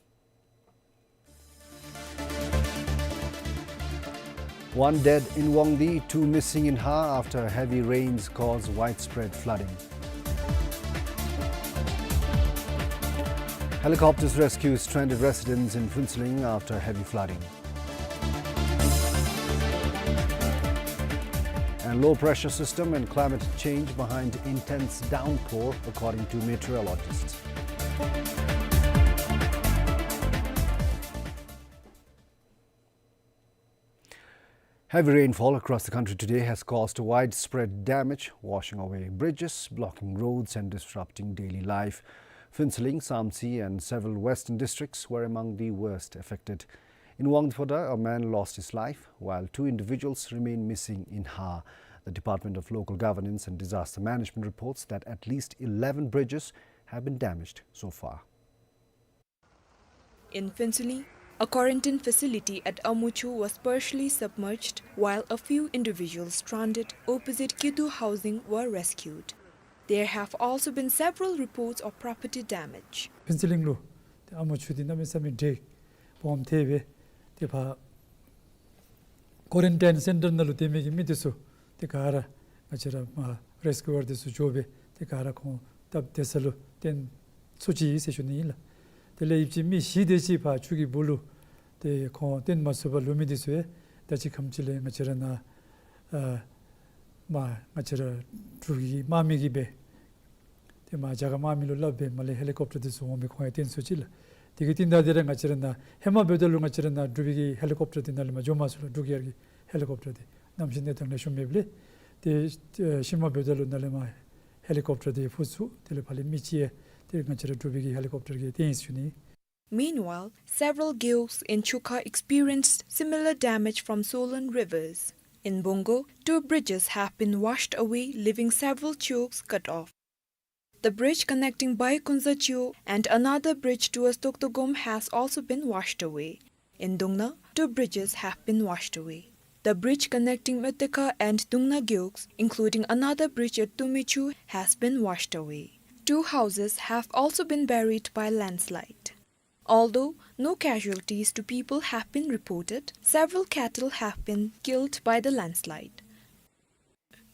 one dead in Wangdue, two missing in Har after heavy rains cause widespread flooding. Helicopters rescue stranded residents in Phuentsholing after heavy flooding. And low pressure system and climate change behind intense downpour, according to meteorologists. Heavy rainfall across the country today has caused widespread damage, washing away bridges, blocking roads, and disrupting daily life. Phuentsholing, Samtse, and several western districts were among the worst affected. In Wangdue Phodrang, a man lost his life, while two individuals remain missing in Har. The Department of Local Governance and Disaster Management reports that at least eleven bridges have been damaged so far. In Phuentsholing, a quarantine facility at Amuchu was partially submerged, while a few individuals stranded opposite Kidu Housing were rescued. There have also been several reports of property damage. ཕུན་ཚོགས་གླིང་ལུ་ཏེ་ཨ་མུ་ཆུ་འདི་གནམ་མེད་ས་མེད་འདྲེ་སྦོམ་ཐེབས་སྦེ་ཏེ་ཕར་ཀོ་རེན་ཊིན་སེན་ཊར་ནང་ལུ་སྡོད་མི་གི་མི་འདི་ཚུ་ཏེ་ག་ར་ང་བཅས་ར་མར་རེས་ཀིའུ་ཝར་འདི་ཚུ་འགྱོ་སྦེ་ཏེ་ག་ར་ཁོང་སྟབས་བདེ་ས་ལུ་བཏོན་ཚུགས་ཅི་ཟེར་ཞུ་ནི་ཨིན་ལགས། དེ་ལས་ཡིད་ཆེས་མི་བཞི་དེ་ཅིག་ཕར་ཆུ་གི་སྦུག་ལུ་ཏེ་ཁོང་བཏོན་མ་ཚུགས་པར་ལུས་མི་འདི་ཚུ་ཡང་ད་ཅི་ཁམས་ཅིག་ལས་ང་བཅས་ར་ནཱ་ཨ་མར་ང་བཅས་ར་འབྲུག་གི་དམག་མི་གིས་སྦེ་ཏེ་མར་རྒྱ་གར་དམག་མི་ལུ་སླབ་སྦེ་མར་ལས་ཧེ་ལི་ཀོབ་ཊར་འདི་ཚུ་འོང་སྦེ་ཁོང་ཡང་བཏོན་ཚུགས་ཅི་ལགས། དེ་གི་རྟིང་བདའ་སྟེ་ར་ང་བཅས་ར་ནཱ་ཧེ་མ་འབདཝ་ད་ལུ་ང་བཅས་ར་ནཱ་འབྲུག་པའི་གི་ཧེ་ལི་ཀོབ་ཊར་འདི་ནཱ་ལས་མར་འགྱོ་མ་ཚུགས་ལགས། འབྲུག་གི་ཡར་གྱི་ཧེ་ལི་ཀོབ་ཊར་འདི་གནམ་གཤིས་གནས་སྟངས་ལེགས་ཤོམ་མེདཔ་ལས། ཏེ་ཨེ་ཤུལ་མ་འབདཝ་ད་ལུ་ནཱ་ལས་མར་ཧེ་ལི་ཀོབ་ཊར་འདི་འཕུར་ཚུགས། དེ་ལས་ཕར་ལས་མི་ཅིག་ཡང་ཏེ་ང་བཅས་ར་འབྲུག་པའི་གི་ཧེ་ལི་ཀོབ་ཊར་གྱིས་བཏོན་ཡི་ཟེར་ཞུ་ནི། Meanwhile, several gewogs in Chukha experienced similar damage from swollen rivers. In Bungo, two bridges have been washed away, leaving several gewogs cut off. The bridge connecting Baikunza Geo and another bridge towards Doktogom has also been washed away. In Dungna, two bridges have been washed away. The bridge connecting Meteka and Dungna gewogs, including another bridge at Tumichu, has been washed away. Two houses have also been buried by landslide. Although no casualties to people have been reported, several cattle have been killed by the landslide.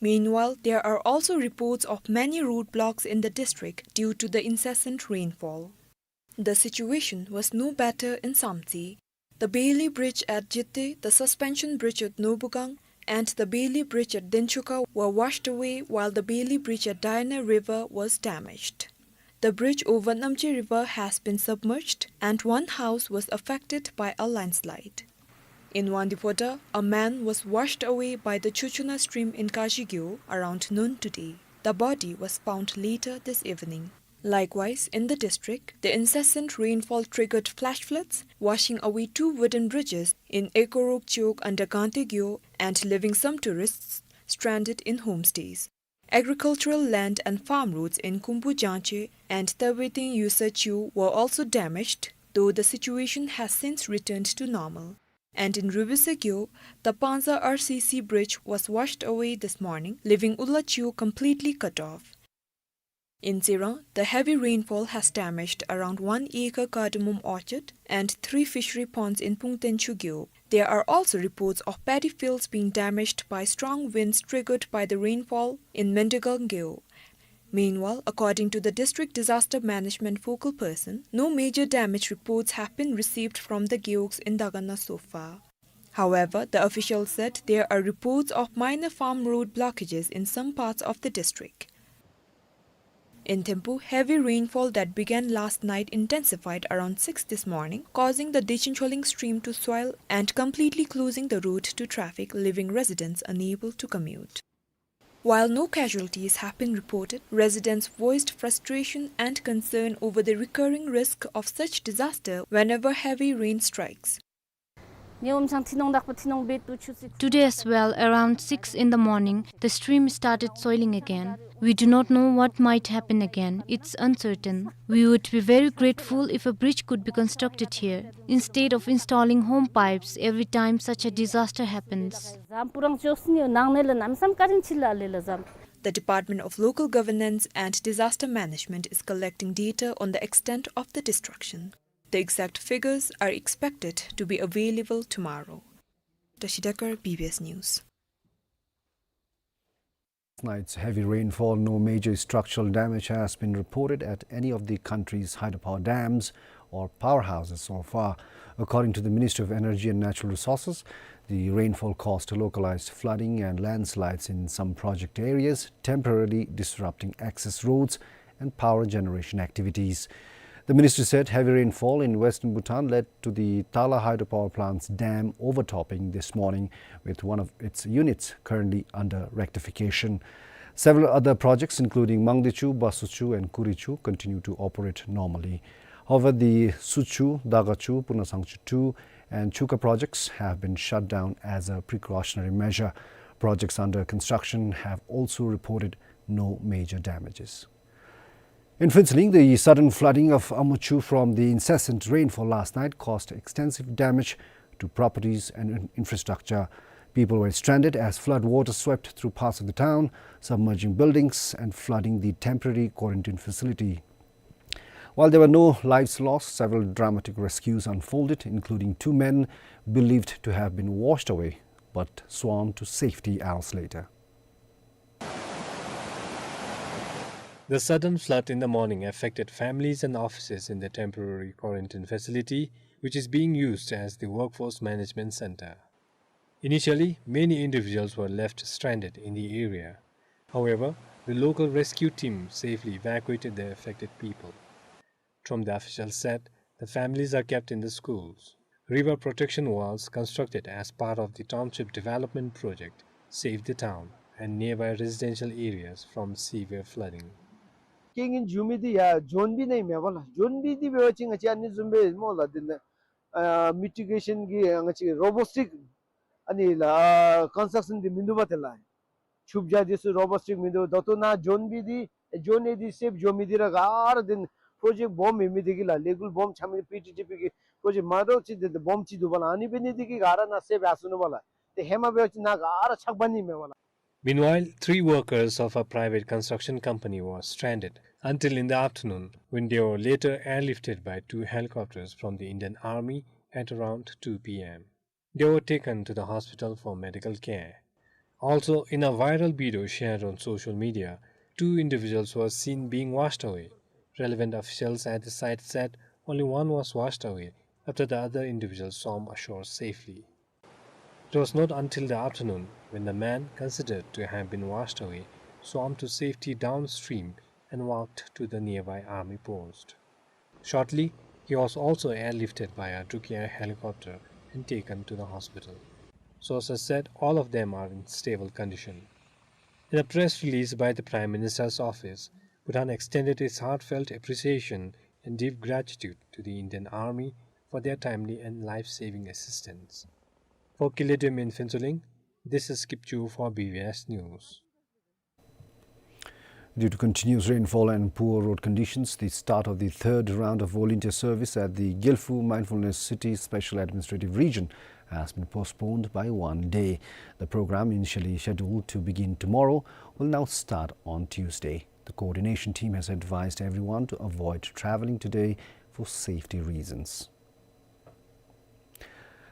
Meanwhile, there are also reports of many roadblocks in the district due to the incessant rainfall. The situation was no better in Samtse. The Bailey Bridge at Jitte, the suspension bridge at Nobugang, and the Bailey Bridge at Denchuka were washed away, while the Bailey Bridge at Diana River was damaged. The bridge over Namche River has been submerged, and one house was affected by a landslide. In Wangdue Phodrang, a man was washed away by the Chuchuna stream in Kashigyo around noon today. The body was found later this evening. Likewise, in the district, the incessant rainfall triggered flash floods, washing away two wooden bridges in Ekorok Chowk under Gangte Gyo and leaving some tourists stranded in homestays. Agricultural land and farm roads in Kumbu Jangche and Taweting Yusa Chu were also damaged, though the situation has since returned to normal. And in Rubise Gyo, the Panza R C C bridge was washed away this morning, leaving Ula Chu completely cut off. In Tsirang, the heavy rainfall has damaged around one acre cardamom orchard and three fishery ponds in Pungten Chugyo. There are also reports of paddy fields being damaged by strong winds triggered by the rainfall in Mendigal Gyo. Meanwhile, according to the district disaster management focal person, no major damage reports have been received from the gewogs in Dagana so far. However, the official said there are reports of minor farm road blockages in some parts of the district. In Thimphu, heavy rainfall that began last night intensified around six this morning, causing the Dechincholing stream to swell and completely closing the road to traffic, leaving residents unable to commute. While no casualties have been reported, residents voiced frustration and concern over the recurring risk of such disaster whenever heavy rain strikes. Today as well, around six in the morning, the stream started soiling again. We do not know what might happen again. It's uncertain. We would be very grateful if a bridge could be constructed here, instead of installing home pipes every time such a disaster happens. The Department of Local Governance and Disaster Management is collecting data on the extent of the destruction. The exact figures are expected to be available tomorrow. Tashi Dekar, B B S News. Night's heavy rainfall, no major structural damage has been reported at any of the country's hydropower dams or powerhouses so far. According to the Ministry of Energy and Natural Resources, the rainfall caused localized flooding and landslides in some project areas, temporarily disrupting access roads and power generation activities. The ministry said heavy rainfall in western Bhutan led to the Tala hydropower plant's dam overtopping this morning, with one of its units currently under rectification. Several other projects, including Mangdechu, Basuchu, and Kurichu, continue to operate normally. However, the Suchu, Dagachu, Punasangchu two, and Chuka projects have been shut down as a precautionary measure. Projects under construction have also reported no major damages. In Phuentsholing, the sudden flooding of Amachu from the incessant rainfall last night caused extensive damage to properties and in-, infrastructure. People were stranded as flood water swept through parts of the town, submerging buildings and flooding the temporary quarantine facility. While there were no lives lost, several dramatic rescues unfolded, including two men believed to have been washed away but swam to safety hours later. The sudden flood in the morning affected families and offices in the temporary quarantine facility, which is being used as the workforce management center. Initially, many individuals were left stranded in the area. However, the local rescue team safely evacuated the affected people. Thromde officials said the families are kept in the schools. River protection walls constructed as part of the township development project saved the town and nearby residential areas from severe flooding. རྐྱེན་ངན་བྱུང་མི་འདི་ཡ་ཛོན་བི་ནང་མེད་པ་ལགས། ཛོན་བི་འདི་འབད་བ་ཅིན་ང་བཅས་ཨ་ནི་བཟུམ་སྦེ་སྨོ་ལགས། འདི་ནང་ཨ་མི་ཊི་གེ་ཤཱན་གྱི་ང་བཅས་རོ་བོ་སི་ཊིག་ཨ་ནི་ལགས་ཀོན་སི་ཊྲག་ཤཱན་འདི་མིན་འདུག་པ་ཏེ་ལགས། ཆུ་བྱ་འདི་ཚུ་རོ་བོ་སི་ཊིག་མིན་འདུག། ད་ལྟོ་ནཱ་ཛོན་བི་འདི་ཛོན་ཨེ་འདི་སེབ་འགྱོ་མི་འདི་ར་ག་ར་འདི་པྲོ་ཇེཀཊ་སྦོམ་ཡོད་མི་འདི་གིས་ལགས། ལས་འགུལ་སྦོམ་རྐྱབ་མི་པི་ཊི་ཌི་པི་གི་པྲོ་ཇེཀཊ་མ་འདྲཝ་ཅིག་འདི་འདི་སྦོམ་ཅིག་འདུག་པ་ལགས། ཨ་ནི་འབད་ནི་འདི་གིས་ག་ར་ནཱ་སེབ་ཡར་སོ་ནུག་པ་ལགས། ཏེ་ཧེ་མ་འབད་བ་ཅིན་ནཱ་ག་ར་ཆག་འབག་ནི་མས་པ་ལགས། Meanwhile, three workers of a private construction company were stranded until in the afternoon when they were later airlifted by two helicopters from the Indian Army at around two P M. They were taken to the hospital for medical care. Also, in a viral video shared on social media, two individuals were seen being washed away. Relevant officials at the site said only one was washed away after the other individual swam ashore safely. It was not until the afternoon when the man considered to have been washed away swam to safety downstream and walked to the nearby army post. Shortly, he was also airlifted by a Druk Air helicopter and taken to the hospital. Sources said all of them are in stable condition. In a press release by the Prime Minister's office, Bhutan extended its heartfelt appreciation and deep gratitude to the Indian Army for their timely and life-saving assistance. For Kile Dwem in Phuentsholing, this is Kipchu for B B S News. Due to continuous rainfall and poor road conditions, the start of the third round of volunteer service at the Gelfu Mindfulness City Special Administrative Region has been postponed by one day. The program, initially scheduled to begin tomorrow, will now start on Tuesday. The coordination team has advised everyone to avoid traveling today for safety reasons.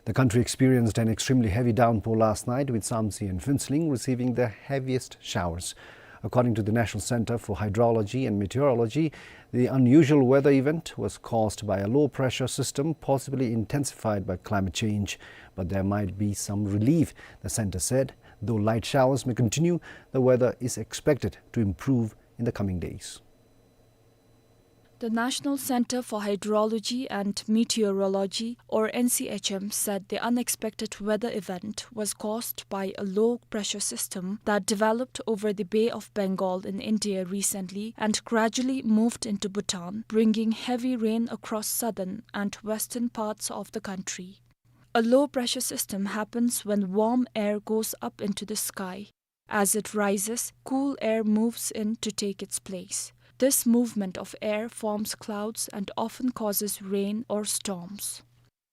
The country experienced an extremely heavy downpour last night, with Samtse and Phuentsholing receiving the heaviest showers. According to the National Center for Hydrology and Meteorology, the unusual weather event was caused by a low pressure system, possibly intensified by climate change. But there might be some relief, the center said. Though light showers may continue, the weather is expected to improve in the coming days. The National Center for Hydrology and Meteorology, or N C H M, said the unexpected weather event was caused by a low pressure system that developed over the Bay of Bengal in India recently and gradually moved into Bhutan, bringing heavy rain across southern and western parts of the country. A low pressure system happens when warm air goes up into the sky. As it rises, cool air moves in to take its place. This movement of air forms clouds and often causes rain or storms.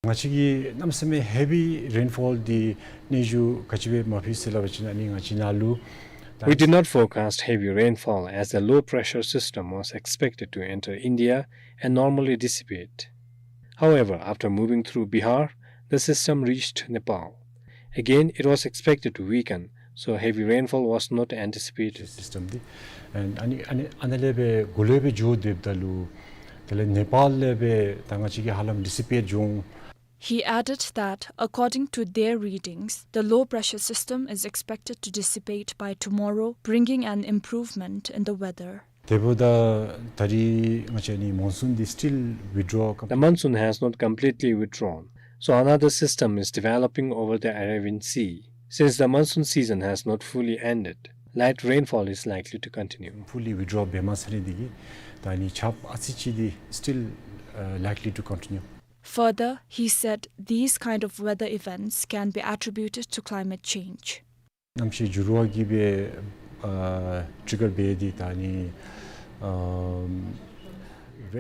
ང་བཅས་ཀྱིས་གནམ་མེད་ས་མེད་heavy rainfall འདི་གནས་ཚུལ་ག་ཅི་སྦེ་མ་ཕུལ་ཟེར་སླབ་པ་ཅིན་ཨ་ནི་ང་བཅས་ནཱ་ལུ། We did not forecast heavy rainfall as the low pressure system was expected to enter India and normally dissipate. However, after moving through Bihar, the system reached Nepal. Again, it was expected to weaken, So heavy rainfall was not anticipated. System འདི། And ཨ་ནི་ཨ་ནི་ཨ་ནི་ལས་སྦེ་འགོ་ལས་སྦེ་འགྱོ་སྡོདཔ་ད་ལུ་དེ་ལས་ནེ་པཱལ་ལས་སྦེ་ད་ང་བཅས་ཀྱི་ཧ་ལམ་dissipate་འགྱོ་འོང་། He added that, according to their readings, the low pressure system is expected to dissipate by tomorrow, bringing an improvement in the weather. དེ་འབདཝ་ད་ད་རིས་ང་བཅས་ནི་monsoon འདི་still withdraw The monsoon has not completely withdrawn, so another system is developing over the Arabian Sea. Since the monsoon season has not fully ended, light rainfall is likely to continue. Fully withdraw འབད་མ་ཚར་རེ་འདི་གིས་ད་ནི་ཆརཔ་ཨ་ཙི་ཅིག་འདི་still, uh, likely to continue. Further, he said these kind of weather events can be attributed to climate change. གནམ་གཤིས་འགྱུར་བ་གིས་སྦེ་ཨ་trigger འབད་དེ་ད་ནི་ཨམ།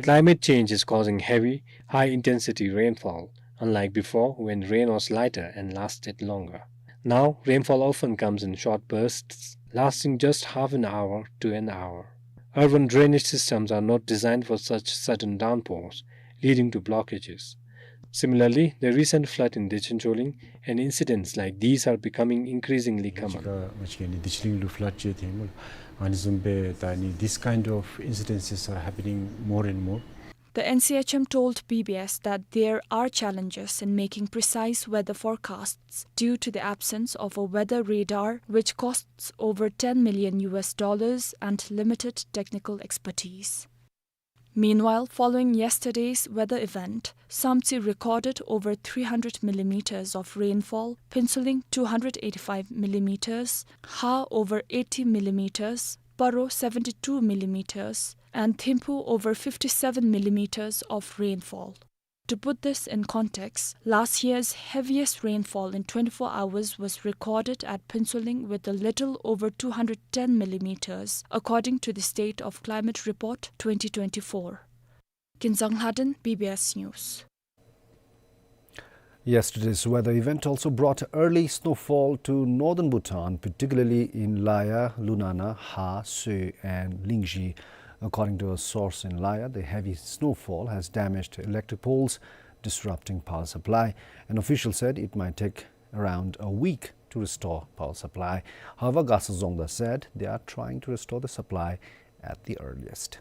Climate change is causing heavy, high-intensity rainfall, unlike before when rain was lighter and lasted longer. Now, rainfall often comes in short bursts, lasting just half an hour to an hour. Urban drainage systems are not designed for such sudden downpours, leading to blockages. Similarly, the recent flood in Dechin Choling and incidents like these are becoming increasingly common. ང་བཅས་ཀྱི་ནི་དིཆ་གླིང་ལུ་flood ཅིག་ཐོན་མི་ཨ་ནི་བཟུམ་སྦེ་ད་ནི་these kind of incidences are happening more and more. The N C H M told B B S that there are challenges in making precise weather forecasts due to the absence of a weather radar, which costs over ten million U S dollars, and limited technical expertise. Meanwhile, following yesterday's weather event, Samtse recorded over three hundred millimeters of rainfall, Phuentsholing two hundred eighty-five millimeters, Har over eighty millimeters, Paro seventy-two millimeters, and Thimphu over fifty-seven millimeters of rainfall. To put this in context, last year's heaviest rainfall in twenty-four hours was recorded at Phuentsholing with a little over two hundred ten millimeters, according to the State of Climate Report twenty twenty-four. Kinzang Lhaden, B B S News. Yesterday's weather event also brought early snowfall to northern Bhutan, particularly in Laya, Lunana, Har, Soe, and Lingzhi. According to a source in Laya, the heavy snowfall has damaged electric poles, disrupting power supply. An official said it might take around a week to restore power supply. However, Gasa Zongda said they are trying to restore the supply at the earliest.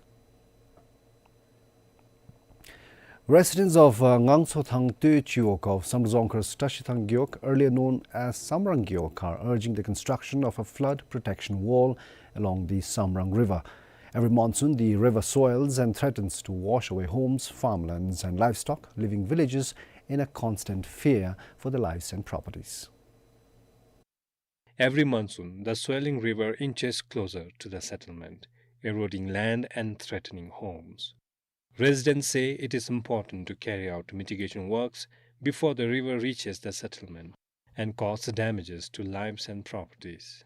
Residents of, uh, Ngangtsothang Toe Chiwog of Samdrup Dzongkhar Tashithang Gewog, earlier known as Samrang Gewog, are urging the construction of a flood protection wall along the Samrang River. Every monsoon, the river swells and threatens to wash away homes, farmlands, and livestock, leaving villagers in a constant fear for their lives and properties. Every monsoon, the swelling river inches closer to the settlement, eroding land and threatening homes. Residents say it is important to carry out mitigation works before the river reaches the settlement and cause damages to lives and properties.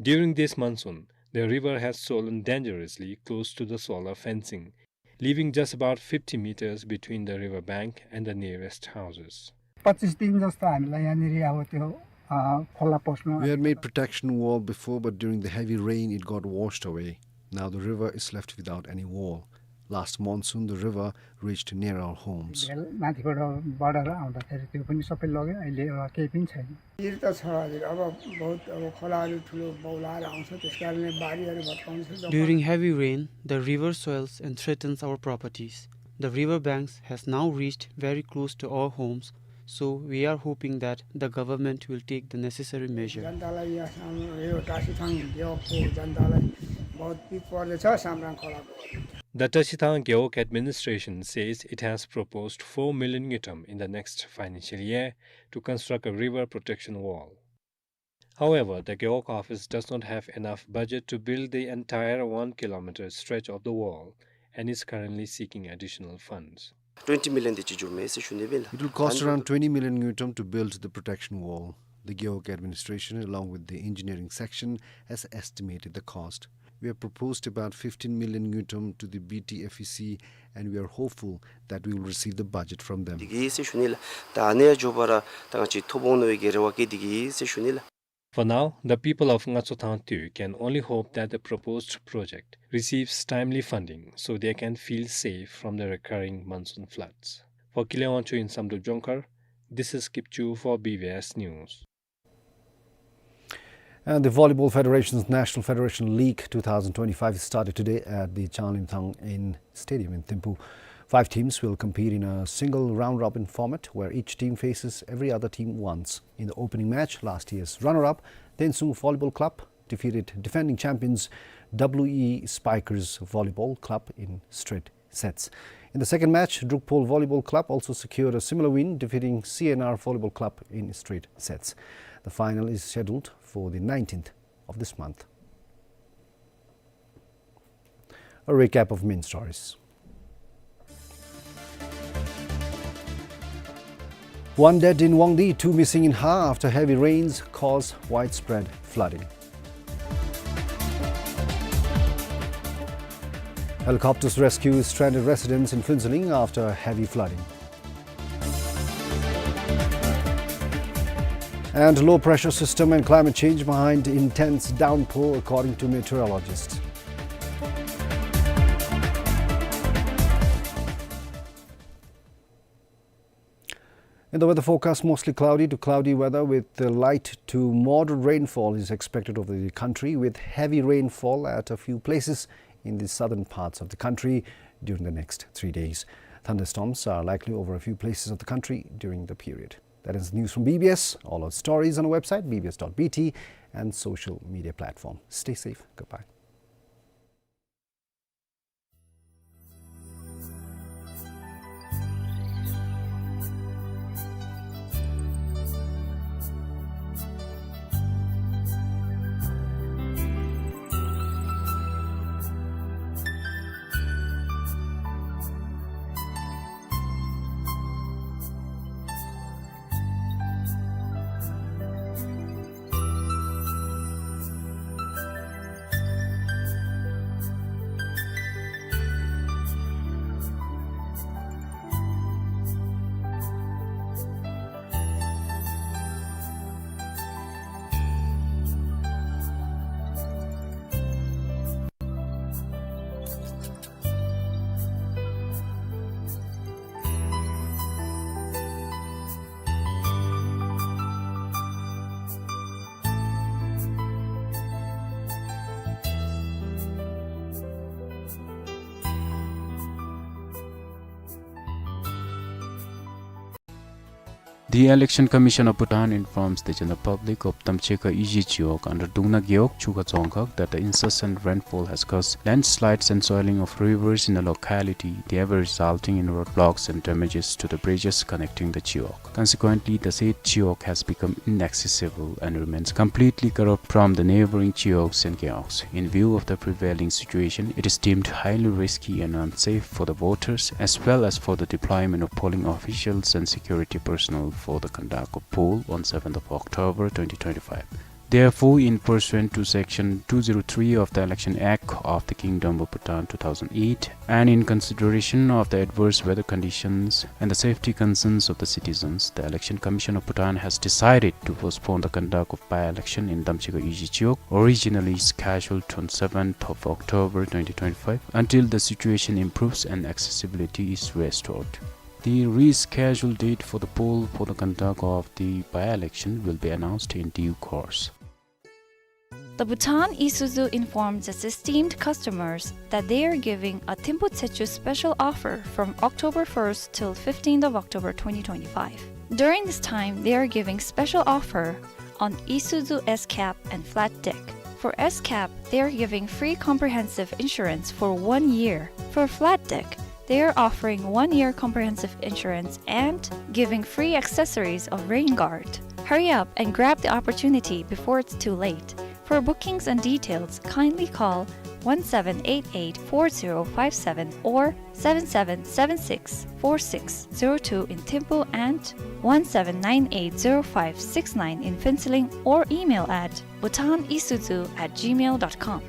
During this monsoon, the river has swollen dangerously close to the solar fencing, leaving just about fifty meters between the river bank and the nearest houses. पच्चिस दिन जस्तो हामीलाई यहाँनिर अब त्यो, अ, खोला पस्नु We had made protection wall before, but during the heavy rain, it got washed away. Now the river is left without any wall. Last monsoon, the river reached near our homes. भेल माथिबाट बढेर आउँदाखेरि त्यो पनि सबै लग्यो, अहिले अब केही पनि छैन। भिर त छ हजुर, अब बहुत, अब खोलाहरू ठुलो बौलाएर आउँछ, त्यस कारणले बारीहरू भत्काउँछ, जग्गा During heavy rain, the river swells and threatens our properties. The river banks has now reached very close to our homes, so we are hoping that the government will take the necessary measure. जनतालाई यहाँ साम-, यो टासीथाङ देवको जनतालाई बहुत पिर पर्दैछ सामराङ खोलाको। The Tashithang Gewog administration says it has proposed four million ngultrum in the next financial year to construct a river protection wall. However, the Gewog office does not have enough budget to build the entire one kilometer stretch of the wall and is currently seeking additional funds. Twenty million འདི་ཅིག་འགྱོཝ་མས་ཟེར་ཞུ་ནི་སྦེ་ལགས། It will cost around twenty million ngultrum to build the protection wall. The Gewog administration, along with the engineering section, has estimated the cost. We have proposed about fifteen million ngultrum to the B T F E C, and we are hopeful that we will receive the budget from them. འདི་གིས་ཟེར་ཞུ་ནི་ལགས། ད་ཨ་ནི་འགྱོ་བར་ད་ང་བཅས་ཐོབ་འོང་མནོ་བའི་གི་རེ་བ་གི་འདི་གིས་ཟེར་ཞུ་ནི་ལགས། For now, the people of Ngangtsothang Toe can only hope that the proposed project receives timely funding so they can feel safe from the recurring monsoon floods. For Kile Wangchuk in Samdrup Dzongkhar, this is Kipchu for B B S News. And the Volleyball Federation's National Federation League two thousand twenty-five started today at the Changlimthang in Stadium in Thimphu. Five teams will compete in a single round-robin format where each team faces every other team once. In the opening match, last year's runner-up, Tensung Volleyball Club, defeated defending champions W E Spikers Volleyball Club in straight sets. In the second match, Drukpol Volleyball Club also secured a similar win, defeating C N R Volleyball Club in straight sets. The final is scheduled for the nineteenth of this month. A recap of main stories. One dead in Wangdue, two missing in Ha after heavy rains cause widespread flooding. Helicopters rescue stranded residents in Phuentsholing after heavy flooding. And low pressure system and climate change behind intense downpour, according to meteorologists. In the weather forecast, mostly cloudy to cloudy weather with the light to moderate rainfall is expected over the country, with heavy rainfall at a few places in the southern parts of the country during the next three days. Thunderstorms are likely over a few places of the country during the period. That is news from B B S. All our stories on our website, B B S dot B T, and social media platform. Stay safe. Goodbye. The Election Commission of Bhutan informs the general public of Tamchekha Iji Chiwog under Dungna Gewog, Chukha Dzongkhag, that the incessant rainfall has caused landslides and swelling of rivers in the locality, thereby resulting in roadblocks and damages to the bridges connecting the chiwog. Consequently, the said chiwog has become inaccessible and remains completely cut off from the neighboring chiwogs and gewogs. In view of the prevailing situation, it is deemed highly risky and unsafe for the voters as well as for the deployment of polling officials and security personnel for the conduct of poll on seventh of October twenty twenty-five. Therefore, in pursuant to Section two zero three of the Election Act of the Kingdom of Bhutan two thousand eight, and in consideration of the adverse weather conditions and the safety concerns of the citizens, the Election Commission of Bhutan has decided to postpone the conduct of by-election in Tamchekha Iji Chiwog, originally scheduled on seventh of October twenty twenty-five, until the situation improves and accessibility is restored. The rescheduled date for the poll for the conduct of the by-election will be announced in due course. The Bhutan Isuzu informs its esteemed customers that they are giving a Thimphu Tsechu special offer from October first till fifteenth of October twenty twenty-five. During this time, they are giving special offer on Isuzu S cab and flat deck. For S cab, they are giving free comprehensive insurance for one year. For flat deck, they are offering one year comprehensive insurance and giving free accessories of rain guard. Hurry up and grab the opportunity before it's too late. For bookings and details, kindly call one seven eight eight four zero five seven or seven seven seven six four six zero two in Thimphu and one seven nine eight zero five six nine in Phuentsholing, or email at bhutanisuzu at gmail dot com.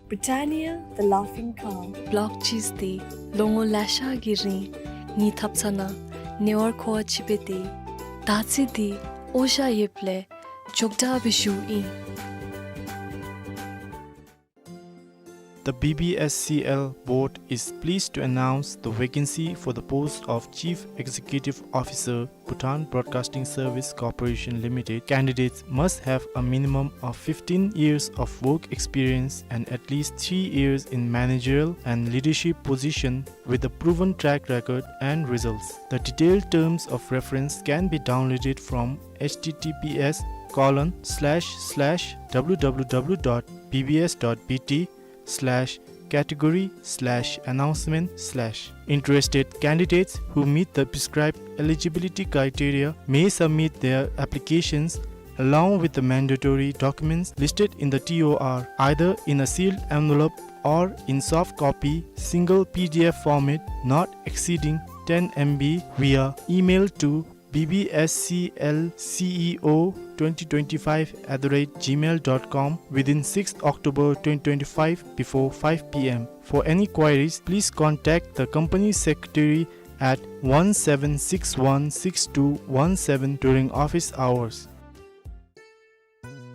Britannia, the laughing cow. Block cheese འདི་ལོ་ངོ་ལེ་ཤ་གི་རིང་ངེའི་ཐབ་ཚང་ནང་ཉེ་བར་མཁོ་བ་ཅིག་སྦེ་སྡོད། ད་ཅི་འདི་འོ་ཞ་ཡོདཔ་ལས་མགྱོགས་དྲགས་སྦེ་ཞུཝ་ཨིན། The B B S C L board is pleased to announce the vacancy for the post of Chief Executive Officer, Bhutan Broadcasting Service Corporation Limited. Candidates must have a minimum of fifteen years of work experience and at least three years in managerial and leadership position with a proven track record and results. The detailed terms of reference can be downloaded from H T T P S colon slash slash W W W dot B B S dot B T slash category slash announcement slash. Interested candidates who meet the prescribed eligibility criteria may submit their applications along with the mandatory documents listed in the T O R, either in a sealed envelope or in soft copy, single P D F format, not exceeding ten M B, via email to B B S C L C E O twenty twenty-five at the rate gmail dot com within sixth October twenty twenty-five before five P M. For any queries, please contact the company secretary at one seven six one six two one seven during office hours.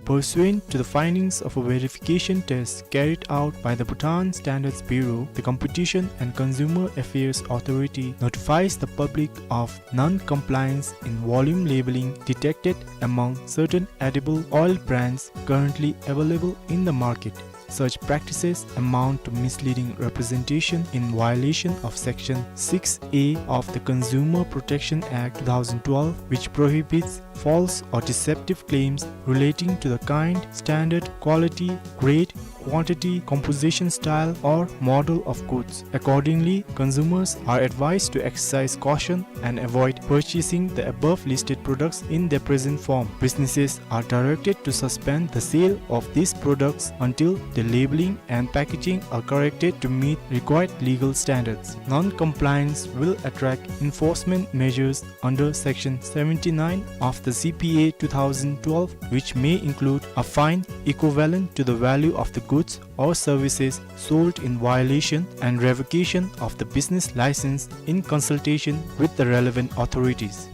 Pursuant to the findings of a verification test carried out by the Bhutan Standards Bureau, the Competition and Consumer Affairs Authority notifies the public of non-compliance in volume labeling detected among certain edible oil brands currently available in the market. Such practices amount to misleading representation in violation of Section six A of the Consumer Protection Act two thousand twelve, which prohibits false or deceptive claims relating to the kind, standard, quality, grade, quantity, composition, style, or model of goods. Accordingly, consumers are advised to exercise caution and avoid purchasing the above listed products in their present form. Businesses are directed to suspend the sale of these products until the labeling and packaging are corrected to meet required legal standards. Non-compliance will attract enforcement measures under Section seventy-nine of the C P A two thousand twelve, which may include a fine equivalent to the value of the goods or services sold in violation and revocation of the business license in consultation with the relevant authorities.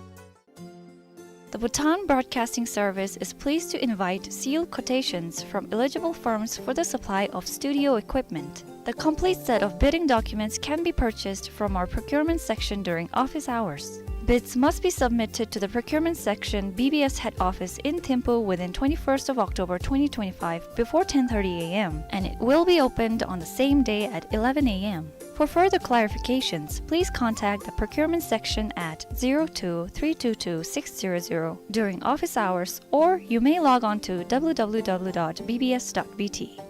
The Bhutan Broadcasting Service is pleased to invite sealed quotations from eligible firms for the supply of studio equipment. The complete set of bidding documents can be purchased from our procurement section during office hours. Bids must be submitted to the procurement section, B B S head office in Thimphu, within twenty-first of October twenty twenty-five before ten thirty A M, and it will be opened on the same day at eleven A M. For further clarifications, please contact the procurement section at zero two three two two six zero zero during office hours, or you may log on to W W W dot B B S dot B T.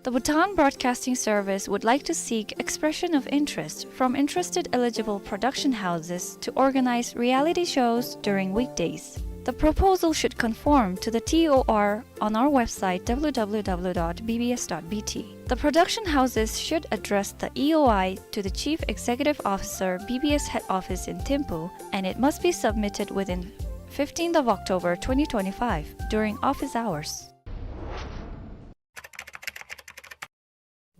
The Bhutan Broadcasting Service would like to seek expression of interest from interested eligible production houses to organize reality shows during weekdays. The proposal should conform to the T O R on our website, W W W dot B B S dot B T. The production houses should address the E O I to the Chief Executive Officer, B B S Head Office in Thimphu, and it must be submitted within fifteenth of October twenty twenty-five during office hours.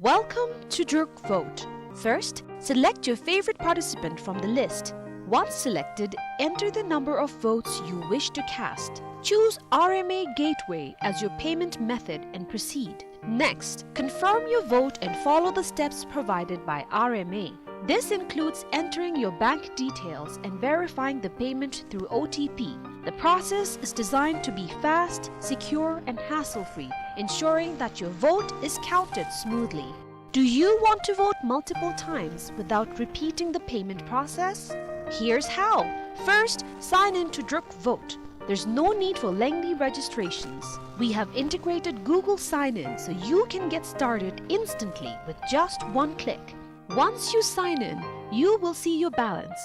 Welcome to Druk Vote. First, select your favorite participant from the list. Once selected, enter the number of votes you wish to cast. Choose R M A Gateway as your payment method and proceed. Next, confirm your vote and follow the steps provided by R M A. This includes entering your bank details and verifying the payment through O T P. The process is designed to be fast, secure, and hassle-free, ensuring that your vote is counted smoothly. Do you want to vote multiple times without repeating the payment process? Here's how. First, sign in to Druk Vote. There's no need for lengthy registrations. We have integrated Google Sign-In so you can get started instantly with just one click. Once you sign in, you will see your balance.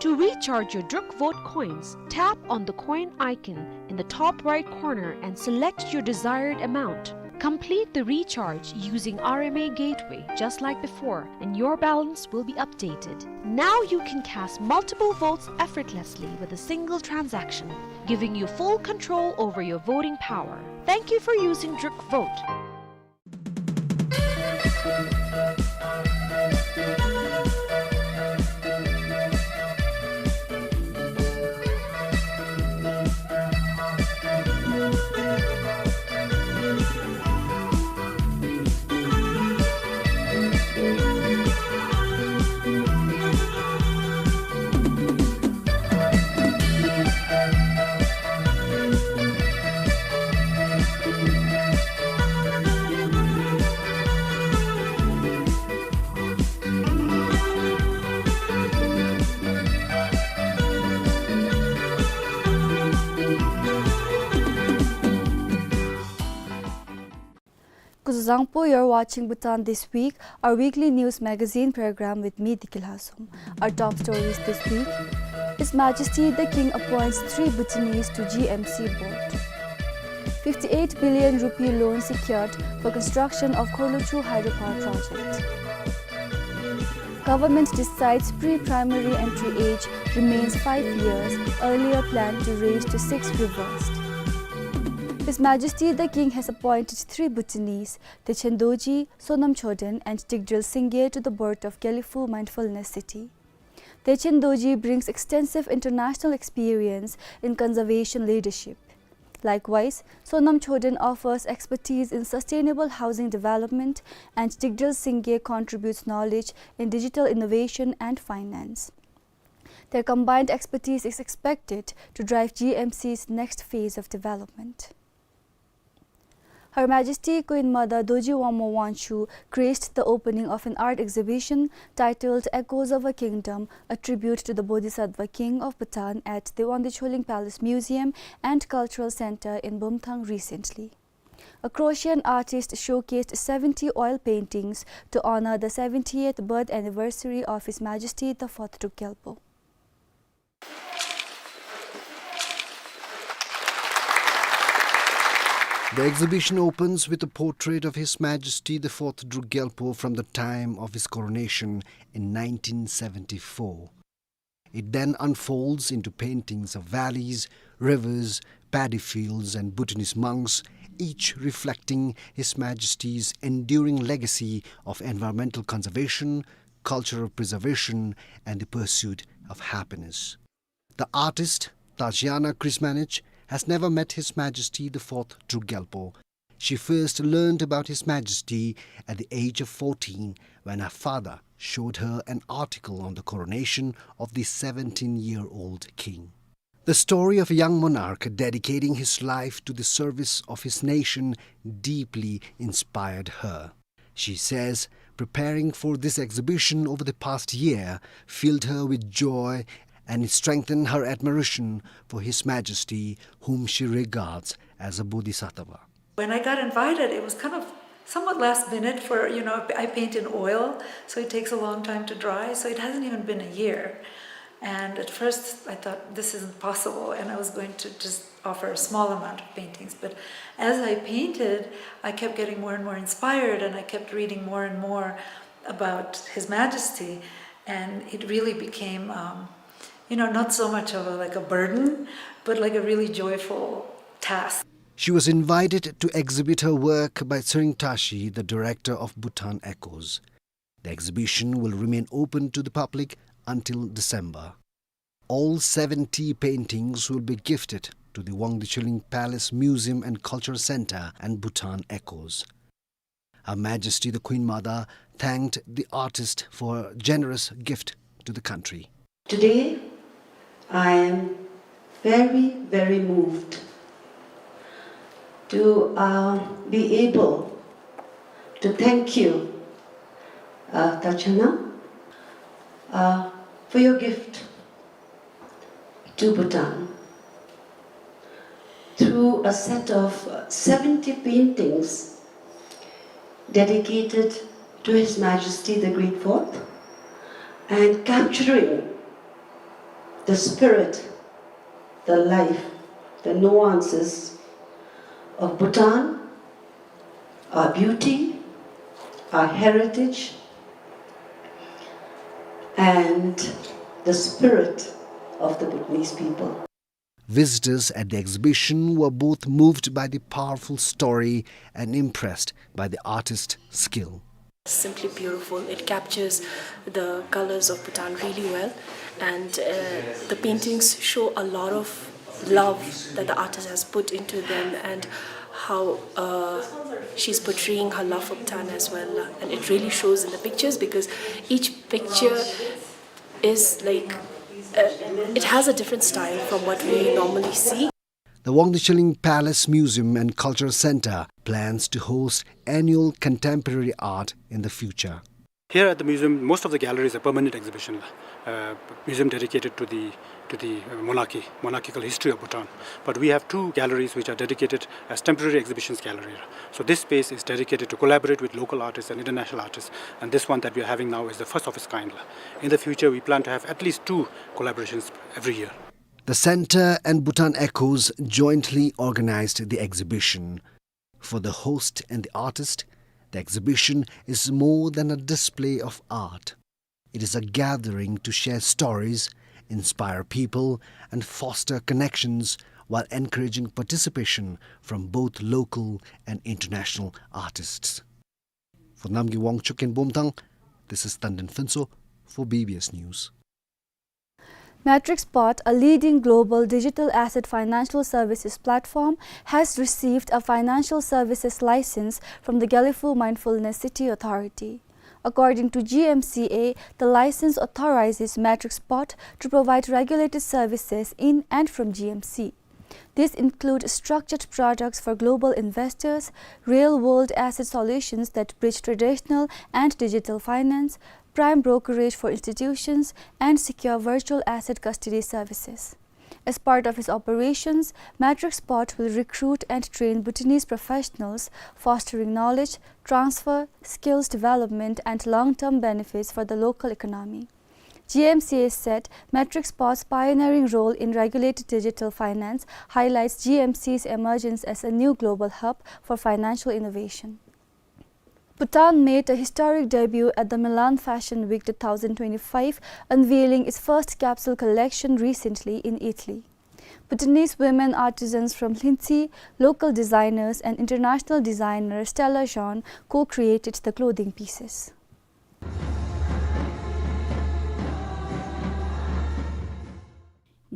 To recharge your Druk Vote coins, tap on the coin icon in the top right corner and select your desired amount. Complete the recharge using R M A Gateway just like before, and your balance will be updated. Now you can cast multiple votes effortlessly with a single transaction, giving you full control over your voting power. Thank you for using Druk Vote. Zangpo, you're watching Bhutan This Week, our weekly news magazine program with me, Diki Lhasum. Our top stories this week: His Majesty the King appoints three Bhutanese to G M C board. Fifty-eight billion rupee loan secured for construction of Khorluchu hydropower project. Government decides pre-primary entry age remains five years, earlier plan to raise to six reversed. His Majesty the King has appointed three Bhutanese, Dechen Dorji, Sonam Chodron and Tigdrel Singye, to the board of Gelephu Mindfulness City. Dechen Dorji brings extensive international experience in conservation leadership. Likewise, Sonam Chodron offers expertise in sustainable housing development, and Tigdrel Singye contributes knowledge in digital innovation and finance. Their combined expertise is expected to drive G M C's next phase of development. Her Majesty Queen Mother Dorji Wangmo Wangchuck graced the opening of an art exhibition titled Echoes of a Kingdom, a tribute to the Bodhisattva King of Bhutan, at the Wangdue Choling Palace Museum and Cultural Center in Bumthang recently. A Croatian artist showcased seventy oil paintings to honor the seventieth birth anniversary of His Majesty the Fourth Druk Gyalpo. The exhibition opens with a portrait of His Majesty the Fourth Druk Gyalpo from the time of his coronation in nineteen seventy-four. It then unfolds into paintings of valleys, rivers, paddy fields, and Bhutanese monks, each reflecting His Majesty's enduring legacy of environmental conservation, cultural preservation, and the pursuit of happiness. The artist, Tatiana Krsmanic, has never met His Majesty the Fourth Druk Gyalpo. She first learned about His Majesty at the age of fourteen, when her father showed her an article on the coronation of the seventeen-year-old king. The story of a young monarch dedicating his life to the service of his nation deeply inspired her. She says preparing for this exhibition over the past year filled her with joy, and it strengthened her admiration for His Majesty, whom she regards as a Bodhisattva. When I got invited, it was kind of somewhat last minute for, you know, I paint in oil, so it takes a long time to dry, so it hasn't even been a year. And at first, I thought, "This isn't possible," and I was going to just offer a small amount of paintings. But as I painted, I kept getting more and more inspired, and I kept reading more and more about His Majesty, and it really became, um, you know, not so much of a, like, a burden, but, like, a really joyful task. She was invited to exhibit her work by Tshering Tashi, the director of Bhutan Echoes. The exhibition will remain open to the public until December. All seventy paintings will be gifted to the Wangdue Choling Palace Museum and Culture Center and Bhutan Echoes. Her Majesty the Queen Mother thanked the artist for her generous gift to the country. Today, I am very, very moved to, uh, be able to thank you, uh, Tatiana, uh, for your gift to Bhutan through a set of, uh, seventy paintings dedicated to His Majesty the Great Fourth, and capturing the spirit, the life, the nuances of Bhutan, our beauty, our heritage, and the spirit of the Bhutanese people. Visitors at the exhibition were both moved by the powerful story and impressed by the artist's skill. Simply beautiful. It captures the colors of Bhutan really well, and, uh, the paintings show a lot of love that the artist has put into them, and how, uh, she's portraying her love for Bhutan as well. And it really shows in the pictures, because each picture is like, uh, it has a different style from what we normally see. The Wangdue Choling Palace Museum and Cultural Center plans to host annual contemporary art in the future. Here at the museum, most of the galleries are permanent exhibition, uh, museum dedicated to the, to the, uh, monarchy, monarchical history of Bhutan. But we have two galleries which are dedicated as temporary exhibitions gallery. So this space is dedicated to collaborate with local artists and international artists. And this one that we are having now is the first of its kind. In the future, we plan to have at least two collaborations every year. The Center and Bhutan Echoes jointly organized the exhibition. For the host and the artist, the exhibition is more than a display of art. It is a gathering to share stories, inspire people, and foster connections while encouraging participation from both local and international artists. For Namgay Wangchuk in Bumthang, this is Tandin Phuntsho for B B S News. Matrixport, a leading global digital asset financial services platform, has received a financial services license from the Gelephu Mindfulness City Authority. According to G M C A, the license authorizes Matrixport to provide regulated services in and from G M C. These include structured products for global investors, real-world asset solutions that bridge traditional and digital finance, prime brokerage for institutions, and secure virtual asset custody services. As part of its operations, Matrixport will recruit and train Bhutanese professionals, fostering knowledge transfer, skills development, and long-term benefits for the local economy. G M C A said Matrixport's pioneering role in regulated digital finance highlights G M C's emergence as a new global hub for financial innovation. Bhutan made a historic debut at the Milan Fashion Week two thousand twenty-five, unveiling its first capsule collection recently in Italy. Bhutanese women artisans from Lhuentse, local designers, and international designer Stella Jean co-created the clothing pieces.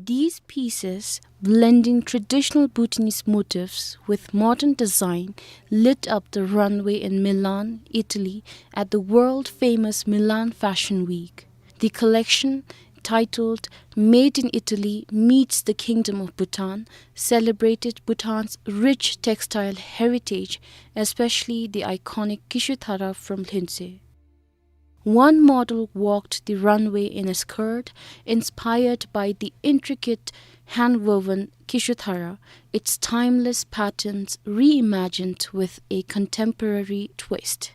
These pieces, blending traditional Bhutanese motifs with modern design, lit up the runway in Milan, Italy, at the world-famous Milan Fashion Week. The collection, titled Made in Italy Meets the Kingdom of Bhutan, celebrated Bhutan's rich textile heritage, especially the iconic Kishuthara from Lhuentse. One model walked the runway in a skirt inspired by the intricate hand-woven Kishuthara, its timeless patterns reimagined with a contemporary twist.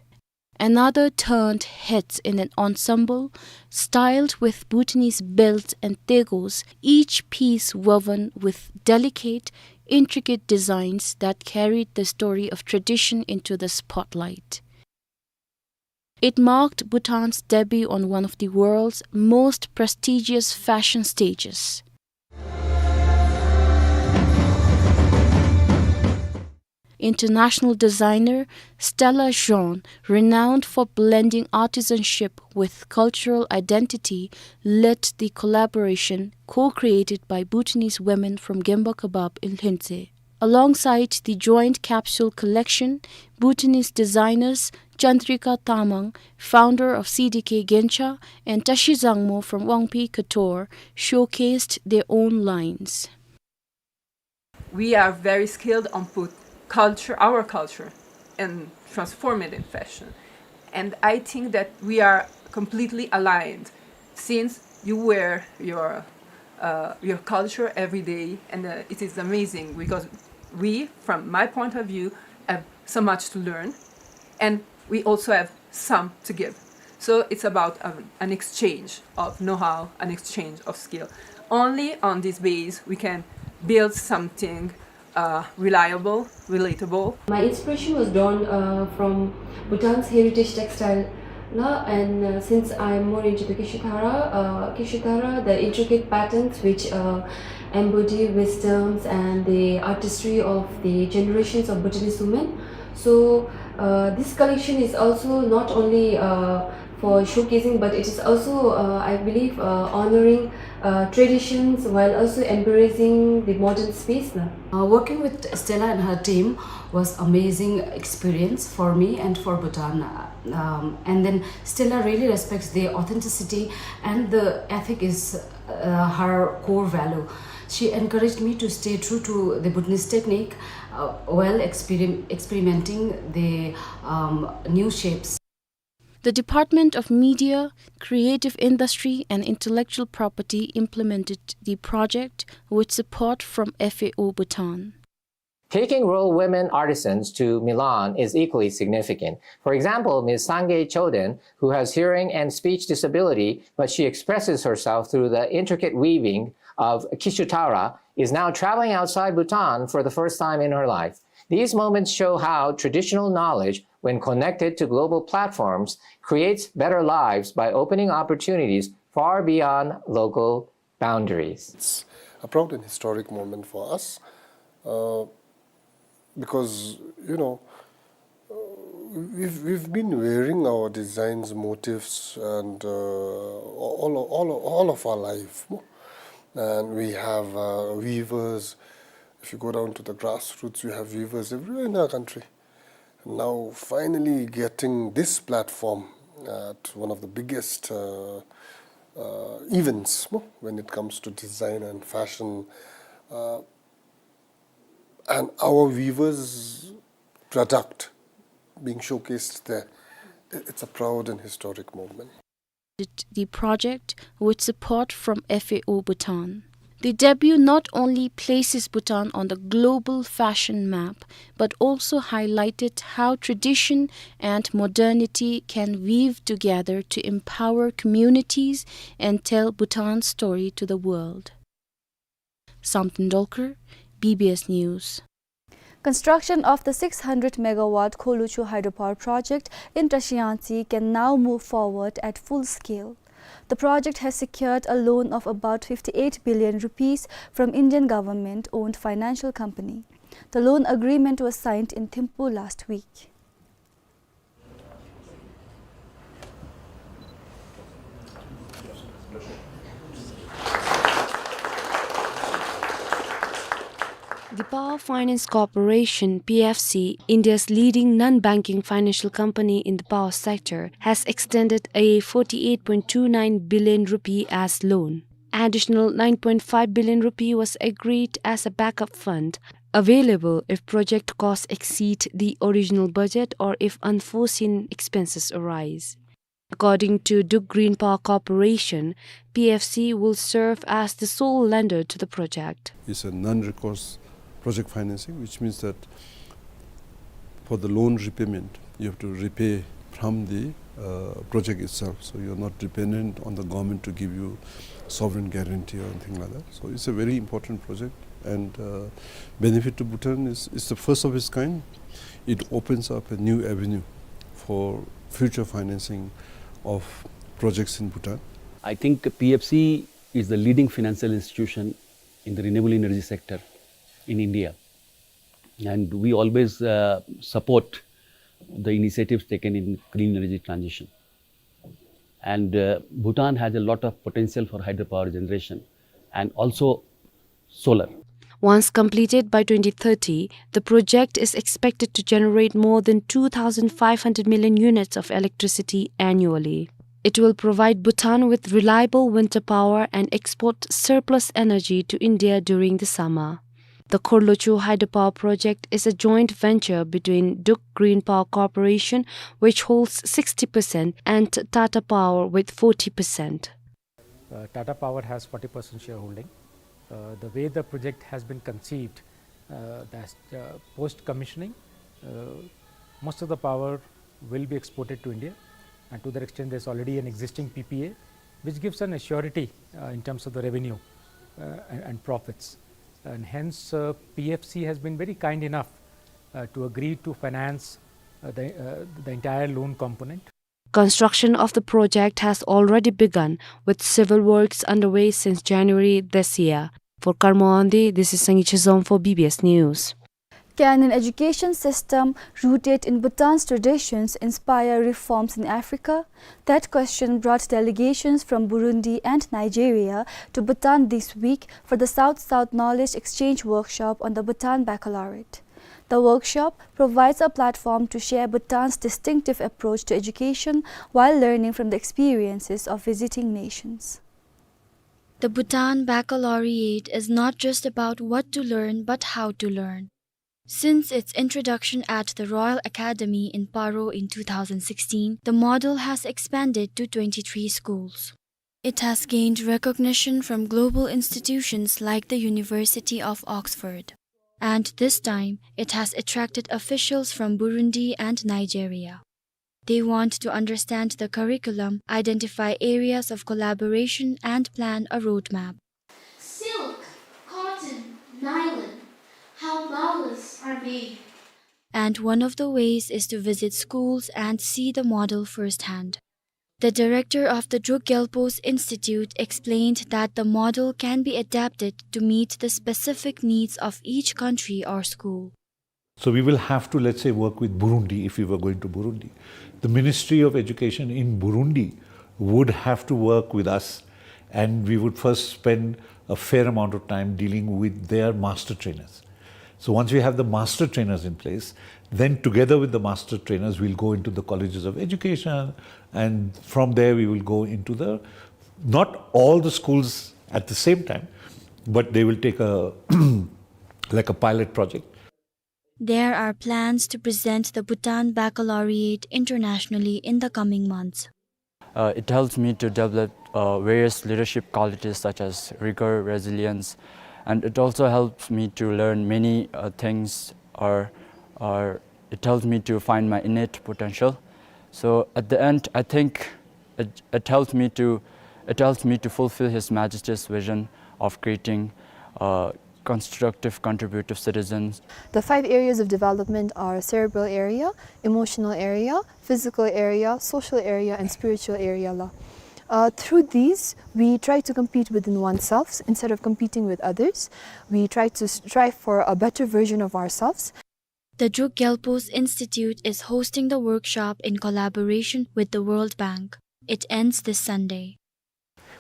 Another turned heads in an ensemble styled with Bhutanese belts and tegos, each piece woven with delicate, intricate designs that carried the story of tradition into the spotlight. It marked Bhutan's debut on one of the world's most prestigious fashion stages. International designer Stella Jean, renowned for blending artisanship with cultural identity, led the collaboration co-created by Bhutanese women from Gemba Kebab in Lhuentse. Alongside the joint capsule collection, Bhutanese designers Chandrika Tamang, founder of C D K Gencha, and Tashi Zangmo from Wangpi Couture, showcased their own lines. We are very skilled on put culture, our culture, and transform it in fashion. And I think that we are completely aligned, since you wear your, uh, your culture every day, and, uh, it is amazing because we, from my point of view, have so much to learn, and we also have some to give. So it's about, um, an exchange of know-how, an exchange of skill. Only on this base we can build something, uh, reliable, relatable. My inspiration was drawn, uh, from Bhutan's heritage textile, na, and, uh, since I'm more into the Kishuthara, uh, Kishuthara, the intricate patterns which, uh, embody wisdoms and the artistry of the generations of Bhutanese women. So, uh, this collection is also not only, uh, for showcasing, but it is also, uh, I believe, uh, honoring, uh, traditions while also embracing the modern space, na. Uh, working with Stella and her team was amazing experience for me and for Bhutan. Um, and then Stella really respects the authenticity, and the ethic is, uh, her core value. She encouraged me to stay true to the Bhutanese technique, uh, while experim-, experimenting the, um, new shapes. The Department of Media, Creative Industry and Intellectual Property implemented the project with support from F A O Bhutan. Taking rural women artisans to Milan is equally significant. For example, Miz Sangay Choden, who has hearing and speech disability, but she expresses herself through the intricate weaving of kishutara, is now traveling outside Bhutan for the first time in her life. These moments show how traditional knowledge, when connected to global platforms, creates better lives by opening opportunities far beyond local boundaries. It's a proud and historic moment for us, uh, because, you know, uh, we've, we've been wearing our designs, motifs, and, uh, all, all, all of our life. And we have, uh, weavers. If you go down to the grassroots, we have weavers everywhere in our country. Now, finally getting this platform at one of the biggest, uh, uh, events, no, when it comes to design and fashion, uh, and our weavers' product being showcased there, i-, it's a proud and historic moment. The project with support from F A O Bhutan. The debut not only places Bhutan on the global fashion map, but also highlighted how tradition and modernity can weave together to empower communities and tell Bhutan's story to the world. Samten Dolkar, B B S News. Construction of the six hundred megawatt Khorlochhu hydropower project in Trashiyangtse can now move forward at full scale. The project has secured a loan of about fifty-eight billion rupees from Indian government-owned financial company. The loan agreement was signed in Thimphu last week. The Power Finance Corporation, P F C, India's leading non-banking financial company in the power sector, has extended a forty-eight point two nine billion rupee as loan. Additional nine point five billion rupee was agreed as a backup fund, available if project costs exceed the original budget or if unforeseen expenses arise. According to Dukh Green Power Corporation, P F C will serve as the sole lender to the project. It's a non-recourse project financing, which means that for the loan repayment, you have to repay from the, uh, project itself. So you're not dependent on the government to give you sovereign guarantee or anything like that. So it's a very important project, and, uh, benefit to Bhutan is, it's the first of its kind. It opens up a new avenue for future financing of projects in Bhutan. I think P F C is the leading financial institution in the renewable energy sector in India. And we always, uh, support the initiatives taken in green energy transition. And, uh, Bhutan has a lot of potential for hydropower generation and also solar. Once completed by twenty thirty, the project is expected to generate more than two thousand five hundred million units of electricity annually. It will provide Bhutan with reliable winter power and export surplus energy to India during the summer. The Khorlochhu hydropower project is a joint venture between Dukh Green Power Corporation, which holds sixty percent, and Tata Power with forty percent. Uh, Tata Power has forty percent shareholding. Uh, the way the project has been conceived, uh, that's, uh, post-commissioning, uh, most of the power will be exported to India, and to that extent, there's already an existing P P A, which gives an assurity, uh, in terms of the revenue, uh, and, and profits. And hence, uh, P F C has been very kind enough, uh, to agree to finance, uh, the, uh, the entire loan component. Construction of the project has already begun, with civil works underway since January this year. For Karmo Andi, this is Sangi Chizom for B B S News. Can an education system rooted in Bhutan's traditions inspire reforms in Africa? That question brought delegations from Burundi and Nigeria to Bhutan this week for the South-South Knowledge Exchange Workshop on the Bhutan Baccalaureate. The workshop provides a platform to share Bhutan's distinctive approach to education while learning from the experiences of visiting nations. The Bhutan Baccalaureate is not just about what to learn, but how to learn. Since its introduction at the Royal Academy in Paro in two thousand sixteen, the model has expanded to twenty-three schools. It has gained recognition from global institutions like the University of Oxford. And this time, it has attracted officials from Burundi and Nigeria. They want to understand the curriculum, identify areas of collaboration, and plan a roadmap. Silk, cotton, nylon, how malas are made. And one of the ways is to visit schools and see the model firsthand. The director of the Druk Gyalpo's Institute explained that the model can be adapted to meet the specific needs of each country or school. So we will have to, let's say, work with Burundi if we were going to Burundi. The Ministry of Education in Burundi would have to work with us, and we would first spend a fair amount of time dealing with their master trainers. So once we have the master trainers in place, then together with the master trainers, we'll go into the colleges of education, and from there we will go into the, not all the schools at the same time, but they will take a, like a pilot project. There are plans to present the Bhutan Baccalaureate internationally in the coming months. Uh, it helps me to develop, uh, various leadership qualities such as rigor, resilience, and it also helps me to learn many, uh, things, or, or it helps me to find my innate potential. So at the end, I think it, it helps me to, it helps me to fulfill His Majesty's vision of creating, uh, constructive, contributive citizens. The five areas of development are cerebral area, emotional area, physical area, social area, and spiritual area la. Uh, through these, we try to compete within oneself instead of competing with others. We try to strive for a better version of ourselves. The Druk Gyalpo's Institute is hosting the workshop in collaboration with the World Bank. It ends this Sunday.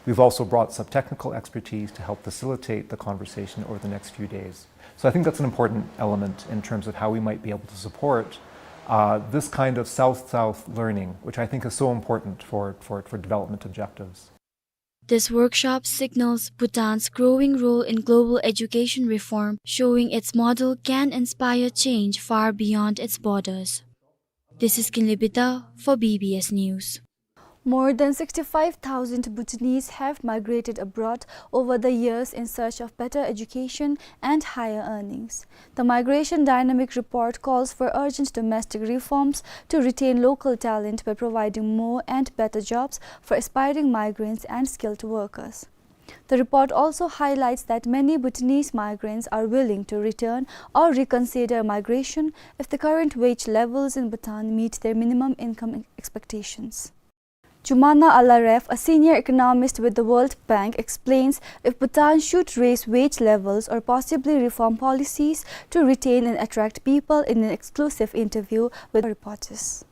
We've also brought some technical expertise to help facilitate the conversation over the next few days. So I think that's an important element in terms of how we might be able to support, uh, this kind of South-South learning, which I think is so important for, for, for development objectives. This workshop signals Bhutan's growing role in global education reform, showing its model can inspire change far beyond its borders. This is Kinley Bida for B B S News. More than sixty-five thousand Bhutanese have migrated abroad over the years in search of better education and higher earnings. The Migration Dynamic Report calls for urgent domestic reforms to retain local talent by providing more and better jobs for aspiring migrants and skilled workers. The report also highlights that many Bhutanese migrants are willing to return or reconsider migration if the current wage levels in Bhutan meet their minimum income expectations. Jumana Alaref, a senior economist with the World Bank, explains if Bhutan should raise wage levels or possibly reform policies to retain and attract people in an exclusive interview with reporters.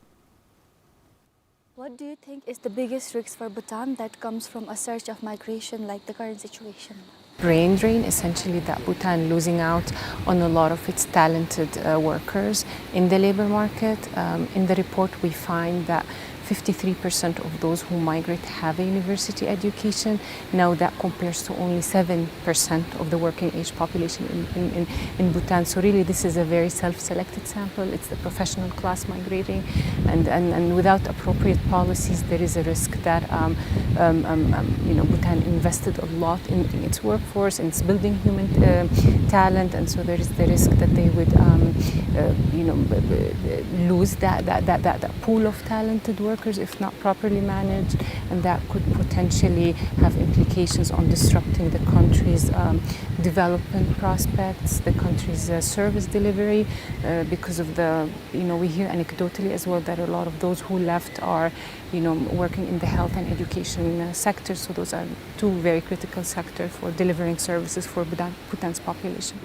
What do you think is the biggest risk for Bhutan that comes from a surge of migration like the current situation? Brain drain, essentially, that Bhutan losing out on a lot of its talented, uh, workers in the labor market. Um, in the report, we find that fifty-three percent of those who migrate have a university education. Now that compares to only seven percent of the working age population in, in, in, in Bhutan. So really, this is a very self-selected sample. It's the professional class migrating, and, and, and without appropriate policies, there is a risk that, um, um, um, um, you know, Bhutan invested a lot in, in its workforce, in its building human, uh, talent, and so there is the risk that they would, um, uh, you know, b-, b-, lose that, that, that, that, that pool of talented workers if not properly managed, and that could potentially have implications on disrupting the country's, um, development prospects, the country's, uh, service delivery, uh, because of the, you know, we hear anecdotally as well that a lot of those who left are, you know, working in the health and education, uh, sector. So those are two very critical sectors for delivering services for Bhutan, Bhutan's population.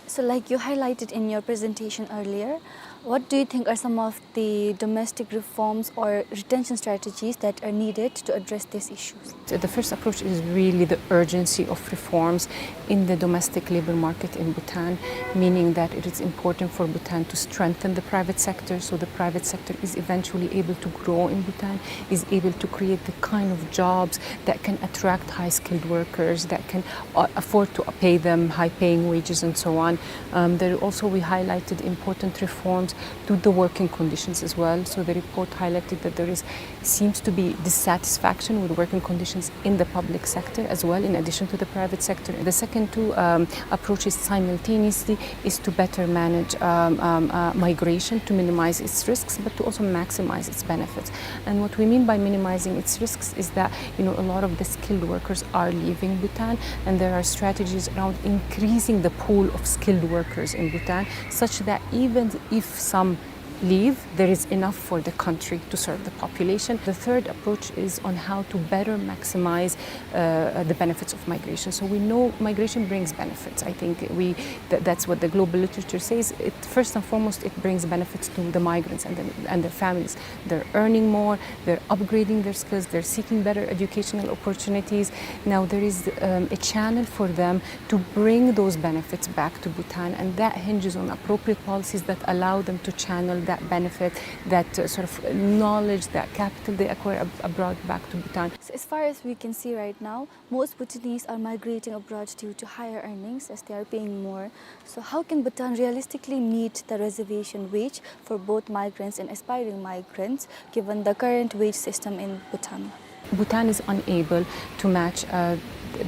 So, like you highlighted in your presentation earlier, What do you think are some of the domestic reforms or retention strategies that are needed to address these issues? So the first approach is really the urgency of reforms in the domestic labor market in Bhutan, meaning that it is important for Bhutan to strengthen the private sector, so the private sector is eventually able to grow in Bhutan, is able to create the kind of jobs that can attract high-skilled workers, that can, uh, afford to pay them high-paying wages and so on. Um, there also we highlighted important reforms to the working conditions as well. So the report highlighted that there is, seems to be dissatisfaction with working conditions in the public sector as well, in addition to the private sector. The second two, um, approaches simultaneously is to better manage, um, um, uh, migration to minimize its risks, but to also maximize its benefits. And what we mean by minimizing its risks is that, you know, a lot of the skilled workers are leaving Bhutan, and there are strategies around increasing the pool of skilled workers in Bhutan, such that even if some leave, there is enough for the country to serve the population. The third approach is on how to better maximize, uh, the benefits of migration. So we know migration brings benefits. I think we, that, that's what the global literature says. It, first and foremost, it brings benefits to the migrants and the, and their families. They're earning more, they're upgrading their skills, they're seeking better educational opportunities. Now there is, um, a channel for them to bring those benefits back to Bhutan, and that hinges on appropriate policies that allow them to channel that benefit, that, uh, sort of knowledge, that capital they acquire ab-, abroad back to Bhutan. So as far as we can see right now, most Bhutanese are migrating abroad due to higher earnings as they are paying more. So how can Bhutan realistically meet the reservation wage for both migrants and aspiring migrants, given the current wage system in Bhutan? Bhutan is unable to match, uh,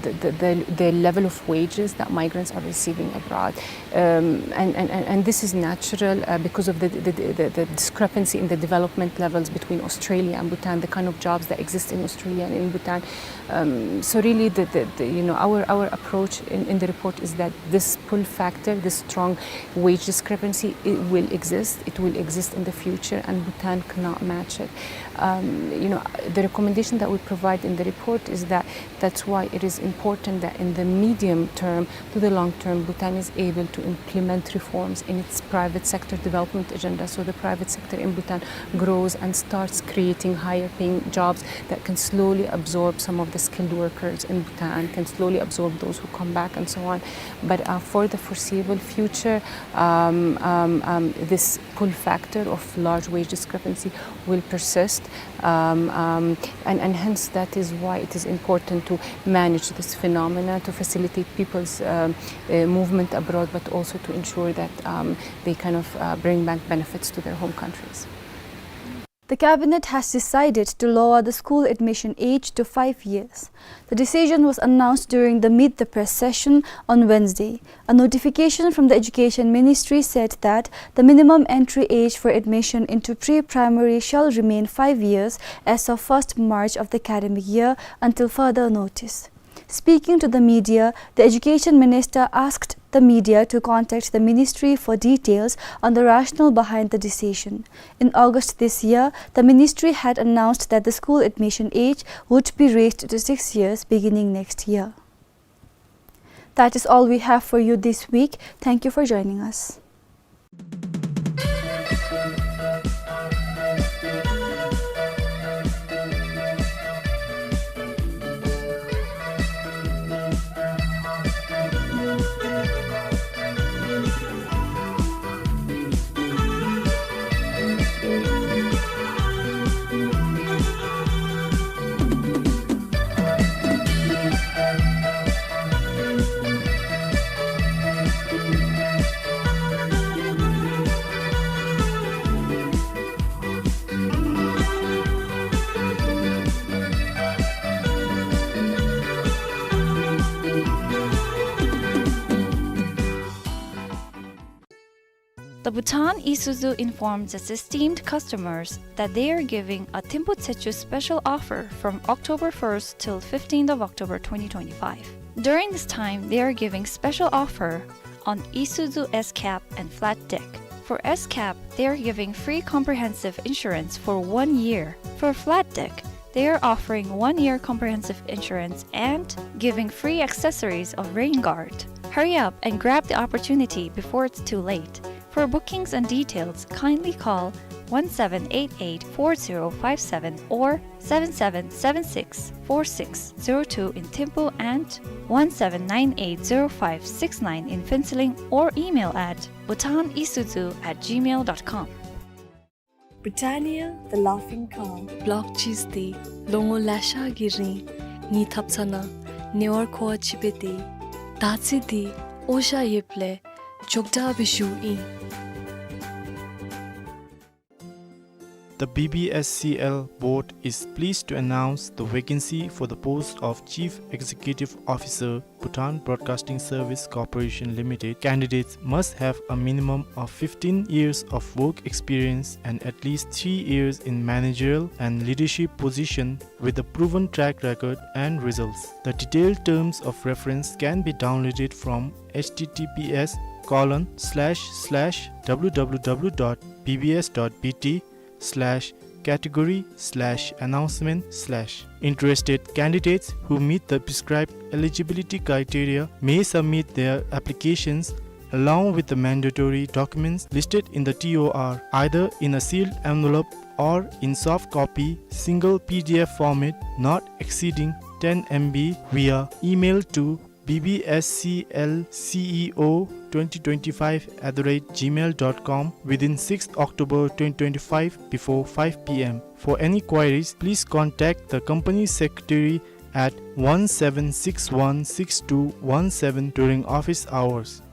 the, the, the, the level of wages that migrants are receiving abroad. Um, and, and, and, and this is natural, uh, because of the, the, the, the discrepancy in the development levels between Australia and Bhutan, the kind of jobs that exist in Australia and in Bhutan. Um, so really, the, the, the, you know, our, our approach in, in the report is that this pull factor, this strong wage discrepancy, it will exist. It will exist in the future, and Bhutan cannot match it. Um, you know, the recommendation that we provide in the report is that that's why it is important that in the medium term to the long term, Bhutan is able to implement reforms in its private sector development agenda. So the private sector in Bhutan grows and starts creating higher paying jobs that can slowly absorb some of the skilled workers in Bhutan, can slowly absorb those who come back and so on. But, uh, for the foreseeable future, um, um, um, this pull factor of large wage discrepancy will persist. Um, um, and, and hence that is why it is important to manage this phenomena, to facilitate people's, um, uh, movement abroad, but also to ensure that, um, they kind of, uh, bring back benefits to their home countries. The cabinet has decided to lower the school admission age to five years. The decision was announced during the Meet the Press session on Wednesday. A notification from the Education Ministry said that the minimum entry age for admission into pre-primary shall remain five years as of first March of the academic year until further notice. Speaking to the media, the Education Minister asked the media to contact the ministry for details on the rationale behind the decision. In August this year, the ministry had announced that the school admission age would be raised to six years beginning next year. That is all we have for you this week. Thank you for joining us. The Bhutan Isuzu informs its esteemed customers that they are giving a Thimphu Tsechu special offer from October first till fifteenth of October twenty twenty-five. During this time, they are giving special offer on Isuzu S-Cab and Flat Deck. For S-Cab, they are giving free comprehensive insurance for one year. For Flat Deck, they are offering one year comprehensive insurance and giving free accessories of rain guard. Hurry up and grab the opportunity before it's too late. For bookings and details, kindly call one seven eight eight four zero five seven or seven seven seven six four six zero two in Thimphu and one seven nine eight zero five six nine in Phuentsholing, or email at bhutan isuzu at gmail dot com. Britannia, the laughing cow. Block གཅིག་འདི་ལོ་ངོ་ལེ་ཤ་གི་རིང་ངེའི་ཐབ་ཚང་ནང་ཉེ་བར་མཁོ་བ་ཅིག་སྦེ་སྡོད། ད་ཅི་འདི་ཨོ་ཤ་ཡོདཔ་ལས་ཅོག་འཐདཔ་སྦེ་བཞུགས་ཡི། The B B S C L board is pleased to announce the vacancy for the post of Chief Executive Officer, Bhutan Broadcasting Service Corporation Limited. Candidates must have a minimum of fifteen years of work experience and at least three years in managerial and leadership position with a proven track record and results. The detailed terms of reference can be downloaded from H T T P S colon slash slash W W W dot B B S dot B T slash category slash announcement slash. Interested candidates who meet the prescribed eligibility criteria may submit their applications along with the mandatory documents listed in the T O R, either in a sealed envelope or in soft copy, single P D F format, not exceeding ten M B, via email to B B S C L C E O twenty twenty-five at the rate gmail dot com within sixth October twenty twenty-five before five P M. For any queries, please contact the company secretary at one seven six one six two one seven during office hours.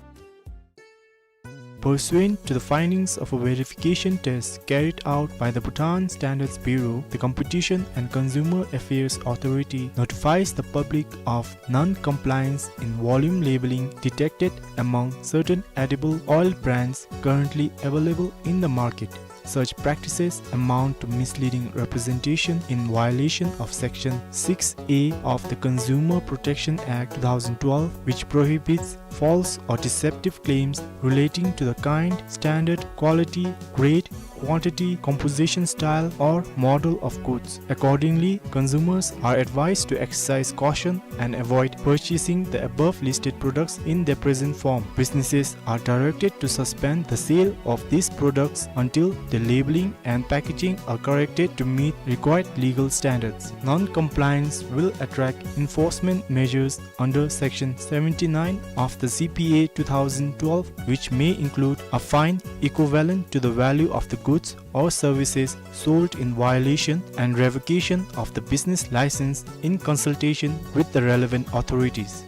Pursuant to the findings of a verification test carried out by the Bhutan Standards Bureau, the Competition and Consumer Affairs Authority notifies the public of non-compliance in volume labeling detected among certain edible oil brands currently available in the market. Such practices amount to misleading representation in violation of Section six A of the Consumer Protection Act two thousand twelve, which prohibits false or deceptive claims relating to the kind, standard, quality, grade, quantity, composition, style, or model of goods. Accordingly, consumers are advised to exercise caution and avoid purchasing the above listed products in their present form. Businesses are directed to suspend the sale of these products until the labeling and packaging are corrected to meet required legal standards. Non-compliance will attract enforcement measures under Section seventy-nine of the C P A two thousand twelve, which may include a fine equivalent to the value of the goods or services sold in violation and revocation of the business license in consultation with the relevant authorities.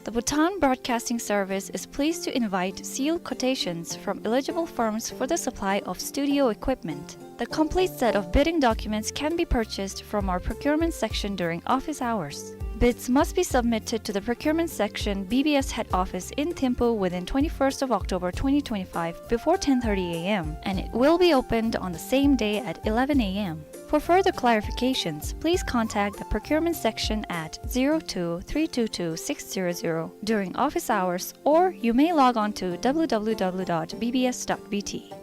The Bhutan Broadcasting Service is pleased to invite sealed quotations from eligible firms for the supply of studio equipment. The complete set of bidding documents can be purchased from our procurement section during office hours. Bids must be submitted to the procurement section, B B S head office in Thimphu within twenty-first of October twenty twenty-five before ten thirty A M, and it will be opened on the same day at eleven A M. For further clarifications, please contact the procurement section at zero two three two two six zero zero during office hours, or you may log on to W W W dot B B S dot B T.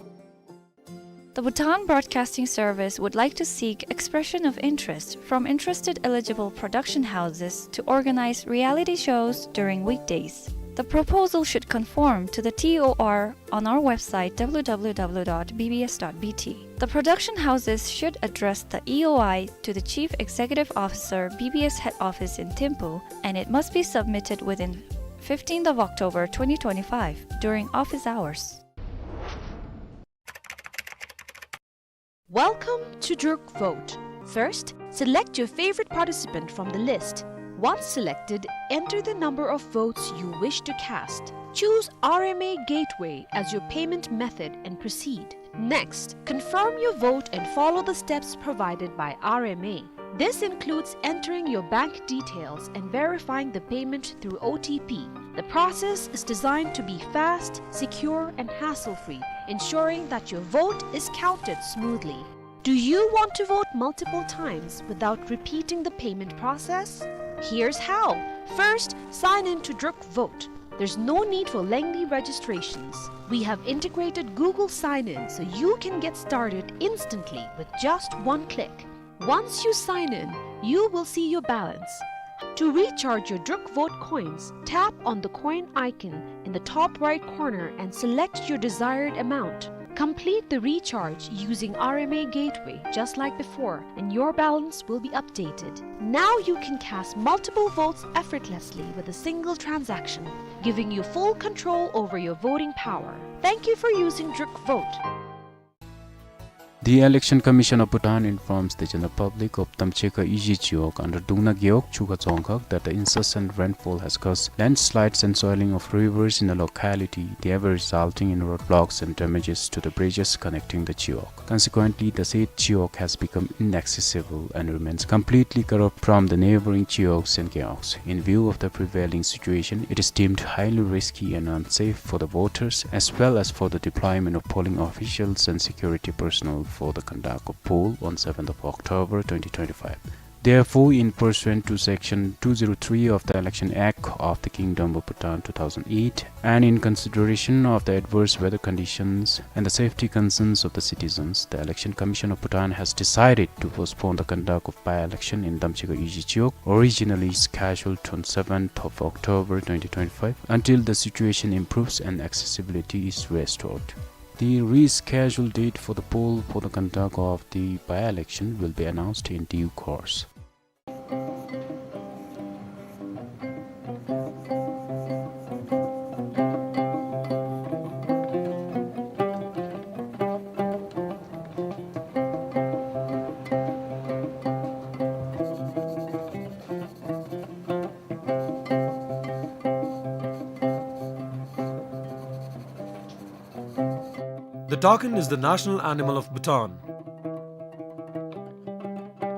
The Bhutan Broadcasting Service would like to seek expression of interest from interested eligible production houses to organize reality shows during weekdays. The proposal should conform to the T O R on our website, W W W dot B B S dot B T. The production houses should address the E O I to the Chief Executive Officer, B B S head office in Thimphu, and it must be submitted within fifteenth of October twenty twenty-five during office hours. Welcome to Druk Vote. First, select your favorite participant from the list. Once selected, enter the number of votes you wish to cast. Choose R M A Gateway as your payment method and proceed. Next, confirm your vote and follow the steps provided by R M A. This includes entering your bank details and verifying the payment through O T P. The process is designed to be fast, secure, and hassle-free, ensuring that your vote is counted smoothly. Do you want to vote multiple times without repeating the payment process? Here's how. First, sign in to Druk Vote. There's no need for lengthy registrations. We have integrated Google Sign-In, so you can get started instantly with just one click. Once you sign in, you will see your balance, To recharge your Druk Vote coins, tap on the coin icon in the top right corner and select your desired amount. Complete the recharge using R M A Gateway, just like before, and your balance will be updated. Now you can cast multiple votes effortlessly with a single transaction, giving you full control over your voting power. Thank you for using Druk Vote. The Election Commission of Bhutan informs the general public of Damchekha Iji Chiwog under Dungna Gewog, Chukha Dzongkhag that the incessant rainfall has caused landslides and swelling of rivers in the locality, thereby resulting in roadblocks and damages to the bridges connecting the chiwog. Consequently, the said chiwog has become inaccessible and remains completely cut off from the neighboring chiwogs and gewogs. In view of the prevailing situation, it is deemed highly risky and unsafe for the voters as well as for the deployment of polling officials and security personnel for the conduct of poll on seventh of October twenty twenty-five. Therefore, in pursuant to Section two zero three of the Election Act of the Kingdom of Bhutan two thousand eight, and in consideration of the adverse weather conditions and the safety concerns of the citizens, the Election Commission of Bhutan has decided to postpone the conduct of by-election in Damchekha Iji Chiwog, originally scheduled on seventh of October twenty twenty-five, until the situation improves and accessibility is restored. The rescheduled date for the poll for the conduct of the by-election will be announced in due course. The takin is the national animal of Bhutan.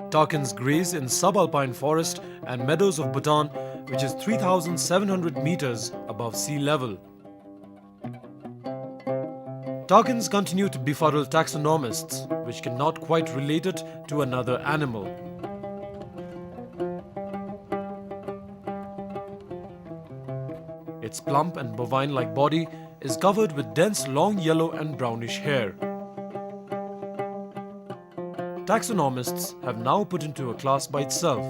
Takins graze in subalpine forest and meadows of Bhutan, which is three thousand seven hundred meters above sea level. Takins continue to befuddle taxonomists, which cannot quite relate it to another animal. Its plump and bovine-like body is covered with dense long yellow and brownish hair. Taxonomists have now put into a class by itself.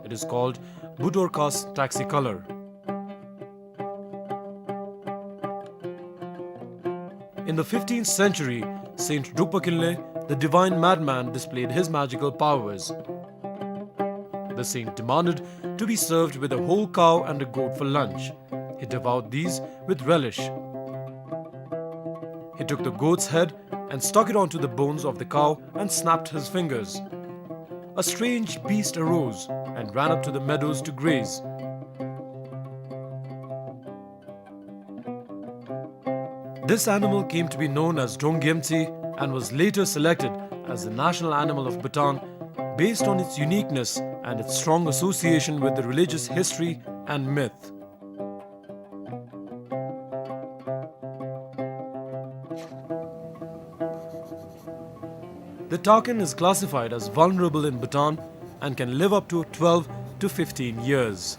It is called Budorcas taxicolor. In the fifteenth century, Saint Drukpa Kinley, the divine madman, displayed his magical powers. The saint demanded to be served with a whole cow and a goat for lunch. He devoured these with relish. He took the goat's head and stuck it onto the bones of the cow and snapped his fingers. A strange beast arose and ran up to the meadows to graze. This animal came to be known as Dronggyemtsi and was later selected as the national animal of Bhutan based on its uniqueness and its strong association with the religious history and myth. The takin is classified as vulnerable in Bhutan and can live up to twelve to fifteen years.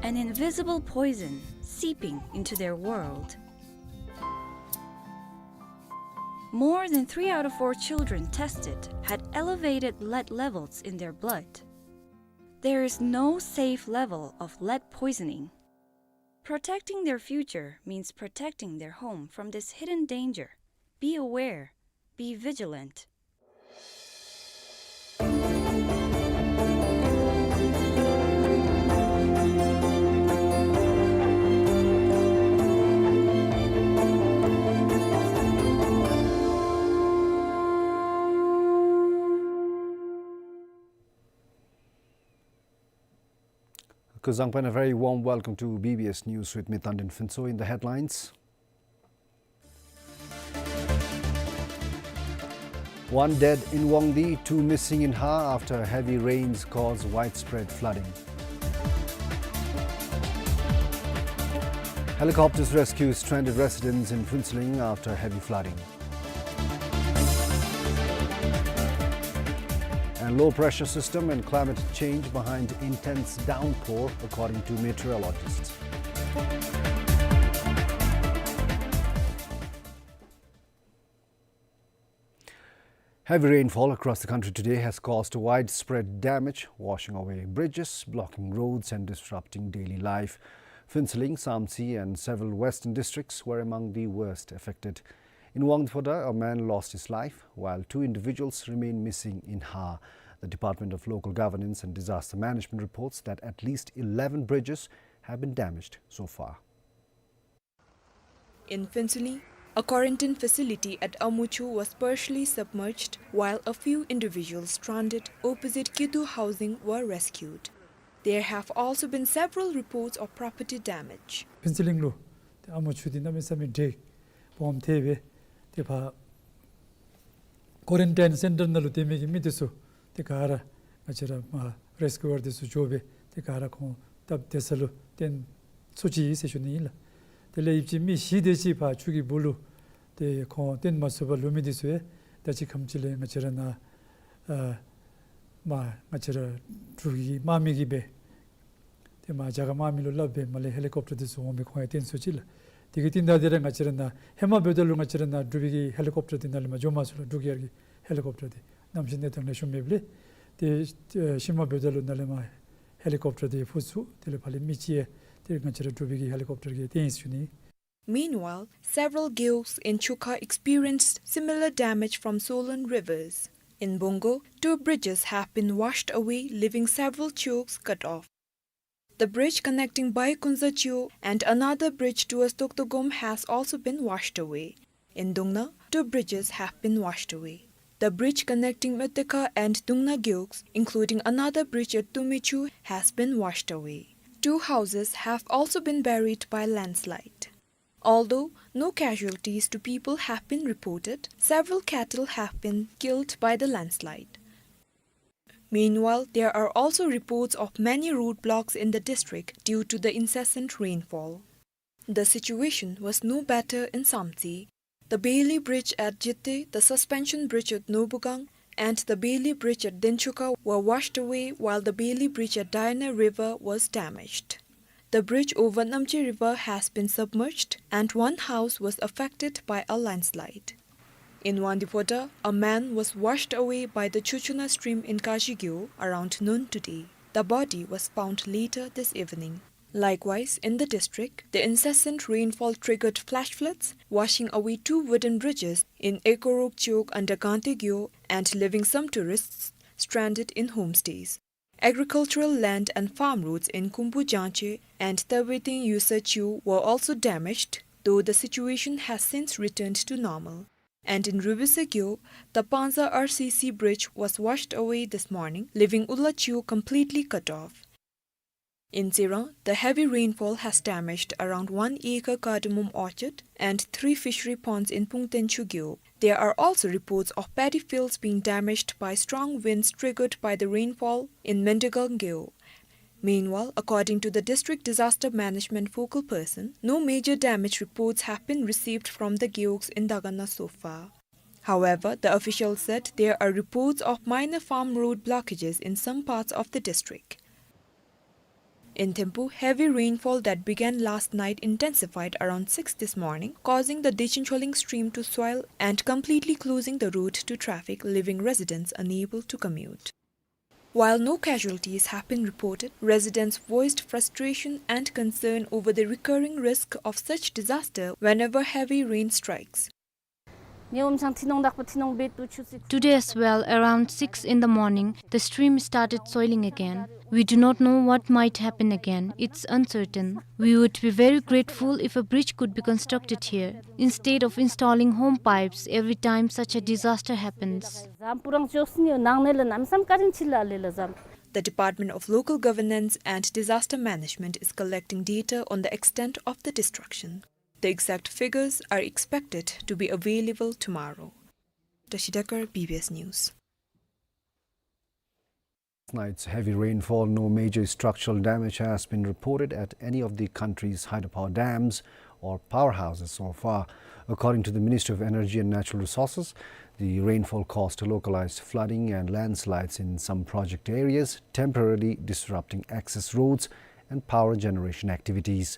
An invisible poison seeping into their world. More than three out of four children tested had elevated lead levels in their blood. There is no safe level of lead poisoning. Protecting their future means protecting their home from this hidden danger. Be aware, be vigilant. Kuzuzangpo, a very warm welcome to B B S News with me, Tandin Phuntsho. In the headlines: One dead in Wangdue, two missing in Ha after heavy rains cause widespread flooding. Helicopters rescue stranded residents in Phuentsholing after heavy flooding. And low pressure system and climate change behind intense downpour, according to meteorologists. Heavy rainfall across the country today has caused widespread damage, washing away bridges, blocking roads, and disrupting daily life. Phuentsholing, Samtse, and several western districts were among the worst affected. In Wangdue Phodrang, a man lost his life, while two individuals remain missing in Ha. The Department of Local Governance and Disaster Management reports that at least eleven bridges have been damaged so far. In Phuentsholing, a quarantine facility at Amuchu was partially submerged, while a few individuals stranded opposite Kidu Housing were rescued. There have also been several reports of property damage. Phuentsholing ལུ་ཏེ་ཨ་མུ་ཆུ་འདི་གནམ་མེད་ས་མེད་འདྲེ་སྦོམ་ཐེབས་སྦེ་ཏེ་ཕར་ཀོ་རེན་ཊིན་སེན་ཊར་ནང་ལུ་སྡོད་མི་གི་མི་འདི་ཚུ་ཏེ་ག་ར་ང་བཅས་ར་མར་རེས་ཀིའུ་ཝར་འདི་ཚུ་འགྱོ་སྦེ་ཏེ་ག་ར་ཁོང་སྟབས་བདེ་ས་ལུ་བཏོན་ཚུགས་ཅི་ཟེར་ཞུ་ནི་ཨིན་ལགས། དེ་ལས་ཡོད་པའི་མི་བཞི་དེ་ཅིག་ཕར་ཆུ་གི་སྦུག་ལུ་ཏེ་ཁོང་བཏོན་མ་ཚུགས་པར་ལུས་མི་འདི་ཚུ་ཡང་ད་ཅི་ཁམས་ཅིག་ལས་ང་བཅས་ར་ནཱ་ཨ་མར་ང་བཅས་ར་འབྲུག་གི་དམག་མི་གིས་སྦེ་ཏེ་མར་རྒྱ་གར་དམག་མི་ལུ་སླབ་སྦེ་མར་ལས་ཧེ་ལི་ཀོབ་ཊར་འདི་ཚུ་འོང་སྦེ་ཁོང་ཡང་བཏོན་ཚུགས་ཅི་ལགས། དེ་གི་རྟིང་བདའ་སྟེ་ར་ང་བཅས་ར་ནཱ་ཧེ་མ་འབདཝ་ད་ལུ་ང་བཅས་ར་ནཱ་འབྲུག་པའི་གི་ཧེ་ལི་ཀོབ་ཊར་འདི་ནཱ་ལས་མར་འགྱོ་མ་ཚུགས་ལགས། འབྲུག་གི་ཧེ་ལི་ཀོབ་ཊར་འདི་གནམ་གཤིས་གནས་སྟངས་ལེགས་ཤོམ་མེདཔ་ལས། ཏེ་ཨེ་ཤུལ་མ་འབདཝ་ད་ལུ་ནཱ་ལས་མར་ཧེ་ལི་ཀོབ་ཊར་འདི་འཕུར་ཚུགས། དེ་ལས་ཕར་ལས་མི་ཅིག་ཡང་ཏེ་ང་བཅས་ར་འབྲུག་པའི་གི་ཧེ་ལི་ཀོབ་ཊར་གྱིས་བཏོན་ཡི་ཟེར་ཞུ་ནི། Meanwhile, several gewogs in Chukha experienced similar damage from swollen rivers. In Bongo, two bridges have been washed away, leaving several gewogs cut off. The bridge connecting Baikunza Gewog and another bridge towards Toktogom has also been washed away. In Dungna, two bridges have been washed away. The bridge connecting Metekha and Dungna gewogs, including another bridge at Tumichu, has been washed away. Two houses have also been buried by landslide. Although no casualties to people have been reported, several cattle have been killed by the landslide. Meanwhile, there are also reports of many roadblocks in the district due to the incessant rainfall. The situation was no better in Samtse. The Bailey Bridge at Jitte, the suspension bridge at Nobugang, and the Bailey Bridge at Denchuka were washed away, while the Bailey Bridge at Diana River was damaged. The bridge over Namche River has been submerged, and one house was affected by a landslide. In Wangdue Phodrang, a man was washed away by the Chuchuna stream in Kashi Gewog around noon today. The body was found later this evening. Likewise, in the district, the incessant rainfall triggered flash floods, washing away two wooden bridges in Ekorog Gewog under Gangte Gewog and leaving some tourists stranded in homestays. Agricultural land and farm roads in Kumbu Jangche and Tabeteng Yusa Gewog were also damaged, though the situation has since returned to normal. And in Rubise Gewog, the Panza R C C bridge was washed away this morning, leaving Ula Gewog completely cut off. In Tsirang, the heavy rainfall has damaged around one acre cardamom orchard and three fishery ponds in Pungtenchu Gewog. There are also reports of paddy fields being damaged by strong winds triggered by the rainfall in Mendegang Gewog. Meanwhile, according to the district disaster management focal person, no major damage reports have been received from the gewogs in Dagana so far. However, the official said there are reports of minor farm road blockages in some parts of the district. In Thimphu, heavy rainfall that began last night intensified around six this morning, causing the Dechincholing stream to swell and completely closing the road to traffic, leaving residents unable to commute. While no casualties have been reported, residents voiced frustration and concern over the recurring risk of such disaster whenever heavy rain strikes. Today as well, around six in the morning, the stream started swelling again. We do not know what might happen again. It's uncertain. We would be very grateful if a bridge could be constructed here, instead of installing home pipes every time such a disaster happens. The Department of Local Governance and Disaster Management is collecting data on the extent of the destruction. The exact figures are expected to be available tomorrow. Tashi Dekar, B B S News. Night's heavy rainfall, no major structural damage has been reported at any of the country's hydropower dams or powerhouses so far. According to the Ministry of Energy and Natural Resources, the rainfall caused localized flooding and landslides in some project areas, temporarily disrupting access roads and power generation activities.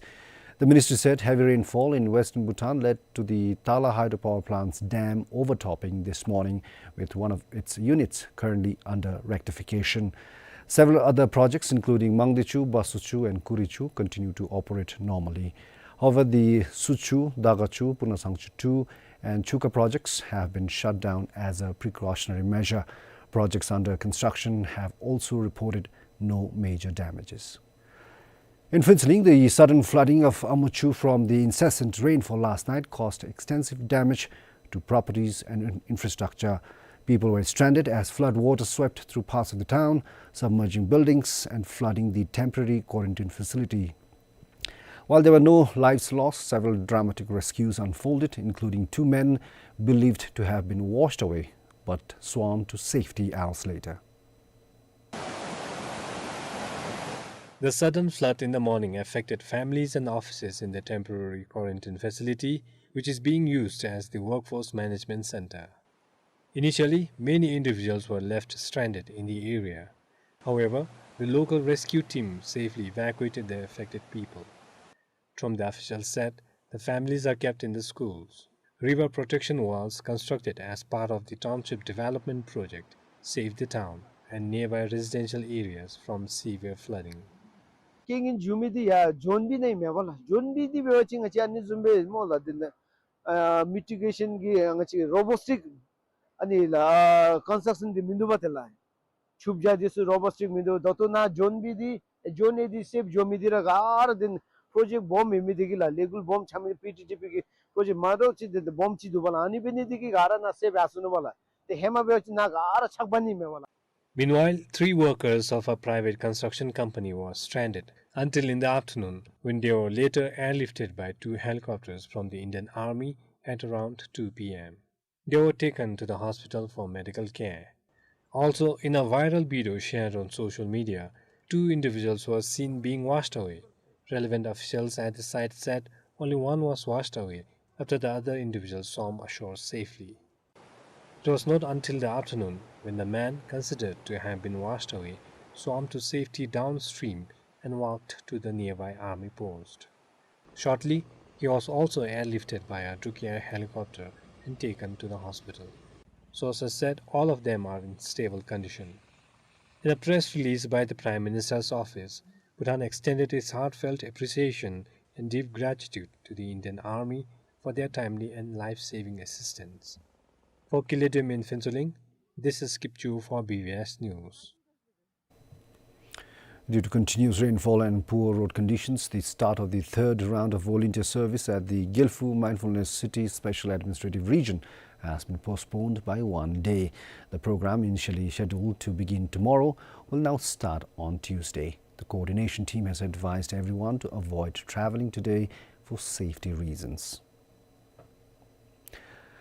The ministry said heavy rainfall in western Bhutan led to the Tala hydropower plant's dam overtopping this morning, with one of its units currently under rectification. Several other projects, including Mangdechu, Basuchu, and Kurichu, continue to operate normally. However, the Suchu, Dagachu, Punasangchu two, and Chuka projects have been shut down as a precautionary measure. Projects under construction have also reported no major damages. In Phuentsholing, the sudden flooding of Amuchu from the incessant rainfall last night caused extensive damage to properties and in-, infrastructure. People were stranded as flood water swept through parts of the town, submerging buildings and flooding the temporary quarantine facility. While there were no lives lost, several dramatic rescues unfolded, including two men believed to have been washed away but swam to safety hours later. The sudden flood in the morning affected families and offices in the temporary quarantine facility, which is being used as the workforce management center. Initially, many individuals were left stranded in the area. However, the local rescue team safely evacuated the affected people. From the official said, the families are kept in the schools. River protection walls constructed as part of the township development project saved the town and nearby residential areas from severe flooding. རྐྱེན་ངན་བྱུང་མི་འདི་ཡ་ཇོན་བི་ནང་མེད་པ་ལགས། ཇོན་བི་འདི་འབད་བ་ཅིན་ང་བཅས་ཨ་ནི་བཟུམ་སྦེ་སྨོ་ལགས། འདི་ནི་ཨ་མི་ཊི་གེ་ཤཱན་གྱི་ང་བཅས་རོ་བོ་སི་ཊིག་ཨ་ནི་ལགས་ཀོན་སི་ཊྲག་ཤཱན་འདི་མིན་འདུག་པ་དེ་ལགས། ཆུ་བྱ་འདི་ཚུ་རོ་བོ་སི་ཊིག་མིན་འདུག། ད་ལྟོ་ནཱ་ཇོན་བི་འདི་ཨེ་ཇོན་ཨེ་འདི་སེབ་འགྱོ་མི་འདི་ར་ག་ར་འདི་པྲོ་ཇེཀཊ་སྦོམ་ཨིན་མི་འདི་གིས་ལགས། ལས་འགུལ་སྦོམ་རྐྱབ་མི་པི་ཊི་ཊི་པི་གི་པྲོ་ཇེཀཊ་མ་འདྲཝ་ཅིག་འདི་འདི་སྦོམ་ཅིག་འདུག་པ་ལགས། ཨ་ནི་འབད་ནི་འདི་གིས་ག་ར་ནཱ་སེབ་ཡར་སོ་ནུག་པ་ལགས། ཏེ་ཧེ་མ་འབད་བ་ཅིན་ནཱ་ག་ར་ཆགས་པ་ནི་མེད་པ་ལགས། Meanwhile, three workers of a private construction company were stranded until in the afternoon, when they were later airlifted by two helicopters from the Indian Army at around two P M. They were taken to the hospital for medical care. Also, in a viral video shared on social media, two individuals were seen being washed away. Relevant officials at the site said only one was washed away after the other individual swam ashore safely. It was not until the afternoon when the man considered to have been washed away swam to safety downstream and walked to the nearby army post. Shortly, he was also airlifted by a Tuk Air helicopter and taken to the hospital. Sources said all of them are in stable condition. In a press release by the Prime Minister's office, Bhutan extended its heartfelt appreciation and deep gratitude to the Indian Army for their timely and life-saving assistance. For Kile Dwem in Phuentsholing, this is Kipchu for B B S News. Due to continuous rainfall and poor road conditions, the start of the third round of volunteer service at the Gelfu Mindfulness City Special Administrative Region has been postponed by one day. The program, initially scheduled to begin tomorrow, will now start on Tuesday. The coordination team has advised everyone to avoid travelling today for safety reasons.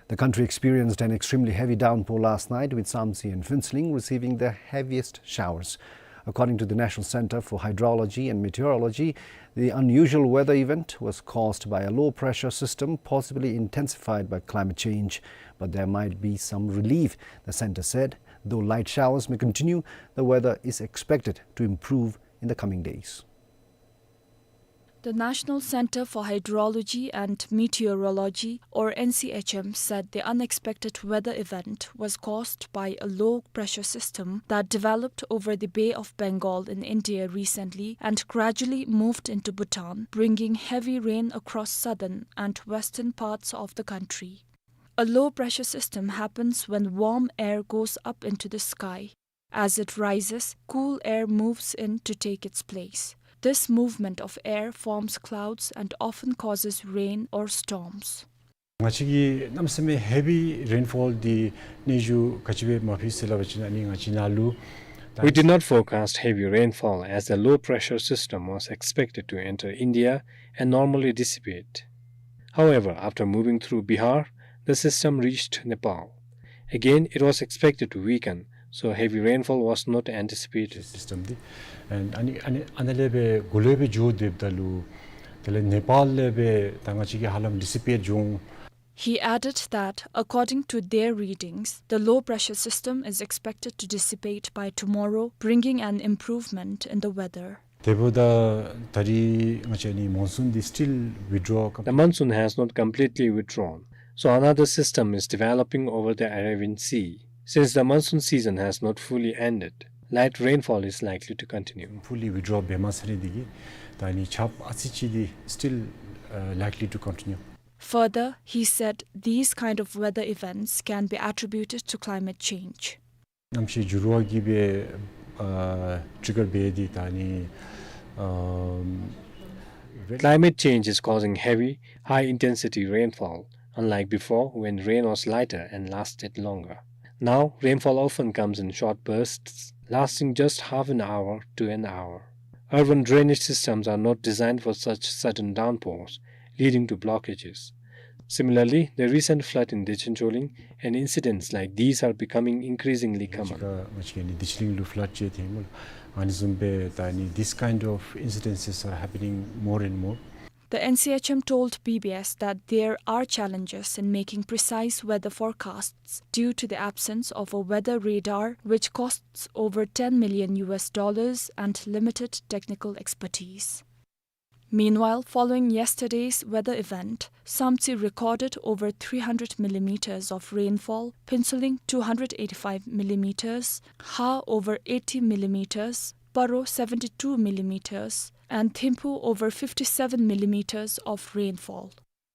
The country experienced an extremely heavy downpour last night, with Samtse and Phuentsholing receiving the heaviest showers. According to the National Center for Hydrology and Meteorology, the unusual weather event was caused by a low-pressure system, possibly intensified by climate change. But there might be some relief, the center said. Though light showers may continue, the weather is expected to improve in the coming days. The National Center for Hydrology and Meteorology, or N C H M, said the unexpected weather event was caused by a low pressure system that developed over the Bay of Bengal in India recently and gradually moved into Bhutan, bringing heavy rain across southern and western parts of the country. A low pressure system happens when warm air goes up into the sky. As it rises, cool air moves in to take its place. This movement of air forms clouds and often causes rain or storms. ང་བཅས་ཀྱིས་གནམ་མེད་ས་མེད་heavy rainfall འདི་གནས་ཚུལ་ག་ཅི་སྦེ་མ་ཕུལ་ཟེར་སླབ་པ་ཅིན་ཨ་ནི་ང་བཅས་ནཱ་ལུ། We did not forecast heavy rainfall as the low pressure system was expected to enter India and normally dissipate. However, after moving through Bihar, the system reached Nepal. Again, it was expected to weaken, so heavy rainfall was not anticipated. System འདི། and ཨ་ནི་ཨ་ནི་ཨ་ནཱ་ལས་སྦེ་གུ་ལས་སྦེ་འགྱོ་སྡོདཔ་ད་ལུ་དེ་ལས་ནེ་པཱལ་ལས་སྦེ་ད་ང་བཅས་ཀྱི་ཧ་ལམ་dissipate འགྱོ་འོང་། He added that, according to their readings, the low pressure system is expected to dissipate by tomorrow, bringing an improvement in the weather. དེ་འབདཝ་ད་ད་རིས་ང་བཅས་ནི་monsoon འདི་still withdraw། The monsoon has not completely withdrawn, so another system is developing over the Arabian Sea. Since the monsoon season has not fully ended, light rainfall is likely to continue. fully withdraw འབད་མ་ཚར་རི་འདི་གིས་ད་ནི་ཆརཔ་ཨ་ཙི་ཅིག་འདི་still, uh, likely to continue. Further, he said these kind of weather events can be attributed to climate change. གནམ་གཤིས་འགྱུར་བ་གིས་སྦེ་ཨ་trigger འབད་དེ་ད་ནི་ཨམ། Climate change is causing heavy, high-intensity rainfall, unlike before when rain was lighter and lasted longer. Now, rainfall often comes in short bursts, lasting just half an hour to an hour. Urban drainage systems are not designed for such sudden downpours, leading to blockages. Similarly, the recent flood in Dechin Choling and incidents like these are becoming increasingly common. ང་བཅས་ཀྱི་ནི་དིག་ཆི་གླིང་ལུ་flood ཅིག་ཐོན་མི་ལུ་ཨ་ནི་བཟུམ་སྦེ་ད་ནི་this kind of incidences are happening more and more. The N C H M told B B S that there are challenges in making precise weather forecasts due to the absence of a weather radar, which costs over ten million U S dollars and limited technical expertise. Meanwhile, following yesterday's weather event, Samtse recorded over three hundred millimeters of rainfall, Phuentsholing two hundred eighty-five millimeters, Ha over eighty millimeters, Paro seventy-two millimeters, and Thimphu over fifty-seven millimeters of rainfall.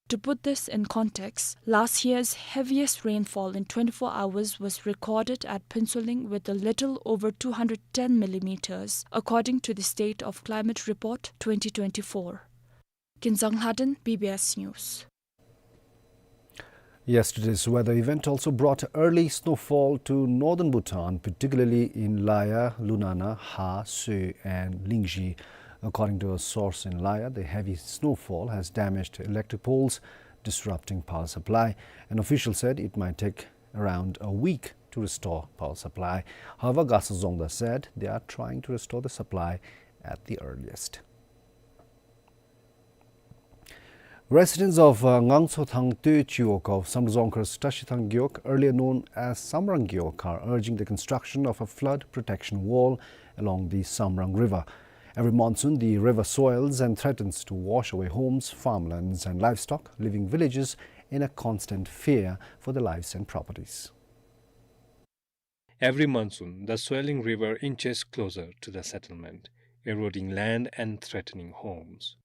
To put this in context, last year's heaviest rainfall in twenty-four hours was recorded at Phuentsholing with a little over two hundred ten millimeters, according to the State of Climate Report twenty twenty-four. Kinzang Lhaden, B B S News. Yesterday's weather event also brought early snowfall to northern Bhutan, particularly in Laya, Lunana, Ha, Soe, and Lingzhi. According to a source in Laya, the heavy snowfall has damaged electric poles, disrupting power supply. An official said it might take around a week to restore power supply. However, Gasa Zongda said they are trying to restore the supply at the earliest. Residents of, uh, Ngangtsothang Toechiwok of Samdrup Dzongkhar Trashithang Gewog, earlier known as Samrang Gewog, are urging the construction of a flood protection wall along the Samrang River. Every monsoon, the river swells and threatens to wash away homes, farmlands, and livestock, leaving villagers in a constant fear for their lives and properties. Every monsoon, the swelling river inches closer to the settlement, eroding land and threatening homes.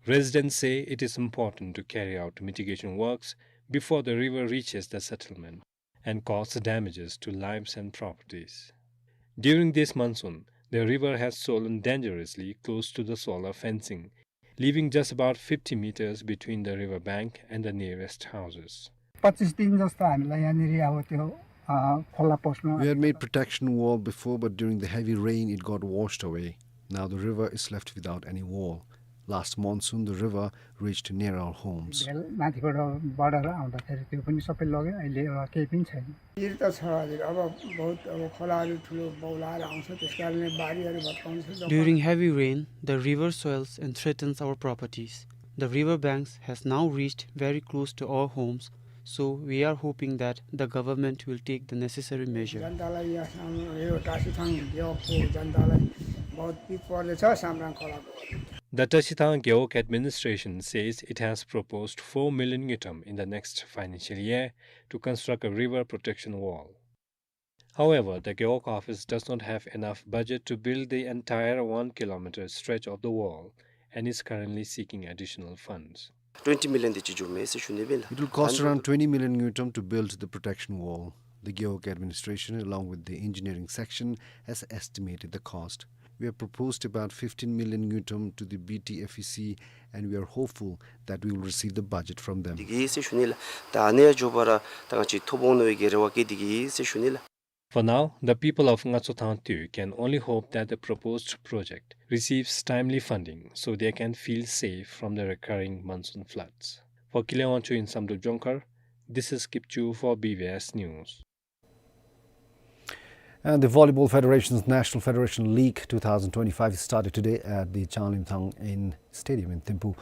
Residents say it is important to carry out mitigation works before the river reaches the settlement and cause damages to lives and properties. During this monsoon, the river has swollen dangerously close to the solar fencing, leaving just about fifty meters between the river bank and the nearest houses. पच्चिस दिन जस्तो हामीलाई यहाँनिर अब त्यो, अ, खोला पस्नु We had made protection wall before, but during the heavy rain, it got washed away. Now the river is left without any wall. Last monsoon, the river reached near our homes. भेल माथिबाट बढेर आउँदाखेरि त्यो पनि सबै लग्यो, अहिले अब केही पनि छैन। भिर त छ हजुर, अब बहुत अब खोलाहरू ठुलो बौलाएर आउँछ, त्यस कारणले बारीहरू भत्काउँछ। During heavy rain, the river swells and threatens our properties. The river banks has now reached very close to our homes, so we are hoping that the government will take the necessary measure. जनतालाई यहाँ, यो टासीथाङ यो जनतालाई बहुत विपदले छ, सामना खोला बहुत। The Tashithang Gewog administration says it has proposed four million ngultrum in the next financial year to construct a river protection wall. However, the Gewog office does not have enough budget to build the entire one kilometer stretch of the wall and is currently seeking additional funds. Twenty million དེ་ཅིག་འགྱོཝ་མས་ཟེར་ཞུ་ནི་སྦེ་ལགས། It will cost around twenty million ngultrum to build the protection wall. The Gewog administration, along with the engineering section, has estimated the cost. We have proposed about fifteen million ngultrum to the B T F E C, and we are hopeful that we will receive the budget from them. དེ་གིས་ཟེར་ཞུ་ནི་ལགས། ད་ཨ་ནི་ཡང་འགྱོ་བར་ད་ང་བཅས་ཐོབ་འོང་མནོ་བའི་གི་རེ་བ་བསྐྱེད་དེ་གིས་ཟེར་ཞུ་ནི་ལགས། For now, the people of Ngatsothang two can only hope that the proposed project receives timely funding so they can feel safe from the recurring monsoon floods. For Kile Wangchuk in Samdrup Jongkhar, this is Kipchu for B B S News. And the Volleyball Federation's National Federation League two thousand twenty-five started today at the Changlimthang in Stadium in Thimphu.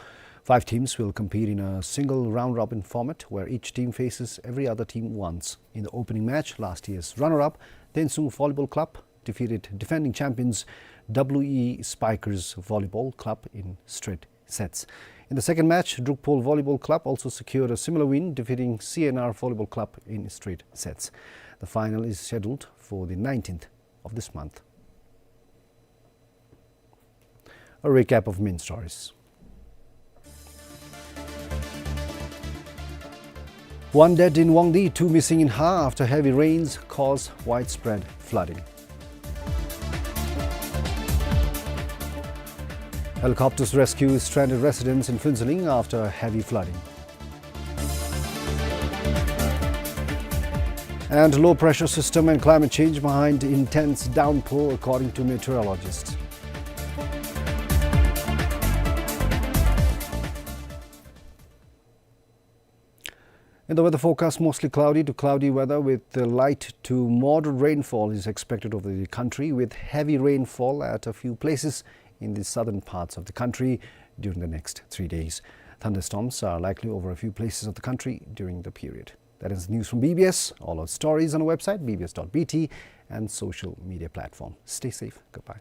Five teams will compete in a single round-robin format where each team faces every other team once. In the opening match, last year's runner-up, Tensung Volleyball Club, defeated defending champions W E Spikers Volleyball Club in straight sets. In the second match, Drukpol Volleyball Club also secured a similar win, defeating C N R Volleyball Club in straight sets. The final is scheduled for the nineteenth of this month. A recap of main stories. One dead in Wangdue, two missing in Ha after heavy rains cause widespread flooding. Helicopters rescue stranded residents in Phuentsholing after heavy flooding. And low pressure system and climate change behind intense downpour, according to meteorologists. In the weather forecast, mostly cloudy to cloudy weather with the light to moderate rainfall is expected over the country, with heavy rainfall at a few places in the southern parts of the country during the next three days. Thunderstorms are likely over a few places of the country during the period. That is news from B B S. All our stories on our website, B B S dot B T, and social media platform. Stay safe. Goodbye.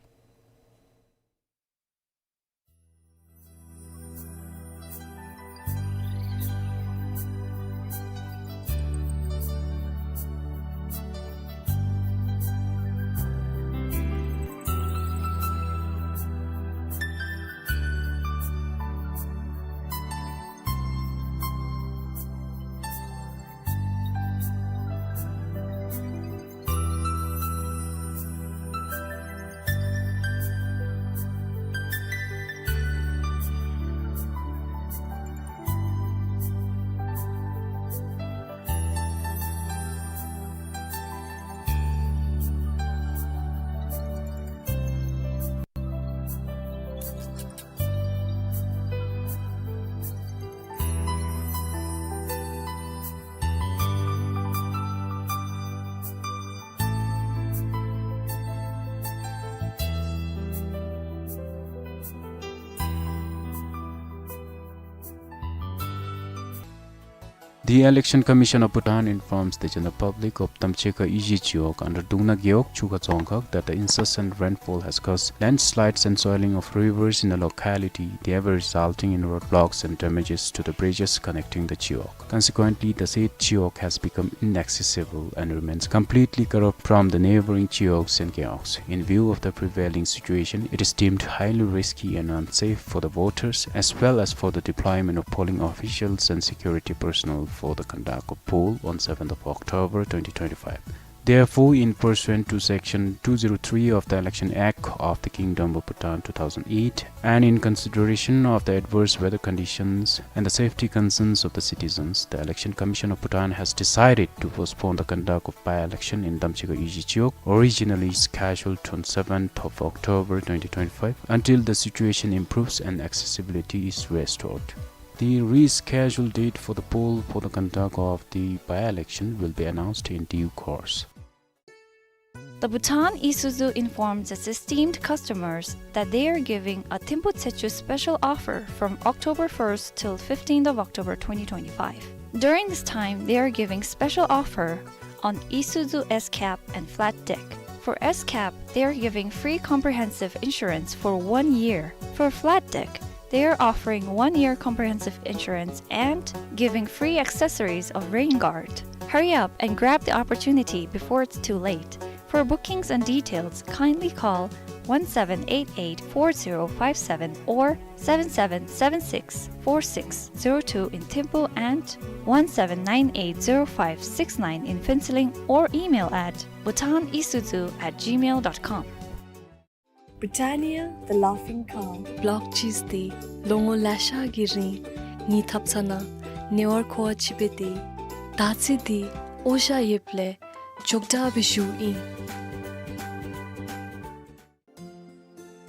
The Election Commission of Bhutan informs the general public of Tamchekha Iji Chiwog under Dungna Gewog, Chukha Dzongkhag that the incessant rainfall has caused landslides and swelling of rivers in the locality, thereby resulting in roadblocks and damages to the bridges connecting the chiwog. Consequently, the said chiwog has become inaccessible and remains completely cut off from the neighboring chiwogs and gewogs. In view of the prevailing situation, it is deemed highly risky and unsafe for the voters as well as for the deployment of polling officials and security personnel for the conduct of poll on seventh of October twenty twenty-five. Therefore, in pursuant to Section two zero three of the Election Act of the Kingdom of Bhutan two thousand eight, and in consideration of the adverse weather conditions and the safety concerns of the citizens, the Election Commission of Bhutan has decided to postpone the conduct of by-election in Tamchekha Iji Chiwog, originally scheduled on seventh of October twenty twenty-five, until the situation improves and accessibility is restored. The rescheduled date for the poll for the conduct of the by-election will be announced in due course. The Bhutan Isuzu informs its esteemed customers that they are giving a Thimphu Tsechu special offer from October first till fifteenth of October twenty twenty-five. During this time, they are giving special offer on Isuzu S-Cab and flat deck. For S cab, they are giving free comprehensive insurance for one year. For flat deck, they are offering one year comprehensive insurance and giving free accessories of rain guard. Hurry up and grab the opportunity before it's too late. For bookings and details, kindly call one seven eight eight four zero five seven or seven seven seven six four six zero two in Thimphu and one seven nine eight zero five six nine in Phuentsholing, or email at bhutan isuzu at gmail dot com. Britannia, the laughing cow. Block ཅིག་འདི་ལོ་ངོ་ལེ་ཤ་གི་རིང་ངེའི་ཐབ་ཚང་ནང་ཉེ་བར་མཁོ་བ་ཅིག་འབད་དེ། ད་ཚེ་འདི་འོ་ཞ་ཡོདཔ་ལས་འཇོག་དྲགས་སྦེ་བཞུགས་ཨིན།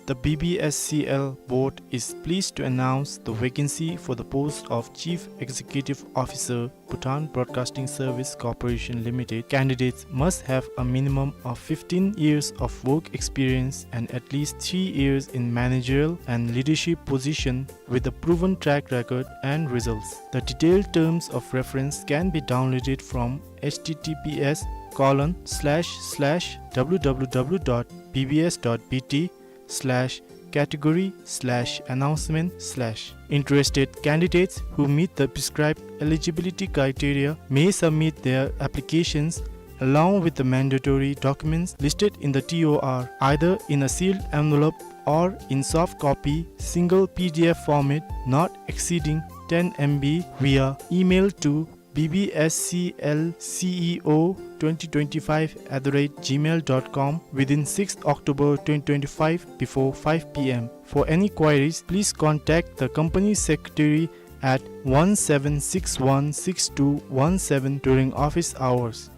The B B S C L board is pleased to announce the vacancy for the post of Chief Executive Officer, Bhutan Broadcasting Service Corporation Limited. Candidates must have a minimum of fifteen years of work experience and at least three years in managerial and leadership position with a proven track record and results. The detailed terms of reference can be downloaded from H T T P S colon slash slash W W W dot B B S dot B T slash category slash announcement slash. Interested candidates who meet the prescribed eligibility criteria may submit their applications along with the mandatory documents listed in the T O R, either in a sealed envelope or in soft copy, single P D F format, not exceeding ten M B, via email to B B S C L C E O twenty twenty-five at the rate gmail dot com within sixth October twenty twenty-five before five P M. For any queries, please contact the company secretary at one seven six one six two one seven during office hours.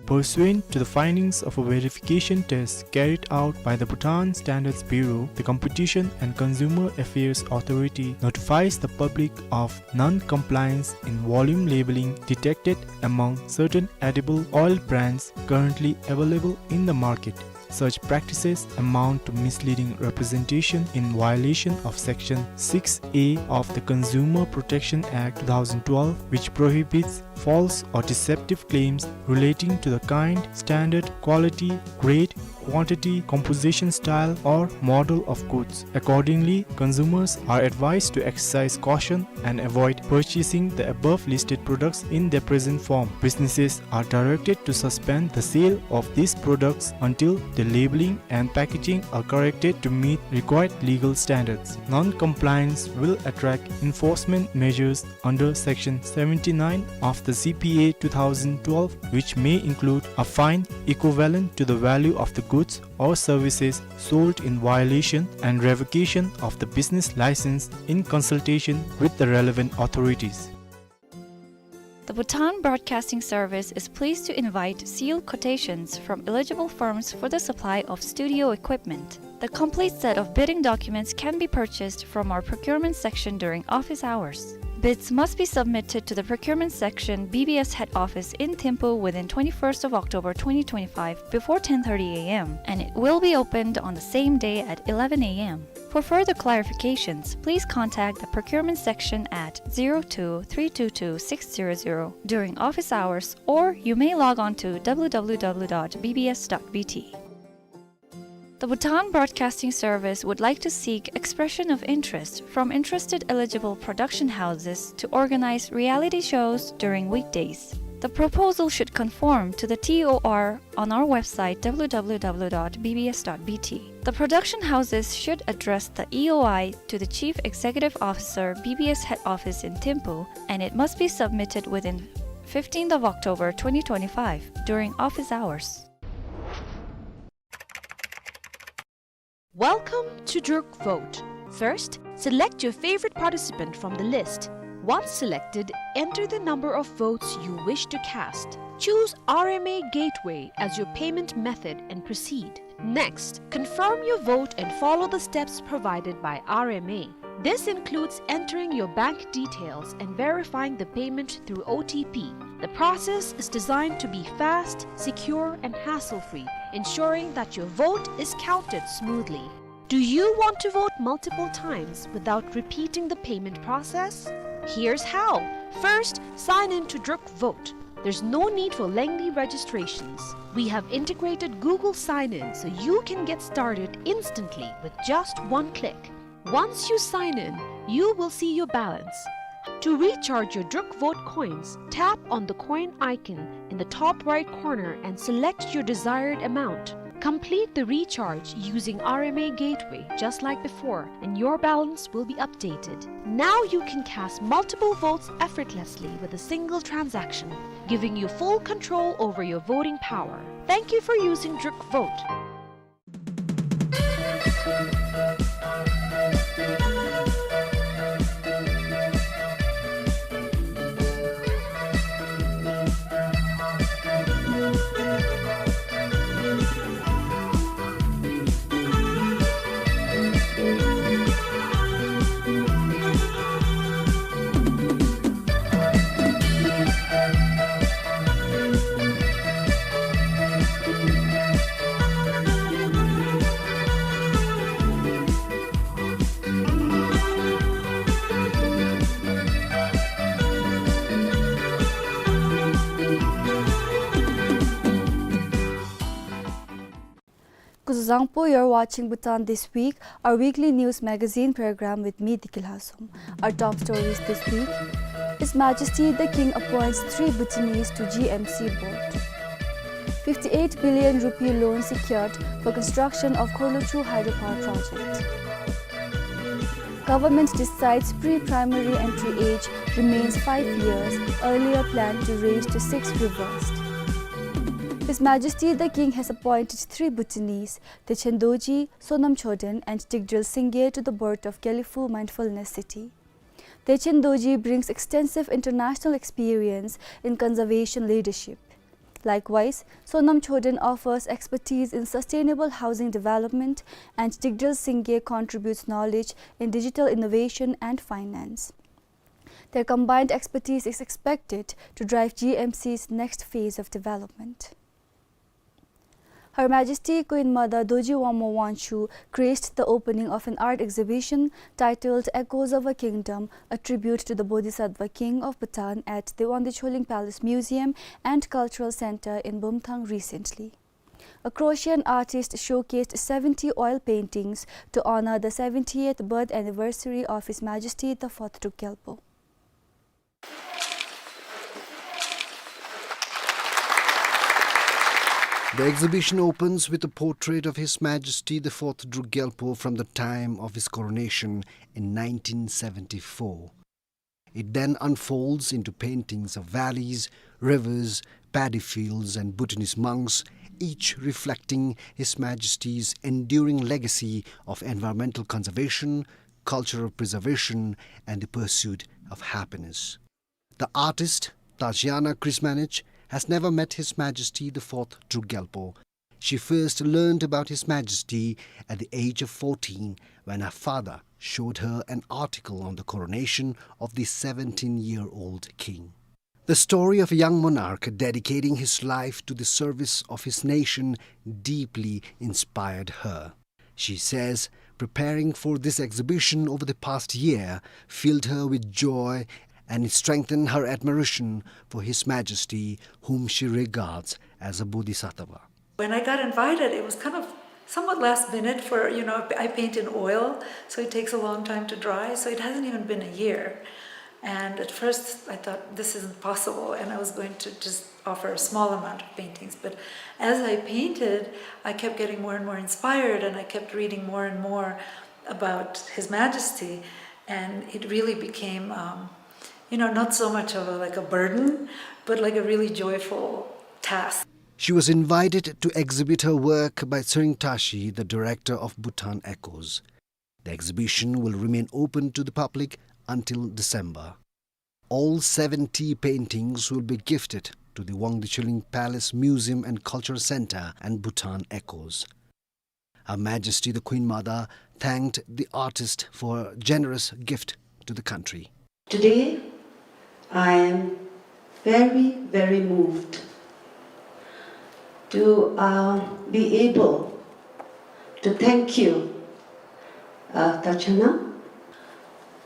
Pursuant to the findings of a verification test carried out by the Bhutan Standards Bureau, the Competition and Consumer Affairs Authority notifies the public of non-compliance in volume labeling detected among certain edible oil brands currently available in the market. Such practices amount to misleading representation in violation of Section six A of the Consumer Protection Act two thousand twelve, which prohibits false or deceptive claims relating to the kind, standard, quality, grade, quantity, composition style, or model of goods. Accordingly, consumers are advised to exercise caution and avoid purchasing the above listed products in their present form. Businesses are directed to suspend the sale of these products until the labeling and packaging are corrected to meet required legal standards. Non-compliance will attract enforcement measures under Section seventy-nine of the C P A two thousand twelve, which may include a fine equivalent to the value of the goods or services sold in violation and revocation of the business license in consultation with the relevant authorities. The Bhutan Broadcasting Service is pleased to invite sealed quotations from eligible firms for the supply of studio equipment. The complete set of bidding documents can be purchased from our procurement section during office hours. Bids must be submitted to the procurement section, B B S head office in Thimphu within twenty-first of October twenty twenty-five before ten thirty A M, and it will be opened on the same day at eleven A M. For further clarifications, please contact the procurement section at zero two three two two six zero zero during office hours, or you may log on to W W W dot B B S dot B T. The Bhutan Broadcasting Service would like to seek expression of interest from interested eligible production houses to organize reality shows during weekdays. The proposal should conform to the T O R on our website, W W W dot B B S dot B T. The production houses should address the E O I to the Chief Executive Officer, B B S head office in Thimphu, and it must be submitted within fifteenth of October twenty twenty-five during office hours. Welcome to Druk Vote. First, select your favorite participant from the list. Once selected, enter the number of votes you wish to cast. Choose R M A Gateway as your payment method and proceed. Next, confirm your vote and follow the steps provided by R M A. This includes entering your bank details and verifying the payment through O T P. The process is designed to be fast, secure, and hassle-free, ensuring that your vote is counted smoothly. Do you want to vote multiple times without repeating the payment process? Here's how. First, sign in to Druk Vote. There's no need for lengthy registrations. We have integrated Google Sign-In so you can get started instantly with just one click. Once you sign in, you will see your balance. To recharge your Druk Vote coins, tap on the coin icon in the top right corner and select your desired amount. Complete the recharge using R M A Gateway just like before, and your balance will be updated. Now you can cast multiple votes effortlessly with a single transaction, giving you full control over your voting power. Thank you for using Druk Vote. Kuzuzangpo, you're watching Bhutan This Week, our weekly news magazine program with me, Diki Lhasum. Our top stories this week: His Majesty the King appoints three Bhutanese to G M C board. Fifty-eight billion rupee loan secured for construction of Khorluchu hydropower project. Government decides pre-primary entry age remains five years, earlier plan to raise to six reversed. His Majesty the King has appointed three Bhutanese, Dechen Dorji, Sonam Choden and Digdrel Singye, to the board of Gelephu Mindfulness City. Dechen Dorji brings extensive international experience in conservation leadership. Likewise, Sonam Choden offers expertise in sustainable housing development, and Digdrel Singye contributes knowledge in digital innovation and finance. Their combined expertise is expected to drive G M C's next phase of development. Her Majesty Queen Mother Dorji Wangmo Wangchuck graced the opening of an art exhibition titled Echoes of a Kingdom, a tribute to the Bodhisattva King of Bhutan at the Wangdue Choling Palace Museum and Cultural Center in Bumthang recently. A Croatian artist showcased seventy oil paintings to honor the seventieth birth anniversary of His Majesty the Fourth Druk Gyalpo. The exhibition opens with a portrait of His Majesty the Fourth Druk Gyalpo from the time of his coronation in nineteen seventy-four. It then unfolds into paintings of valleys, rivers, paddy fields, and Bhutanese monks, each reflecting His Majesty's enduring legacy of environmental conservation, cultural preservation, and the pursuit of happiness. The artist, Tashiana Krismanic, has never met His Majesty the Fourth Druk Gyalpo. She first learned about His Majesty at the age of fourteen, when her father showed her an article on the coronation of the seventeen-year-old king. The story of a young monarch dedicating his life to the service of his nation deeply inspired her. She says preparing for this exhibition over the past year filled her with joy, and it strengthened her admiration for His Majesty, whom she regards as a Bodhisattva. When I got invited, it was kind of somewhat last minute for, you know, I paint in oil, so it takes a long time to dry, so it hasn't even been a year. And at first, I thought, "This isn't possible," and I was going to just offer a small amount of paintings. But as I painted, I kept getting more and more inspired, and I kept reading more and more about His Majesty, and it really became, um, you know, not so much of a, like, a burden, but, like, a really joyful task. She was invited to exhibit her work by Tshering Tashi, the director of Bhutan Echoes. The exhibition will remain open to the public until December. All seventy paintings will be gifted to the Wangdue Choling Palace Museum and Cultural Center and Bhutan Echoes. Her Majesty the Queen Mother thanked the artist for her generous gift to the country. Today, I am very, very moved to, uh, be able to thank you, uh, Tashiana,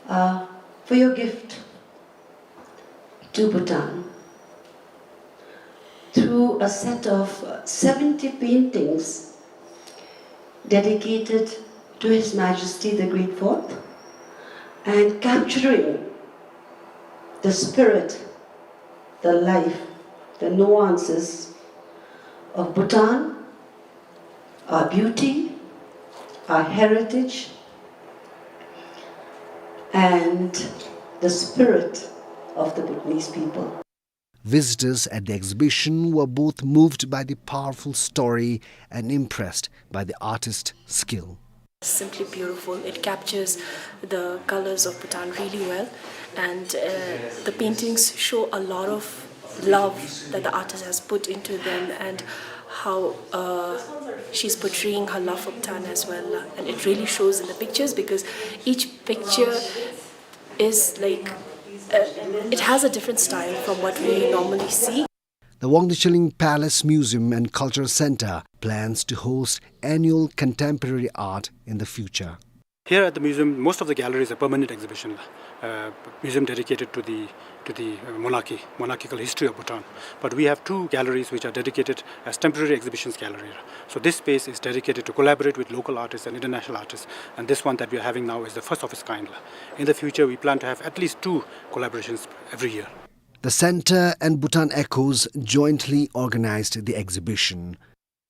uh, for your gift to Bhutan. to a set of seventy paintings dedicated to His Majesty the Great Fourth and capturing the spirit, the life, the nuances of Bhutan, our beauty, our heritage, and the spirit of the Bhutanese people. Visitors at the exhibition were both moved by the powerful story and impressed by the artist's skill. Simply beautiful. It captures the colors of Bhutan really well, and, uh, the paintings show a lot of love that the artist has put into them, and how, uh, she's portraying her love for Bhutan as well. And it really shows in the pictures, because each picture is like, uh, it has a different style from what we normally see. The Wangdue Chilling Palace Museum and Cultural Center plans to host annual contemporary art in the future. Here at the museum, most of the galleries are permanent exhibition, uh, museum dedicated to the, to the, uh, monarchy, monarchical history of Bhutan. But we have two galleries which are dedicated as temporary exhibitions gallery. So this space is dedicated to collaborate with local artists and international artists. And this one that we are having now is the first of its kind. In the future, we plan to have at least two collaborations every year. The center and Bhutan Echoes jointly organized the exhibition.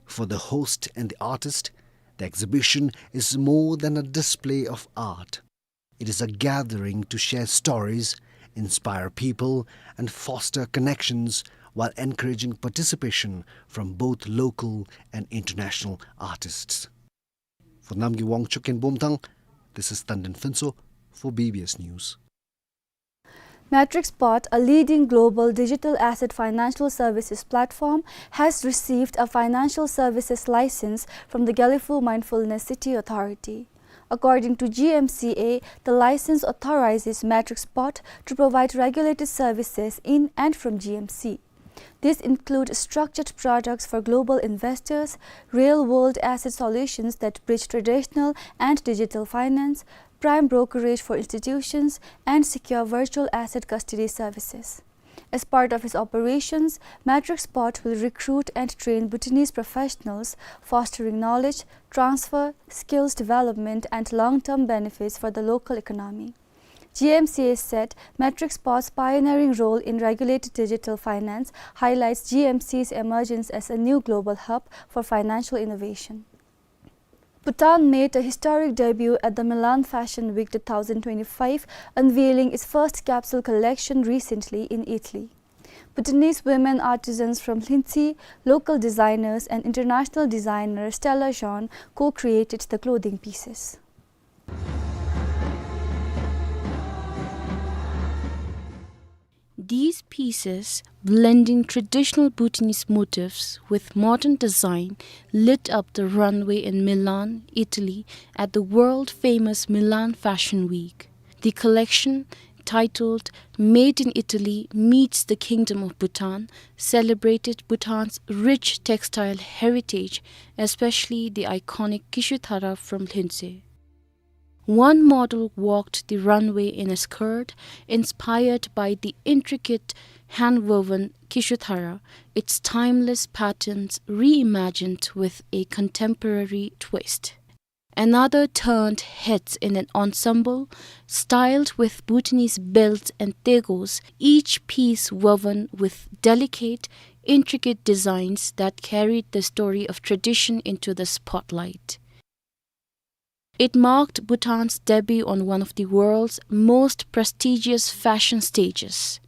For the host and the artist, the exhibition is more than a display of art. It is a gathering to share stories, inspire people, and foster connections while encouraging participation from both local and international artists. For Namgay Wangchuk in Bomtang, this is Tandin Phuntsho for B B S News. Matrixport, a leading global digital asset financial services platform, has received a financial services license from the Gelephu Mindfulness City Authority. According to G M C A, the license authorizes Matrixport to provide regulated services in and from G M C. These include structured products for global investors, real-world asset solutions that bridge traditional and digital finance, prime brokerage for institutions, and secure virtual asset custody services. As part of its operations, Matrixport will recruit and train Bhutanese professionals, fostering knowledge transfer, skills development, and long-term benefits for the local economy. G M C A said Matrixport's pioneering role in regulated digital finance highlights G M C's emergence as a new global hub for financial innovation. Bhutan made a historic debut at the Milan Fashion Week two thousand twenty-five, unveiling its first capsule collection recently in Italy. Bhutanese women artisans from Lhuentse, local designers, and international designer Stella Jean co-created the clothing pieces. These pieces, blending traditional Bhutanese motifs with modern design, lit up the runway in Milan, Italy, at the world-famous Milan Fashion Week. The collection, titled Made in Italy Meets the Kingdom of Bhutan, celebrated Bhutan's rich textile heritage, especially the iconic Kishuthara from Lhuentse. One model walked the runway in a skirt inspired by the intricate hand-woven Kishuthara, its timeless patterns reimagined with a contemporary twist. Another turned heads in an ensemble styled with Bhutanese belts and tegos, each piece woven with delicate, intricate designs that carried the story of tradition into the spotlight. It marked Bhutan's debut on one of the world's most prestigious fashion stages.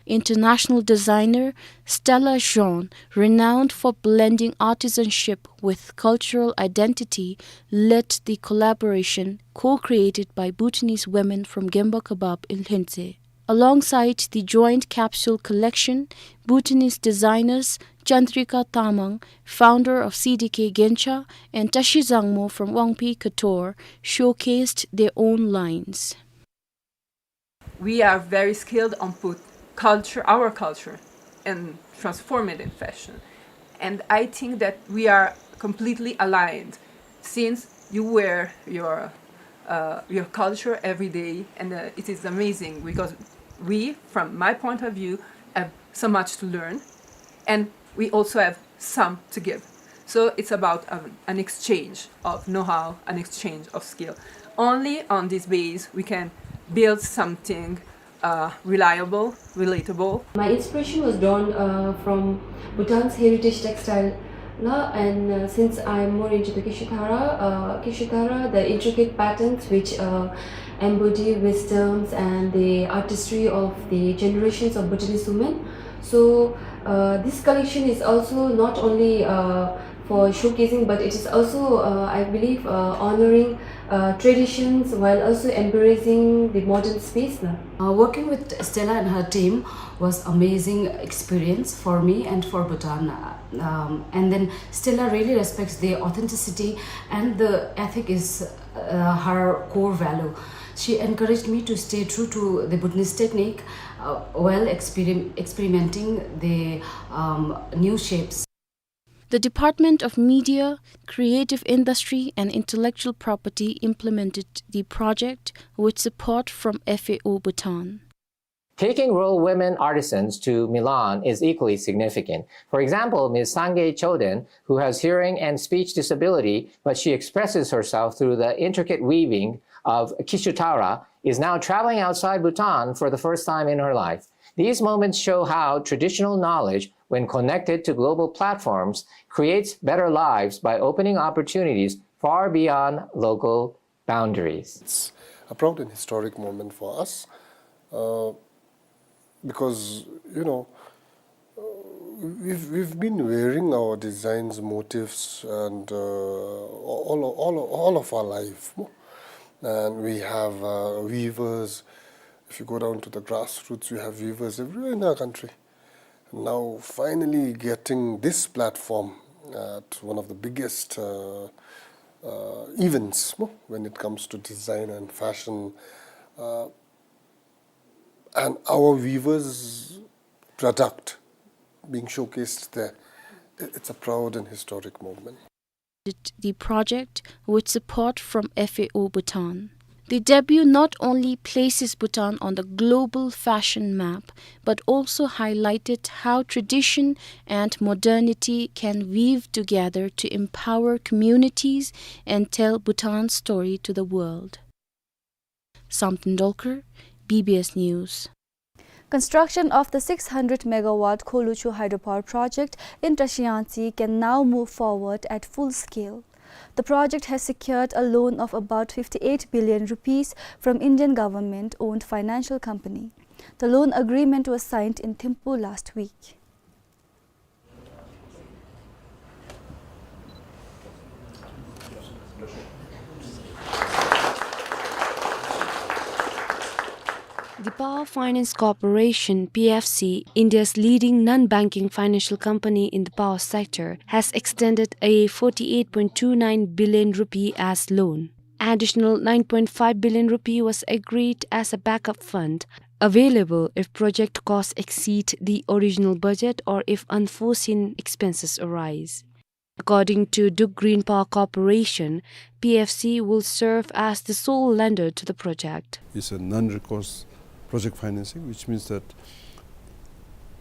International designer Stella Jean, renowned for blending artisanship with cultural identity, led the collaboration co-created by Bhutanese women from Gemba Kebab in Lhuentse. Alongside the joint capsule collection, Bhutanese designers Chandrika Tamang, founder of C D K Gencha, and Tashi Zangmo from Wangpei Couture showcased their own lines. We are very skilled on put culture, our culture, and transform it in fashion. And I think that we are completely aligned, since you wear your, uh, your culture every day, and, uh, it is amazing because We, from my point of view, have so much to learn, and we also have some to give. So it's about, um, an exchange of know-how, an exchange of skill. Only on this base we can build something, uh, reliable, relatable. My inspiration was drawn, uh, from Bhutan's heritage textile, no? And, uh, since I'm more into the Kishuthara, uh, Kishuthara, the intricate patterns which, uh, embody wisdoms and the artistry of the generations of Bhutanese women. So, uh, this collection is also not only, uh, for showcasing, but it is also, uh, I believe, uh, honoring, uh, traditions while also embracing the modern space, no? Uh, working with Stella and her team was amazing experience for me and for Bhutan. Um, and then Stella really respects the authenticity and the ethic is, uh, her core value. She encouraged me to stay true to the Bhutanese technique, uh, while experim-, experimenting the, um, new shapes. The Department of Media, Creative Industry and Intellectual Property implemented the project with support from F A O Bhutan. Taking rural women artisans to Milan is equally significant. For example, Miss Sangay Choden, who has hearing and speech disability, but she expresses herself through the intricate weaving of Kishuthara, is now traveling outside Bhutan for the first time in her life. These moments show how traditional knowledge, when connected to global platforms, creates better lives by opening opportunities far beyond local boundaries. It's a proud and historic moment for us, uh, because, you know, uh, we've, we've been wearing our designs, motifs, and, uh, all, all, all of our life. And we have, uh, weavers. If you go down to the grassroots, you have weavers everywhere in our country. Now, finally getting this platform at one of the biggest, uh, uh, events, no, when it comes to design and fashion, uh, and our weavers' product being showcased there, i-, it's a proud and historic moment. The project with support from F A O Bhutan. The debut not only places Bhutan on the global fashion map, but also highlighted how tradition and modernity can weave together to empower communities and tell Bhutan's story to the world. Samten Dolkar, B B S News. Construction of the six hundred megawatt Khorlochhu hydropower project in Trashiyangtse can now move forward at full scale. The project has secured a loan of about fifty-eight billion rupees from Indian government-owned financial company. The loan agreement was signed in Thimphu last week. The Power Finance Corporation, P F C, India's leading non-banking financial company in the power sector, has extended a forty-eight point two nine billion rupee as loan. Additional nine point five billion rupee was agreed as a backup fund, available if project costs exceed the original budget or if unforeseen expenses arise. According to Dukh Green Power Corporation, P F C will serve as the sole lender to the project. It's a non-recourse project financing, which means that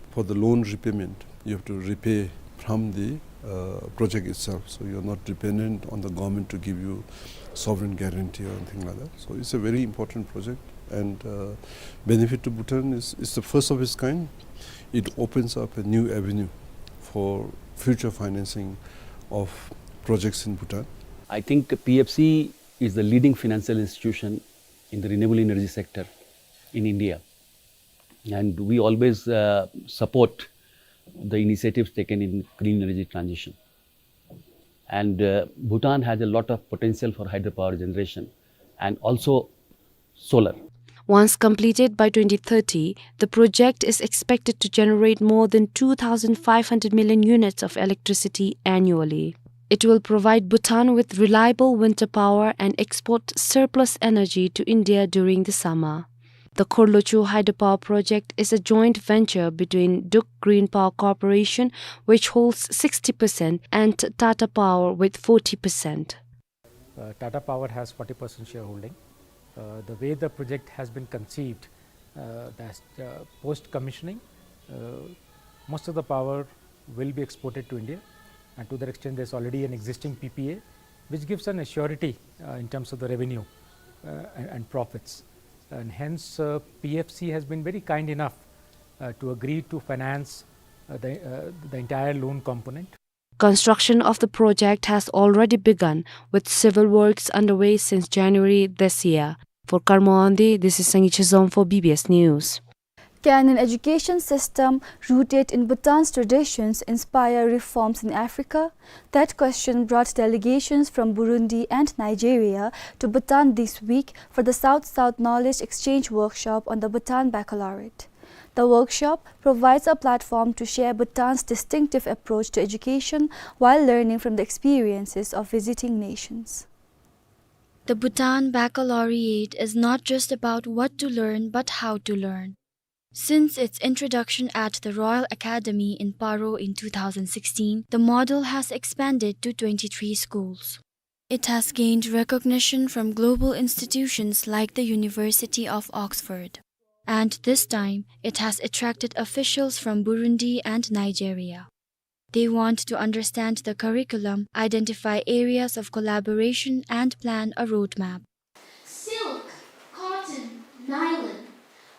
for the loan repayment, you have to repay from the, uh, project itself. So you're not dependent on the government to give you sovereign guarantee or anything like that. So it's a very important project, and, uh, benefit to Bhutan is, is the first of its kind. It opens up a new avenue for future financing of projects in Bhutan. I think P F C is the leading financial institution in the renewable energy sector in India. And we always, uh, support the initiatives taken in green energy transition. And, uh, Bhutan has a lot of potential for hydropower generation and also solar. Once completed by twenty thirty, the project is expected to generate more than two thousand five hundred million units of electricity annually. It will provide Bhutan with reliable winter power and export surplus energy to India during the summer. The Khorlochhu hydropower project is a joint venture between Dukh Green Power Corporation, which holds sixty percent, and Tata Power with forty percent. Uh, Tata Power has forty percent shareholding. Uh, the way the project has been conceived, Uh, that's, uh, post-commissioning, uh, most of the power will be exported to India, and to that extent, there's already an existing P P A, which gives an assurity, uh, in terms of the revenue, uh, and, and profits. And hence, uh, P F C has been very kind enough, uh, to agree to finance, uh, the, uh, the entire loan component. Construction of the project has already begun, with civil works underway since January this year. For Karmo Andi, this is Sangi Chizom for B B S News. Can an education system rooted in Bhutan's traditions inspire reforms in Africa? That question brought delegations from Burundi and Nigeria to Bhutan this week for the South-South Knowledge Exchange Workshop on the Bhutan Baccalaureate. The workshop provides a platform to share Bhutan's distinctive approach to education while learning from the experiences of visiting nations. The Bhutan Baccalaureate is not just about what to learn, but how to learn. Since its introduction at the Royal Academy in Paro in two thousand sixteen, the model has expanded to twenty-three schools. It has gained recognition from global institutions like the University of Oxford. And this time, it has attracted officials from Burundi and Nigeria. They want to understand the curriculum, identify areas of collaboration, and plan a roadmap. Silk, cotton, nylon,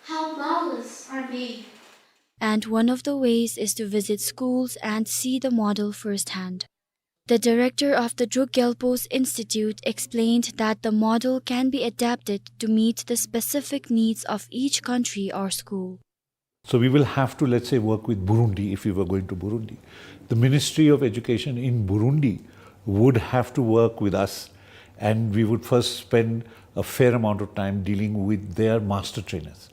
how malas are made. And one of the ways is to visit schools and see the model firsthand. The director of the Druk Gyalpo's Institute explained that the model can be adapted to meet the specific needs of each country or school. So we will have to, let's say, work with Burundi if we were going to Burundi. The Ministry of Education in Burundi would have to work with us, and we would first spend a fair amount of time dealing with their master trainers.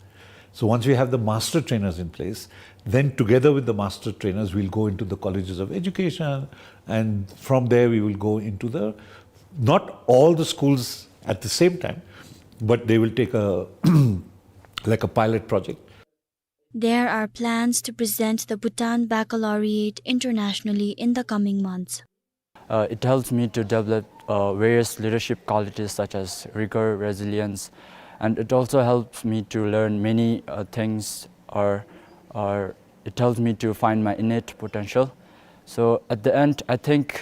So once we have the master trainers in place, then together with the master trainers, we'll go into the colleges of education, and from there we will go into the, not all the schools at the same time, but they will take a, like a pilot project. There are plans to present the Bhutan Baccalaureate internationally in the coming months. Uh, it helps me to develop, uh, various leadership qualities such as rigor, resilience, and it also helps me to learn many, uh, things, or, or it helps me to find my innate potential. So at the end, I think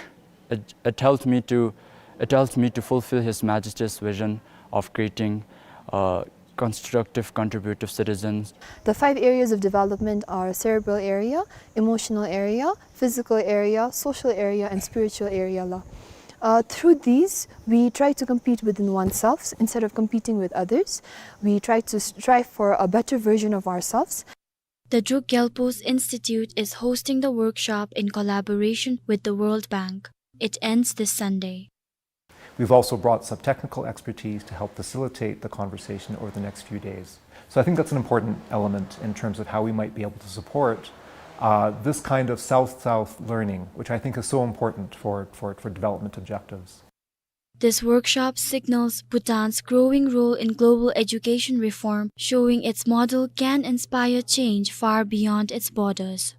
it, it helps me to, it helps me to fulfill His Majesty's vision of creating, uh, constructive, contributive citizens. The five areas of development are cerebral area, emotional area, physical area, social area, and spiritual area la. Uh, through these, we try to compete within oneself instead of competing with others. We try to strive for a better version of ourselves. The Druk Gyalpo's Institute is hosting the workshop in collaboration with the World Bank. It ends this Sunday. We've also brought some technical expertise to help facilitate the conversation over the next few days. So I think that's an important element in terms of how we might be able to support, uh, this kind of South-South learning, which I think is so important for, for, for development objectives. This workshop signals Bhutan's growing role in global education reform, showing its model can inspire change far beyond its borders.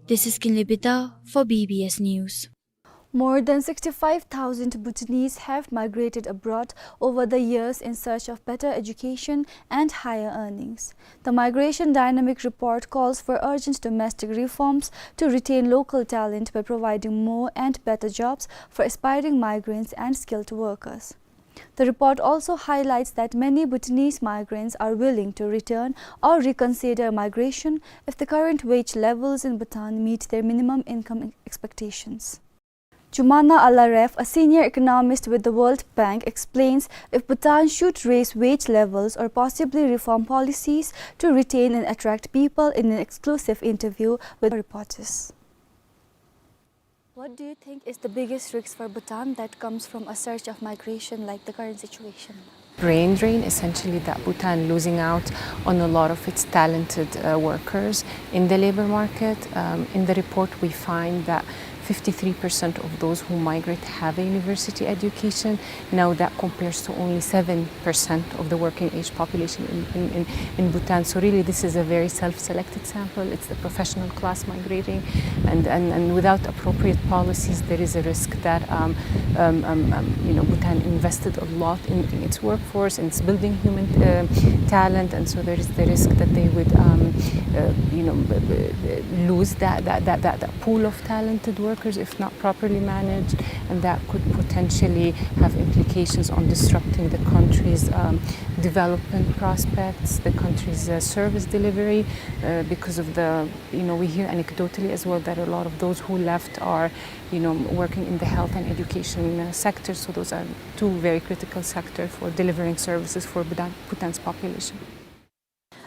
This is Kinley Bida for B B S News. More than sixty-five thousand Bhutanese have migrated abroad over the years in search of better education and higher earnings. The migration dynamic report calls for urgent domestic reforms to retain local talent by providing more and better jobs for aspiring migrants and skilled workers. The report also highlights that many Bhutanese migrants are willing to return or reconsider migration if the current wage levels in Bhutan meet their minimum income expectations. Jumana Alaref, a senior economist with the World Bank, explains if Bhutan should raise wage levels or possibly reform policies to retain and attract people in an exclusive interview with reporters. What do you think is the biggest risk for Bhutan that comes from a surge of migration like the current situation? Brain drain, essentially, that Bhutan losing out on a lot of its talented, uh, workers in the labor market. Um, in the report, we find that Fifty-three percent of those who migrate have a university education. Now that compares to only seven percent of the working age population in, in, in, in Bhutan. So really, this is a very self-selected sample. It's the professional class migrating, and, and, and without appropriate policies, there is a risk that, um, um, um, um, you know, Bhutan invested a lot in, in its workforce, in its building human, uh, talent, and so there is the risk that they would, um, uh, you know, b-, b-, lose that, that, that, that, that pool of talented workers if not properly managed, and that could potentially have implications on disrupting the country's, um, development prospects, the country's, uh, service delivery, uh, because of the, you know, we hear anecdotally as well that a lot of those who left are, you know, working in the health and education, uh, sector. So those are two very critical sector for delivering services for Bhutan, Bhutan's population.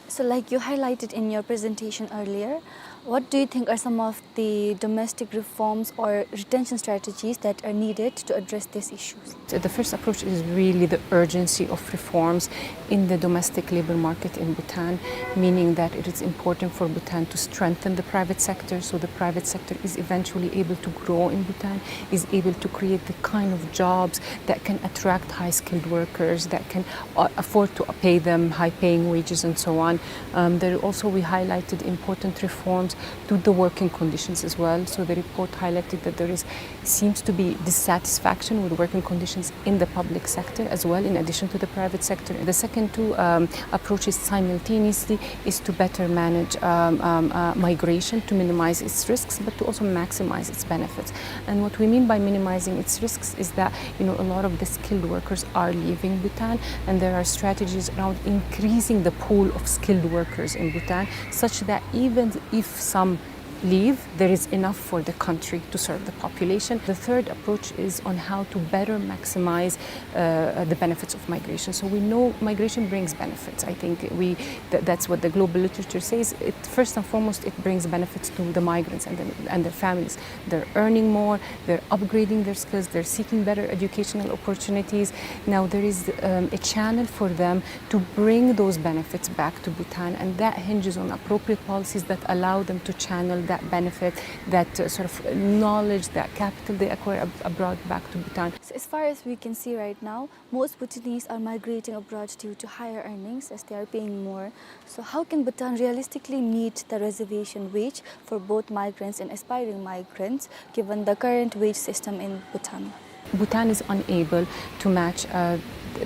So, like you highlighted in your presentation earlier, what do you think are some of the domestic reforms or retention strategies that are needed to address these issues? So the first approach is really the urgency of reforms in the domestic labor market in Bhutan, meaning that it is important for Bhutan to strengthen the private sector, so the private sector is eventually able to grow in Bhutan, is able to create the kind of jobs that can attract high-skilled workers, that can, uh, afford to pay them high-paying wages and so on. Um, there also we highlighted important reforms to the working conditions as well. So the report highlighted that there is, seems to be dissatisfaction with working conditions in the public sector as well, in addition to the private sector. The second two, um, approaches simultaneously is to better manage, um, um, uh, migration, to minimize its risks, but to also maximize its benefits. And what we mean by minimizing its risks is that, you know, a lot of the skilled workers are leaving Bhutan, and there are strategies around increasing the pool of skilled workers in Bhutan, such that even if some leave, there is enough for the country to serve the population. The third approach is on how to better maximize, uh, the benefits of migration. So we know migration brings benefits. I think we, th-, that's what the global literature says. It, first and foremost, it brings benefits to the migrants and the, and their families. They're earning more, they're upgrading their skills, they're seeking better educational opportunities. Now there is, um, a channel for them to bring those benefits back to Bhutan, and that hinges on appropriate policies that allow them to channel that benefit, that, uh, sort of knowledge, that capital they acquire ab-, abroad back to Bhutan. So as far as we can see right now, most Bhutanese are migrating abroad due to higher earnings as they are paying more. So how can Bhutan realistically meet the reservation wage for both migrants and aspiring migrants, given the current wage system in Bhutan? Bhutan is unable to match, uh,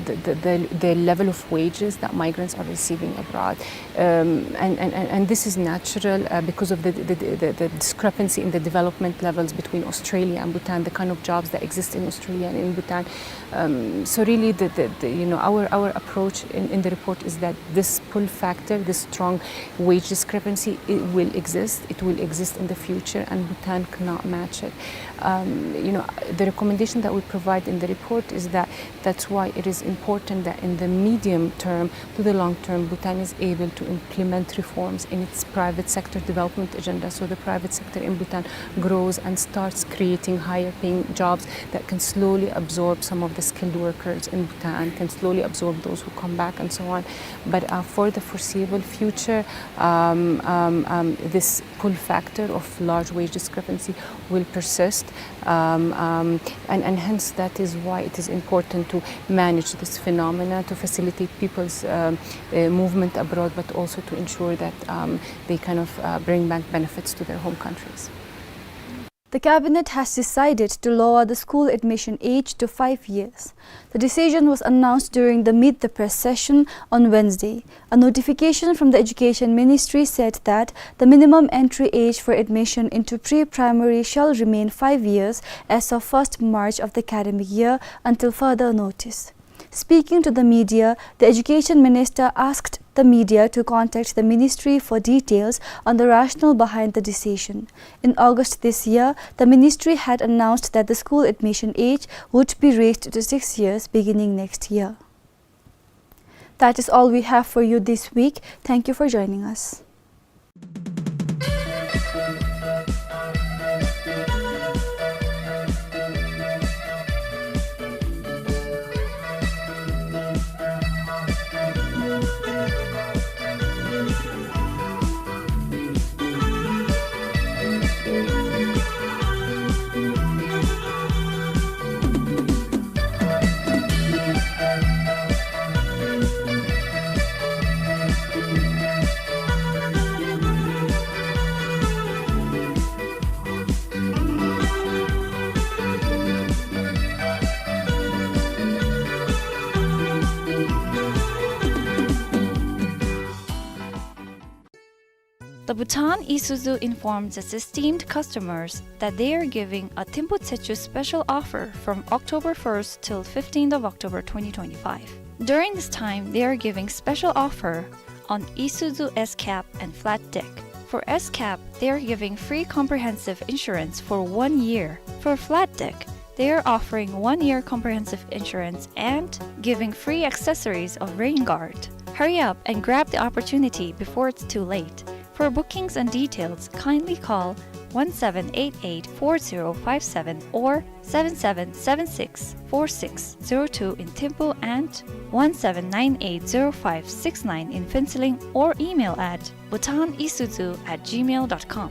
the, the, the, the level of wages that migrants are receiving abroad. Um, and, and, and, and this is natural, uh, because of the, the, the, the discrepancy in the development levels between Australia and Bhutan, the kind of jobs that exist in Australia and in Bhutan. Um, so really, the, the, the, you know, our, our approach in, in the report is that this pull factor, this strong wage discrepancy, it will exist. It will exist in the future, and Bhutan cannot match it. Um, you know, the recommendation that we provide in the report is that that's why it is important that in the medium term to the long term, Bhutan is able to implement reforms in its private sector development agenda. So the private sector in Bhutan grows and starts creating higher paying jobs that can slowly absorb some of the skilled workers in Bhutan, can slowly absorb those who come back and so on. But, uh, for the foreseeable future, um, um, um, this pull factor of large wage discrepancy will persist. Um, um, and, and hence that is why it is important to manage this phenomena, to facilitate people's, um, uh, movement abroad, but also to ensure that, um, they kind of, uh, bring back benefits to their home countries. The cabinet has decided to lower the school admission age to five years. The decision was announced during the Meet the Press session on Wednesday. A notification from the Education Ministry said that the minimum entry age for admission into pre-primary shall remain five years as of first March of the academic year until further notice. Speaking to the media, the Education Minister asked the media to contact the ministry for details on the rationale behind the decision. In August this year, the ministry had announced that the school admission age would be raised to six years beginning next year. That is all we have for you this week. Thank you for joining us. Bhutan Isuzu informs its esteemed customers that they are giving a Thimphu Tsechu special offer from October first till fifteenth of October twenty twenty-five. During this time, they are giving special offer on Isuzu S-Cab and flat deck. For S-Cab, they are giving free comprehensive insurance for one year. For flat deck, they are offering one year comprehensive insurance and giving free accessories of rain guard. Hurry up and grab the opportunity before it's too late. For bookings and details, kindly call one seven eight eight four zero five seven or seven seven seven six four six zero two in Thimphu and one seven nine eight zero five six nine in Phuentsholing or email at bhutanisuzu at gmail dot com.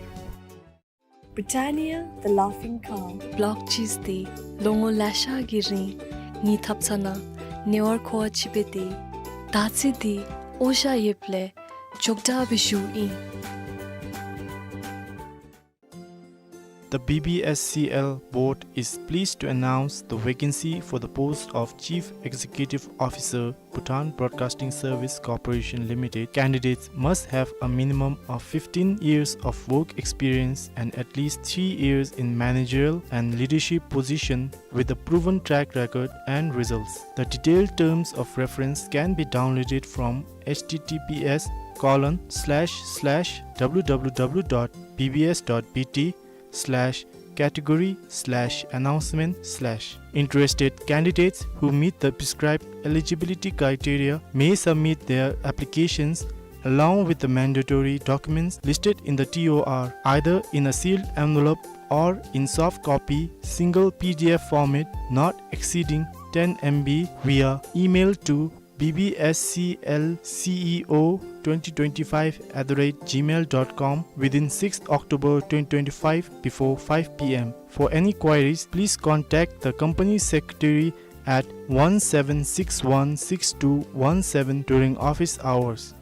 Britannia, the laughing car. Block cheese འདི་ལོ་ངོ་ལེ་ཤ་གི་རིང་ངེའི་ཐབ་ཚང་ནང་ཉེ་བར་མཁོ་བ་ཅིག་སྦེ་སྡོད་ཡི། ད་ཅི་འདི་ཨོ་ཞ་ཡོདཔ་ལས་མགྱོགས་དྲགས་སྦེ་ཞུཝ་ཨིན། The B B S C L board is pleased to announce the vacancy for the post of Chief Executive Officer, Bhutan Broadcasting Service Corporation Limited. Candidates must have a minimum of fifteen years of work experience and at least three years in managerial and leadership position with a proven track record and results. The detailed terms of reference can be downloaded from H T T P S colon slash slash W W W dot B B S dot B T slash category slash announcement slash. Interested candidates who meet the prescribed eligibility criteria may submit their applications along with the mandatory documents listed in the T O R, either in a sealed envelope or in soft copy, single P D F format, not exceeding ten M B, via email to B B S C L C E O twenty twenty-five at the rate gmail dot com within sixth October twenty twenty-five before five P M. For any queries, please contact the company secretary at one seven six one six two one seven during office hours.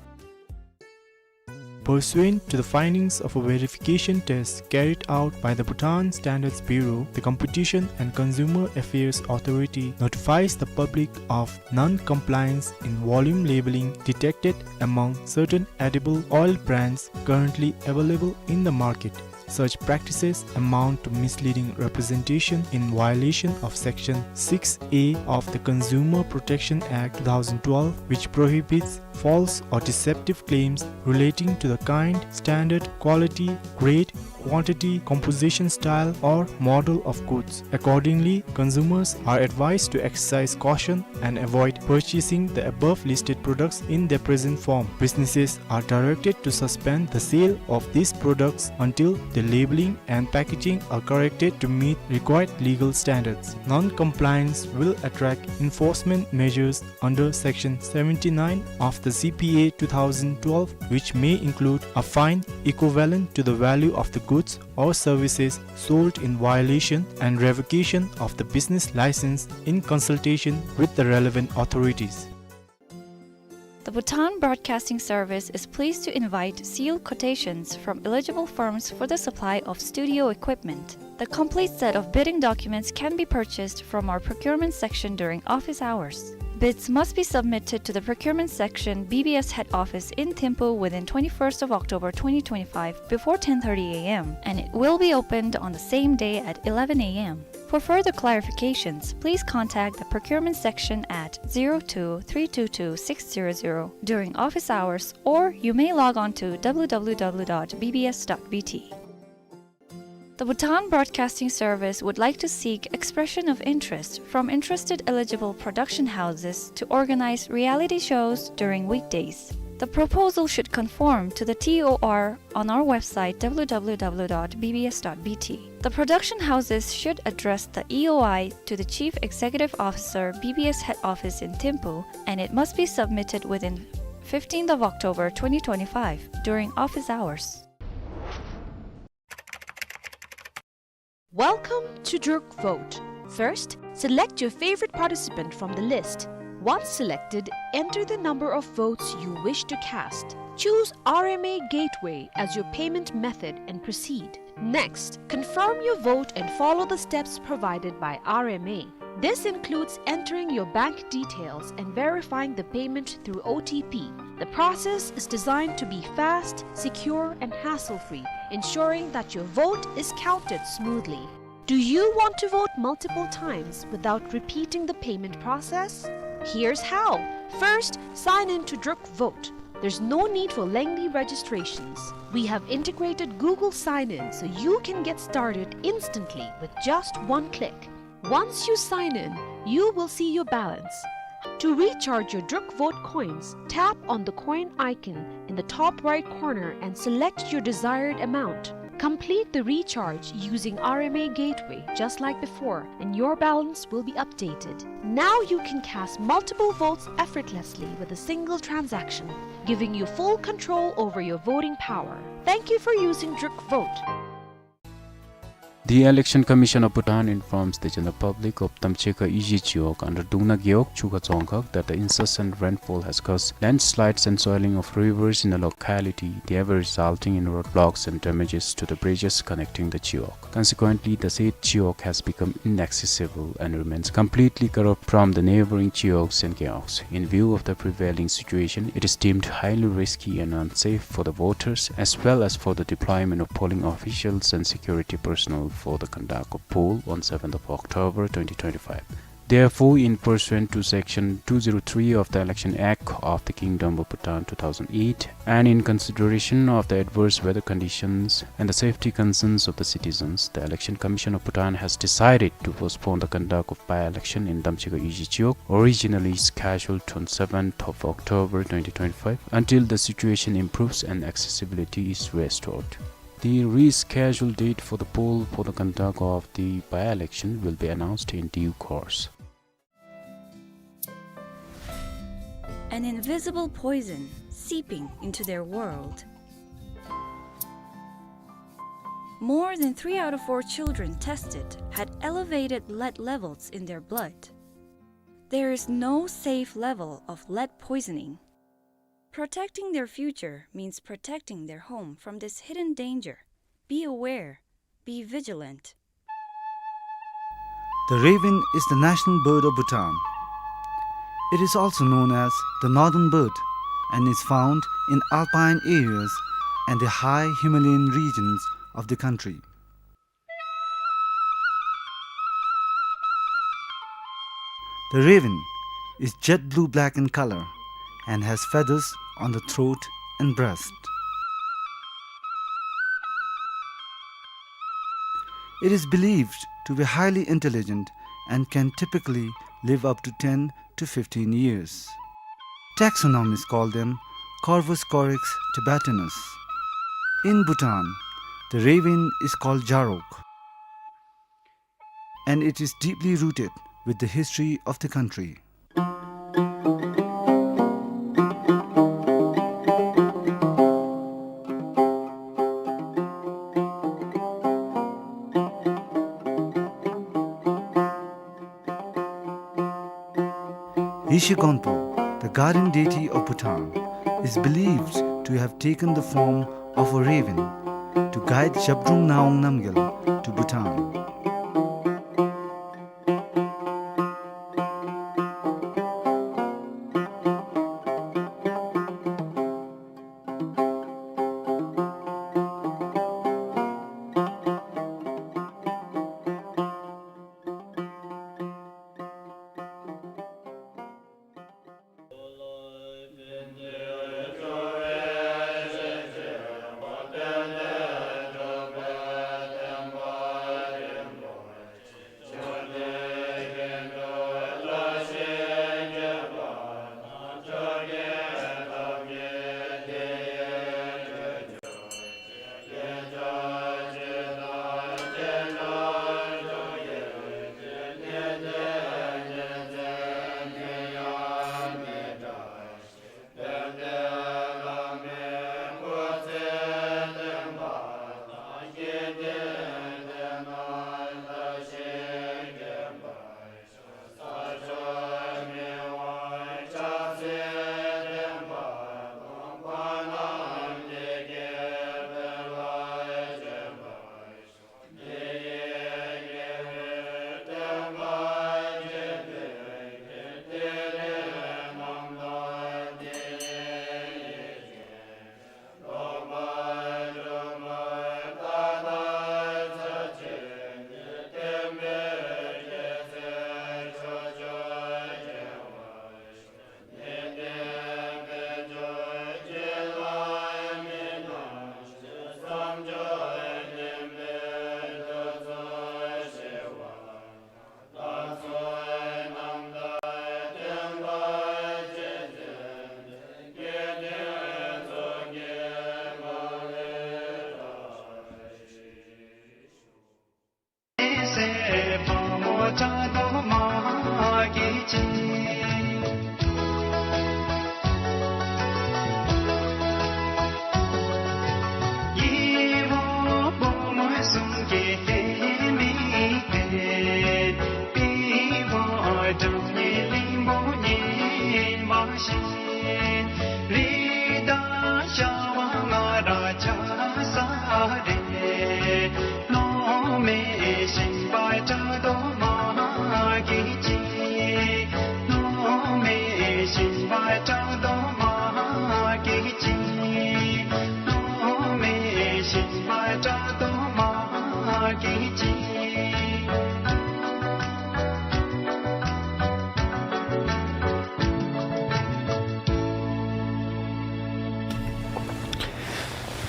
Pursuant to the findings of a verification test carried out by the Bhutan Standards Bureau, the Competition and Consumer Affairs Authority notifies the public of non-compliance in volume labeling detected among certain edible oil brands currently available in the market. Such practices amount to misleading representation in violation of Section six A of the Consumer Protection Act two thousand twelve, which prohibits false or deceptive claims relating to the kind, standard, quality, grade, quantity, composition style, or model of goods. Accordingly, consumers are advised to exercise caution and avoid purchasing the above listed products in their present form. Businesses are directed to suspend the sale of these products until the labeling and packaging are corrected to meet required legal standards. Non-compliance will attract enforcement measures under Section seventy-nine of the C P A two thousand twelve, which may include a fine equivalent to the value of the goods or services sold in violation and revocation of the business license in consultation with the relevant authorities. The Bhutan Broadcasting Service is pleased to invite sealed quotations from eligible firms for the supply of studio equipment. The complete set of bidding documents can be purchased from our procurement section during office hours. Bids must be submitted to the procurement section, B B S head office in Thimphu within twenty-first of October twenty twenty-five before ten thirty A M, and it will be opened on the same day at eleven A M. For further clarifications, please contact the procurement section at zero two three two two six zero zero during office hours, or you may log on to W W W dot B B S dot B T. The Bhutan Broadcasting Service would like to seek expression of interest from interested eligible production houses to organize reality shows during weekdays. The proposal should conform to the T O R on our website, W W W dot B B S dot B T. The production houses should address the E O I to the Chief Executive Officer, B B S head office in Thimphu, and it must be submitted within fifteenth of October twenty twenty-five during office hours. Welcome to Druk Vote. First, select your favorite participant from the list. Once selected, enter the number of votes you wish to cast. Choose R M A Gateway as your payment method and proceed. Next, confirm your vote and follow the steps provided by R M A. This includes entering your bank details and verifying the payment through O T P. The process is designed to be fast, secure, and hassle-free, ensuring that your vote is counted smoothly. Do you want to vote multiple times without repeating the payment process? Here's how. First, sign in to Druk Vote. There's no need for lengthy registrations. We have integrated Google Sign-In so you can get started instantly with just one click. Once you sign in, you will see your balance. To recharge your Druk Vote coins, tap on the coin icon in the top right corner and select your desired amount. Complete the recharge using R M A Gateway just like before, and your balance will be updated. Now you can cast multiple votes effortlessly with a single transaction, giving you full control over your voting power. Thank you for using Druk Vote. The Election Commission of Bhutan informs the general public of Damchekha Iji Chiwog under Dungna Gewog, Chukha Dzongkhag that the incessant rainfall has caused landslides and swelling of rivers in the locality, thereby resulting in roadblocks and damages to the bridges connecting the chiwog. Consequently, the said chiwog has become inaccessible and remains completely cut off from the neighboring chiwogs and gewogs. In view of the prevailing situation, it is deemed highly risky and unsafe for the voters as well as for the deployment of polling officials and security personnel for the conduct of poll on seventh of October twenty twenty-five. Therefore, in pursuant to Section two zero three of the Election Act of the Kingdom of Bhutan two thousand eight, and in consideration of the adverse weather conditions and the safety concerns of the citizens, the Election Commission of Bhutan has decided to postpone the conduct of by-election in Damchekha Iji Chiwog, originally scheduled on seventh of October twenty twenty-five, until the situation improves and accessibility is restored. The rescheduled date for the poll for the conduct of the by-election will be announced in due course. An invisible poison seeping into their world. More than three out of four children tested had elevated lead levels in their blood. There is no safe level of lead poisoning. Protecting their future means protecting their home from this hidden danger. Be aware. Be vigilant. The raven is the national bird of Bhutan. It is also known as the northern bird and is found in alpine areas and the high Himalayan regions of the country. The raven is jet blue black in color and has feathers on the throat and breast. It is believed to be highly intelligent and can typically live up to ten to fifteen years. Taxonomists call them Corvus corax tibetanus. In Bhutan, the raven is called Jarok, and it is deeply rooted with the history of the country. Yeshe Gonpo, the guardian deity of Bhutan, is believed to have taken the form of a raven to guide Zhabdrung Ngawang Namgyal to Bhutan.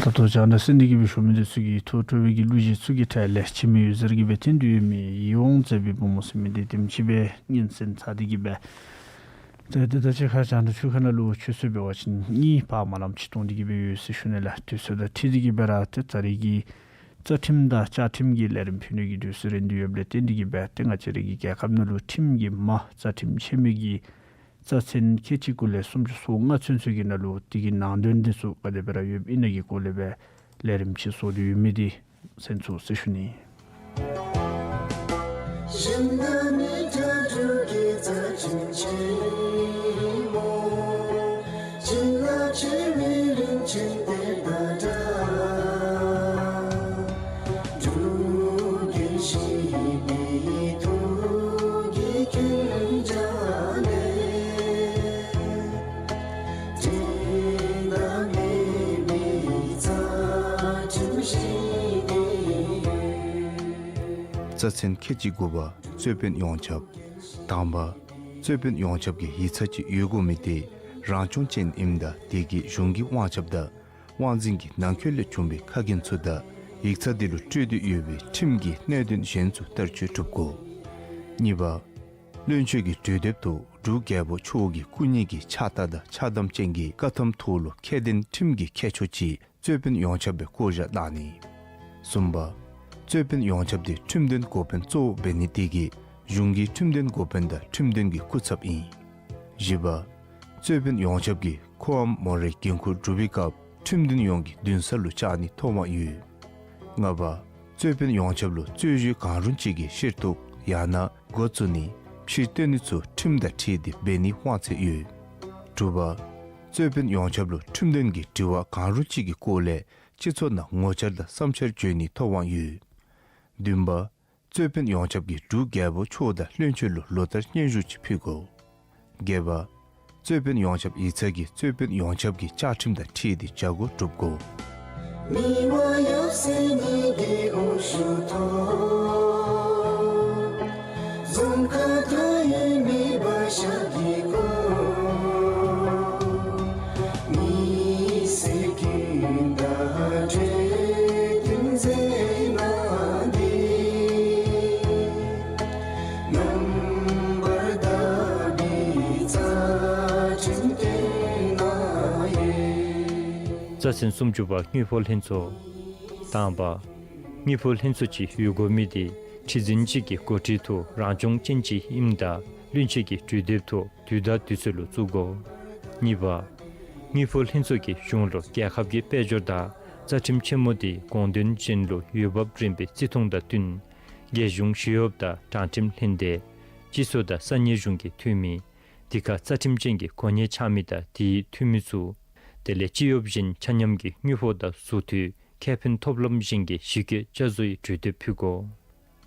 ད་ལྟོ་ཇ་ནང་གསན་ཏེ་གི་སྦེ་ཞུ་མི་འདི་ཚུ་གིས་ཐུགས་སྤྲོ་བའི་གི་གླུ་གཞས་ཚུ་གི་གྲས་ལས་ཕྱི་མི་འོད་ཟེར་གྱིས་སྦེ་བཏོན་ཏེ་ཡོད་མི་ཡིད་འོང་མཛེས་པའི་བུ་མོ་ཟེར་མི་འདི་དེམ་ཅིག་སྦེ་སྙན་གསན་ཚར་ཏེ་གི་སྦེ། ཏེ་ད་ཅི་ཁར་ཇ་ནང་ཆུ་ཁ་ནང་ལུ་ཆུ་ཚོད་འབད་བ་ཅིན་གཉིས་ཕར་མ་ལམ་ཅིག་གཏོང་སྟེ་གི་སྦེ་ཡོད་ཟེར་ཞུ་ནི་ལགས། དུས་ཚོད་དང་འཁྲིལ་ཏེ་གི་སྦེ་ར་ཏེ་ད་རིས་ཀྱི་རྩ་ཁྲིམས་དང་བཅའ་ཁྲིམས་ཀྱི་ལས་རིམ་ཕུལ་ནི་གི་དུས་ཚོད་རན་ཏེ་ཡོདཔ་ལས་བརྟེན་ཏེ་གི་སྦེ་ཏེ་ང་བཅས་རའི་གི་རྒྱལ་ཁབ་ནང་ལུ་ཁྲིམས་ཀྱི་མ་རྩ་ཁྲིམས་ཆེན་མོ་གི་རྩ་ཚན་ཁལ་གཅིག་དགུ་ལས་སུམ་ཅུ་སོ་ལྔ་ཚུན་ཚོད་ཀྱི་ནང་ལུ་དེ་གི་ནང་དོན་འདི་ཚུ་ག་དེ་སྦེ་ར་ཡོདཔ་ཨིན་ན་གི་སྐོར་ལས་སྦེ་ལས་རིམ་ཅིག་བཟོ་སྟེ་ཡོད་མི་འདི་གསན་ཚུགས་ཟེར་ཞུ་ནི། རྩ་ཚན་ཁལ་གཅིག་དགུ་པ། རྩོད་དཔོན་ཡོངས་ཁྱབ། དང་པ། རྩོད་དཔོན་ཡོངས་ཁྱབ་ཀྱི་ཡིག་ཚང་ཅིག་ཡོད་དགོ་མི་དེ་རང་སྐྱོང་ཅན་ཨིནམ་ད་དེ་གི་གཞུང་གི་དབང་ཁྱབ་དང་དབང་འཛིན་གྱི་ནང་འཁོད་ལས་བྱུང་བའི་ཁ་འགན་ཚུ་དང་ཡིག་ཚང་དེ་ལུ་སྤྲོད་དེ་ཡོད་པའི་ཁྲིམས་ཀྱི་གནད་དོན་གཞན་ཚུ་བསྟར་སྤྱོད་གྲུབ་དགོ། གཉིས་པ། བློན་ཆེན་གྱི་གྲོས་འདེབས་ཐོག་འབྲུག་རྒྱལ་པོ་མཆོག་གི་སྐུ་ཉིད་ཀྱི་ཕྱག་རྟགས་དང་ཕྱག་དམ་ཅན་གྱི་བཀའ་ཐམ་ཐོག་ལུ་ཁྱད་ལྡན་ཁྲིམས་ཀྱི་ཁྱད་ཆོས་ཅིག་རྩོད་དཔོན་ཡོངས་ཁྱབ་སྦེ་བསྐོ་བཞག་གནང་ནི། གསུམ་པ། རྩོད་དཔོན་ཡོངས་ཁྱབ་དེ་ཁྲིམས་དོན་འགོ་དཔོན་གཙོ་བོ་འབད་ནི་དེ་གིས་གཞུང་གི་ཁྲིམས་དོན་འགོ་དཔོན་དང་ཁྲིམས་དོན་གྱི་སྐུ་ཚབ་ཨིན། བཞི་པ། རྩོད་དཔོན་ཡོངས་ཁྱབ་ཀྱིས་ཁོའམ་མོ་རའི་འགན་ཁུར་སྒྲུབ་པའི་སྐབས་ཁྲིམས་དོན་ཡོངས་ཀྱི་འདུན་ས་ལུ་བཅར་ནི་ཐོབ་དབང་ཡོད། ལྔ་པ། རྩོད་དཔོན་ཡོངས་ཁྱབ་ལུ་རྩོད་གཞི་གང་རུང་ཅིག་གི་ཤེར་ཐོག་ཡང་ན་འགོ་བཙུགས་ནི་ཕྱིར་བཏོན་ནི་ཚུ་ཁྲིམས་དང་འཁྲིལ་ཏེ་འབད་ནིའི་དབང་ཚད་ཡོད། དྲུག་པ། རྩོད་དཔོན་ཡོངས་ཁྱབ་ལུ་ཁྲིམས་དོན་གྱི་དྲི་བ་གང་རུང་ཅིག་གི་སྐོར་ལས་སྤྱི་ཚོགས་ནང་ངོ་བཅར་དང་བསམ་འཆར་བརྗོད་ནིའི་ཐོབ་དབང་ཡོད། བདུན་པ། རྩོད་དཔོན་ཡོངས་ཁྱབ་ཀྱིས་འབྲུག་རྒྱལ་པོ་མཆོག་དང་བློན་ཆེན་ལུ་ལོ་ལྟར་སྙན་ཞུ་ཅིག་ཕུལ་དགོ། བརྒྱད་པ། རྩོད་དཔོན་ཡོངས་ཁྱབ་ཡིག་ཚང་གིས་རྩོད་དཔོན་ཡོངས་ཁྱབ་ཀྱི་བཅའ་ཁྲིམས་དང་འཁྲིལ་ཏེ་བྱ་སྒོ་སྒྲུབ་དགོ། རྩ་ཚན་སུམ་ཅུ་པ། དངུལ་ཕོགས་ལྷན་ཚོགས། དང་པ། དངུལ་ཕོགས་ལྷན་ཚོགས་ཅིག་ཡོད་དགོ་མི་དེ་ཁྲི་འཛིན་གཅིག་གི་འགོ་ཁྲིད་དུ་རང་སྐྱོང་ཅན་ཅིག་ཨིནམ་ད་བློན་ཆེན་གྱི་གྲོས་འདེབས་ཐོག་དུས་དང་དུས་ཚོད་ལུ་བཙུགས་དགོ། གཉིས་པ། དངུལ་ཕོགས་ལྷན་ཚོགས་ཀྱིས་གཞུང་ལུ་རྒྱལ་ཁབ་ཀྱི་དཔལ་འབྱོར་དང་རྩ་ཁྲིམས་ཆེན་མོ་དེ་དགོངས་དོན་ཅན་ལུ་འོས་འབབ་རན་པའི་བརྩི་མཐོང་དང་བསྟུན་རྒྱལ་གཞུང་ཞི་གཡོགཔ་དང་དྲང་ཁྲིམས་ལྷན་སྡེ། སྤྱི་ཚོགས་དང་ས་གནས་གཞུང་གི་འཐུས་མི། དེ་ཁར་རྩ་ཁྲིམས་ཅན་གྱི་གོ་གནས་འཆང་མི་དང་དེའི་འཐུས་མི་ཚུ། དེ་ལས་སྤྱི་གཡོགཔ་གཞན་ཆ་མཉམ་གྱི་དངུལ་ཕོགས་དང་ཟུར་དུ་ཁེ་ཕན་ཐོབ་ལམ་གཞན་གྱི་གཞི་བཀོད་བསྐྱར་བཟོ་ཡི་གྲོས་འདེབས་ཕུལ་དགོ།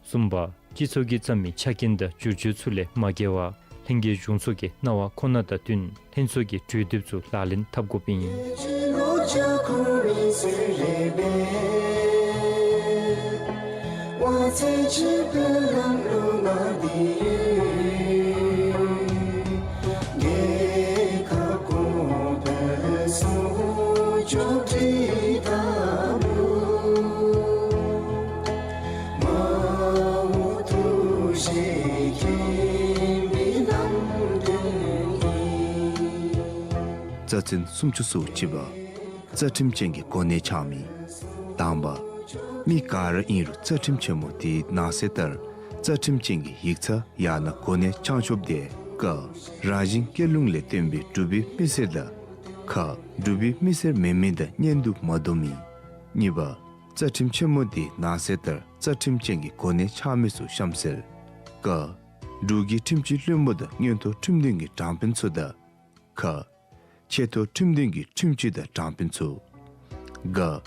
གསུམ་པ། སྤྱི་ཚོགས་ཀྱི་རྩ་མི་ཆ་རྐྱེན་དང་བསྒྱུར་བཅོས་ཚུ་ལས་མ་འགལ་བར་ལྷན་རྒྱས་གཞུང་ཚོགས་ཀྱི་གནང་བ་ཁོ་ན་དང་བསྟུན་ལྷན་ཚོགས་ཀྱི་གྲོས་འདེབས་ཚུ་ལག་ལེན་འཐབ་དགོཔ་ཨིན། རྩ་ཚན་སུམ་ཅུ་སོ་གཅིག་པ། རྩ་ཁྲིམས་ཅན་གྱི་གོ་གནས་འཆང་མི། དང་པ། མི་ག་ར་ཨིན་རུང་རྩ་ཁྲིམས་ཆེན་མོ་དེའི་ནང་གསེས་ལྟར་རྩ་ཁྲིམས་ཅན་གྱི་ཡིག་ཚང་ཡང་ན་གོ་གནས་འཆང་ཆོགཔ་དེ་ ཀ། རང་བཞིན་སྐྱེ་ལུགས་ལས་བརྟེན་པའི་འབྲུག་པའི་མི་སེར་དང་། ཁ། འབྲུག་པའི་མི་སེར་མེན་མི་དང་གཉེན་དུ་མ་འདུ་མི། གཉིས་པ། རྩ་ཁྲིམས་ཆེན་མོ་འདི་ནང་གསེས་ལྟར་རྩ་ཁྲིམས་ཅན་གྱི་གོ་གནས་ཆགས་མི་ཚུ་གཤམ་གསལ། ཀ། འབྲུག་གི་ཁྲིམས་སྤྱི་བློན་པོ་དང་མངོན་མཐོ་ཁྲིམས་དོན་གྱི་དྲང་དཔོན་ཚུ་དང་། ཁ། ཆེ་མཐོ་ཁྲིམས་དོན་གྱི་ཁྲིམས་སྤྱི་དང་དྲང་དཔོན་ཚུ། ག།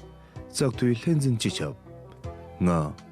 བཙག་འཐུའི་ལྷན་འཛིན་སྤྱི་ཁྱབ། ང་།